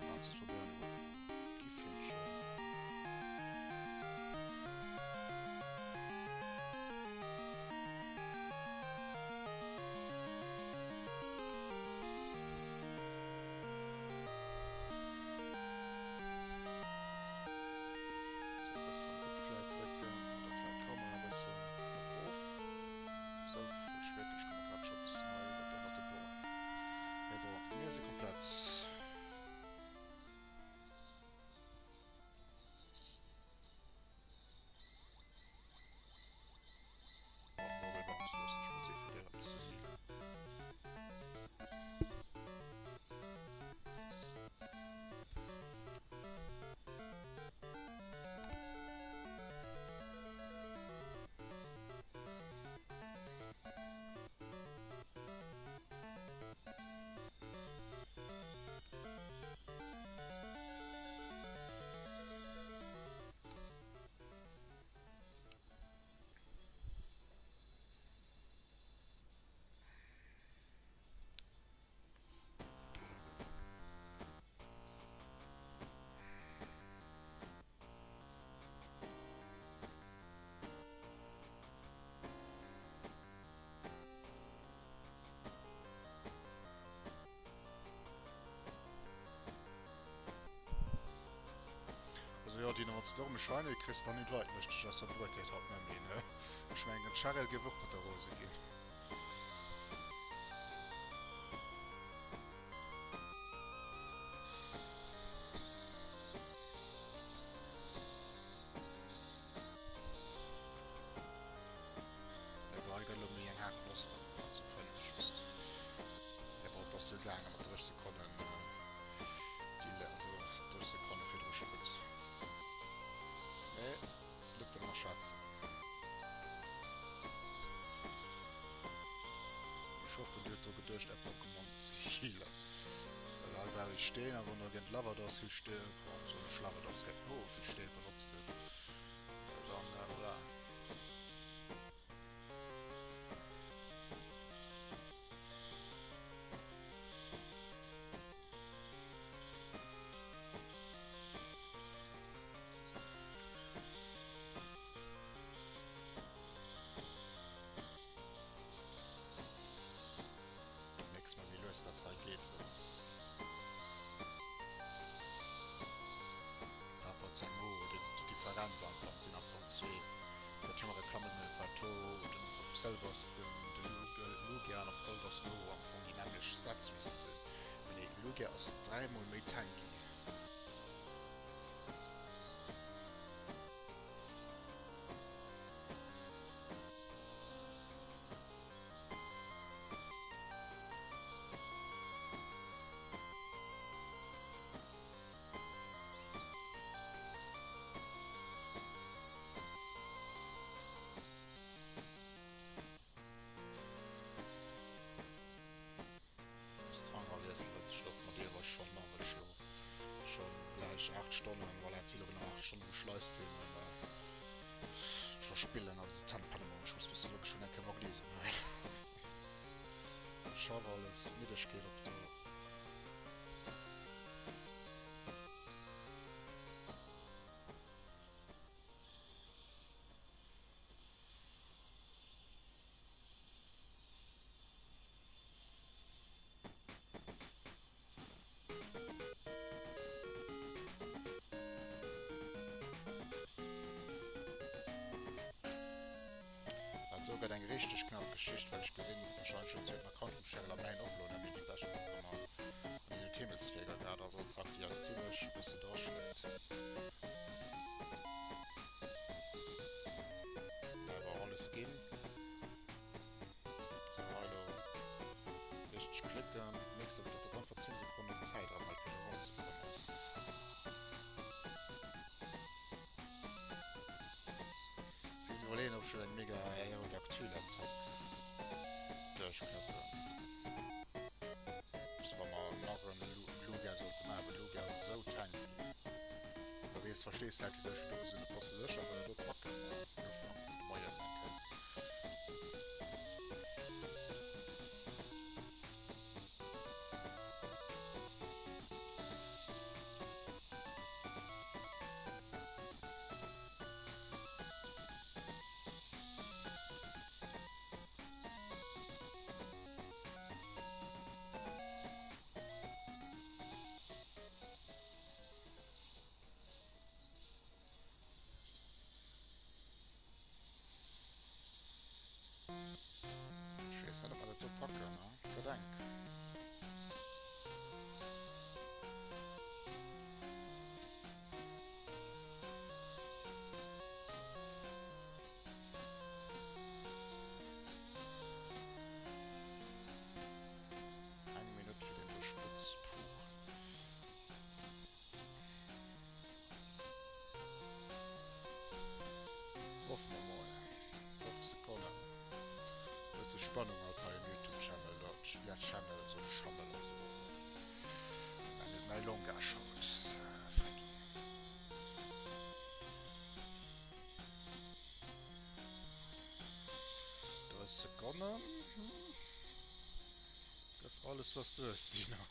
Ah, soss probéieren ech mol Gifhirnchen. Sou e bëssen op vläit drécken oder vläit d'Kamera e bëssen op erof. Sou, ech wierklech komme grad scho bëssen hei iwwert de rotte Bord. Mee bon, mir si komplett. Bon, Mobilbox loossen ech mol si fir déi erëm ze healen. Also jo Dino, wanns de erëm e Shiny kriss, dann inviten ech dech aus der Bruetéit haut net méi, ne? Ech mengen den Charel géif och mat der rose ginn. Dei hei gëtt elo méi eng Haak lass, ah zu 5 just. Mee bon, et ass jo gaange mat 30 Sekonnen Delay, also 30 Sekonne virdru Sputt. Mee net ze ënnerschätzen. Ech hoffen dir hutt dru geduecht är Pokémon ze healen, well hei brauch ee Steen a wann der géint Lavados vill Steen, bon soen ech Lavados, géint Ho vill Steen benotzt hutt, dann voilà. Nächst Mal wéi lues dat hei geet lo. Par rapport zu engem Ho, déi Differenz einfach, et sinn am Fong zwee. Dat hu mer Reklammen wat do den op Sëlwer ass den de Lugia an op Gold ass den Ho am Fong déi nämmlecht Stats missten se hunn. Mee nee, Lugia ass dräimol méi tanky. ech 8 Stonnen, voilà, et si lo genau 8 Stonnen, wou ech livestreamen, scho spillen, also Ten Panama, ech muss bësse lo geschwënn eng Kéier Magnesium huelen. Schaff alles, Middegkeet op do. Dat do gëtt eng richteg knapp Geschicht, well ech gesinn, wahrscheinlech huet zweeten Account vum Cheryl a mäin och elo net méi déi beschten opgemaach an hien huet d'Himmelswierker gehat, also Attack déi eis zimlech bësse draschléit. Awer alles ginn. Sou, hei elo richteg klicken. Mierks awer, datt dat einfach 10 Sekonnen Zäit anhält fir do eranzekommen. Sinn iwwerleeën ob ech elo eng mega Aerodactyl-Attack duerchkloppen. Just wa mer nach en Lugia sollte maachen, well Lugia ass esou tanky. Da weess, verstees de halt wisou ech do gesot hunn, bass de sécher, well do packen mer den Ufank vun de Moien eng Kéier. Ech weess net, ob mer dat do packen, ne? Gëtt enk. Eng Minutt fir deen do Sputz. Puh. Hoffe mer mol. 50 Sekonnen. Bësse Spannung alt hei um Youtube Channel, ja Channel, sou Channel also. Mä net mäi Langage haut, Franky. 30 Sekonnen. Gëff alles was du hues, Dino.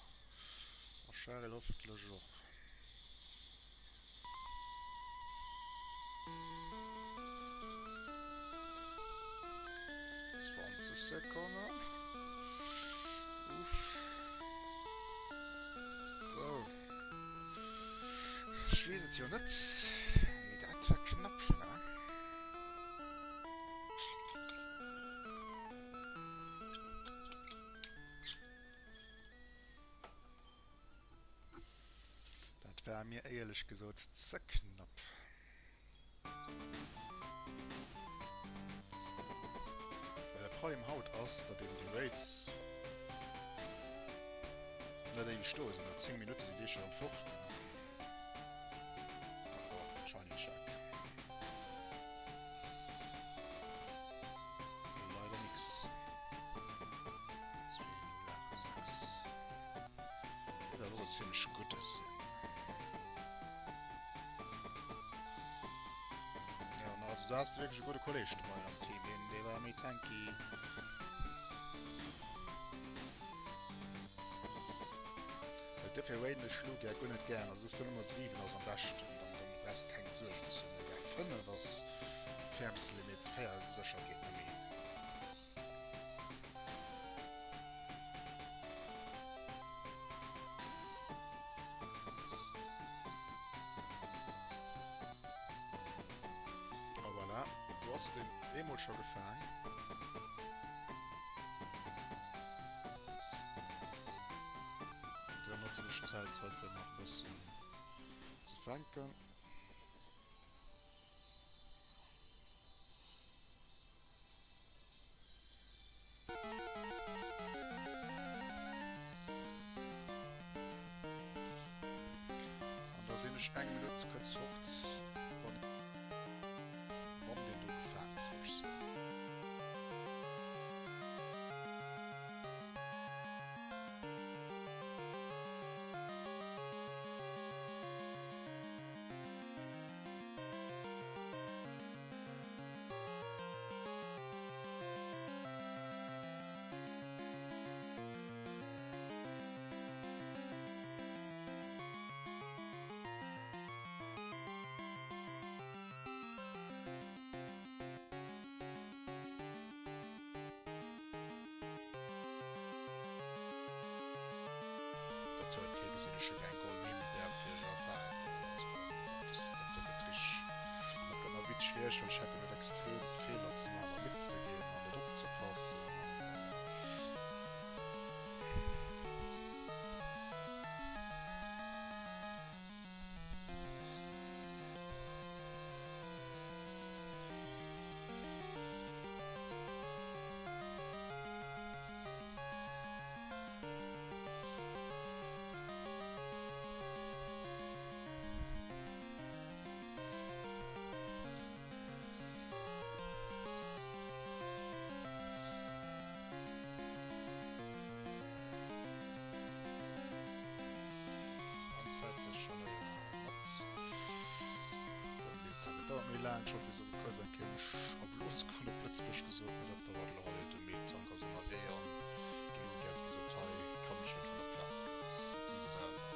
A Cheryl hoffentlech och. 20 Sekonnen. Uff. So. Ech weess et jo net. Mee dat war knapp, ne? Dat war mir éierlech gesot ze knapp. Well de Problem haut ass, datt eben déi Raids net éiweg do sinn. No 10 Minutte sinn déi scho rëm fort. Oh, Shiny Chuck. Leider nix. 2086. Ist awer och e zimmlech gudde Sinn. Ja, an also da hast du wirklich e gudde Kolleg dobei am Team. Deen, dee war méi tanky. Well dofir raiden ech Lugia guer net gären. Also ech soen ëmmer 7 ass am beschten, dann dann de Rest keng Suergen ze hunn. Mä 5 ass fermste Limit, 4 sécher geet net méi. A voilà, do ass den eemol scho gefaang. Da notzen ech d'Zäit hei fir nach e bëssen ze fänken. An da sinn ech eng Minutt kuerz fort, wann wann deen do gefaang ass, wollt ech soen. Gesinn, ech hu keng Gold Himbeere fir iech erfaangen. Also dat do gëtt richteg, dat gëtt nach witzeg fir iech, well ech hänken et extrem Feeler ze maachen a mitzeginn an net opzepassen. An zäitlech schon mat den Et dauert méi laang, ech wollt wéi soen kuerz eng Kéier mech a Blos goen op Lëtzebuerg gesot, mee dat dauert elo hei, de Mehltank ass ënnerwee an de Luc hat gesot, hei kann ech net vun der Plaz mat 7 aner.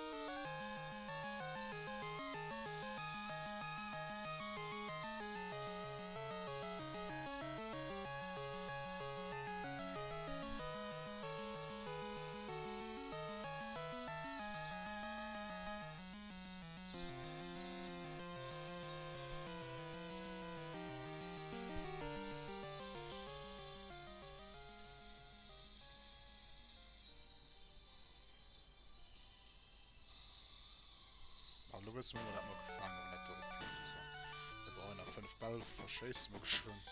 Ah, lo wësse mer, dat mer gefaangen hunn, dat do opplofft. So. Mir brauchen nach 5 Bäll, verschéisse mer geschwënn.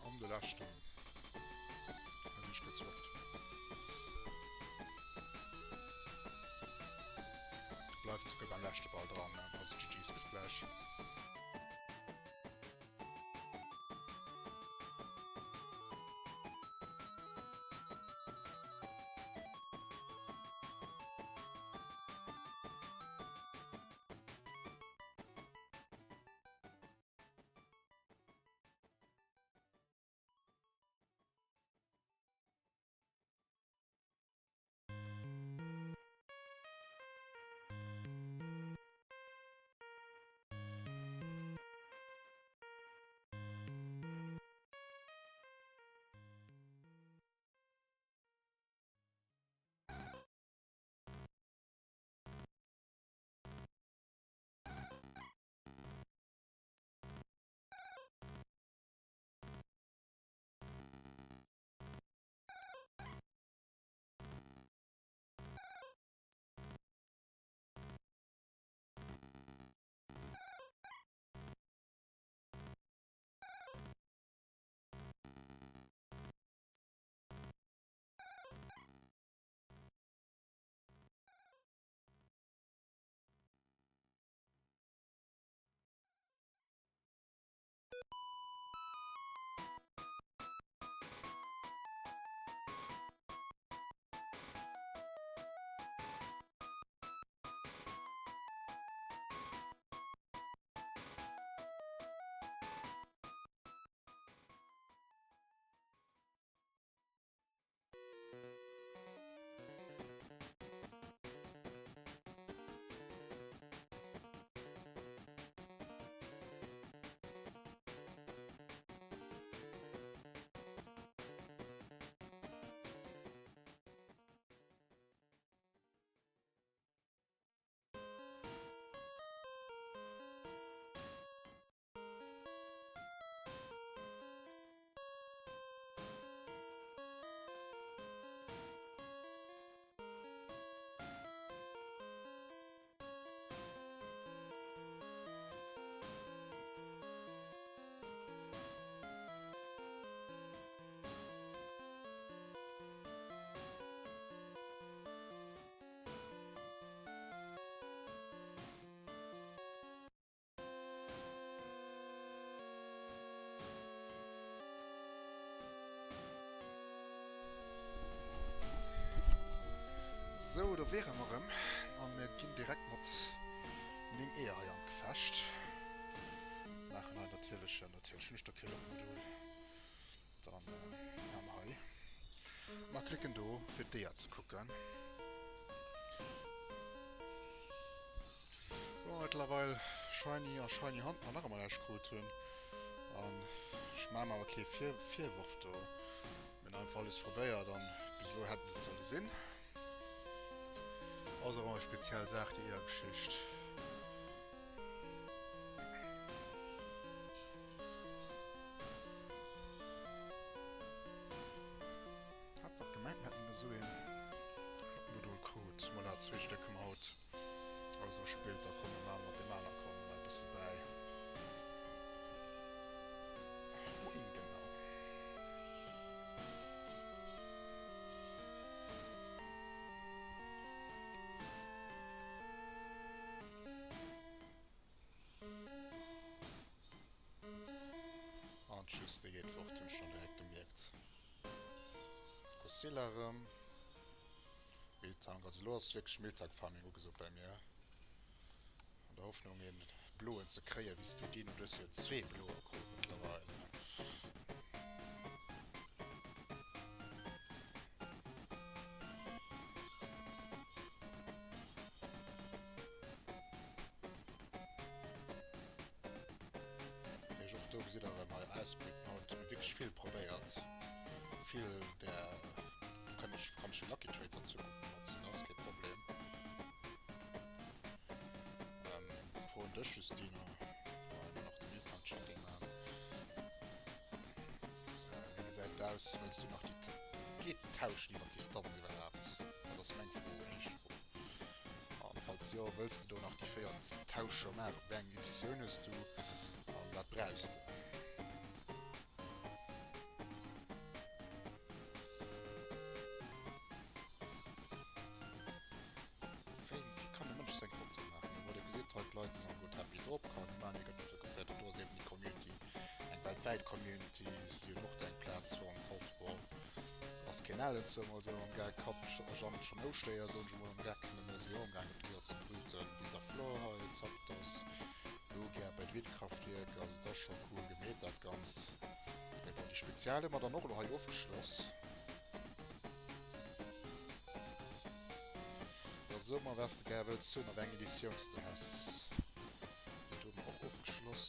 An de leschten. Huet mech gezwockt. Bleift souguer beim leschte Ball dran. Also GG's, bis gläich. wiere mer erëm a mir ginn direkt mat 9 Eeër hei an d'Gefecht. Maachen hei natierlech, natierlech hunn ech do kee Lockmodul. Dann maache mer hei. Mer klicken do fir d'Eeër ze kucken. Wou mer mëttlerweil Shiny a Shiny Hunt nach ëmmer näischt krut hunn. An ech maache mer awer kee Virworf do. Mir hunn einfach alles probéiert an bis elo hätt et net solle sinn. Ass awer eng speziell Saach déi Eeërgeschicht. Hat dach gemengt mir hätten esou een Modul krut. Voilà, zwee Stéck hu mer haut also gespillt. Da komme mer mat deem aner kommen e bësse bäi. Moin, genau. An tschüss, dee geet fort, hunn ech schonn direkt gemierkt. Godzilla erëm. Miltank, also elo ass wierklech Miltank Farming ugesot bei mir. An der Hoffnung een bloen ze kréien, wéi s du Dino, du hues jo zwee bloer krut mëttlerweil. Ech och do gesitt der erëm hei Ausblüten haut hu mir wierklech vill probéiert. Vill där kann ech kann ech Lucky Trades an Zukunft benotzen, ass kee Problem. Fro un dech Justine, well mer nach de Miltank Checking man. Wéi gesäit et aus, wëlls du nach déi geet tauschen iwwer d'Distanz iwwerhaapt? Dat ass meng Fro, éischt Fro. An falls jo, wëlls de do nach déi véiert Tauscher maachen? Wéi eng Editioun hues du an wat brauchs de? Wéi kann e Mënsch seng Foto maachen? Mee bon, dir gesitt hei, d'Leit sinn alleguert happy drop. Karl Mann gëtt fotograféiert an do ass eben déi Community, eng weltwäit Community. Si hunn och do eng Plaz wou an d'Holt, bon, ass keen alen zou, also am Geck hat Jeanne schonn Ouschtéier, soen ech emol am Geck, mä si och am gaangen d'Eeër ze brüten. Bisaflor hei, Zapdos, Lugia bei d'Windkraftwierk, also et ass scho cool gemeet dat Ganzt. Mee bon, déi Spezial hu mer dann och elo hei ofgeschloss. Da so mer wats de gär wëlls hunn a wéi eng Editioun s de häss. Dat hu mer och ofgeschloss.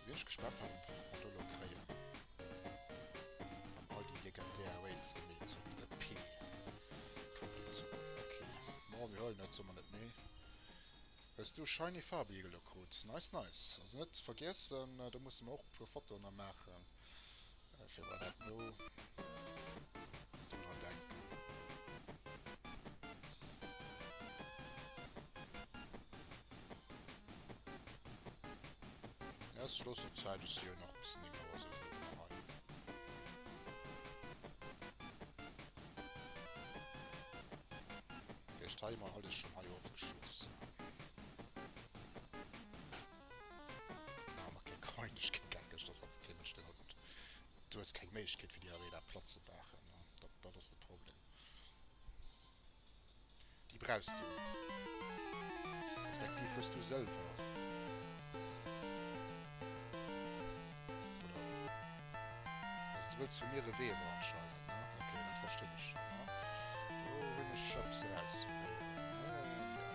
Sinn ech gespaant wat mer do elo kréien. Wann all déi legendär Raids gemeet hunn. E P. Kapitel. Ok. Bon, mir huelen et, soe mer net nee. Hues du Shiny Farbeagle elo krut? Nice nice. Also net vergiessen, do musse mer och e puer Fotoen nach maachen. Fir bei dat no do dran denken. Ja, ech loossen d'Zäit, ech si jo nach bis 9 Auer souwisou nach hei. Echt hei emmer alles schon hei ofgeschloss. Ah, ma keng Coin, ech ginn geckeg, das ass einfach kee Mënsch, deen haut. Du hues keng Méiglechkeet fir déi Arena platt ze maachen, dat, dat ass de Problem. Déi brauchs du. Respektiv hues du Sëlwer. Oder? Also du wëlls vu mir e Weber anscheinend, ne? Ok, dat verstinn ech dann, ne? Do hunn ech eppes erauszehuelen. Ja, ja, ja.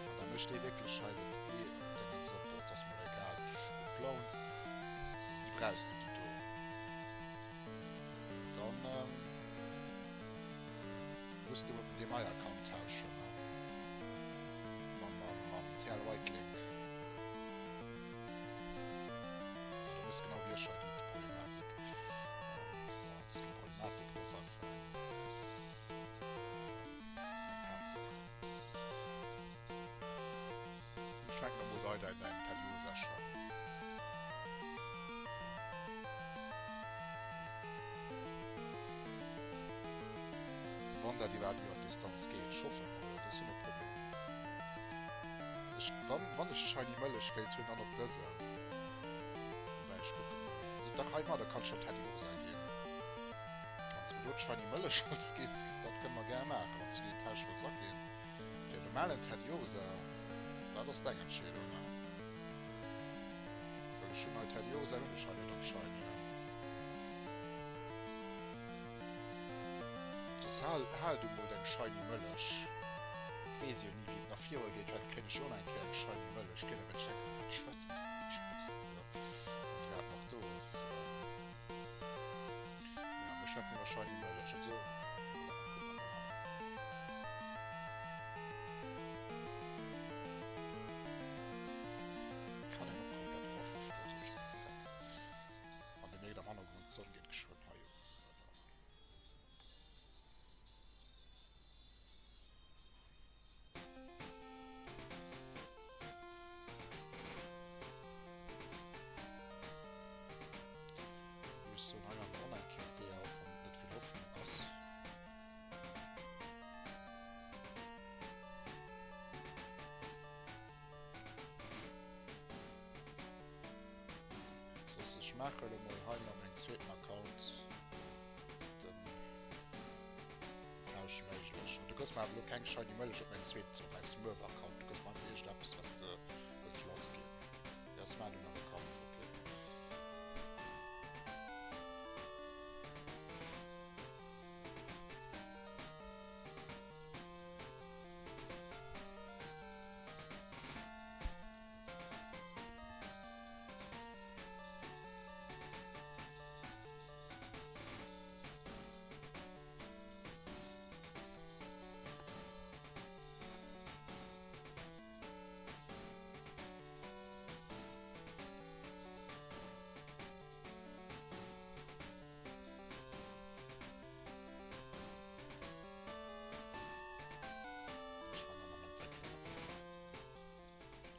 An da mécht dee wierklech hei dat ee Déngens op, bon, et ass mer egal, ech hu gutt Laun. Also déi brauchs du, déi do. Dann muss de mat deem hei Account tauschen, ne? Mam, mam, mam TL White Link. Dat ass genau wéi ech hei déi Problematik. Bon, dat ass keng Problematik, dat ass einfach eng, eng Tatsaach. Ech fänken emol weider in deinem Tediosa-Shop. Wann dat iwwerhaapt iwwer d'Distanz geet. Ech hoffen emol, dat ass jo net Problem. Ech, wann, wann ech Shiny Mëllech wéilt hunn, dann op dësem. Woubäi, ech kucke mol. Also dach, heimadder kann ech der Teddiursa ginn. Wann s de mer do d'Shiny Mëllech wëlls ginn, dat kënne mer gär maachen, wann s du déi Tausch wëlls aginn. Fir en normalen Teddiursa, dat ass deng Entscheedung, ne? Well ech hunn hei Teddiursa hunn ech hei net am Shiny, ne? Soss hal, hal du mol deng Shiny Mëllech. Et weess ee jo ni wéi et nach viru geet, vläit kréien ech jo och nach eng Kéier eng Shiny Mëllech. Kéint awer ech denken, vu wat schwätzen déi déi Spasten do, wann déi iwwerhaapt nach do ass. Ja, mir schwätzen iwwer Shiny Mëllech. Also, voilà, kucke mer mol hei. Kann een och komplett falsch verstoen, sou ech mol. An dir mierkt am Hannergrond, d'Sonn geet geschwënn hei op. Ech soen hei awer och eng Kéier der, och wann et net vill Hoffnung ass. Soss ech maache elo mol hei mam mengem zweeten Account den Tausch méiglech. An du gëss mer awer elo keng shiny Mëllech op mäin zweet, op mäi Smurf Account. Du gëss mer einfach iergend eppes wat s de wëlls lass ginn. Ja ech maachen do nach e Kampf, okay. Ech war nach am Entwéckelen.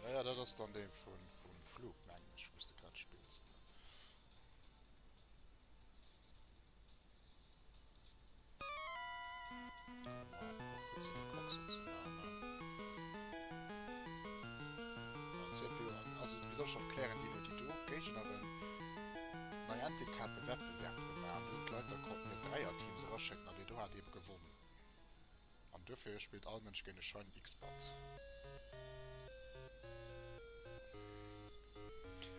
Ja, ja, dat ass dann dee vun, vun Flug, mengen ech, wou s de grad spills. Also wéi soll ech erklären, déi déi do Géignerin Niantic hat e Wettbewerb gemaach an hunn d'Leit da konnten hir Dräierteams eraschécken an déi do hat ebe gewonn. An duerfir spillt all Mënsch géint e Shiny X-Bat.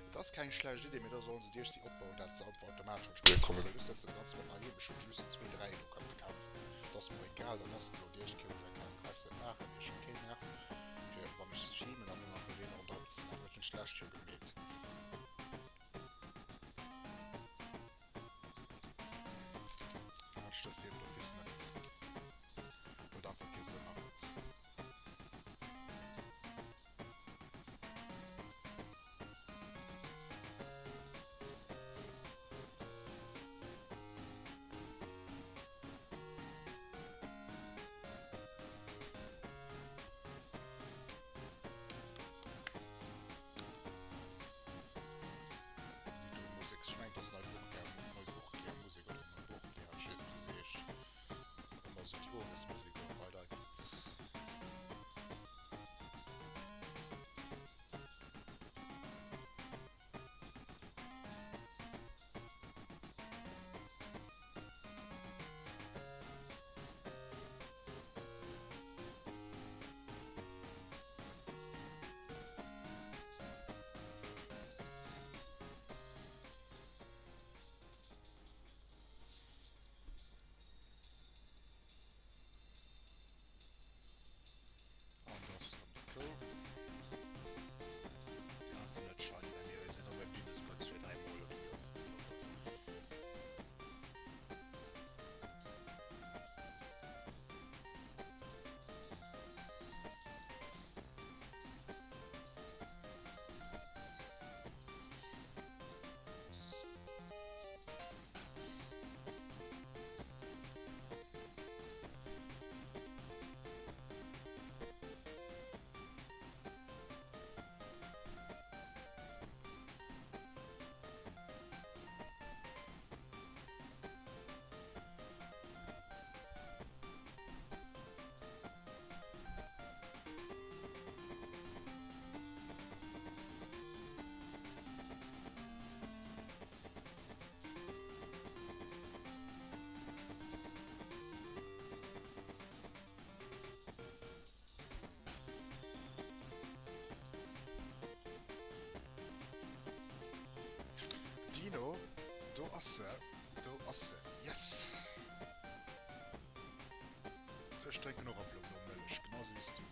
Et ass keng schlecht Idee, mee da sollen se Dir si opbauen, dat se einfach automatesch an d'Spill kommen, well du setz dat ganze Moment heiheem, ech hunn just zwee, dräi do kënnte kafen, et ass mer egal, dann ass et elo déi éischt Kéier, wou ech eng kleng Quest wäert maachen, mee ech hunn keen Nerv fir wann ech streamen dann elo nach fir deen ronderëm ze maachen, dat hunn ech d'lescht Joer gemeet. Dat stësst eben d'office net, well et einfach kee Sënn ergëtt. Musek, ech mengen, dat ass Neuburger, Neuburger Musek oder Neuburger, ech weess net, wéi se heescht. Ëmmer esou déi Owesmusek, I like it. ass se, do ass se, yes! Ech drénken och ab elo blo Mëllech, genau sou wéi s du.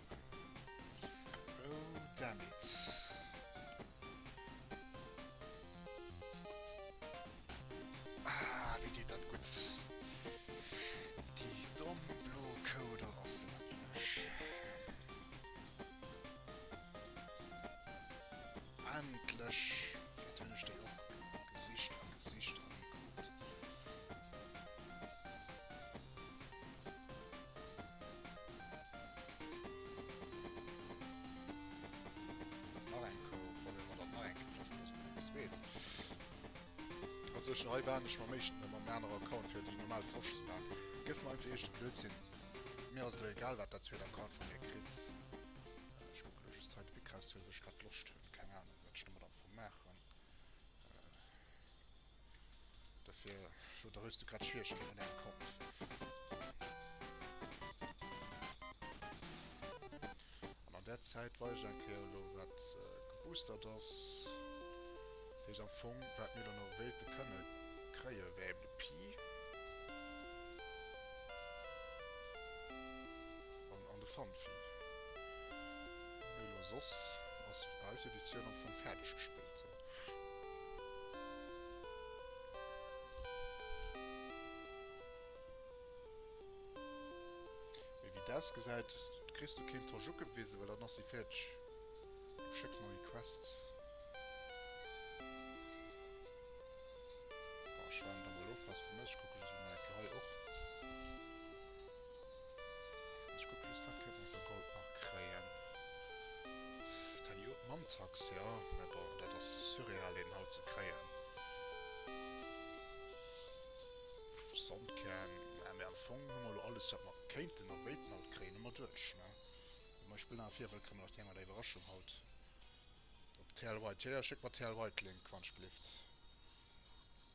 Oh, damn it. Ah, wéi deet dat gutt. Déi domm blo Kou, do ass se endlech. Endlech! Wat hunn ech déi och gesicht a gesicht a ni krut. Nach eng Kou, probéiere mer dat nach eng Kéier, vläicht ass et eng zweet. Also ech hei waren ech mam éischten mam anere Account fir déi normal Tosch ze maachen. Gëff mer einfach iergend e Blödsinn. Mir ass elo egal wat dat zweet Account vu mir kritt. Ech kucke lo just hei de Pic rauszehuelen, well ech grad Loscht hunn. Keng Ahnung wat ech domat am Fong maachen. Dofir, oder hues du grad Schwieregkeet mat dengem Kopf? An an der Zäit weis ech eng Kéier elo wat geboostert ass. Dat heescht am Fong wat mir elo nach wéilte kënne kréie wär eben de Pi an an de Fanfi. Mee elo soss ass eis Editioun am Fong fäerdeg gespillt. Mee wéi et ausgesäit, kriss du keen Tosch ugewisen, well dann ass si fäerdeg. Du schécks mer Request. Bon, ech waarden da mol of, was de méchs. Ech kucke just emol eng Kéier hei och. Ech kucke just, wat kéint mer op der Gold nach kréien. D'Heli Mantax, jo, mä bon, dat ass surreal, een haut ze kréien. Sandkern, mä am Fong hu mer elo alles, wat mer kéinten a wéilten haut kréien, hu mer duerch, ne? Mä ech spillen awer vir, well kréie mer nach déi eng oder Iwwerraschung haut op TL White. Jo, jo, schéck mer TL White Link, wann ech gelift.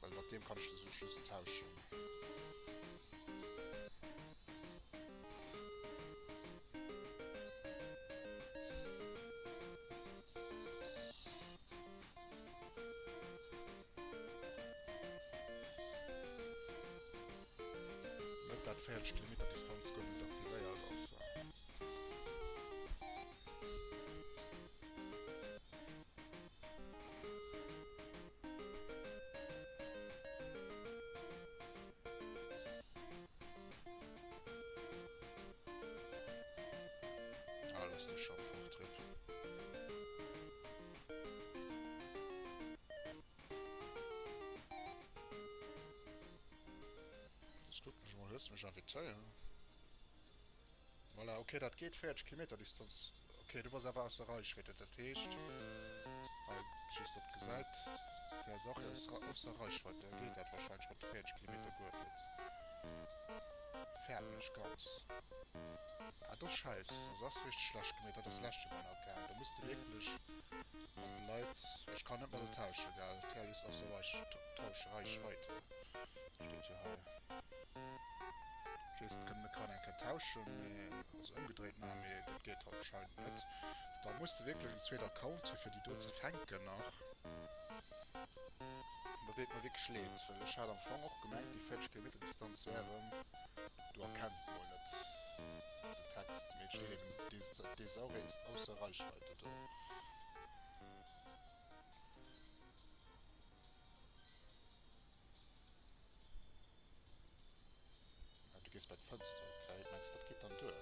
Well mat deem kann ech de Such just tauschen. Net dat 40 Kilometer Distanz guer net aktivéiert ass. Ah, lass de scho fort, Rip. Jetzt kucken ech mol, hues de mech invitéiert? Voilà, ok, dat geet 40 Kilometer Distanz. Ok, du bass awer ausser Reichweite, dat heescht, hei just op d'Gesäit, déi als och ausser Reichweite, da geet dat wahrscheinlech mat de 40 Kilometer guer net. Fäerten ech ganz. Ah, do scheiss, also ass richteg schlecht gemeet, dat ass lescht Joer nach gaang. Do muss de wierklech mat de Leit, ech kann net mat der tauschen, gell, TL ist ausser Reich, Tausch Reichweite, steet jo hei. Just kënnen mir kann eng Kéier tauschen, mee also ëmgedréit maachen, mee dat geet anscheinend net. Da muss de wierklech en zweet Account hu fir déi do ze fänken nach. Dat deet mer wierklech leed, well ech hat am Fong och gemengt déi 40 Kilometer Distanz wär erëm, du erkenns et mol net den Text, mee et steet eben Thesaure ist ausser Reichweite do. Ah, du gees bei d'Fënster, okay. Mengs dat geet dann duer?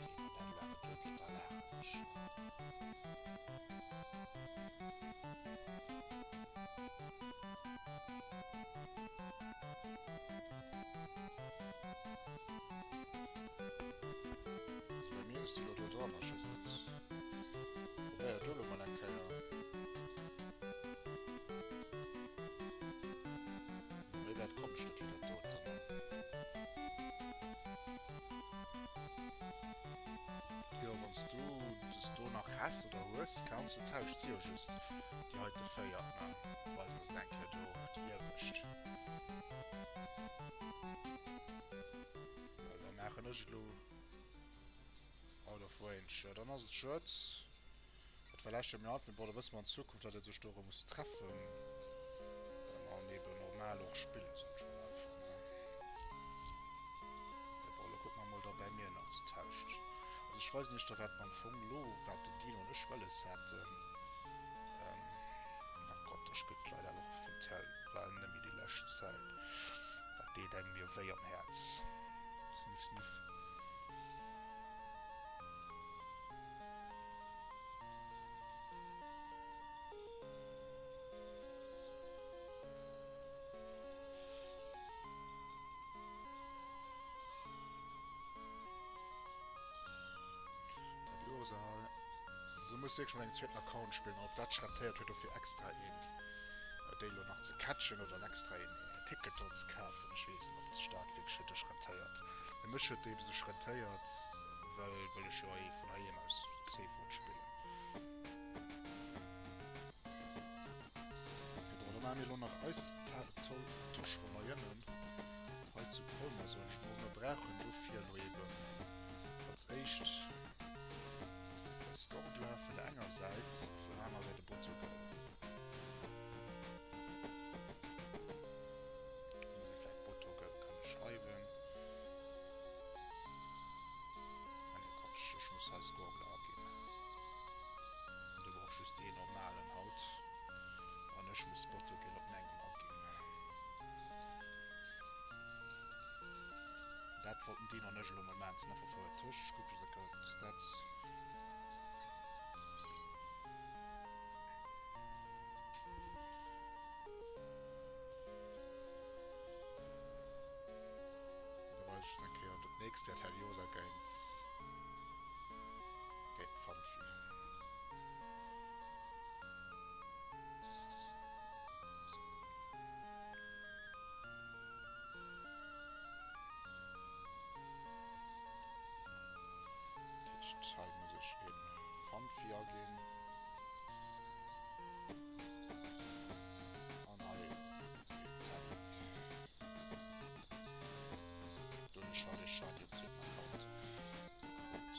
Okay, wann dat elo awer duergeet, da laachen ech. Also bei mir ass déi lo do dran, ech weess net. Probéier do lo mol eng Kéier. Méi wäit komm ech net wéi dat doten. Jo, wann s du. s de do nach häss oder hues, kanns de tauschen. Et si jo just déi heite 4, ne? Weisen ass et eng Kéier do déi iewescht. Well da maachen ech elo out of range. Jo, dann ass et schued. Dat war lescht Joer méi einfach, mee bon, da wësse mer an Zukunft, wat ee sech do erëm muss treffen an eben normal och spillen, soen ech mol einfach, ne. Mee bon, elo kucke mer mol da bäi mir nach ze tauscht. Also ech weisen iech da wat mer am Fong elo, wat den Dino an ech wëlles haten. Oh Gott, da spillt d'Leit awer och vun Tell bal net méi déi lescht Zäit. Dat deet engem jo wéi am Häerz. Sniff sniff. Dat Ursa hei. Also du muss wierklech mat engem zweeten Account spillen an ob dat sech rentéiert huet dofir extra een déi elo nach ze catchen oder en extra een Ticket do ze kafen. Ech weess net ob sech dat wierklech fir dech rentéiert. Mee mech huet et ebe sech rentéiert well well ech jo hei vun heiheem aus safe wollt spillen. Okay, bon, da maache mir elo nach eis Toschronn hei ënnen hei zu Colmer soen ech mol. Mir brauchen dofir elo eben als éischt eis Gorgla vun der enger Säit a vun der anerer Säit e Botogel. Muss ee vläicht Botogel kënne schreiwen. Ah nee, Quatsch, ech muss hei Scorgla aginn. Do brauch ech just een normalen haut. An ech muss Botogel op mengem aginn. Dat wollten Dino an ech elo mol maachen, sinn einfach fouer Tëscht. Ech kucke just eng Kéier d'Stats. Da weis ech eng Kéier dat nächst Joer d'Heliosa géint géint d'Phanphi. Dat heescht, hei muss ech een Phanphi aginn. An hei een Tanic. Do hunn ech hei de Shiny um zweeten Account. Gutt.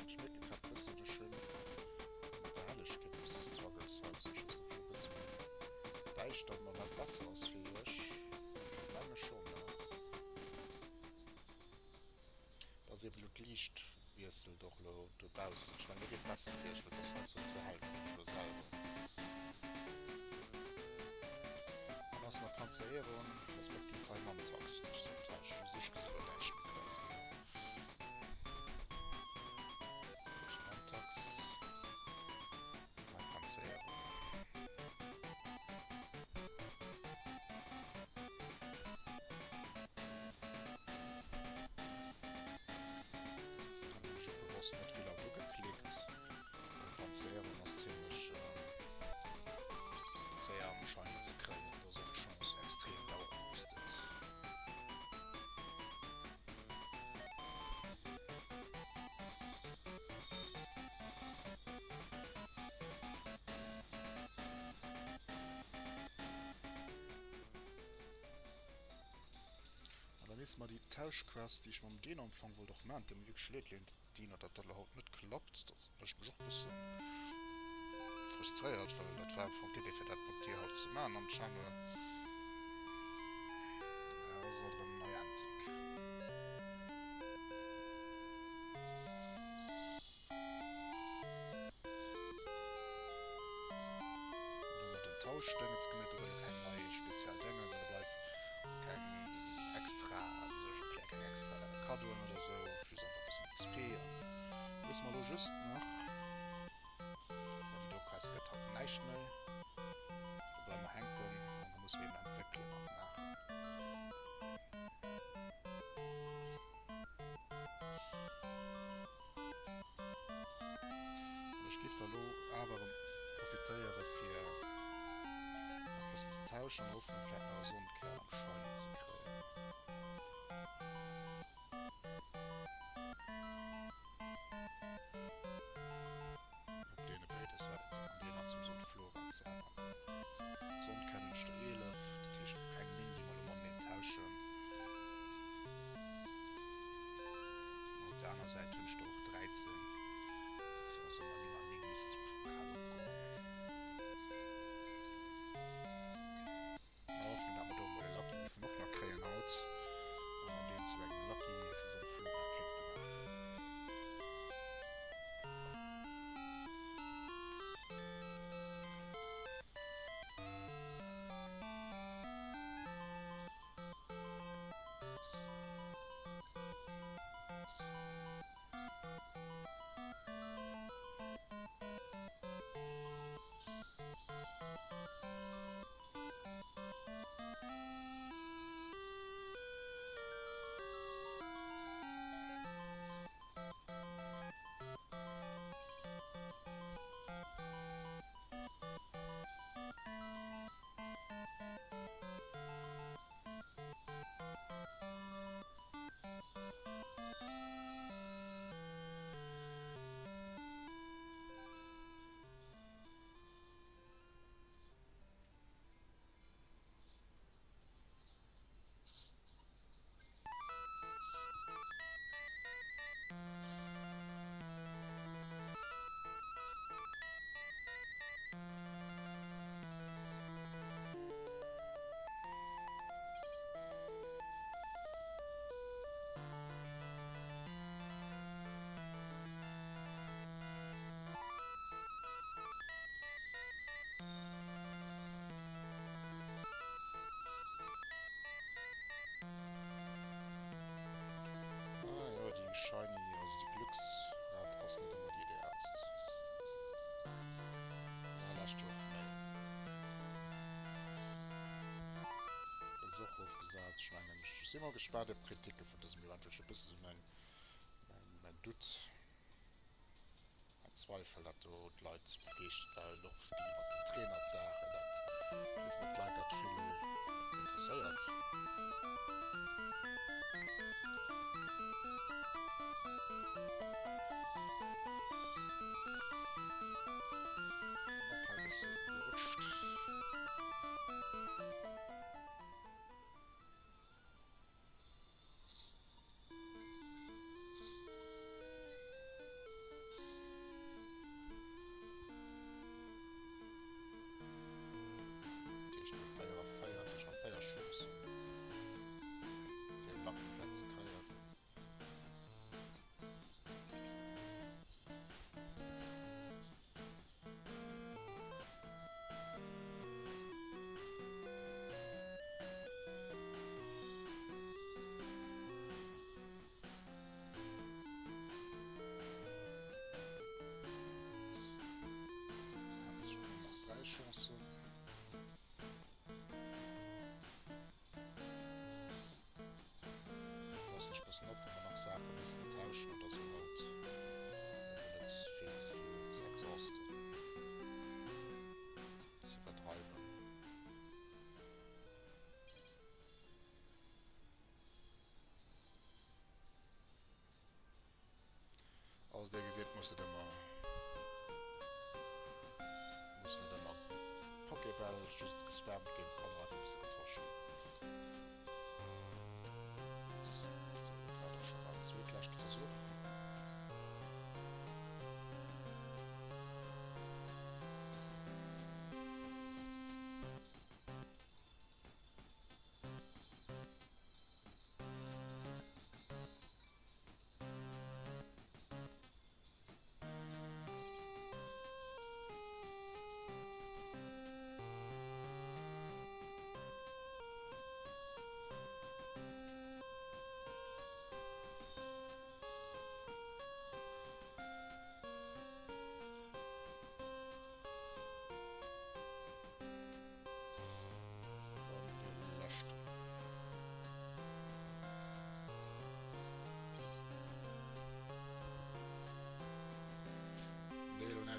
Ech mierken grad bëssen ech hunn mat der Hellegkeet e bësse Struggles hei. Ech weess net ob ech e bësse méi däischter man dat besser ass fir iech. Ech menge schonn, ne? Et ass eben elo d'Liicht wiesselt och elo dobaussen. Ech mengen, do geet besser fir iech, well et ass heiansdo ze hell, gesinn ech elo selwer. Dann ass nach Panzereron, respektiv hei Mantax, déi ech sollt tauschen. Just ech gesi elo näischt méi quasi. Mantax. Hei Panzereron. Dann hunn ech och bewosst net vill alt ugeklickt, well Panzereron ass zimlech séier am Shiny ze kréien, do ass och d'Chance extrem dauerboosted. An da misste mer déi Tauschquest, déi ech mam Dino am Fong wollt och maachen, déi mer wierklech leed leeën, Dino, dat dat elo haut net klappt, dat mécht mech och bëssen frustréiert, well dat war am Fong d'Idee fir dat mat dir haut ze maachen am Channel. Dat ass alt erëm Niantic. Dann hu mer den Tauschdëngens gemeet, do gëtt elo keng nei speziell Dëngens, do bleift keng extra, wéi soll ech erklären, keng extra Kaddoen oder sou, just einfach e bëssen XP an musse mer elo just nach, well déi do Quest gëtt haut näischt méi, do bleiwe mer hänken an da musse mer eben Entwéckelen nach maachen. Ech giff da lo awer erem profitéieren fir nach bessen ze tauschen an hoffen vläit nach e Sonnkär am Shiny ze kréien. Op deene béide Säiten an déi nach zum Sonnflora ze änneren. Sonnkär hunn ech der 11, dat heescht keng 9 déi mer elo mateneen tauschen. An op der aner Säit hunn ech der och 13, also mat 9 an 9 misst bal opgoen. An der Hoffnung dat mer do emol e Lucky giffen och nach kréien haut, an dann deen zu engem Lucky Sonnflora kéinte maachen. Ah jo, déi Shiny, also déi Glücksrad ass net ëmmer déi idealst. War lescht Joer och méi. Huet se och erofgesat. Ech mengen, ech si mol gespaant op d'Kritike vun dësem Event, well ech hu e bësse sou mäin, mäin Doute. Mäin Zweifel dat do d'Leit begeeschtert waren och déi mat den Trainersaachen, dat weess net d'Leit dat vill interesséiert. An op hei bësse gerutscht. Dat heescht no 44 nach 4 Chancen fir en Lucky Flat ze kréien. Nach 3 Chancen. Passen ech bëssen op, wa mer nach Saache missten tauschen oder sou haut, fir net vill ze vill ze exhausten, ze iwwerdreiwen. Also dir gesitt, muss net ëmmer, muss net ëmmer Pokéball just gespammt ginn, kann och einfach e bësse getosch ginn. Sou, dat war da scho beim zweetleschte Versuch.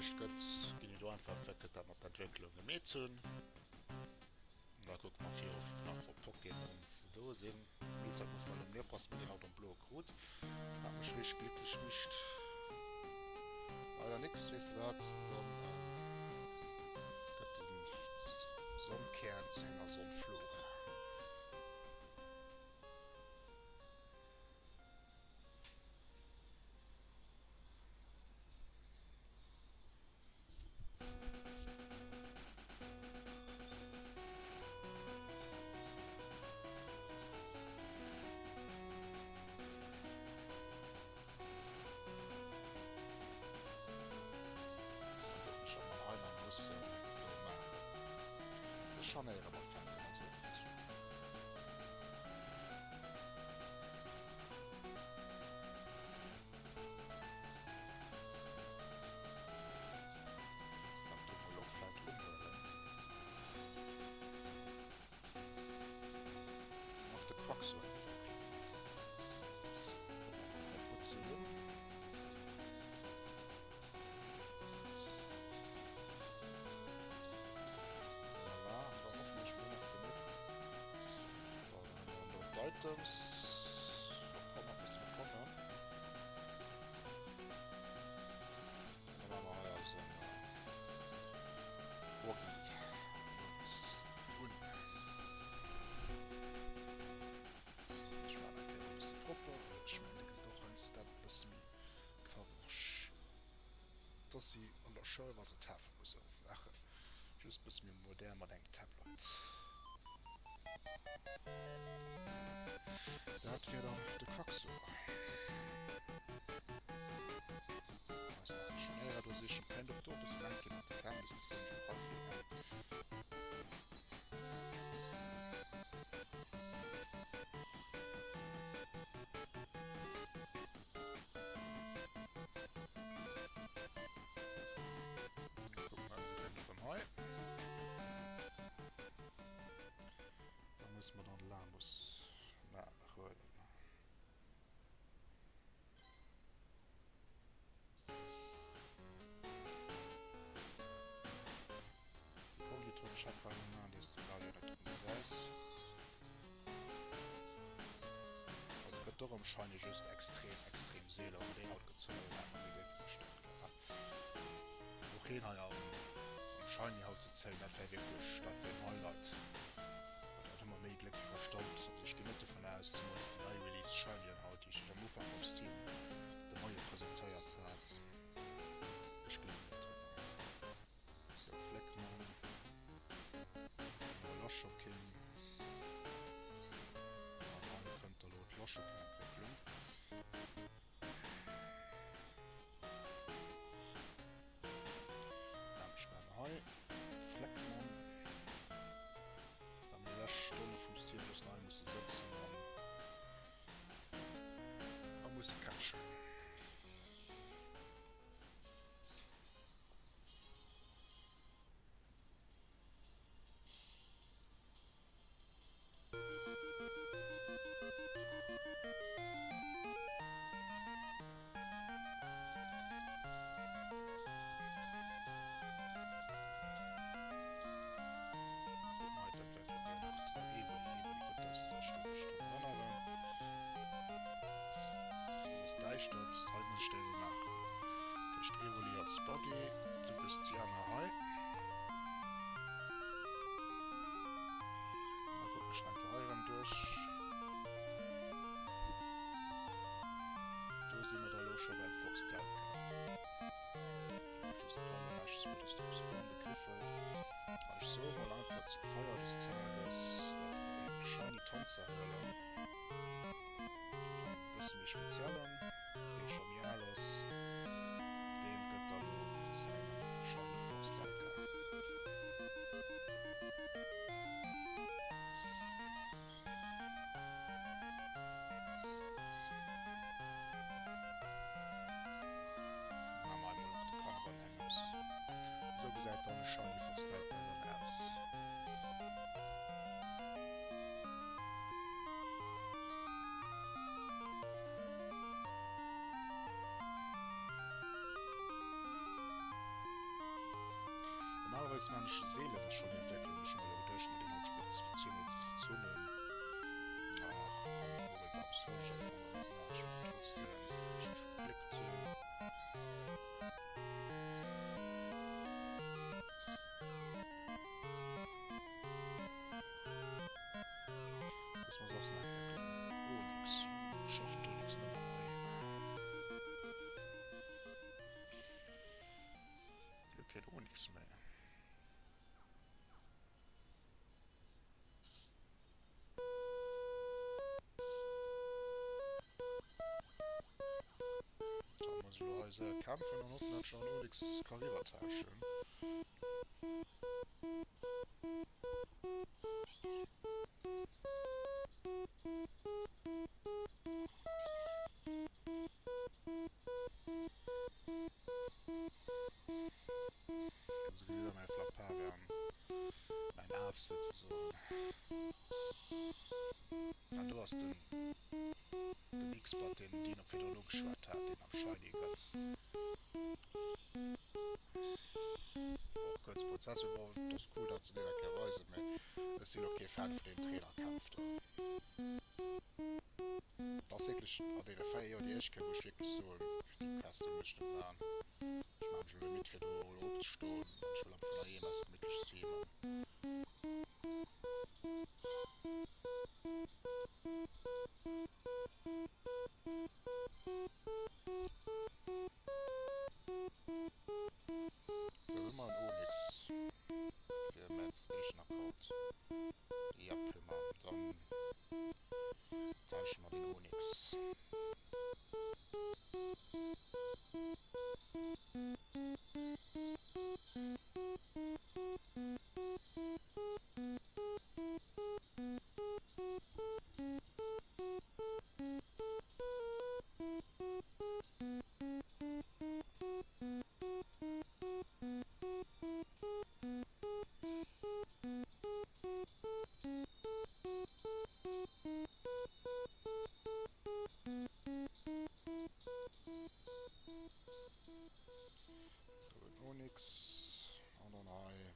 ugekënnegt gëtt, ginn jo do einfach entwéckelt, dat mat der Entwécklung gemeet hunn. An da kucke mer viru nach wou Pokémons do sinn. Wéi gesagt muss mer elo méi oppassen, mir deen haut am Bloe krut. Wat mech richteg glécklech micht. Leider nix, weess de wat, dann gëtt den Sonnkern zu enger Sonnflora. Dat do mol och vläit unhuelen. Nach de Quacksuentwécklung. Kucke mer mol hei gutt ze hunn. Voilà, an dann hoffentlech mol nach genuch. Bon, dann hu mer dann do d'Items. Op 100 musse mer kommen. Dann hu mer hei eisen Froggy un. Ech maachen eng Kéier e bësse propper, well ech mengen, da gesitt och heiansdo dat e bësse méi verwusch. Et ass wéi an der Schoul, wa se d'Tafel musse ofmaachen, just e bësse méi modern mat engem Tablet. Dat wär dann de Quaxo. Eis nach de Schneider do sichen. Kennt och do e bëssen enk ginn mat de Candies, do froen ech och hei vill eng. Kucken mer erëm hei. Da musse mer dann Lamus huelen. Polyton check bei mir an déi s de bal jo net drun gesäis. Also gëtt och am Shiny just extrem extrem seelen an deen haut gezunn huet hat mer méi Gléck verstoppt gehat. Och heen hei am Shiny haut ze zéien dat wär wierklech dat wär en Highlight. Dat hu mer méi Gléck wéi Verstand. Also ech ginn net dovun aus, zemools déi nei Release Shinyen haut déi ech iech am Ufank vum Stream de Moie presentéiert hat. Ech gleewen net drun. Sou Fleckmann, dann hu mer Laschoking an hei kënnt da lo d'Laschoking-Entwécklung. Anescht maache mer hei Fleckmann, da mer déi lescht Stonne vum Stream just nach hei musse sëtzen an a musse catchen. Däischtert, hei muss ech déi elo maachen. Dat heescht Evoli als Body, du gëss d'Siana hei. Da kucken ech nach eng Kéier hei erëm duerch. Do si mer da elo scho beim Foxtelka. Just hei rechts wou dass de Spawn de Griffel. An ech soe mol einfach zur Feier des Tages, dat mer een Shiny Tanzer huelen. Bësse méi speziellen, dee scho méi al ass, deem gëtt da lo säin Shiny Forstellka. Maache mer emol och de Cover an engems. Esou gesäit dann e Shiny Forstellka dann aus. Normalerweis maan ech seelen schon Entwécklung, ech hun mer elo geduecht mat deem haut schon zweemol gezunn hun, ach komm Mogelbams wollt ech am Fong och net maan, ech maan trotzdem well ech mech verklickt hun. Dass mer soss nach Entwécklung Onyx, ech hoffen d'Onyx net am hei. Lo keen Onyx méi. Da muss ech elo hei séier kämpfen an hoffen, dat ech nach en Onyx ka riwwertauschen. Also gesitt der mäi Flapparian, mäin Af souzesoen. An do ass den den X-Bot, deen den Dino virdrun ugeschwat hat, deen am Shiny gëtt. Och kuerz Prozess, mee bon, et ass cool, datt se deen eng Kéier weisen, mee ech sinn och kee Fan vun deenen Trainerkämpf do. Et ass wierklech an deene 4 Joer déi éischt Kéier, wou ech wierklech soen, déi Quest do muss ech net maachen. Ech maache mech elo midd fir do elo opzestoen an ech wëll am vun heiheem aus gemittlech streamen. Sou, hu mer en Onyx fir mäin éischten Account? Jep, hu mer. Dann tausche mer den Onyx. Sou, en Onyx an dann hei.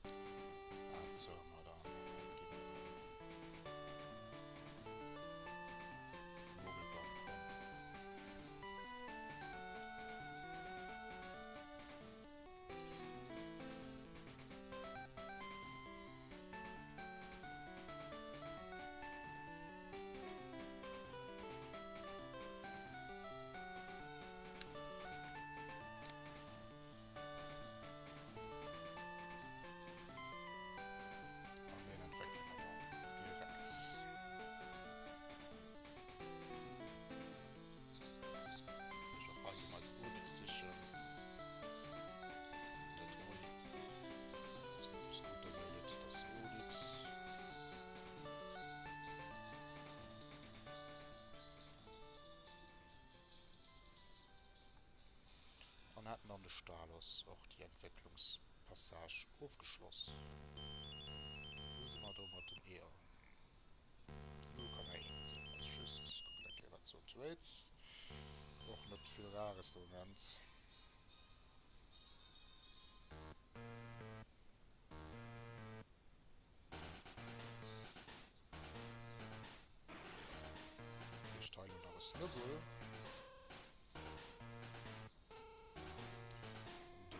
Dat soe mer dann ginn. Mogelbank komm. An deen entwéckele mer dann direkt. Duerch och hei gi mer eis Onyx sichen. Net Oi. Dat ass net dem Scooter säi Lidd, dat ass Onyx. An hätten dann de Stalos och déi Entwécklungspassage ofgeschloss. Wou si mer do mat den Eeër? 0,1 sinn eis just. Kucken eng Kéier wat soen d'Trades. Och net vill Rares de Moment. Dat heescht hei elo nach e Snowball. An do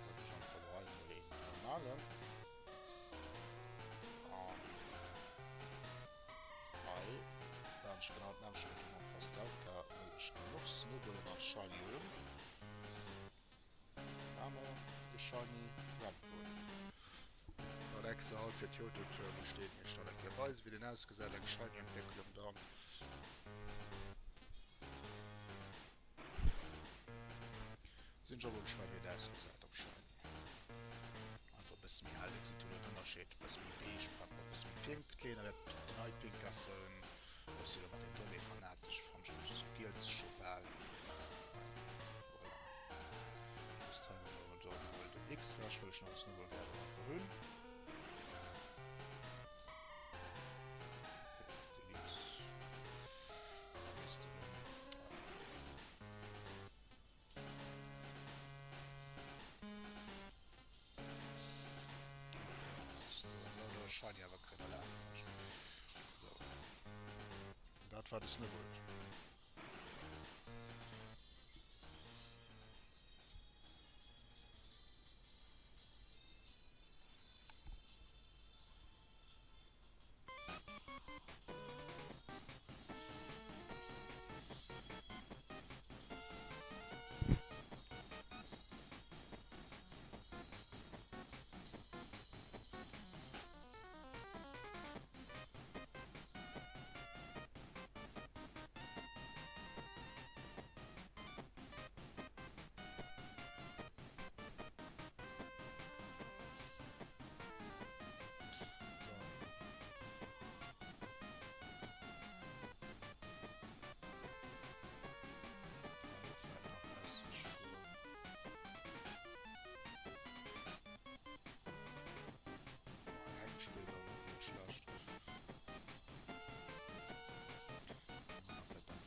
huelen ech einfach elo hei emol een normalen. An hei maachen ech genau dat nämmlecht wéi do mam Forstellka, wëll ech genuch Snowballen als Shiny hunn. Aner e shiny Rampbull. Wat extra haut fir d'Joto Tour besteet, mee ech dann eng Kéier weisen wéi den ausgesäit, eng shiny Entwécklung dann. Sinn ech och mol gespannt wéi et ausgesäit op shiny. Einfach e bësse méi hell, dir gesitt jo elo den Ënnerscheed, e bësse méi beige, brauch e bësse méi pink. D'Lena wäert den hei pink essen. Ech si lo mat deem do méi fanatesch, fannen ech eppes esou gielzeg scho bal. Voilà. Just hei hu mer dann mol den X-Flash, wëll ech nach e Snowball gären einfach hunn. Okay, delete. Da misst den hunn. Shiny awer kréien, da laachen ech. Sou. Dat war de Snubbull.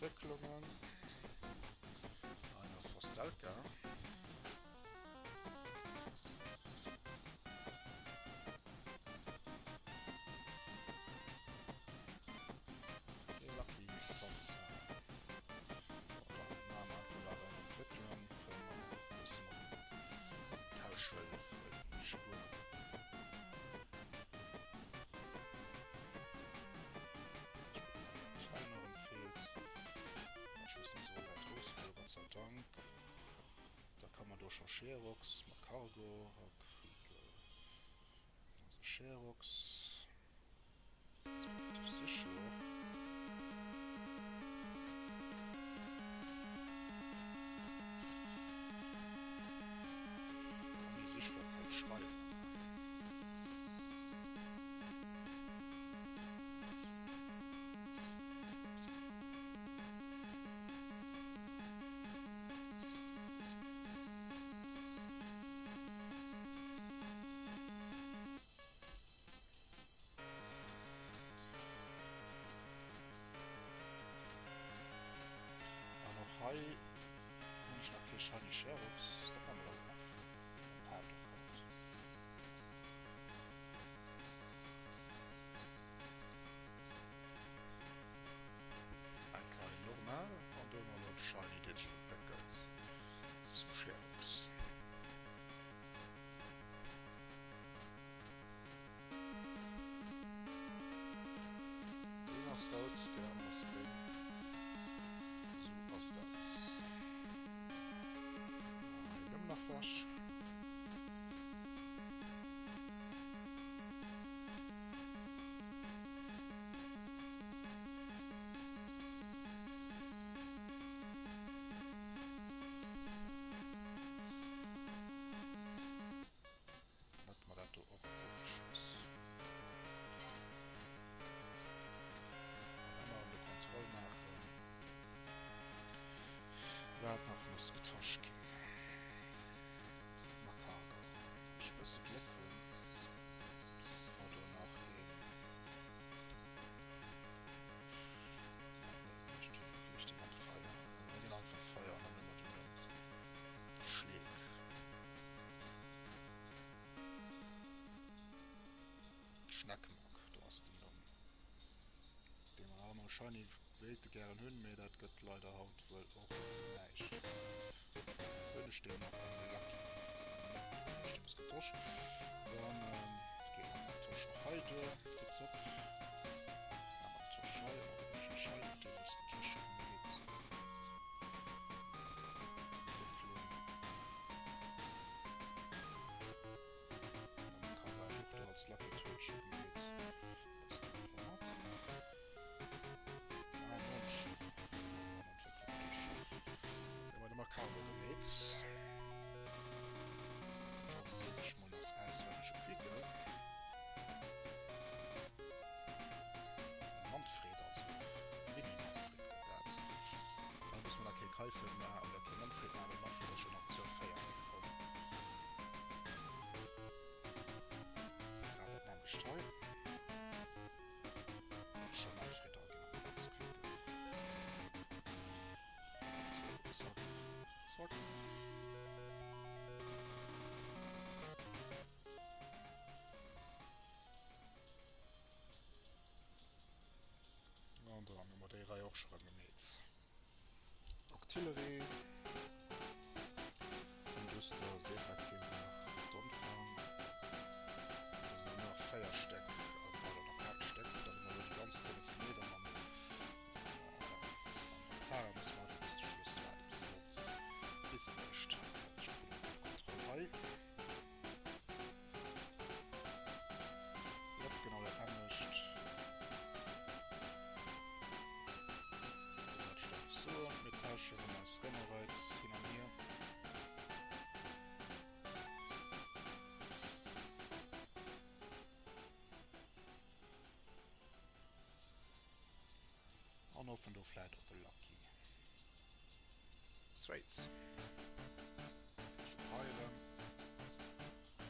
Entwécklungen. Einer Fostelka. Lucky Thompson. Entwécklung spueren. Ech weess net esou wat raushuelen, Gott sei Dank. Da kann man do scho Sherox, Macargo, Hawk Eagle. Also Sherox. Sichloch. Ah nee, Sichloch kann ich schreiwen. An och hei hunn ech nach kee Shiny Sherox. Dat maache mer dann nach vum Part-Account. Eng Kei normal an dono elo de Shiny dee sech entwéckelt zum Sherox. Deen ass rout, deen aneren ass gréng. Sou ass dat. Hei den Numm nach wech. Hätte mer dat do och ofgeschloss. Dann ëmmer de Kontroll maachen, wat nach muss getosch ginn. Macargo. Wann ech e bësse Gléck hunn, hu mer do nach een. Nee, ech vläicht dee mat Feier. Dann hu mer deen einfach Feier an dann hu mer den Numm Schleek. Schneckmack, do ass den Numm, dee mer nach ëmmer shiny wéilte gären hunn, mee dat gëtt leider haut wuel och näischt. Hunn ech deen nach am Lucky? Dann hunn ech dee bis getosch. Dann geet nach eng Tosch och hei duer. Tiptop. Nach eng Tosch hei an nach eng Tosch hei. Deen ass Tosch gemeet. Manfred also Mini-Manfred gëtt dat. Dann muss mer nach kee Kaifel maachen oder kee Manfred maachen, well Manfred ass schon nach zur 4 komm. Grad dat nämlecht hei. Scho Manfred da ginn am Platz klicken. So, zack, zack. och scho rëm gemeet. Octillery, den Duster, Seefahrtkill nach, Donphan. Da sinn der nach 4 Stéck, oder nach 8 Stéck. Dann hu mer elo déi ganz Dingens gemeet a mam Octara musse mer bis de Schluss waarden, bis owes, bis d'Nuecht. Ech kucken emol d'Kontroll hei. Jep, genau dat nämmlecht. Wat ech da muss soen, mir tauschen erëm eis Remoreids hin an hier. An hoffen do vläit op e Lucky. Zweet. Ech och hei erëm.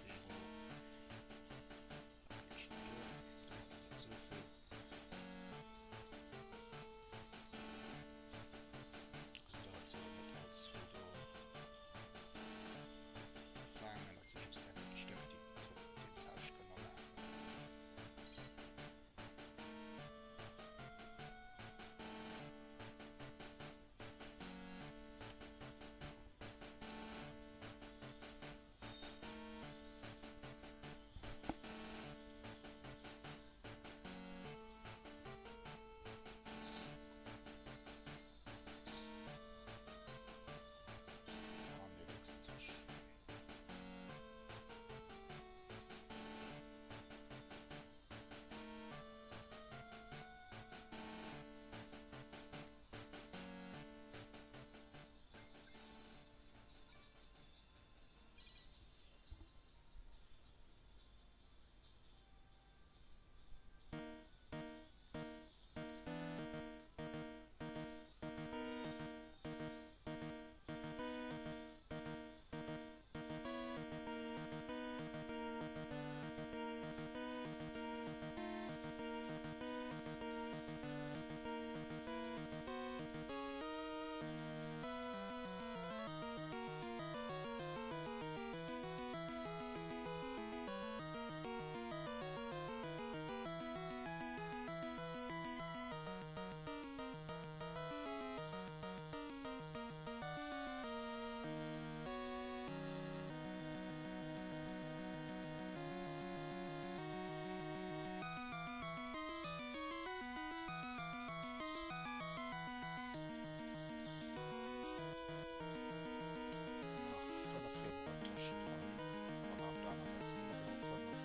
Eemol. Dat geet schon duer. Do hat mer net esou vill. Also dat soll net allze vill do faangen. Dat si just 6 Stéck, déi den Tausch kënne maachen. An den nächsten Tisch. Nach 5 Rieder beim Tëschen dran. Voilà, op der aner Säit sinn ëmmer genau 5.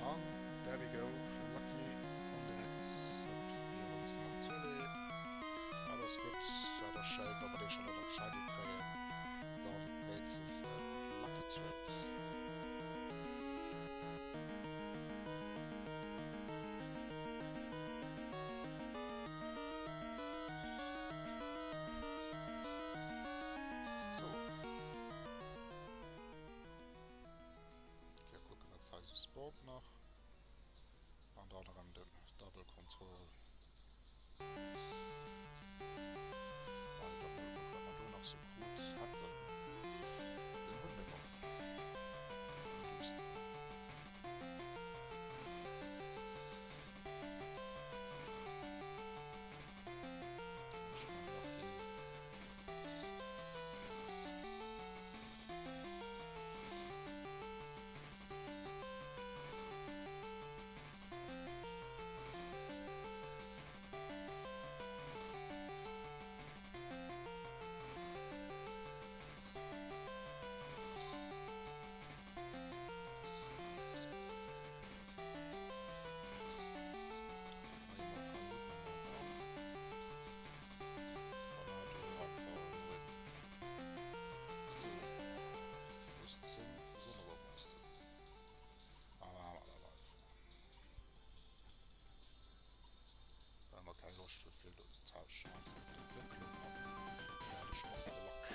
An there we go, Lucky an direkt op fir ons Noctule. Dat ass gutt, dat ass schéin, wa mer dee scho net am Shiny kréien, dann wéinstens e Lucky Twit. Sou. Hier kucken wat hei sou spawnt nach. An dann erëm den Double Control. Well da mol kucken wat mer do nach sou krut hätten. Den hunn mir nach. Den Booster. Schon lucky. Well mer keng Loscht hu vill do ze tauschen, einfach d'Entwécklung an fäerdeg ass de Lack.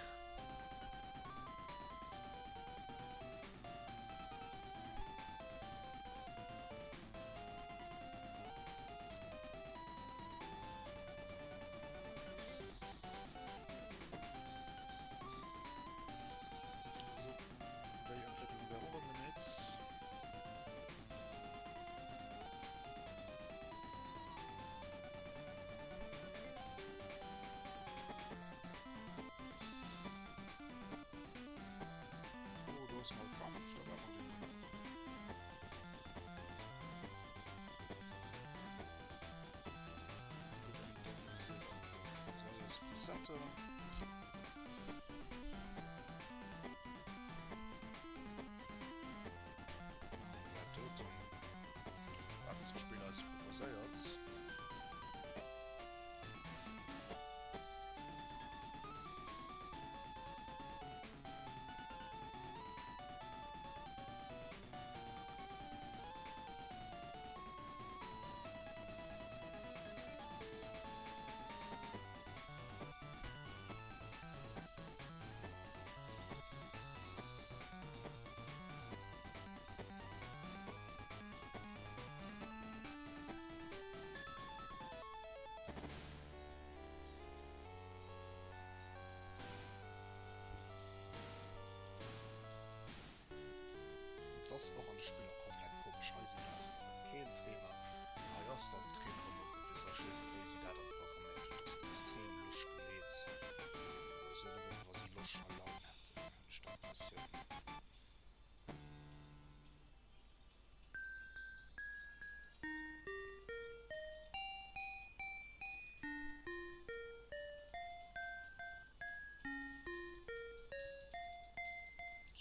Resetten. Dat doten, wat d'Spill eis proposéiert. Et ass och an de Spiller komplett komesch. Hei sinn aus dann keen Trainer, hei ass dann den Trainer ëmmer gewiss. Ech weess net wéi si dat dann programméiert hunn. Dat ass extrem lusch gemeet. Esou nëmmen wa si Loscht a Laun hätten, hunn ech d'Impressioun.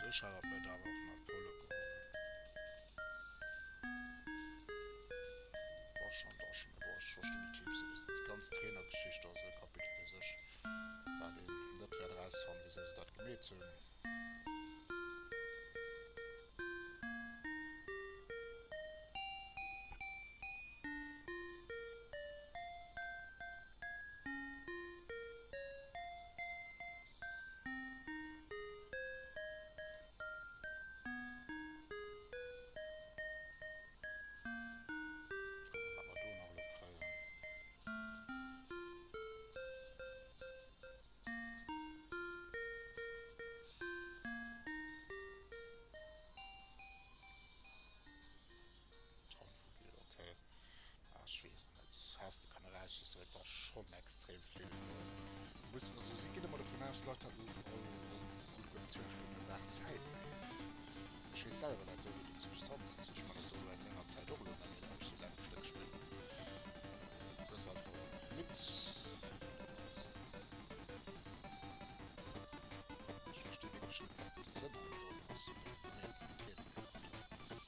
Sécher hat mir et awer och nach Polle geholl. War schon, war schon, boah, ech verstinn déi Typs net. Déi ganz Trainergeschicht ass e Kapitel fir sech, wat een net wäert erausfannen, wisou se dat gemeet hunn. Kucken wat mer do nach elo kréien. Traumvogel, okay. Ah, ech weess et net. Häss de kënne erausschiessen, well et ass schonn extrem vill. Muss, also si ginn ëmmer dovun aus, d'Leit hätten alleguer 12 Stonnen den Dag Zäit, mee ech weess selwer net, esou wéi déi Substanz, also ech man dat do elo eng länger Zäit och elo net méi, datt ech sou laang um Stéck spillen. Du gëss einfach midd vun deem Ganzen. Ech versti wierklech net, wat de Sënn hannendrun ass, wéi mir vum Trainer gelaf hunn.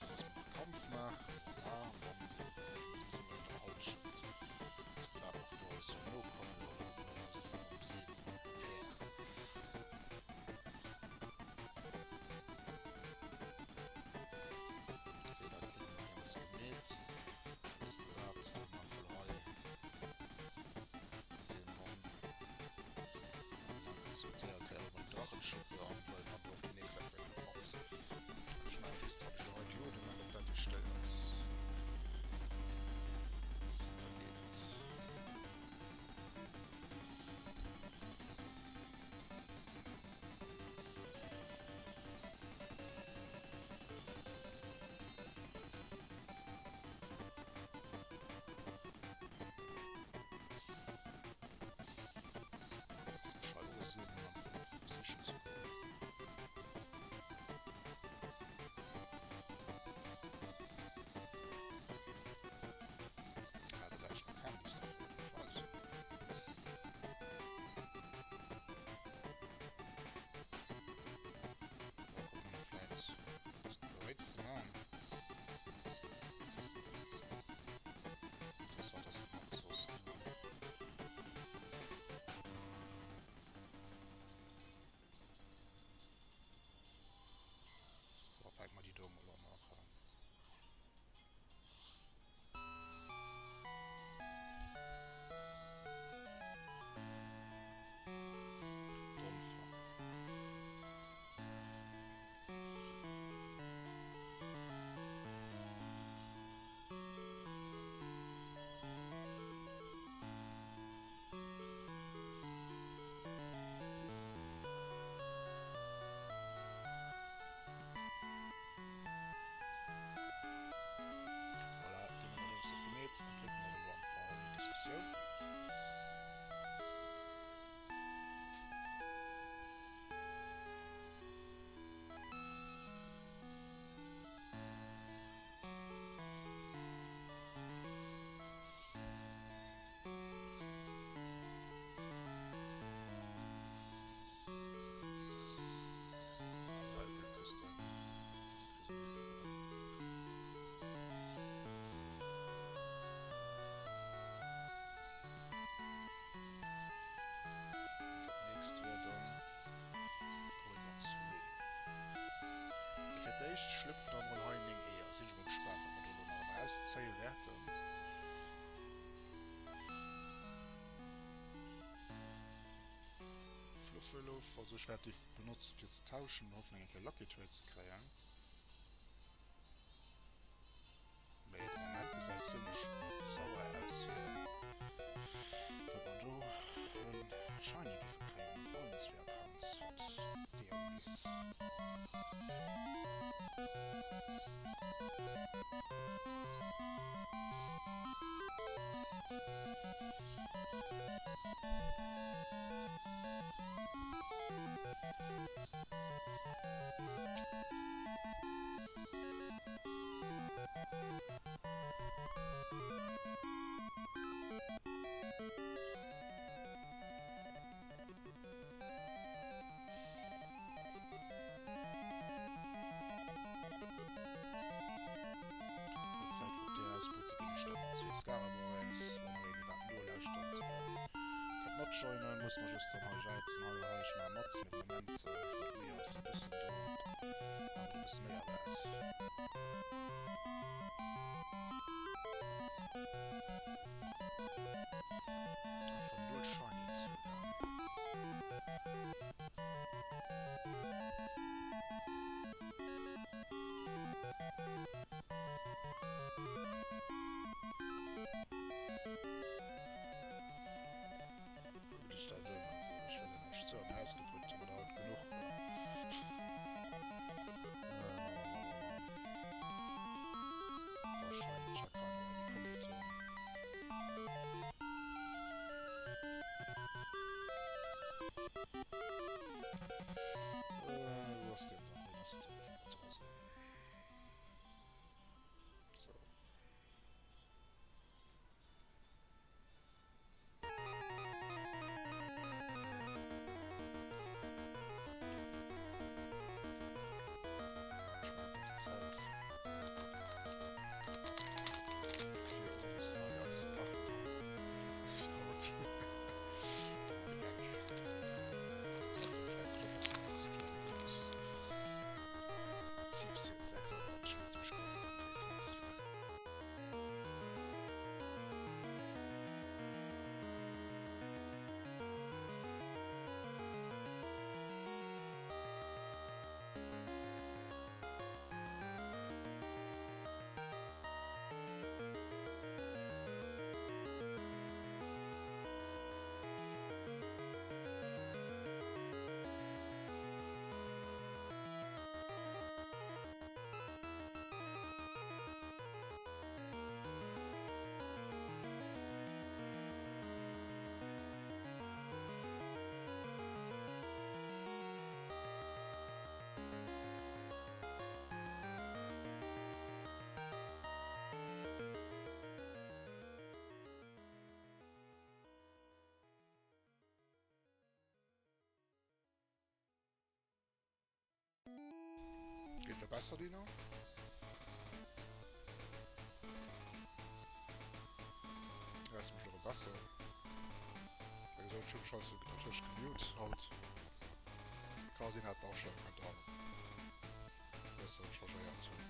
Dass mer nach Kampf maachen, voilà, an dann si mer an der Halschent. Dass d'War och do eis soll nokommen, well da gëtt mer eis op 7 Paire. Seh, dat kritt mer alles gemeet. Weess de wat, hu mer voll hei sinn Mann laangs diskutéiert, fir awer den Drachenschuppe an huelen dann do och déi nächst Entwécklung mat. Ech maache just, wann ech elo hei d'Luedung man, ob dat dech stéiert. Da geet et. Wat ass nach soss do? Boah, fänke mer déi do mol an nach. Donpher. Voilà, déi Nummer hunn ech net gemeet. Entwéckele mer elo am Fong ouni Diskussioun. D'éischt schlüpfen der mol hei 9 Eeër. Sinn ech mol gespaant wat mer do elo nach erauszéie wäerten. Fluffeluff, also ech wäert déi benotze fir ze tauschen, hoffen eng Kéier Lucky Trade ze kréien. Mee de Moment gesäit zimlech sauer aus hier, datt mer do e Shiny géife kréien op allen zwee Accounts, wat d'Eeër ugeet. Zäit wou d'Dier ausbrute ginn ech dann zu Skaraborgs. Wann nach een iwwerhaapt nolauschtert, kënnt matjoinen. Musst mer just dann hei jäizen, hei hei ech maache mat. Mee de Moment huet mir eis e bëssen do awer e bësse méi erwaart. Einfach null Shiny ze hunn. Kuckt iech dat un, also ech wëll en iech zou am Haus geputzt hunn, haut genuch. Wahrscheinlech hat keiner mehr die Community. Äh, wo ass deen dann? Deen ass do, wou mer dra sinn. So. Ech mengen, et ass Zäit fir ons hei eise Parcours fir haut. De Geck. Zäit fir e klenge Klopper ze riskieren. Plus 17, 36 Minutten. Ech kuerz nach e puer Knacks fir. Geet lo besser, Dino? Héiers de mech lo besser? Wéi gesot, ech hu mech hei dertëscht gemute haut. Ka sinn, hat d'Astellung kënnt an e bësse erëm changéiert hunn.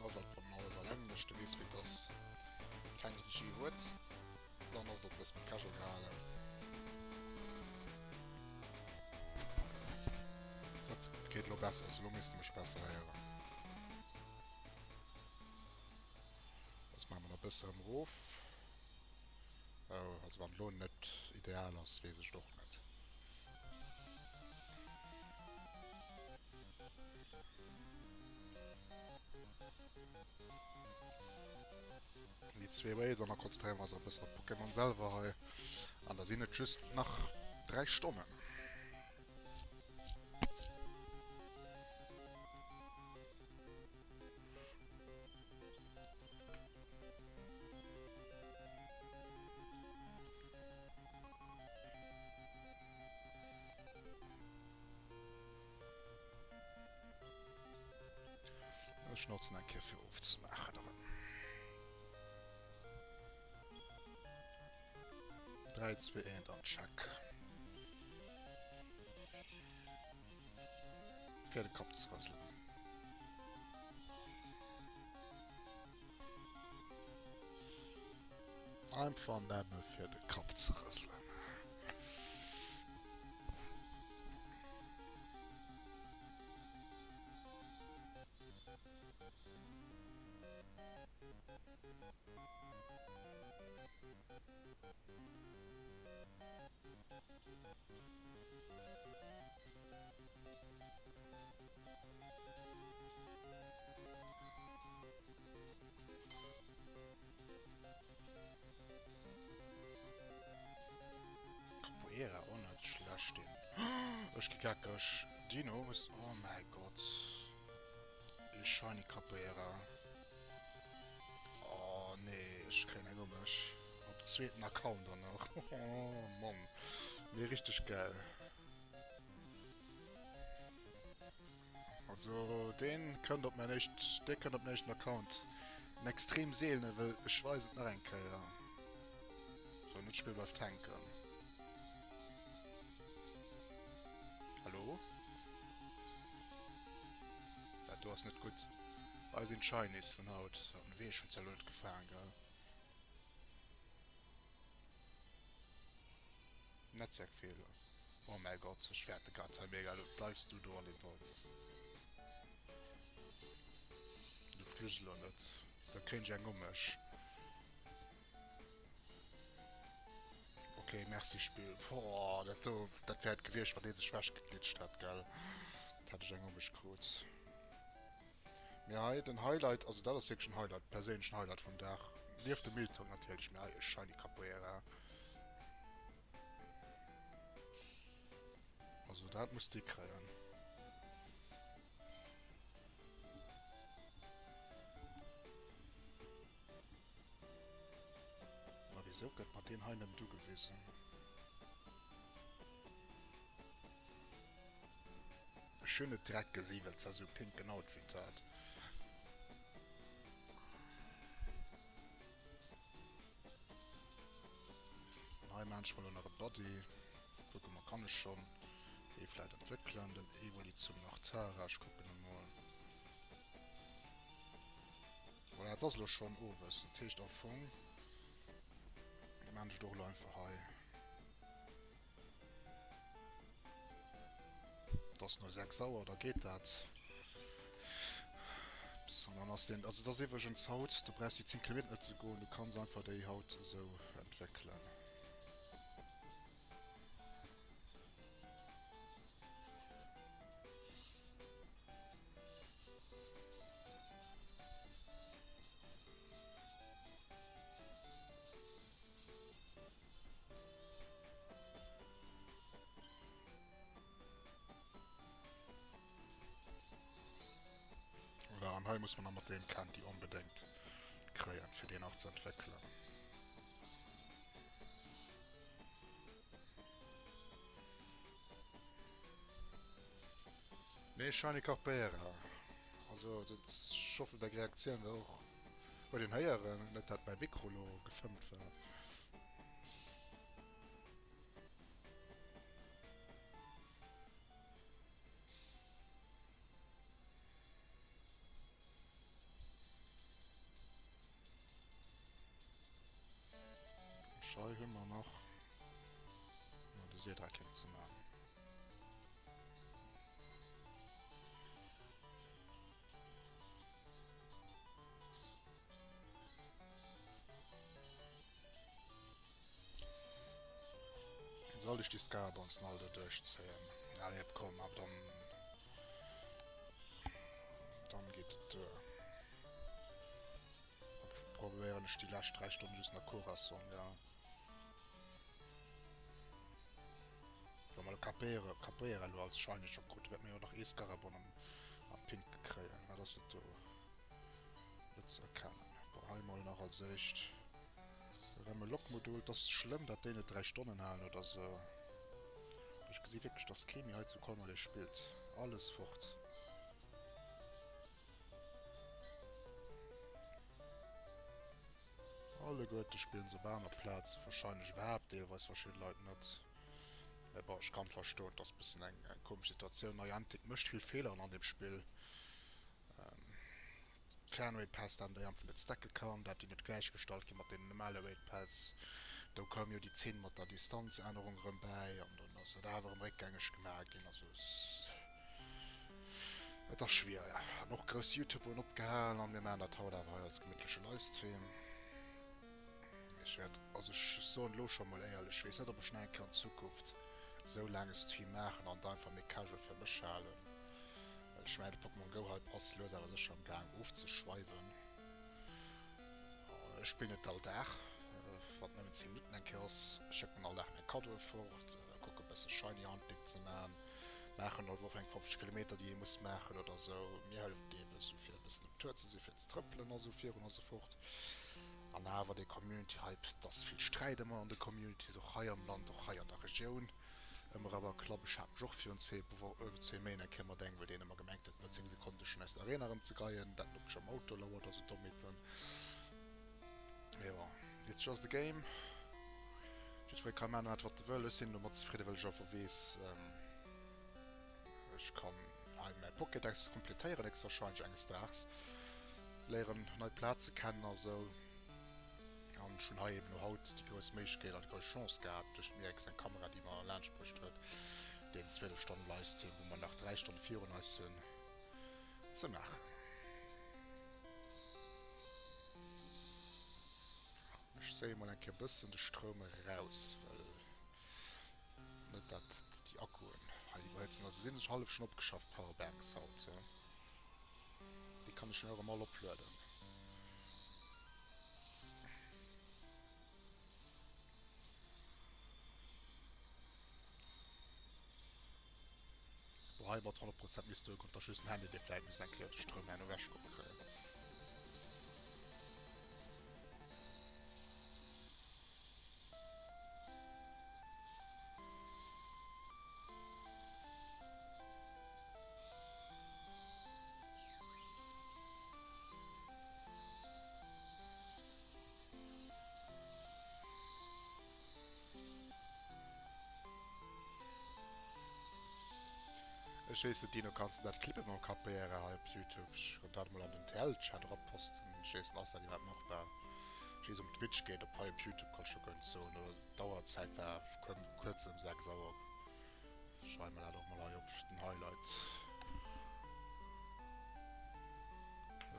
Ass alt wann alles alleng mécht, du weess wéi et ass, keng Regie huet, dann ass et och e bësse méi casual gehalen. Dat geet elo besser, also elo misst de mech besser héieren. Soss maache mer nach e bësse erëm erof. Oh, also wann elo net ideal ass, weess ech et och net. Déi zwee Ways an da konzentréiere mer eis e bëssen op Pokémon selwer hei. An da sinn et just nach 3 Stonnen. Ech notzen eng Kéier fir ofzemaachen erëm. 3, 2, 1 an check. Fir de Kapp ze rëselen. Einfach nëmme fir de Kapp ze rëselen. Capoeira och net schlecht deen. Ech gi geckeg. Dino muss oh mäi Gott. Ee shiny Capoeira. Oh nee, ech kréien eng um mech. Op zweeten Account och nach. Oh Mann. Mee richteg gäil. Also deen kënnt op mäin éischt, dee kënnt op mäin éischten Account. En extrem seelene, well ech weisen et nach eng Kéier. Sou, net d'Spill bleift hänken. Hallo? Dat do ass net gutt. Hei sinn d'Shinies vun haut. An wéi ech hunn se elo net gefaang, gell? Netzwerkfehler. Oh mäi Gott, ech fäerte grad hei mega. Elo bleifs du do an deem Bam. Du flüss elo net. Da kréien ech eng um mech. Okay, merci Spill. Boah, dat do, dat wär et gewiescht, wann dee sech wechgeglitscht hätt, gell? Dat hätt ech eng um mech krut. Mee hei den Highlight, also dat ass wierklech en Highlight, perséinlechen Highlight vum Dag. Nieft dem Milton natierlech, mee hei e shiny Capoeira. Also dat muss dee kréien. Ma wisou gëtt mer deen hei nëmmen ugewisen? Ech hun et direkt gesi well se esou pinken Outfit hat. An hei maan ech mer lo nach e Body. Kucke mer kann ech schon ee vläit entwéckelen, den Evoli zum Nachtara. Ech kucken emol. Voilà, et ass elo schon owes, dat heescht am Fong maan ech et och elo einfach hei. Et ass no 6 Auer, da geet dat. An dann ass den, also dat ass iwwregens haut, du brauchs déi 10 Kilometer net ze goen, du kanns einfach déi haut esou entwéckelen. Voilà, an hei muss man nach mat deem Candy onbedéngt kréien, fir deen nach ze entwéckelen. Nee, Shiny Carpera. Also, dat, ech hoffen, deng Reaktioun war och Huet een héieren, net dat mäi Mikro lo gefëmmt war. Schei hu mer nach de Seedreck ze man. Soll ech déi Scarabons all do duerchzéien? Allez, komm, awer dann... Dann geet et duer. Da probéieren ech déi lescht 3 Stonnen just nach Corazon, ja. Wa mer Capoeira, Capoeira elo als Shiny scho kruten, wäerte mer jo nach ee Scarabon am, am Pink kréien. Wat ass dat do? Net ze erkennen. Bon, hei mol nach als éischt erëm e Lokmodul. Et ass schlëmm, datt déi net 3 Stonnen halen oder sou. Ech gesi wierklech, datt kee méi hei zu Colmar spillt. Alles fort. Alleguerte spillen se op aner Plazen, warscheinlech iwwerhaapt deelweis verschidde Leit net. Mä bon, ech kann et verstoen, et ass bëssen eng komesch Situatioun. Niantic mécht vill Feeleren an deem Spill. D'Clan Raid Päss, dat een déi einfach net stacke kann, dat déi net gläichgestallt gi mat deenen normale Raid Päss. Do koum jo déi Zeen mat der Distanzännerung erëm bäi an dann ass dat awer erëm réckgängeg gemaach ginn. Also et ass schwier, jo. An och grouss Youtuber hunn opgehalen an mir maachen dat haut awer hei als gemittleche Livestream. Ech wäert, also ech soen elo scho mol éierlech, ech weess net ob ech nach eng Kéier an Zukunft esou laang e Stream maachen an et einfach méi casual fir mech halen. Well ech mengen de Pokémon Go Hype ass lues awer sécher am Gaang ofzeschweiwen. Ech spillen et all Dag, wat nëmmen 10 Minutten eng Kéier ass. Ech schécken all Dag meng Kaddoe fort, kucke bësse Shiny Hunting ze man, maachen all Woch eng 50 Kilometer déi ee muss maachen oder sou. Mir hëlleft et eben sou fir e bëssen op Tour ze sinn, fir ze trëppelen a sou virun a sou fort. An awer dee Community Hype, et ass vill Sträit ëmmer an de Communities, och hei am Land, och hei an der Regioun. Ëmmer awer Klapp. Ech hat mech och virun zwee Méint eng Kéier mat engem, well deen ëmmer gemengt huet, no 10 Sekonnen dech schonn aus der Arena erëm ze geien, dat no am Auto lauert a sou Dommheeten. Mee bon, it's just a game. Jiddweree ka maachen wat wat e wëll. Ech sinn domat zefridden, well ech einfach weess, ech kann hei mäi Pokédex kompletéieren, héchstwahrscheinlech enges Daags, léieren nei Plaze kennen a sou. An ech hunn hei eben elo haut déi grouss Méiglechkeet an déi grouss Chance gehat, duerch dem Eric seng Kamera, déi mer laanscht bruecht huet, deen 12 Stonnen Livestream, wou mer nach 3 Stonne virun eis hunn, ze maachen. Ech zéie mol eng Kéier e bëssen de Stroum eraus, well net dat déi Akkuen hei iwwerhëtzen. Also si sech hallef schonn opgeschafft, d'Powerbanks haut. Déi kann ech jo erëm all oplueden. Bo hei mat 100 Prozent misst du kommt da just den Handy, dee vläit misst eng Kéier de Stroum herno ewechgeholl kréien. Ech weess net Dino, kanns de dat clippen mam Capoeira hei op Youtube? Ech kann dat mol an den TL-Chat eraposten. Ech weess net, ass dat iwwerhaapt machbar? Ech weess um Twitch geet, op hei op Youtube kann ech scho guer net soen. Oder d'Auerzäit war kuerz ëm 6 Auer. Schreiwen mer dat och mol hei op den Highlight.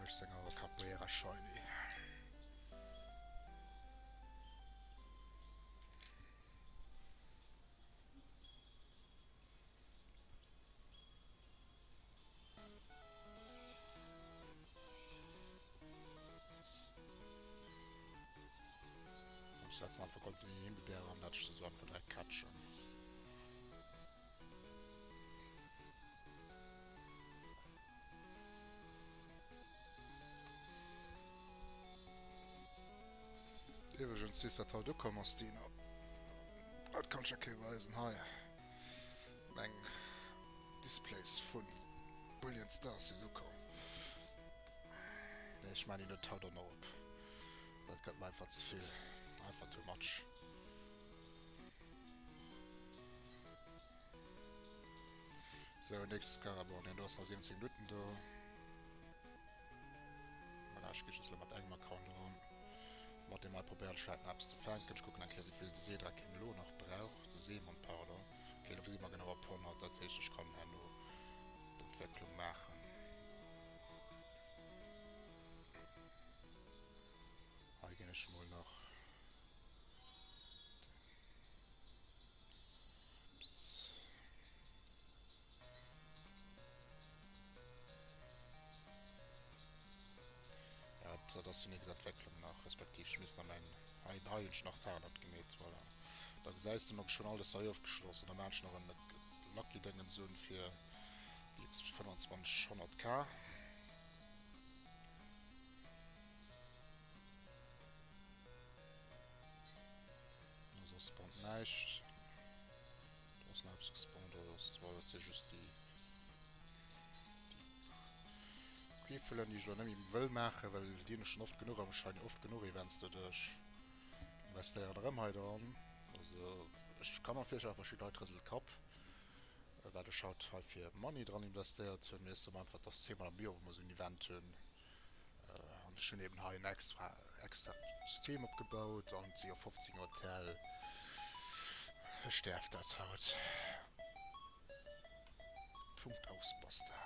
18 Auer Capoeira Shiny. Ech setzen einfach goldene Himbeere an dat ech se sou einfach direkt catchen. Iwwregens, wéi s dat haut ukomm ass, Dino, dat kann ech der kee weisen. Hei, meng Displays vu Brilliant Stars sinn ukomm. Nee, ech maan déi net haut och nach op. Dat gëtt mer einfach ze vill. Einfach too much. Sou, nächstes Garabon. Nee, do ass nach 17 Minutten do. Voilà, ech gi just elo mat engem Account eran. Mat deem hei probéieren ech vläit nach eppes ze fänken. Ech kucken eng Kéier, wéi vill de Seedreck hien elo nach brauch. De Seemann, pardon. Okay, dofir si mer genau op 100. Dat heescht, ech kann herno d'Entwécklung maachen. Hei ginn ech mol nach Ja, dat ass déi nächst Entwécklung nach, respektiv ech misst nach mäin, hei, hei hunn ech nach Tarnat gemeet, voilà. Da gesäis de, ech hunn alles hei ofgeschloss an da maan ech nach en Lucky Dingens un fir déi 2500 K. Also spawnt näischt. Do ass nach eppes gespawnt, oder ass, war dat si just déi, déi. Trifelen, déi ech elo net méi wëll maachen, well déi hunn ech schonn oft genuch am Shiny, oft genuch Events doduerch. Investéieren erëm hei dran. Also ech ka mer virstellen, verschidde Leit rësele Kapp, wat ech haut hei fir Money dran investéiert hunn. Mee ech soe mer einfach, dass zehnmol am Joer, wou mer esou en Event hunn. An ech hunn eben hei en extra extra Stream opgebaut an et si jo 15 Hotel. Ech däerf dat haut. Punkt aus basta.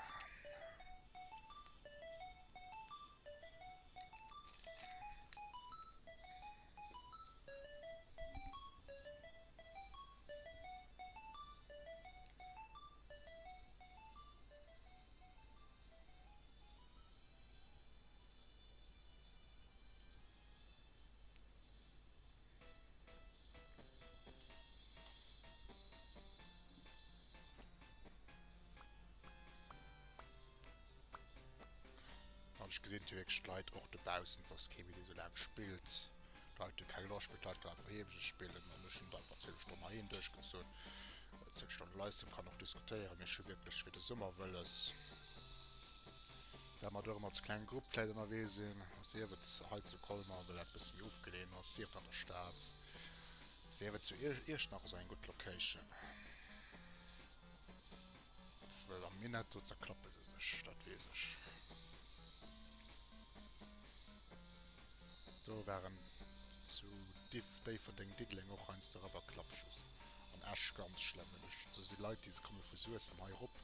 An ech gesinn wierklech d'Leit och dobaussen, et ass kee méi dee sou laang spillt. D'Leit hu keng Loscht méi, d'Leit wëllen einfach heem sech spillen an ech hunn et einfach 12 Stonnen heihin duerchgezunn. 12 Stonnen Livestream kann och diskutéieren, mee ech hu wierklech fir de Summer wëlles, dat mer do erëm als kleng Grupp vläit ënnerwee sinn, sief et hei zu Colmar, well dat e bësse méi ofgeleeën ass, sief et an der Stad. Sief et zu Iechternach ass eng gutt Location. Well am Minett do zerklappe se sech, dat weess ech. Do waren zu Déifferdeng, Diddeleng och heiansdo Rubberklapp just. An Esch ganz schlëmm. Do si Leit déi se komme vu Suessem hei erop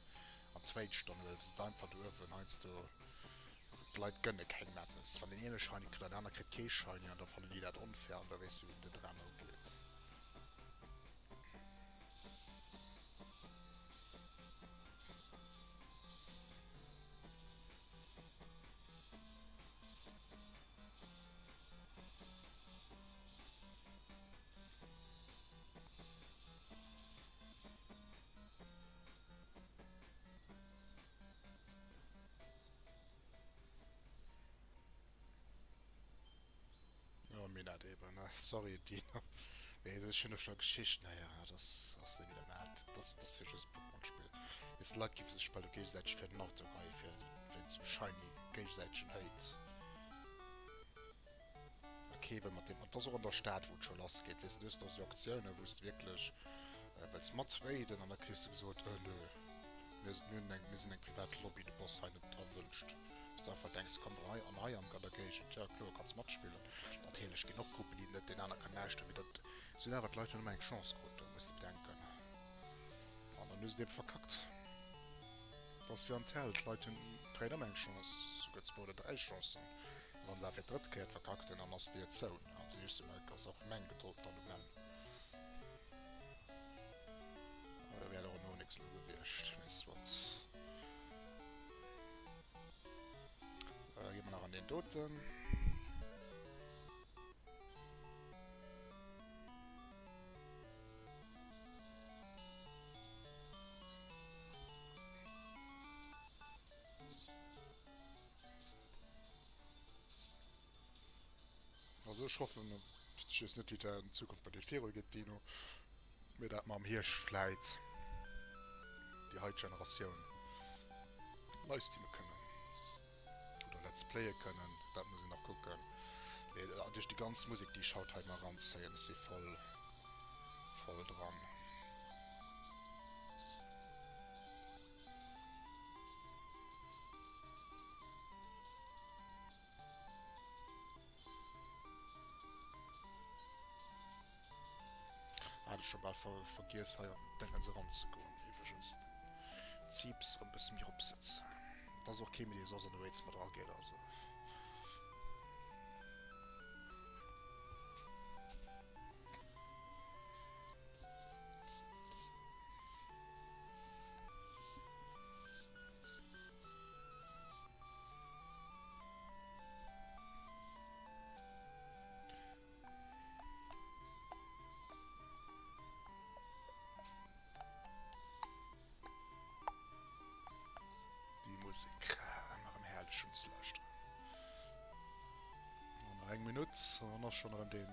an d'Twéitstonn, well se et einfach do uewen heiansdo D'Leit gënne kengem eppes. Wann deen een e Shiny kritt an den aner kritt kee Shiny an da fannen déi dat onfair an da weess de wéi de Drama ugeet. Jo, mir dat eben, ne? Sorry, Dino. Mee ech hunn och scho Geschichten héieren, dat ass, ass net méi normal. Dat ass, dat ass jo just e Pokémon-Spill. Weess, d'Leit géife sech bal do géigesäiteg fir den Auto geheien, fir wéinst dem Shiny géigesäitegen Hate. A kee wëll mat deem, an et ass och an der Stad, wou et scho lass geet, weess de, du hues do esou Aktiounen, wou s de wierklech wëlls matraden an da kriss de gesot, Äh, nö. Mir hunn eng, mir sinn eng privat Lobby, du bass hei net erwënscht. Wou s de einfach denks, komm hei an hei an der Géigend, jo kloer kanns matspillen. Natierlech ginn och Gruppen, déi net deen aner kann lauschteren, mee dat sinn awer, d'Leit hunn ëmmer eng Chance krut, do muss de bedenken. An dann hu se et ebe verkackt. Dat ass wéi am Tel, d'Leit hunn, kréien ëmmer eng Chance, souguer zwou oder dräi Chancen. A wann se awer fir d'drëtt Kéier et verkackt hunn, dann ass d'Dier zou. Also just emol, ass och meng Gedold dann um Enn. Da wär och en Onix lo gewiescht. Mee soit. Äh, gi mer nach an den doten. Also ech hoffen, ech weess net wéi dat an Zukunft bei dir viru geet Dino, mee dat mer am Hierscht vläit déi hei Generatioun livestreame kënnen oder Let's Playe kënnen, dat muss een nach kucken. Mee duerch déi ganz Musek déi ech haut hei mer eranzéien, ech si voll voll dran. Hat ech scho bal vergiess hei an d'Déngens eranzegoen. Iwwregens den Zeeps erëm bësse méi eropsetzen. Et ass och kee méi dee soss an de Raids mat erageet, also. Déi Musek ëmmer erëm herrlech unzelauschteren. An nach eng Minutt an dann ass schonn erëm deen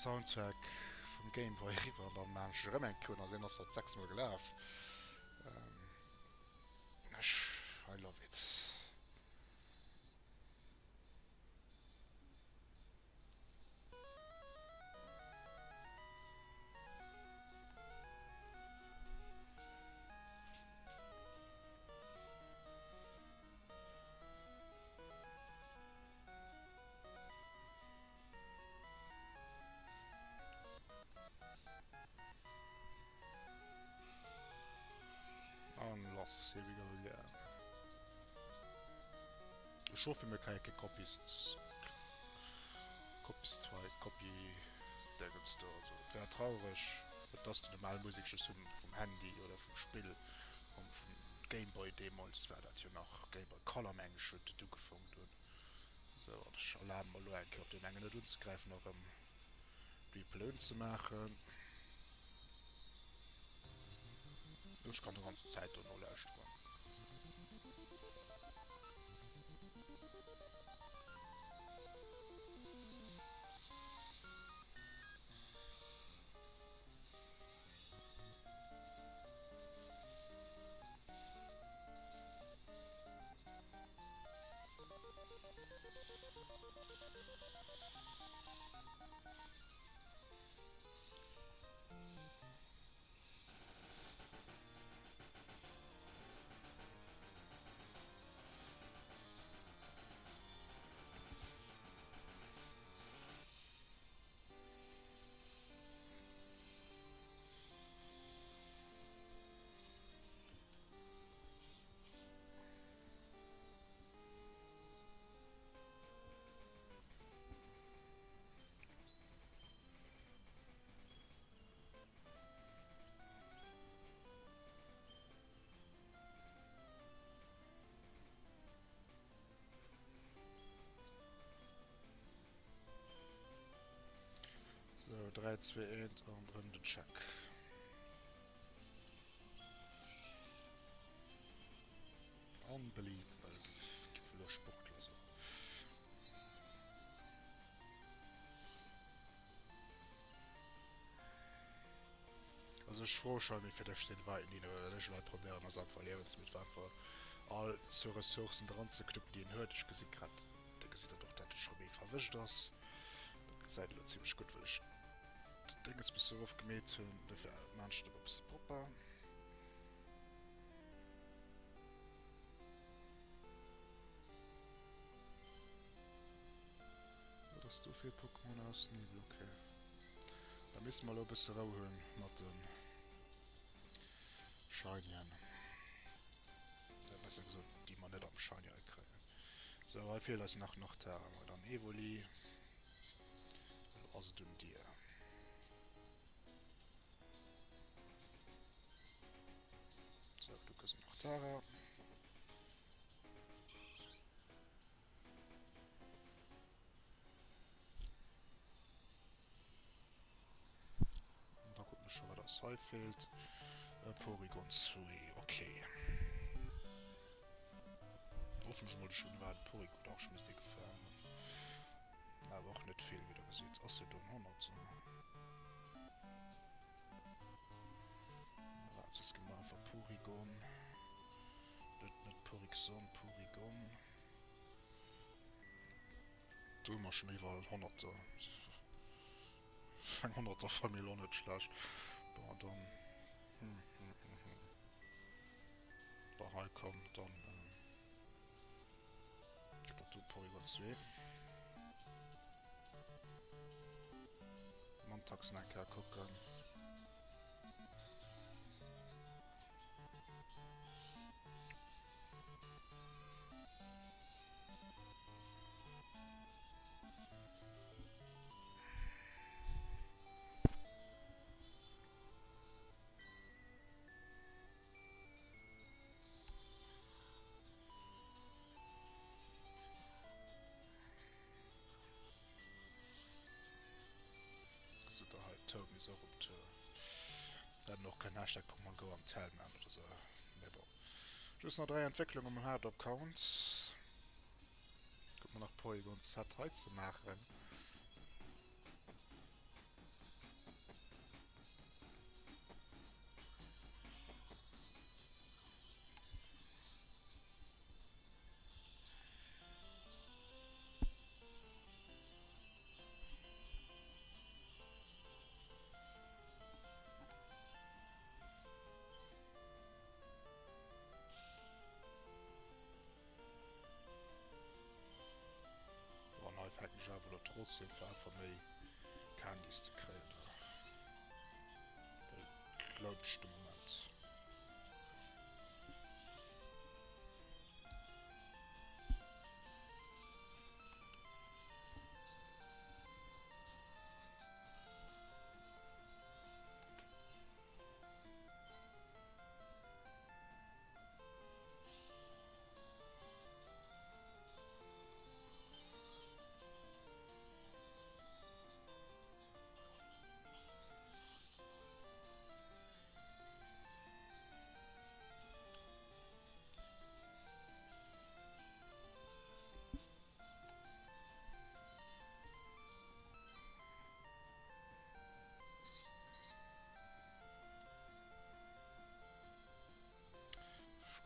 Soundtrack vum Game Boy eriwwer an dann maan ech erëm eng Tour an deen ass haut 6 mol gelaf. Ech, I love it. Ech hoffe mir kréie kee Copy Copy Strike, Copy Dingens do. Also et wär traureg. Et ass déi normal Musek just vum vum Handy oder vum Spill, vum vum Gameboy deemools war dat jo nach, Gameboy Color meng ech huet et ugefongt dunn. Sou an ech erlabe mer elo eng Kéier op deen engen net unzegräifen a rëm Replay unzemaachen. Ech kann de ganzen Zäit do nolauschteren. Sou, 3, 2, 1 an erëm den Check. Unbelievable, giff elo Sportler soen. Also ech froe schon méi fir dech sinn weiten déi wat ech elo hei probéieren ass einfach Liewensmittel einfach all zur Ressourcen dran ze knuppen déi een huet. Ech gesi grad, da gesitt der och dat et scho méi verwëscht ass. Dat gesäit elo zimlech gutt well ech d'Dénges bësse erof gemeet hunn, dofir maan ech et e bësse propper. Wat ass do fir e Pokémon aus Nebel? Okay. Da misste mer elo e bësse Rou hunn mat de Shinyen. Äh, besser gesot, déi mer net am Shiny hei kréien. Sou, hei feelt eis nach Nortara. Ma dann Evoli. Elo ass et un dir. Sou, du kriss Nortara. Da kucken ech scho wat eis hei feelt. E Porygon 2, okay. Hoffen ech mol ech hunn war den Porygon och, ech misst dee gefaangen hunn. Awer och net vill wéi der gesitt. Ass jo do en Honnerter. Waart soss gi mer einfach Porygon. Net net Poryxon, Porygon. Do hu mer schon iwwerall Honnerter. Eng Honnerterfamill, och net schlecht. Bon, dann... Hm, hm, hm, hm. Bon, hei komm, dann... Gëtt dat do Porygon 2. Mantax nach eng Kéier kucken. Gesitt der hei, Tomi ass och op Tour. Hätten och kënnen Hashtag Pokémon Go am Tell man oder sou. Mee bon. Just nach 3 Entwécklungen mam Haaptaccount. Kucke mer nach Porygon Z hei ze maachen. Bon, hei fänken ech awer elo trotzdem fir einfach méi Candies ze kréien da. Well et lount sech de Moment.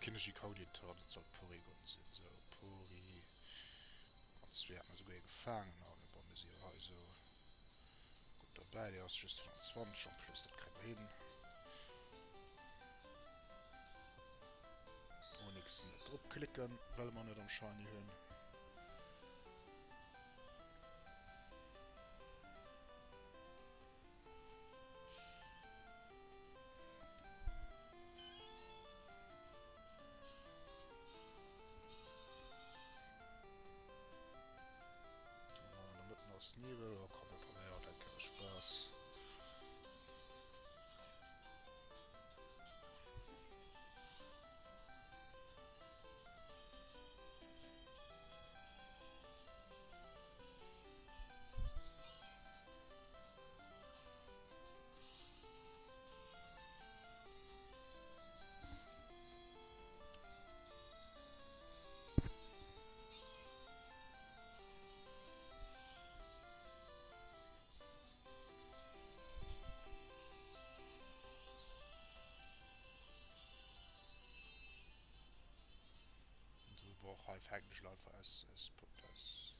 Kinnegi Cauditor, dat soll Porygon sinn. Sou, Pory. An zwee hat mer souguer ee gefaangen. Oh, mee bon, mir si jo hei esou gutt dobäi. Dee ass just 120 en plus, dat kréie mer hin. Onix net drop klicken, well mer net am Shiny hunn. An der Mëtten ass Niwwel. Oh komm, mir probéieren eng Kéier Spaass. Boah, hei fänken ech einfach aus, aus, aus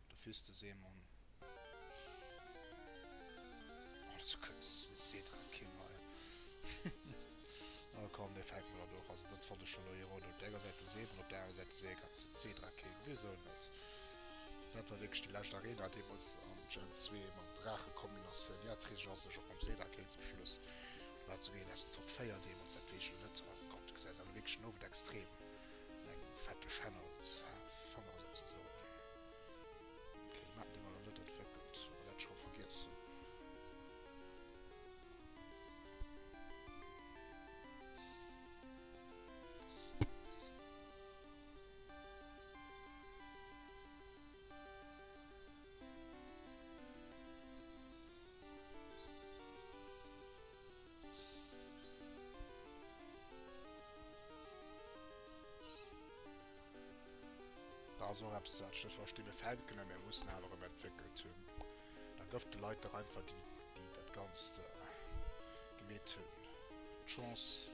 der Fiste Seemon. Oh, das Cedra King hei. Oh komm, dee fänke mer dann och. Also dat fand ech scho lo ironesch. Op der enger Säit de Seemon, op der anerer Säit de Cedra King. Wisou net? Dat war wierklech déi lescht Arena deemools am Gen 2 mam Draachekombinatioun. Ja, d'Reegel ass sech och mam Cedra King zum Schluss. War souguer een aus den Top 4 deemools, dat weess ech lo net. Oh Gott, du gesäis awer wierklech den Owend extrem. Mat engem fette Schänner op Fanger souzesoen. Okay, déi Map déi mer nach net entwéckelt, wa mer dat scho vergiess hunn. Dat ass och eppes, wat ech net verstinn. Mir fänken un, mir mussen awer erëm entwéckelt hunn. Da gëff de Leit dach einfach, déi, déi dat Ganzt gemeet hunn, d'Chance.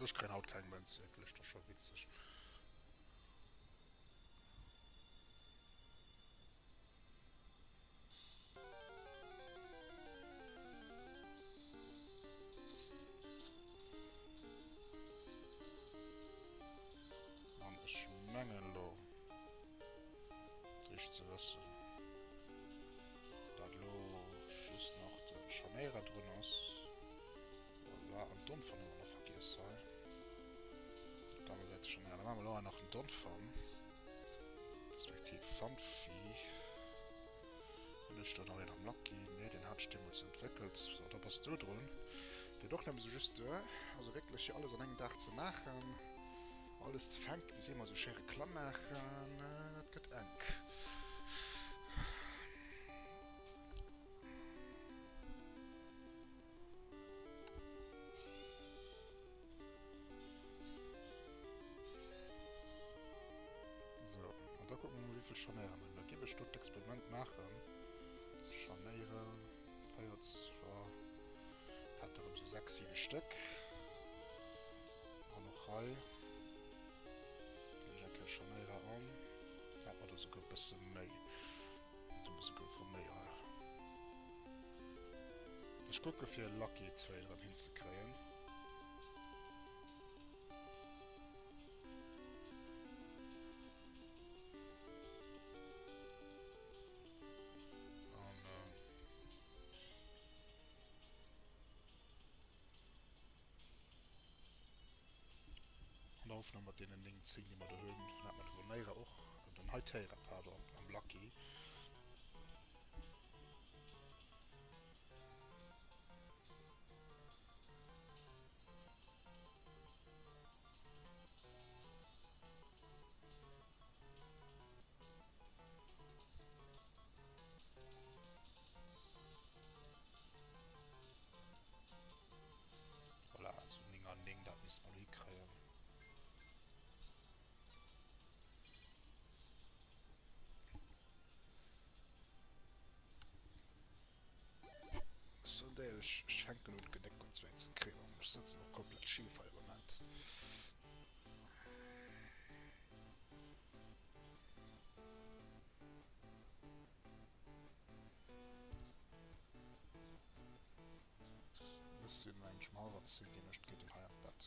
Ech kréien haut keng Mënz, wierklech, dat ass scho witzeg. An ech mengen elo richteg ze wëssen, dat elo just nach de Chamära drun ass. Voilà, an Donphan hu mer nach vergiess hei. Op der aner Säit de Chamära. Da maache mer elo hei nach den Donphan, respektiv Phanphy. Hunn ech do nach een am Lucky? Nee, deen hat ech deemools entwéckelt. So, da bass du drun. Geet och nëmme sou just duer. Also wierklech hier alles an engem Dag ze maachen, alles ze fänken, wéi si ëmmer sou schéi Reklamm maachen, dat gëtt enk. So, an da kucke mer mol wéivill Scharnéiere mer hunn. Da géif ech do d'Experiment maachen. Scharnéiere, 4, 2, hat erëm sou 6, 7 Stéck. An och hei ginn ech eng Kéier Scharnéiere an. Da hat mer der souguer e bësse méi. Da hu mer souguer vu méi hei. Ech kucke fir e Lucky Trail erëm hinzekréien. An an der Hoffnung mat deenen 9, 10 déi mer do hunn, dann hat mer de Voneira och, den Hytera, pardon, am Lucky. misste mer elo hikréien. Ech soen éierlech, ech fänken un d'Genéck ganz wéi ze kréien an ech sëtzen och komplett schif hei am Moment. Ech sinn mengen um halwer 10 ginn ech geet een hei an d'Bett.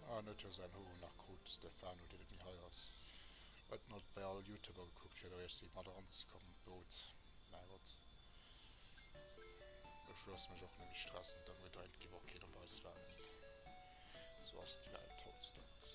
Ah, en huet jo säin Hoer nach krut, de Stefano, deen net méi hei ass. Huet en alt bei all Youtuber gekuckt, fir do iergsi mat eranzekommen an d'Boot. Mäi Gott. Ech loosse mech och net méi stressen, dann huet eigentlech och keen op eis waarden. Sou ass déi Welt hautzedaags.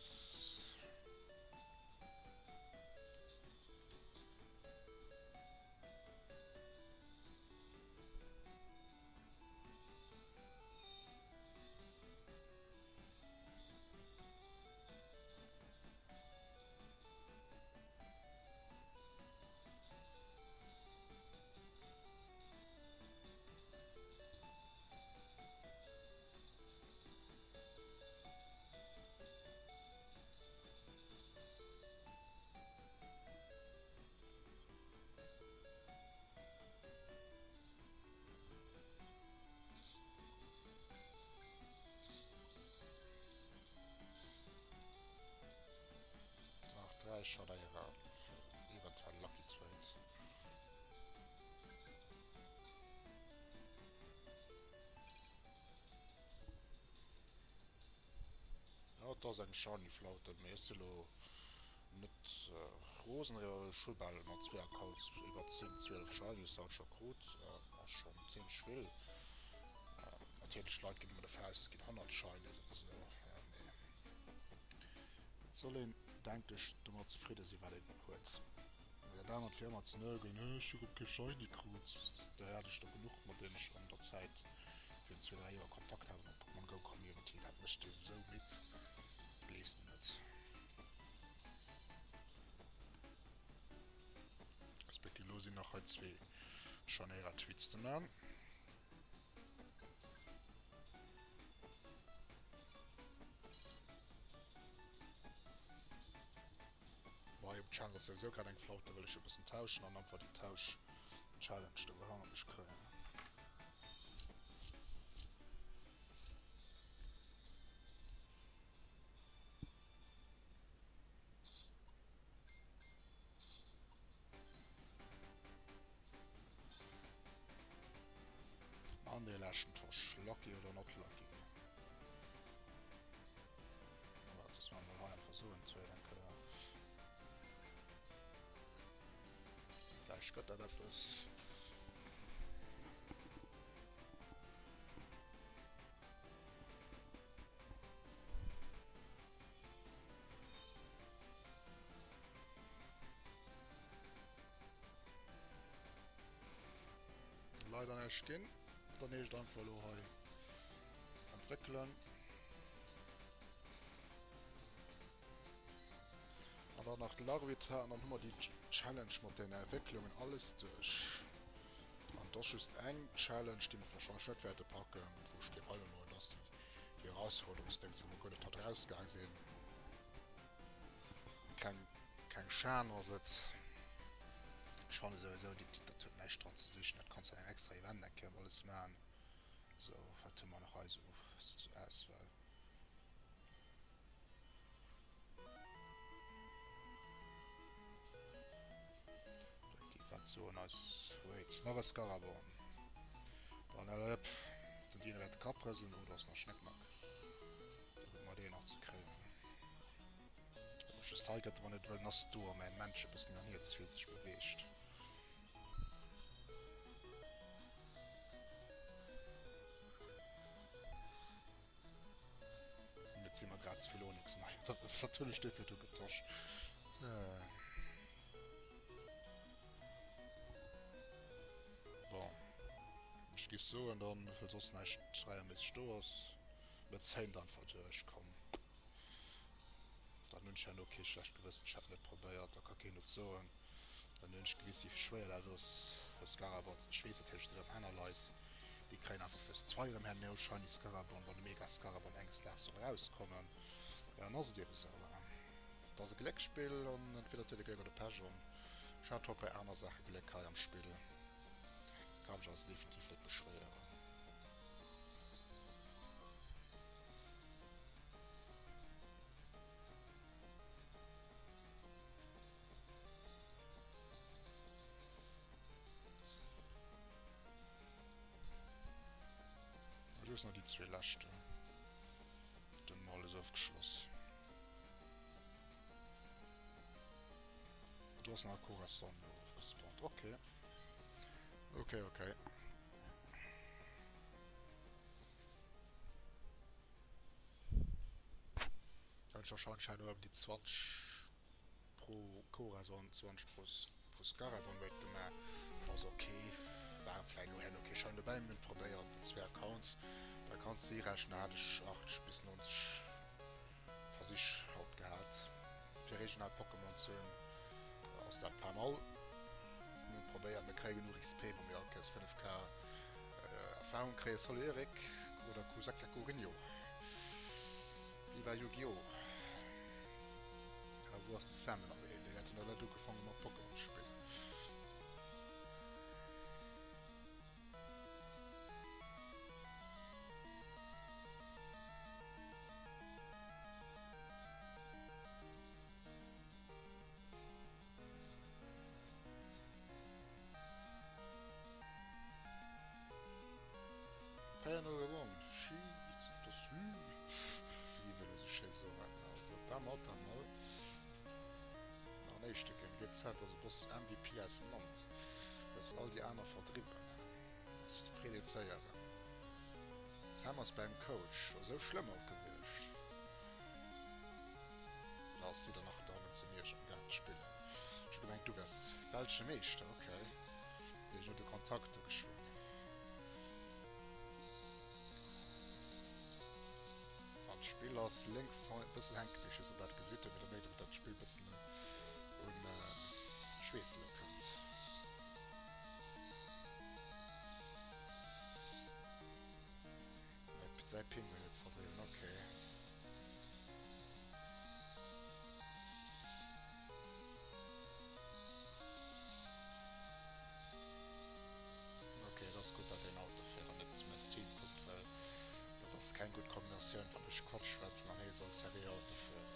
Nach 3 Chaleira fir eventuell Lucky Trade. Jo, et ass eng shiny Flaute, mee ech si lo net rosen driwwer. Ech hu bal mat zwee Accounts iwwer 10, 12 Shinies haut scho krut. Ass schonn zimmlech vill. Natierlech, Leit ginn ëmmer dovun aus, et ginn 100 Shinies oder sou, mee et soll een, denk ech, domat zefridde sinn, wat een huet. Well dat anert fir ëmmer ze nörgeln, Hë, ech hu rëm kee Shiny krut, där hat ech der genuch, mat deenen ech an der Zäit virun zwee, dräi Joer Kontakt hat an der Pokémon Go Community. Dat mécht ee sou midd, gleefs de net. Respektiv elo sinn nach hei zwee Chanera Tweets ze man. Bei op Channel ass souwisou grad eng Flaute, wëll ech e bëssen tauschen an einfach déi Tausch Challenge do wëll hannert mech kréien. An dee leschten Tosch, lucky oder not lucky? Waart, soss maache mer hei einfach esou en Tour eng Kéier. Vläicht gëtt dat eppes. Leider näischt ginn. Dann heescht einfach elo hei entwéckelen. An dann nach de Larvitar an dann hu mer déi Challenge mat den Entwécklungen alles duerch. Et ass just eng Challenge, déi mer warscheinlech net wäerte packen, wou ech géif Meinung no, dass déi déi Erausforderungsdéngs wou mer guer net hatt erausgaang sinn. Keng keng Schan ass et. Ech fanne souwisou, déi dat huet näischt dran ze sichen, dat kanns du an engem extra Event eng Kéier alles maachen. Sou, wat hu mer nach hei sou zur Auswahl? Déi wat soen eis Waits nach e Scaraborn. Dann LLP. Den Dino wäert de Kapp rëselen. Oh, do ass nach Schneckmack. Da kucke mer deen nach ze kréien. Just hei gëtt mer net, well en ass do a mäin Männche bëssen an hir ze vill sech beweegt. Et si mer grad ze vill Onyxen hei. Wat hunn ech dee fir do getosch? Bon. Ech géif soen dann, well soss näischt reierméisseg do ass, mir zéien et einfach duerch. Komm. Dann hunn ech herno kee schlecht Gewëssen, ech hätt net probéiert, da ka keen et soen. Dann hunn ech gewis, wéi schwéier dat ass, e Scarabon. Ech weess natierlech, et sinn och aner Leit, déi kréien einfach fürs zwei erëm herno Shiny Scarabon, wann e Mega Scarabon enges Daags soll erauskommen. Ja, dann ass et eebe sou. Et ass e Glécksspill an entweder huet ee Gléck oder Pech an ech hat haut bei aner Saache Gléck hei am Spill. Ka mech also definitiv net beschwéieren. Just nach déi zwee leschten. Dann hu mer alles ofgeschloss. Do ass nach e Corazon ofgespawnt. Okay. Okay, okay. Dann wahrscheinlich halt ëm déi 20 pro Corazon, 20 pro, pro Scarabon Raid gemaach. Ass ok. War vläit elo herno kee Schein dobäi, mee probéiert mat zwee Accounts. Da kanns de hirechnen, hat ech 80 bis 90 Versich haut gehat fir regional Pokémon ze hunn. Ass dat pas mal. Mir hunn probéiert, mir kréie genuch XP wou mir all Kéiers 5k Erfahrung kréien. Salut Eric oder Kusaka Courinho. Viva Yu-Gi-Oh! A wou ass de Sam ënnerwee? Dee wäert jo nach net ugefaange mat Pokémon spillen. 4, 0 gewonnen. Schiiss dessus. Wéi wëll e sou schéi soen. Also pas mal, pas mal. An éischte géint GZ, also bass MVP aus dem Land. Hues all déi aner verdriwwen. Dat freet een ze héieren. Sam ass beim Coach. Esou schlëmm och gewiescht? Oder ass si dann nach dran zu Miersch am gaang ze spillen? Ech hu gemengt du wärs belsche Meeschter. Ok, deen huet de Kontakt do geschwënn. An d'Spill ass lénks e bëssen hänke bliwwen. Ech weess net ob der dat gesitt hutt, mee da mierkt der datt d'Spill bëssen un d'Schweessele kënnt. Säi Pinguin huet verdriwwen, ok. Ok, et ass gutt, datt een Auto fiert an net mäi Stream kuckt, well dat ass keng gutt Kombinatioun, wann ech Quatsch schwätzen an hie soll seriö Auto fueren.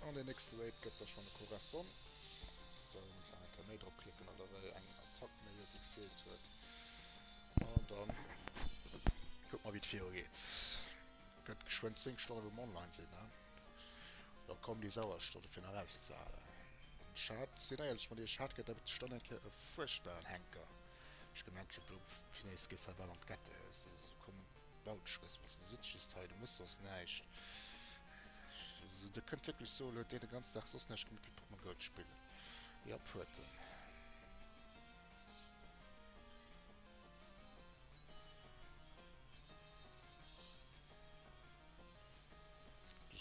An den nächste Raid gëtt da schonn e Corazon. Da muss ech nach eng Kéier méi drop klicken, oder well eng Attack méi huet, déi gefeelt huet. An dann kucke mer, wéi et viru geet. Gëtt geschwënn 10 Stonne wou mer online sinn, ne? Da kommen déi sauer Stonne fir nach auszehalen. Ech hat, sinn éierlech mat iech, hat gëtt dat Stonn eng Kéier e fuerchtbaren Henker. Ech gemengt, du Punaise, gees hei bal an d'Gette. Komm. Bautsch, weess was, du sëtz just hei, du mëss soss näischt. Also der kënnt wierklech soen, huet deen de ganzen Dag soss näischt gemeet wéi Pokémon Go ze spillen. Jop, huet en.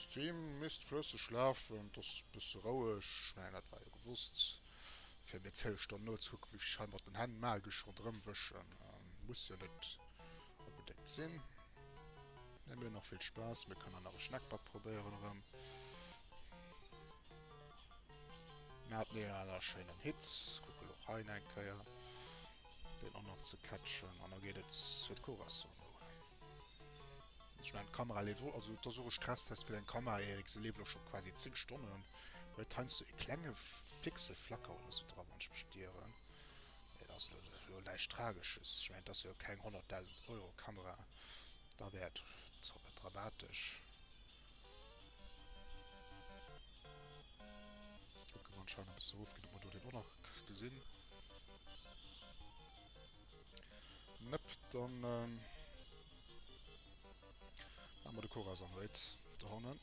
Stream misst flësseg lafen, et ass bësse roueg, ech mengen dat war jo gewosst. Fir mir 12 Stonnen nozekucken wéi ech hei mat den Hänn magesch ronderëm wëschen, muss jo net onbedéngt sinn. Mee mir hunn nach vill Spaass, mir kënnen nach e Schneckbak probéieren erëm. Mir haten een aner schéinen Hit, kucke lo och hei eng Kéier, deen och nach ze catchen an da geet et fir d'Corazon. Ech mengen d'Kamera leeft och, also et ass och e Stresstest fir deng Kamera Eric, se leeft elo scho quasi 10 Stonnen, huet heiansdo e klenge Pixelflacker oder sou dra wann ech mech net ieren, mee dat ass elo näischt tragesches, ech mengen et ass jo keng 100.000 Euro Kamera, da wär et dramatesch. Kucke wann ech hei nach e bësse erofginn, ob mer do deen och nach gesinn. Nëpp, dann maache mer de Corazon Raid dohannen.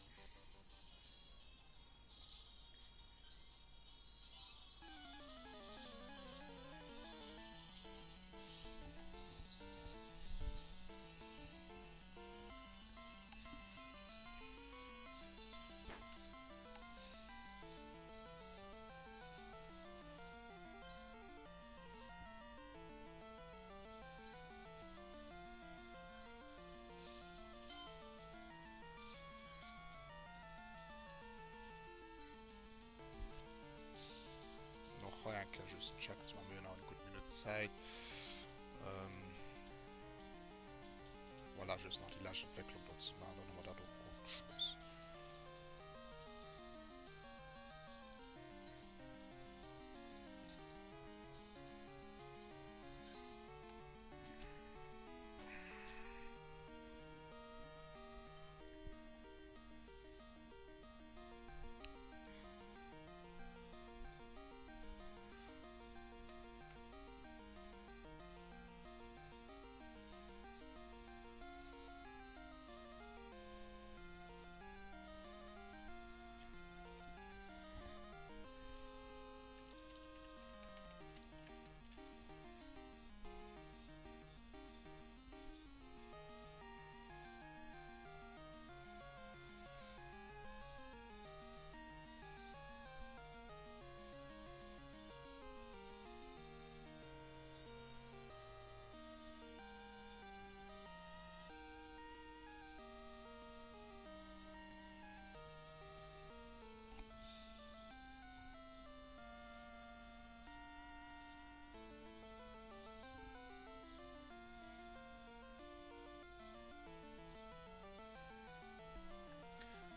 Och hei eng Kéier just Check ze maachen. Mir hunn nach eng gutt Minutt Zäit. Voilà, just nach déi lescht Entwécklung do ze maachen, dann hu mer dat och ofgeschloss.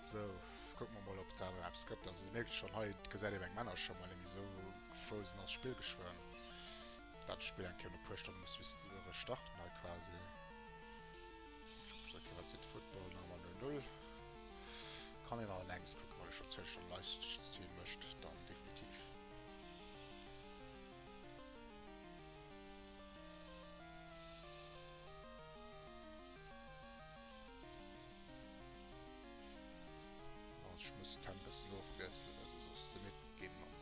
Sou, kucke mer mol op dat nach eppes gëtt. Also dir mierkt schon, hei gesäit een eng Männercher mol nemmi sou frozen ass d'Spill geschwënn. Dat Spill eng Kéier no puer Stonne muss bis restarten hei quasi. Okay, wat seet de Football? Nach ëmmer 0-0. Kann een allerdéngs kucken, wann ee scho 12 Stonnen Livestream mécht, dann definitiv. Also ech muss d'Hänn bëssen ofwiesselen, well se soss ze midd ginn. An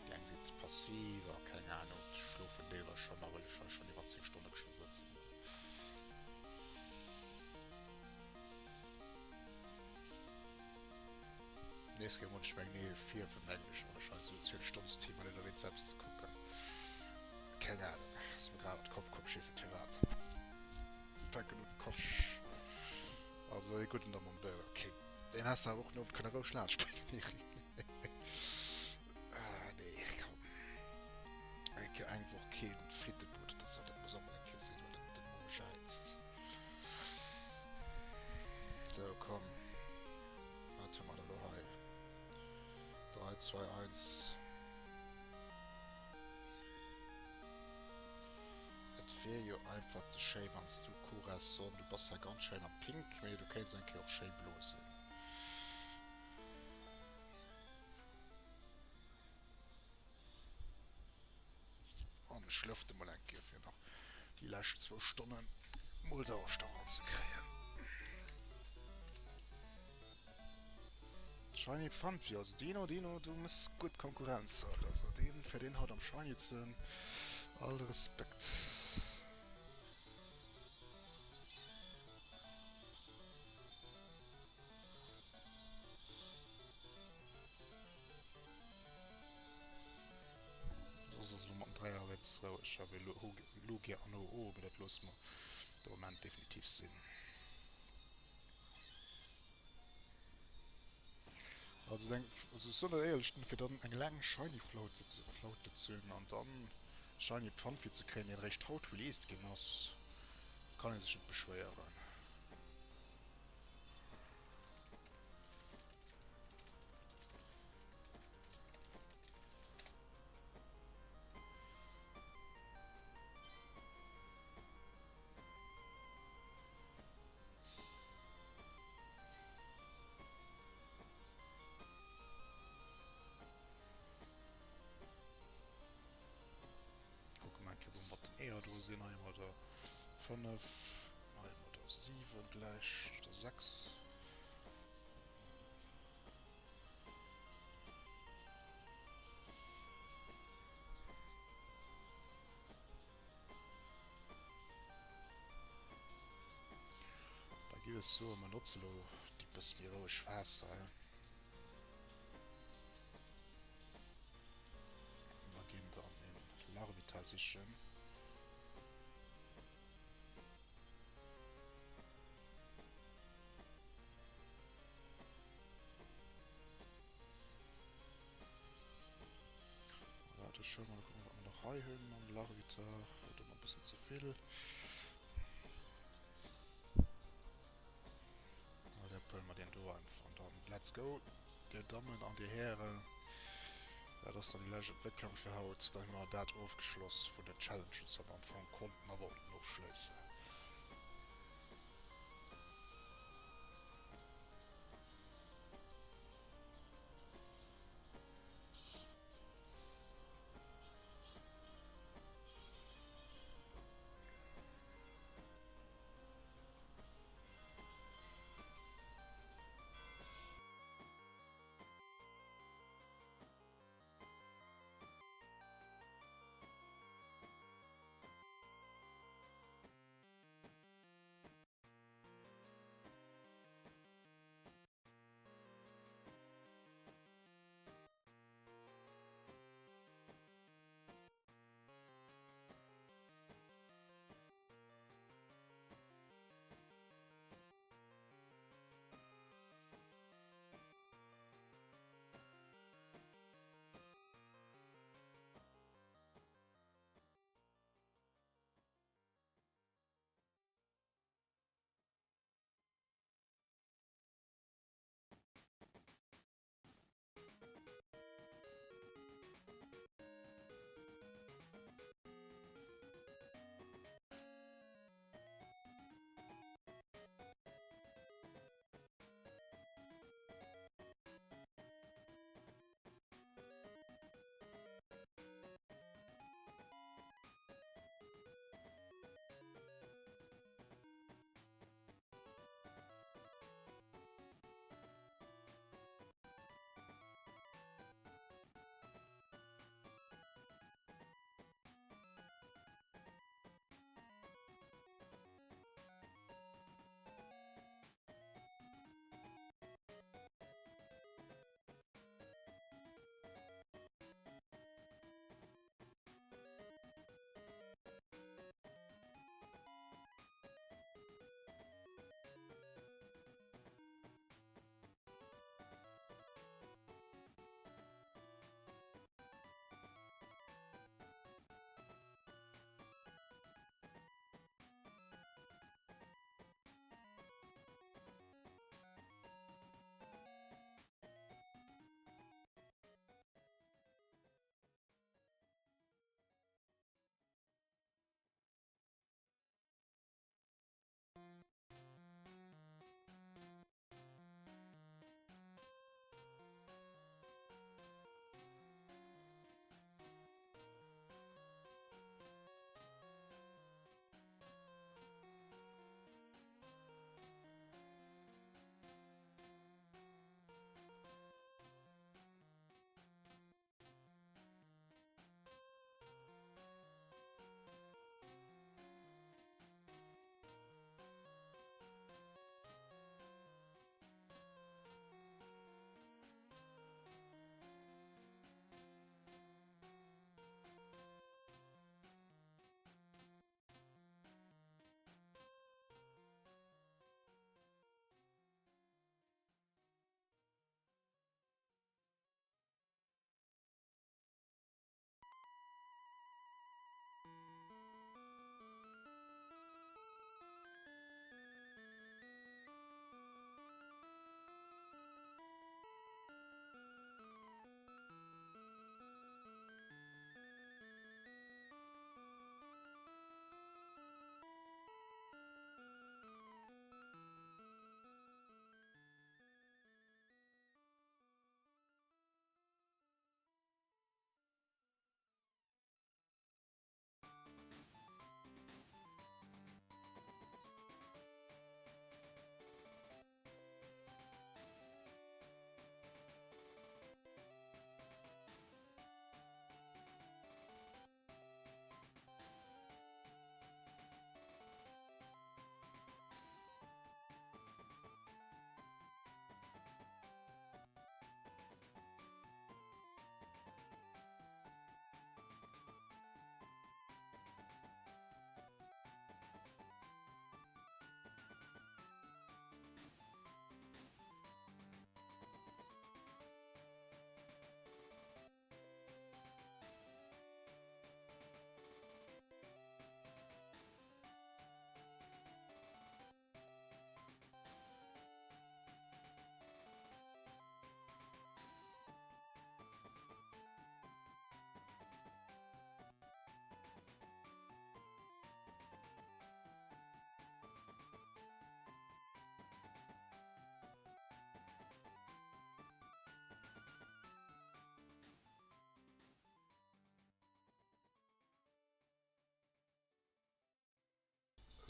déi eng sinn ze passiv a keng Ahnung, schlofen deelweis schonn, a well ech hei schonn iwwer 10 Stonne geschwë sëtzen. Nees géing ech meng Neel fierwen, mengen ech, wann ech hei sou 12 Stonnen Stream man, ënnerwee selbst ze kucken. Keng Ahnung, ass mir grad an d'Kopp komm, ech weess net firwat. Fänken un Kotsch. Also ee gudden da mam Burger King. Deen häss de awer och den Owend kënne roueg laanscht bréngen, Eric. Ah nee, komm. Eng Kéier eng Woch keen Frittebud, dat ass jo, dat muss och mol eng Kéier sinn, well den den Mo jäizt. Sou, komm. Wat hu mer da lo hei? 3, 2, 1. Et wier jo einfach ze schéi wanns du Corazon, du bass ja ganz schéin am Pink, mee du kéints eng Kéier och schéi blo sinn. An ech lëfte mol eng Kéier fir nach déi lescht zwou Stonnen mol Sauerstoff eranzekréien. Shiny Pfannfi, also Dino, Dino, du mëss gutt Konkurrenz haut. Also deen, fir deen haut am Shiny ze hunn, all Respekt. 43 roueger wéi Lugia an Ho-Oh, mee dat loosse mer de Moment definitiv sinn. Also denk, also ech soen der éierlech, fir dann eng laang Shiny Flaute ze Flaute ze hunn an dann Shiny Pfannfi ze kréien, deen eréischt haut released ginn ass, kann ee sech net beschwéieren. Kucke mer eng Kéier wou mer mat den Eeër dru sinn. Hei hu mer der 5, hei hu mer der 7 gläich, oder 6. Da giff ech soen, mer notze lo déi bësse méi roueg Phas hei. Mer ginn dann een Larvitar sichen. Voilà, da schauen wir mal, gucken, wat mer nach hei hunn an Larvitar. Huet ëmmer e bëssen ze vill. Voilà, da huele mer deen do einfach an dann let's go, dir Dammen an dir Hären. Dat ass dann déi lescht Entwécklung fir haut. Dann hu mer dat ofgeschloss vun den Challenges, wat mer am Fong konnten a wollten ofschléissen.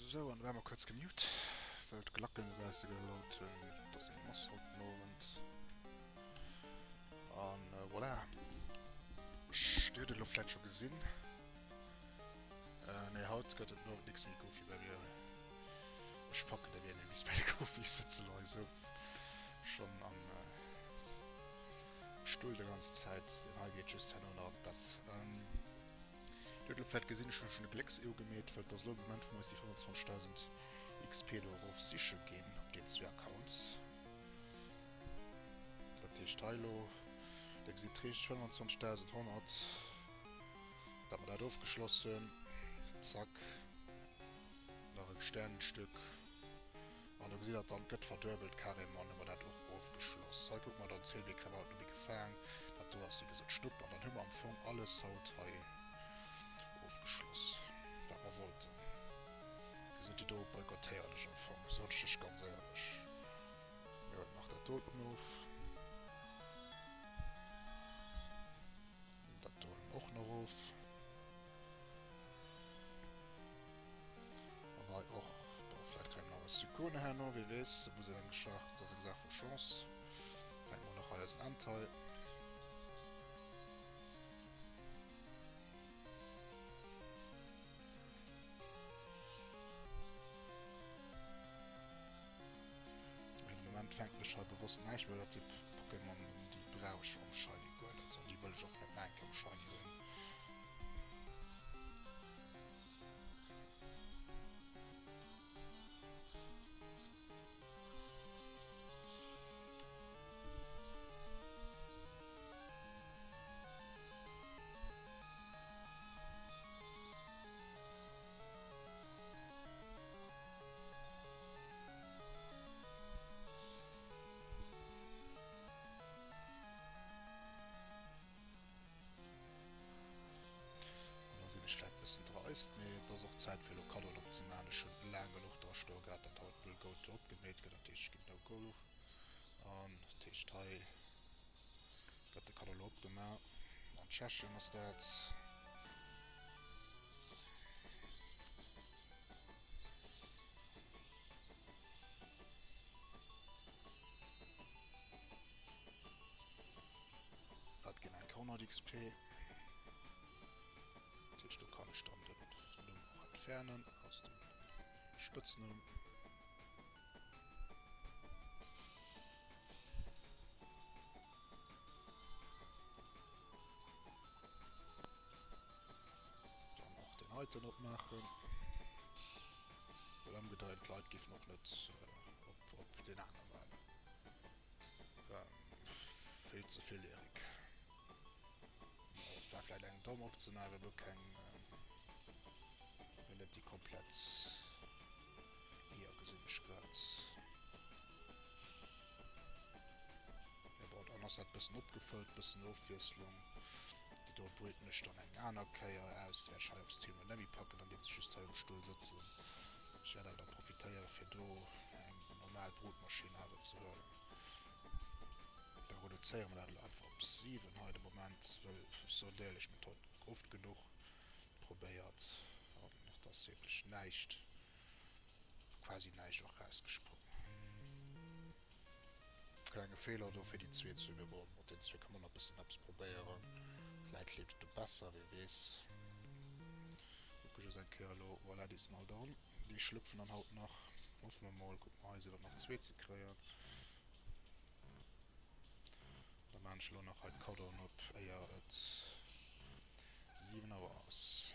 Sou, an da ware mer kuerz gemute, well d'Glacken dobausse gelaut hunn. Et ass eng Mass haut den Owend. An voilà. Ech, Dir hutt et elo vläit scho gesinn. Nee, haut gëtt et den Owend nix méi Gofi bei mir. Ech packen de Wee bis bei de Gofi. Ech sëtze elo hei esou schonn am Stull de ganz Zäit. Deen hei geet just herno nach an d'Bett. Dir hutt elo vläit gesinn, ech hunn schonn e Glécks-Eau gemeet, well et ass elo de Moment, wou mer eis déi 25.000 XP do erof siche ginn op deenen zwee Accounts. Dat heescht hei elo, Dir gesitt riicht 25.100, dat mer dat ofgeschloss hunn. Zack, nach e Sternenstück. An do gesitt der dann, et gëtt verduebelt carrément, hu mer dat och ofgeschloss. Hei kucke mer dann, d'Sylvie kréie mer haut net méi gefaang. Dat do ass wéi gesot Schnupp. An dann hu mer am Fong alles haut hei ofgeschloss, wat mer wollten. Wéi gesot, déi do boykottéieren ech am Fong, soen ech lech ganz éierlech. Mir huelen nach dat doten of. Dat do huele mer och nach of. An hei och, bon, vläit kréie mer nach e Sukune herno, wie weess, dat muss een eng Geschach, dat ass eng Saach vu Chance. Fänke mer nach hei eisen Entei. Mee de Moment fänken ech hei bewosst näischt, well dat si Pokémon, déi brauch ech am Shiny guer net an déi wëll ech och net nach eng Kéier am Shiny hunn. An da sinn ech vläit bëssen dreist, mee et ass och Zäit fir elo Kaddoen opzemaachen. Ech hunn laang genuch dra stoe gehat, datt haut Null Go to opgemeet gëtt. Dat heescht, ech ginn No Go an. Dat heescht, hei gëtt de Kaddo elo opgemaach. An Tschechien ass dat. Dat ginn eng 100 XP. Dat heescht, do kann ech dann den Numm och entfernen, also den Spëtznumm. Dann och den heiten opmaachen. Well ëmgedréint, d'Leit giffen och net op, op deen aner walen. Vill ze vill, Eric. Et war vläit eng domm opzemaachen, well mir hu keng, mir hunn net déi komplett Eeër, gesinn ech grad. Mee bon, dann ass dat bëssen opgefëllt, bëssen Ofwiesslung. Déi do brüten ech dann eng aner Kéier aus. Déi wäert ech hei am Stream elo net méi packen, dann dierft ech just hei um Stull sëtzen. Ech wäert awer da profitéiere fir do eng normal Brutmaschinn awer ze huelen. Da reduzéiere mer dat elo einfach op 7 hei de Moment, wëll ech soen dir éierlech, mir hunn et haut oft genuch probéiert an et ass wierklech näischt, quasi näischt och rausgesprong. Klenge Feeler do fir déi zweet Sue, mee bon, mat den zwee ka mer nach bëssen eppes probéieren. Vläit leeft et do besser, wie weess. Kucke just eng Kéier elo, voilà, déi sinn all dran. Déi schlüpfen dann haut nach, hoffe mer mol. Kucke mer, hei sinn der nach zwee ze kréien. Da maan ech elo nach hei d'Kaddoen op, éier et 7 Auer ass.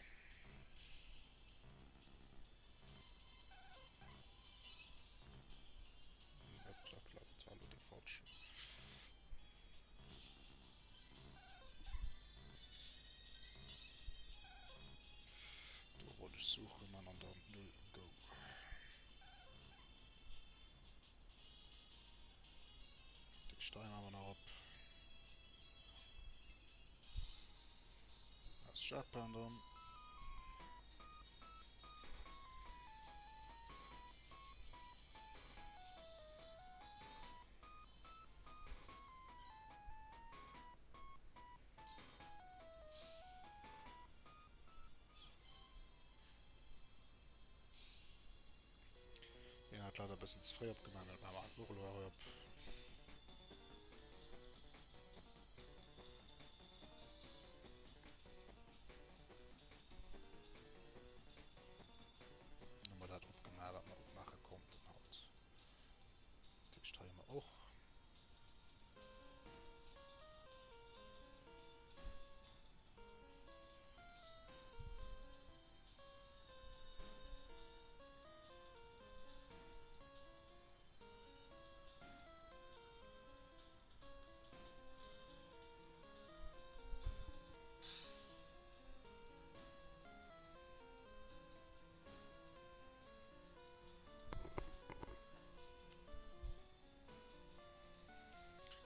Hoppla, dat war elo dee falschen. Do wollt ech suchen an an dann 0 go. Den Stein haben wir nach op. Aus Japan dann. Dat leider e bëssen ze fréi opgemaach, mee dat maache mer einfach och elo hei op. Hu mer dat opgemaach, wat mer opmaache konnten haut. Dat heescht, hei hu mer och.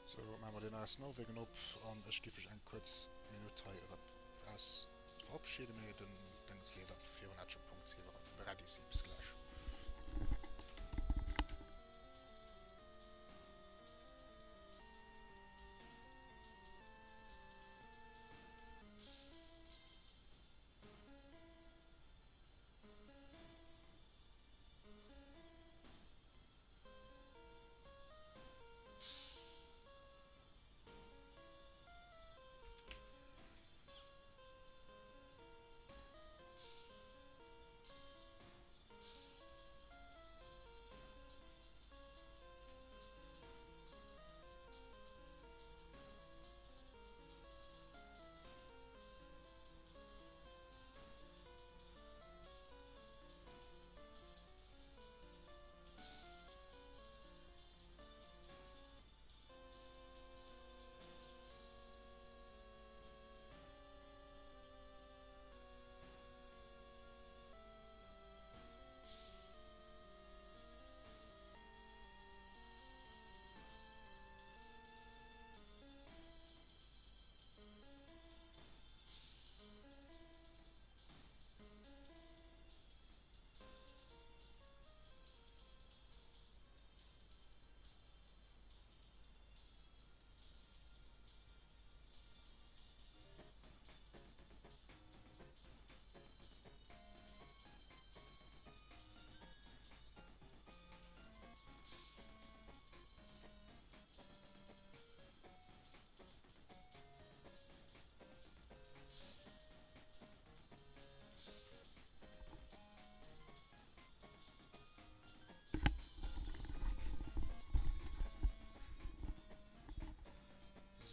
Sou, maache mer deen eis Norwegen op an ech giff mech eng kuerz Minutt hei erëm aus verabschieden, mee den Dëngs leeft ab virun hat scho Punkt 7 erëm ready si. Bis gläich.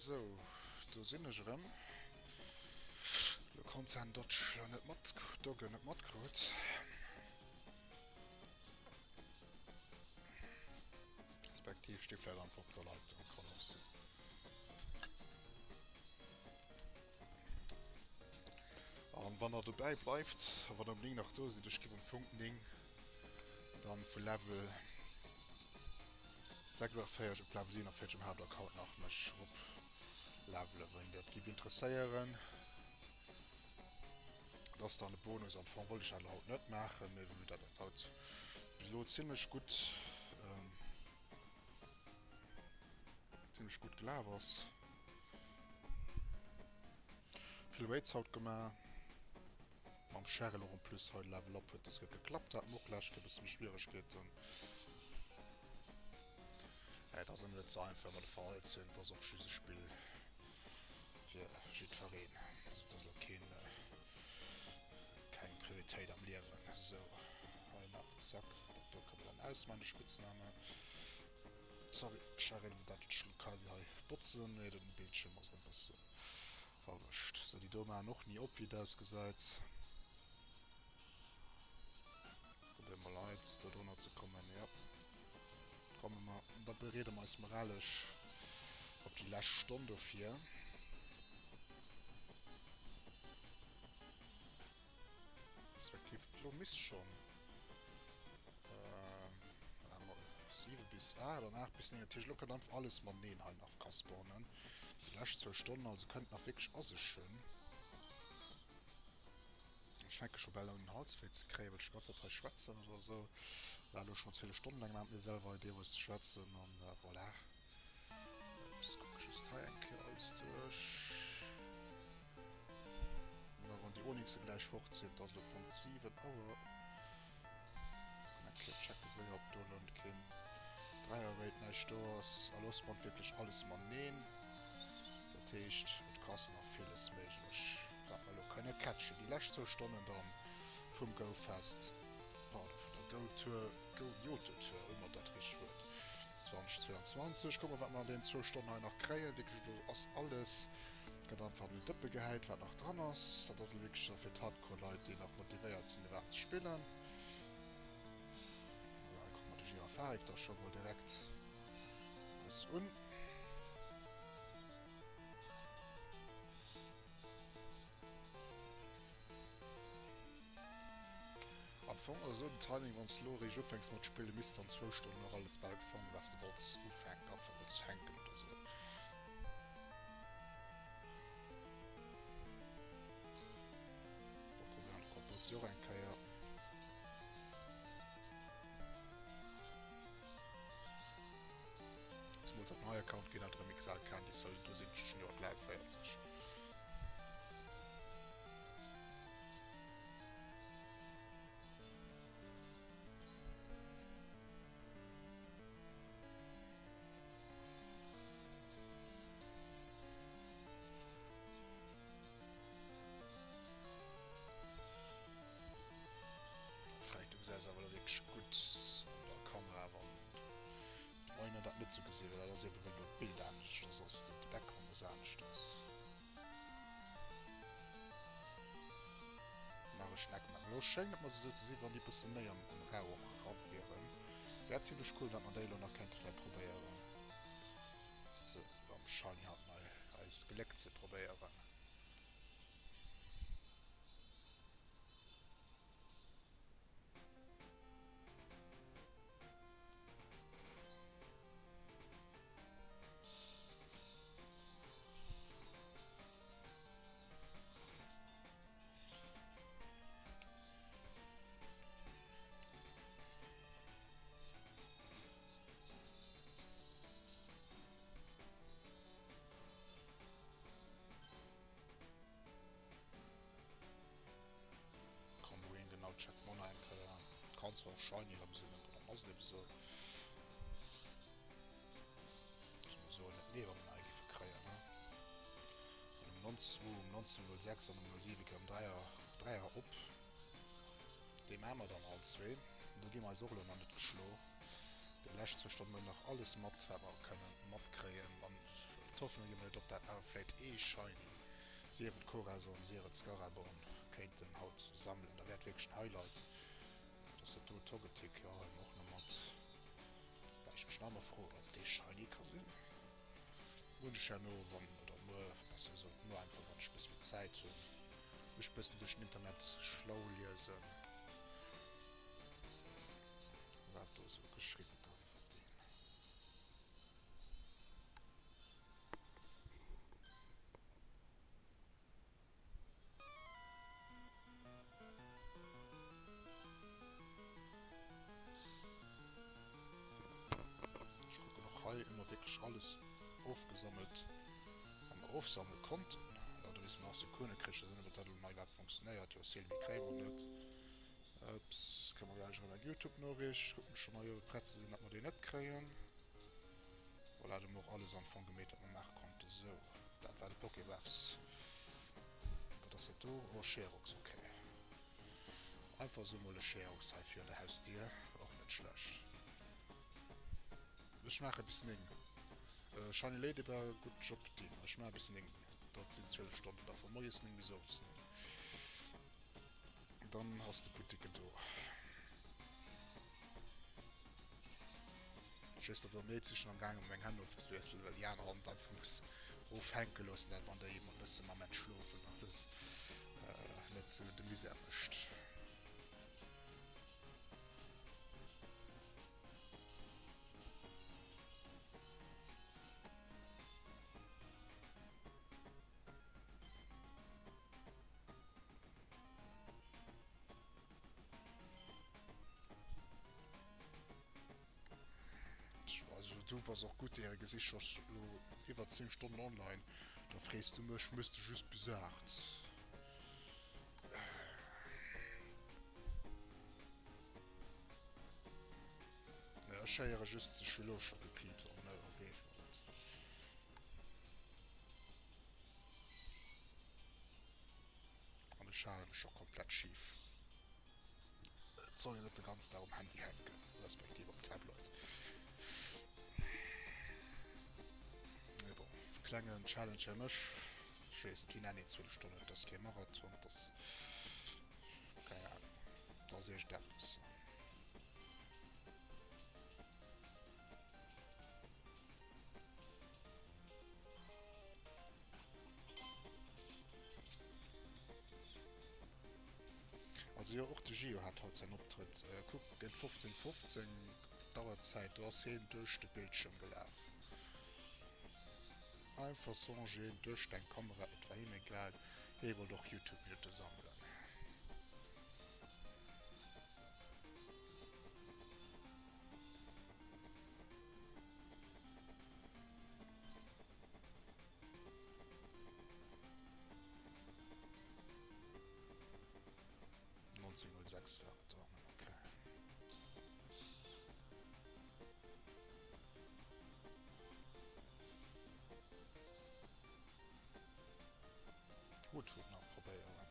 Sou, do sinn ech erëm. Lo konnt sen Dodge lo net mat, Dogge net matkrut. Respektiv sti vläit einfach op der Leitung, kann och sinn. An wann der dobäi bleift, a wann der um 9 nach do sidd, ech giff um Punkt 9 dann vu Level 46 op Level 47 um Haaptaccount nach mech rop levelen, wann dat giff interesséieren. Dat ass dann e Bonus. Am Fong wollt ech dat elo haut net maachen, mee vue dat dat haut bis elo zimlech gutt Zimmlech gutt gelaf ass. Vill Raids haut gemaach. Mam Cheryl och en plus hei Level Up huet dës gutt geklappt. Haten och lech e bësse méi Schwieregkeeten. Et ass ëmmer net sou einfach ëmmer de Fall ze hunn. Et ass och just e Spill fir jiddwereen. Also et ass elo keen keng Prioritéit am Liewen. Sou hei nach zack dat do kënne mer dann ausmaachen de Spitzname. Sorry Cheryl, dat ech lo quasi hei botzen, mee den Bildschirm ass e bëssen verwëscht. Sou, déi do maachen och ni op wéi et ausgesäit. Probéiere mer leit do drënner ze kommen. Jo, komme mer. Da bereede mer eis moralesch op déi lescht Stonn do vir. Respektiv elo misst schonn 7 bis 8 an 8 bis 9. Dat heescht elo kënnt einfach alles mateneen hei nach ka spawnen. Déi lescht zwou Stonnen also kënnt nach wierklech a sech hunn. Ech fänke scho bal un den Hals wéi ze kréien, well ech déi ganz Zäit hei schwätzen oder esou. War elo schonn 12 Stonnen laang mat mir selwer hei deelweis ze schwätzen an voilà. Ups, kucke just hei eng Kéier alles duerch. Oder wann déi Onyxe gläich fort sinn, et ass elo Punkt 7 Auer. Kucken eng Kéier. Kéier checke séier ob do elo keen Dräier-Raid näischt do ass. A lo spawnt wierklech alles mateneen. Dat heescht et ass nach villes méiglech wat mer elo kënne catchen. Déi lescht zwou Stonnen dann vum Go-Fest, pardon vun der Go-Tour, Go-Yoto-Tour, hu mer dat richtegt Wuert, 2022. Kucke mer wat mer an deenen zwou Stonnen hei nach kréien. Wierklech do ass alles, gëtt einfach an den Dëppe gehäit wat nach dran ass. Dat ass elo wierklech sou fir d'Hardcore-Leit déi nach motivéiert sinn iwwerhaapt ze spillen. Voilà, kucke mer de Girafarik da scho mol direkt eis un. Am Fong ass esou den Timing, wanns de lo eréischt ufänks mat spillen, misst an zwou Stonnen och alles bal gefonnt wat de wollts ufänken, enfin wollts fänken oder sou. Da probéieren de Koppel se och eng Kéier. Zemools op den Account ginn halt erëm XL Candies, well do sinn ech jo op Level 40. Freit, du gesäis awer elo wierklech gutt an der Kamera, wann de Moiner dat net sou gesinn, well dat ass eben well do d'Bild aneschters ass, de Background ass aneschters. Nach e Schneck maachen. Elo schéngt et mer esou ze sinn, wann déi e bësse méi am Rauch och era wieren. Wär zimlech cool, dat mer déi elo nach kéinte vläit probéieren ze am Shiny Hunt nei eist Gléck ze probéieren. Komm wéi genau check mer nach eng Kéier. Kann zwar och shiny erëm sinn, aber dann ass et eben sou. Ech muss soen, net nee, wa mer nach ee giffe kréien, ne? An um 19, um 19.06 an um 07 geet um 3 Auer, 3 Auer op. Déi maache mer dann all zwee. Do gi mer eis och elo nach net geschlo. Déi lescht zwou Stonne mol nach alles mat, wat mer kënnen matkréien. An d'Hoffnung gi mer net op, dat awer vläit ee Shiny, sief et Corazon, sief et Scarabon, kéinten haut sammelen. Da wär et wierklech en Highlight. Dat ass dat do, Togetic, jo, huele mer och nach mat. Well ech mech nach ëmmer froen, ob dee shiny ka sinn. Hunn ech herno, wann, oder muer, besser gesot, muer einfach, wann ech e bësse méi Zäit hunn, mech e bëssen duerch den Internet schlau liesen, wat do esou geschriwwe gouf iwwer deen. Ech kucken och hei hu mer wierklech alles ofgesammelt, wat mer ofsammele konnten. Jo, do misste mer nach Sekuene kréien, ech weess net, ob dat elo nach iwwerhaapt funktionéiert. Jo, Sylvie kréie mer net. Ups, kréie mer gläich erëm eng Youtube-Noriicht. Kucken ech schonn hei uewe prett ze sinn, datt mer déi net kréien. Voilà, do hu mer och alles am Fong gemeet, wat mer maache konnten. Sou, dat war de Pokéwaffs. Wat ass dat do? Oh, Scherox, ok. Einfach esou mol e Scherox hei virun der Hausdier, och net schlecht. Ech maache bis 9. Shiny Ladybug, gutt Job, Dino. Ech maache bis 9. Dat sinn 12 Stonnen da, vu moies 9 bis owes 9. Dann ass de Buttek do. Ech weess net, ob der méi si schon am gaangen meng Hänn ofzewiesselen, well déi aner Hand einfach muss ofhänke loossen, dat man déi emol bësse mam Entschlofen alles net sou de Misär mécht. Also du bass och gutt Erik, ech si scho lo iwwer 10 Stonnen online, da frees du mech, mëss de just bis 8? Ech héiere just sech elo scho gepiips an den Ouere, gleef mer dat. An ech hale mech scho komplett schif. Et soll een net de ganzen Dag um Handy hänken, respektiv um Tablet. Mee bon, klengen Challenge fir mech. Ech weess net, wéi nennen een 12 Stonnen? Et ass kee Marathon, et ass, keng Ahnung, et ass iergendeppes. Also jo, och de Gio hat haut säin Optrëtt. Kuck, géint 15:15 d'Auerzäit, do ass hien duerch de Bildschirm gelaf. Einfach Songeen duerch deng Kamera, et war him egal, hie wollt och Youtube-Minutte sammelen. 1906 war et dann, okay. Hothut nach probéieren.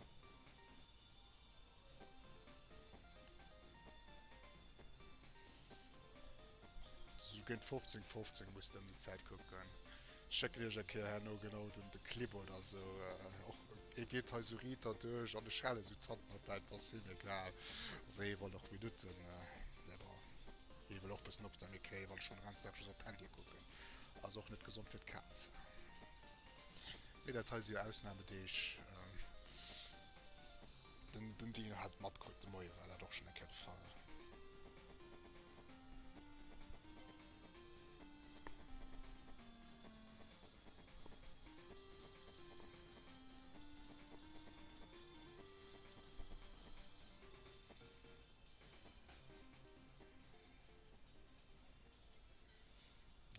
Sou géint 15, 15 muss de ëm déi Zäit kucken. Schécken iech eng Kéier herno genau den de Clip oder sou. Och e geet hei sou riiter duerch an ech hale sou d'Hand mat bäi, et ass him egal. Also hee wollt och Minutten, mä bon, hee wëll och bëssen Opmerksamkeet kréien, wann ech schonn de ganzen Dag just op d'Handy kucken. Ass och net gesond fir d'Kaz. Mee dat hei si jo Ausnahmedeeg. Den, den Dino hat matkritt, de Moie war dat och schonn eng Kéier de Fall.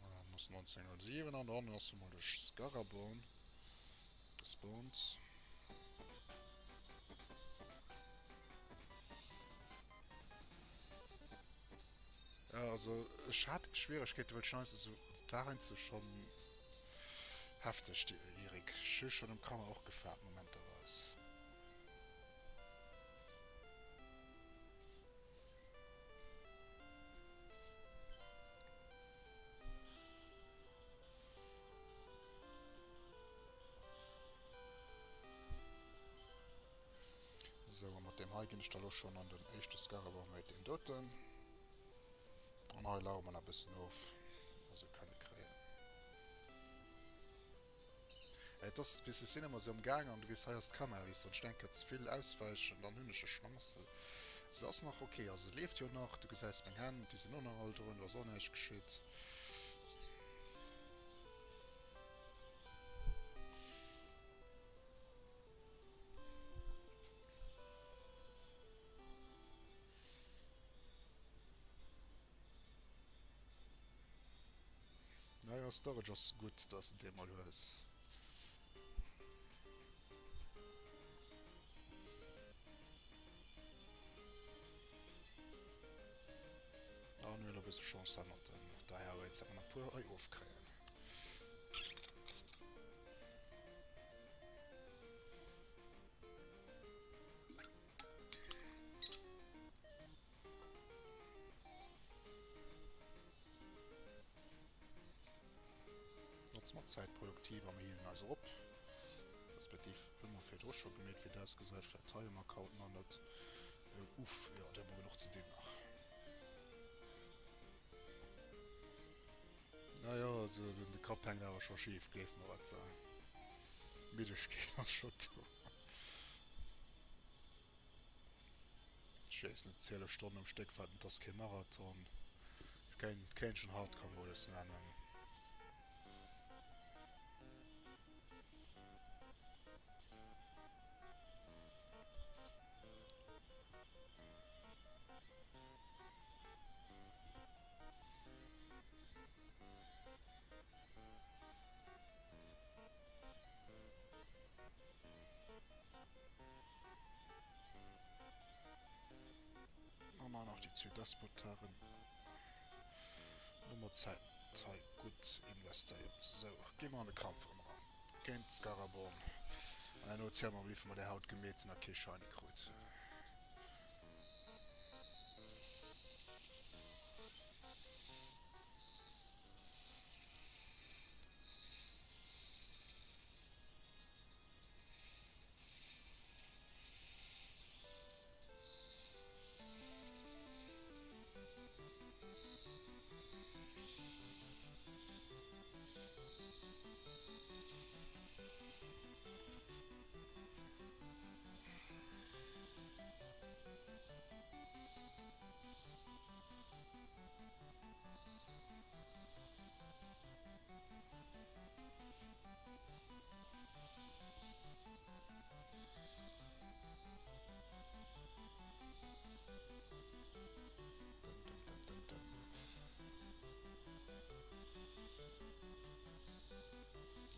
Dann ass 1907 an dann ass emol de Scarabon gespawnt. Ja, also ech hat Schwieregkeete well ech heiansdo sou, also et war heiansdo schonn hefteg déi Erik. Ech hu schonn um Kanner och gefaart momenterweis. Sou, a mat deem hei ginn ech da lo schonn an den éischte Scarabomate, deen doten. An hei lauere mer nach e bëssen of, wa se kënne kréien. Et ass, weess de, ech sinn ëmmer esou am Gaang an du weess, hei ass d'Kamera, weess de, wann ech eng Kéier ze vill auswäichen, dann hunn ech e Schlamassel. Se ass nach ok, also se leeft jo nach, du gesäis meng Hänn, déi sinn och nach all drun, do ass och näischt geschitt. Naja, Storage ass gutt, dass de dee mol hues. An hunn elo e bësse Chance hei mat den Dire Wraiths, dat mer nach e puer hei ofkréien. Notze mer d'Zäit produktiv a mir healen eis op. Respektiv hu mer virdru scho gemeet, wéi et ausgesäit. Vläit hei um Account nach net. Uff, jo, do hu mer genuch ze dinn nach. Naja, also de Kapp hänkt awer scho schif, gleeft mer et. D'Middegkeet ass scho do. Ech weess net, 12 Stonnen um Stéck warten, et ass kee Marathon. Ech kéint, kéint schon Hardcore-Modus nennen. An dann nach déi zwee Despotaren. mer d'Zäit hei gutt investéiert. Sou, gi mer an de Kampf erëm eran géint d'Skaraborn. An herno ziele mer, wéivill mer där haut gemeet hunn a kee Shiny krut.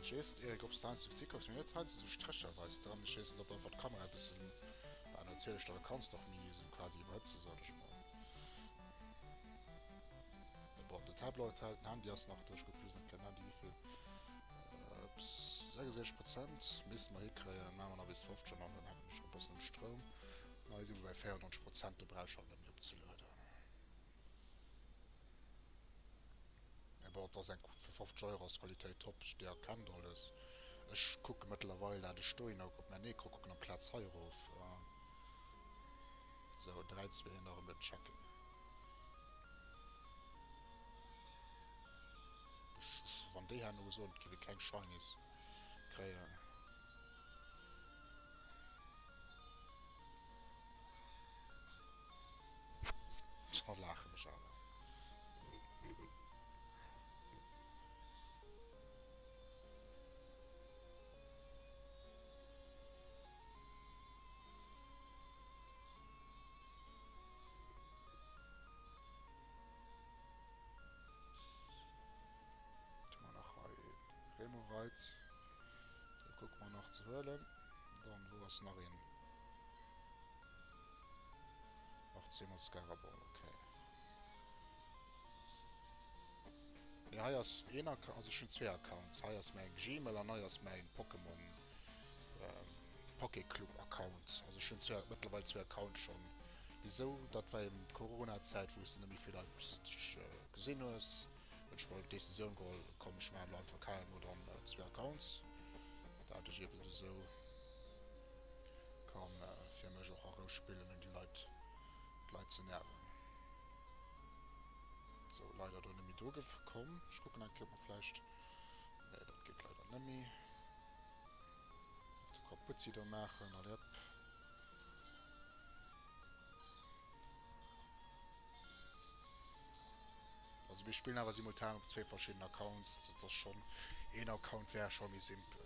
Ech weess net Eric, ob s de heiansdo Kritik hues, mee huet heiansdo esou Strécherweis dran. Ech weess net, ob einfach d'Kamera e bëssen, bah natierlech, da kanns de och méi esou quasi iwwerhëtzen, soen ech emol. Mee bon, de Tableau hält, den Handy ass nach do, ech kucke just eng Kéier den Handy, wéivill. 66 Prozent misste mer hikréien. Maache mer nach bis 50 an dann hätten ech och e bëssen um Stroum. An hei si mer bei 94 Prozent, do brauch ech haut net méi opzelueden. Mee bon, et ass eng fir 50 Euro ass d'Qualitéit top, déi erkennt alles. Ech kucke mëttlerweil dat ech dohinner op mäin Ecran kucken amplaz hei erof. Sou, 3, 2, 1 erëm den Checking. Wann déi herno soen, et géif ee keng Shinies kréien. Da laachen ech awer. Hu mer nach hei een Remoraid. Dee kucke mer nach ze huelen. Dann, wou ass nach een? Nach zweemol Scaraball, okay. Nee, hei ass een Account, also ech hunn zwee Accounts. Hei ass mäin Gmail an hei ass mäin Pokémon Pokéclub Account. Also ech hunn zwee, mëttlerweil zwee Accounts schonn. Wisou? Dat war eben d'Corona-Zäit, wou s de net méi vill Leit dech gesinn hues. Hunn ech mol d'Decisioun geholl, komm ech maachen elo einfach carrément dann zwee Accounts, dat ech eben esou kann fir mech och a Rou spillen ouni d'Leit d'Leit ze nerven. Sou, leider do net méi dru komm. Ech kucken eng Kéier ob mer vläicht, nee dat geet leider net méi, nach de Kaputzi do maachen, allez hop. Also mir spillen awer simultan op zwee verschiddenen Accounts, also dat ass schonn, een Account wär scho méi simpel.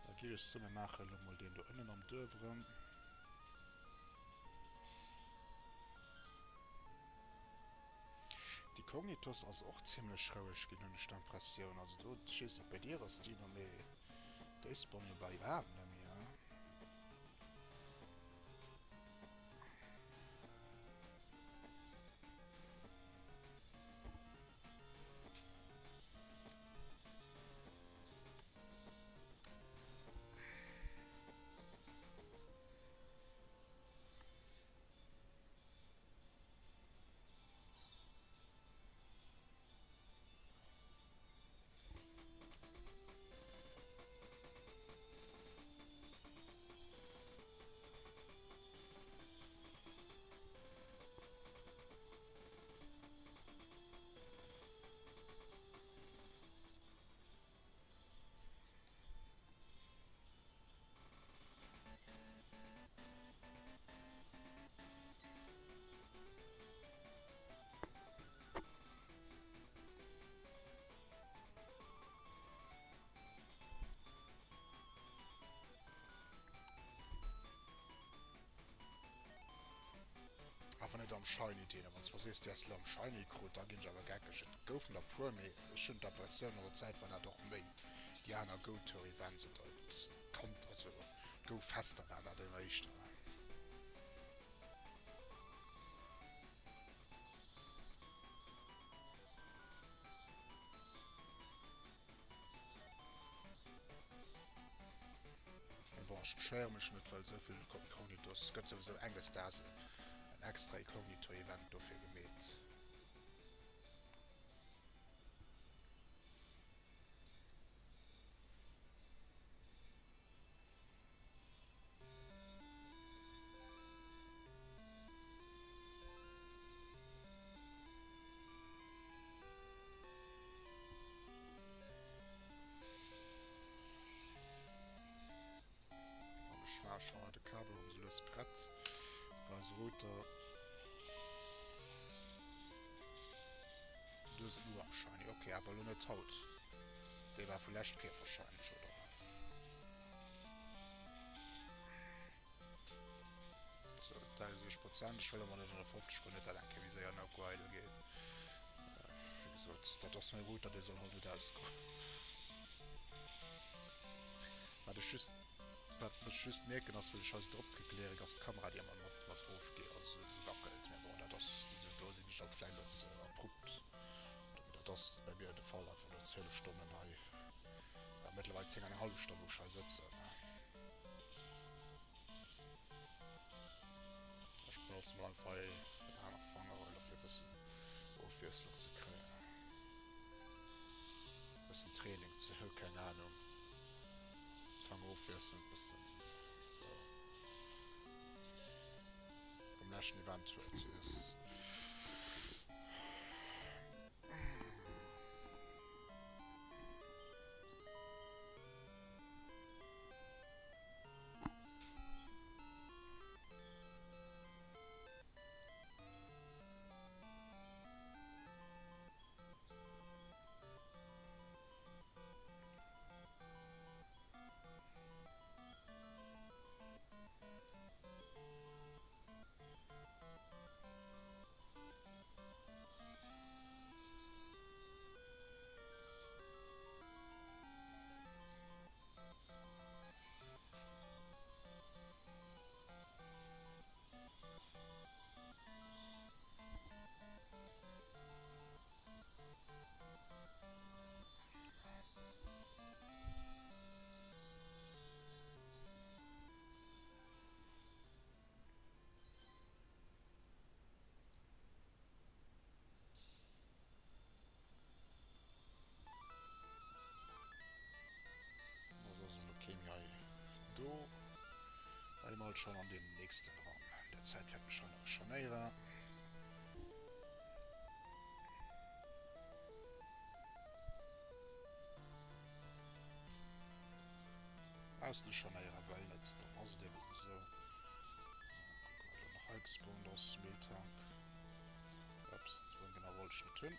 Da gi ech soen, mir maachen elo mol deen do ënnen am Duerf erëm. Déi Cognitos ass och zimlech roueg ginn, hunn ech d'Impressioun. Also do, ech weess net, wéi bei dir ass, Dino, mee déi spawnen jo bal iwwerhaapt net méi, hein? am Shiny deen. A wann s de mer sees, déi häss de elo am Shiny krut, da ginn ech awer geckeg. Et goufen der puer, mee ech hunn d'Impressioun, an der Zäit war dat och méi déi aner Go Tour Events oder Kont, also Go Fester waren dat ëmmer éischter. Mee bon, ech beschwéiere mech net, well esou vill Incognitos, et gëtt souwisou enges Daags en extra Incognito-Event dofir gemeet. An ech maache schonn de Kabel erëm esou lues prett fir eise Router. Duesen Uhr am Shiny. Ok, awer elo net haut. Déi war vu lescht Kéier wahrscheinlech, oder? So, 63 Prozent. Ech wëll awer net ënner 50 goen, net dat eng Kéier méi séier an Akku eidel geet. Wéi gesot, dat ass mäi Router, dee soll haut net ausgoen. Wat ech just, wat ech just mierken ass, well ech hei sou drop klicken, Erik, ass d'Kamera déi ëmmer mat, mat rofgeet, also se wackelt. Mä bon, dat ass, do sinn ech halt vläicht elo ze abrupt. Oder mee dat ass bei mir de Fall, einfach no 12 Stonnen hei, ja mëttlerweil 10 an eng hallef Stonn wou ech hei sëtzen. Ech benotze mol einfach hei en aner Fanger fir e bëssen Ofwiesslung ze kréien. Bëssen Training ze hu, keng Ahnung. Fanger ofwiesseln, bëssen sou. Vum leschten Event huet, yes. Also ass elo kee méi hei do. Da gi mer halt schonn an deen nächsten eran. An der Zäit fänken ech schonn nach e Scharnéierer. Aus de Scharnéierer well net, dann ass et eben esou. Kucken wat elo nach hei gespawnt ass. Mehltank. Ups, esou eng genau wollt ech net hunn.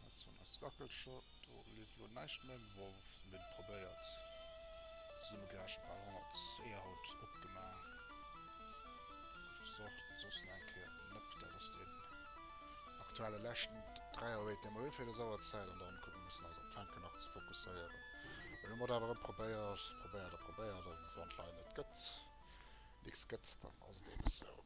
Dat sinn eis Gackelcher. Do leeft elo näischt méi. Bon, mir hunn et probéiert. Zesummegerechent bal 100 Eeër haut opgemaach. Sorten soss nach eng Kéier. Nëpp, dat ass deen aktuelle leschten Dräierrate, dee mer hunn fir dës Auerzäit. An dann kucke mussen eis op d'Fänken nach ze fokusséieren. Mir hunn mat awer erëm probéiert, probéiert a probéiert. An wann et leider net gëtt, nix gëtt, dann ass et eben esou.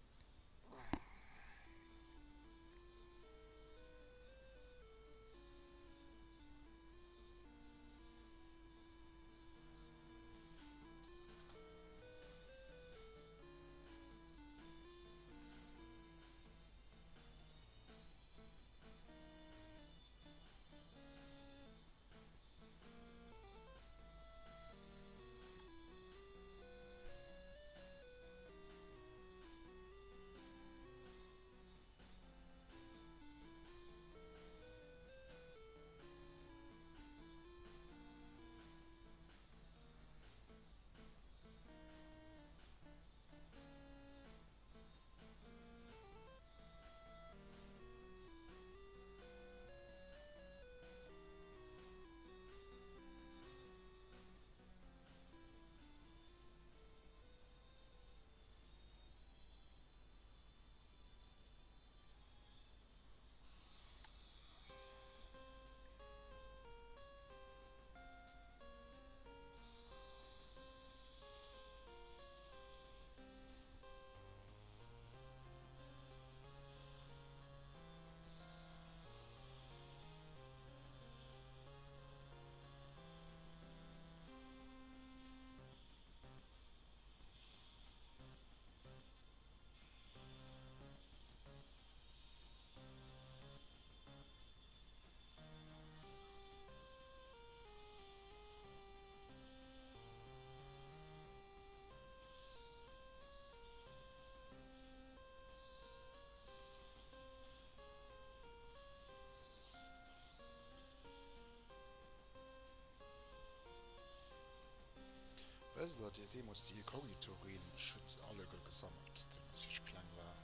Wësst der, déi deemools déi Inkognito-Ruinen, ech hunn se alleguer gesammelt, deemools wéi ech kleng war.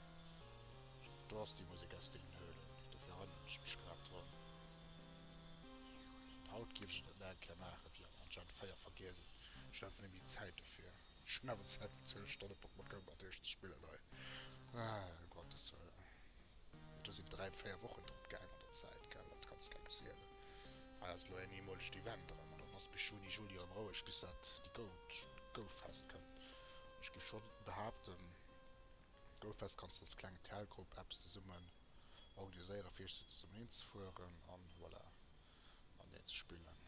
Do ass déi Musek aus deenen Höhlen, dofir erënneren ech mech grad drun. An haut géif ech et net nach eng Kéier maachen, wéi an Gen 4 vergiess et. Ech hunn einfach net méi déi Zäit dofir. Ech hunn awer Zäit fir 12 Stonne Pokémon Go mat iech ze spillen hei. Ah, ëm Gottes Wëllen. Mee do sinn 3, 4 Wochen drop gaang an der Zäit, gell, dat kanns de kengem zielen. Hei ass elo en eemolegt Event erëm an dann ass bis Juni, Juli erëm roueg, bis dat déi Go, Go-Fest kënnt. An ech géif scho behaapten, Go-Fest kanns de als kleng Telgrupp eppes zesummen organiséieren, fir iech sou zesummen hinzefueren an voilà, mateneen ze spillen.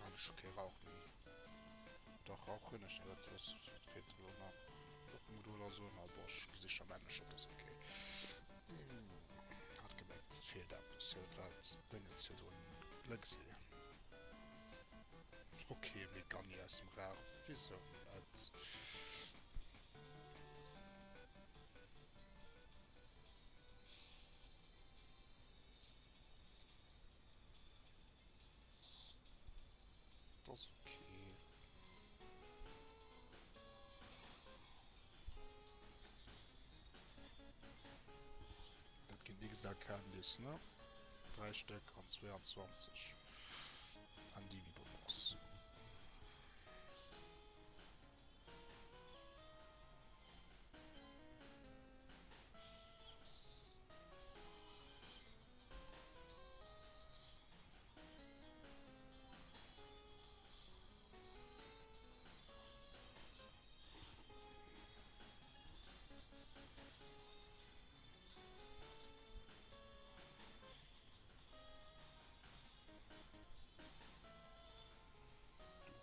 Hat ech scho kee Rauch méi? Dach, Rauch hunn ech nach. Dat ass, wat feelt elo nach? Modul a sou, ma bon, ech gesi scho Männecher, dat ass ok. Hat gemengt, et feelt eppes. Jo, dat war d'Déngens virdrun, lénks hier. Ok, Megani aus dem Rauch, wisou net? Dat ass ok. Dat ginn XL Candies, ne? 3 Stéck an 22 Andivi-Bonbons.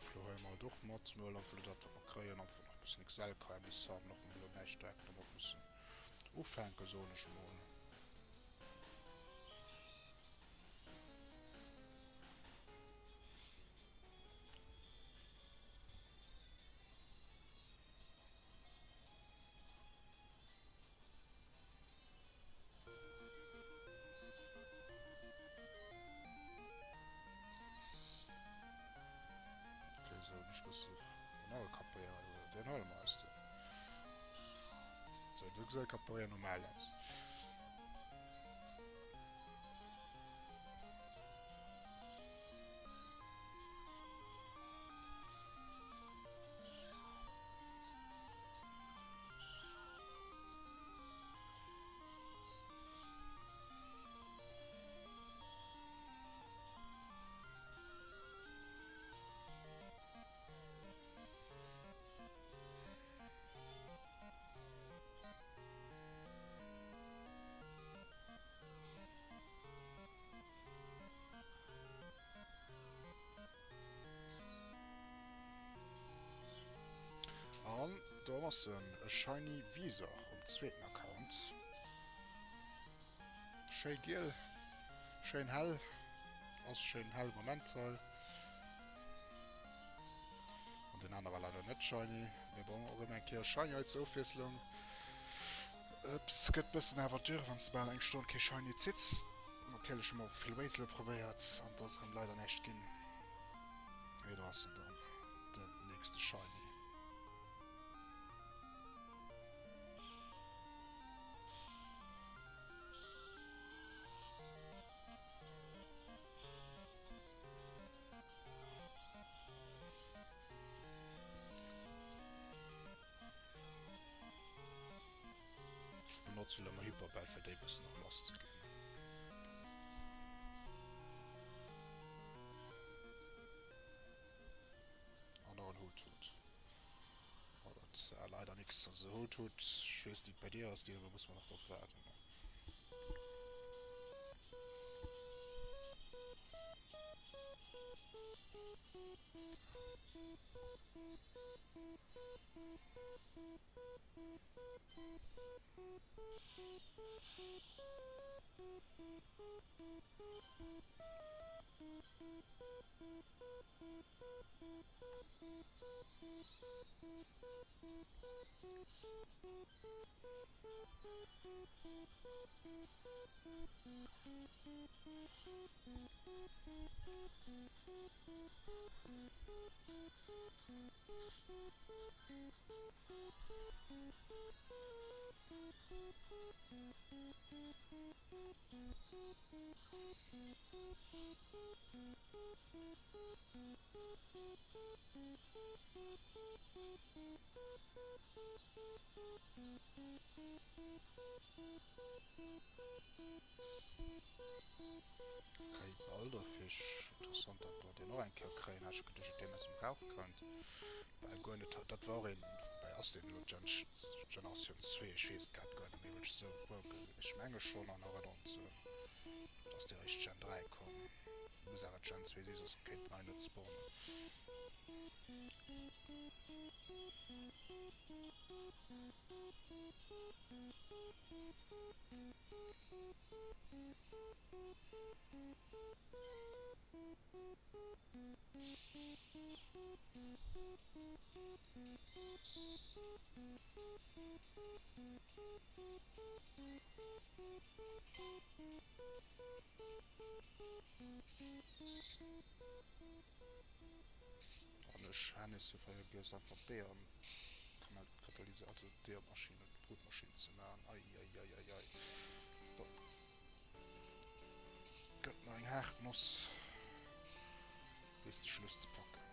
Du flo hei mol och mat. Mir huelen einfach dat wat mer kréien, einfach nach e bëssen Excel Candies haben, och wa mer elo näischt direkt domat mussen ufänken, soen ech mol. Okay, so ech bësse den ale Capoeira, den huele mer eis do. Sou, do gesäit Capoeira normal aus. An do ass en, e Shiny Visor um zweeten Account. Schéi giel, schéin hell, ass schéin hell Moment hei. An den aner war leider net shiny, mee bon, erëm eng Kéier shiny hei zur Ofwiesslung. Ups, gëtt bëssen awer dürr wanns de bal eng Stonn kee Shiny zitts. Natierlech hu mer och vill Raids elo probéiert an et ass erëm leider näischt ginn. Mee do ass en dann, den nächste Shiny. Ech benotze lo mol Hyperball fir déi bëssen och lass ze ginn. An nach en Hoothoot. Oh, dat war leider nix. Also Hoothoot, ech weess net wéi et bei dir ass, Dylan, do musse mer nach drop waarden. Okay, Balderfisch, interessant, dat mer deen och eng Kéier kréien. Hat ech geduecht, dat deen aus dem Rauch kënnt. Bal guer net, dat war och een, woubäi ass deen elo Gen Generatioun 2, ech weess et grad guer net méi, well ech esou broken sinn. Ech menge schonn an erënnern ze hunn, et ass déi eréischt Gen 3 komm. Muss awer Gen 2 si, soss kéint en hei net spawnen. An ech han es jo vergiess einfach d'Deeër Katalysator, d'Deeërmaschinn, d'Brutmaschinn ze man. Ei ei ei ei ei. Gëtt nach eng haart Noss bis de Schluss ze packen.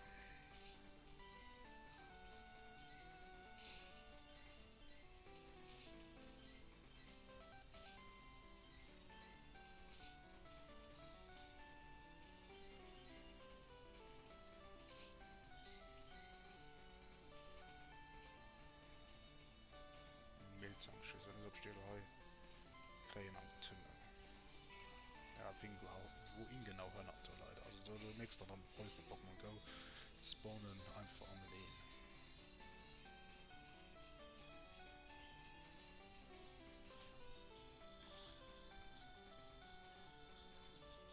Miltank, ech weess och net ob ech déi elo hei kréien am Tunnel. Ja, wing wou ing genau hënnert do leider. Also do, do mierks dann am Roll vu Pokémon Go spawnen einfach aneneen.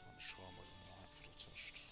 An ech schraue mer elo mol einfach dertëscht.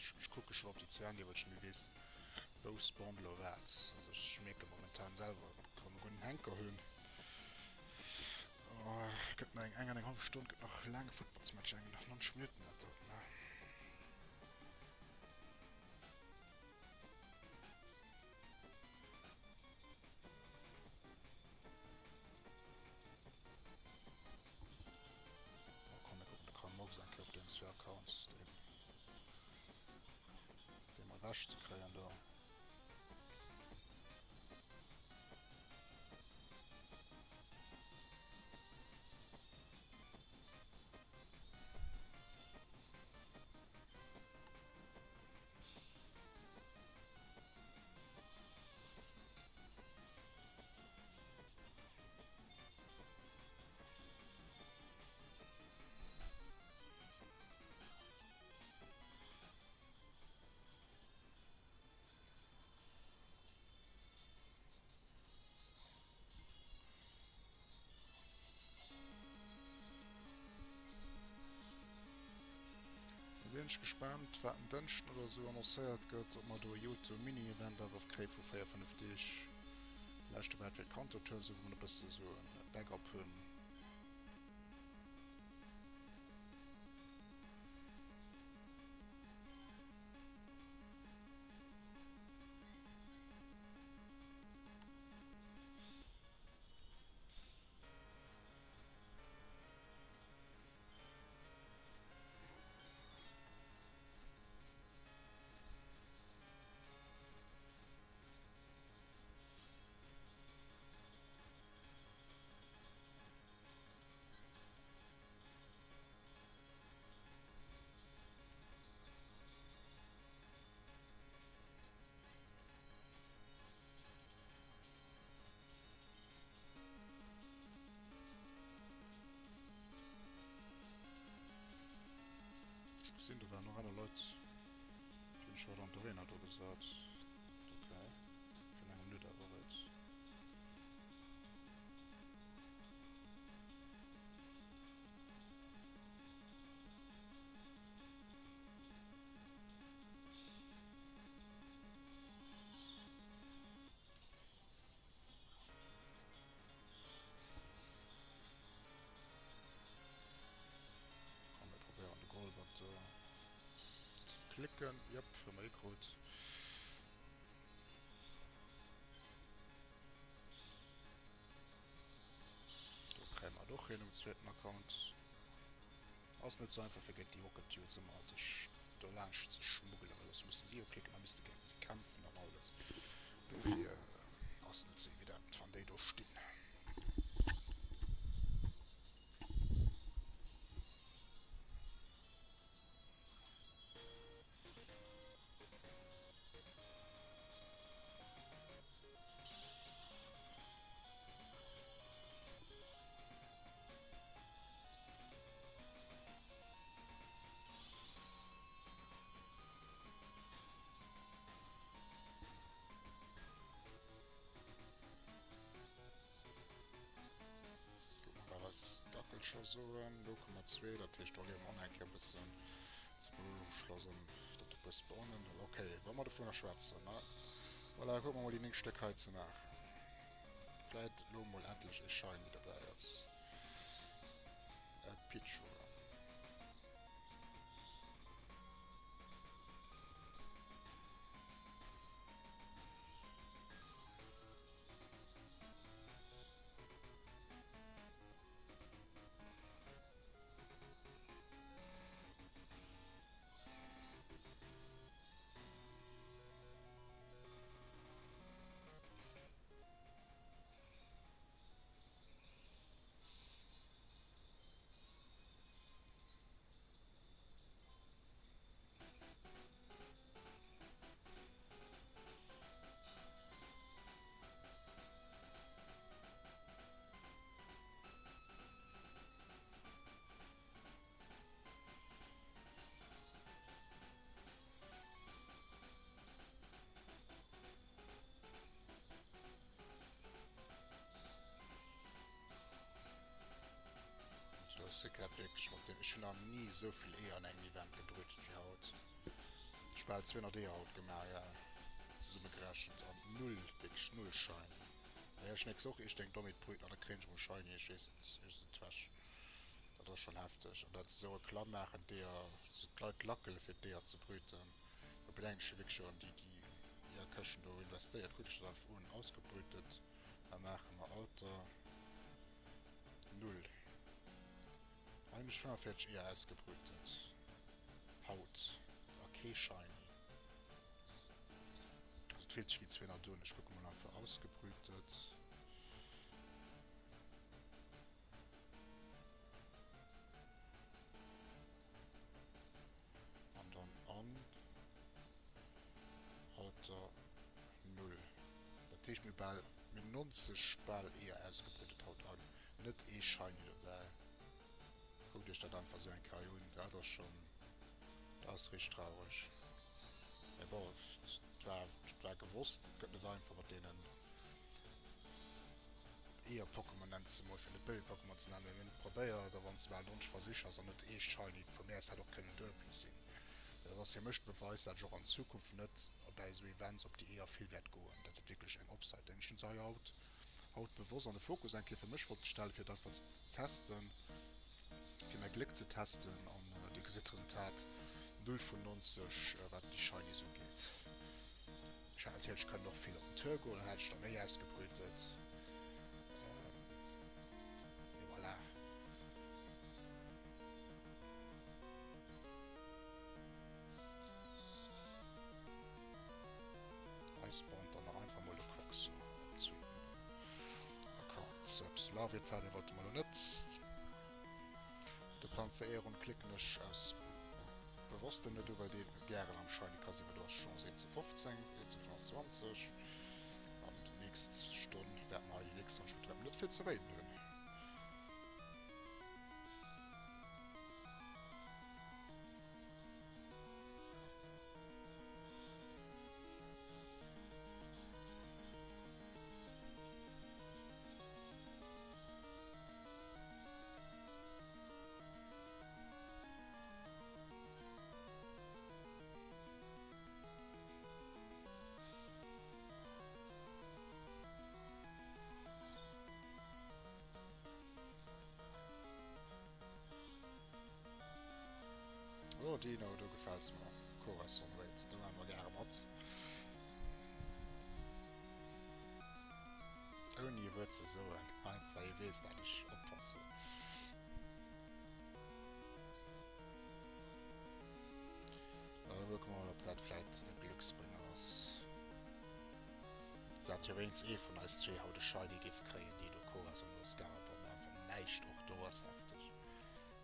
Ech kucke schonn op déi zwou Handye well ech net méi weess wou spawnt elo wat. Also ech mierke momentan selwer kann e gudden Henker hunn. Gëtt nach eng eng an eng hallef Stonn gëtt nach laange Futtballsmatch eng nach 90 Minutten dat dat ne. Oh, komm, mir kucken de Karl Mox eng Kéier op den zwee Accounts, deen, deen mol wech ze kréien do. Da sinn ech gespaant, wat en Dënschden oder esou annoncéiert gëtt, ob mer do e Johto Mini-Event awer kréie vu 4, 5 Deeg. Leschte war et fir d'Kanto Tour, esou wou mer e bësse esou e Backup hunn. Ech gesinn do waren och aner Leit, déi hunn ech haut an d'Arena do gesat. Okay, vun enger Minutt awer eréischt. Komm mir probéieren de Golbert do ze klicken. Jep, hu mer hikrut. Do kréie mer et och hin um zweeten Account. Ass net sou einfach fir géint déi Rocket Dudes ëmmer sech do laanscht ze schmuggelen, well soss musse si jo klicken, da misst de géint se kämpfen an alles. Dofir ass net sou evident wann déi do stinn. Kucke mer wat eis Dackelcher soen. 0,2, dat heescht do leeë mer och nach eng Kéier e bëssen ze Beruffsschloss an dat e puer spawnen. Ok, wa mer dovunner schwätzen, ne? Voilà, kucke mer mol déi 9 Stéck hei ze maachen. Vläit elo mol endlech ee Shiny derbäi ass. E Pichu. Ech hunn nach ni esou vill Eeër an engem Event gebrütet wéi haut. Ech bal 200 Eeër haut gemaach, ja, zesummegerechent an null, wierklech null Shiny. A jo, ech nächst och iergendeng Dommheet brüten an da kréien ech erëm Shiny, ech weess net, iergend esou Trash. Dat ass schonn hefteg. An dat se esou Reklamm maachen, d'Eeër, d'Leit lackele fir d'Eeër ze brüten. Da bedenken ech jo wierklech jo an déi, déi Eeërkëschten do investéiert. Kuckt iech dat einfach un, ausgebrütet, da maache mer Alter null. Hei hunn ech 45 Eeër ausgebrütet. Haut. A kee Shiny. Also et fillt sech wéi 200 un. Ech kucke mol einfach ausgebrütet. An dann an Alter 0. Dat heescht mir hu bal, mir hunn 90 bal Eeër ausgebrütet haut an net ee Shiny dobäi. Kuckt iech dat einfach sou eng Kei un, dat ass schon, dat ass richteg traureg. Mee bon, et war, et war gewosst, et gëtt net einfach mat deenen Eeër-Pokémon, nennt se mol, fir net Baby-Pokémon ze nennen. Mee mir hunn et probéiert, a wann s de bal 90 Versich has an net ee Shiny, vu mär aus hätt och kënnen Derpy sinn. Mee dat ass fir mech de Beweis, dat ech och an Zukunft net bäi esou Events op déi Eeër vill wäert goen, dat et wierklech eng Upside. Denn ech hunn se hei haut haut bewosst an de Fokus eng Kéier fir mech wollt stellen, fir et einfach ze testen, fir mäi Gléck ze testen an dir gesitt d'Resultat, 0 vun 90 wat déi Shinies ugeet. Ech hätt natierlech kënnen och vill op den Tour goen, dann hätt ech der méi ausgebrütet, mee voilà. Hei spawnt dann nach einfach mol de Quaxo op zweeten Account. Sou, Larvitar, dee wollte mer elo net. De Panzaeron klicken ech aus bewosstem net u, well dee gären am Shiny ka sinn, well do ass d'Chance 1 zu 15, 1 zu 25. An déi nächst Stonn wäerte mer hei, déi nächst 20 Minutte wäerte mer net vill ze réiden hunn. Oh Dino, du gefäls mer. Corazon, wait, do maache mer gäre mat. Ouni e Wuert ze soen, einfach hie weess dat ech oppassen. Da kucke mer mol ob dat vläit e Glücksbringer ass. Dat jo wéinst ee vun eis zwee haut e Shiny géif kréien, Dino, Corazon oder Scarab, an einfach näischt och do ass hefteg.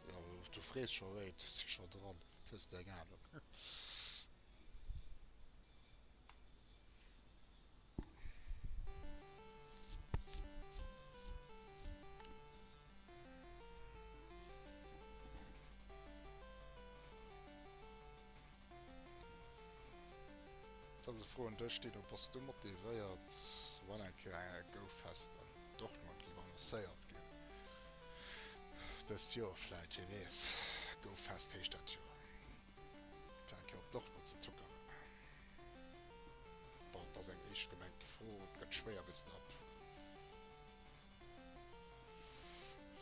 Jo, du frees scho wéi, du si scho dran, et hues de eng Ahnung. Dat ass e Fro un dech, Dino, Bass du motivéiert, wann eng Kéier eng Go-Fest an Dortmund géif annoncéiert ginn? Dëst Joer vläit, wie weess. Go-Fest heescht dat jo, fir eng Kéier op Dortmund ze tuckeren. Bon, et ass eng eescht gemengte Fro, et gëtt schwéier, wëlls de ab.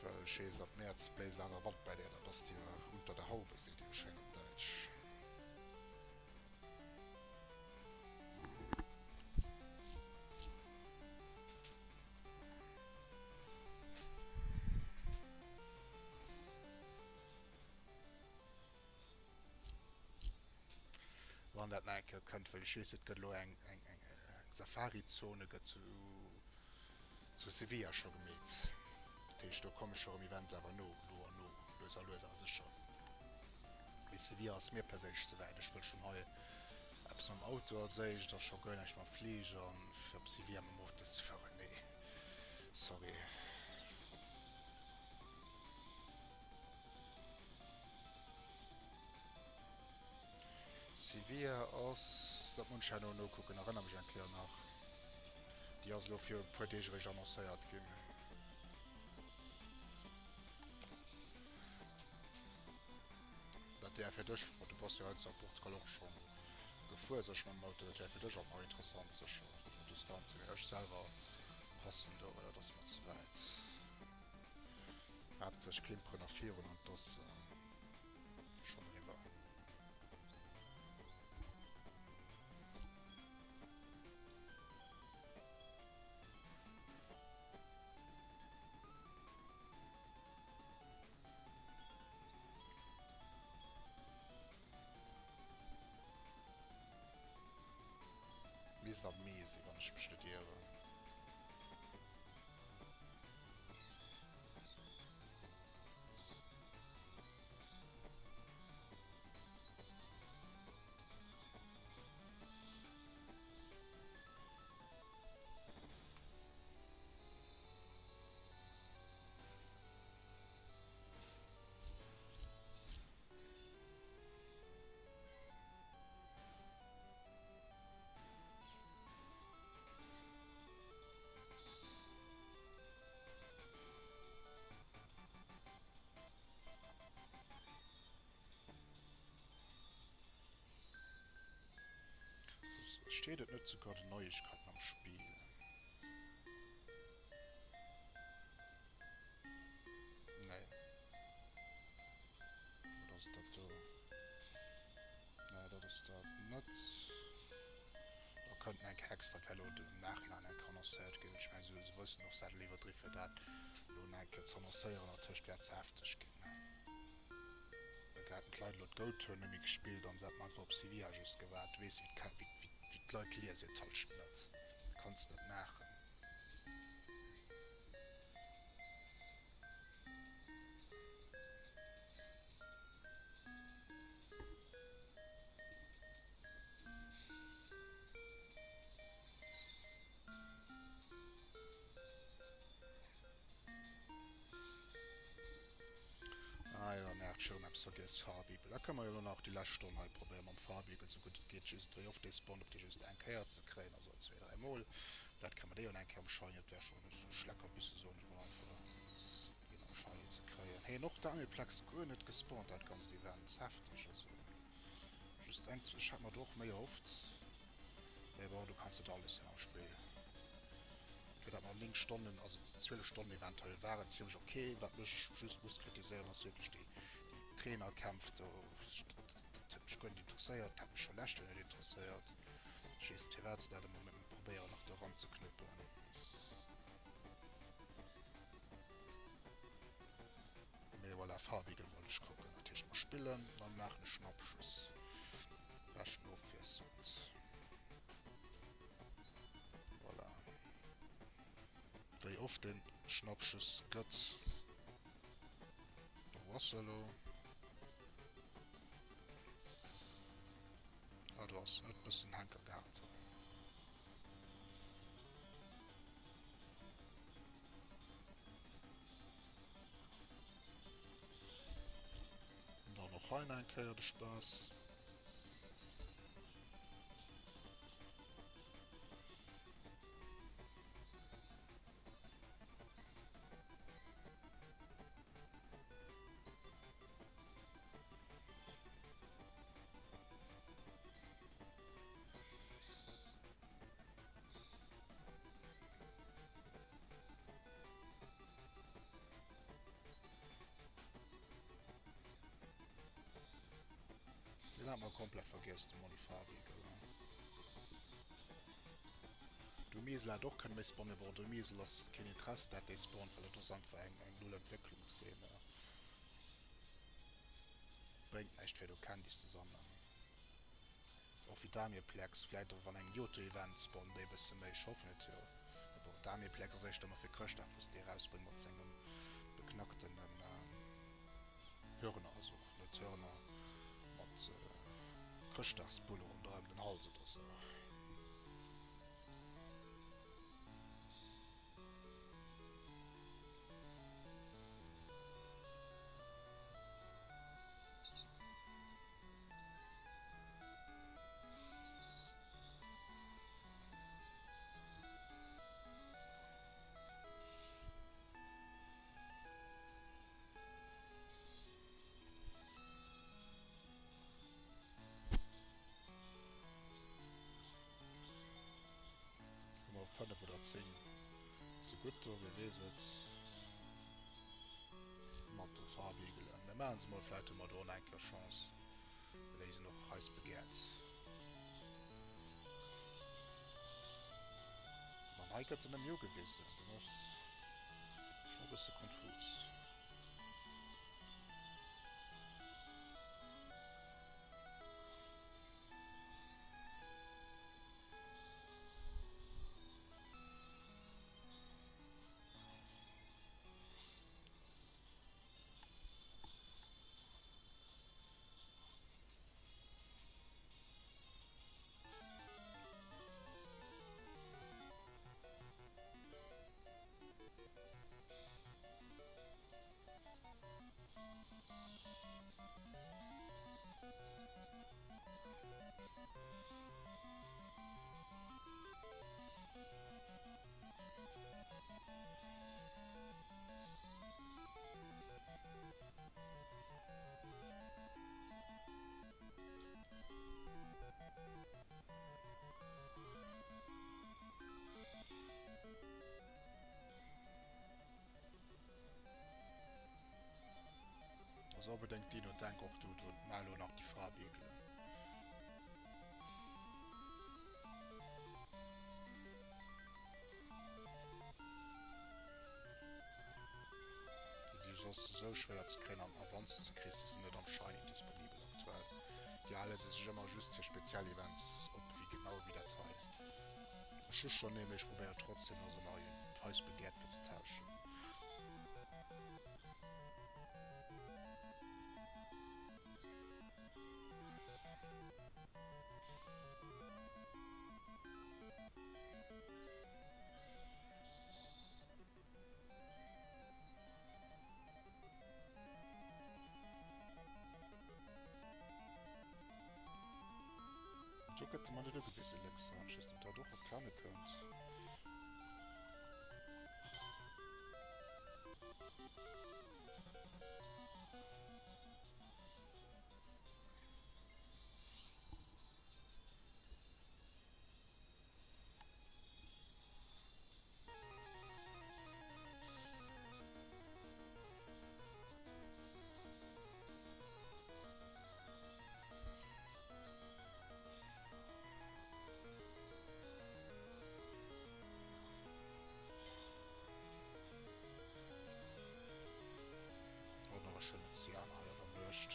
Well ech weess, ab Mäerz bléist aner Wand bei dir, da bass de jo unter der Haube, seet ee jo schéin op Däitsch. Wann dat nach eng Kéier kënnt, well ech weess, et gëtt elo eng Safari-Zone gëtt zu zu Sevilla scho gemeet. Dat heescht, do komme scho rëm Events awer no, no an no, lues a lues awer sécher. Mee Sevilla ass mir perséinlech ze wäit. Ech wëll schonn hei eppes mam Auto als éischt a scho guer näischt mam Fliger an fir op Sevilla mam Auto ze fueren, nee, sorry. Sevilla ass, dat muss ech herno nokucken, erënner mech eng Kéier nach, déi ass elo viru e puer Deeg eréischt annoncéiert ginn. Dat wär fir dech, bon du bass jo heiansdo a Portugal och schonn. gefuer sech mam Auto, dat wär fir dech och nach interessant sécher vun der Distanz hier, mee ech selwer passen do, well dat ass mer ze wäit. Haaptsächlech klimperen nach virun an 't ass schonn eriwwer. Misst am Mee sinn, wann ech mech net ieren. Steet et net souguer den Neuigkeiten am Spill? Nee. Oder ass et dat do? Nee, dat ass dat net. Da kënnten eng Kéier extra, dat wär elo im Nachhinein eng Kéier annoncéiert ginn. Ech mengen, se wëssen och, se hätt elo iwwerdriwwen, fir dat elo nach eng Kéier ze annoncéieren. Dertëscht wär ze hefteg ginn. Da hätten d'Leit elo d'Go-Tour net méi gespillt an se hätten einfach op Sevilla just gewaart. Du weess, wéi d'Leit liesen, d'Halschent net. Kanns net maachen. Ah jo, mir hat schon eppes vergiess, Farbibel. Da kënne mer jo elo nach déi lescht Stonn hei probéieren mam Farbibel, sou gutt et geet. Just wéi oft dee spawnt, op dee just eng Kéier ze kréien, also zwee, dräi Mol. Dat kann mer déi jo eng Kéier am Shiny, dat wär schon esou Schleckerbisse, soen ech mol einfach, deen am Shiny ze kréien. Heen och d'Amiplex guer net gespawnt, dat ganzt Event. Hefteg, also just eng, ech hat mer do och méi erhofft. Mee bon, du kanns net alles hunn am Spill. Fir dat mer 9 Stonnen, also 12 Stonnen Event hei waren zimmlech ok. Wat mech just muss kritiséieren ass wierklech déi Trainerkämpf do. Dat huet mech guer net interesséiert, dat hat mech scho lescht Joer net interesséiert. Ech weess net firwat se dat ëmmer probéieren nach do eranzeknüppen. Mee voilà, Farbigel wollt ech kucken. Dat heescht mer spillen, dann maachen ech Schnappschuss. Beschten ofwiesselnd. Voilà. Wéi oft den Schnappschuss gëtt. Wou ass se elo? Ah do ass se. Huet bëssen Henker gehat. Dann och hei nach eng Kéier de Spaass. Den hat mer komplett vergiess, de Monni Fabi, gell? Du Miesel hat och kënne méi spawnen, bon, de Miesel ass keen Interesse dat dee spawnt, well et ass einfach eng eng null Entwécklungszene. Bréngt näischt fir do Candies ze sammelen. Och wéi d'Amieplex, vläit och wann eng Johto-Event spawnt déi e bësse méi, ech hoffen et jo. Mee bon, d'Amieplex ass éischter ëmmer fir Chrëschtdag wou se déi erausbréngen mat sengem beknacktenen Hörner, also net Hörner, mat Chrëschtdagsbulle ronderëm den Hals oder sou. 5 oder 10 ze gutt do, wie weess et. Mat de Farbigelen. Mir maachen se mol, vläit hu mer do och eng Kéier Chance, well déi sinn och heiss begehrt. An hei gëtt en nëmme ugewisen, dat ass scho e bësse konfus. Also onbedéngt Dino, denk och do drun, maach elo nach déi Farbigelen. Déi si soss esou schwéier ze kréien an a wann s de se kriss, si se net am Shiny disponibel aktuell. Déi hale se sech ëmmer just fir speziell Events op, wéi genau wéi dat hei. Ech hu schonn ee, mee ech probéieren trotzdem nach se nach heiss begehrt fir ze tauschen. Do gëtt de mer net ugewisen, lénks an ech weess net, ob dat och erkenne kënnt. Och nach e schönen Cyan hei an der Nuecht.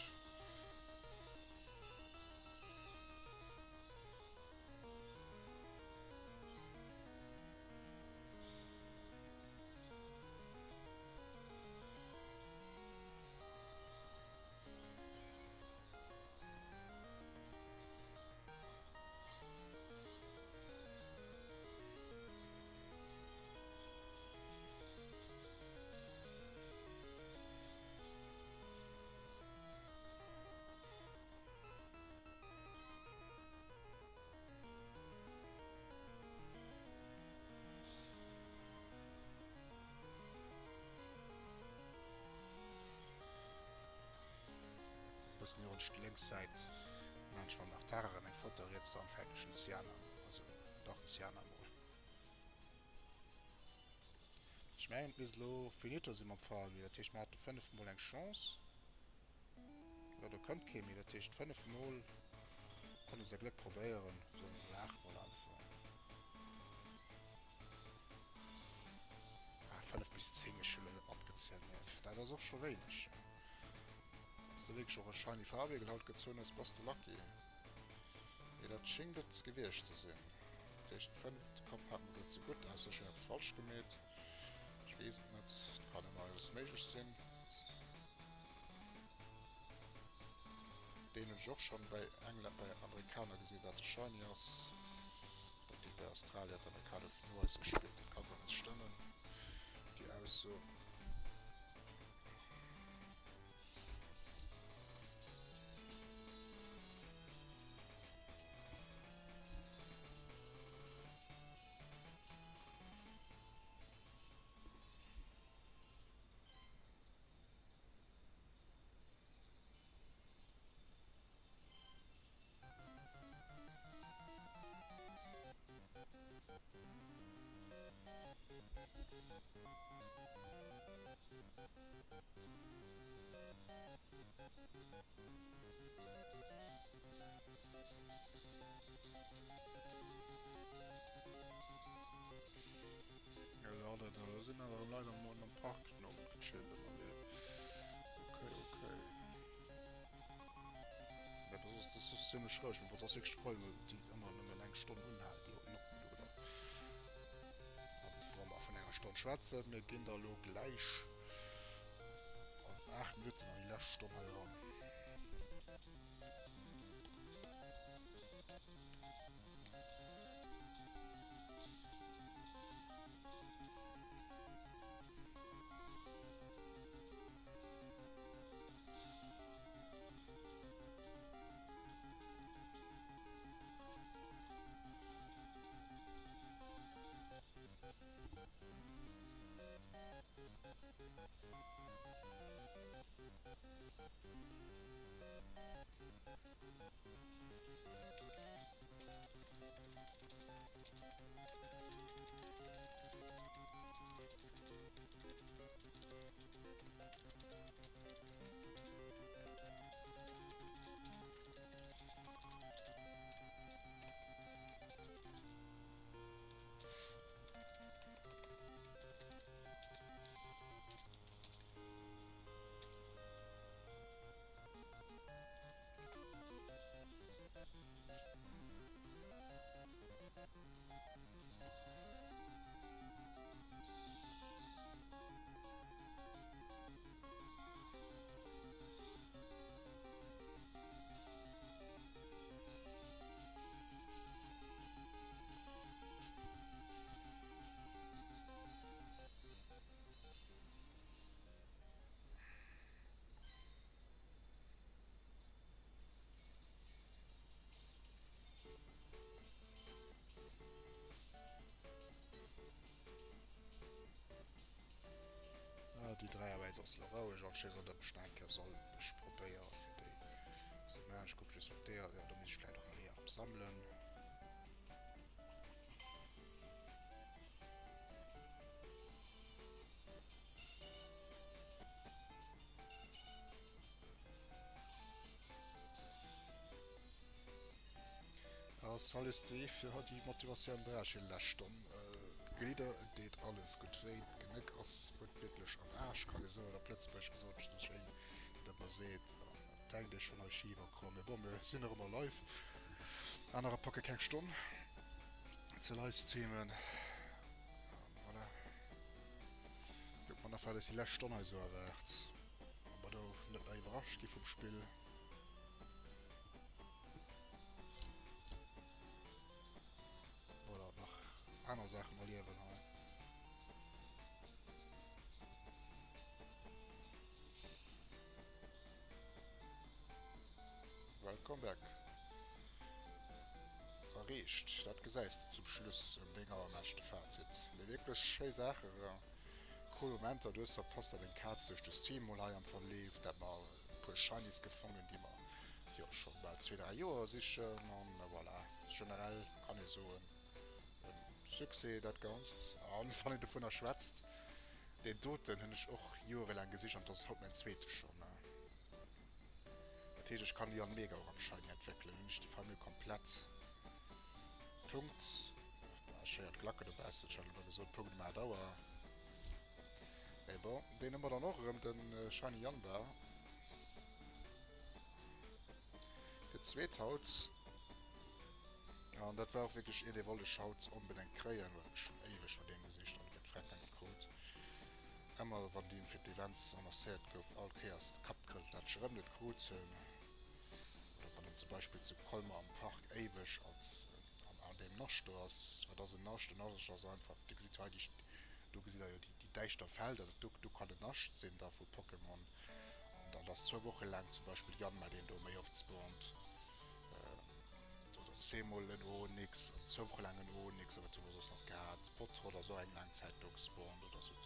Bëssen iwwer déi lénks Säit maan ech mam Artara erëm eng Foto, riets dann fänken ech den Cyan an, also dach den Cyan emol. Ech mengen et misst elo finito si mam Fabio, dat heescht mir hate 5 mol eng Chance. Jo do kënnt kee méi, dat heescht 5 mol konnt e säi Gléck probéieren, soe mer mol 8 mol einfach. Ah 5 bis 10, ech hu lo net matgezielt, mee dat ass och scho wéineg. Wann s de wierklech och e shiny Fabio haut gezunn hues, bass de lucky. Mee dat schingt et gewiescht ze sinn. Dat heescht 5 op de Kapp hat mer do ze gutt, ausser ech hunn eppes falsch gemeet. Ech weess et net, et kann ëmmer alles méiglech sinn. Deen hunn ech och schonn bei England, bei Amerikaner gesinn, dat e Shiny ass. Respektiv bei Australier, d'Amerikaner hu no eis gespillt, dat ka guer net stëmmen, déi Ausso. Jo, da sinn awer erëm Leit am Park den Owend gechillt ënnerwee. Okay, okay. Ja, das ist, das ist ziemlich roueg, mee das ass wierklech de Problem, well déi ëmmer nëmmen eng Stonn unhalen, déi Noppen do, oder? An wa mer vun enger Stonn schwätzen, mir ginn da lo gläich an 8 Minutten an déi lescht Stonn hei eran. Ah, déi 3 Auer ass lo roueg an ech weess net, ob ech nach eng Kéier soll ech probéiere fir déi ze maachen. Ech kucke just op d'Eeër, jo do misst ech vläicht och nach Eeër erëm sammelen. Ah, salut Steve, jo déi Motivatioun brauch ech fir déi lescht Stonn. D'Glidder, et deet alles gutt wéi, d'Genéck ass wuertwiertlech am Aarsch, kann ee soen, oder op Lëtzebuergesch gesot, esou schéin wéi dat ëmmer seet, an et hänkt ee schonn hei schif a kromm. Mee bon, mir sinn nach ëmmer live, anerer packe keng Stonn ze livestreamen, an voilà. Kucke mer nach wat eis déi lescht Stonn hei esou erwaart, ob mer do net nach iwwerrascht gi vum Spill. Oder nach aner Saachen erliewen hei. Welcome back. Erreecht, dat gesäis de zum Schluss um deng Auer maachen ech de Fazit. Mee wierklech schéi Saache, cool Momenter. Du hues verpasst dat eng Kaz duerch de Stream mol hei am Verleef, dat mer e puer Shinies gefonnt hunn, déi mer jo scho bal zwee, dräi Joer sichen. An voilà, generell kann ee soen, e Succès dat Ganzt. An wann een dovunner schwätzt, deen doten hunn ech och joerelaang gesicht an et ass haut mäin zweete schonn. Dat heescht, ech kann déi an Mega och am Shiny entwéckelen. Hunn ech déi Famill komplett. Punkt. Bah, ech héieren d'Glacke dobaussen, ech hat elo gesot Punkt um 8 Auer. Mee bon, deen hu mer dann och erëm, de Shiny Yanba. Fir d'zweet haut. An dat war och wierklech een, dee wollt ech haut onbedéngt kréien, well ech schonn éiweg no deem gesicht an fir d'Frecken net krut. Ëmmer wann deen fir d'Events annoncéiert gouf, all Kéiers de Kapp gerëselt, dat ech erëm net krut hunn. Oder wann en zum Beispill zu Colmer am Park éiweg als An deem Nascht do ass, wat ass en Nascht? En Nascht ass einfach, dir gesitt hei déi, do gesitt der jo déi, déi däischter Felder, dat do, do kann en Nascht sinn da vu Pokémon. An dann ass zwou Woche laang zum Beispill Yanma, deen do méi oft spawnt, oder zweemol en Onix, also zwou Woche laang en Onix, a wat hu mer soss nach gehat? Potrot ass och eng laang Zäit do gespawnt oder sou.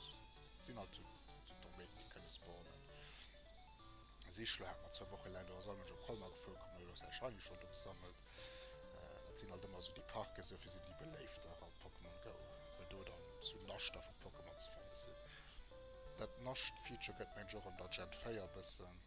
Et sinn halt sou, sou Dormeten, déi kënne spawnen. Sichler hat mer zwou Woche laang, do ass all Mënsch op Colmar gefuer komm, huet och säi Shiny schonn do gesammelt. Dat sinn halt ëmmer esou déi Parken, esou fir sinn déi beléifter a Pokémon Go, well do dann. sou Naschter vu Pokémon ze fanne sinn. Dat Nascht-Feature gëtt mengen ech och an der Gen 4 e bëssen.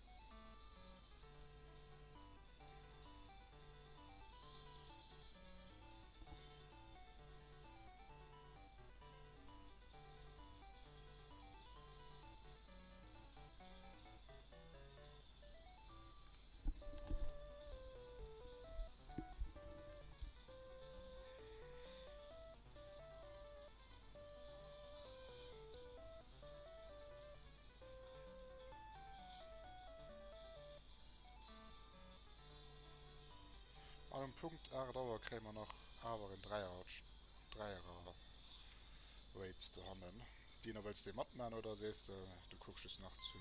An um Punkt 8 Auer kréie mer nach awer en Dräier, Dräierer Raid dohannen. Dino, wëlls de matman oder sees de du kucks just nach zu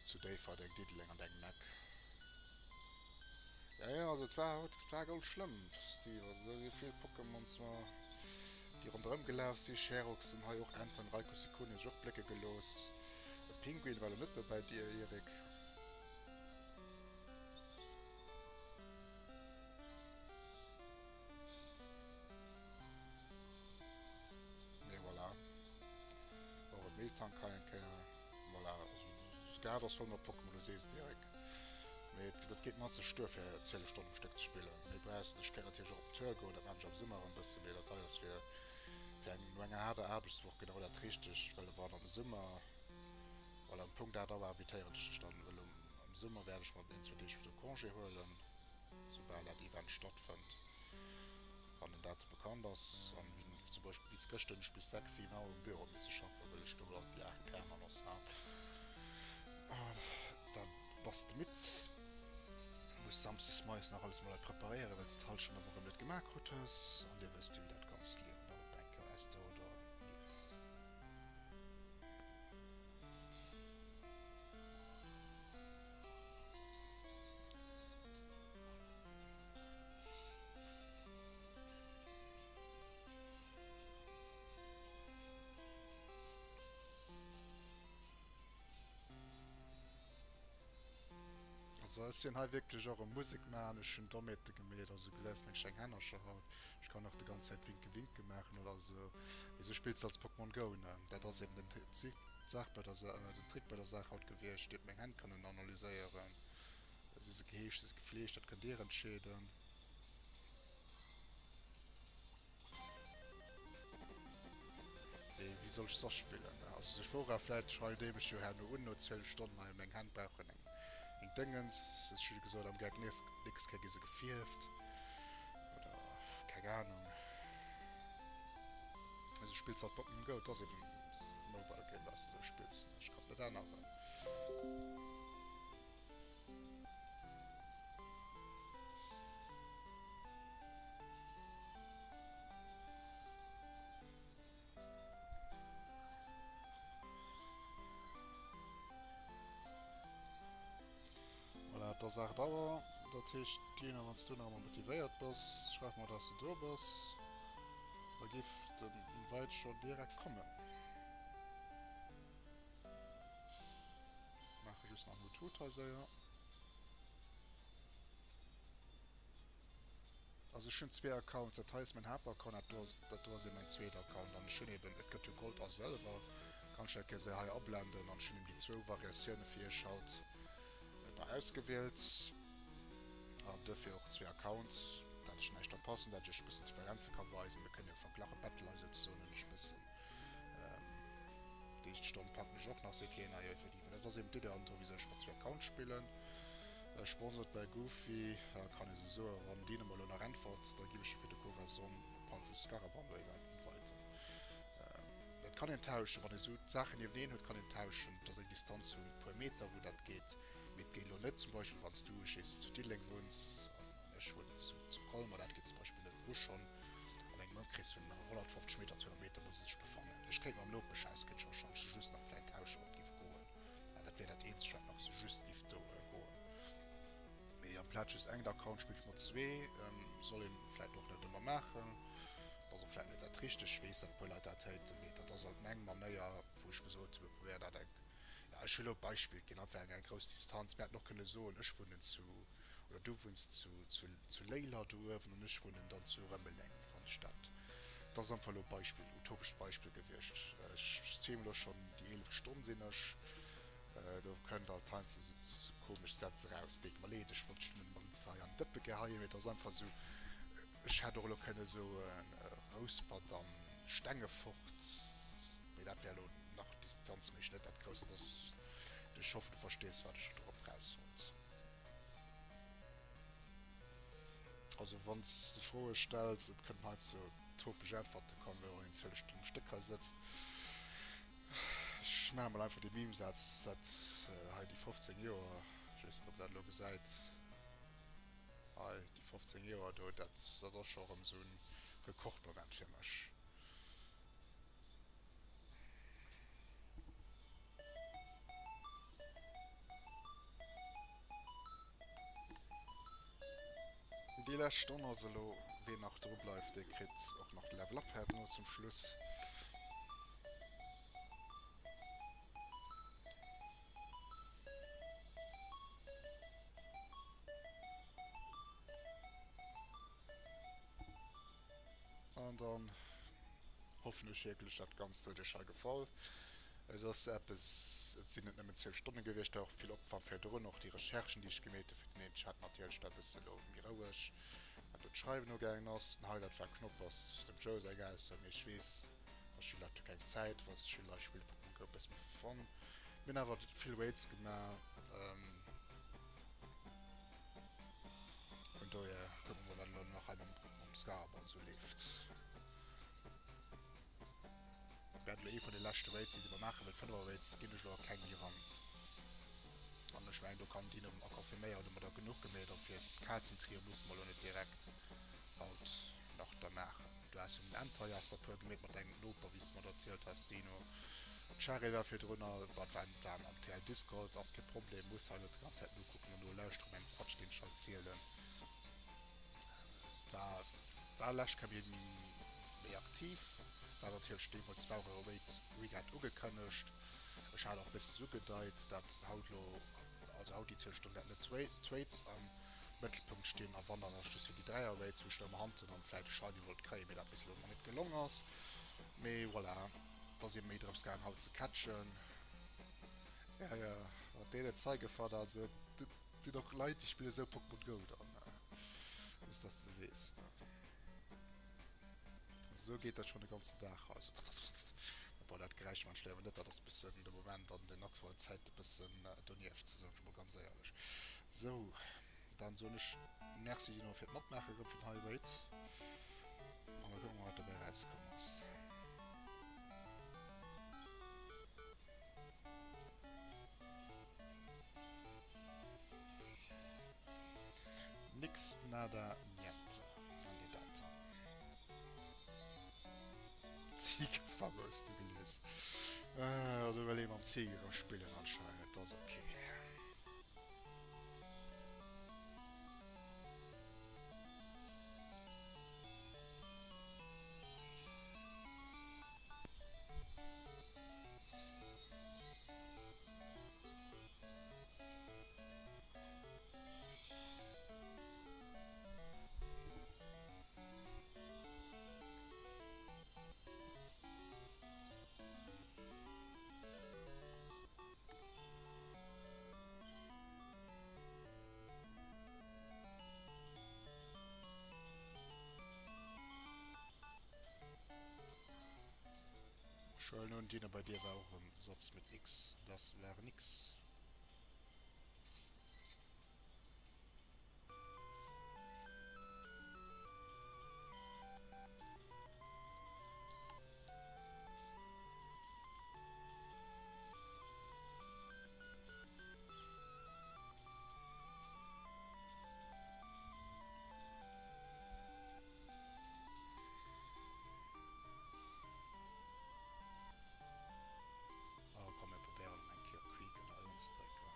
zu Déifferdeng, Diddeleng an dengem Eck? Ja ja, also et war haut, et war goldschlëmm, Steve, also do si vill Pokémons mer déi ronderëm gelaf si, Scherox sinn hei och, Anton, Raikou, Suicune hu sech och blécke gelooss, e Pinguin war lo net dobäi, dir Eric. Mee voilà. Och e Miltank hei eng Kéier. Voilà, also d'Gaart ass voll mat Pokémon, du sees et Eric. Mee dat geet masseg duer fir 12 Stonnen um Stéck ze spillen. Méi brauchs de net. Ech kéint natierlech och op Tour goen, dat maan ech am Summer en bëssen, mee dat hei ass fir fir eng no enger haarder Aarbechtswoch genau dat richtegt, well wann am Summer, voilà, um Punkt 8 Auer invitéieren ech dech dann, well um am Summer wäert ech mer een, zwou Deeg virdru Congé huelen, soubal dat Event stattfënnt. Wann den Datum bekannt ass, an wéi zum Beispill bis gëschter hunn ech bis 6, 7 Auer um Büro misse schaffen, wëll ech do alt déi 8 Permanence hat, da bass de midd, muss samsdes moies nach alles mol hei preparéieren, well s de d'Hallschent der Woch erëm net gemaach krut hues, an dir wësst jo wéi dat ganzt Liewen dann op eng Kéier aus der Oder geet. Also ech sinn hei wierklech och e Musekman, ech hunn Dommheete gemeet, also du gesäis meng kleng Hännercher haut, ech kann och de ganz Zäit Winke Winke maachen oder esou, mee sou spills de als Pokémon Go, ne? Dat ass eben den d'Saach bei der den Trick bei der Saach haut gewiescht, Dir hutt meng Hänn kënnen analyséieren. Si se geheegt, si se gefleegt, dat kënnt Dir entscheeden. Mee wéi soll ech soss spillen? Also Sephora, vläit schreift ee mech jo herno un no 12 Stonnen hei, meng Hänn brauchen eng eng Dëngens. Ech hu jo gesot, am Gaang nächst nächst Kéier gi se gefierft oder keng Ahnung. Mee sou spills halt Pokémon Go, et ass eben e Mobile Game, wat s de sou spills, ech kann et net änneren. Voilà, et ass 8 Auer. Dat heescht, Dino, wann s du nach ëmmer motivéiert bass, schreif mer, dass de do bass. Da géif den Invite schonn direkt kommen. Maache just nach en Hut hei séier. Also ech hunn zwee Accounts, dat hei ass mäin Haaptaccount, dat do ass, dat do ass eben mäin zweeten Account. An ech hunn eben, et gëtt jo Gold a Sëlwer, kann ech dat Kéier séier hei ablenden. An ech hunn eben déi zwou Variatioune fir iech haut da ausgewielt. An duerfir och zwee Accounts, dat ech näischt verpassen, dat ech iech e bëssen d'Differenze ka weisen. Mir kënnen jo verglachen, Battle hei souzesoen hunn ech e bëssen. Déi éischt Stonn packen ech och nach, seet d'Lena. Jo, effektiv. An dat ass eben d'Idee hannendru, wisou ech mat zwee Accounts spillen. Sponsored by Goofy, kann ee sou soen. Wann deen emol elo nach äntwert, da giff ech jo fir de Corazon Palfus Scarabamboid inviten. Dat kann een tauschen, wann ee sou d'Saachen nieweneen huet, kann een tauschen. Et ass eng Distanz vun e puer Meter, wou dat geet. Mee et geet elo net zum Beispill, wann s du, ech weess net, zu Diddeleng wunns an ech wunnen zu Colmer, dat geet zum Beispill net. Et muss schonn an engem Ëmkrees vun 150 Meter, 200 Meter muss e sech befannen. Ech kéint mam Nopeschhaus kéint ech warscheinlech just nach vläit tauschen, wann et géif goen. Mä dat wär dat eenzegt, wat nach sou just géif do goen. Mee amplaz just engem Account spillen ech mat zwee. Soll een vläit och net ëmmer maachen. Dat ass och vläit net dat richtegt. Ech weess, datt e puer Leit dat haten, mee dat ass alt meng Manéier, wou ech gesot hunn, mir probéieren dat eng, ja ech hu lo d'Beispill ginn, einfach eng eng grouss Distanz. Mir hätten och kënne soen, ech wunnen zu Oder du wunns zu, zu, zu Léiler do uewen an ech wunnen dann zu Rëmeleng, wann ech dat. Dat ass einfach elo e Beispill, utopescht Beispill gewiescht. Ech streamen elo schonn déi eeleft Stonn sinn ech. Do kënnt alt heiansdo sou komesch Sätz eraus. Deet mer leed, ech wollt dech nëmmen mat hei an d'Dëppe geheien, mee et ass einfach sou, ech hätt och elo kënne soen Rouspert an Stengefort, mee dat wär elo nach distanzméisseg net dat Grousst. Dat ass, ech hoffen du verstees wat ech dorop eraus wollt. Also wann s de Froe stells, et kënnen heiansdo topesch Äntwerte kommen, well een 12 Stonnen um Stéck hei sëtzt. Ech maache mol einfach dee Meme-Saz, dat hei déi 15 Joer, ech weess net, ob een dat elo gesäit, hei déi 15 Joer do, dat dat ass scho erëm esou e Rekordmoment fir mech. Déi lescht Stonn also elo, ween nach dru bleift, dee kritt och nach de Level Up herno zum Schluss. An dann hoffen ech wierklech, dat Ganzt huet iech hei gefall. Et ass eppes, et sinn net nëmmen 12 Stonne gewiescht, och vill Opwand virdrun, och déi Recherchen, déi ech gemeet hu fir den een Chat natierlech da e bësse lo méi roueg, wat do d'Schreiwen ugaangen ass. Den Highlight war Knoppers, dem Joe seng Ausso, mee ech weess, verschidde Leit hu keng Zäit, verschidde Leit spille Pokémon Go e bësse méi fir Fun. Mir hunn awer vill Raids gemaach. Vun dohier kucke mer mol wat elo nach hei mam Scarab an esou leeft. Wäert elo ee vun de leschte Raids sinn déi mer maachen, well 5er Raids ginn ech elo a keng méi eran. An ech mengen do kann d'Dino a confirméieren, hu mer der genuch gemeet a fir d'Kazentrio musse mer elo net direkt haut nach der maachen. Du has jo den Entei has der puer gemeet mat dengem Noper wéi s de mer erzielt has Dino. D'Cheryl war virdrunner, bah et war war am TL Discord, ass kee Problem, muss hei net d'ganz Zäit nokucken an nolauschteren mengem Quatsch deen ech hei zielen. War war lescht Kéier méi méi aktiv, war natierlech deemools war och e Raid Weekend ugekënnegt. Ech hat och bëssen ugedeit dat haut lo, also haut déi 12 Stonn wäerten net d'Raids am Mëttelpunkt stinn a wann dann ass just fir déi 3 Raids wou ech da ëmmer Hanten an vläit e Shiny wollt kréien, mee dat bis elo nach net gelong ass. Mee voilà, et ass eben méi drëms gaangen haut ze catchen. Ja ja, mat deene Zeigefanger, also et sinn och Leit déi spille sou Pokémon Go dann, just dass de weess. Esou geet dat schonn de ganzen Dag hei, sou tratatatat. Bon, dat Geräisch man ech léiwer net, dat ass e bëssen de Moment an den aktuellen Zäite e bëssen donieft, soen ech mol ganz éierlech. Sou, dann soen ech Merci Dino fir d'Matmaache erëm fir den High Rate an da kucke mer wat dobäi erauskomm ass. Nix, nada, niente. An déi dat dann. Ziegefange hues du gelies. Äh, do wëll ee mam Ziege erëm spillen anscheinend. Dat ass ok. Schön un Dino, bei dir war och en Satz mit X, das war nix. Oh komm mir probéieren nach eng Kéier Quick an Iron ze drécken.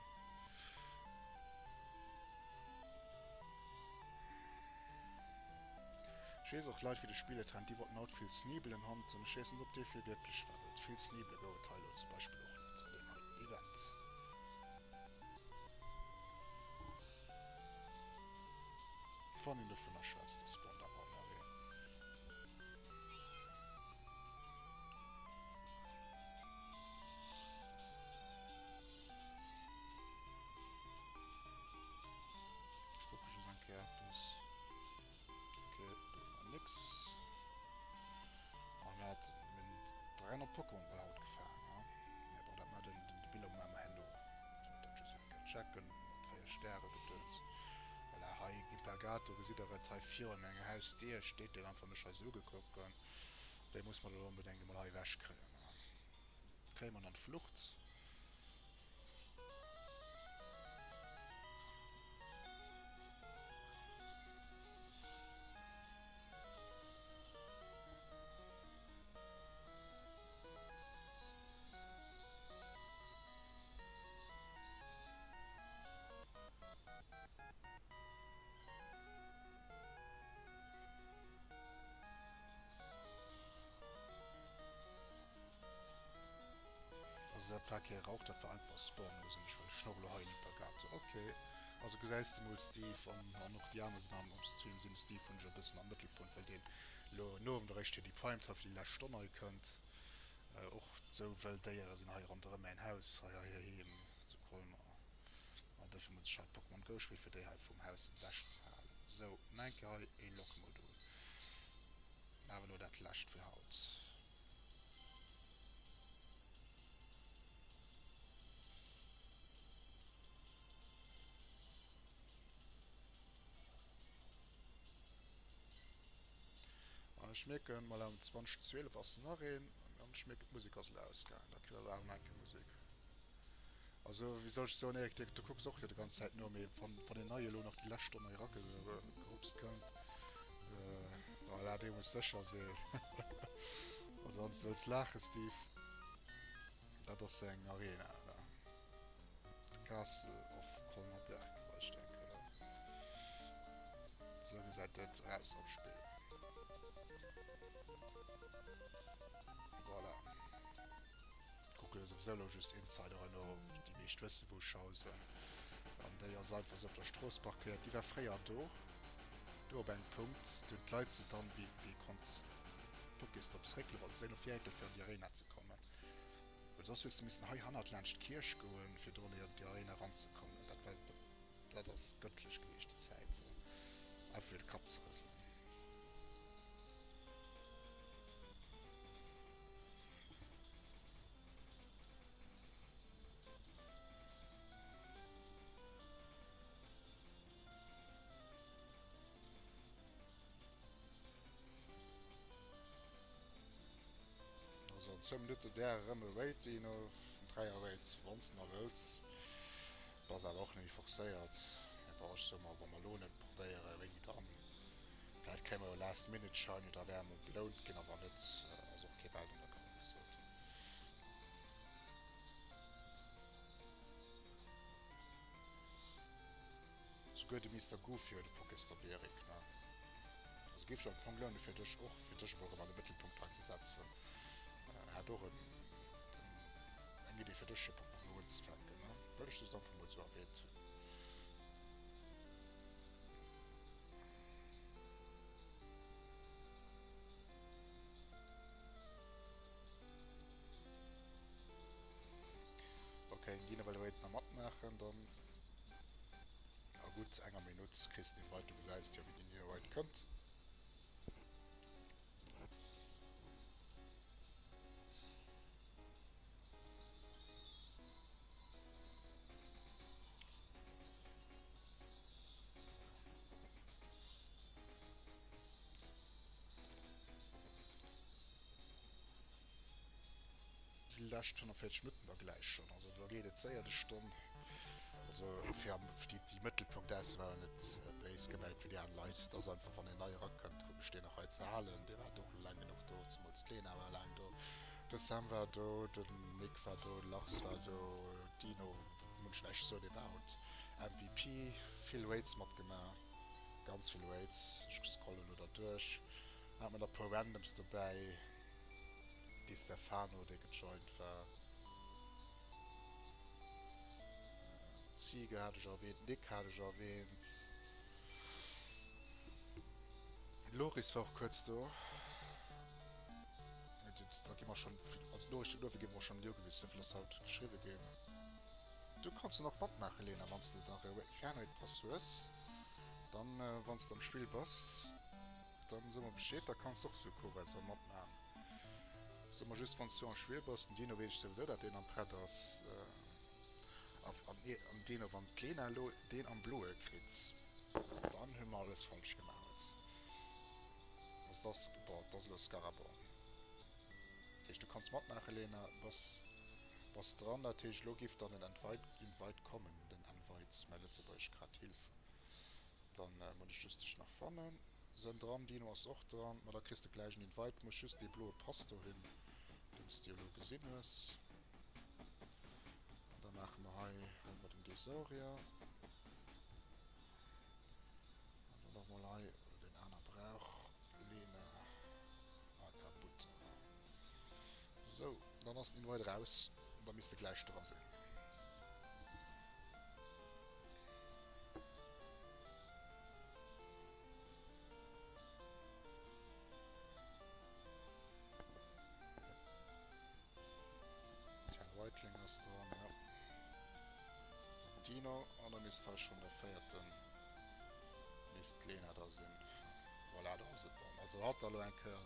Ech weess och Leit wéi de Spilletrend déi wollten haut vill Sneebelen hunten. Ech weess net op dee vill glécklech war well vill Sneebele gouf et hei elo zum Beispill och net an deem heiten Event. Wann een dovunner schwätzt, do spawnt awer nach een. 300 Pokémon bal haut gefaang, ha? Mä bon, dat mat den de Biller maache mer herno. Wollt dat just eng Kéier checken, mat 4 Stäre Gedöns. Voilà, hei Impergato, gesitt der et hei virun menger Hausdier steet deen einfach mech hei sou ugekuckt an dee muss mer elo onbedéngt emol hei ewech kréien, ha? Kréie mer en an d'Flucht? Also dat war kee Rauch, dat war einfach Spawn. Lo sinn ech well ech och elo hei en Impergator. Ok, also gesäis de mol Steve an an och déi aner déi nach am Stream sinn. Steve hunn ech e bëssen am Mëttelpunkt, well deen elo no ëm eréischt fir déi Primetime fir déi lescht Stonn hei kënnt. Och sou wëll Déiere sinn hei ronderëm mäin Haus hei heiheem zu Colmer an dofir muss ech hei Pokémon Go spillen fir déi hei vum Haus ewech ze halen. Sou, nach eng Kéier hei ee Lokmodul. Awer elo dat lescht fir haut. An ech mierken, voilà, um 20:12 ass nach een, an ech mierken, d'Musek ass elo ausgaangen. Da kritt der elo awer nach eng Kéier Musek. Also, wéi soll ech soen, Eric, du kucks och jo déi ganz Zäit no, mee wann, wann een nei elo nach déi lescht Stonn hei eragerupst kënnt, voilà, dee muss sécher sinn. Also, wann s de wëlls laachen, Steve, dat ass eng Arena, ne? The Castle of Colmerberg, weist ech eng Kéier. Sou gesäit dat aus am Spill. Voilà. Kucke souwisou lo just Insideren no, déi meescht wësse wou ech hausen. An déi ass einfach sou op der Strooss parkéiert. Déi war fréier do, do op engem Punkt. Do hunn d'Leit se dann, wéi wéi konnt d'Pokéstops réckelen, well se sinn no vir réckelen fir an déi Arena ze kommen. Well soss hues de missen hei hannert laanscht d'Kierch goen, fir do an déi Arena eranzekommen. Dat war, dat ass gëttlech gewiescht, déi Zäit. Einfach fir de Kapp ze rëselen. Also an zwou Minutte wär erëm e Raid deen of en Dräier Raid wanns de nach wëlls. Bass awer och net méi forcéiert. Mä bon ech soe mer wa mer elo net probéiere wéini dann? Vläit kréie mer jo last minute shiny da wäre mer belount ginn a wann net ass och kee Weltuntergang wéi gesot. Souguer de Mister Goofy huet e Pokéstop, Eric, ne? Also géif ech am Fong lounen fir dech och, fir dech emol erëm an de Mëttelpunkt hei ze setzen. Hat och en, eng Idee fir dech fir Pokémon Go unzefänken, ne? Wëll ech just einfach mol sou erwähnt hunn. Ok, Gino well elo nach matmaachen, dann a gutt enger Minutt kriss den Invite, du gesäis jo wéi den Invite kënnt. Déi lescht 45 Minutten da gläich schonn. Also da geet et séier, déi Stonn. Also fir am déi, déi Mëttelpunkt aus war net béis gemengt fir déi aner Leit. Et ass einfach, wann een nei erakënnt, kuck ech deen nach hei ze halen. Dee war och laang genuch do, zemools d'Lena war laang do, de Sam war do, den Nick war do, de Lars war do, Dino, muss ech näischt soen, dee war haut MVP, vill Raids matgemaach, ganz vill Raids. Ech scrollen elo derduerch. Dann hat mer nach e puer Randoms dobäi. Di Stefano dee gejoint war. Ziege hat ech erwähnt, Nick hat ech erwähnt. Loris war och kuerz do. Da gi mer schon vill, also Noriichten duerfir gi mer och schon net ugewisen, souvill ass haut geschriwwe ginn. Du kanns jo nach matmaachen, Lena, wann s de nach e Fernraid-Pass hues, dann, wann s de am Spill bass. Dann so mer Bescheed, da kanns de och Sakura so matmachen. So mer just wann s du am Spill bass, den Dino weess ech souwisou dat deen am prett ass, an Dino wann d'Lena elo deen am bloe kritt, dann hu mer alles falsch gemaach. Also dass, bon, et ass elo Scaraborn. Dat heescht du kanns matmaachen Lena, bass bass dran, dat heescht elo giff dann den Invite Invite kommen, den Invite, mäi Lëtzebuergesch grad Hilf. Dann muss ech just dech nach fannen. Sen dran, Dino ass och dran. Ma da kriss de gläich en Invite. Muss just dee bloe Pass do hunn, deen s de jo elo gesinn hues. An da maache mer hei, huele mer den Desaurier. An dann och mol hei deen aner brauch Lena aka Butter. Sou, dann ass den Invite raus. Da misst e gläich dra sinn. Ken Whiteling ass dran, jo. Dino, an da misst hei schonn der véierten, misst d'Lena da sinn. Voilà, do ass et dann. Also hatt da lo eng Kéier.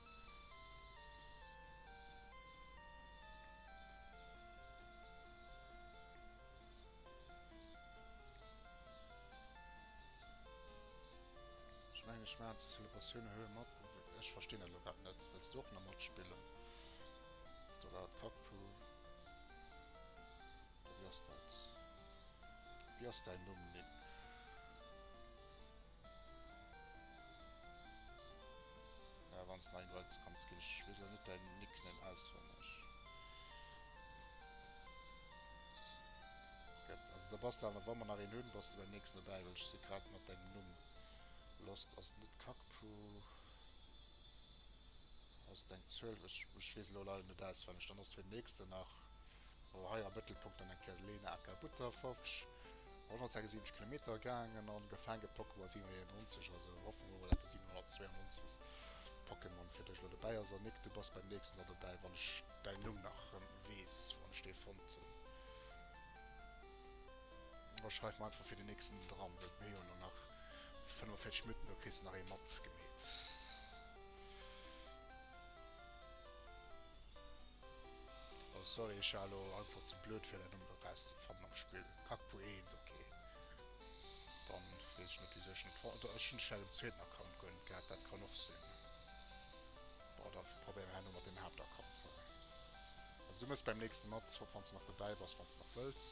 Ech mengen ech maachen zur Celebratioun e Höhe mat. Ech verstinn dat elo grad net. Wëlls du och nach matspillen? Oder war dat Kakpu? Oder wéi ass dat? Wéi ass däin Numm, Nick? Ja, wann s nach Invites kanns ginn. Ech weess elo net däin Nickname auswenneg. Gëtt. Also da bass de awer, wa mer nach een hunn, bass de beim nächsten dobäi, well ech si grad mat dengem Numm lost. Ass et net Kakpu? Ass et eng Zuel? Ech, ech weess elo leider net auswenneg. Dann ass fir den nächsten nach, oh, hei am Mëttelpunkt dann eng Kéier de Lena aka Butterfofsch. 176 Kilometer gaangen an gefaange Pokémon 791, also hoffe mer mol dat de 792. Pokémon fir dech elo dobäi ass. An Nick, du bass beim nächsten da dobäi, wann ech däin Numm nach erëm weess, wann ech dee fonnt hunn. Da schreif mer einfach fir den nächsten dran, well mir hu jo elo nach 45 Minutten, do kriss de nach ee matgemeet. Oh sorry, ech war elo einfach ze blöd fir däin Numm erauszefannen am Spill. Kakpu 1, ok. Dann weess ech net wisou ech net fonnt, oder ech hunn dech vläicht um zweeten Account guer net gehat, dat kann och sinn. Bon, da probéiere mer herno mat deem Haaptaccount hei. Also du mëss beim nächsten mat, hoff wanns de nach dobäi bass, wanns de nach wëlls.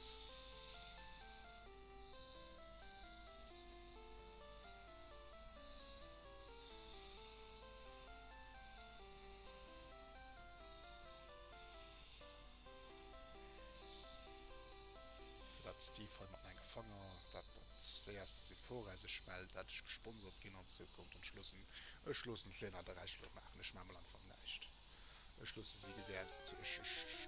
Fir dat Steve hei mat menge Fanger, dat dat wéi aus der Sephora sech mellt, dat ech gesponsert ginn an Zukunft an ech loossen ech loossen d'Lena de Rescht elo maachen, ech maache mol einfach näischt. Ech loosse si gewäert. Ech, ech,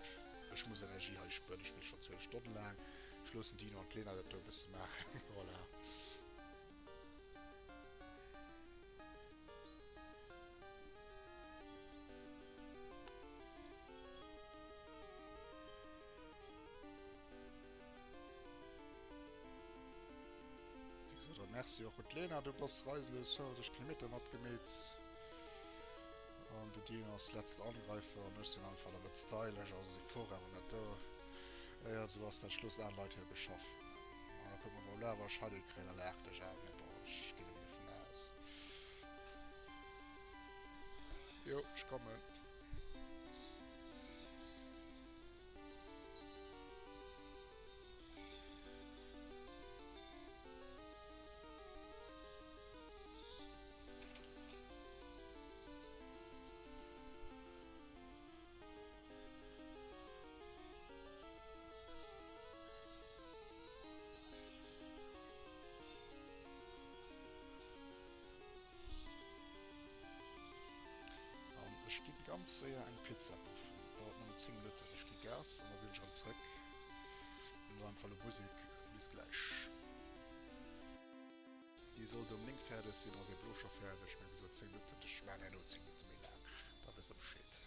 ech muss Energie hei spueren. Ech spille scho 12 Stonnen laang. Ech loossen d'Dino an d'Lena dat do e bësse maachen. Voilà. Wéi gesot, a Merci och un d'Lena, du bass reisendes 75 Kilometer matgemeet. An de Dino ass letzte Angreifer an ech sinn einfach nach net stylisch, also si fuer awer net do. Jo, esou ass dat, ech loossen aner Leit hir beschaffen. An da kucke mer mol, awer Shiny kréien, da laachen ech awer, mee bon, ech ginn emol dovun aus. Jo, ech kommen. An ech ginn ganz séier eng Pizza buffen. Dauert nëmmen 10 Minutten. Ech gi Gas an da sinn ech erëm zréck. Hunn elo einfach elo Musek. Bis gläich. Déi sollt um 9 fäerdeg sinn, ass eben elo scho fäerdeg, mä wéi gesot 10 Minutten, ech maachen herno 10 Minutte méi laang, da wësst der Bescheed.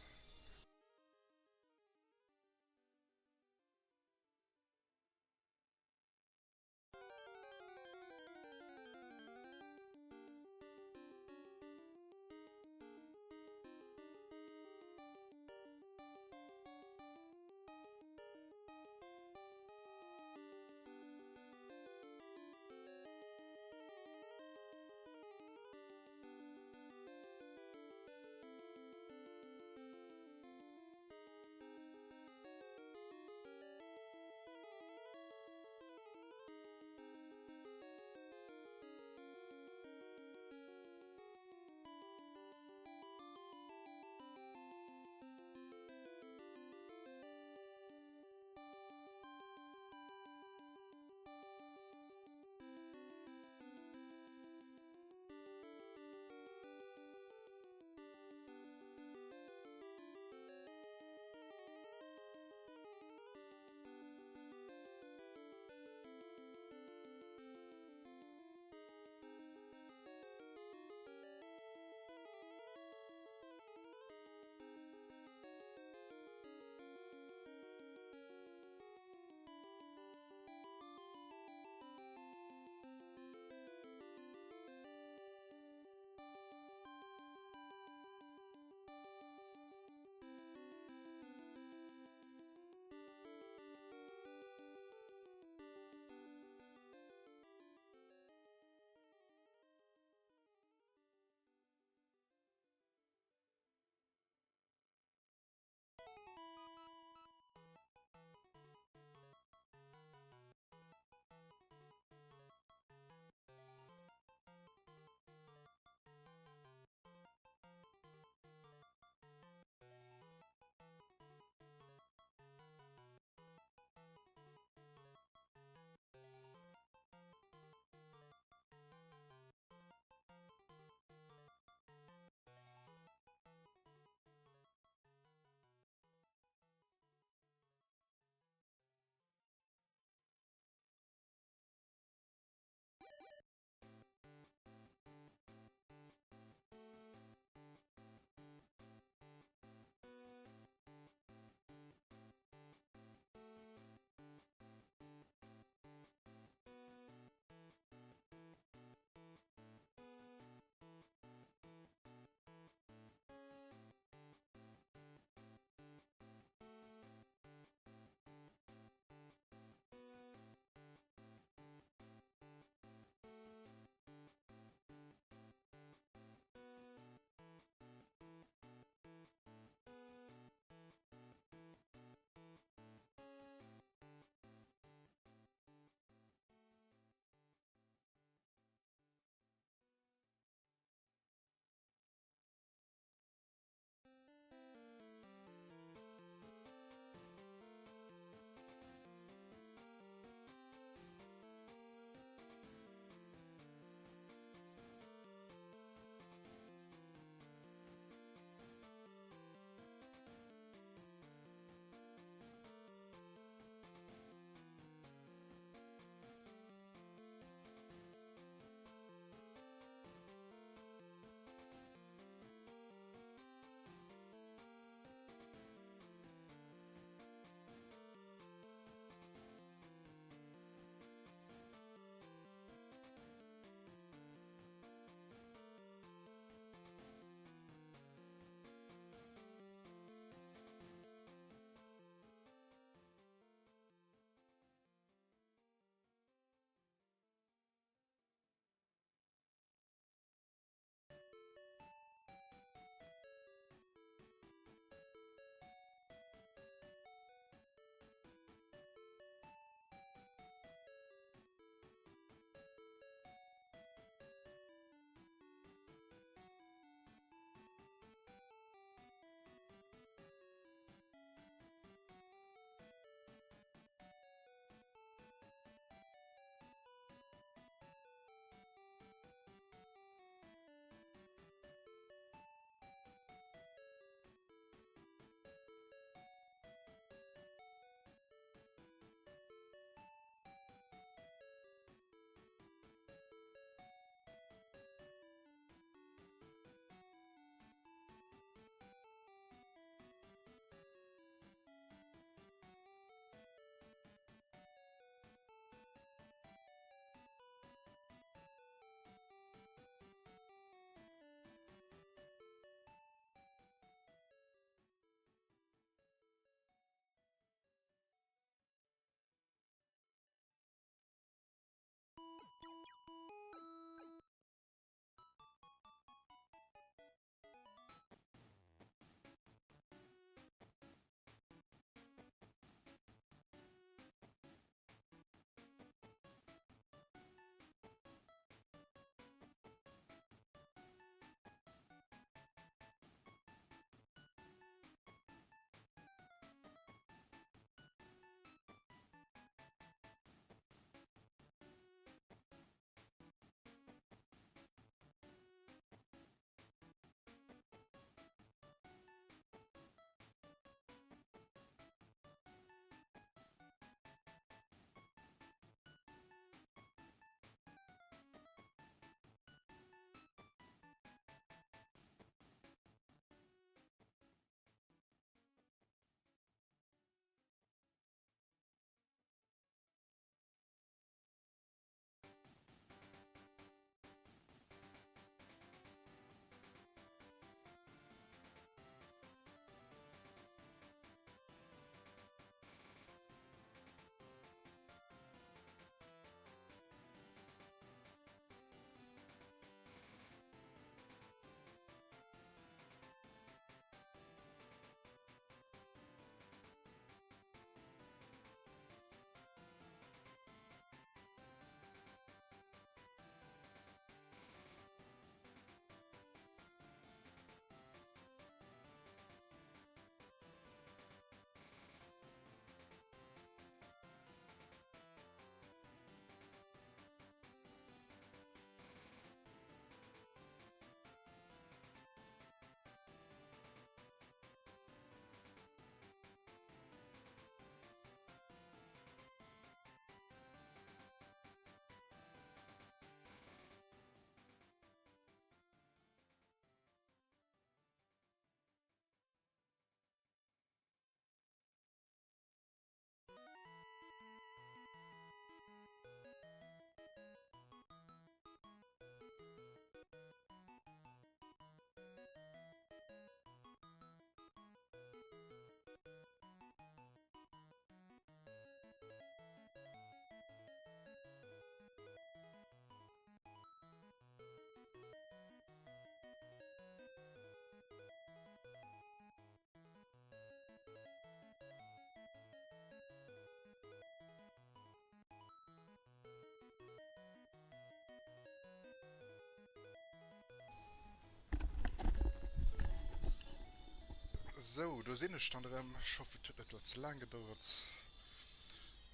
Sou, do sinn ech dann erëm. Ech hoffen, et huet net elo ze laang gedauert.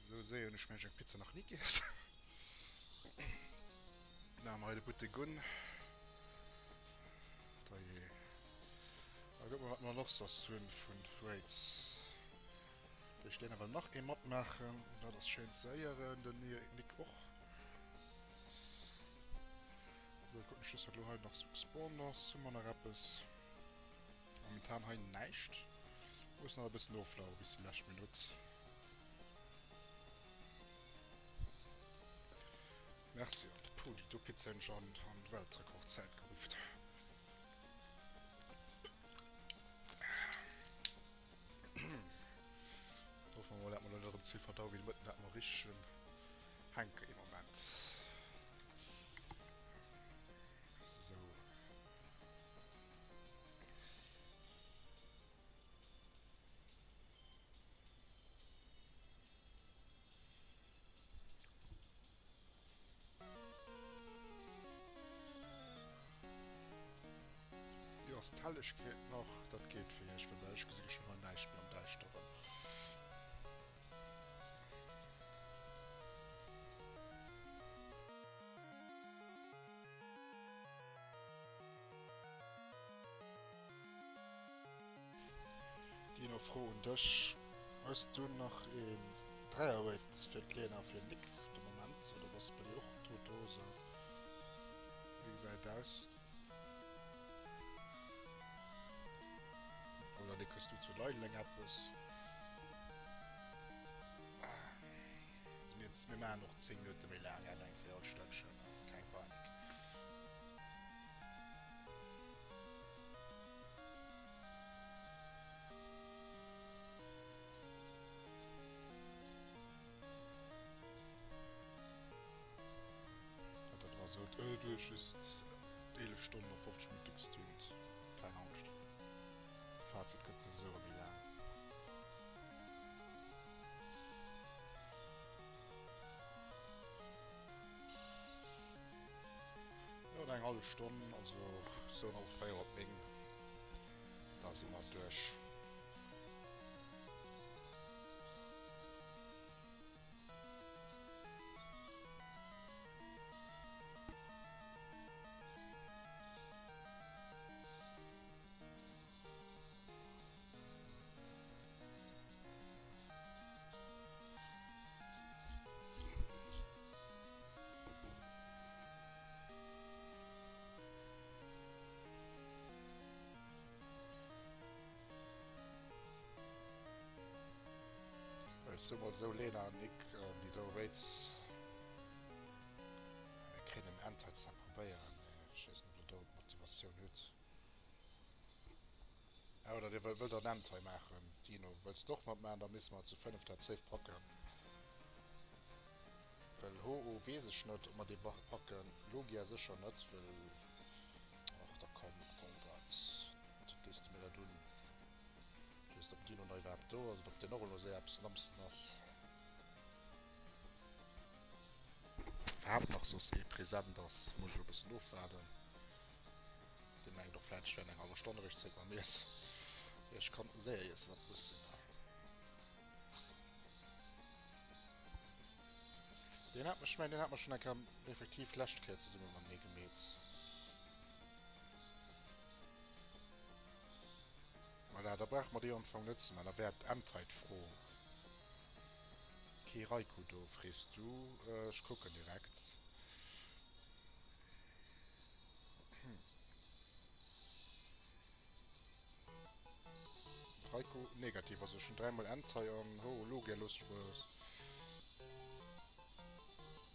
Sou séier hunn ech mengen ech eng Pizza nach ni giess. Da hu mer hei de Buttek un. Dajee. A kucke mer, wat mer nach soss hunn vu Raids. Do steet awer nach ee matmaachen. Dat ass schéin ze héieren. Den Nick och. Sou, kucken ech just, wat elo hei nach sou gespawnt ass. Hu mer nach eppes? Momentan hei näischt. Muss nach e bëssen oflaue bis déi lescht Minutt. Merci an puh, déi do Pizza hunn ech an an Weltrekordzäit geruff. Hoffen mer mol, dat mer lo net erëm ze vill verdau wéi de Mëtten, dat mer richtegen hänke ee Moment. Sou. Jo, ass d'Hellegkeet nach, dat geet fir iech, well bei ech gesi ech schon hei näischt méi am Däischteren. Dino, Fro un dech, Hues du nach een Dräierraid fir d'Lena a fir den Nick de Moment oder bass bei dir och tote Hose? Wéi gesäit et aus? Oder Nick, hues du zu Leideleng eppes? Also mir, mir maachen och 10 Minutte méi laang, eng Véierelstënnchen, keng Panik. Dat war sou, äh, du hues just 11 Stonnen a 50 Minutte gestreamt. Keng Angscht. De Fazit gëtt souwisou erëm méi laang. Jo, eng hallef Stonn, also sou nach 4 op 9, da si mer duerch. Ech soe mol esou, Lena an Nick, déi do Raids, mir kréien en End hei zwar probéieren, mee ech weess net, ob der do d'Motivatioun hutt. Oder dir wëllt en End hei maachen. Dino, wëlls de och matmaachen? Da misse mer zu 5 dat safe packen. Well Ho-Oh weess ech net, ob mer dee packen. Lugia sécher net, well. Ach da komm, Golbat, wat dees de mir dat un? Ech weess net, ob Dino nach iwwerhaapt do ass oder ob deen och elo séier eppes namsten ass. Iwwerhaapt nach soss ee present ass, muss ech elo e bëssen ofwaarden. Dee mengt och vläit ech wär an enger hallwer Stonn eréischt zréck mam Iess. Ech kann séier iessen, wann et muss sinn. Deen hat, ech mengen deen hat mer schonn eng Kéier effektiv lescht Kéier zesumme matenee gemeet. Voilà, da brauche mer déi am Fong net ze man. Da wär d'Endheit d'Fro. Kee Raikou do, frees du? Ech kucken direkt. Raikou negativ, also schon dreimal Entei an ho Logia looss ech mol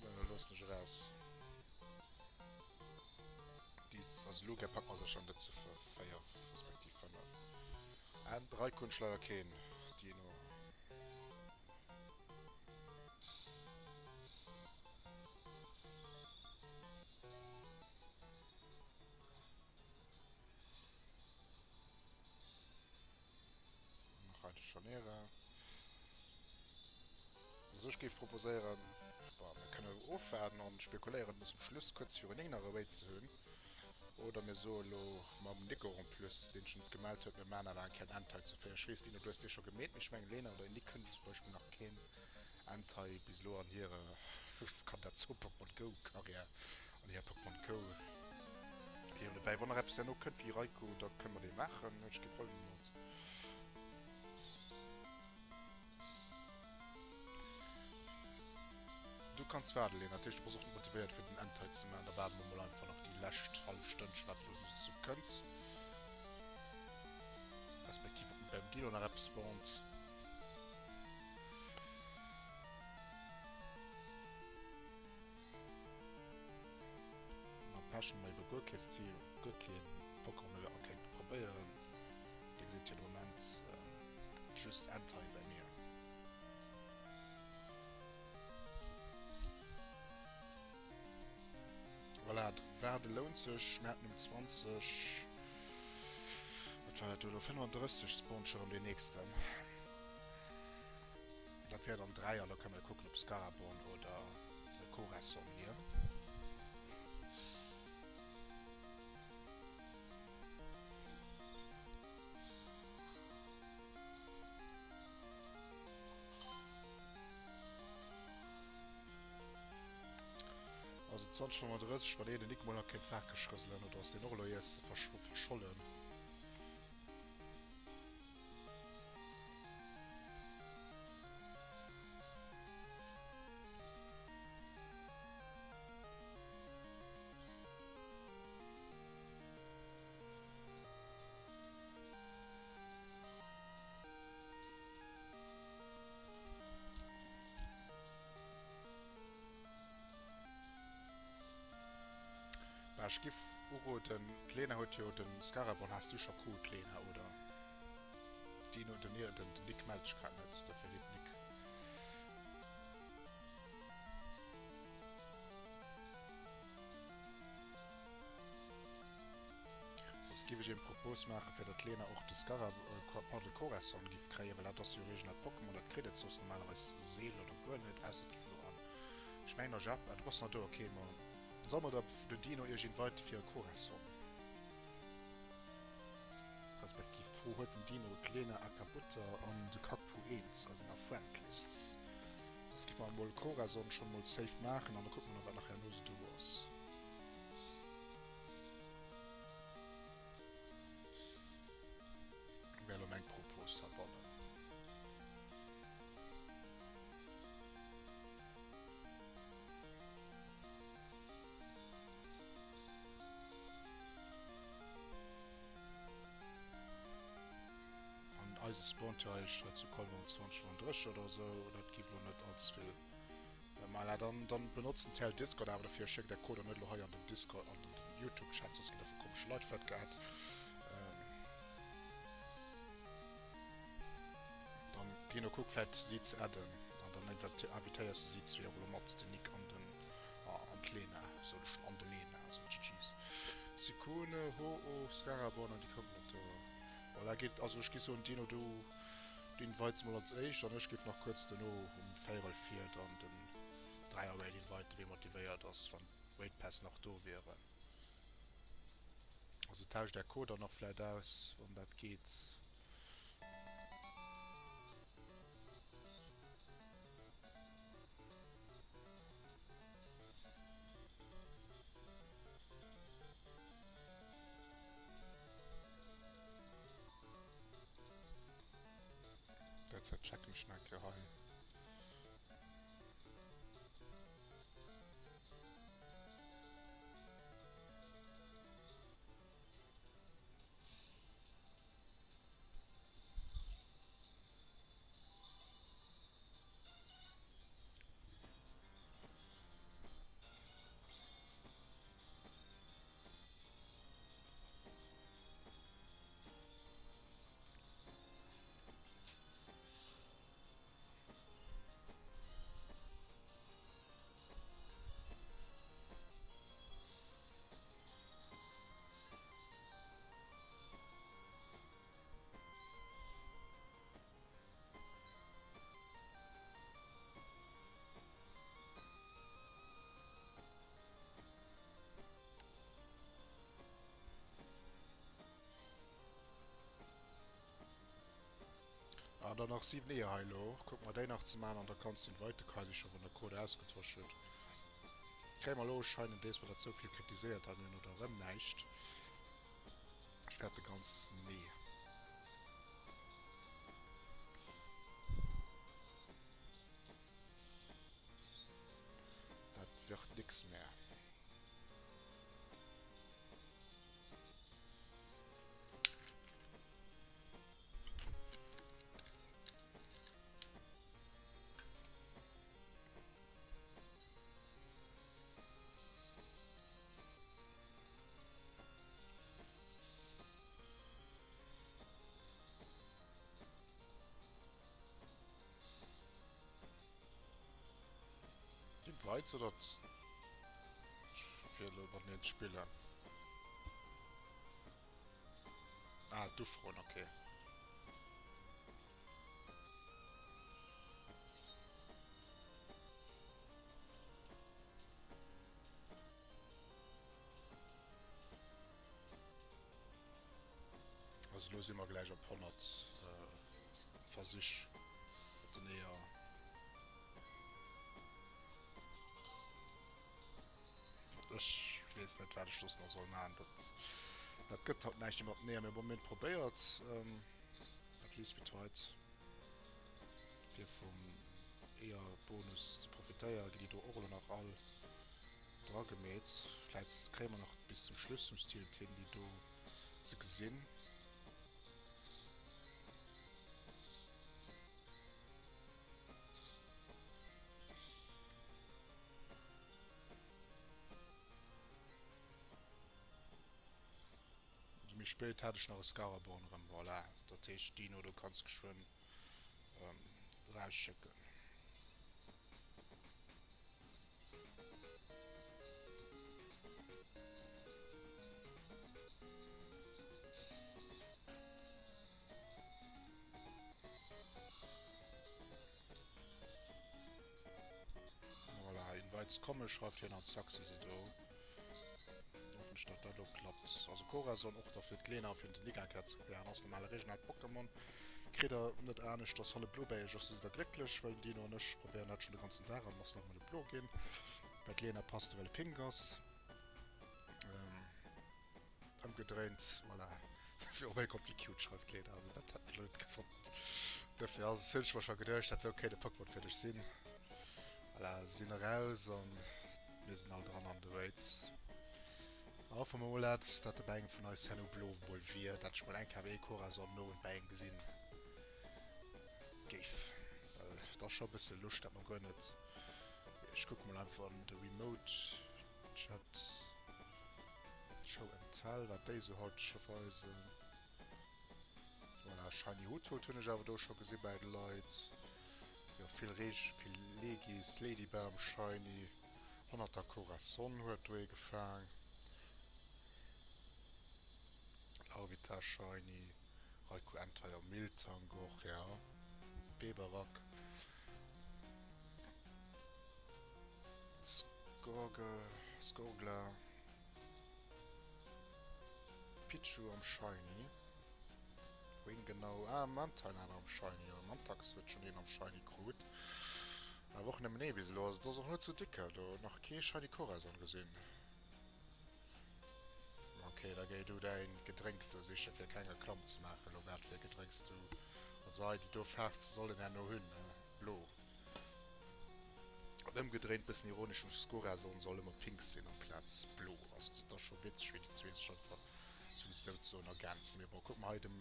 äh, looss ech raus. Dies, also Logia packt man sech schon net zu 4 respektiv 5. An Raikou hunn ech leider keen Dino. Nach hei de Scharnierer. Also ech géif proposéieren, bon, mir kënne ofwaarden an spekuléieren bis zum Schluss kuerz virun 9 nach e Raid ze hunn. Oder mir soe lo mam Nico en plus, deen sech net gemellt huet, mir maachen awer eng Kéier en Entei zu 4. Ech weess, Dino, du hues dee scho gemeet, mee ech mengen Lena oder Nick hunn zum Beispill nach keen Entei bis elo an hirer, kann dat soen, Pokémon Go Karriär, an hirer Pokémon Go Liewen dobäi. Wann nach eppes herno kënnt wéi Raikou, da kënne mer dee maachen, hunn ech kee Problem domat. Du kanns waarden, Lena. Dat heescht, du bass och net motivéiert, fir den Entei ze maachen. Da waarde mer mol einfach nach déi lescht hallef Stënnche, wat elo sou kënnt. Respektiv, ob beim Dino nach eppes spawnt. Am Pech hu mer ebe guer kee Stil, guer kee Pokémon méi, wat mer kéinte probéieren. Dir gesitt jo de Moment just Entei bei mir. Voilà, d'Waarde lount sech. Mir haten um 20, wat war dat do elo, 35 spawnt scho rëm deen nächsten. Dat wär dann 3 an da kënne mer kucken, ob Skaraborn oder Koresson wier. Also 2035, wann een den Nick mol nach kéint wakereg rëselen, oder ass deen och elo iess verschollen? Bah, ech giff uroden, d'Lena huet jo den Scarabon, has du scho krut Lena, oder? Dino, den, den Nick mellt sech grad net, dofir ridd Nick. Soss giff ech een Propos maachen fir datt d'Lena och de Scarab, pardon, de Koresson giff kréien, well dat ass jo regional Pokémon, dat kritt et soss normalerweis seelen oder guer net, ausser et giff elo an, ech mengen a Japan, ah du bass nach do, ok, ma soll mer da den Dino iech inviten fir e Koresson? Respektiv d'Fro, huet den Dino d'Lena Akabutter an de Kakpu eent a senger Friendlists? Soss giff mer emol Koresson schonn emol safe maachen an da kucke mer nach wat nach herno sou do ass. Wär elo meng Propos heibannen. An eise spawnt jo eréischt hei zu Colmar um 20:35 oder esou, dat géif elo net allze vill Voilà, dann, dann benotzt den TL Discord awer dofir, schéckt är Coder net elo hei an den Discord, an den Youtube Chat, soss gitt der vu komesche Leit vläit geaddt. Dann Dino kuck vläit si ze adden an dann invitéiers de si zwee och elo mat, den Nick an den an d'Lena, sot ech schon, an de Lena, also GG's. Suicune, Ho-Oh, Skaraborn an déi koumen net do. Voilà, geet, also ech géif soen Dino du Den weits mol als éischt an ech géif nach kuerz dono um véierel vir dann den Dräier Raid inviten, wee motivéiert ass, wann d'Raid Päss nach do wieren. Also tauscht är Coder nach vläit aus, wann dat geet. Derzäit checken ech nach eng Kéier hei. An dann nach 7 Eeër hei elo. Kucke mer déi nach ze maachen an da kanns du den weite quasi scho wann der Code ausgetosch huet. Kréie mer elo uscheinend dees mer dat sou vill kritiséiert han hunn oder erëm näischt. Ech fäerte ganz nee. Dat wird nix mehr. Ginn Weiz oder fir elo mateneen ze spillen? Ah, d'Ufroen, okay. Also elo si mer gläich op 100 Versich mat den Eeër. Ech weess net wat ech soss nach soll maachen. Dat, dat gëtt haut näischt méi mat den Eeër. Mee bon, mir hunn et probéiert. At least we tried. Fir vum Eeër-Bonus ze profitéieren, ginn déi do och elo nach all dragemeet. Vläit kréie mer nach bis zum Schluss vum Steel et hin, déi do ze gesinn. Also méi spéit hat ech nach e Scaraborn erëm, voilà. Dat heescht Dino, do kanns geschwënn erausschécken. Voilà, Invites komme schreift hien an zack si se do. Hoffentlech datt dat elo klappt. Also Corazon och da fir d'Lena fir den Nick eng Kéier ze klären ass normale regionaalt Pokémon. Kritt der net anescht ass hanne blo bäi iech ass, da sidd der glécklech, well den Dino an ech probéieren dat schonn de ganzen Dag an ass nach emol e blo ginn. Bei d'Lena passt e well e pink ass. Ëmgedréint, voilà. Oh mäi Gott, wéi cute, schreift d'Lena. Also dat hätt mech elo net gewonnert. Duerfir ass, hunn ech mer scho geduecht, dat do kéint e Pokémon fir dech sinn. Voilà, se sinn eraus an mir sinn all dran an de Raids. A hoffe mer mol dat, dat e bei engem vun eis herno blo mol wier, dat ech mol eng Kéier ee Corazon no und bei engem gesinn géif. Well et ass scho e bësse lusch, dat mer guer net. Ech kucke mol einfach an de Remote Chat. Show and Tell, wat déi esou haut scho weisen. Voilà, Shiny Hoothoot hunn ech awer do scho gesi bäi de Leit. Jo, vill Reg, vill Legis, Ladybalm Shiny, Honnerter Corazon huet do ee gefaang. Larvitar Shiny, Raikou Entei a Miltank och, ja. Beberak. Skorge, Skorgla, Pichu am Shiny. Wéin genau? Ah, Mantine awer am Shiny. Jo, Mantax huet schon een am Shiny krut. Awer och nëmmen ee bis elo. Also do ass och net sou dicker do. Nach kee Shiny Corazon gesinn. Ok, da géi du däin Gedrénks do sichen, fir keng Reklamm ze maachen. Elo wat fir Gedrénks du... Also hei, déi do Faarf soll en herno hunn, ne? Blo. An ëmgedréint, bëssen ironesch, vum Scorazon soll ëmmer pink sinn amplaz blo. Also dat ass scho witzeg, wéi déi zwee sech einfach sou souzesoen ergänzen. Mee bon, kuck mer hei dem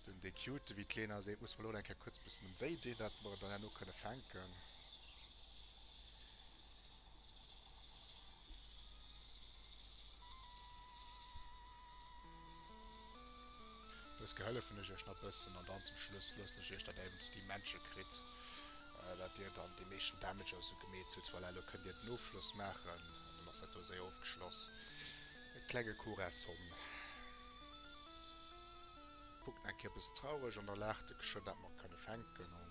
den dee cute, wéi d'Lena seet, muss mer elo eng Kéier kuerz bëssen em wéi deen, dat mer en dann herno kënne fänken. Lues gehëllefen ech iech nach bëssen an dann zum Schluss loossen ech iech dat eben déi Männche kritt, dat dir dann dee meeschten Damage oder sou gemeet hutt. Voilà, elo kënnt dir den Ofschloss maachen an dann ass dat do séier ofgeschloss. E klenge Corazon kuckt nach eng Kéier e bëssen traureg an da laacht e geschwënn, dat mer kënne fänken an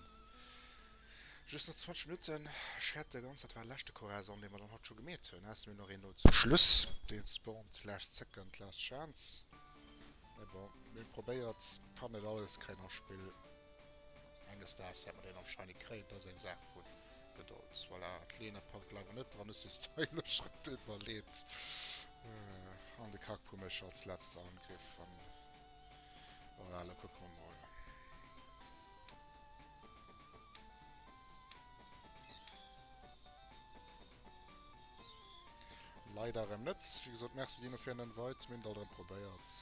just nach 20 Minutten. Ech fäerte ganz, dat war de leschte Corazon, dee mer dann haut scho gemeet hunn. Ausser mir hunn nach een elo zum Schluss, dee spawnt last second, last chance. Mee bon, mir hunn probéiert, kann net alles kréien am Spill. Enges Daags wäerte mer deen am Shiny kréien, dat ass eng Saach vu Gedold. Voilà, d'Lena packt leider net dran, ech si stylesch, et deet mer leed. An de Kakpu mécht als letzte Angriff an voilà, elo kucke mer mol. Leider erëm net. Wéi gesot, Merci Dino fir den Invite, mir hunn et alt erëm probéiert.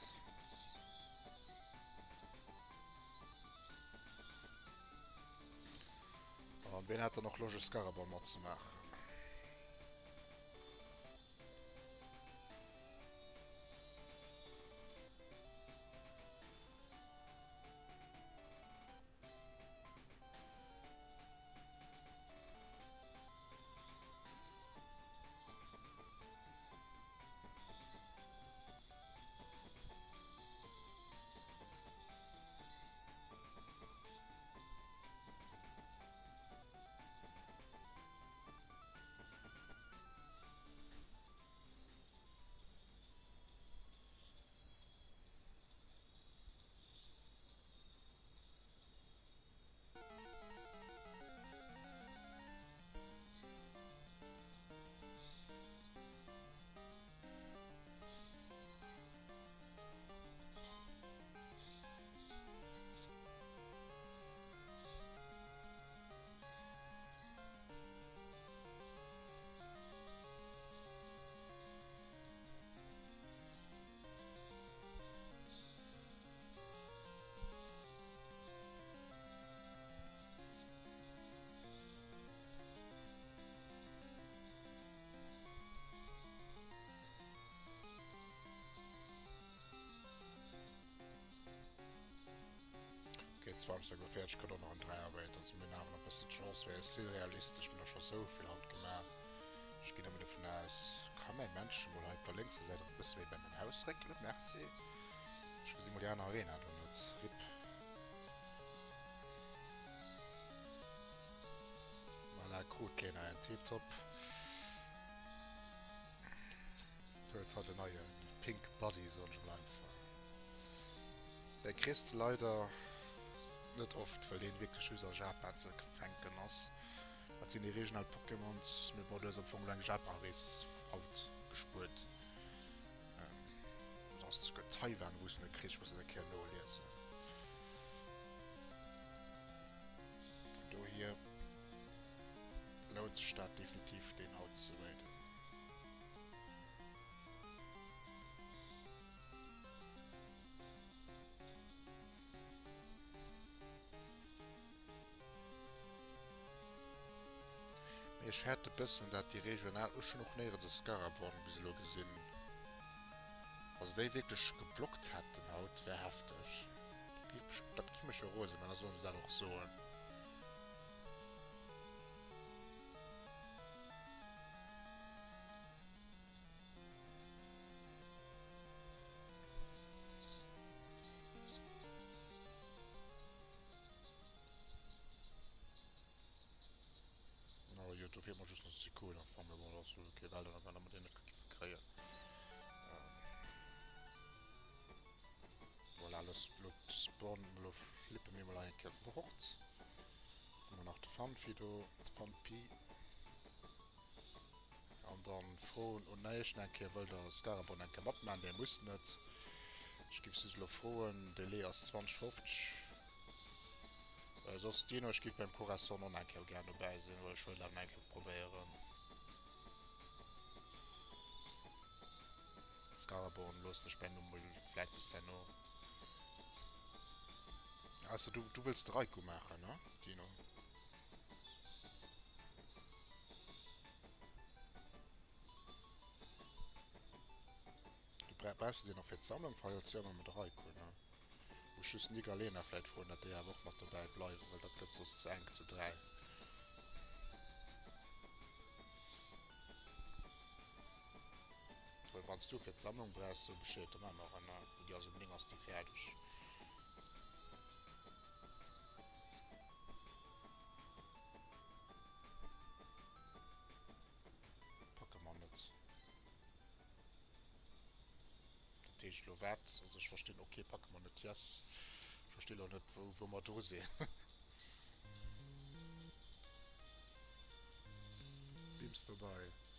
An ween hat dann och Loscht e Scarabon matzemaachen? Okay, 20 Sekunden fäerdeg, kënnt och nach en Dräier wéi. Also mir hunn awer nach e bëssen d'Chance, well ech si realistesch, mir hunn der scho sou vill haut gemaach. Ech ginn emol dovun aus, ka mäi Männchen mol hei op der lénkser Säit och e bësse méi bei mäin Haus réckelen. Merci. Ech gesi mol déi aner Arena do net. Rip. Voilà, krut d'Lena en Tiptop. Huet hatt en neie Pink Body, soen ech emol einfach. Dei kriss de leider net oft, well deen wierklech just a Japan ze fänken ass. Dat sinn déi regional Pokémons, mee bon, du hues am Fong elo eng Japan-Rees haut gespuert. Oder ass et souguer Taiwan, wou s de net kriss? Ech muss dat eng Kéier noliesen. Vun dohier lount sech dat definitiv, deen haut ze raiden. Mee ech fäerte bëssen dat déi regional, ech hunn och néierens e Scarabon bis elo gesinn, wa se déi wierklech geblockt hätten haut, wär hefteg. Dat giff mech jo rosen, mä da sollen se dat och soen. Oh jo, do feelt mer just nach de Suicune am Fong, mee bon, dat ass elo kee Weltënnergang, datt mer deen net giffe kréien. Voilà, lo spawnen, lo flippe mir mol eng Kéier fort. Hu mer nach de Phanpy do, de Phanpy. An dann froen un iech nach eng Kéier, wëllt der Scarabon eng Kéier matmaachen? Dir musst net. Ech giff just elo froen, Délai ass 20,50. Soss Dino, ech giff beim Corazon och nach eng Kéier gär dobäi sinn, well ech wëllt awer nach eng Kéier probéieren. Scarabon loossen ech mengen emol vläit bis herno. Ausser du, du wëlls de Raikou maachen, ne Dino? Du brauchs du deen och fir d'Sammlung? Falls jo, ëmmer mat de Raikou, ne? Muss just Nick a Lena vläit froen, dat déi awer och mat dobäi bleiwen, well dat gëtt soss ze enk zu 3. Well wanns du fir d'Sammlung brauchs, so Bescheed, da maache mer och en, ne? Wou déi ass um 9 ass déi fäerdeg. Packe mer net. Dat heescht elo wat? Also ech verstinn, ok, packe mer net, yes. Ech verstinn elo net, wou, wou mer dru sinn. Frames dobäi.